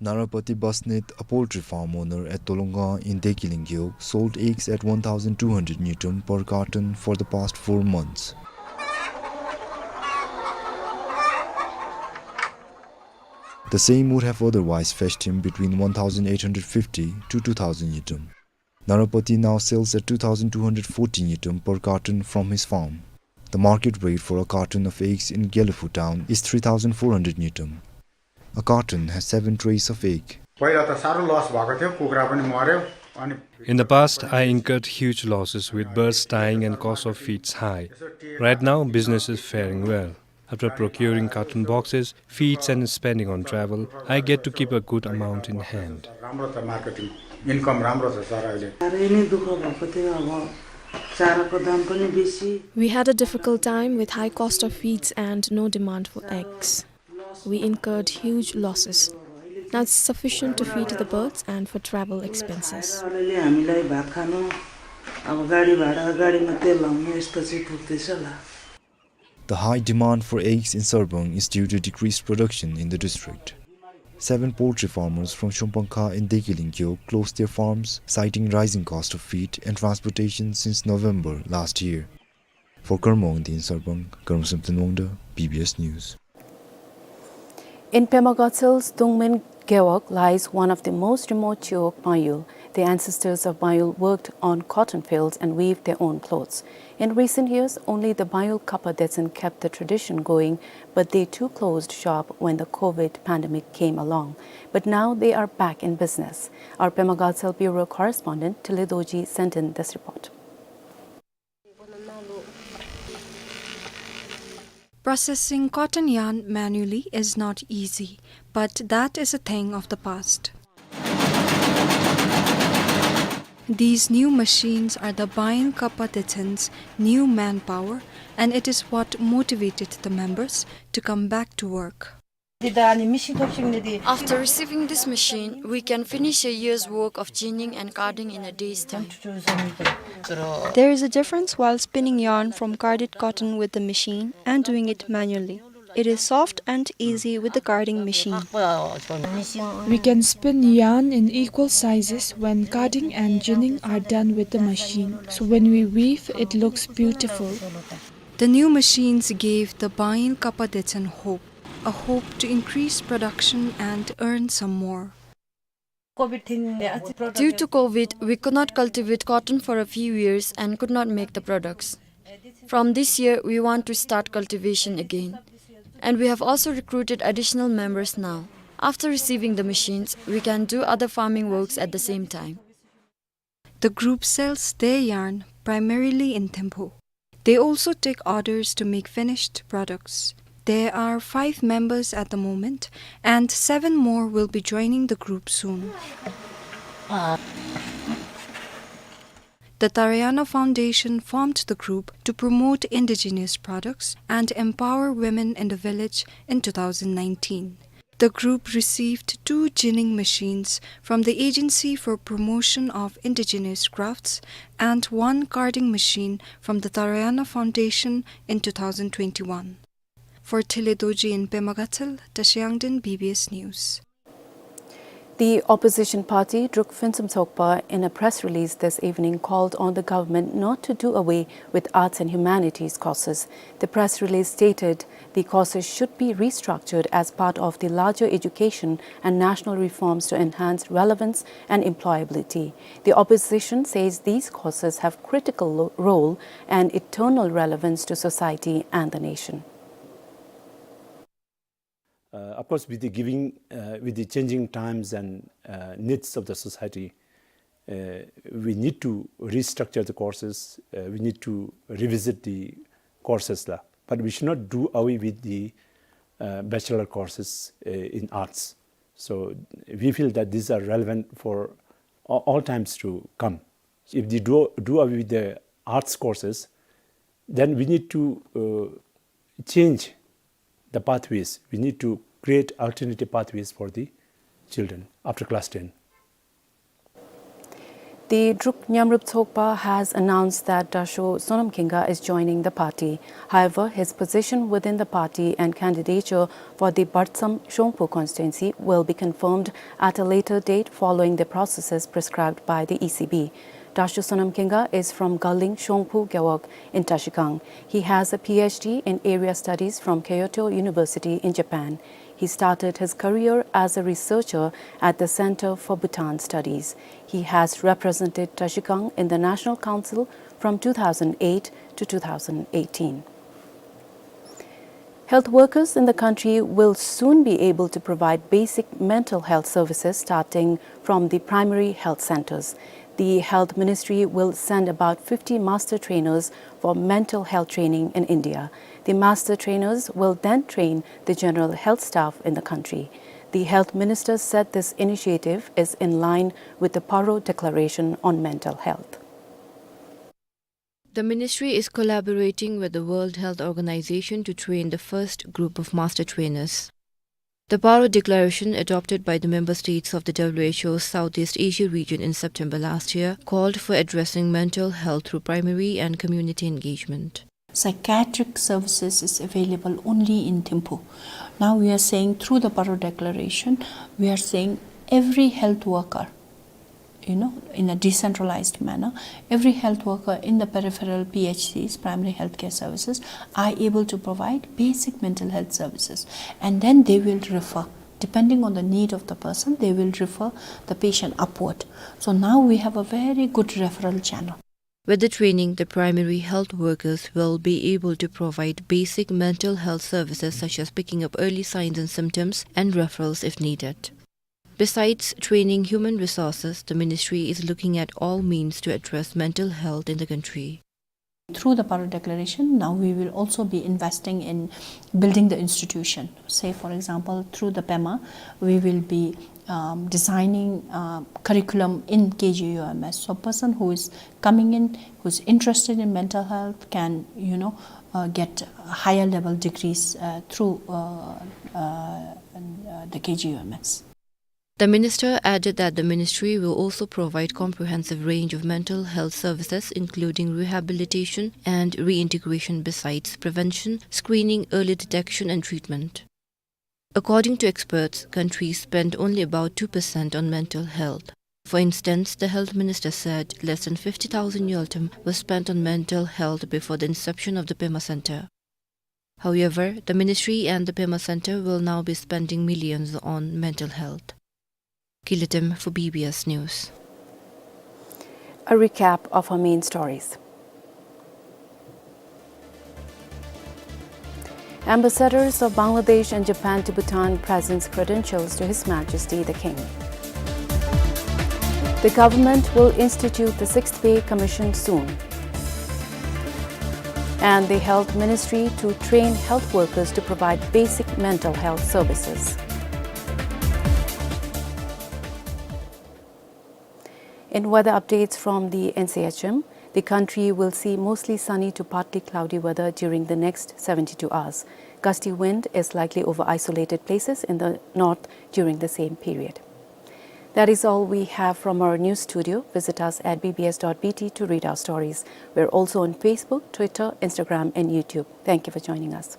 Narapati Basnet, a poultry farm owner at Tolongang in Dekiling Gewog, sold eggs at one thousand two hundred ngultrum per carton for the past four months. The same would have otherwise fetched him between one thousand eight hundred fifty to two thousand ngultrum. Narapati now sells at two thousand two hundred forty ngultrum per carton from his farm. The market rate for a carton of eggs in Gelephu town is three thousand four hundred ngultrum. A carton has seven trays of egg. पहिला त साह्रो लस भएको थियो, कुखुरा पनि मर्‍यो। अनि In the past, I incurred huge losses with birds dying and cost of feeds high. Right now, business is faring well. After procuring carton boxes, feeds and spending on travel, I get to keep a good amount in hand. राम्रो छ marketing, income राम्रो छ सर अहिले। साह्रै नै दुःख भएको थियो, अब चाराको दाम पनि बेसी। We had a difficult time with high cost of feeds and no demand for eggs. We incurred huge losses. Now it's sufficient to feed the birds and for travel expenses. अलिअलि हामीलाई भात खानु, अब गाडी भाडा, गाडीमा तेल लाउनु, यस्तो चाहिँ पुग्दैछ होला। The high demand for eggs in Sarbang is due to decreased production in the district. Seven poultry farmers from Shongpangkha in Dekeling Gewog closed their farms, citing rising cost of feed and transportation since November last year. For Karma Wangdi in Sarpang, Karma Samten Wangda, B B S News. In Pema Gatshel, Tungmen Gewog lies one of the most remote Chiwog Payul. The ancestors of Payul worked on cotton fields and weaved their own clothes. In recent years, only the Payul Kapa Detsen kept the tradition going, but they too closed shop when the COVID pandemic came along. But now they are back in business. Our Pema Gatshel bureau correspondent Thile Dorji sent in this report. Processing cotton yarn manually is not easy, but that is a thing of the past. These new machines are the Payul Kapa Detsen's new manpower, and it is what motivated the members to come back to work. After receiving this machine, we can finish a year's work of ginning and carding in a day's time. There is a difference while spinning yarn from carded cotton with the machine and doing it manually. It is soft and easy with the carding machine. We can spin yarn in equal sizes when carding and ginning are done with the machine. So when we weave, it looks beautiful. The new machines gave the Payul Kapa Detsen hope, a hope to increase production and earn some more. Due to COVID, we could not cultivate cotton for a few years and could not make the products. From this year, we want to start cultivation again. And we have also recruited additional members now. After receiving the machines, we can do other farming works at the same time. The group sells their yarn primarily in Thimphu. They also take orders to make finished products. There are five members at the moment, and seven more will be joining the group soon. The Tarayana Foundation formed the group to promote indigenous products and empower women in the village in two thousand nineteen. The group received two ginning machines from the Agency for Promotion of Indigenous Crafts and one carding machine from the Tarayana Foundation in two thousand twenty-one. For Thile Dorji in Pema Gatshel, Tashi Yangden, B B S News. The opposition party, Druk Fintsum Tsokpa, in a press release this evening, called on the government not to do away with arts and humanities courses. The press release stated the courses should be restructured as part of the larger education and national reforms to enhance relevance and employability. The opposition says these courses have critical lo-, role and eternal relevance to society and the nation. Uh, of course, with the giving, uh, with the changing times and, uh, needs of the society, uh, we need to restructure the courses, uh, we need to revisit the courses la. But we should not do away with the, uh, bachelor courses, uh, in arts. So we feel that these are relevant for a-, all times to come. If they do, do away with the arts courses, then we need to, uh, change the pathways. We need to create alternative pathways for the children after class ten. The Druk Nyamrup Tsokpa has announced that Dasho Sonam Khenga is joining the party. However, his position within the party and candidature for the Bartsam Shongphu constituency will be confirmed at a later date following the processes prescribed by the E C B. Dasho Sonam Khenga is from Galing Shongphu Gewog in Trashigang. He has a P H D in Area Studies from Kyoto University in Japan. He started his career as a researcher at the Center for Bhutan Studies. He has represented Trashigang in the National Council from two thousand eight to two thousand eighteen. Health workers in the country will soon be able to provide basic mental health services starting from the primary health centers. The Health Ministry will send about fifty master trainers for mental health training in India. The master trainers will then train the general health staff in the country. The Health Minister said this initiative is in line with the Paro Declaration on Mental Health. The ministry is collaborating with the World Health Organization to train the first group of master trainers. The Paro Declaration, adopted by the member states of the W H O Southeast Asia region in September last year, called for addressing mental health through primary and community engagement. Psychiatric services is available only in Thimphu. Now we are saying, through the Paro Declaration, we are saying every health worker, you know, in a decentralized manner, every health worker in the peripheral P H Cs, primary healthcare services, are able to provide basic mental health services. And then they will refer, depending on the need of the person, they will refer the patient upward. So now we have a very good referral channel. With the training, the primary health workers will be able to provide basic mental health services such as picking up early signs and symptoms and referrals if needed. Besides training human resources, the ministry is looking at all means to address mental health in the country. Through the Paro Declaration, now we will also be investing in building the institution. Say, for example, through the PEMA, we will be, um, designing, uh, curriculum in K G U M S. So a person who is coming in, who's interested in mental health, can, you know, uh, get higher level degrees, uh, through, uh, uh, uh, the K G U M S. The minister added that the ministry will also provide comprehensive range of mental health services, including rehabilitation and reintegration, besides prevention, screening, early detection, and treatment. According to experts, countries spend only about two percent on mental health. For instance, the health minister said less than fifty thousand ngultrum was spent on mental health before the inception of the PEMA Center. However, the ministry and the PEMA Center will now be spending millions on mental health. Kiletem for B B S News. A recap of our main stories. Ambassadors of Bangladesh and Japan to Bhutan presents credentials to His Majesty the King. The government will institute the Sixth Pay Commission soon. And the Health Ministry to train health workers to provide basic mental health services. In weather updates from the N C H M, the country will see mostly sunny to partly cloudy weather during the next seventy-two hours. Gusty wind is likely over isolated places in the north during the same period. That is all we have from our news studio. Visit us at B B S dot B T to read our stories. We're also on Facebook, Twitter, Instagram, and YouTube. Thank you for joining us.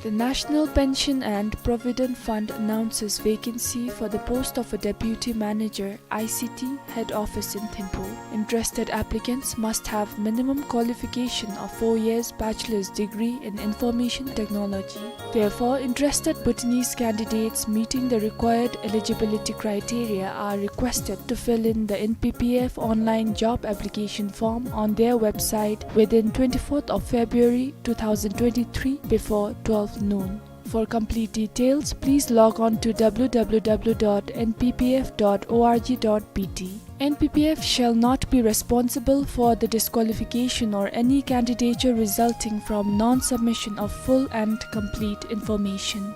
The National Pension and Provident Fund announces vacancy for the post of a Deputy Manager, I C T, Head Office in Thimphu. Interested applicants must have minimum qualification of four years bachelor's degree in information technology. Therefore, interested Bhutanese candidates meeting the required eligibility criteria are requested to fill in the N P P F online job application form on their website within twenty-fourth of February two thousand twenty-three before twelve noon. For complete details, please log on to w w w dot n p p f dot org dot b t. N P P F shall not be responsible for the disqualification or any candidature resulting from non-submission of full and complete information.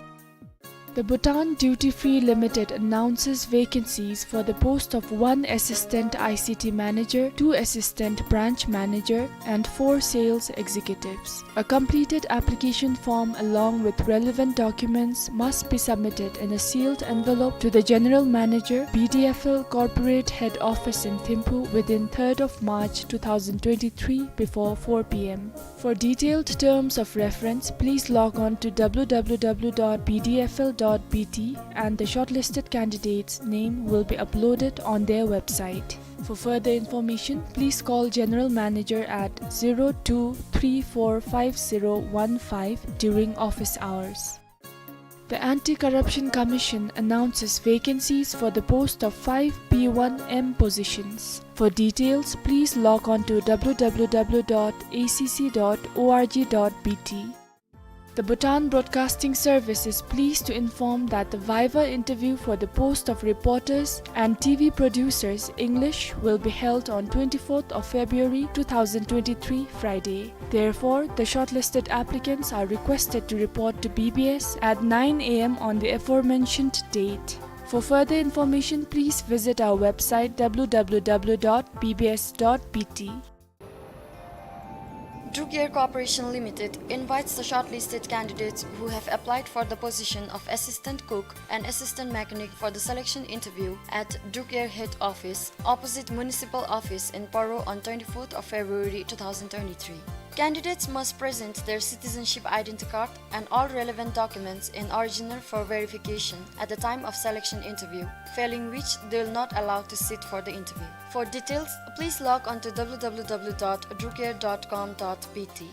The Bhutan Duty Free Limited announces vacancies for the post of one assistant I C T manager, two assistant branch manager, and four sales executives. A completed application form along with relevant documents must be submitted in a sealed envelope to the General Manager, B D F L Corporate Head Office in Thimphu within third of March two thousand twenty-three before four p m. For detailed terms of reference, please log on to w w w dot b d f l dot b t and the shortlisted candidate's name will be uploaded on their website. For further information, please call General Manager at zero two three four five zero one five during office hours. The Anti-Corruption Commission announces vacancies for the post of five P one M positions. For details, please log on to w w w dot a c c dot org dot b t. The Bhutan Broadcasting Service is pleased to inform that the viva interview for the post of reporters and T V producers, English, will be held on twenty-fourth of February two thousand twenty-three, Friday. Therefore, the shortlisted applicants are requested to report to B B S at nine a m on the aforementioned date. For further information, please visit our website w w w dot b b s dot b t. Druk Air Corporation Limited invites the shortlisted candidates who have applied for the position of assistant cook and assistant mechanic for the selection interview at Druk Air head office, opposite municipal office in Paro, on twenty-fourth of February two thousand twenty-three. Candidates must present their citizenship identity card and all relevant documents in original for verification at the time of selection interview, failing which they will not allow to sit for the interview. For details, please log on to w w w dot drukair dot com dot b t.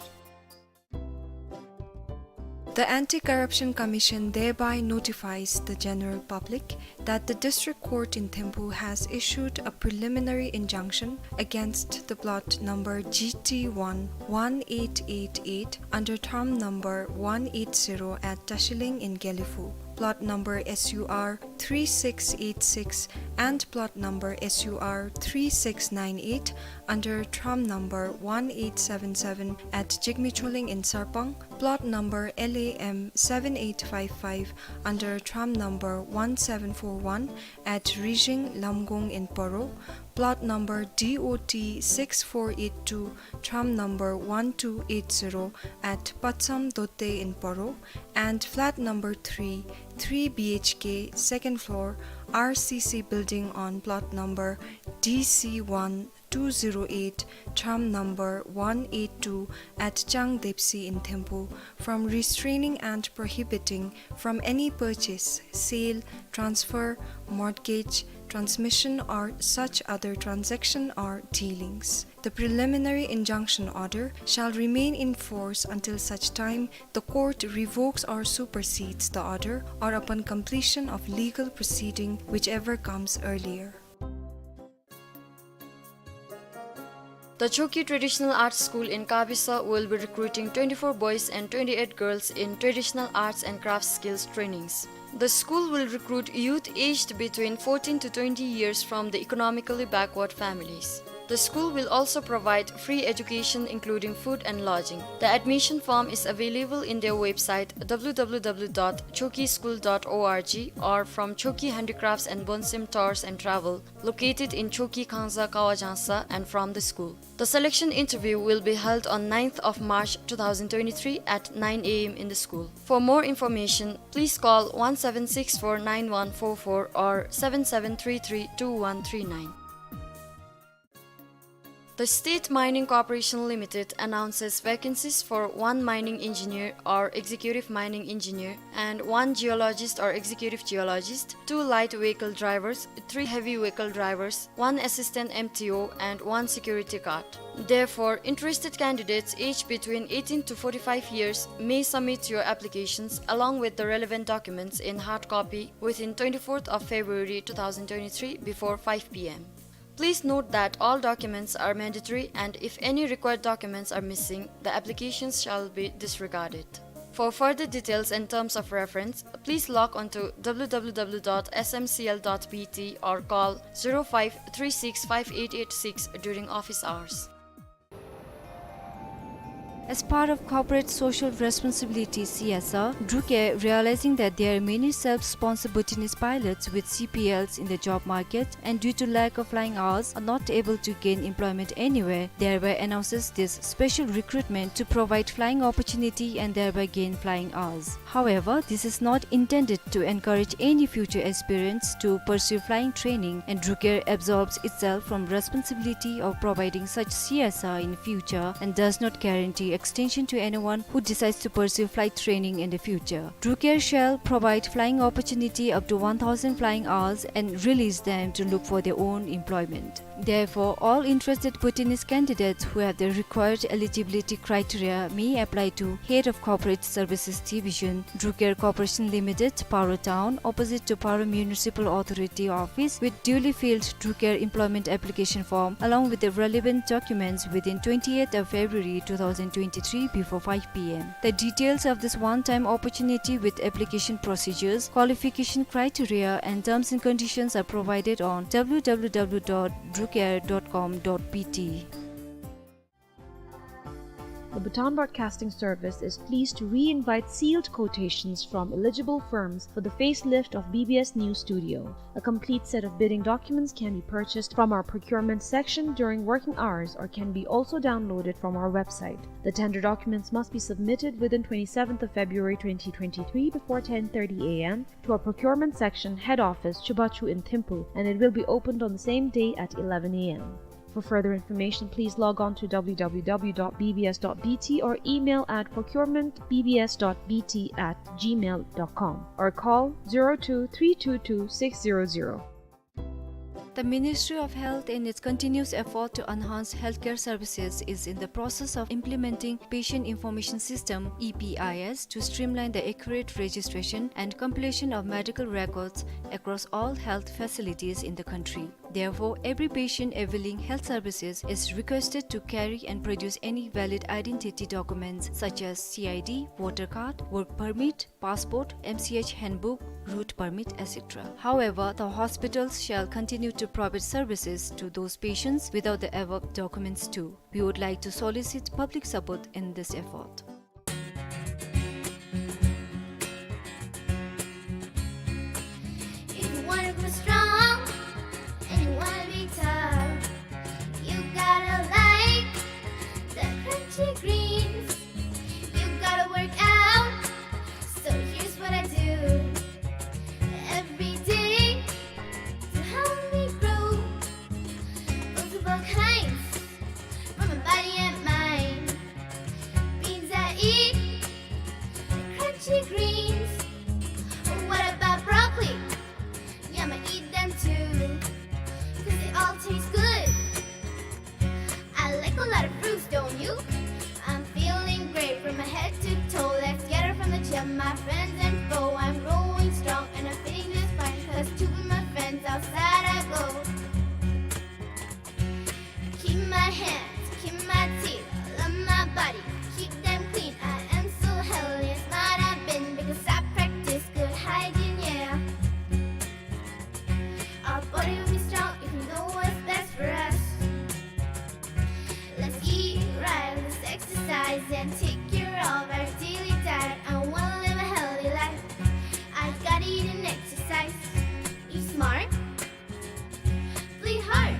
The Anti-Corruption Commission thereby notifies the general public that the District Court in Thimphu has issued a preliminary injunction against the plot number G T one one eight eight eight under tram number one eight zero at Tashiling in Gelephu, plot number S U R three six eight six and plot number S U R three six nine eight under tram number one eight seven seven at Jigmecholing in Sarpang, plot number L A M seven eight five five under tram number one seven four one at Rijing Lamgong in Paro, plot number D O T six four eight two, tram number one two eight zero at Pacham Dote in Paro, and flat number three, three B H K, second floor, R C C building on plot number D C one two zero eight, tram number one eight two at Changdepsi in Thimphu from restraining and prohibiting from any purchase, sale, transfer, mortgage, transmission or such other transaction or dealings. The preliminary injunction order shall remain in force until such time the court revokes or supersedes the order or upon completion of legal proceeding, whichever comes earlier. The Choki Traditional Arts School in Kabisa will be recruiting twenty-four boys and twenty-eight girls in traditional arts and crafts skills trainings. The school will recruit youth aged between fourteen to twenty years from the economically backward families. The school will also provide free education, including food and lodging. The admission form is available in their website, w w w dot choki school dot org, or from Choki Handicrafts and Bonsim Tours and Travel, located in Choki, Khangza, Kawajangsa, and from the school. The selection interview will be held on ninth of March two thousand twenty-three at nine a m in the school. For more information, please call one seven six four nine one four four or seven seven three three two one three nine. The State Mining Corporation Limited announces vacancies for one mining engineer or executive mining engineer and one geologist or executive geologist, two light vehicle drivers, three heavy vehicle drivers, one assistant M T O, and one security guard. Therefore, interested candidates aged between eighteen to forty-five years may submit your applications along with the relevant documents in hard copy within twenty-fourth of February two thousand twenty-three before five p m. Please note that all documents are mandatory, and if any required documents are missing, the applications shall be disregarded. For further details and terms of reference, please log on to W W W dot S M C L dot B T or call zero five three six five eight eight six during office hours. As part of corporate social responsibility, C S R, Drucare, realizing that there are many self-sponsored Bhutanese pilots with C P Ls in the job market and due to lack of flying hours are not able to gain employment anywhere, thereby announces this special recruitment to provide flying opportunity and thereby gain flying hours. However, this is not intended to encourage any future aspirants to pursue flying training, and Drucare absolves itself from responsibility of providing such C S R in future and does not guarantee extension to anyone who decides to pursue flight training in the future. Drucare shall provide flying opportunity up to one thousand flying hours and release them to look for their own employment. Therefore, all interested Bhutanese candidates who have the required eligibility criteria may apply to Head of Corporate Services Division, Drucare Corporation Limited, Paro Town, opposite to Paro Municipal Authority Office, with duly filled Drucare employment application form along with the relevant documents within twentieth of February two thousand twenty-three before five P M. The details of this one-time opportunity with application procedures, qualification criteria, and terms and conditions are provided on W W W dot drucare dot com dot B T. The Bhutan Broadcasting Service is pleased to re-invite sealed quotations from eligible firms for the facelift of B B S News Studio. A complete set of bidding documents can be purchased from our procurement section during working hours or can be also downloaded from our website. The tender documents must be submitted within twenty-seventh of February twenty twenty-three before ten thirty A M to our procurement section, head office, Chubachu in Thimphu, and it will be opened on the same day at eleven A M. For further information, please log on to W W W dot B B S dot B T or email at procurement B B S dot B T at gmail dot com or call zero two three two two six zero zero. The Ministry of Health, in its continuous effort to enhance healthcare services, is in the process of implementing Patient Information System, E P I S, to streamline the accurate registration and compilation of medical records across all health facilities in the country. Therefore, every patient availing health services is requested to carry and produce any valid identity documents such as C I D, voter card, work permit, passport, M C H handbook, route permit, et cetera. However, the hospitals shall continue to provide services to those patients without the above documents too. We would like to solicit public support in this effort. If you wanna grow strong and you wanna be tough, you gotta like the crunchy greens. You gotta work out, so here's what I do every day to help me grow. Multiple kinds for my body and mind. Beans I eat, crunchy greens. What about broccoli? Yeah, I'ma eat them too, 'cause they all taste good. I like a lot of fruits, don't you? I'm feeling great from my head to toe. Let's gather from the gym, my friends and foe. I'm growing strong and I'm feeling just fine, 'cause to be my friends outside I go. Keep my hands, keep my teeth, love my body, keep them clean. I am so healthy, smart I've been, because I practice good hygiene, yeah. Our body will be strong if we know what's best for us. Let's eat right, let's exercise and take care of our daily diet. I wanna live a healthy life. I gotta eat and exercise. Eat smart, play hard.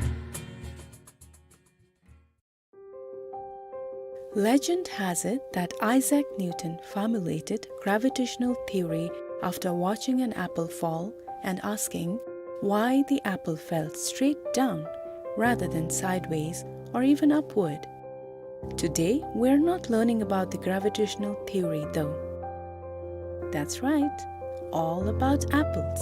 Legend has it that Isaac Newton formulated gravitational theory after watching an apple fall and asking why the apple fell straight down rather than sideways or even upward. Today, we're not learning about the gravitational theory, though. That's right, all about apples.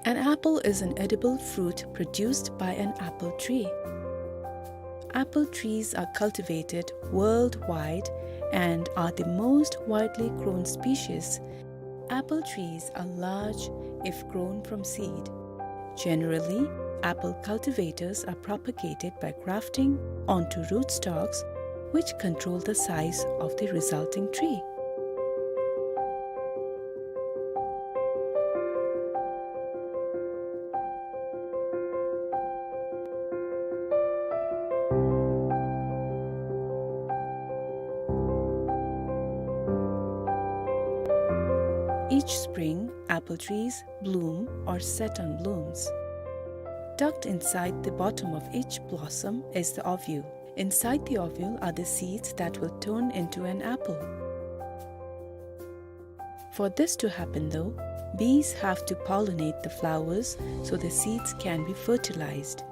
An apple is an edible fruit produced by an apple tree. Apple trees are cultivated worldwide and are the most widely grown species. Apple trees are large if grown from seed. Generally, apple cultivators are propagated by grafting onto rootstocks, which control the size of the resulting tree. Each spring, apple trees bloom or set on blooms. Tucked inside the bottom of each blossom is the ovule. Inside the ovule are the seeds that will turn into an apple. For this to happen, though, bees have to pollinate the flowers so the seeds can be fertilized.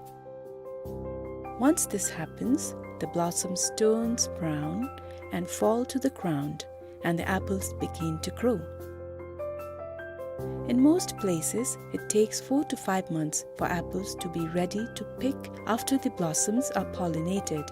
Once this happens, the blossoms turns brown and fall to the ground, and the apples begin to grow. In most places, it takes four to five months for apples to be ready to pick after the blossoms are pollinated.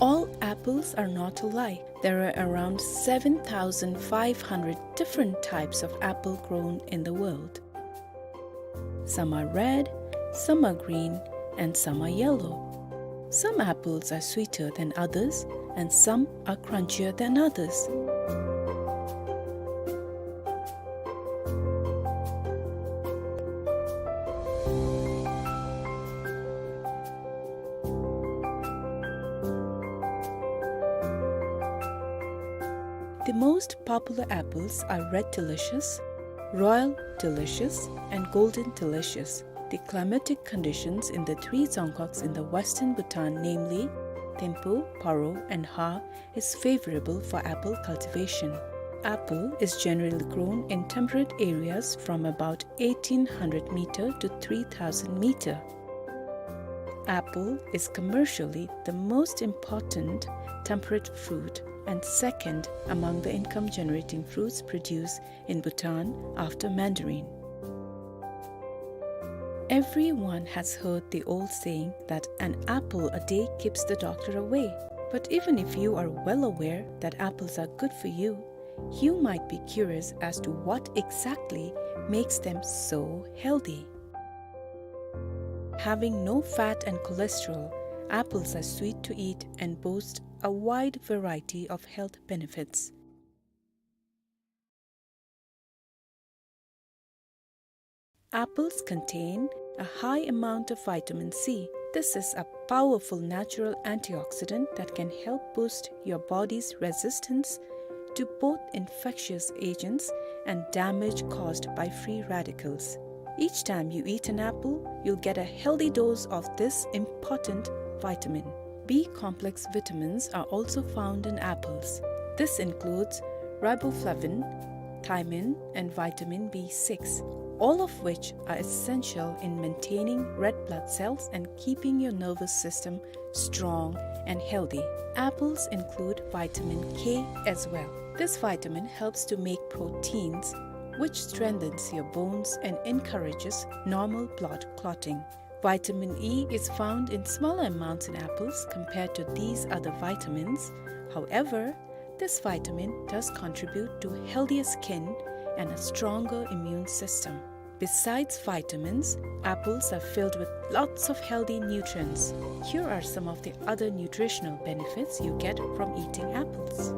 All apples are not alike. There are around seven thousand five hundred different types of apple grown in the world. Some are red, some are green, and some are yellow. Some apples are sweeter than others, and some are crunchier than others. The most popular apples are Red Delicious, Royal Delicious, and Golden Delicious. The climatic conditions in the three Dzongkhoks in the western Bhutan, namely Thimphu, Paro, and Ha, is favorable for apple cultivation. Apple is generally grown in temperate areas from about eighteen hundred meter to three thousand meter. Apple is commercially the most important temperate fruit and second among the income-generating fruits produced in Bhutan after mandarin. Everyone has heard the old saying that an apple a day keeps the doctor away. But even if you are well aware that apples are good for you, you might be curious as to what exactly makes them so healthy. Having no fat and cholesterol, apples are sweet to eat and boast a wide variety of health benefits. Apples contain a high amount of vitamin C. This is a powerful natural antioxidant that can help boost your body's resistance to both infectious agents and damage caused by free radicals. Each time you eat an apple, you'll get a healthy dose of this important vitamin. B complex vitamins are also found in apples. This includes riboflavin, thiamine, and vitamin B six, all of which are essential in maintaining red blood cells and keeping your nervous system strong and healthy. Apples include vitamin K as well. This vitamin helps to make proteins, which strengthens your bones and encourages normal blood clotting. Vitamin E is found in smaller amounts in apples compared to these other vitamins. However, this vitamin does contribute to healthier skin and a stronger immune system. Besides vitamins, apples are filled with lots of healthy nutrients. Here are some of the other nutritional benefits you get from eating apples.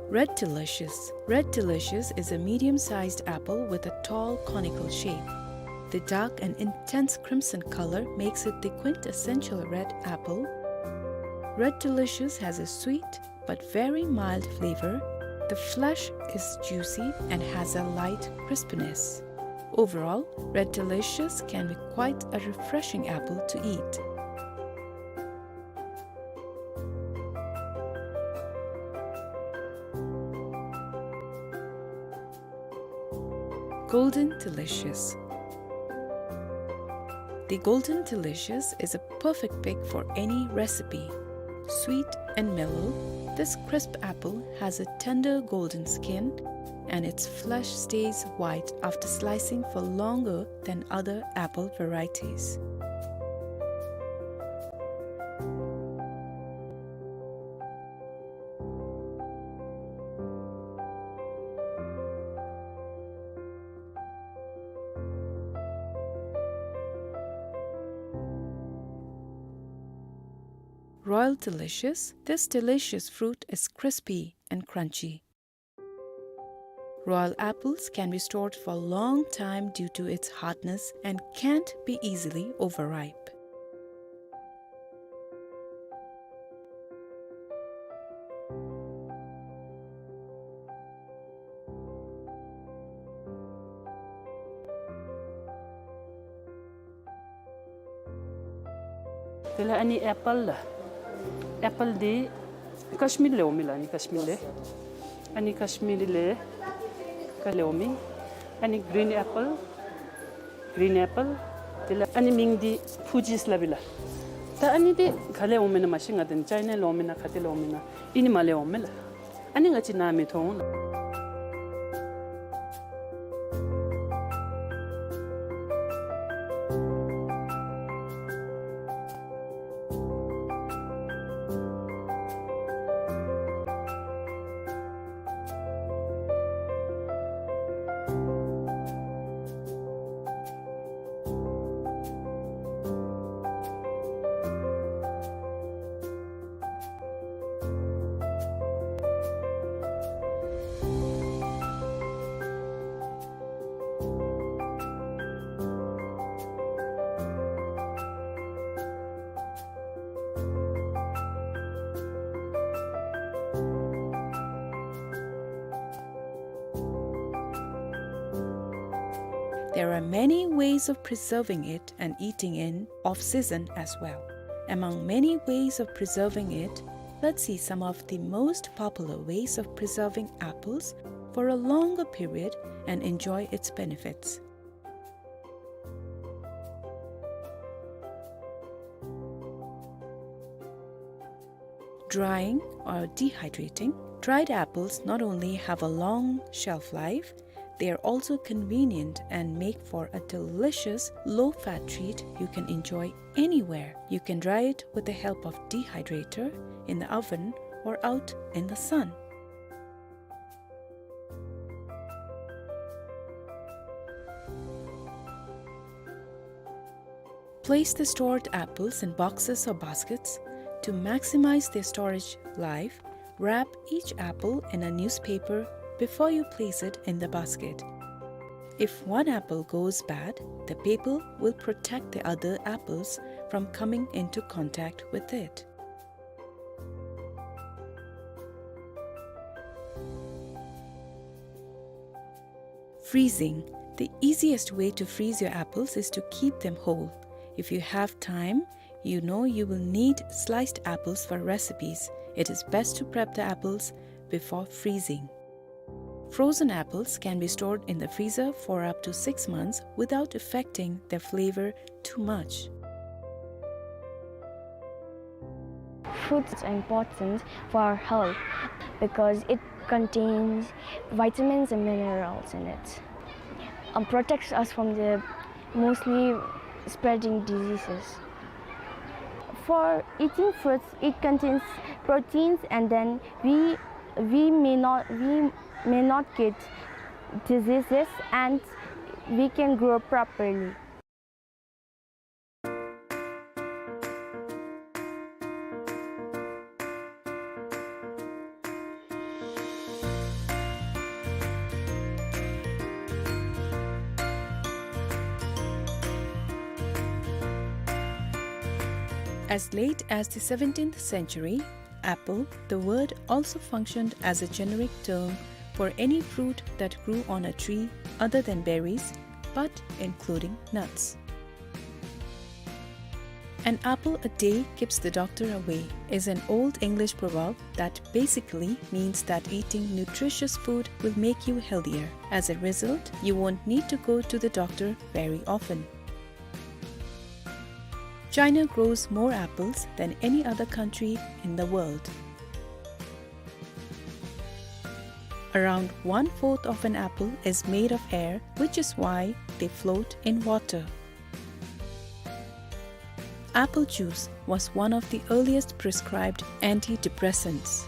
Red Delicious. Red Delicious is a medium-sized apple with a tall conical shape. The dark and intense crimson color makes it the quintessential red apple. Red Delicious has a sweet but very mild flavor. The flesh is juicy and has a light crispiness. Overall, Red Delicious can be quite a refreshing apple to eat. Golden Delicious. The Golden Delicious is a perfect pick for any recipe. Sweet and mellow, this crisp apple has a tender golden skin, and its flesh stays white after slicing for longer than other apple varieties. Royal Delicious. This delicious fruit is crispy and crunchy. Royal apples can be stored for a long time due to its hardness and can't be easily overripe. དེ་ལས་ཨ་ནི་ཨེ་པཱལ་ལགས། ཨེ་པཱལ་འདི་ཀཤ་མིར་ལས་འོང་མི་ལགས། ཨ་ནི་ཀཤ་མིར་ལས། ཨ་ནི་ཀཤ་མིར་ལས་ཀ་ལས་འོང་མི། ཨ་ནི་གིརིན་ཨེ་པཱལ། གིརིན་ཨེ་པཱལ། དེ་ལས་ཨ་ནི་མིང་འདི་ཕུ་ཇིས་སླབ་ཨིན་ལགས། ད་ཨ་ནི་འདི་ག་ལས་འོང་མི་ན་མ་ཤེས། ང་དེ་ནི་ཅའི་ནའི་ལས་འོང་མི་ན་ག་ཏེ་ལས་འོང་མི་ན་ཨིན་ནི་མ་ལས་འོང་མི་ལགས། ཨ་ནི་ང་བཅས་ནཱ་མི་མཐོང་ལགས། There are many ways of preserving it and eating in off-season as well. Among many ways of preserving it, let's see some of the most popular ways of preserving apples for a longer period and enjoy its benefits. Drying or dehydrating. Dried apples not only have a long shelf life, they are also convenient and make for a delicious low-fat treat you can enjoy anywhere. You can dry it with the help of dehydrator, in the oven, or out in the sun. Place the stored apples in boxes or baskets. To maximize their storage life, wrap each apple in a newspaper before you place it in the basket. If one apple goes bad, the paper will protect the other apples from coming into contact with it. Freezing. The easiest way to freeze your apples is to keep them whole. If you have time, you know you will need sliced apples for recipes. It is best to prep the apples before freezing. Frozen apples can be stored in the freezer for up to six months without affecting their flavor too much. Fruits are important for our health because it contains vitamins and minerals in it, and protects us from the mostly spreading diseases. For eating fruits, it contains proteins, and then we, we may not, we may not get diseases, and we can grow properly. As late as the seventeenth century, apple, the word, also functioned as a generic term for any fruit that grew on a tree other than berries, but including nuts. "An apple a day keeps the doctor away" is an old English proverb that basically means that eating nutritious food will make you healthier. As a result, you won't need to go to the doctor very often. China grows more apples than any other country in the world. Around one-fourth of an apple is made of air, which is why they float in water. Apple juice was one of the earliest prescribed antidepressants.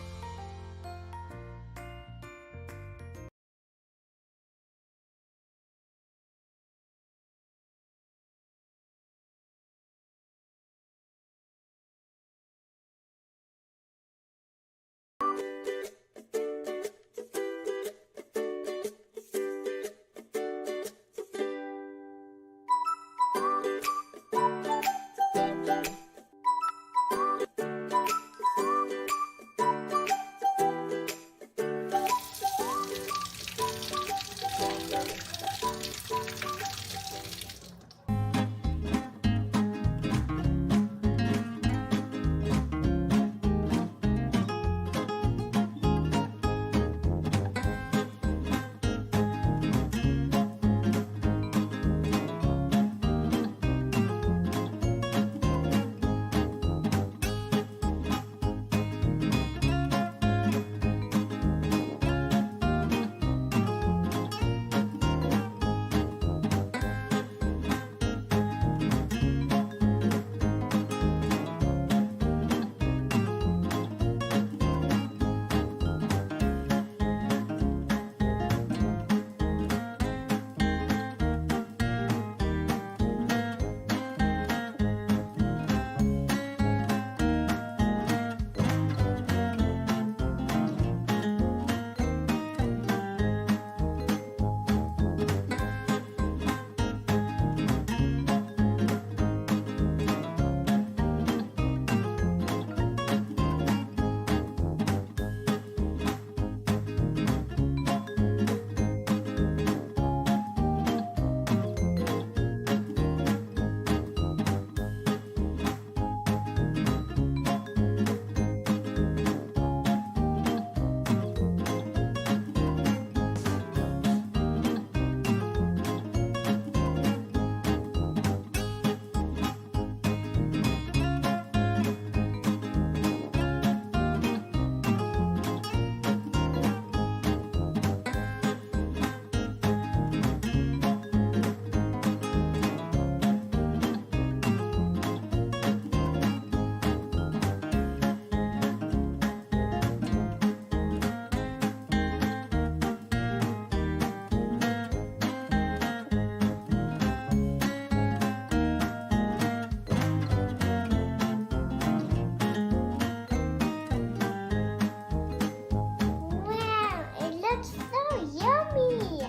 Wow, it looks so yummy!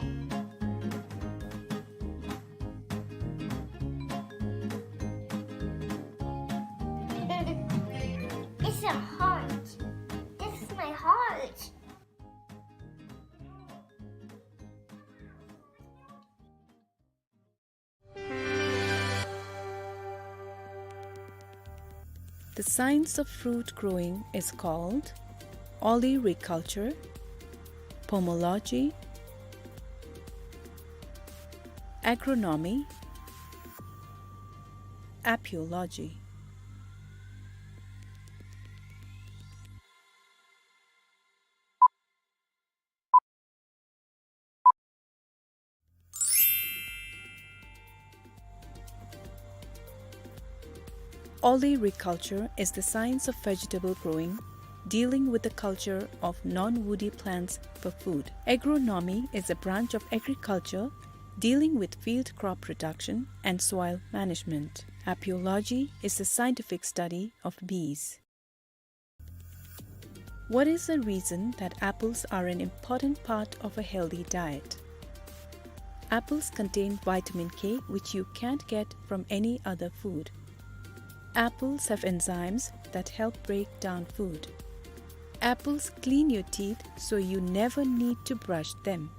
It's a heart. This is my heart. The science of fruit growing is called olericulture, pomology, agronomy, apiology. Olericulture is the science of vegetable growing, dealing with the culture of non-woody plants for food. Agronomy is a branch of agriculture dealing with field crop production and soil management. Apiology is the scientific study of bees. What is the reason that apples are an important part of a healthy diet? Apples contain vitamin K, which you can't get from any other food. Apples have enzymes that help break down food. Apples clean your teeth, so you never need to brush them.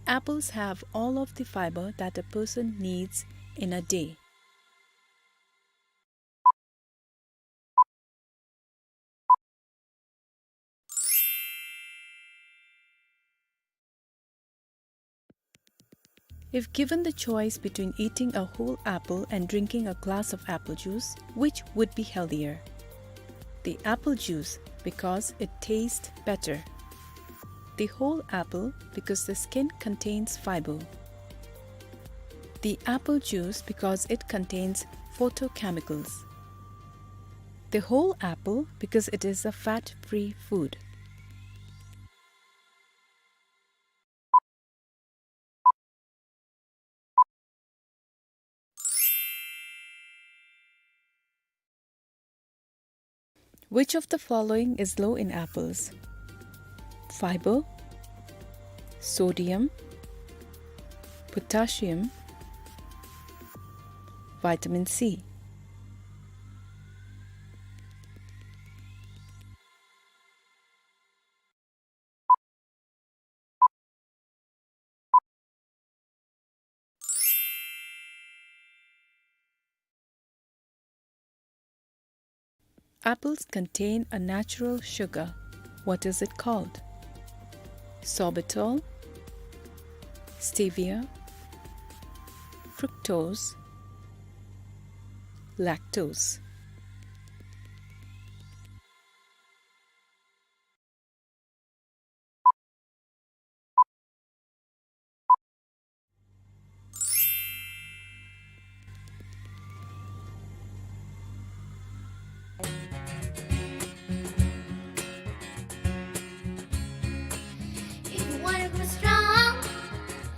Apples have all of the fiber that a person needs in a day. If given the choice between eating a whole apple and drinking a glass of apple juice, which would be healthier? The apple juice, because it tastes better. The whole apple, because the skin contains fiber. The apple juice, because it contains phytochemicals. The whole apple, because it is a fat-free food. Which of the following is low in apples? Fiber, sodium, potassium, vitamin C. Apples contain a natural sugar. What is it called? Sorbitol, stevia, fructose, lactose. If you wanna grow strong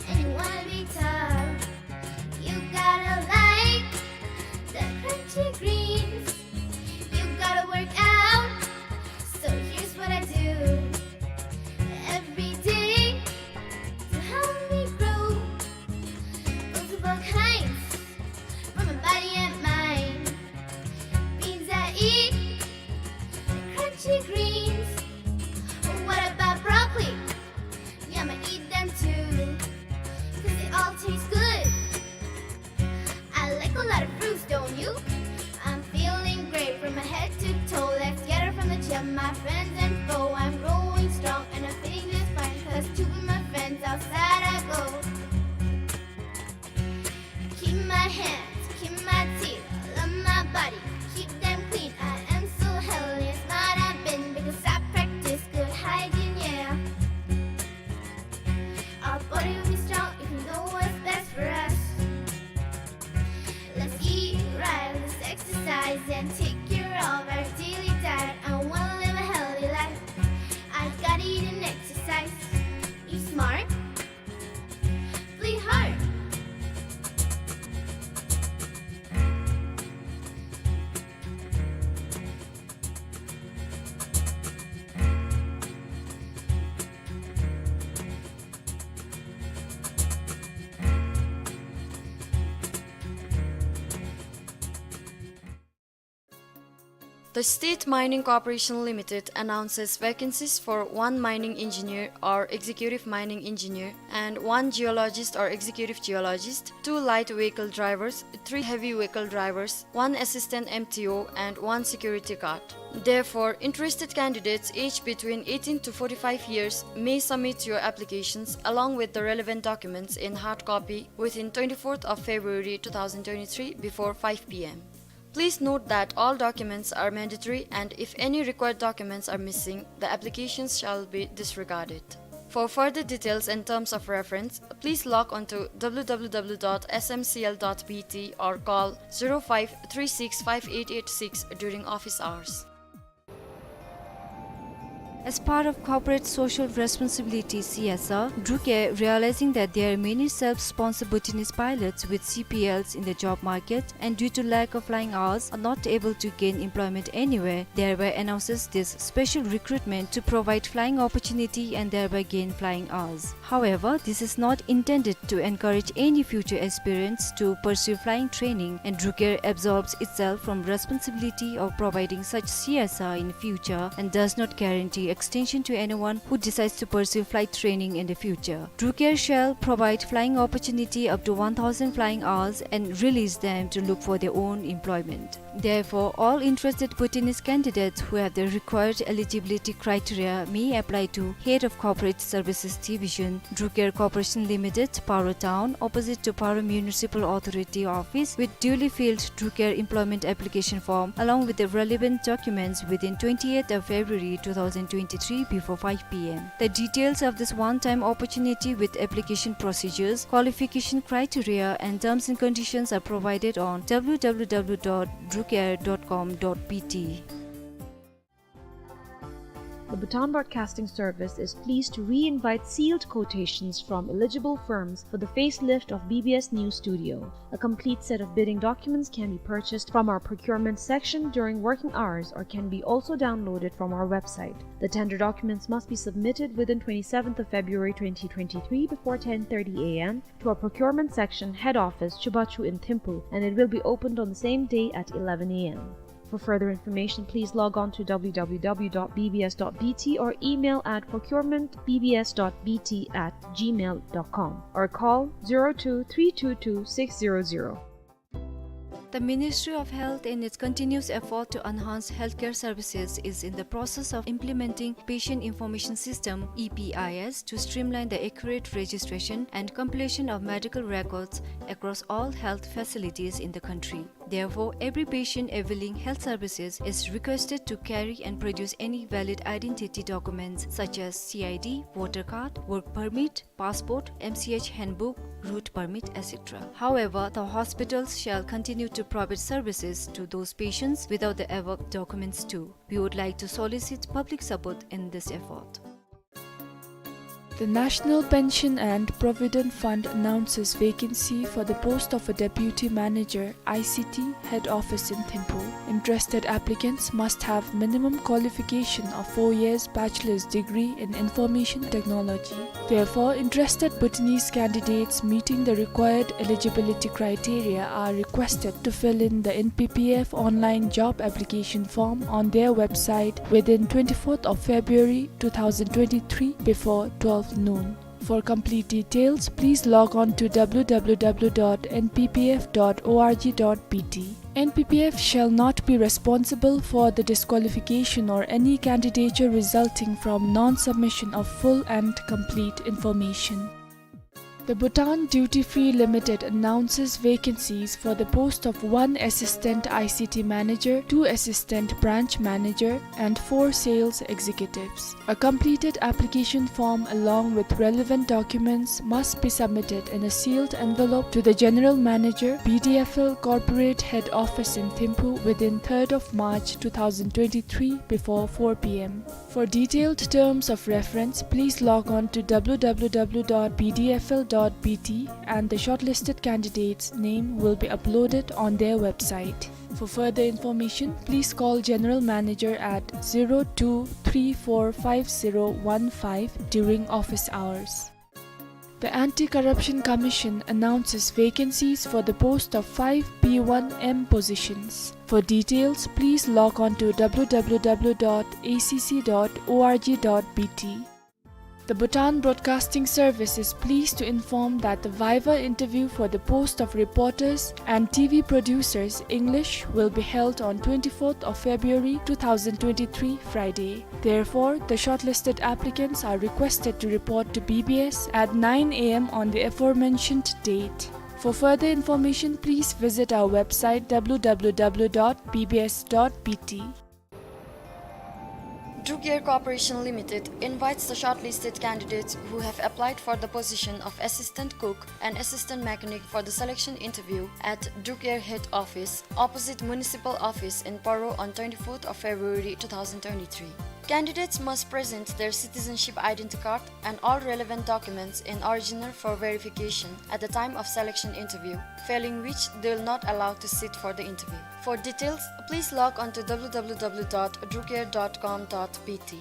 and you wanna be tough, you gotta like the crunchy greens. You gotta work out. So here's what I do every day to help me grow. Multiple kinds for my body and mind. Beans I eat, crunchy greens. What about broccoli? Yum, I eat them too, 'cause they all taste good. I like a lot of fruits, don't you? I'm feeling great from my head to toe. Let's get it from the gym, my friends and foe. I'm growing strong and I'm fitting just fine, 'cause to be my friends outside I go. Keep my hands, keep my teeth, love my body, keep them clean. I am so healthy and smart I've been, because I practice good hygiene, yeah. Our body will be strong if we know what's best for us. Let's eat right, let's exercise and take care of our daily diet. I wanna live a healthy life. I gotta eat and exercise. Eat smart, play hard. The State Mining Corporation Limited announces vacancies for one mining engineer or executive mining engineer and one geologist or executive geologist, two light vehicle drivers, three heavy vehicle drivers, one assistant M T O, and one security guard. Therefore, interested candidates aged between eighteen to forty-five years may submit your applications along with the relevant documents in hard copy within twenty-fourth of February two thousand twenty-three before five P M. Please note that all documents are mandatory, and if any required documents are missing, the applications shall be disregarded. For further details and terms of reference, please log on to W W W dot S M C L dot B T or call zero five three six five eight eight six during office hours. As part of corporate social responsibility, C S R, DRUK Air, realizing that there are many self-sponsored Bhutanese pilots with C P Ls in the job market and due to lack of flying hours are not able to gain employment anywhere, thereby announces this special recruitment to provide flying opportunity and thereby gain flying hours. However, this is not intended to encourage any future aspirants to pursue flying training, and DRUK Air absolves itself from responsibility of providing such C S R in future and does not guarantee a extension to anyone who decides to pursue flight training in the future. DrukAir shall provide flying opportunity up to one thousand flying hours and release them to look for their own employment. Therefore, all interested Bhutanese candidates who have the required eligibility criteria may apply to Head of Corporate Services Division, DrukAir Corporation Limited, Paro Town, opposite to Paro Municipal Authority Office, with duly filled DrukAir employment application form along with the relevant documents within twentieth of February two thousand twenty-three before five p m. The details of this one-time opportunity with application procedures, qualification criteria, and terms and conditions are provided on w w w dot drukair dot com dot b t. The Bhutan Broadcasting Service is pleased to re-invite sealed quotations from eligible firms for the facelift of B B S News Studio. A complete set of bidding documents can be purchased from our procurement section during working hours or can be also downloaded from our website. The tender documents must be submitted within twenty-seventh of February twenty twenty-three before ten thirty a m to our procurement section head office, Chubachu in Thimphu, and it will be opened on the same day at eleven a m. For further information, please log on to w w w dot b b s dot b t or email at procurement b b s dot b t at gmail dot com or call zero two three two two six zero zero. The Ministry of Health, in its continuous effort to enhance healthcare services, is in the process of implementing Patient Information System, E P I S, to streamline the accurate registration and completion of medical records across all health facilities in the country. Therefore, every patient availing health services is requested to carry and produce any valid identity documents such as C I D, voter card, work permit, passport, M C H handbook, route permit, et cetera. However, the hospitals shall continue to provide services to those patients without the above documents too. We would like to solicit public support in this effort. The National Pension and Provident Fund announces vacancy for the post of a deputy manager, I C T, head office in Thimphu. Interested applicants must have minimum qualification of four years bachelor's degree in information technology. Therefore, interested Bhutanese candidates meeting the required eligibility criteria are requested to fill in the N P P F online job application form on their website within twenty-fourth of February two thousand twenty-three before twelve noon. For complete details, please log on to w w w dot n p p f dot org dot b t. N P P F shall not be responsible for the disqualification or any candidature resulting from non-submission of full and complete information. The Bhutan Duty Free Limited announces vacancies for the post of one assistant I C T manager, two assistant branch manager, and four sales executives. A completed application form along with relevant documents must be submitted in a sealed envelope to the General Manager, B D F L Corporate Head Office in Thimphu within third of March two thousand twenty-three before four p m. For detailed terms of reference, please log on to w w w dot b d f l dot b t and the shortlisted candidates' name will be uploaded on their website. For further information, please call General Manager at zero two three four five zero one five during office hours. The Anti-Corruption Commission announces vacancies for the post of five P one M positions. For details, please log on to w w w dot a c c dot org dot b t. The Bhutan Broadcasting Service is pleased to inform that the viva interview for the post of reporters and T V producers, English, will be held on twenty-fourth of February two thousand twenty-three, Friday. Therefore, the shortlisted applicants are requested to report to B B S at nine a m on the aforementioned date. For further information, please visit our website w w w dot b b s dot b t. Druk Air Corporation Limited invites the shortlisted candidates who have applied for the position of assistant cook and assistant mechanic for the selection interview at Druk Air head office, opposite municipal office in Paro, on twenty-fourth of February two thousand twenty-three. Candidates must present their citizenship identity card and all relevant documents in original for verification at the time of selection interview, failing which they will not allowed to sit for the interview. For details, please log on to w w w dot druk air dot com dot b t.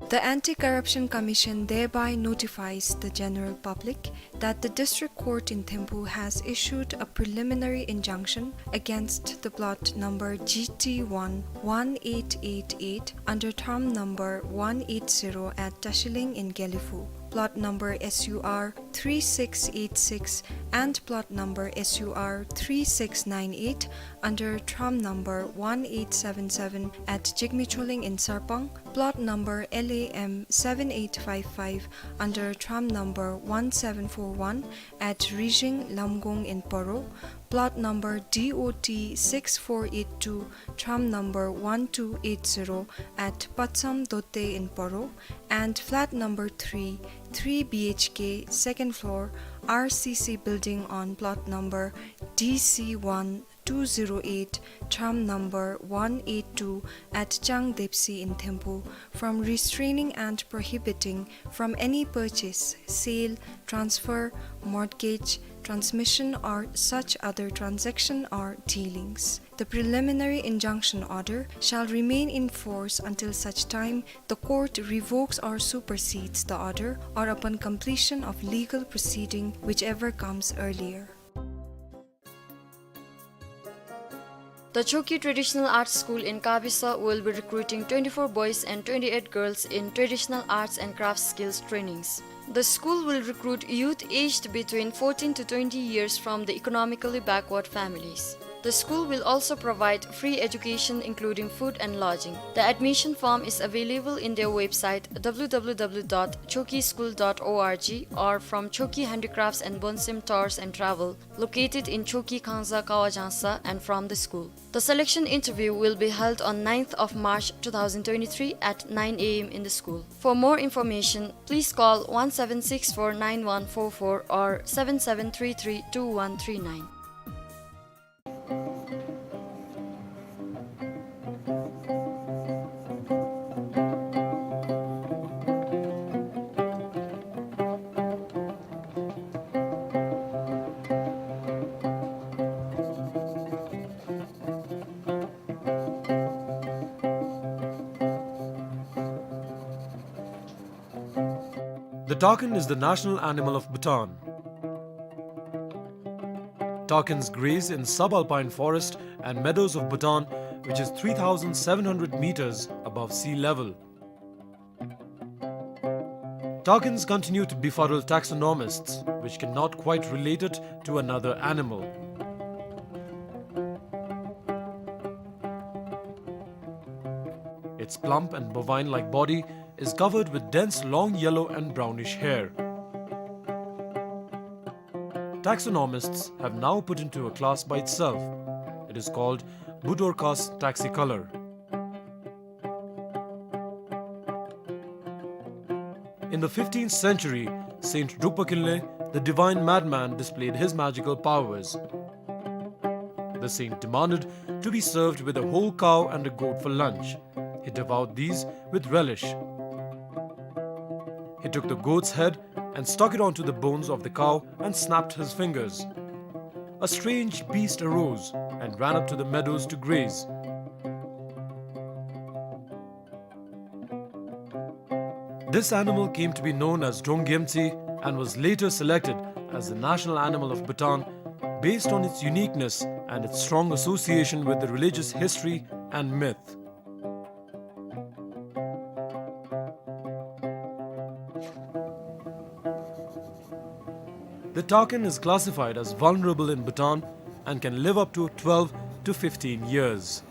The Anti-Corruption Commission thereby notifies the general public that the District Court in Thimphu has issued a preliminary injunction against the plot number G T one one eight eight eight under tram number one eight zero at Tashiling in Gelephu, plot number S U R three six eight six and plot number S U R three six nine eight under tram number one eight seven seven at Jigmecholing in Sarpang, plot number L A M seven eight five five under tram number one seven four one at Rijing Lamgong in Paro, plot number D O T six four eight two, tram number one two eight zero at Patsam Dote in Paro, and flat number three, three B H K, second floor, R C C building on plot number D C one two zero eight, tram number one eight two at Changdepsi in Thimphu from restraining and prohibiting from any purchase, sale, transfer, mortgage, transmission or such other transaction or dealings. The preliminary injunction order shall remain in force until such time the court revokes or supersedes the order or upon completion of legal proceeding, whichever comes earlier. The Choki Traditional Arts School in Kabisa will be recruiting twenty-four boys and twenty-eight girls in traditional arts and crafts skills trainings. The school will recruit youth aged between fourteen to twenty years from the economically backward families. The school will also provide free education, including food and lodging. The admission form is available in their website, W W W dot chokischool dot org, or from Choki Handicrafts and Bonsim Tours and Travel, located in Choki, Khangza, Kawajangsa, and from the school. The selection interview will be held on ninth of March two thousand twenty-three at nine A M in the school. For more information, please call one seven six four nine one four four or seven seven three three two one three nine. The takin is the national animal of Bhutan. Takins graze in subalpine forest and meadows of Bhutan, which is three thousand seven hundred meters above sea level. Takins continue to befuddle taxonomists, which cannot quite relate it to another animal. Its plump and bovine-like body is covered with dense long yellow and brownish hair. Taxonomists have now put into a class by itself. It is called Budorcas taxicolor. In the fifteenth century, Saint Drukpa Kinley, the divine madman, displayed his magical powers. The saint demanded to be served with a whole cow and a goat for lunch. He devoured these with relish. He took the goat's head and stuck it onto the bones of the cow and snapped his fingers. A strange beast arose and ran up to the meadows to graze. This animal came to be known as Dronggyemtsi and was later selected as the national animal of Bhutan based on its uniqueness and its strong association with the religious history and myth. The takin is classified as vulnerable in Bhutan and can live up to twelve to fifteen years.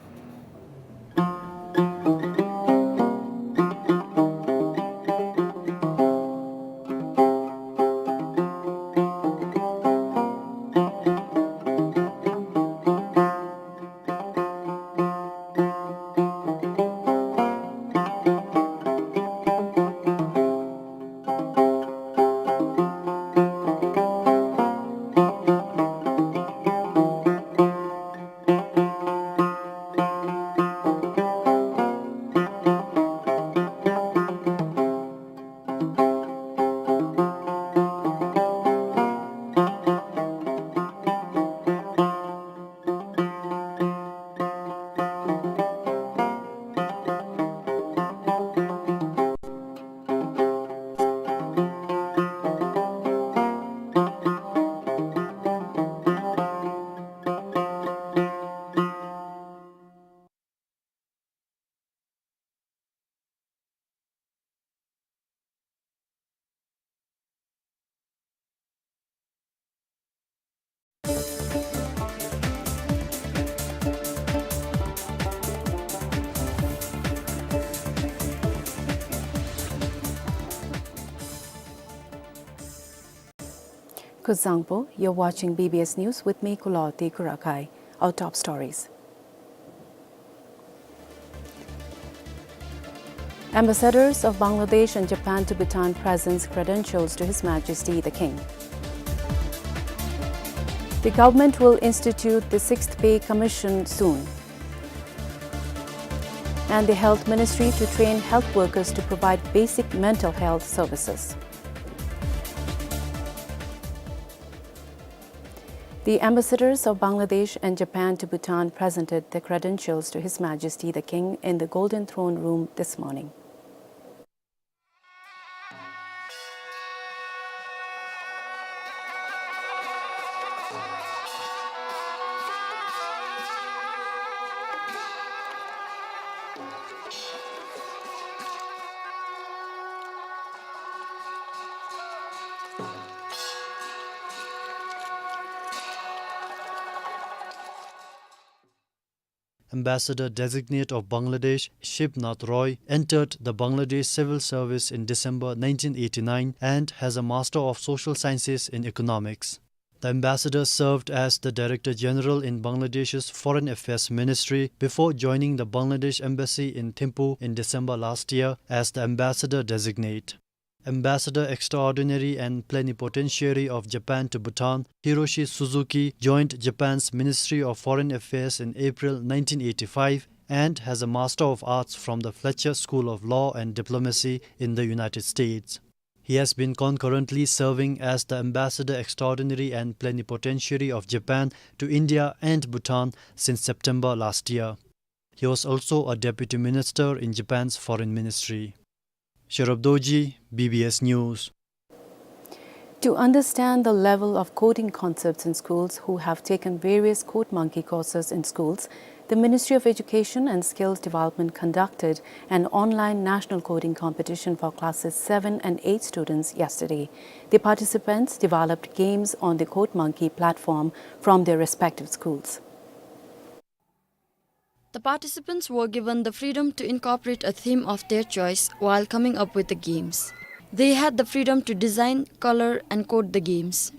Kuzuzangpo, you're watching B B S News with me, Kulawati Kurakai. Our top stories. Ambassadors of Bangladesh and Japan to Bhutan presents credentials to His Majesty the King. The government will institute the Sixth Pay Commission soon. And the Health Ministry to train health workers to provide basic mental health services. The ambassadors of Bangladesh and Japan to Bhutan presented their credentials to His Majesty the King in the Golden Throne Room this morning. Ambassador Designate of Bangladesh, Shibnath Roy, entered the Bangladesh Civil Service in December nineteen eighty-nine and has a Master of Social Sciences in Economics. The ambassador served as the Director General in Bangladesh's Foreign Affairs Ministry before joining the Bangladesh Embassy in Thimphu in December last year as the Ambassador Designate. Ambassador Extraordinary and Plenipotentiary of Japan to Bhutan, Hiroshi Suzuki, joined Japan's Ministry of Foreign Affairs in April nineteen eighty-five and has a Master of Arts from the Fletcher School of Law and Diplomacy in the United States. He has been concurrently serving as the Ambassador Extraordinary and Plenipotentiary of Japan to India and Bhutan since September last year. He was also a Deputy Minister in Japan's Foreign Ministry. Sherab Dorji, B B S News. To understand the level of coding concepts in schools who have taken various CodeMonkey courses in schools, the Ministry of Education and Skills Development conducted an online national coding competition for classes seven and eight students yesterday. The participants developed games on the CodeMonkey platform from their respective schools. The participants were given the freedom to incorporate a theme of their choice while coming up with the games. They had the freedom to design, color, and code the games.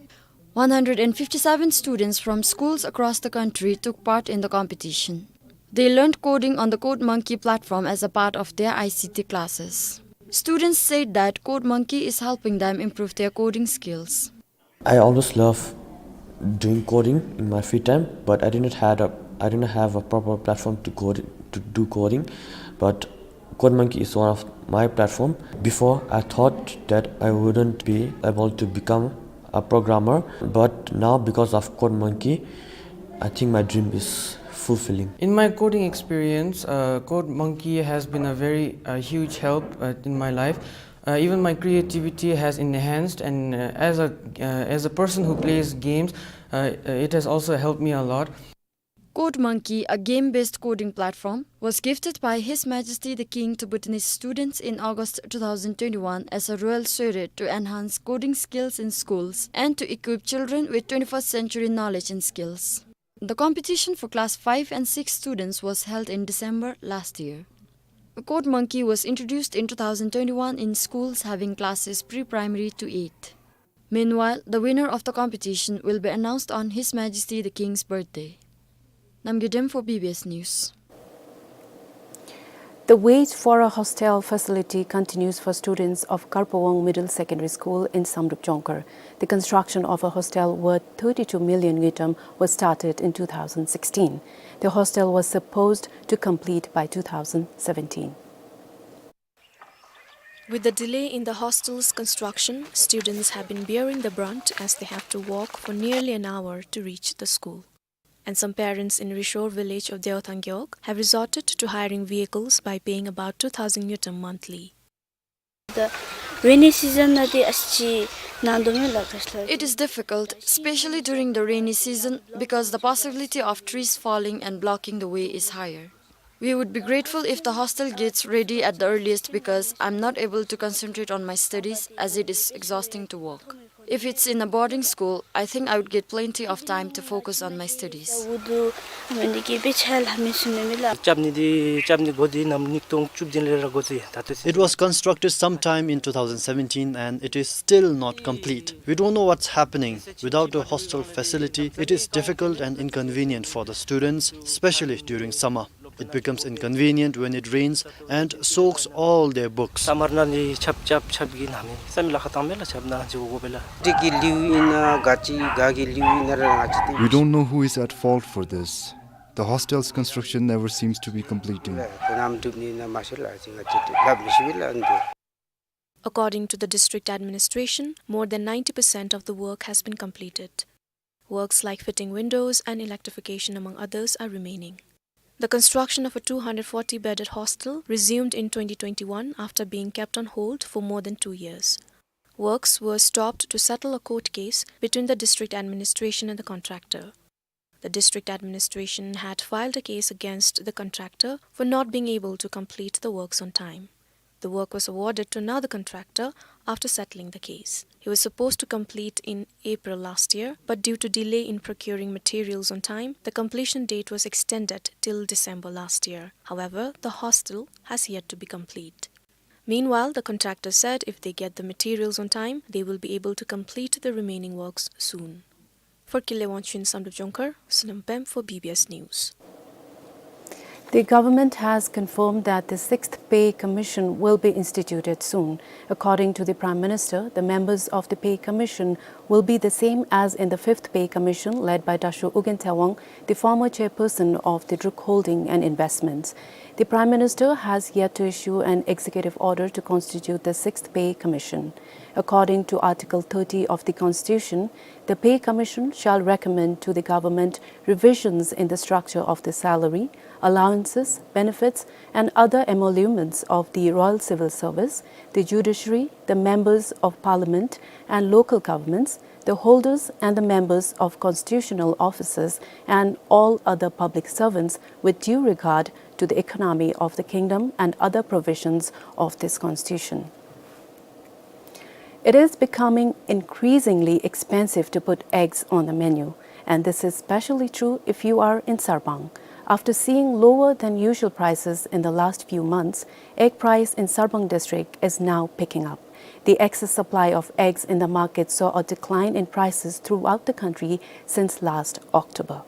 One hundred and fifty-seven students from schools across the country took part in the competition. They learned coding on the CodeMonkey platform as a part of their I C T classes. Students said that CodeMonkey is helping them improve their coding skills. I always love doing coding in my free time, but I did not had a, I did not have a proper platform to code, to do coding. But CodeMonkey is one of my platform. Before, I thought that I wouldn't be able to become a programmer, but now, because of CodeMonkey, I think my dream is fulfilling. In my coding experience, uh, CodeMonkey has been a very, uh, huge help, uh, in my life. Uh, even my creativity has enhanced, and, uh, as a, uh, as a person who plays games, uh, uh, it has also helped me a lot. CodeMonkey, a game-based coding platform, was gifted by His Majesty the King to Bhutanese students in August two thousand twenty-one as a royal soiree to enhance coding skills in schools and to equip children with twenty-first century knowledge and skills. The competition for class five and six students was held in December last year. CodeMonkey was introduced in two thousand twenty-one in schools having classes pre-primary to eight. Meanwhile, the winner of the competition will be announced on His Majesty the King's birthday. Namgay Dem for B B S News. The wait for a hostel facility continues for students of Karpowong Middle Secondary School in Samdrup Jongkhar. The construction of a hostel worth thirty-two million ngultrum was started in two thousand sixteen. The hostel was supposed to complete by two thousand seventeen. With the delay in the hostel's construction, students have been bearing the brunt as they have to walk for nearly an hour to reach the school. And some parents in Rishor village of Deothang Gewog have resorted to hiring vehicles by paying about two thousand ngultrum monthly. The rainy season na di aschi nando me la kasla. It is difficult, especially during the rainy season, because the possibility of trees falling and blocking the way is higher. We would be grateful if the hostel gets ready at the earliest, because I'm not able to concentrate on my studies as it is exhausting to walk. If it's in a boarding school, I think I would get plenty of time to focus on my studies. རྐྱབ་ནི་འདི་རྐྱབ་ནི་འགོ་འདི་ནམ་ཉིས་སྟོང་བཅུ་བདུན་ལས་ར་འགོ་བཙུགས་ཡི། ད་ལྟོ་It was constructed sometime in two thousand seventeen and it is still not complete. We don't know what's happening. Without a hostel facility, it is difficult and inconvenient for the students, especially during summer. It becomes inconvenient when it rains and soaks all their books. ས་མར་ནང་ལས་ཆརཔ་རྐྱབ་ཆརཔ་གིས་གནམ་མེད་ས་མེད་ལཱ་ཁག་བཏངམ་མས་ལགས། ཆརཔ་ནང་འགྱོ་དགོ་པས་ལགས། ཅིག་གི་ལིའུ་ཨིན་ན་ག་ཅི་ག་གི་ལིའུ་ཨིན་ན་ར་ང་བཅས་ཏེ། We don't know who is at fault for this. The hostel's construction never seems to be completing. ཁོ་ནམ་གྲུབ་ནི་ན་མ་ཤེས་ལགས། ཅིག་ང་བཅས་ཏེ་སླབ་མི་ཤེས་པས་ལགས་འདི། According to the district administration, more than ninety percent of the work has been completed. Works like fitting windows and electrification, among others, are remaining. The construction of a two hundred forty bedded hostel resumed in twenty twenty-one after being kept on hold for more than two years. Works were stopped to settle a court case between the district administration and the contractor. The district administration had filed a case against the contractor for not being able to complete the works on time. The work was awarded to another contractor after settling the case. He was supposed to complete in April last year, but due to delay in procuring materials on time, the completion date was extended till December last year. However, the hostel has yet to be complete. Meanwhile, the contractor said if they get the materials on time, they will be able to complete the remaining works soon. For Kile Wangchuk in Samdrup Jongkhar, Sonam Pem for B B S News. The government has confirmed that the sixth Pay Commission will be instituted soon. According to the Prime Minister, the members of the Pay Commission will be the same as in the fifth Pay Commission led by Dasho Ugyen Tshewang, the former chairperson of the Druk Holding and Investments. The Prime Minister has yet to issue an executive order to constitute the sixth Pay Commission. According to Article thirty of the Constitution, the Pay Commission shall recommend to the government revisions in the structure of the salary, allowances, benefits, and other emoluments of the Royal Civil Service, the judiciary, the members of parliament and local governments, the holders and the members of constitutional offices, and all other public servants with due regard to the economy of the kingdom and other provisions of this constitution. It is becoming increasingly expensive to put eggs on the menu, and this is especially true if you are in Sarbang. After seeing lower than usual prices in the last few months, egg price in Sarbang district is now picking up. The excess supply of eggs in the market saw a decline in prices throughout the country since last October.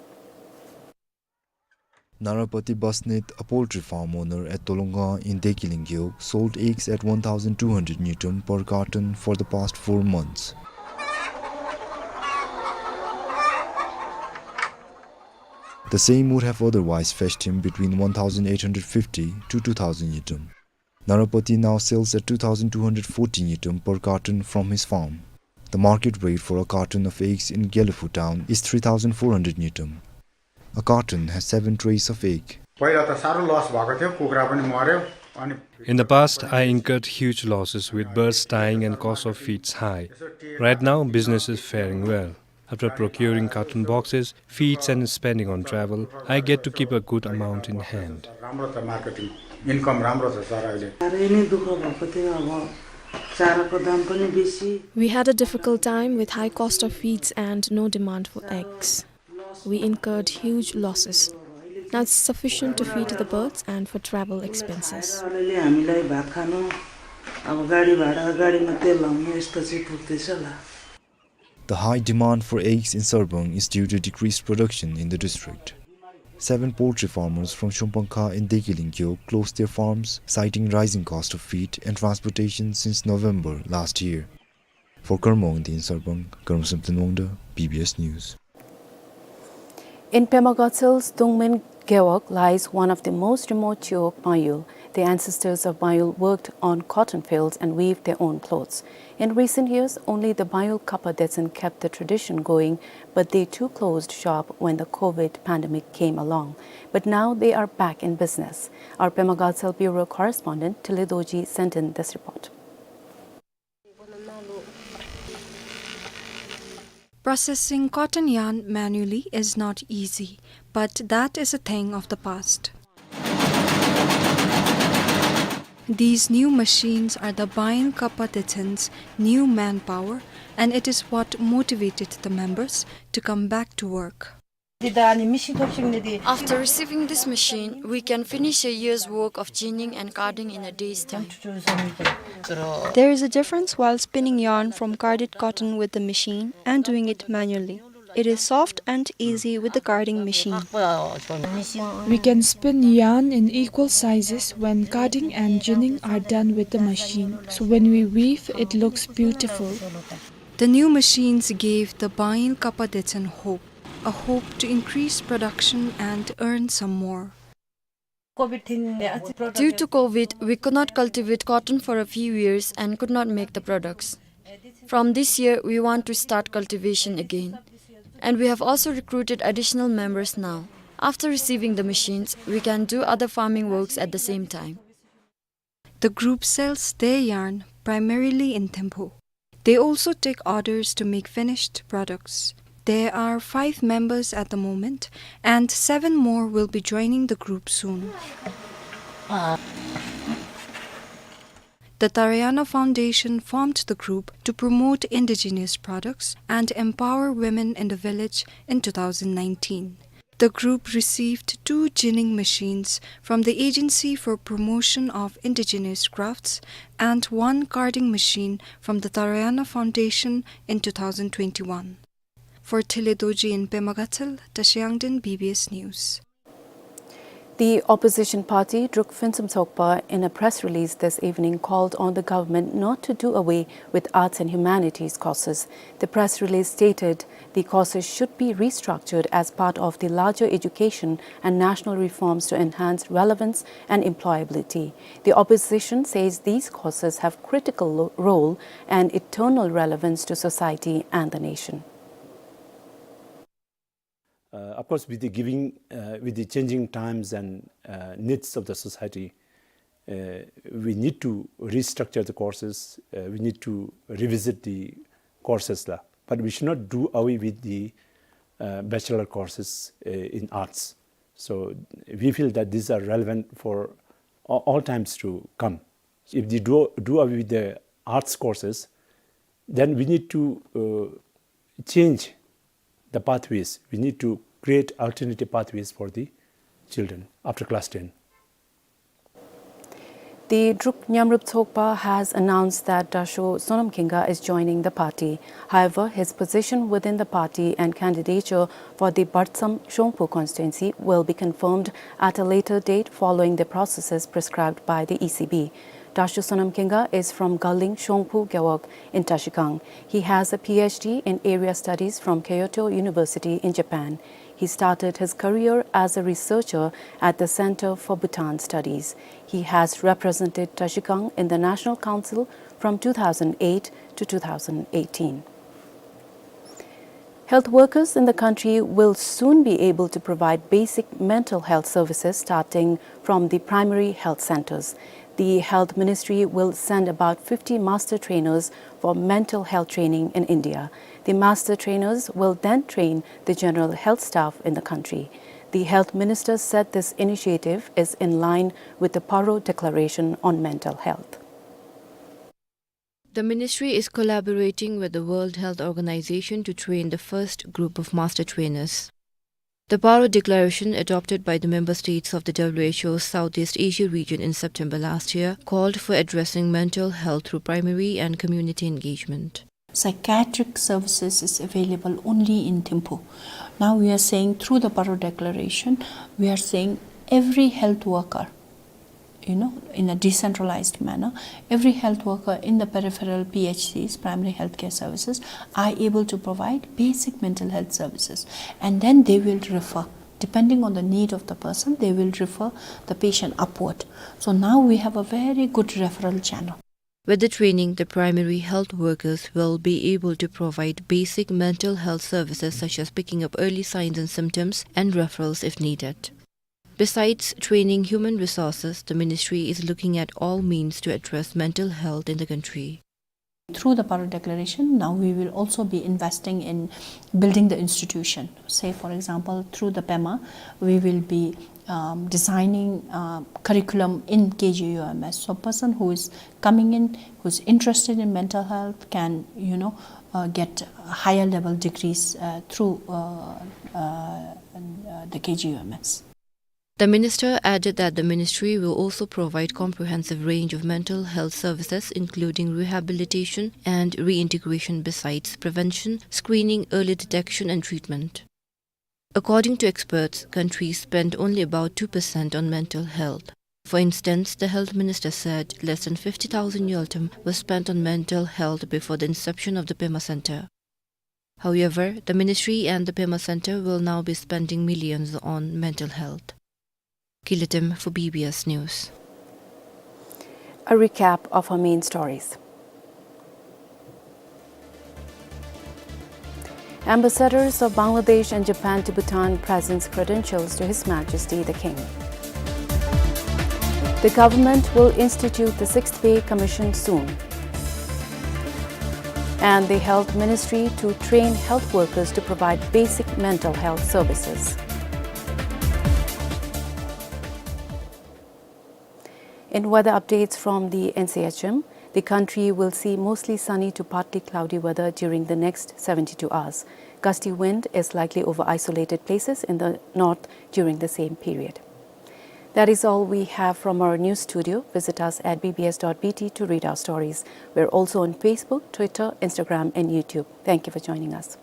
Narapati Basnet, a poultry farm owner at Tolongang in Dekiling Gewog, sold eggs at one thousand two hundred ngultrum per carton for the past four months. The same would have otherwise fetched him between one thousand eight hundred fifty to two thousand ngultrum. Narapati now sells at two thousand two hundred forty ngultrum per carton from his farm. The market rate for a carton of eggs in Gelephu town is three thousand four hundred ngultrum. A carton has seven trays of egg. पहिला त साह्रो लस भएको थियो, कुखुरा पनि मर्‍यो। अनि In the past, I incurred huge losses with birds dying and cost of feeds high. Right now, business is faring well. After procuring carton boxes, feeds and spending on travel, I get to keep a good amount in hand. राम्रो छ marketing, income राम्रो छ सर अहिले। साह्रै नै दुःख भएको थियो, अब चाराको दाम पनि बेसी। We had a difficult time with high cost of feeds and no demand for eggs. We incurred huge losses. Now it's sufficient to feed the birds and for travel expenses. अलिअलि हामीलाई भात खानु, अब गाडी भाडा, गाडीमा तेल लाउनु, यस्तो चाहिँ पुग्दैछ होला। The high demand for eggs in Sarbang is due to decreased production in the district. Seven poultry farmers from Shompangkha and Dekiling Gewog closed their farms, citing rising cost of feed and transportation since November last year. For Karma Wangdi in Sarbang, Karma Samten Wangda, B B S News. In Pema Gatsel's Dungmen Gewog lies one of the most remote Chiwog Payul. The ancestors of Payul worked on cotton fields and weaved their own clothes. In recent years, only the Payul Kapa Detsen kept the tradition going, but they too closed shop when the COVID pandemic came along. But now they are back in business. Our Pema Gatsel bureau correspondent Tile Dorji sent in this report. Processing cotton yarn manually is not easy, but that is a thing of the past. These new machines are the Bangil Kappa Detsen's new manpower, and it is what motivated the members to come back to work. After receiving this machine, we can finish a year's work of ginning and carding in a day's time. There is a difference while spinning yarn from carded cotton with the machine and doing it manually. It is soft and easy with the carding machine. We can spin yarn in equal sizes when carding and ginning are done with the machine. So when we weave, it looks beautiful. The new machines gave the Bangil Kappa Detsen hope, a hope to increase production and earn some more. Due to COVID, we could not cultivate cotton for a few years and could not make the products. From this year, we want to start cultivation again. And we have also recruited additional members now. After receiving the machines, we can do other farming works at the same time. The group sells their yarn primarily in Thimphu. They also take orders to make finished products. There are five members at the moment, and seven more will be joining the group soon. The Tarayana Foundation formed the group to promote indigenous products and empower women in the village in two thousand nineteen. The group received two ginning machines from the Agency for Promotion of Indigenous Crafts and one carding machine from the Tarayana Foundation in two thousand twenty-one. For Thile Dorji in Pema Gatshel, Tashi Yangden, B B S News. The opposition party, Druk Finsamtsokpa, in a press release this evening, called on the government not to do away with arts and humanities courses. The press release stated the courses should be restructured as part of the larger education and national reforms to enhance relevance and employability. The opposition says these courses have critical lo-, role and eternal relevance to society and the nation. Uh, of course, with the giving, uh, with the changing times and, uh, needs of the society, uh, we need to restructure the courses. Uh, we need to revisit the courses la. But we should not do away with the, uh, bachelor courses, uh, in arts. So we feel that these are relevant for a-, all times to come. If they do, do away with the arts courses, then we need to, uh, change the pathways. We need to create alternative pathways for the children after class ten. The Druk Nyamrup Tsokpa has announced that Dasho Sonam Khenga is joining the party. However, his position within the party and candidature for the Bartsam Shongphu constituency will be confirmed at a later date following the processes prescribed by the E C B. Dasho Sonam Khenga is from Galing Shongphu Gewog in Tashikang. He has a P H D in Area Studies from Kyoto University in Japan. He started his career as a researcher at the Center for Bhutan Studies. He has represented Tashikang in the National Council from two thousand eight to two thousand eighteen. Health workers in the country will soon be able to provide basic mental health services starting from the primary health centers. The Health Ministry will send about fifty master trainers for mental health training in India. The master trainers will then train the general health staff in the country. The Health Minister said this initiative is in line with the Paro Declaration on mental health. The ministry is collaborating with the World Health Organization to train the first group of master trainers. The Paro Declaration, adopted by the member states of the W H O Southeast Asia region in September last year, called for addressing mental health through primary and community engagement. Psychiatric services is available only in Thimphu. Now we are saying through the Paro Declaration, we are saying every health worker, you know, in a decentralized manner, every health worker in the peripheral P H Cs, primary healthcare services, are able to provide basic mental health services. And then they will refer, depending on the need of the person, they will refer the patient upward. So now we have a very good referral channel. With the training, the primary health workers will be able to provide basic mental health services such as picking up early signs and symptoms and referrals if needed. Besides training human resources, the ministry is looking at all means to address mental health in the country. Through the Paro Declaration, now we will also be investing in building the institution. Say, for example, through the Pema, we will be um, designing, uh, curriculum in K G U M S. So a person who is coming in, who's interested in mental health, can, you know, uh, get higher level degrees, uh, through, uh, uh, uh, the K G U M S. The minister added that the ministry will also provide comprehensive range of mental health services, including rehabilitation and reintegration, besides prevention, screening, early detection, and treatment. According to experts, countries spend only about two percent on mental health. For instance, the health minister said less than fifty thousand ngultrum was spent on mental health before the inception of the Pema Center. However, the ministry and the Pema Center will now be spending millions on mental health. Kiletem for B B S News. A recap of our main stories. Ambassadors of Bangladesh and Japan to Bhutan presents credentials to His Majesty the King. The government will institute the Sixth Pay Commission soon. And the Health Ministry to train health workers to provide basic mental health services. In weather updates from the N C H M, the country will see mostly sunny to partly cloudy weather during the next seventy-two hours. Gusty wind is likely over isolated places in the north during the same period. That is all we have from our news studio. Visit us at B B S dot B T to read our stories. We're also on Facebook, Twitter, Instagram, and YouTube. Thank you for joining us.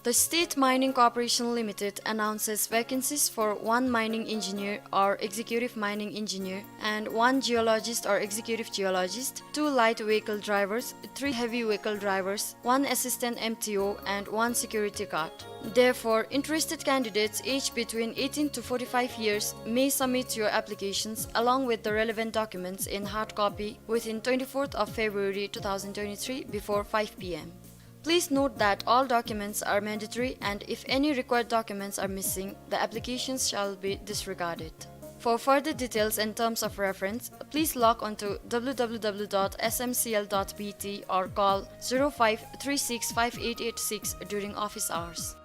The State Mining Corporation Limited announces vacancies for one mining engineer or executive mining engineer and one geologist or executive geologist, two light vehicle drivers, three heavy vehicle drivers, one assistant M T O, and one security guard. Therefore, interested candidates aged between eighteen to forty-five years may submit your applications along with the relevant documents in hard copy within twenty-fourth of February two thousand twenty-three before five P M. Please note that all documents are mandatory, and if any required documents are missing, the applications shall be disregarded. For further details and terms of reference, please log on to W W W dot S M C L dot B T or call zero five three six five eight eight six during office hours.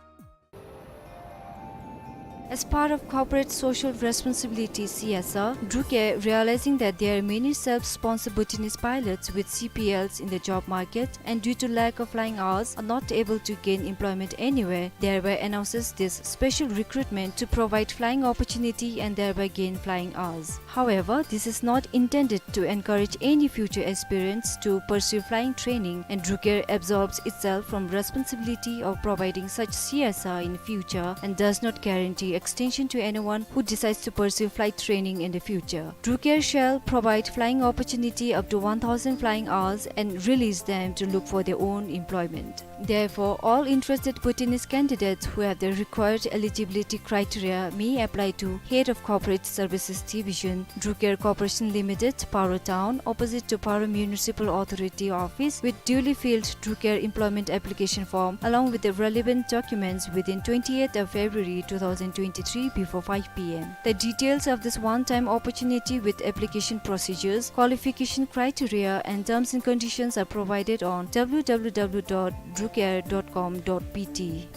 As part of corporate social responsibility, C S R, DRUCAIR, realizing that there are many self-sponsored Bhutanese pilots with C P Ls in the job market and due to lack of flying hours are not able to gain employment anywhere, thereby announces this special recruitment to provide flying opportunity and thereby gain flying hours. However, this is not intended to encourage any future aspirants to pursue flying training, and DRUCAIR absolves itself from responsibility of providing such C S R in future and does not guarantee a extension to anyone who decides to pursue flight training in the future. DrukAir shall provide flying opportunity up to one thousand flying hours and release them to look for their own employment. Therefore, all interested Bhutanese candidates who have the required eligibility criteria may apply to Head of Corporate Services Division, DrukAir Corporation Limited, Paro Town, opposite to Paro Municipal Authority Office, with duly filled DrukAir employment application form along with the relevant documents within twentieth of February two thousand twenty-three before five p m. The details of this one-time opportunity with application procedures, qualification criteria, and terms and conditions are provided on w w w dot drukair dot com dot b t.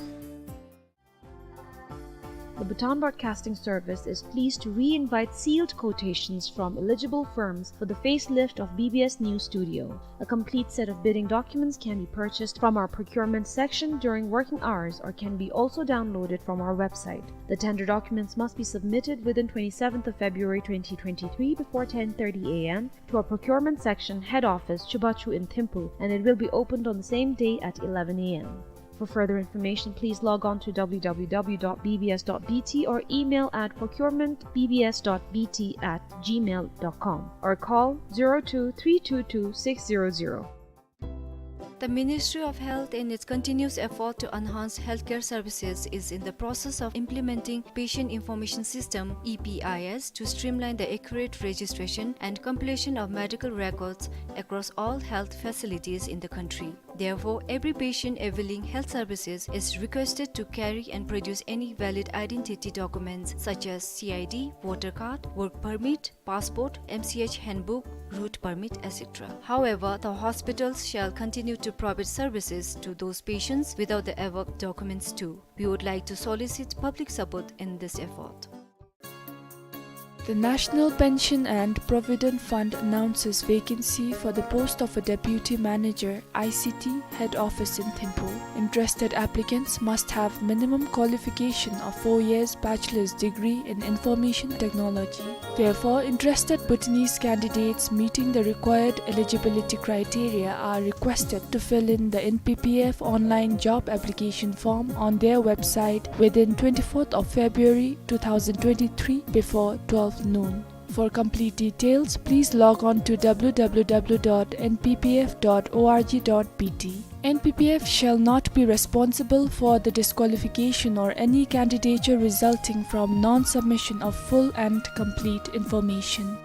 The Bhutan Broadcasting Service is pleased to re-invite sealed quotations from eligible firms for the facelift of B B S News Studio. A complete set of bidding documents can be purchased from our procurement section during working hours or can be also downloaded from our website. The tender documents must be submitted within twenty-seventh of February twenty twenty-three before ten thirty a m to our procurement section head office, Chubachu in Thimphu, and it will be opened on the same day at eleven a m. For further information, please log on to w w w dot b b s dot b t or email at procurement b b s dot b t at gmail dot com or call zero two three two two six zero zero. The Ministry of Health, in its continuous effort to enhance healthcare services, is in the process of implementing Patient Information System, E P I S, to streamline the accurate registration and compilation of medical records across all health facilities in the country. Therefore, every patient availing health services is requested to carry and produce any valid identity documents such as C I D, voter card, work permit, passport, M C H handbook, route permit, et cetera. However, the hospitals shall continue to provide services to those patients without the above documents too. We would like to solicit public support in this effort. The National Pension and Provident Fund announces vacancy for the post of a deputy manager, I C T, head office in Thimphu. Interested applicants must have minimum qualification of four years bachelor's degree in information technology. Therefore, interested Bhutanese candidates meeting the required eligibility criteria are requested to fill in the N P P F online job application form on their website within twenty-fourth of February two thousand twenty-three before twelve noon. For complete details, please log on to w w w dot n p p f dot org dot b t. N P P F shall not be responsible for the disqualification or any candidature resulting from non-submission of full and complete information.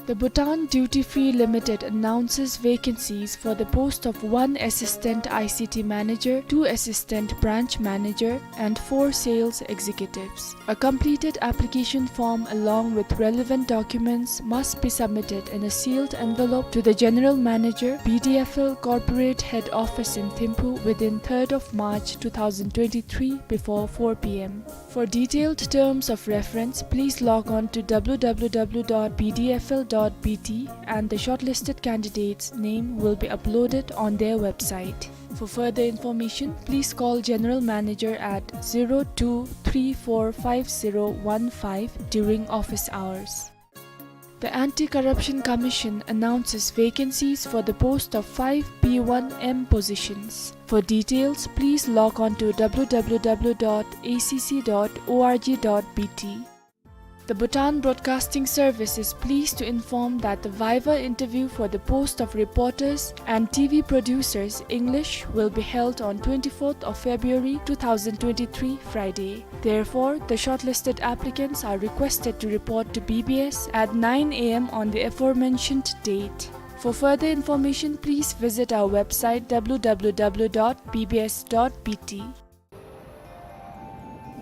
The Bhutan Duty Free Limited announces vacancies for the post of one assistant I C T manager, two assistant branch manager, and four sales executives. A completed application form along with relevant documents must be submitted in a sealed envelope to the General Manager, B D F L Corporate Head Office in Thimphu within third of March two thousand twenty-three before four p m. For detailed terms of reference, please log on to w w w dot b d f l dot b t and the shortlisted candidates' name will be uploaded on their website. For further information, please call General Manager at zero two three four five zero one five during office hours. The Anti-Corruption Commission announces vacancies for the post of five P one M positions. For details, please log on to w w w dot a c c dot org dot b t. The Bhutan Broadcasting Service is pleased to inform that the viva interview for the post of reporters and T V producers, English, will be held on twenty-fourth of February two thousand twenty-three, Friday. Therefore, the shortlisted applicants are requested to report to B B S at nine a m on the aforementioned date. For further information, please visit our website w w w dot b b s dot b t.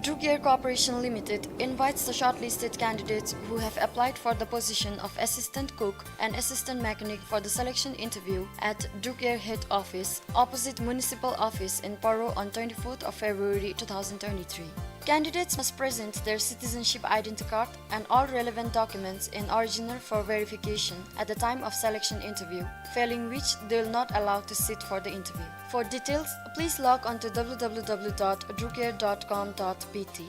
Druk Air Corporation Limited invites the shortlisted candidates who have applied for the position of assistant cook and assistant mechanic for the selection interview at Druk Air head office, opposite municipal office in Paro, on twenty-fourth of February two thousand twenty-three. Candidates must present their citizenship identity card and all relevant documents in original for verification at the time of selection interview, failing which they will not allow to sit for the interview. For details, please log on to w w w dot drukair dot com dot b t.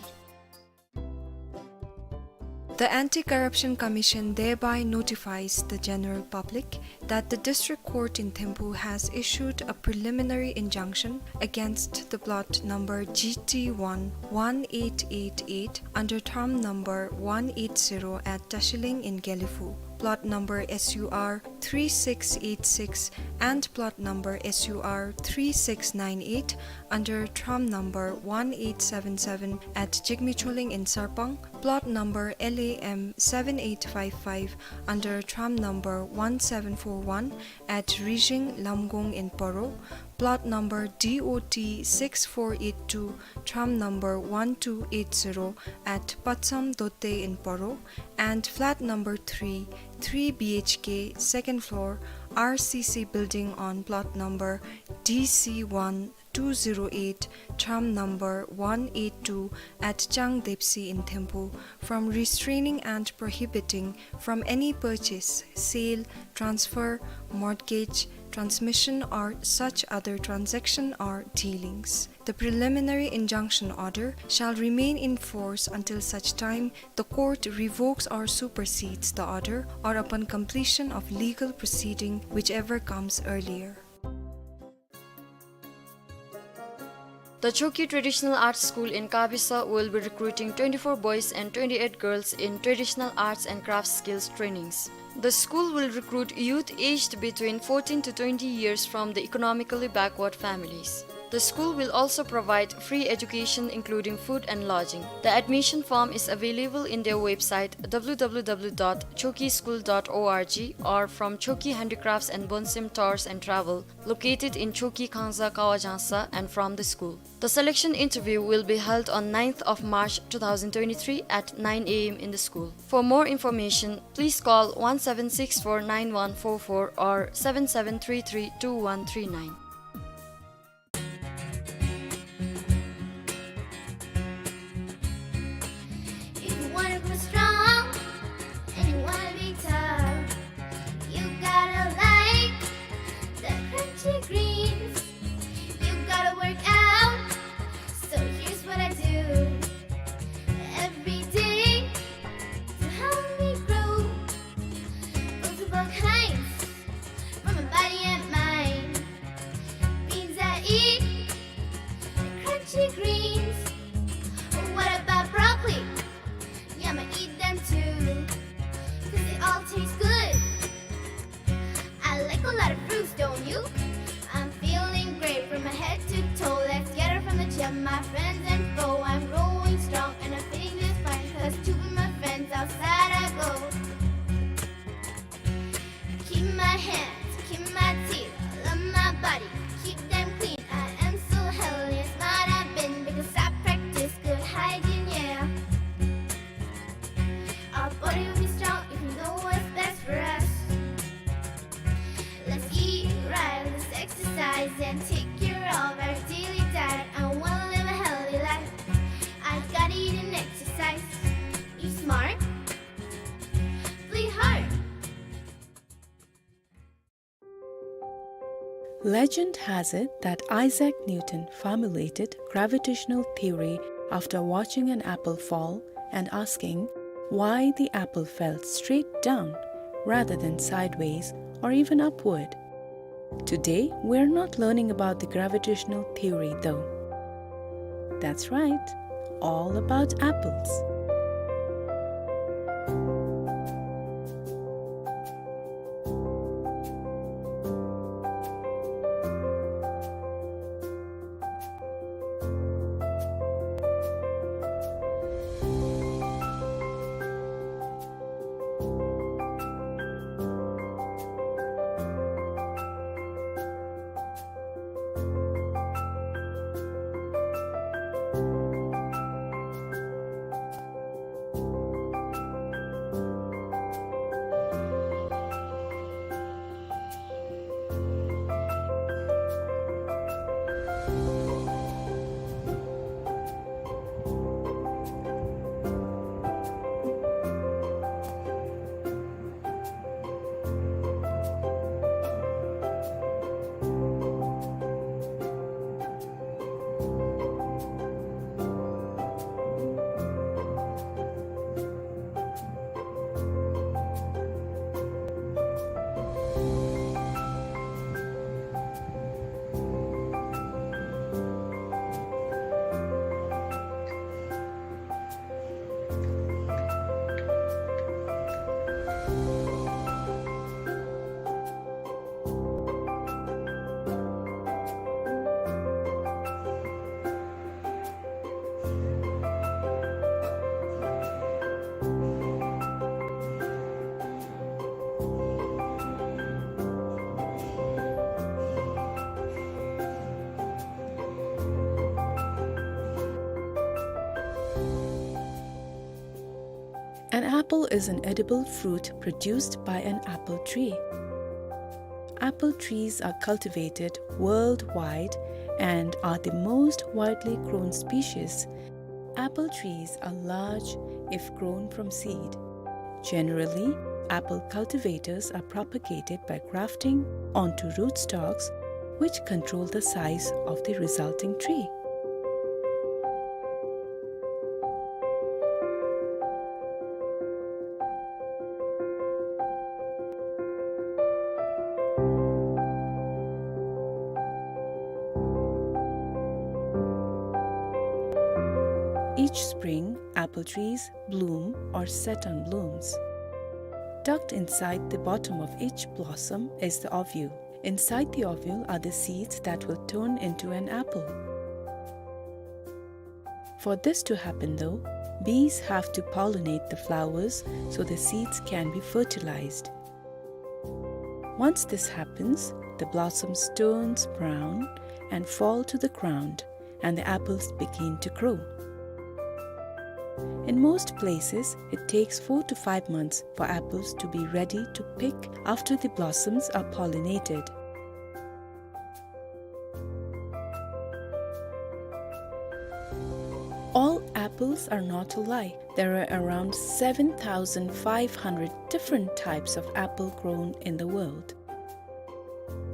The Anti-Corruption Commission thereby notifies the general public that the District Court in Thimphu has issued a preliminary injunction against the plot number G T one one eight eight eight under tram number one eight zero at Tashiling in Gelephu, plot number S U R three six eight six and plot number S U R three six nine eight under tram number one eight seven seven at Jigmecholing in Sarpang, plot number L A M seven eight five five under tram number one seven four one at Rijing Lamgong in Poro, plot number D O T six four eight two, tram number one two eight zero at Patsam Dote in Poro, and flat number three, three B H K, second floor, R C C building on plot number D C one two zero eight, tram number one eight two at Changdepsi in Thimphu from restraining and prohibiting from any purchase, sale, transfer, mortgage, transmission or such other transaction or dealings. The preliminary injunction order shall remain in force until such time the court revokes or supersedes the order or upon completion of legal proceeding, whichever comes earlier. The Choki Traditional Arts School in Kabisa will be recruiting twenty-four boys and twenty-eight girls in traditional arts and crafts skills trainings. The school will recruit youth aged between fourteen to twenty years from the economically backward families. The school will also provide free education, including food and lodging. The admission form is available in their website, W W W dot chokischool dot org, or from Choki Handicrafts and Bonsim Tours and Travel, located in Choki Khangza Kawajangsa, and from the school. The selection interview will be held on ninth of March two thousand twenty-three at nine A M in the school. For more information, please call one seven six four nine one four four or seven seven three three two one three nine. If you wanna grow strong and you wanna be tough, you gotta like the crunchy greens. You gotta work out. So here's what I do every day to help me grow. Multiple kinds for my body and mind. Beans I eat, crunchy greens. What about broccoli? Yeah, I'ma eat them too, 'cause they all taste good. I like a lot of fruits, don't you? I'm feeling great from my head to toe. Let's get it from the gym, my friends and foe. I'm growing strong and I'm fitting just fine, 'cause two of my friends outside I go. Keep my hands, keep my teeth, love my body, keep them clean. I am so healthy and smart I've been, because I practice good hygiene, yeah. Our body will be strong if we know what's best for us. Let's eat right, let's exercise and take care of our daily diet. I wanna live a healthy life. I gotta eat and exercise. Eat smart, play hard. Legend has it that Isaac Newton formulated gravitational theory after watching an apple fall and asking why the apple fell straight down rather than sideways or even upward. Today, we're not learning about the gravitational theory, though. That's right, all about apples. An apple is an edible fruit produced by an apple tree. Apple trees are cultivated worldwide and are the most widely grown species. Apple trees are large if grown from seed. Generally, apple cultivators are propagated by grafting onto rootstocks, which control the size of the resulting tree. Each spring, apple trees bloom or set on blooms. Tucked inside the bottom of each blossom is the ovule. Inside the ovule are the seeds that will turn into an apple. For this to happen, though, bees have to pollinate the flowers so the seeds can be fertilized. Once this happens, the blossoms turns brown and fall to the ground, and the apples begin to grow. In most places, it takes four to five months for apples to be ready to pick after the blossoms are pollinated. All apples are not alike. There are around seven thousand five hundred different types of apple grown in the world.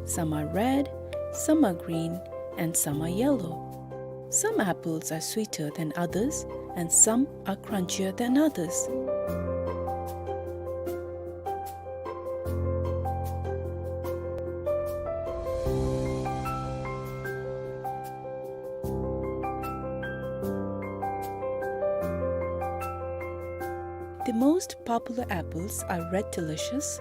Some are red, some are green, and some are yellow. Some apples are sweeter than others, and some are crunchier than others. The most popular apples are Red Delicious,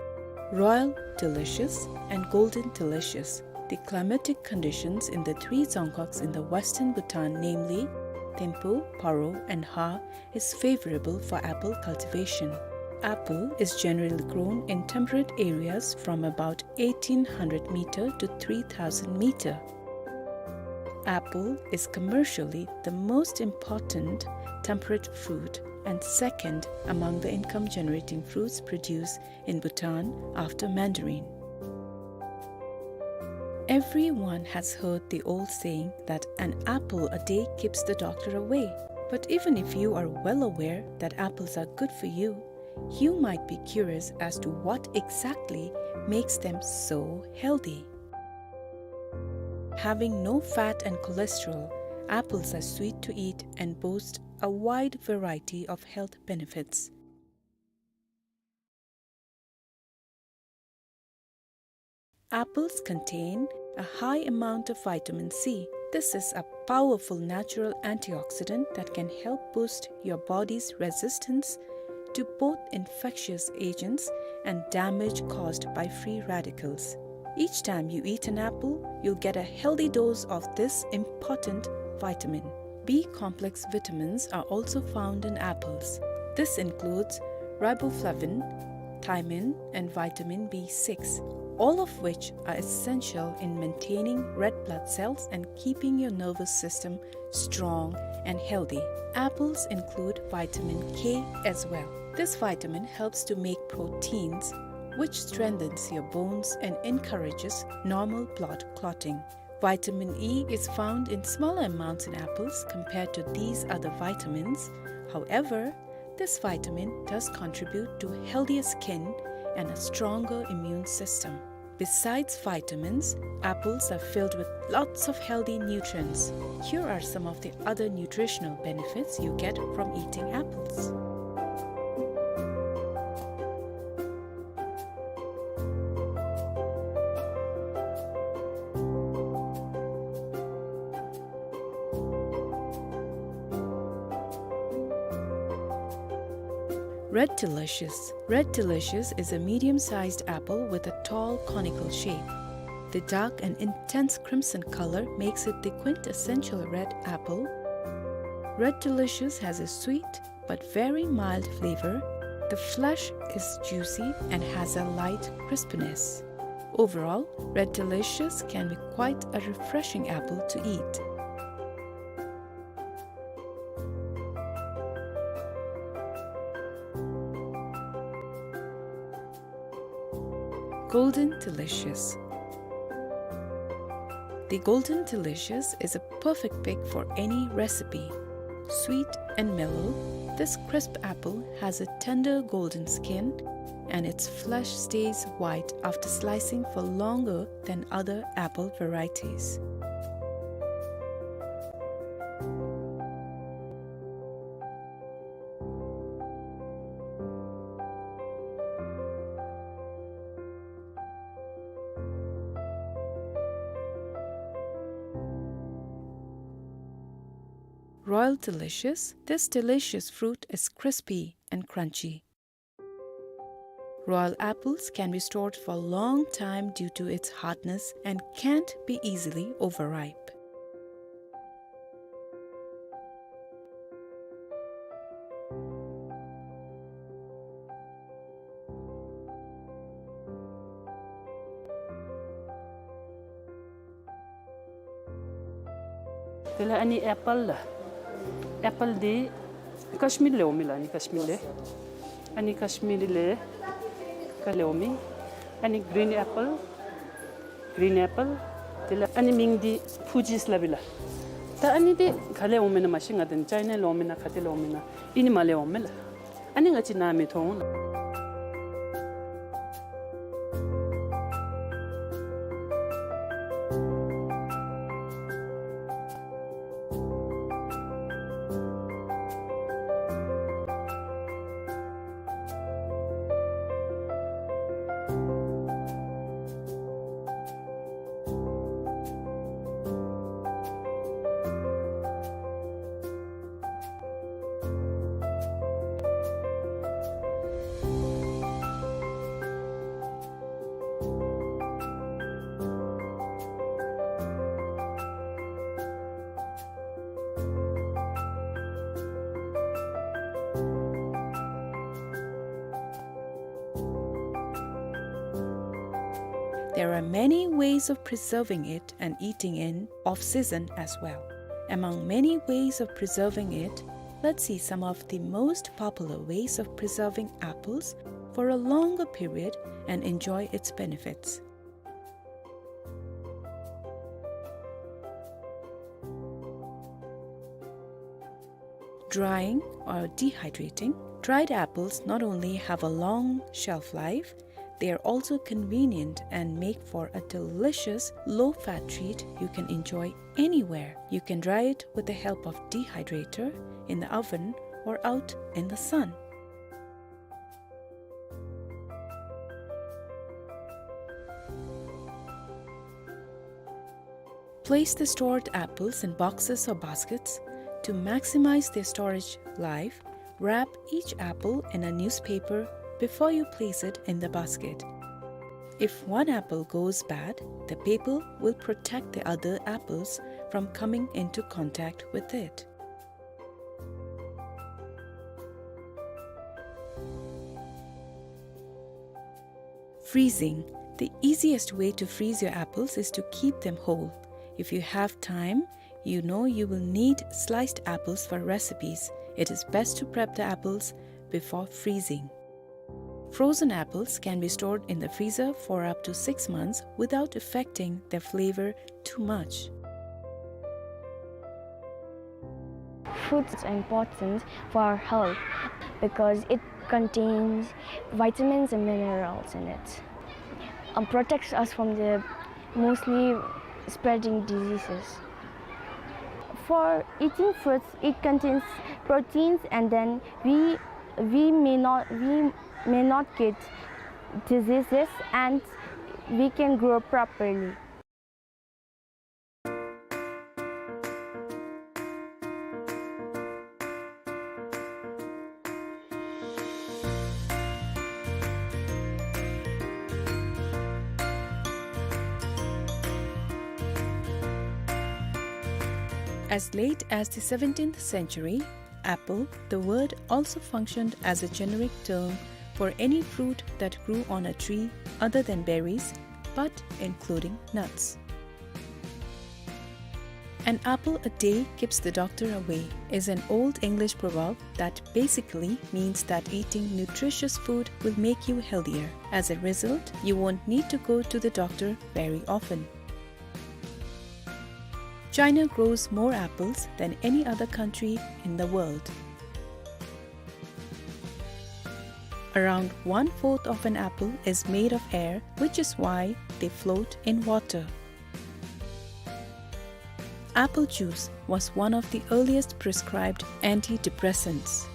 Royal Delicious, and Golden Delicious. The climatic conditions in the three Dzongkhags in the western Bhutan, namely Thimphu, Paro, and Ha, is favorable for apple cultivation. Apple is generally grown in temperate areas from about eighteen hundred meter to three thousand meter. Apple is commercially the most important temperate fruit and second among the income-generating fruits produced in Bhutan after mandarin. Everyone has heard the old saying that an apple a day keeps the doctor away. But even if you are well aware that apples are good for you, you might be curious as to what exactly makes them so healthy. Having no fat and cholesterol, apples are sweet to eat and boast a wide variety of health benefits. Apples contain a high amount of vitamin C. This is a powerful natural antioxidant that can help boost your body's resistance to both infectious agents and damage caused by free radicals. Each time you eat an apple, you'll get a healthy dose of this important vitamin. B complex vitamins are also found in apples. This includes riboflavin, thiamine, and vitamin B six, all of which are essential in maintaining red blood cells and keeping your nervous system strong and healthy. Apples include vitamin K as well. This vitamin helps to make proteins, which strengthens your bones and encourages normal blood clotting. Vitamin E is found in smaller amounts in apples compared to these other vitamins. However, this vitamin does contribute to healthier skin and a stronger immune system. Besides vitamins, apples are filled with lots of healthy nutrients. Here are some of the other nutritional benefits you get from eating apples. Red Delicious. Red Delicious is a medium-sized apple with a tall conical shape. The dark and intense crimson color makes it the quintessential red apple. Red Delicious has a sweet but very mild flavor. The flesh is juicy and has a light crispiness. Overall, Red Delicious can be quite a refreshing apple to eat. Golden Delicious. The Golden Delicious is a perfect pick for any recipe. Sweet and mellow, this crisp apple has a tender golden skin, and its flesh stays white after slicing for longer than other apple varieties. Royal Delicious. This delicious fruit is crispy and crunchy. Royal apples can be stored for a long time due to its hardness and can't be easily overripe. དེ་ལས་ཨ་ནི་ཨེ་པཱལ་ལགས། ཨེ་པཱལ་འདི་ཀཤ་མིར་ལས་འོང་མི་ལགས། ཨ་ནི་ཀཤ་མིར་ལས། ཨ་ནི་ཀཤ་མིར་ལས་ཀ་ལས་འོང་མི། ཨ་ནི་གི་རིན་ཨེ་པཱལ། གི་རིན་ཨེ་པཱལ། དེ་ལས་ཨ་ནི་མིང་འདི་ཕུ་ཇིས་སླབ་ཨིན་ལགས། ད་ཨ་ནི་འདི་ག་ལས་འོང་མེན་ན་མ་ཤེས། ང་འདི་ཅའི་ན་ལས་འོང་མེན་ན་ག་ཏེ་ལས་འོང་མེན་ན་ཨིན་ནི་མ་ལས་འོང་མེན་ལགས། ཨ་ནི་ང་བཅས་ནཱ་མི་མཐོང་ལགས། There are many ways of preserving it and eating in off-season as well. Among many ways of preserving it, let's see some of the most popular ways of preserving apples for a longer period and enjoy its benefits. Drying or dehydrating. Dried apples not only have a long shelf life, they are also convenient and make for a delicious low-fat treat you can enjoy anywhere. You can dry it with the help of dehydrator, in the oven, or out in the sun. Place the stored apples in boxes or baskets. To maximize their storage life, wrap each apple in a newspaper before you place it in the basket. If one apple goes bad, the paper will protect the other apples from coming into contact with it. Freezing. The easiest way to freeze your apples is to keep them whole. If you have time, you know you will need sliced apples for recipes. It is best to prep the apples before freezing. Frozen apples can be stored in the freezer for up to six months without affecting their flavor too much. Fruits are important for our health because it contains vitamins and minerals in it. Um, protects us from the mostly spreading diseases. For eating fruits, it contains proteins, and then we, we may not, we may not get diseases, and we can grow properly. As late as the seventeenth century, apple, the word, also functioned as a generic term for any fruit that grew on a tree other than berries, but including nuts. "An apple a day keeps the doctor away" is an old English proverb that basically means that eating nutritious food will make you healthier. As a result, you won't need to go to the doctor very often. China grows more apples than any other country in the world. Around one-fourth of an apple is made of air, which is why they float in water. Apple juice was one of the earliest prescribed antidepressants.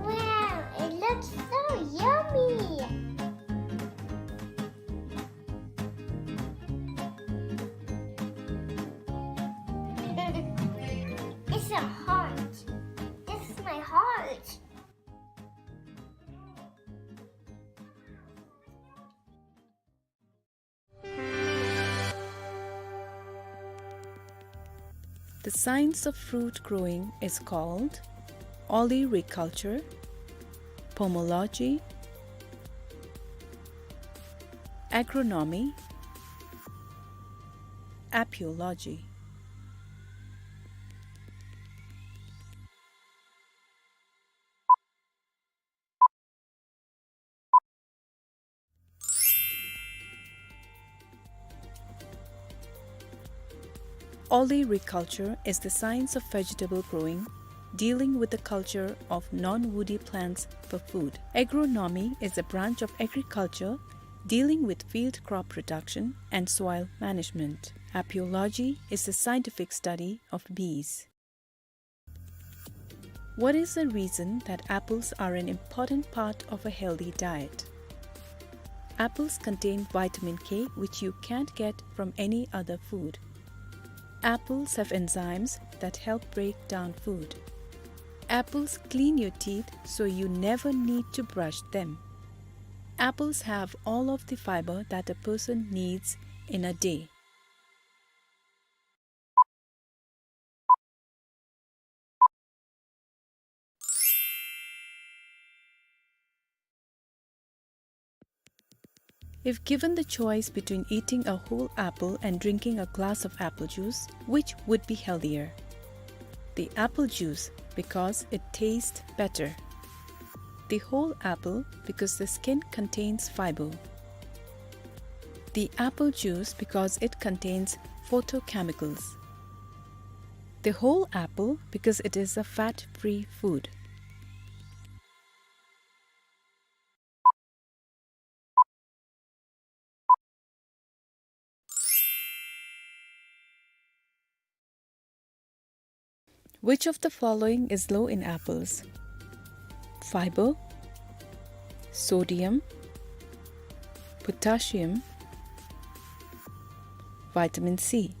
Wow, it looks so yummy! It's a heart. This is my heart. The science of fruit growing is called olericulture, pomology, agronomy, apiology. Olericulture is the science of vegetable growing, dealing with the culture of non-woody plants for food. Agronomy is a branch of agriculture dealing with field crop production and soil management. Apiology is the scientific study of bees. What is the reason that apples are an important part of a healthy diet? Apples contain vitamin K, which you can't get from any other food. Apples have enzymes that help break down food. Apples clean your teeth, so you never need to brush them. Apples have all of the fiber that a person needs in a day. If given the choice between eating a whole apple and drinking a glass of apple juice, which would be healthier? The apple juice, because it tastes better. The whole apple, because the skin contains fiber. The apple juice, because it contains phytochemicals. The whole apple, because it is a fat-free food. Which of the following is low in apples? Fiber, sodium, potassium, vitamin C.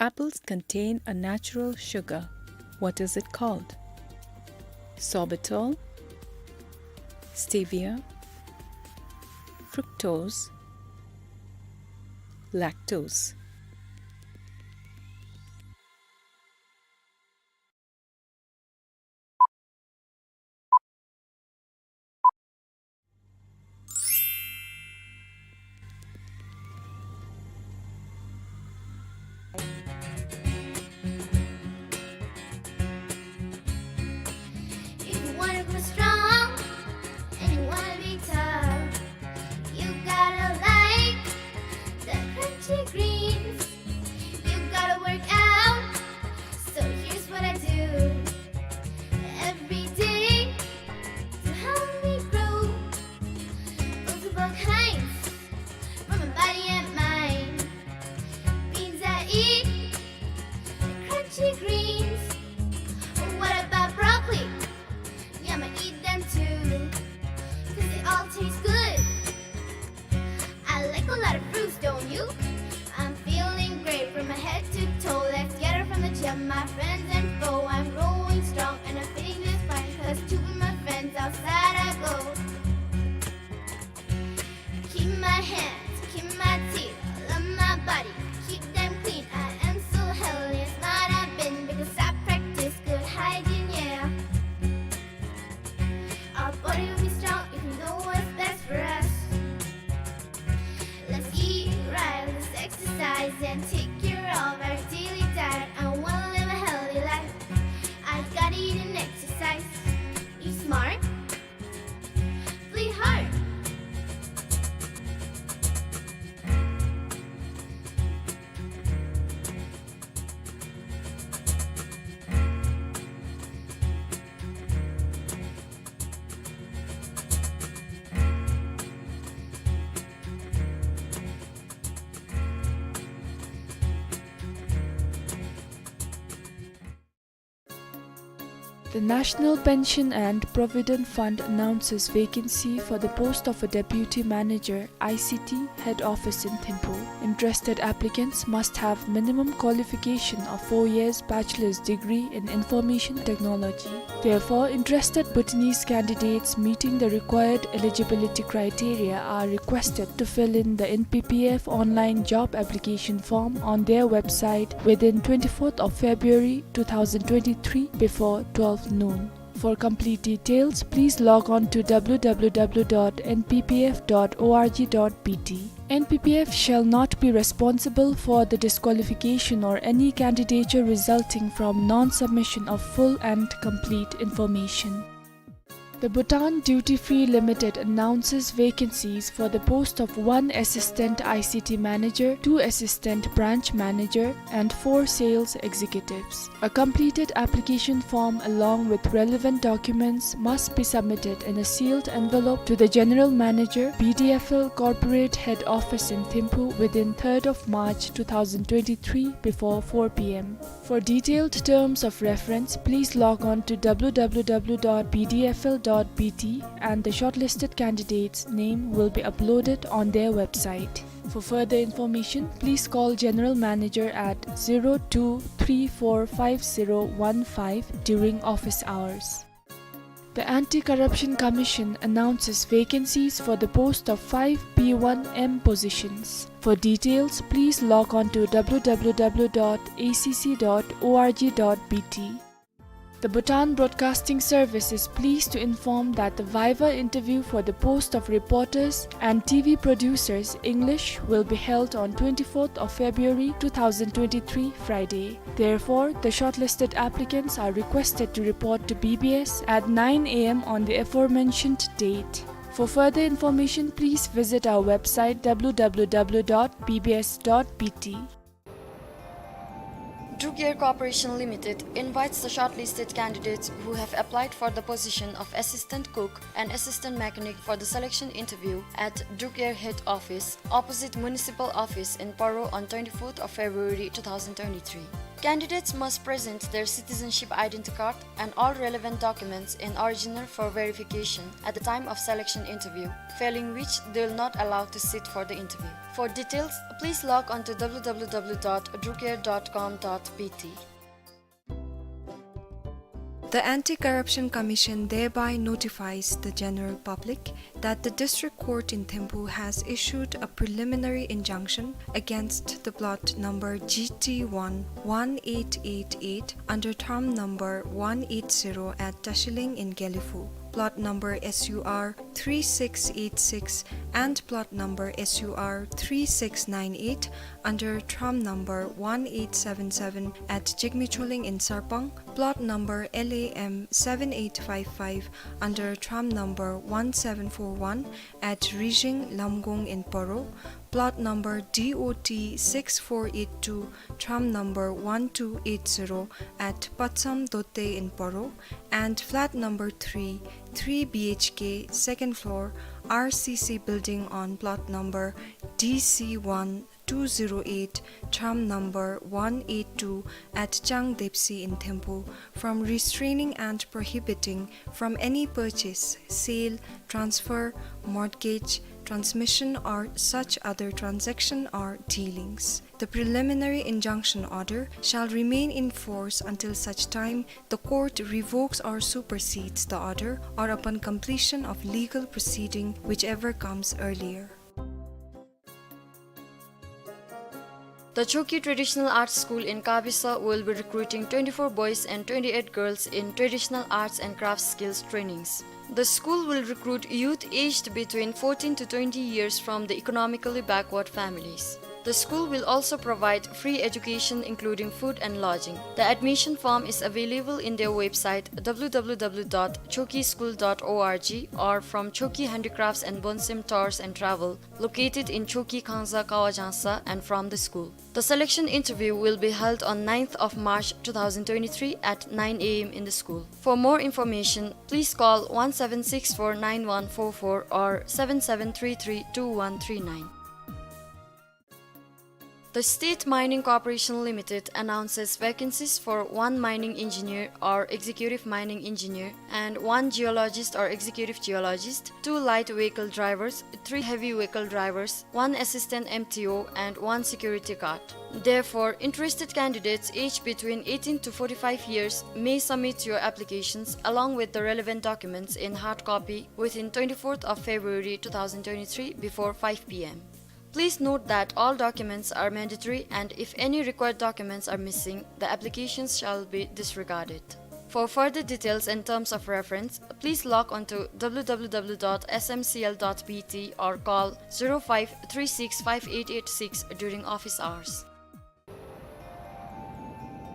Apples contain a natural sugar. What is it called? Sorbitol, stevia, fructose, lactose. If you wanna grow strong and you wanna be tough, you gotta like the crunchy greens. You gotta work out. So here's what I do every day to help me grow. Lots of all kinds for my body and mind. Beans I eat, crunchy greens. What about broccoli? Yeah, I'ma eat them too, 'cause they all taste good. I like a lot of fruits, don't you? I'm feeling great from my head to toe. Let's gather from the gym, my friends and foe. I'm growing strong and I'm feeling just fine, 'cause to be my friends outside I go. Keep my hands, keep my teeth, love my body, keep them clean. I am so healthy, smart I've been, because I practice good hygiene, yeah. Our body will be strong if we know what's best for us. Let's eat right, let's exercise and take care of our daily diet. I wanna live a healthy life. I gotta eat and exercise. Eat smart, play hard. The National Pension and Provident Fund announces vacancy for the post of a Deputy Manager, I C T, Head Office in Thimphu. Interested applicants must have minimum qualification of four years bachelor's degree in information technology. Therefore, interested Bhutanese candidates meeting the required eligibility criteria are requested to fill in the N P P F online job application form on their website within twenty-fourth of February two thousand twenty-three before twelve noon. For complete details, please log on to W W W dot N P P F dot org dot B T. N P P F shall not be responsible for the disqualification or any candidature resulting from non-submission of full and complete information. The Bhutan Duty Free Limited announces vacancies for the post of one Assistant I C T Manager, two Assistant Branch Manager, and four Sales Executives. A completed application form along with relevant documents must be submitted in a sealed envelope to the General Manager, B D F L Corporate Head Office in Thimphu within third of March two thousand twenty-three before four P M. For detailed terms of reference, please log on to W W W dot B D F L dot B T and the shortlisted candidate's name will be uploaded on their website. For further information, please call General Manager at zero two three four five zero one five during office hours. The Anti-Corruption Commission announces vacancies for the post of five P one M positions. For details, please log on to w w w dot a c c dot o r g dot b t. The Bhutan Broadcasting Service is pleased to inform that the viva interview for the post of reporters and T V producers, English, will be held on twenty-fourth of February two thousand twenty-three, Friday. Therefore, the shortlisted applicants are requested to report to B B S at nine a m on the aforementioned date. For further information, please visit our website w w w dot b b s dot b t. Druk Air Corporation Limited invites the shortlisted candidates who have applied for the position of assistant cook and assistant mechanic for the selection interview at Druk Air head office, opposite municipal office in Paro, on twenty-fourth of February two thousand twenty-three. Candidates must present their citizenship identity card and all relevant documents in original for verification at the time of selection interview, failing which they will not allowed to sit for the interview. For details, please log on to w w w dot druk air dot com dot b t. The Anti-Corruption Commission thereby notifies the general public that the District Court in Thimphu has issued a preliminary injunction against the plot number G T one one eight eight eight under tram number one eight zero at Tashiling in Gelephu, plot number S U R three six eight six and plot number S U R three six nine eight under tram number one eight seven seven at Jigmecholing in Sarpang, plot number L A M seven eight five five under tram number one seven four one at Rijing Lamgong in Paro, plot number D O T six four eight two, tram number one two eight zero at Pacham Dote in Paro, and flat number three, three B H K, second floor, R C C building on plot number D C one two zero eight, tram number one eight two at Changdepsi in Thimphu from restraining and prohibiting from any purchase, sale, transfer, mortgage, transmission or such other transaction or dealings. The preliminary injunction order shall remain in force until such time the court revokes or supersedes the order or upon completion of legal proceeding, whichever comes earlier. The Choki Traditional Arts School in Kabisa will be recruiting twenty-four boys and twenty-eight girls in traditional arts and crafts skills trainings. The school will recruit youth aged between fourteen to twenty years from the economically backward families. The school will also provide free education, including food and lodging. The admission form is available in their website w w w dot choki school dot org or from Choki Handicrafts and Bonsim Tours and Travel, located in Choki Khangza Kawajangsa, and from the school. The selection interview will be held on ninth of March two thousand twenty-three at nine a m in the school. For more information, please call one seven six four nine one four four or seven seven three three two one three nine. The State Mining Corporation Limited announces vacancies for one mining engineer or executive mining engineer and one geologist or executive geologist, two light vehicle drivers, three heavy vehicle drivers, one assistant M T O, and one security guard. Therefore, interested candidates aged between eighteen to forty-five years may submit your applications along with the relevant documents in hard copy within twenty-fourth of February two thousand twenty-three before five p m. Please note that all documents are mandatory, and if any required documents are missing, the applications shall be disregarded. For further details and terms of reference, please log on to w w w dot s m c l dot b t or call zero five three six five eight eight six during office hours.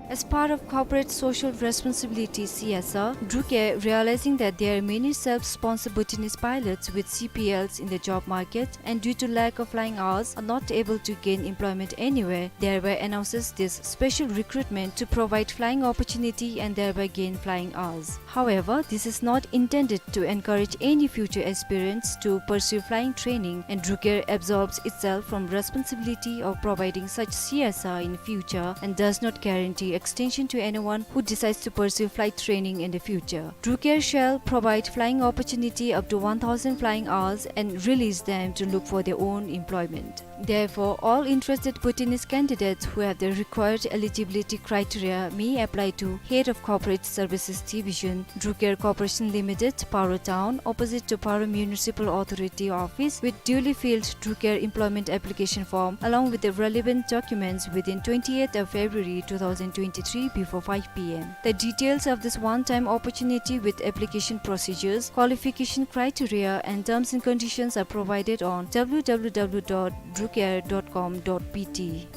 As part of corporate social responsibility, C S R, Druk Air, realizing that there are many self-sponsored Bhutanese pilots with C P Ls in the job market and due to lack of flying hours are not able to gain employment anywhere, thereby announces this special recruitment to provide flying opportunity and thereby gain flying hours. However, this is not intended to encourage any future aspirants to pursue flying training, and Druk Air absolves itself from responsibility of providing such C S R in future and does not guarantee extension to anyone who decides to pursue flight training in the future. DrukAir shall provide flying opportunity up to one thousand flying hours and release them to look for their own employment. Therefore, all interested Bhutanese candidates who have the required eligibility criteria may apply to Head of Corporate Services Division, DrukAir Corporation Limited, Paro Town, opposite to Paro Municipal Authority Office, with duly filled DrukAir employment application form along with the relevant documents within twentieth of February two thousand twenty-three before five p m. The details of this one-time opportunity with application procedures, qualification criteria, and terms and conditions are provided on w w w dot drukair dot com dot b t.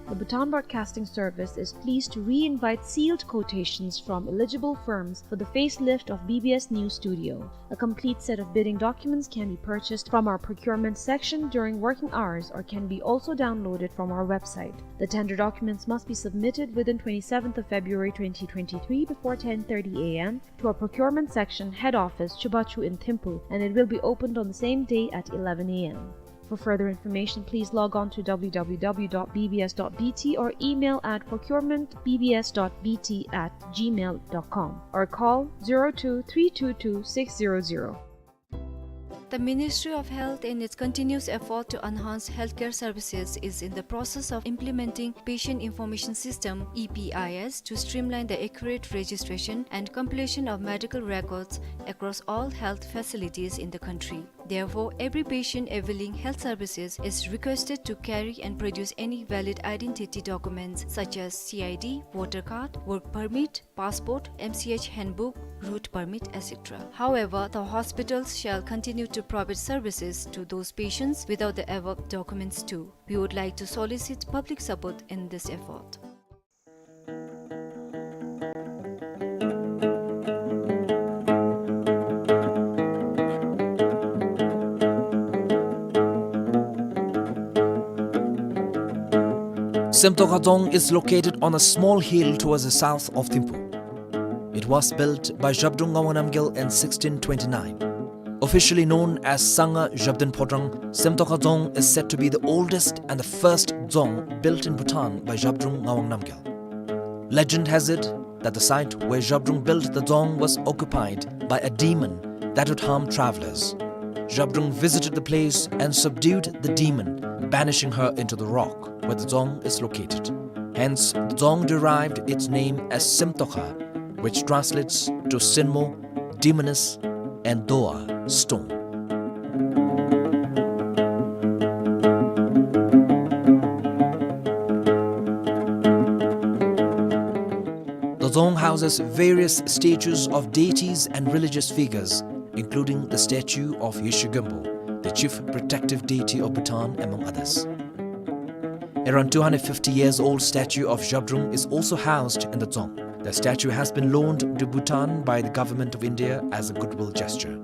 The Bhutan Broadcasting Service is pleased to re-invite sealed quotations from eligible firms for the facelift of B B S News Studio. A complete set of bidding documents can be purchased from our procurement section during working hours or can be also downloaded from our website. The tender documents must be submitted within twenty-seventh of February twenty twenty-three before ten thirty a m to our procurement section head office, Chubachu in Thimphu, and it will be opened on the same day at eleven a m. For further information, please log on to w w w dot b b s dot b t or email at procurement b b s dot b t at gmail dot com or call zero two three two two six zero zero. The Ministry of Health, in its continuous effort to enhance healthcare services, is in the process of implementing Patient Information System, E P I S, to streamline the accurate registration and compilation of medical records across all health facilities in the country. Therefore, every patient availing health services is requested to carry and produce any valid identity documents such as C I D, voter card, work permit, passport, M C H handbook, route permit, et cetera. However, the hospitals shall continue to provide services to those patients without the above documents too. We would like to solicit public support in this effort. Semtoka Dzong is located on a small hill towards the south of Thimphu. It was built by Zhabdrung Ngawang Namgyal in sixteen twenty-nine. Officially known as Sangha Zhabdrung Phodrang, Semtoka Dzong is said to be the oldest and the first dzong built in Bhutan by Zhabdrung Ngawang Namgyal. Legend has it that the site where Zhabdrung built the dzong was occupied by a demon that would harm travelers. Zhabdrung visited the place and subdued the demon, banishing her into the rock where the dzong is located. Hence, the dzong derived its name as Semtoka, which translates to Senmo, demoness, and Doa, stone. The dzong houses various statues of deities and religious figures, including the statue of Yeshe Gumbo, the chief protective deity of Bhutan, among others. Around two hundred fifty years old statue of Zhabdrung is also housed in the dzong. The statue has been loaned to Bhutan by the Government of India as a goodwill gesture.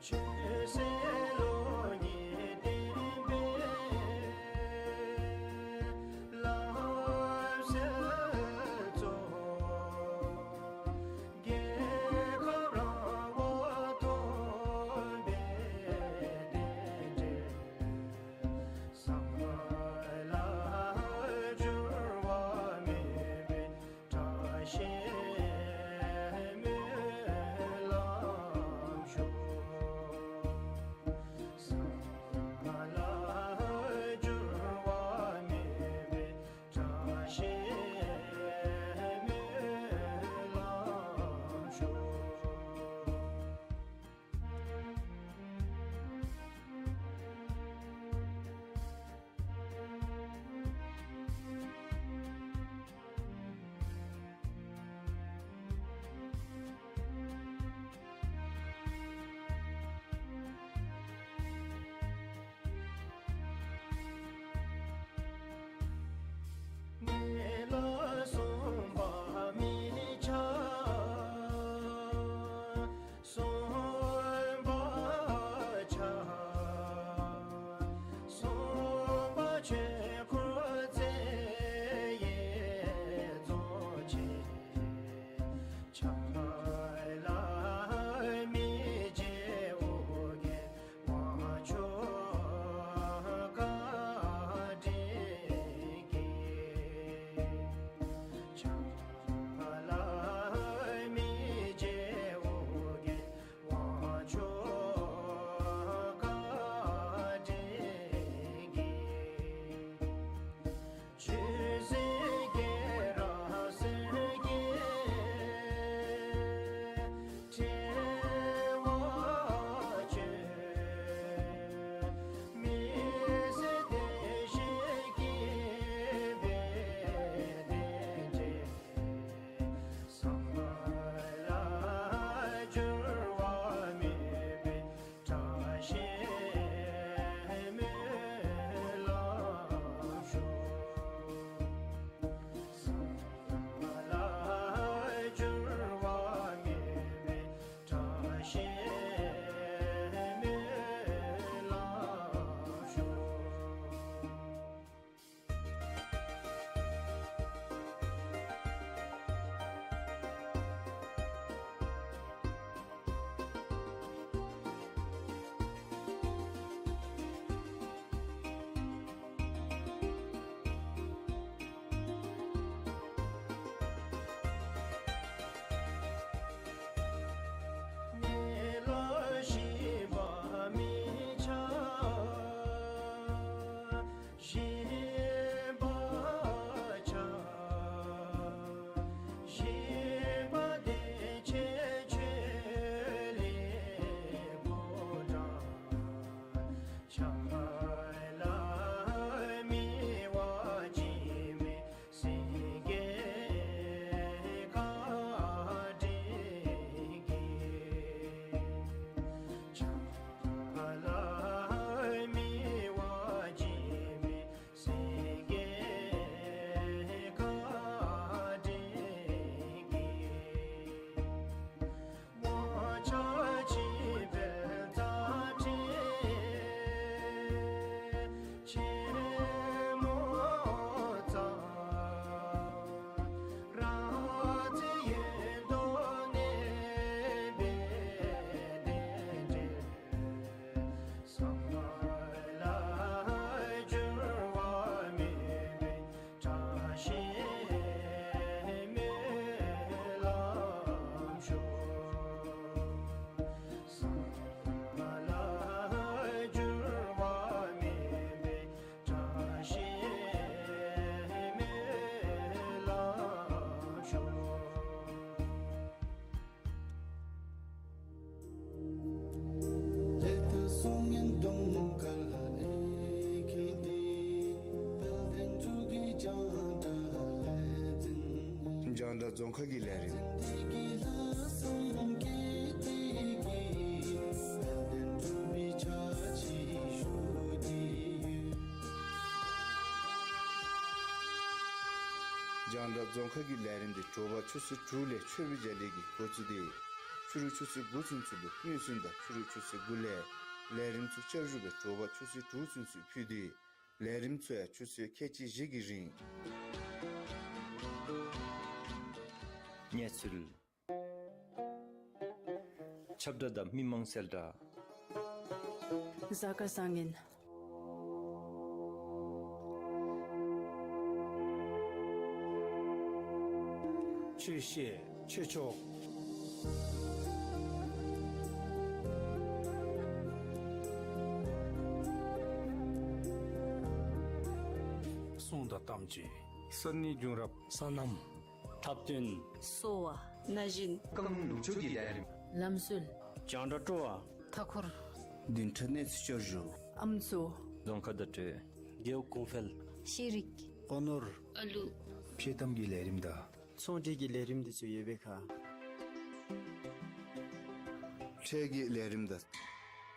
ཆོས་སྲིད་ལུགས་གཉིས་བསྟན་པའི་བླ་སྲོག་གཙོ། རྒྱལ་ཁབ་རང་དབང་ཐོབ་པའི་རྟེན་འབྲེལ། བསམ་པ་ལ་འགྱུར་བ་མེད་པའི་བཀྲ་ཤིས་སྨོན་ལམ་ཞུ། བསམ་པ་ལ་འགྱུར་བ་མེད་པའི་བཀྲ་ཤིས་སྨོན་ལམ་ཞུ། ངེད་ལ་སོམ་པ་མི་ཆགས། སོམ་པ་ཆགས། སོམ་པ་ཆོས་འཁོར་རྩེ་ཡི་གཙོ་ཆེ། ཕྱག་ལ་མི་བརྗེད་ཨོ་རྒྱན་དབང་ཕྱུག་བཀའ་དྲིན་གྱིས། ཕྱག་ལ་མི་བརྗེད་ཨོ་རྒྱན་དབང་ཕྱུག་བཀའ་དྲིན་གྱིས། ཆོས་སྲིད་རྒྱལ་རབས་གསེར་གྱི་ཕྲེང་བ་བྱོན། མི་ཟད་བདེ་གཤེགས་སྐྱེད་པའི་རྟེན་འབྲེལ། བསམ་པ་ལ་འགྱུར་བ་མེད་པའི་བཀྲ་ཤིས་སྨོན་ལམ་ཞུ། བསམ་པ་ལ་འགྱུར་བ་མེད་པའི་བཀྲ་ཤིས་སྨོན་ལམ་ཞུ། ངེད་ལ་ཞེན་པ་མི་ཆགས། ཞེན་པ་ཆགས། ཞེན་པ་དེ་ཆེ་ཆོས་ལས་པོ་འདྲ། ཕྱག་ལ་མི་བ་འཇིགས་མེད་སེང་གེ་བཀའ་དྲིན་གྱིས། ཕྱག་ལ་མི་བ་འཇིགས་མེད་སེང་གེ་བཀའ་དྲིན་གྱིས། དབང་ཆ་ཆེན་པོའི་མཛའ་འབྲེལ་ཆེན་མོ་ཙམ། རང་བཙན་ཡོད་དོ་གནས་པའི་རྟེན་འབྲེལ། བསམ་པ་ལ་འགྱུར་བ་མེད་པའི་བཀྲ་ཤིས་སྨོན་ལམ་ཞུ། བསམ་པ་ལ་འགྱུར་བ་མེད་པའི་བཀྲ་ཤིས་སྨོན་ལམ་ཞུ། རྒྱང་བསྒྲགས་རྫོང་ཁ་གི་ལས་རིམ། རྒྱང་བསྒྲགས་རྫོང་ཁ་གི་ལས་རིམ་འདི་དྲོ་པ་ཆུ་ཚོད་དྲུག་ལས་མཆོད་པའི་རྒྱ་གླིང་གིས་འགོ་བཙུགས་ཏེ། ཕྱི་རུ་ཆུ་ཚོད་དགུ་ཚུན་ཚོད་ལུ་སྔོན་བྱོན་དང་ཕྱི་རུ་ཆུ་ཚོད་དགུ་ལས་ལས་རིམ་ཚུ་བསྐྱར་ཞུ་སྦེ་དྲོ་པ་ཆུ་ཚོད་དྲུག་ཚུན་ཚོད་ཕུལ་ཏེ་ལས་རིམ་ཚུ་ཡང་ཆུ་ཚོད་ཁལ་གཅིག་བཞི་གི་རིང་གནས་ཚུལ། ཁྱབ་བསྒྲགས་དང་མི་མང་གསལ་བསྒྲགས། གཟའ་སྐར་བཟང་ངན། ཆོས་བཤད་ཆོས་ཕྱོགས། གསུང་དང་གཏམ་གྱི་ས་གནས་བྱུང་རབས། སོ་ནམ། འཁྲབ་སྟོན། གསོ་བ། ན་གཞོན། བཀའ་ལུང་ལུང་ཕྱོགས་ཀྱི་ལས་རིམ། ལམ་སྲོལ། རྒྱང་བསྒྲགས་སྤྲོ་བ། མཐའ་འཁོར། བདུན་ཕྲག་གནས་ཚུལ་བསྐྱར་ཞུ། ཨམ་སྲུ། རྫོང་ཁ་བརྡ་སྤྲོད། རྒེད་འོག་གོང་འཕེལ། ཤེས་རིག། སྤོ་ནོར། ཨ་ལུ། ཕྱི་གཏམ་གྱི་ལས་རིམ་དང་། ཚོང་འབྲེལ་གྱི་ལས་རིམ་འདི་ཚུ་ཡོད་པའི་ཁར། འཕྲལ་གྱི་ལས་རིམ་དང་།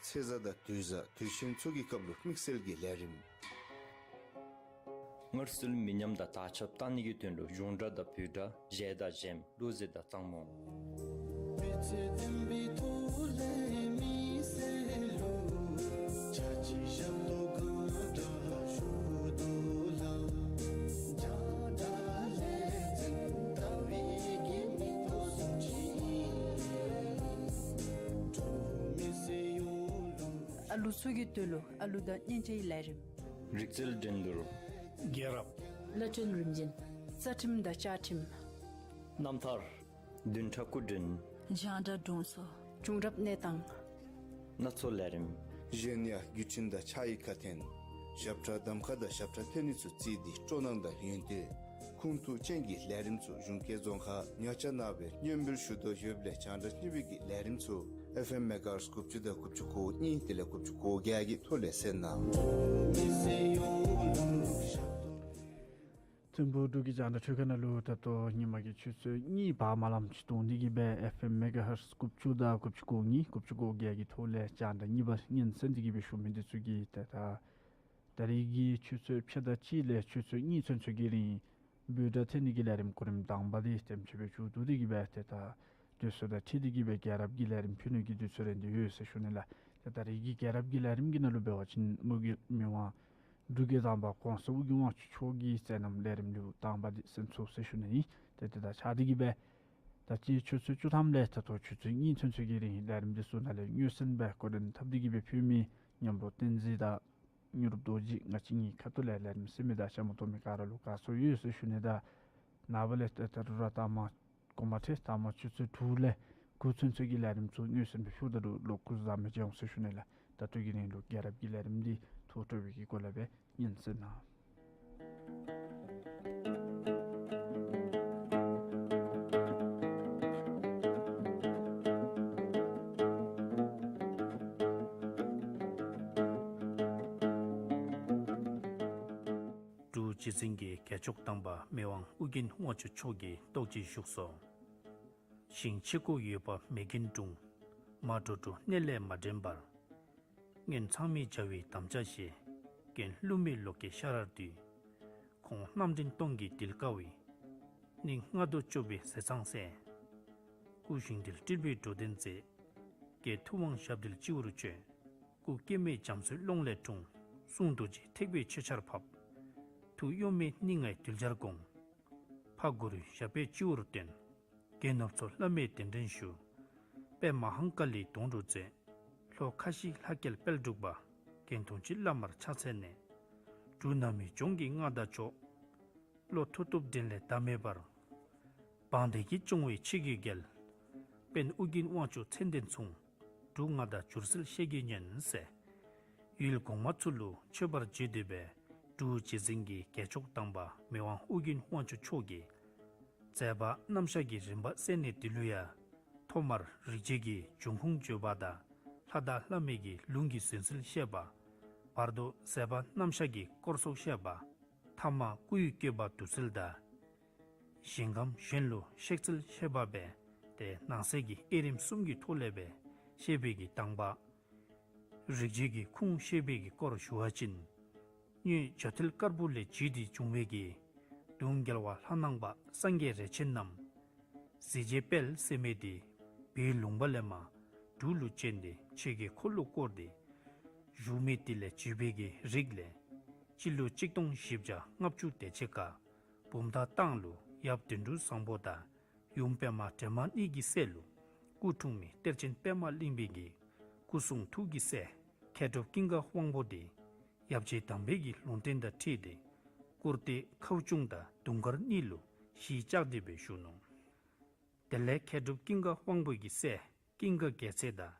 ཚེས་གཟའ་དང་དུས་གཟའ་དུས་ཆེན་ཚུ་གི་སྐབས་ལུ་དམིགས་བསལ་གྱི་ལས་རིམ། སྔར་སྲོལ་མི་ཉམས་དང་དར་ཁྱབ་བཏང་ནི་གི་དོན་ལུ་གཞུང་སྒྲ་དང་བོད་སྒྲ། གཞས་དང་གཞས་གླུ་གཞས་དང་གཙང་མོ། ཨ་ལུ་ཚུ་གི་དོན་ལུ་ཨ་ལུ་དང་སྙན་ཆ་གི་ལས་རིམ། རིག་རྩལ་འགྲན་བསྡུར། རྒྱལ་རབས། བླ་སྤྲུལ་རིམ་བྱོན། རྩ་ཁྲིམས་དང་བཅའ་ཁྲིམས། རྣམ་ཐར། བདུན་ཕྲག་སྐུ་མགྲོན། རྒྱང་བསྒྲགས་དྲུང་འཚོ། བྱུང་རབས་གནས་སྟངས། སྣ་ཚོགས་ལས་རིམ། གཞན་ཡང་བརྒྱུད་འཕྲིན་དང་ཕྱག་ཡིག་ཁ་འཕྲིན། ཞབས་ཁྲ་གདམ་ཁ་དང་ཞབས་ཁྲ་འཐེན་ནི་ཚུ་བརྩིས་ཏེ་སྤྲོ་སྣང་དང་ཡོན་ཏན་ཁུངས་ཐུག་ཅན་གྱི་ལས་རིམ་ཚུ་གཞུང་སྐད་རྫོང་ཁ་ཉག་ཆ་ནང་སྦེ་སྙན་འབུལ་ཞུ་དོ་ཡོདཔ་ལས་རྒྱང་བསྒྲགས་གཉིས་པའི་གི་ལས་རིམ་ཚུ་ཨེཕ་ཨེམ་མེ་ག་ཧར་ཊི་དགུ་བཅུ་དང་དགུ་བཅུ་གོ་གཉིས་དེ་ལས་དགུ་བཅུ་གོ་བརྒྱད་ཀྱི་ཐོག་ལས་གསན་གནང་། ཐིམ་ཕུག་འབྲུག་གི་རྒྱང་བསྒྲགས་ཁྲི་ཁ་ནང་ལུ་ད་ལྟོ་ཉིན་མ་གི་ཆུ་ཚོད་གཉིས་བར་མ་ལམ་ཅིག་གཏོང་སྟེ་གིས་སྦེ་ཨེཕ་ཨེམ་མེ་ག་ཧར་ཊི་དགུ་བཅུ་དང་དགུ་བཅུ་གོ་གཉིས་དགུ་བཅུ་གོ་བརྒྱད་ཀྱི་ཐོག་ལས་རྒྱང་བསྒྲགས་གཉིས་པ་སྙན་གསན་ཏེ་གིས་སྦེ་ཞུ་མི་འདི་ཚུ་གིས་ད་ད་ད་རིས་ཀྱི་ཆུ་ཚོད་ཕྱེད་དང་གཅིག་ལས་ཆུ་ཚོད་གཉིས་ཚུན་ཚོད་ཀྱི་རིང་བོད་སྒྲ་འཐེན་ནི་གི་ལས་རིམ་གོ་རིམ་དང་པ་འདི་དེམ་ཅིག་སྦེ་མཇུག་བསྡུ་སྟེ་གིས་སྦེ་ཏེ་ད་དུས་ཚོད་དང་འཁྲིལ་ཏེ་གིས་སྦེ་རྒྱལ་རབས་ཀྱི་ལས་རིམ་ཕུལ་ནི་གི་དུས་ཚོད་རན་ཏེ་ཡོད་ཟེར་ཞུ་ནི་ལགས། ཏེ་ད་རིས་ཀྱི་རྒྱལ་རབས་ཀྱི་ལས་རིམ་གྱི་ནང་ལུ་འབད་བ་ཅིན་མུ་གེ་མི་དབང་འབྲུག་རྒྱལ་དང་པ་གོང་ས་ཨོ་རྒྱན་དབང་ཕྱུག་མཆོག་གི་མཛད་རྣམ་ལས་རིམ་ལེའུ་དང་པ་འདི་གསན་ཚུགས་ཟེར་ཞུ་ནི་ཨིན། ཏེ་དེ་དང་ཆ་སྟེ་གིས་སྦེ་ད་ཅི་ཆུ་ཚོད་བཅུ་ཐམ་ལས་ད་ལྟོ་ཆུ་ཚོད་གཉིས་ཚུན་ཚོད་ཀྱི་རིང་ལས་རིམ་འདི་ཚུ་ནང་ལས་མངོན་གསལ་སྦེ་གོ་སྒྲིག་འཐབ་སྟེ་གིས་སྦེ་ཕུལ་མི་མཉམ་རོགས་བསྟན་འཛིན་དང་མྱུར་རྡོ་རྗེ་ང་བཅས་གཉིས་ཁ་ཐུག་ལས་ལས་རིམ་གསན་མི་དང་གཤམ་མཐོང་མི་ག་ར་ལུ་དགའ་ཚོར་ཡོད་ཟེར་ཞུ་ནི་དང་ནངས་པ་ལས་ཏེ་ད་རུང་ར་ད་མ་དགོངསམ་ཁྲེལ་ད་མ་ཆུ་ཚོད་དྲུག་ལས་དགུ་ཚུན་ཚོད་ཀྱི་ལས་རིམ་ཚུ་མངོན་གསལ་སྦེ་ཕུལཝ་ད་ལུ་ལོག་སྐུ་གཟུགས་བཟང་པོ་ཅིག་འོང་ཟེར་ཞུ་ནི་ལགས། ད་ལྟོ་གི་རིང་ལུ་རྒྱལ་རབས་ཀྱི་ལས་རིམ་འདི་ཐུགས་སྤྲོ་བའི་གི་སྒོ་ལས་སྦེ་སྙན་གསན་གནང་། འབྲུག་རྗེ་བཙུན་གྱི་རྒྱལ་མཆོག་དམ་པ་མི་དབང་ཨོ་རྒྱན་དབང་ཕྱུག་མཆོག་གི་ཏོག་ཅིག་བཞུགས་སོ། ཞིང་ཆེ་ཀོ་ཡོད་པ་མེ་རྒྱན་དྲུང་། མ་འགྲོ་འགྲོ་གནས་ལས་མ་འདྲེན་པར། སྔོན་ཚངས་མི་བྱ་བའི་དམ་བཅའ་བཞེས། རྐྱེན་ཀླུ་མེ་ལོ་ཀེ་ཤྭ་རར་འདུས། ཁོང་རྣམ་འདྲེན་སྟོང་གི་མདུན་དཀའ་བའི། གནས་ལྔ་མདོ་སྐྱོབ་པའི་ཟས་གཙང་སྲས། སྐུ་ཞིང་འདུལ་སྤྲུལ་པའི་འགྲོ་དོན་མཛད། སྐྱེ་ཐུབ་དབང་ཞབས་འདུལ་སྤྱི་བོར་བྱོན། སྐུ་སྐྱེ་མེད་རྒྱ་མཚོའི་ཀློང་ལས་འཁྲུངས། གསུང་རྡོ་རྗེ་ཐེག་པའི་ཆོས་ཆར་ཕབ། ཐུགས་གཡོ་མེད་སྙིང་ལྔའི་གདུལ་བྱར་དགོངས། ཕ་གུ་རུའི་ཞབས་པད་སྤྱི་བོར་བརྟན། རྒྱལ་ནོར་མཚོ་བླ་མའི་གདན་འདྲེན་ཞུ། པདྨ་ཧཱུྃ་ཀ་ལའི་སྡོང་གྲོགས་མཛད། ལྷོ་ཁ་བཞི་ལྷ་སྐལ་དཔལ་འབྲུག་པ། རྒྱན་དུང་ཅན་བླ་མར་ཕྱག་འཚལ་ནས། འབྲུག་ནགས་མོའི་ལྗོངས་ཀྱི་མངའ་བདག་མཆོག། བློ་མཐུ་སྟོབས་འགྲན་ལས་ཟླ་མེད་འབར། བང་མཛོད་ཀྱིས་སྐྱོང་བའི་ཆོས་ཀྱི་རྒྱལ། དཔོན་ཨོ་རྒྱན་དབང་ཕྱུག་མཚན་ལྡན་མཚུངས། འབྲུག་མངའ་བདག་འགྱུར་སེལ་ཤེས་ཀྱིས་ཉོན་ཟེར། ཡུལ་གོང་མ་ཚུ་ལུ་མཆོད་པར་བརྗོད་དེ་སྦེ་འབྲུག་རྗེ་བཙུན་གྱི་རྒྱལ་མཆོག་དམ་པ་མི་དབང་ཨོ་རྒྱན་དབང་ཕྱུག་མཆོག་གི་མཛད་པ་རྣམ་གཞག་གི་རིམ་པ་གསན་ནི་འདི་ལུ་ཡང་ཐོག་མར་རིག་བྱེད་ཀྱི་འབྱུང་ཁུངས་བརྗོད་པ་དང་ལྷ་དང་ལྷ་མོའི་གི་ལུང་གི་ཟིན་བྲིས་བཤད་པ། བར་དུ་མཛད་པ་རྣམ་གཞག་གི་སྐོར་སོགས་བཤད་པ། ཐ་མ་སྐུ་ཡི་བཀོད་པ་བསྡུ་ཚུལ་དང་། ཞིང་ཁམས་གཞན་ལུ་གཤེགས་ཚུལ་བཤད་པ་སྦེ་ཏེ་ནང་གསེས་ཀྱི་དབྱེ་རིམ་གསུམ་གྱི་ཐོག་ལས་སྦེ་བཤད་པའི་གི་དང་པ། རིག་བྱེད་ཀྱི་ཁུངས་བཤད་པའི་གི་སྐོར་ཞུ་བ་ཅིན། སྔོན་བྱ་ཐུལ་དཀར་པོ་ལས་བརྒྱུད་དེ་བྱུང་བའི་གི་གདུང་རྒྱལ་བ་ལྷ་ནང་པ་སངས་རྒྱས་རས་ཆེན་ནམ། གཟི་བརྗིད་དཔལ་ཟེར་མི་འདི། བོད་ལུང་པ་ལས་མར་འབྲུག་ལུ་བྱོན་ཏེ་ཆོས་ཀྱི་འཁོར་ལོ་བསྐོར་ཏེ་བཞུགས་མི་དེ་ལས་བརྒྱུད་པའི་གི་རིགས་ལས་སྤྱི་ལོ་གཅིག་སྟོང་བཞི་བརྒྱ་ལྔ་བཅུ་དེ་ཅིག་ཁར་བུམ་ཐང་སྟེང་ལུ་ཡབ་དོན་གྲུབ་བཟང་པོ་དང་ཡུམ་པདྨ་སྒྲོལ་མ་གཉིས་ཀྱི་སྲས་ལུ་སྐུ་འཁྲུངས་མི་གཏེར་ཆེན་པདྨ་གླིང་པའི་གི་སྐུ་གསུང་ཐུགས་ཀྱི་སྲས་མཁས་གྲུབ་ཀུན་དགའ་དབང་པོ་དེ་ཡབ་རྗེ་དམ་པའི་གི་ལུང་བསྟན་དང་འཁྲིལ་ཏེ་བཀུར་སྟི་ཁ་བྱུང་དང་དུང་དཀར་གཉིས་ལུ་གཞིས་ཆགས་ཏེ་སྦེ་བཞུགས་ནུག། དེ་ལས་མཁས་གྲུབ་ཀུན་དགའ་དབང་པོའི་གི་སྲས་ཀུན་དགའ་རྒྱལ་མཚན་དང་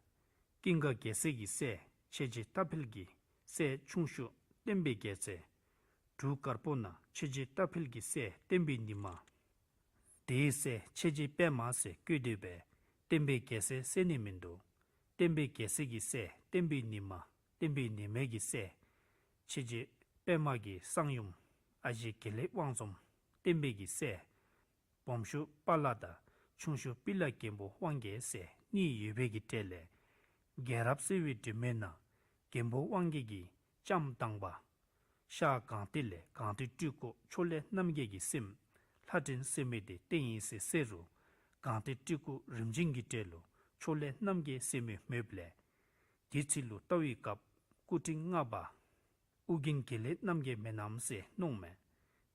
ཀུན་དགའ་རྒྱལ་མཚན་གྱི་སྲས་ཆོས་རྗེ་སྟག་ཕལ་གྱི་སྲས་ཆུང་ཤོས་བསྟན་པའི་རྒྱལ་མཚན། འབྲུག་དཀར་པོ་ནང་ཆོས་རྗེ་སྟག་ཕལ་གྱི་སྲས་བསྟན་པའི་ཉི་མ། དེའི་སྲས་ཆོས་རྗེ་པདྨ་ཟེར་བཀོད་དེ་སྦེ་བསྟན་པའི་རྒྱལ་མཚན་ཟེར་ནི་མིན་འདུག། བསྟན་པའི་རྒྱལ་མཚན་གྱི་སྲས་བསྟན་པའི་ཉི་མ། བསྟན་པའི་ཉི་མའི་གི་སྲས་ཆོས་རྗེ་པདྨ་གི་གསང་ཡུམ་ཨ་ཞེ་དགེ་ལེགས་དབང་འཛོམས་བསྟན་པའི་གི་སྲས་སྦོམ་ཤོས་པཱ་ལགས་དང་ཆུང་ཤོས་པི་ལ་མགོན་པོ་དབང་རྒྱལ་ཟེར་གཉིས་ཡོད་པའི་གི་གྲས་ལས་རྒྱལ་རབས་གསལ་བའི་སྒྲོན་མེ་ནང་མགོན་པོ་དབང་རྒྱལ་གྱི་ལྕམ་དང་པ་ཤར་སྒང་སྟེང་ལས་སྒང་སྟེང་སྤྲུལ་སྐུ་ཕྱོགས་ལས་རྣམ་རྒྱལ་གྱི་སྲསམོ་ལྷ་སྒྲོན་ཟེར་མི་དེ་བསྟེན་ཡི་ཟེར་ཟེར་རུང་སྒང་སྟེང་སྤྲུལ་སྐུ་རིམ་བྱོན་གྱི་གྲས་ལུ་ཕྱོགས་ལས་རྣམ་རྒྱལ་ཟེར་མི་མེདཔ་ལས་དེ་ཚེ་ལུ་བལྟ་བའི་སྐབས་སྐུ་ཕྲེང་ལྔ་པ་ཨོ་རྒྱན་དགེ་ལེགས་རྣམ་རྒྱལ་མེན་ནམ་ཟེར་མནོཝ་མས།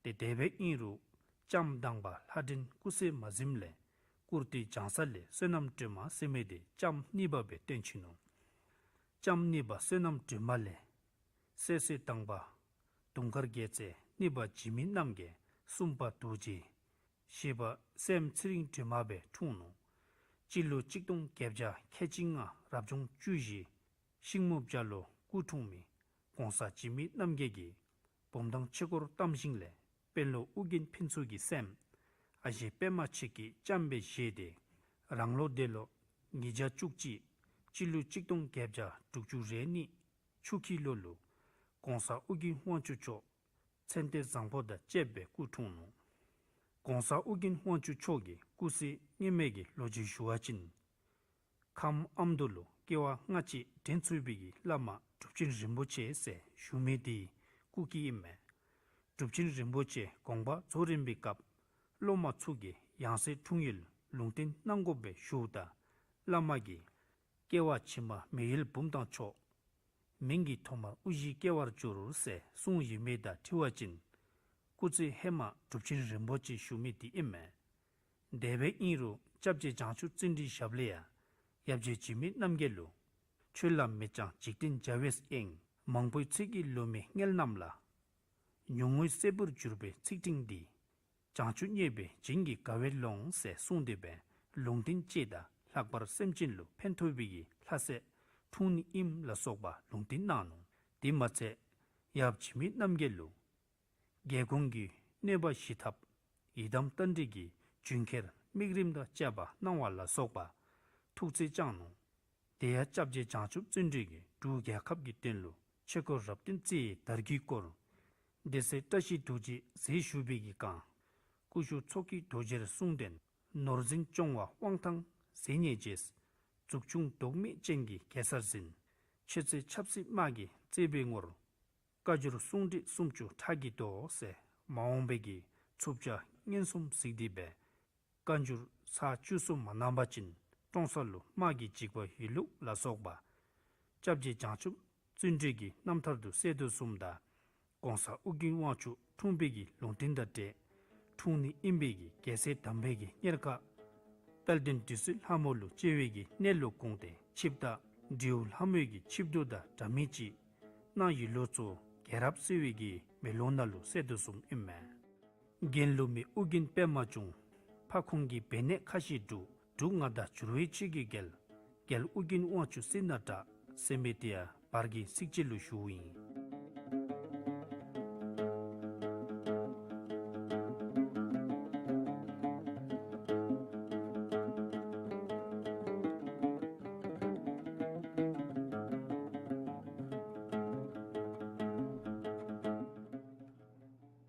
དེ་དེ་སྦེ་ཨིན་རུང་ལྕམ་དང་པ་ལྷ་སྒྲོན་སྐུ་ཚེ་མ་ཟིནམ་ལས་བཀུར་སྟི་སྦྱང་ས་ལས་བསོད་ནམས་སྒྲོལ་མ་ཟེར་མི་དེ་ལྕམ་གཉིས་པ་སྦེ་བསྟེན་ཆི་ནུག། ལྕམ་གཉིས་པ་བསོད་ནམས་སྒྲོལ་མ་ལས་སྲས་སྲས་དང་པ་དུང་དཀར་རྒྱལ་མཚན། གཉིས་པ་འཇིགས་མེད་རྣམ་རྒྱལ། གསུམ་པ་རྡོ་རྗེ། བཞི་པ་སྲསམོ་ཚེ་རིང་སྒྲོལ་མ་སྦེ་འཁྲུངས་ནུག། སྤྱི་ལོ་གཅིག་སྟོང་བརྒྱད་བརྒྱ་ཁལ་གཅིག་ལྔ་རབ་བྱུང་བཅུ་བཞི་ཤིང་མོ་བྱ་ལོ་སྐུ་འཁྲུངས་མི་གོང་ས་འཇིགས་མེད་རྣམ་རྒྱལ་གྱིས་བུམ་ཐང་ཆོས་འཁོར་བལྟམས་ཞིནམ་ལས་དཔོན་སློབ་ཨོ་རྒྱན་ཕུན་ཚོགས་ཀྱི་སྲསམོ་ཨ་ཞེ་པདྨ་ཆོས་ཀྱི་ལྕམ་སྦེ་བཞེས་ཏེ་རང་ལོ་འདས་ལོ་ཉིས་བརྒྱ་བཅུ་གཅིག་སྤྱི་ལོ་གཅིག་སྟོང་བརྒྱད་བརྒྱ་དྲུག་ཅུ་རེ་གཉིས་ཆུ་ཁྱི་ལོ་ལུ་གོང་ས་ཨོ་རྒྱན་དབང་ཕྱུག་མཆོག་མཚན་ལྟས་བཟང་པོ་དང་བཅསཔ་སྦེ་སྐུ་འཁྲུངས་ནུག། གོང་ས་ཨོ་རྒྱན་དབང་ཕྱུག་མཆོག་གི་སྐུ་ཚེ་སྔོན་མའི་གི་ལོ་རྒྱུས་ཞུ་བ་ཅིན། ཁམས་ཨ་མདོ་ལུ་སྐྱེ་བ་སྔ་ཕྱི་འདྲེན་ཚུགས་པའི་གི་བླ་མ་གྲུབ་ཆེན་རིན་པོ་ཆེ་ཟེར་ཞུ་མི་དེ་སྐུ་སྐྱེ་ཨིན་མས། གྲུབ་ཆེན་རིན་པོ་ཆེ་དགོངས་པ་རྫོགས་རན་པའི་སྐབས་སློབ་མ་ཚུ་གིས་ཡང་སྲིད་འཁྲུངས་ཡུལ་ལུང་བསྟན་གནང་དགོ་པའི་ཞུཝ་ད་བླ་མ་གིས་སྐྱེ་བ་ཕྱི་མ་མི་ཡུལ་བུམ་ཐང་ཕྱོགས། མིང་གི་ཐོག་མར་དབུ་བཞི་སྐྱེ་བར་འགྱུར་ཟེར་གསུངས་ཡོད་མེད་དང་འཁྲིལ་བ་ཅིན། སྐུ་ཚེ་ཧེ་མ་གྲུབ་ཆེན་རིན་པོ་ཆེ་ཞུ་མི་དེ་ཨིན་མས། དེ་སྦེ་ཨིན་རུང་སྐྱབས་རྗེ་བྱང་ཆུབ་བརྩོན་འགྲུས་ཞབས་ལས་ཡང་ཡབ་རྗེ་འཇིགས་མེད་རྣམ་རྒྱལ་ལུ། ཆོས་ལ་མི་སྦྱང་འཇིག་རྟེན་བྱ་བས་གཡེངས། མང་པོའི་ཚིག་གིས་བསླུ་མེད་དམྱལ་རྣམས་ལ། ཉུང་ངུའི་གསལ་བུར་གྱུར་པའི་ཚིག་ཕྲེང་འདི། བྱང་ཆུབ་བརྙེས་པའི་བྱིན་གྱིས་དགའ་བའི་ཀློང་ཟེར་གསུངས་ཏེ་སྦེ་ལུང་བསྟན་ཅིག་དང་ལྷག་པར་སེམས་ཅན་ལུ་ཕན་ཐོགས་པའི་གི་ལྷ་སྲས་འཁྲུངས་ནི་ཨིནམ་ལ་སོགས་པ་ལུང་བསྟན་གནང་ནུག། དེ་མ་ཚད་ཡབ་འཇིགས་མེད་རྣམ་རྒྱལ་ལུ་རྒྱལ་འགོང་གི་གནོད་པ་ཞི་ཐབས་ཡི་དམ་རྟ་མགྲིན་གྱི་རྒྱུན་ཁྱེར་དམིགས་རིམ་དང་བཅས་པ་གནང་བ་ལ་སོགས་པ་ཐུགས་བརྩེ་བསྐྱངས་ནུག། དེ་ཡང་སྐྱབས་རྗེ་བྱང་ཆུབ་བརྩོན་འགྲུས་ཀྱིས་འབྲུག་རྒྱལ་ཁབ་ཀྱི་དོན་ལུ་ཆོས་འཁོར་རབ་བརྟན་རྩེ་ཡི་དར་རྒྱས་བསྐོར། སྡེ་སྲིད་བཀྲ་ཤིས་རྡོ་རྗེ་མཛད་བཞུགས་པའི་གི་སྒང་། སྐུ་ཞབས་མཚོ་སྐྱེས་རྡོ་རྗེར་གསུངས་དོན་ནོར་འཛིན་སྐྱོང་བ་དབང་ཐང་ཟེར་ཉེ་རྗེས། མཛུབ་ཆུང་མདོག་མེད་ཅན་གྱི་གེ་སར་འཛིན། མཆོད་རྫས་ཆབ་སྲིད་དམག་གིས་གཙེས་པའི་ངོར། བཀའ་འགྱུར་གསུང་སྒྲོས་སུམ་ཅུ་ཁྲག་གིས་བཟློག་ཟེར་མ་འོངས་པའི་གི་འཚུབ་ཆ་སྔོན་སོང་གཟིགས་ཏེ་སྦེ། བཀའ་འགྱུར་ཚར་བཅུ་གསུམ་མ་གནང་པ་ཅིན་ཀྲོང་གསར་ལུ་དམག་གི་འཇིགས་པ་ཡོད་ལུགས་ལ་སོགས་པ། སྐྱབས་རྗེ་བྱང་ཆུབ་བརྩོན་འགྲུས་ཀྱི་རྣམ་ཐར་དུ་གསལ་དོ་གསུངམ་ད། གོང་ས་ཨོ་རྒྱན་དབང་ཕྱུག་འཁྲུངས་པའི་གི་ལུང་བསྟན་དང་འབྲེལ། འཁྲུངས་ནི་ཨིན་པའི་གི་རྒྱལ་སྲས་དམ་པའི་གི་གཉེར་ཁ། དཔལ་ལྡན་འདུས་སྲས་ལྷ་མོ་ལུ་བཅོལ་བའི་གི་གནས་ལུ་དགོངས་ཏེ་ཆིབས་རྟ་སྒྲེའུ་ལྷ་མོའི་གི་ཆིབས་རྡོ་དང་འདྲ་མིན་ཅིག་གནང་ཡོད་ལུགས་ཚུ་རྒྱལ་རབས་གསལ་བའི་གི་མེ་ལོང་ནང་ལུ་གསལ་དོ་གསུངམ་ཨིན་མས། རྒྱན་ལུ་མི་ཨོ་རྒྱན་པདྨ་འབྱུང་། ཕ་ཁོང་གི་བེ་ནེ་ཁ་ཤས་འབྲུག། འབྲུག་མངའ་བདག་བྱུར་བའི་ཆོས་ཀྱི་རྒྱལ། རྒྱལ་ཨོ་རྒྱན་དབང་ཕྱུག་སྲིད་ན་གྲགས། ཟེར་མི་དེ་ཡང་བར་གྱི་ཚིགས་བཅད་ལུ་ཞུཝ་ཨིན།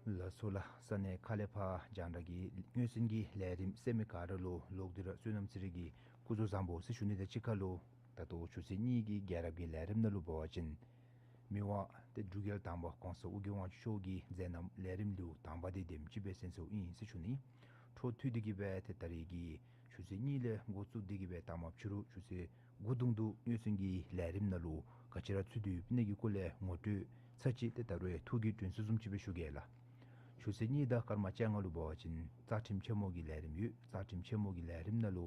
ལགས་སོ་ལགས། ས་གནས་ཁ་ལས་ཕར་རྒྱང་བསྒྲགས་ཀྱི་སྔོན་གསན་གྱི་ལས་རིམ་སེམས་མི་ག་ར་ལུ་ལོག་སྟེ་ར་བསོད་ནམས་ཚེ་རིང་གི་སྐུ་གཟུགས་བཟང་པོ་ཟེར་ཞུ་ནི་དང་གཅིག་ཁར་ལུ་ད་ལྟོ་ཆུ་ཚོད་གཉིས་ཀྱི་རྒྱལ་རབས་ཀྱི་ལས་རིམ་ནང་ལུ་འབད་བ་ཅིན་མི་དབང་ཏེ་འབྲུག་རྒྱལ་དང་པ་གོང་ས་ཨོ་རྒྱན་དབང་ཕྱུག་མཆོག་གི་མཛད་རྣམ་ལས་རིམ་ལེའུ་དང་པ་དེ་དེམ་ཅིག་སྦེ་གསན་ཚརཝ་ཨིན་ཟེར་ཞུ་ནི། འཕྲོ་མཐུད་དེ་གི་སྦེ་ཏེ་ད་རེས་ཀྱི་ཆུ་ཚོད་གཉིས་ལས་འགོ་བཙུགས་ཏེ་གི་སྦེ་ད་མ་ཕྱི་རུ་ཆུ་ཚོད་དགུ་བརྡུང་དོ་ཡོད་ཚད་ཀྱི་ལས་རིམ་ནང་ལུ་ག་ཅི་ར་ཚུད་དེ་ཡོདཔ་ཨིན་ན་གི་སྐོར་ལས་ངོ་སྤྲོད་ཚར་ཅིག་ཏེ་ད་རུང་ཐུགས་ཀྱི་དྲན་གསོ་བཟུམ་ཅིག་སྦེ་ཞུ་གེ་ལགས། ཆུ་ཚོད་གཉིས་དང་སྐར་མ་བཅོ་ལྔ་ལུ་འབད་བ་ཅིན་རྩ་ཁྲིམས་ཆེན་མོ་གི་ལས་རིམ་ཡོད། རྩ་ཁྲིམས་ཆེན་མོ་གི་ལས་རིམ་ནང་ལུ་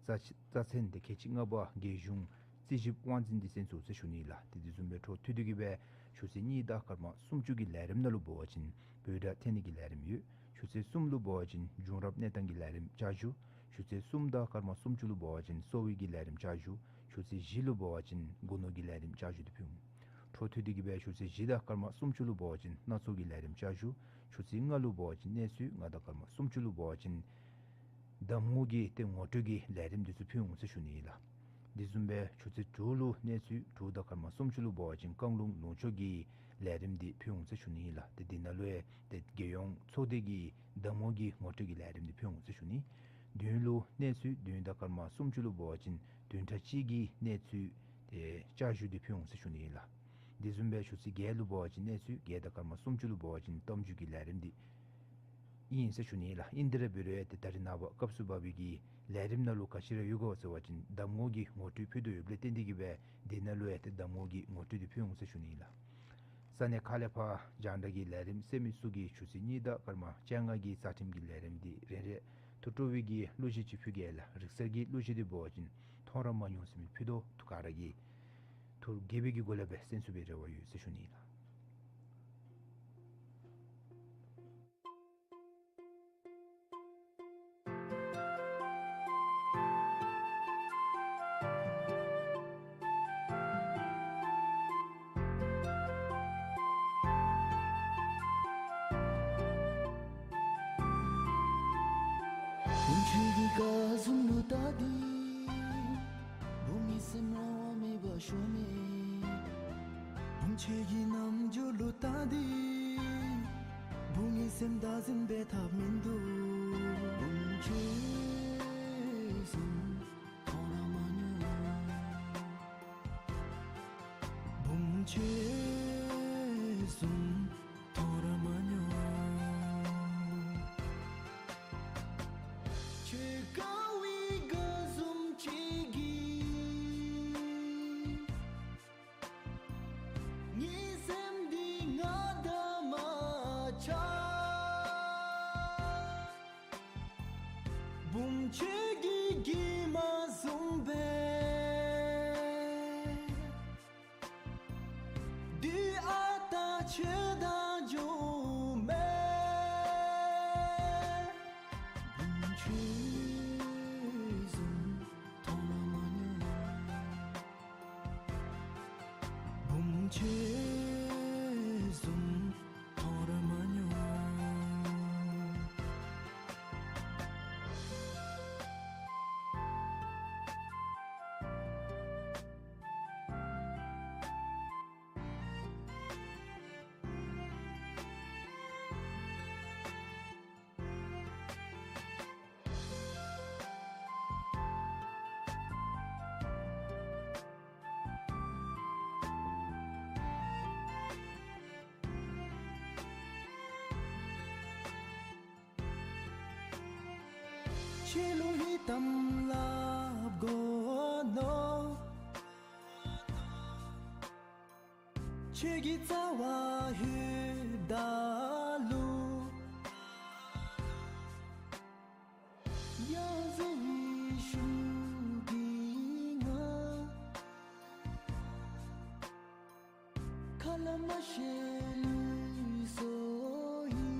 རྩ་རྩ་ཚན་དེ་ཁལ་གཅིག་ལྔ་པ་རྒྱལ་གཞུང་རྩིས་ཞིབ་དབང་འཛིན་འདི་གསན་ཚུགས་ཟེར་ཞུ་ནི་ལགས། ཏེ་དེ་བཟུམ་སྦེ་འཕྲོ་མཐུད་དེ་གི་སྦེ་ཆུ་ཚོད་གཉིས་དང་སྐར་མ་སུམ་ཅུ་གི་ལས་རིམ་ནང་ལུ་འབད་བ་ཅིན་འབོད་སྒྲ་འཐེན་ནི་གི་ལས་རིམ་ཡོད། ཆུ་ཚོད་གསུམ་ལུ་འབད་བ་ཅིན་བྱུང་རབས་གནས་སྟངས་ཀྱི་ལས་རིམ་བསྐྱར་ཞུ། ཆུ་ཚོད་གསུམ་དང་སྐར་མ་སུམ་ཅུ་ལུ་འབད་བ་ཅིན་གསོ་བའི་གི་ལས་རིམ་བསྐྱར་ཞུ། ཆུ་ཚོད་བཞི་ལུ་འབད་བ་ཅིན་སྒོ་ནོར་གྱི་ལས་རིམ་བསྐྱར་ཞུ་འདི་ཕུལ་འོང་། འཕྲོ་མཐུད་དེ་གི་སྦེ་ཆུ་ཚོད་བཞི་དང་སྐར་མ་སུམ་ཅུ་ལུ་འབད་བ་ཅིན་སྣ་ཚོགས་ཀྱི་ལས་རིམ་བསྐྱར་ཞུ། ཆུ་ཚོད་ལྔ་ལུ་འབད་བ་ཅིན་གནས་ཚུལ། ལྔ་དང་སྐར་མ་སུམ་ཅུ་ལུ་འབད་བ་ཅིན་གདམ་ངོ་གི་ཏེ་ངོ་སྤྲོད་ཀྱི་ལས་རིམ་འདི་ཚུ་ཕུལ་འོང་ཟེར་ཞུ་ནི་ལགས། དེ་བཟུམ་སྦེ་ཆུ་ཚོད་དྲུག་ལུ་གནས་ཚུལ། དྲུག་དང་སྐར་མ་སུམ་ཅུ་ལུ་འབད་བ་ཅིན་བཀང་ལུང་ལུང་ཕྱོགས་ཀྱི་ལས་རིམ་འདི་ཕུལ་འོང་ཟེར་ཞུ་ནི་ལགས། ཏེ་འདི་ནང་ལུ་ཡང་ཏེ་རྒྱལ་ཡོངས་ཚོགས་སྡེ་གི་གདམ་ངོ་གི་ངོ་སྤྲོད་ཀྱི་ལས་རིམ་འདི་ཕུལ་འོང་ཟེར་ཞུ་ནི། བདུན་ལུ་གནས་ཚུལ། བདུན་དང་སྐར་མ་སུམ་ཅུ་ལུ་འབད་བ་ཅིན་བདུན་ཕྲག་གཅིག་གི་གནས་ཚུལ་ཏེ་བསྐྱར་ཞུ་འདི་ཕུལ་འོང་ཟེར་ཞུ་ནི་ལགས། དེ་བཟུམ་སྦེ་ཆུ་ཚོད་བརྒྱད་ལུ་འབད་བ་ཅིན་གནས་ཚུལ། བརྒྱད་དང་སྐར་མ་སུམ་ཅུ་ལུ་འབད་བ་ཅིན་གཏམ་རྒྱུད་ཀྱི་ལས་རིམ་འདི་ཨིན་ཟེར་ཞུ་ནི་ལགས། ཨིན་དེ་ར་འབད་རུང་ཡང་ཏེ་ད་རེས་ནངས་པ་སྐབས་སུ་བབས་པའི་གི་ལས་རིམ་ནང་ལུ་ག་ཅི་ར་ཡོད་ག་ཟེར་བ་ཅིན་གདམ་ངོ་གི་ངོ་སྤྲོད་ཕུལ་དོ་ཡོདཔ་ལས་བརྟེན་ཏེ་གི་སྦེ་འདི་ནང་ལུ་ཡང་ཏེ་གདམ་ངོ་གི་ངོ་སྤྲོད་འདི་ཕུལ་འོང་ཟེར་ཞུ་ནི་ལགས། ས་གནས་ཁག་ལས་ཕར་རྒྱང་བསྒྲགས་ཀྱི་ལས་རིམ་གསན་མི་ཚུ་གིས་ཆུ་ཚོད་གཉིས་དང་སྐར་མ་བཅོ་ལྔ་གི་རྩ་ཁྲིམས་ཀྱི་ལས་རིམ་འདི་རན་རན་ཐུགས་སྤྲོ་བའི་གི་གླུ་གཞས་ཅིག་ཕུལ་གེ་ལགས། རིག་གསར་གྱི་གླུ་གཞས་འདི་འབད་བ་ཅིན་མཐོང་ར་མ་མྱོང་ཟེར་མི་ཕུལ་དོ། ཐུགས་ག་ར་གིས་ཐུགས་དགྱེས་པའི་གི་སྒོ་ལས་སྦེ་གསན་ཚུགས་པའི་རེ་བ་ཡོད་ཟེར་ཞུ་ནི་ལགས། བུམོ་ཁྱོད་ཀྱི་སྐུ་གཟུགས་ལུ་བལྟ་སྟེ་བུམོ་ངེའི་སེམས་རང་དབང་མེད་པར་ཤོར་མས། བུམོ་ཁྱོད་ཀྱི་རྣམ་འགྱུར་ལུ་བལྟ་སྟེ་བུམོ་ངེའི་སེམས་བདག་འཛིན་འབད་ཐབས་མིན་འདུག། བུམོ་ཁྱོད་བཟུམ་མཐོང་ར་མ་མྱོང་། བུམོ་ཁྱོད་བཟུམ་མཐོང་ར་མ་མྱོང་། ཁྱོད་དགའ་བའི་དགའ་འཛུམ་ཅིག་གིས་ངེའི་སེམས་འདི་མངའ་བདག་མ་ཆགས། བུམོ་ཁྱོད་ཀྱི་གྱིབ་མ་བཟུམ་སྦེ་དུས་ཨ་རྟག་ཁྱོད་དང་འགྱོཝ་མས། བུམོ་ཁྱོད་བཟུམ་མཐོང་ར་མ་མྱོང་། བུམོ་ཁྱོད་བཟུམ་མཐོང་ར་མ་མྱོང་། ཁྱོད་ལུ་ཡི་དམ་ལགས་དགོ་ནོ། ཁྱོད་ཀྱི་རྩ་བ་ཡོད་ད་ལུ་ཡ་ཟེར་བའི་ཤུགས་ཀྱིས་ང་ཁ་ལ་མ་ཤེས་ལུས་སོ་ཡི།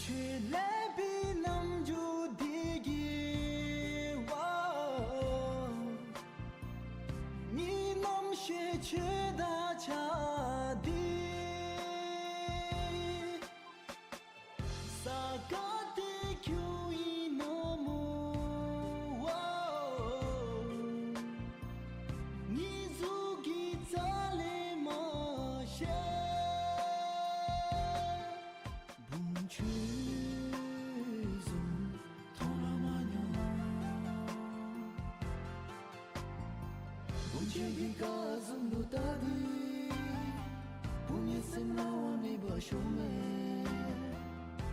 ཁྱོད་ལེགས་པའི་རྣམ་འགྱུར་འདི་གིས་བ་ངེའི་རྣམ་ཤེས་ཁྱོད་དང་ཆགས་ཏེ་ས་ག་ཏེ་ཁྱོད་ཨིན་ན་མོ། ངེའི་གཟུགས་ཀྱི་རྩ་ལས་མ་ཤེས། བུམོ་ཁྱོད་བཟུམ་མཐོང་ར་མ་མྱོང་། བུམོ་ཁྱོད་ཀྱི་སྐུ་གཟུགས་ལུ་བལྟ་སྟེ་བུམོ་ངེའི་སེམས་རང་དབང་མེད་པར་ཤོར་མས།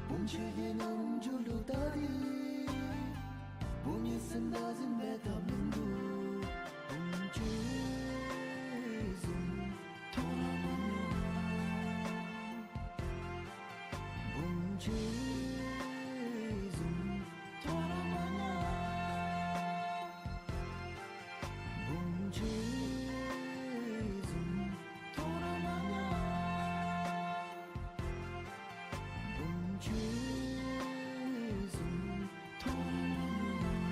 བུམ་ཆེན་གྱི་རྣམ་འགྱུར་ལུ་བལྟ་སྟེ། བུམ་ཉིད་སེམས་དང་འཛིན་མེད་ཐབས་མིན་འདུག། བུམ་ཆེན་བཟུམ་མཐོང་ར་མ་མྱོང་། བུམ་ཆེན་བཟུམ་མཐོང་ར་མ་མྱོང་། བུམ་ཆེན་བཟུམ་མཐོང་ར་མ་མྱོང་། བུམ་ཆེན་བཟུམ་མཐོང་ར་མ་མྱོང་།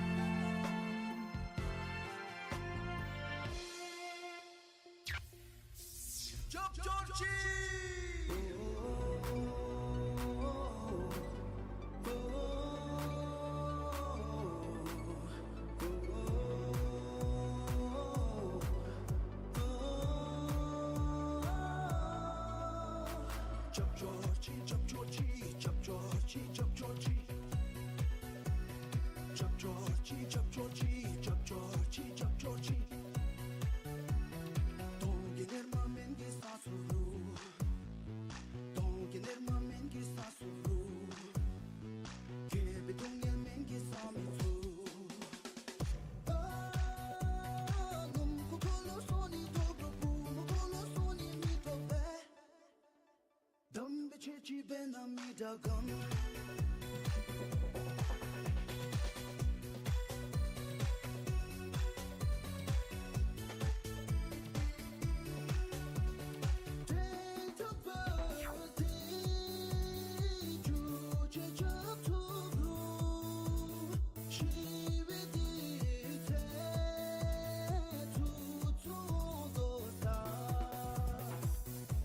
སྐྱབས་འགྱོ་ཅིག། སྐྱབས་འགྱོ་ཅིག། སྐྱབས་འགྱོ་ཅིག། སྐྱབས་འགྱོ་ཅིག། སྐྱབས་འགྱོ་ཅིག། སྐྱབས་འགྱོ་ཅིག། སྐྱབས་འགྱོ་ཅིག། སྐྱབས་འགྱོ་ཅིག། སྐྱབས་འགྱོ་ཅིག། སྟོང་གི་གཉེར་མ་མེན་གྱི་ས་སུ་རུ། སྟོང་གི་གཉེར་མ་མེན་གྱི་ས་སུ་རུ། སྐྱེ་བའི་སྡུག་བསྔལ་མེན་གྱི་ས་མི་ཚུགས། ཨ་ནུམ་ཁུ་ཁོ་ལོ་སོ་ནི་ཐོབ་རུ་བུ་མོ་ཁོ་ལོ་སོ་ནི་མི་ཐོབ་པས། དམ་པའི་ཆོས་ཅིག་འབད་ན་མི་དྲག་གམ། དེ་ཐོབ་པ་དེ་རྒྱུ་ཅིག་ཆགས་ཐུབ་རུང་། ཞི་བའི་དེ་ཚེ་ཚུགས་ཚུགས་དོ་ས།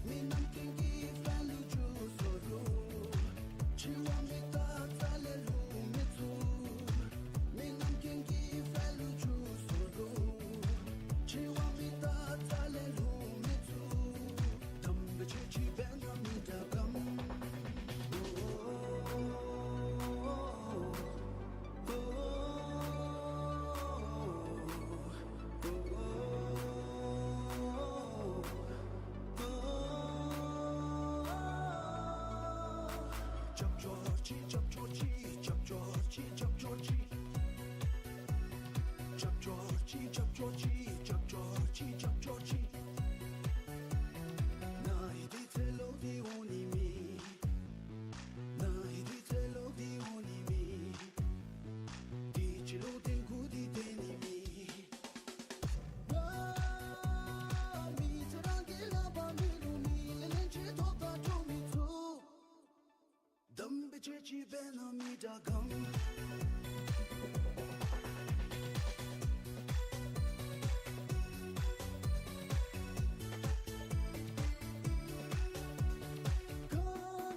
མི་རྣམས་ཀུན་གྱི་ཕན་ལུ་འགྱུར་སོ་རུང་། འཆི་བ་མི་རྟག་རྩ་ལས་ལྷུང་མི་ཚུགས། མི་རྣམས་ཀུན་གྱི་ཕན་ལུ་འགྱུར་སོ་རུང་། འཆི་བ་མི་རྟག་རྩ་ལས་ལྷུང་མི་ཚུགས། དམ་པའི་ཆོས་ཅིག་འབད་ན་མི་དྲག་གམ། སྐྱབས་འགྱོ་ཅིག། སྐྱབས་འགྱོ་ཅིག། སྐྱབས་འགྱོ་ཅིག། སྐྱབས་འགྱོ་ཅིག། སྐྱབས་འགྱོ་ཅིག། སྐྱབས་འགྱོ་ཅིག། སྐྱབས་འགྱོ་ཅིག། སྐྱབས་འགྱོ་ཅིག། ན་ཧིང་དེ་ཚེ་ལོག་སྟེ་འོང་ནི་མེད། ན་ཧིང་དེ་ཚེ་ལོག་སྟེ་འོང་ནི་མེད། དེ་ཅིག་ལོག་སྟེ་འགོར་ཏེ་སྡོད་ནི་མེད། མི་ཚེ་རང་གི་ལག་པར་མེད་རུང་མི་ལས་ལན་ཅིག་ཐོབ་ད་འགྱོ་མི་ཚུགས། དམ་པའི་ཆོས་ཅིག་འབད་ན་མི་དྲག་གམ། གང་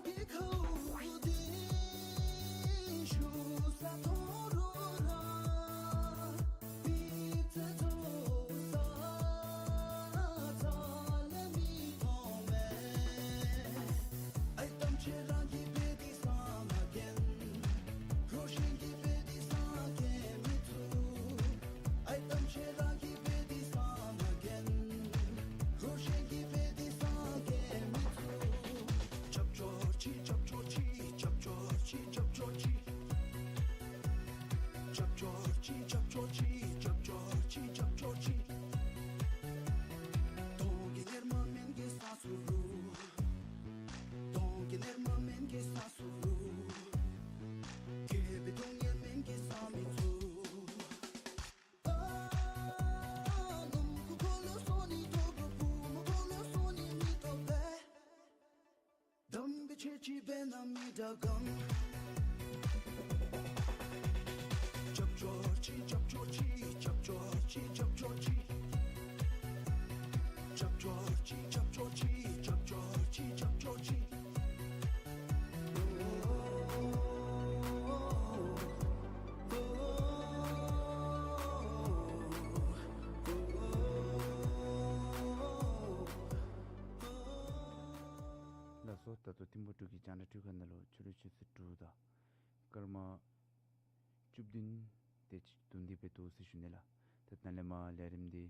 གི་ཁ་འདི་ཞུ་ས་མཐོང་རུང་ར། མི་ཚེ་རྫོགས་ས་རྩ་ལས་མི་མཐོང་མས། ཨའི་དམ་ཆོས་རང་གིས་འབད་དེ་སངས་མ་རྒྱས། རོགས་གཞན་གྱིས་འབད་དེ་སངས་རྒྱས་མི་ཚུགས། ཨའི་དམ་ཆོས་རང་གིས་འབད་དེ་སངས་མ་རྒྱས། རོགས་གཞན་གྱིས་འབད་དེ་སངས་རྒྱས་མི་ཚུགས། སྐྱབས་འགྱོ་ཅིག། སྐྱབས་འགྱོ་ཅིག། སྐྱབས་འགྱོ་ཅིག། སྐྱབས་འགྱོ་ཅིག། སྐྱབས་འགྱོ་ཅིག། སྐྱབས་འགྱོ་ཅིག། སྐྱབས་འགྱོ་ཅིག། སྐྱབས་འགྱོ་ཅིག། སྟོང་གི་གཉེར་མ་མེན་གྱི་ས་སུ་རུ། སྟོང་གི་གཉེར་མ་མེན་གྱི་ས་སུ་རུ། སྐྱེ་བའི་སྡུག་བསྔལ་མེན་གྱི་ས་མི་ཚུགས། ཨ་ནུམ་ཁུ་ཁོ་ལོ་སོ་ནི་ཐོབ་རུང་བུ་མོ་ཁོ་ལོ་སོ་ནི་མི་ཐོབ་པས། དམ་པའི་ཆོས་ཅིག་འབད་ན་མི་དྲག་གམ། སྐྱབས་འགྱོ་ཅིག། སྐྱབས་འགྱོ་ཅིག། སྐྱབས་འགྱོ་ཅིག། སྐྱབས་འགྱོ་ཅིག། སྐྱབས་འགྱོ་ཅིག། སྐྱབས་འགྱོ་ཅིག། སྐྱབས་འགྱོ་ཅིག། སྐྱབས་འགྱོ་ཅིག། ལགས་སོ། ད་ལྟོ་ཐིམ་ཕུག་འབྲུག་གི་རྒྱང་བསྒྲགས་སྒྲིག་ཁང་ནང་ལུ་ཆུ་ལུད་ཆུ་ཚོད་དྲུག་དང་སྐར་མ་བཅུ་བདུན་དེ་ཅིག་བརྡུང་སྟེ་འབད་འདུག་ཟེར་ཞུ་ནི་ལགས། ད་ད་ལས་མར་ལས་རིམ་འདི་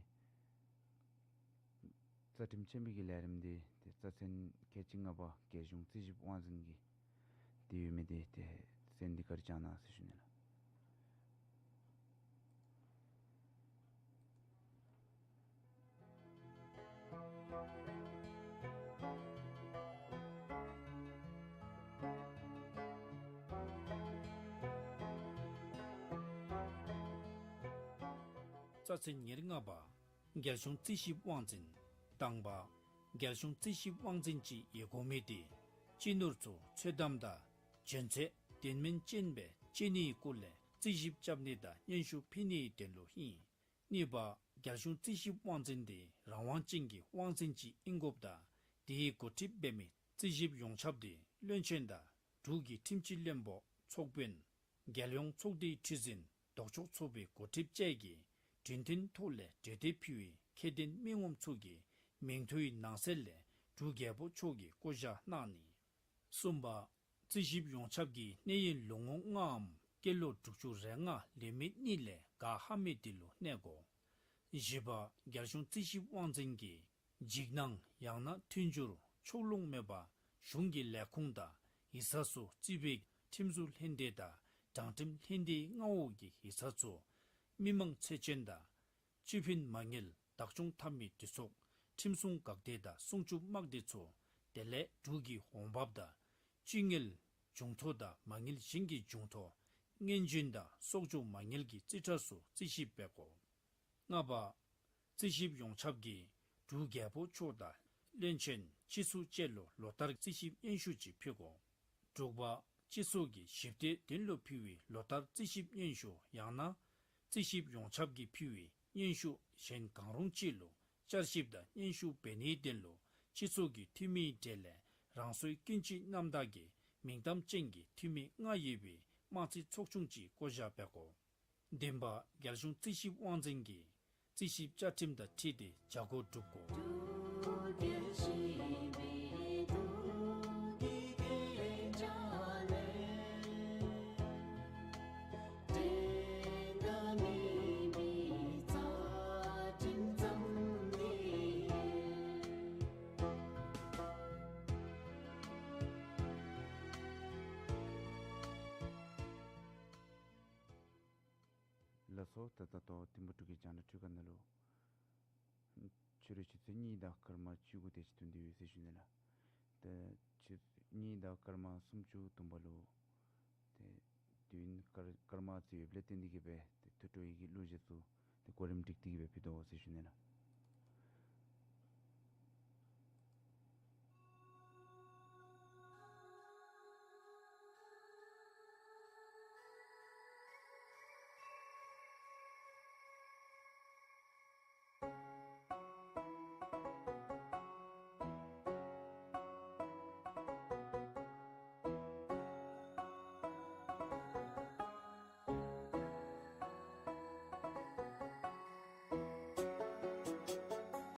རྩ་ཁྲིམས་ཆེན་པོའི་གི་ལས་རིམ་འདི་ཏེ་རྩ་ཚན་ཁལ་གཅིག་ལྔ་པ་རྒྱལ་གཞུང་རྩིས་ཞིབ་དབང་འཛིན་གྱི་ དེ་ཡོད་མི་དེ་ཏེ་གསན་ཏེ་བཀའ་དྲིན་བསྐྱང་གནང་ཟེར་ཞུ་ནི་ལགས། རྩ་ཚན་ཉེར་ལྔ་པ། རྒྱལ་གཞུང་རྩིས་ཞིབ་དབང་འཛིན། དང་པ། རྒྱལ་གཞུང་རྩིས་ཞིབ་དབང་འཛིན་གྱི་ཡི་གོ་མི་དེ་སྤྱི་ནོར་ཚུ་ཚོད་བསྡམ་དང་འཇོན་ཚད་དེ་མིན་ཅན་སྦེ་སྤྱད་ནིའི་སྐོར་ལས་རྩིས་ཞིབ་རྐྱབ་ནི་དང་སྙན་ཞུ་ཕུལ་ནིའི་དོན་ལུ་ཨིན། གཉིས་པ། རྒྱལ་གཞུང་རྩིས་ཞིབ་དབང་འཛིན་དེ་རང་དབང་ཅན་གྱི་དབང་འཛིན་ཅིག་ཨིན་དགོཔ་དང་དེའི་འགོ་ཁྲིདཔ་འབད་མི་རྩིས་ཞིབ་ཡོངས་ཁྱབ་དེ་བློན་ཆེན་དང་འབྲུག་གི་ཁྲིམས་སྤྱི་བློན་པོ་ཚོགས་དཔོན་རྒྱལ་ཡོངས་ཚོགས་སྡེའི་ཁྲི་འཛིན་ལྡོག་ཕྱོགས་ཚོགས་པའི་འགོ་ཁྲིདཔ་བཅས་ཀྱིས་གྲོས་མཐུན་ཐོག་ལས་གྲོས་འདེབས་ཕུལ་བའི་ཁེ་ཏོན་མི་ངོམ་ཚུ་གི་མིང་ཐོའི་ནང་གསེས་ལས་འབྲུག་རྒྱལ་པོ་མཆོག་གི་བསྐོ་བཞག་གནང་ནི། གསུམ་པ། རྩིས་ཞིབ་ཡོངས་ཁྱབ་ཀྱི་གནས་ཡུན་ལོ་ངོ་ལྔའམ་སྐྱེས་ལོ་དྲུག་ཅུ་རེ་ལྔ་ལེན་མི་གཉིས་ལས་ག་ཧ་མི་དེ་ལུ་གནས་དགོ། བཞི་པ། རྒྱལ་གཞུང་རྩིས་ཞིབ་དབང་འཛིན་གྱིས་འཇིགས་སྣང་ཡང་ན་མཐུན་འགྱུར་ཕྱོགས་ལྷུང་མེད་པར་གཞུང་གི་ལས་ཁུངས་དང་ཡིག་ཚང་སོགས་རྩིས་པའི་ཁྲིམས་བཟོ་ལྷན་སྡེ་དང་དྲང་ཁྲིམས་ལྷན་སྡེའི་མངའ་འོག་གི་ཡིག་ཚང་ཚུ་མི་མང་ཚད་ཅན་དང་སྤྱི་ཕན་མ་དངུལ་བདག་སྐྱོང་འཐབ་མི་གྲོས་ཚོགས་ཁྲིམས་སྲུང་འགག་སྡེ་དང་སྲུང་སྐྱོབ་དམག་སྡེ་ཚུ་དེ་ལས་འབྲུག་གི་འོང་འབབ་དང་སྤྱོད་དངུལ་འབྱུང་ཐོ་དང་མ་དངུལ་གཞན་གྱི་འབྱུང་ཐོ་སྔོན་བྱོན་དང་གསོག་འཇོག་མ་དངུལ་གྱི་རྩིས་ཁྲ་ཚུ་རྩིས་ཞིབ་འབད་དགོ། ལྔ་པ། རྩིས་ཞིབ་ཡོངས་ཁྱབ་ཀྱིས་འབྲུག་རྒྱལ་པོ་མཆོག་དང་བློན་ཆེན་སྤྱི་ཚོགས་བཅས་ལུ་ལོ་ལྟར་རྩིས་ཞིབ་སྙན་ཞུ་ཅིག་ཕུལ་དགོ། དྲུག་པ། སྤྱི་ཚོགས་ཀྱི་ཞིབ་ལྟའི་དོན་ལུ་ཕུལ་བའི་ལོ་ལྟར་རྩིས་ཞིབ་སྙན་ཞུ་ཡང་ན་རྩིས་ཞིབ་ཡོངས་ཁྱབ་ཀྱིས་ཕུལ་བའི་སྙན་ཞུ་གཞན་གང་རུང་ཅིག་ལུ་བསྐྱར་ཞིབ་དང་སྙན་ཞུ་འབད་ནིའི་དོན་ལུ་སྤྱི་ཚོགས་ཀྱི་འཐུས་མིའི་གྲས་ལས་རང་སོའི་སྐྱིན་གཅིག་རྣམ་དག་གི་མིང་གཏམ་ཅན་གྱི་འཐུས་མི་ལྔ་ཡོད་པའི་དམངས་རྩིས་ཚོགས་ཆུང་ཅིག་བསྐོ་བཞག་འབད་དགོ། བདུན་པ། རྒྱལ་གཞུང་རྩིས་ཞིབ་དབང་འཛིན་གྱིས་རྩིས་ཞིབ་བཅའ་ཁྲིམས་དང་འཁྲིལ་ཏེ་བྱ་སྒོ་སྒྲུབ་དགོ། ལགས་སོ། ད་ད་ལྟོ་ཐིམ་ཕུ་འབྲུག་གི་རྒྱང་བསྒྲགས་འཕྲུལ་ཁང་ནང་ལུ་ཕྱི་རུ་ཆུ་ཚོད་གཉིས་དང་སྐར་མ་བཅུ་དགུ་དེ་ཅིག་ཐོན་ཏེ་ཡོད་ཟེར་ཞུ་ནི་ལགས། ད་ཆུ་ཚོད་གཉིས་དང་སྐར་མ་སུམ་ཅུ་བདུན་པ་ལུ་ཏེ་དུས་ཡུན་སྐར་སྐར་མ་ཚུ་ཡོདཔ་ལས་བརྟེན་ཏེ་གིས་སྦེ་ཏེ་ཐོས་གྲོལ་གྱི་གླུ་གཞས་ཚུ་ཏེ་གོ་རིམ་སྒྲིག་སྟེ་གིས་སྦེ་ཕུལ་དོ་ཟེར་ཞུ་ནི་ལགས།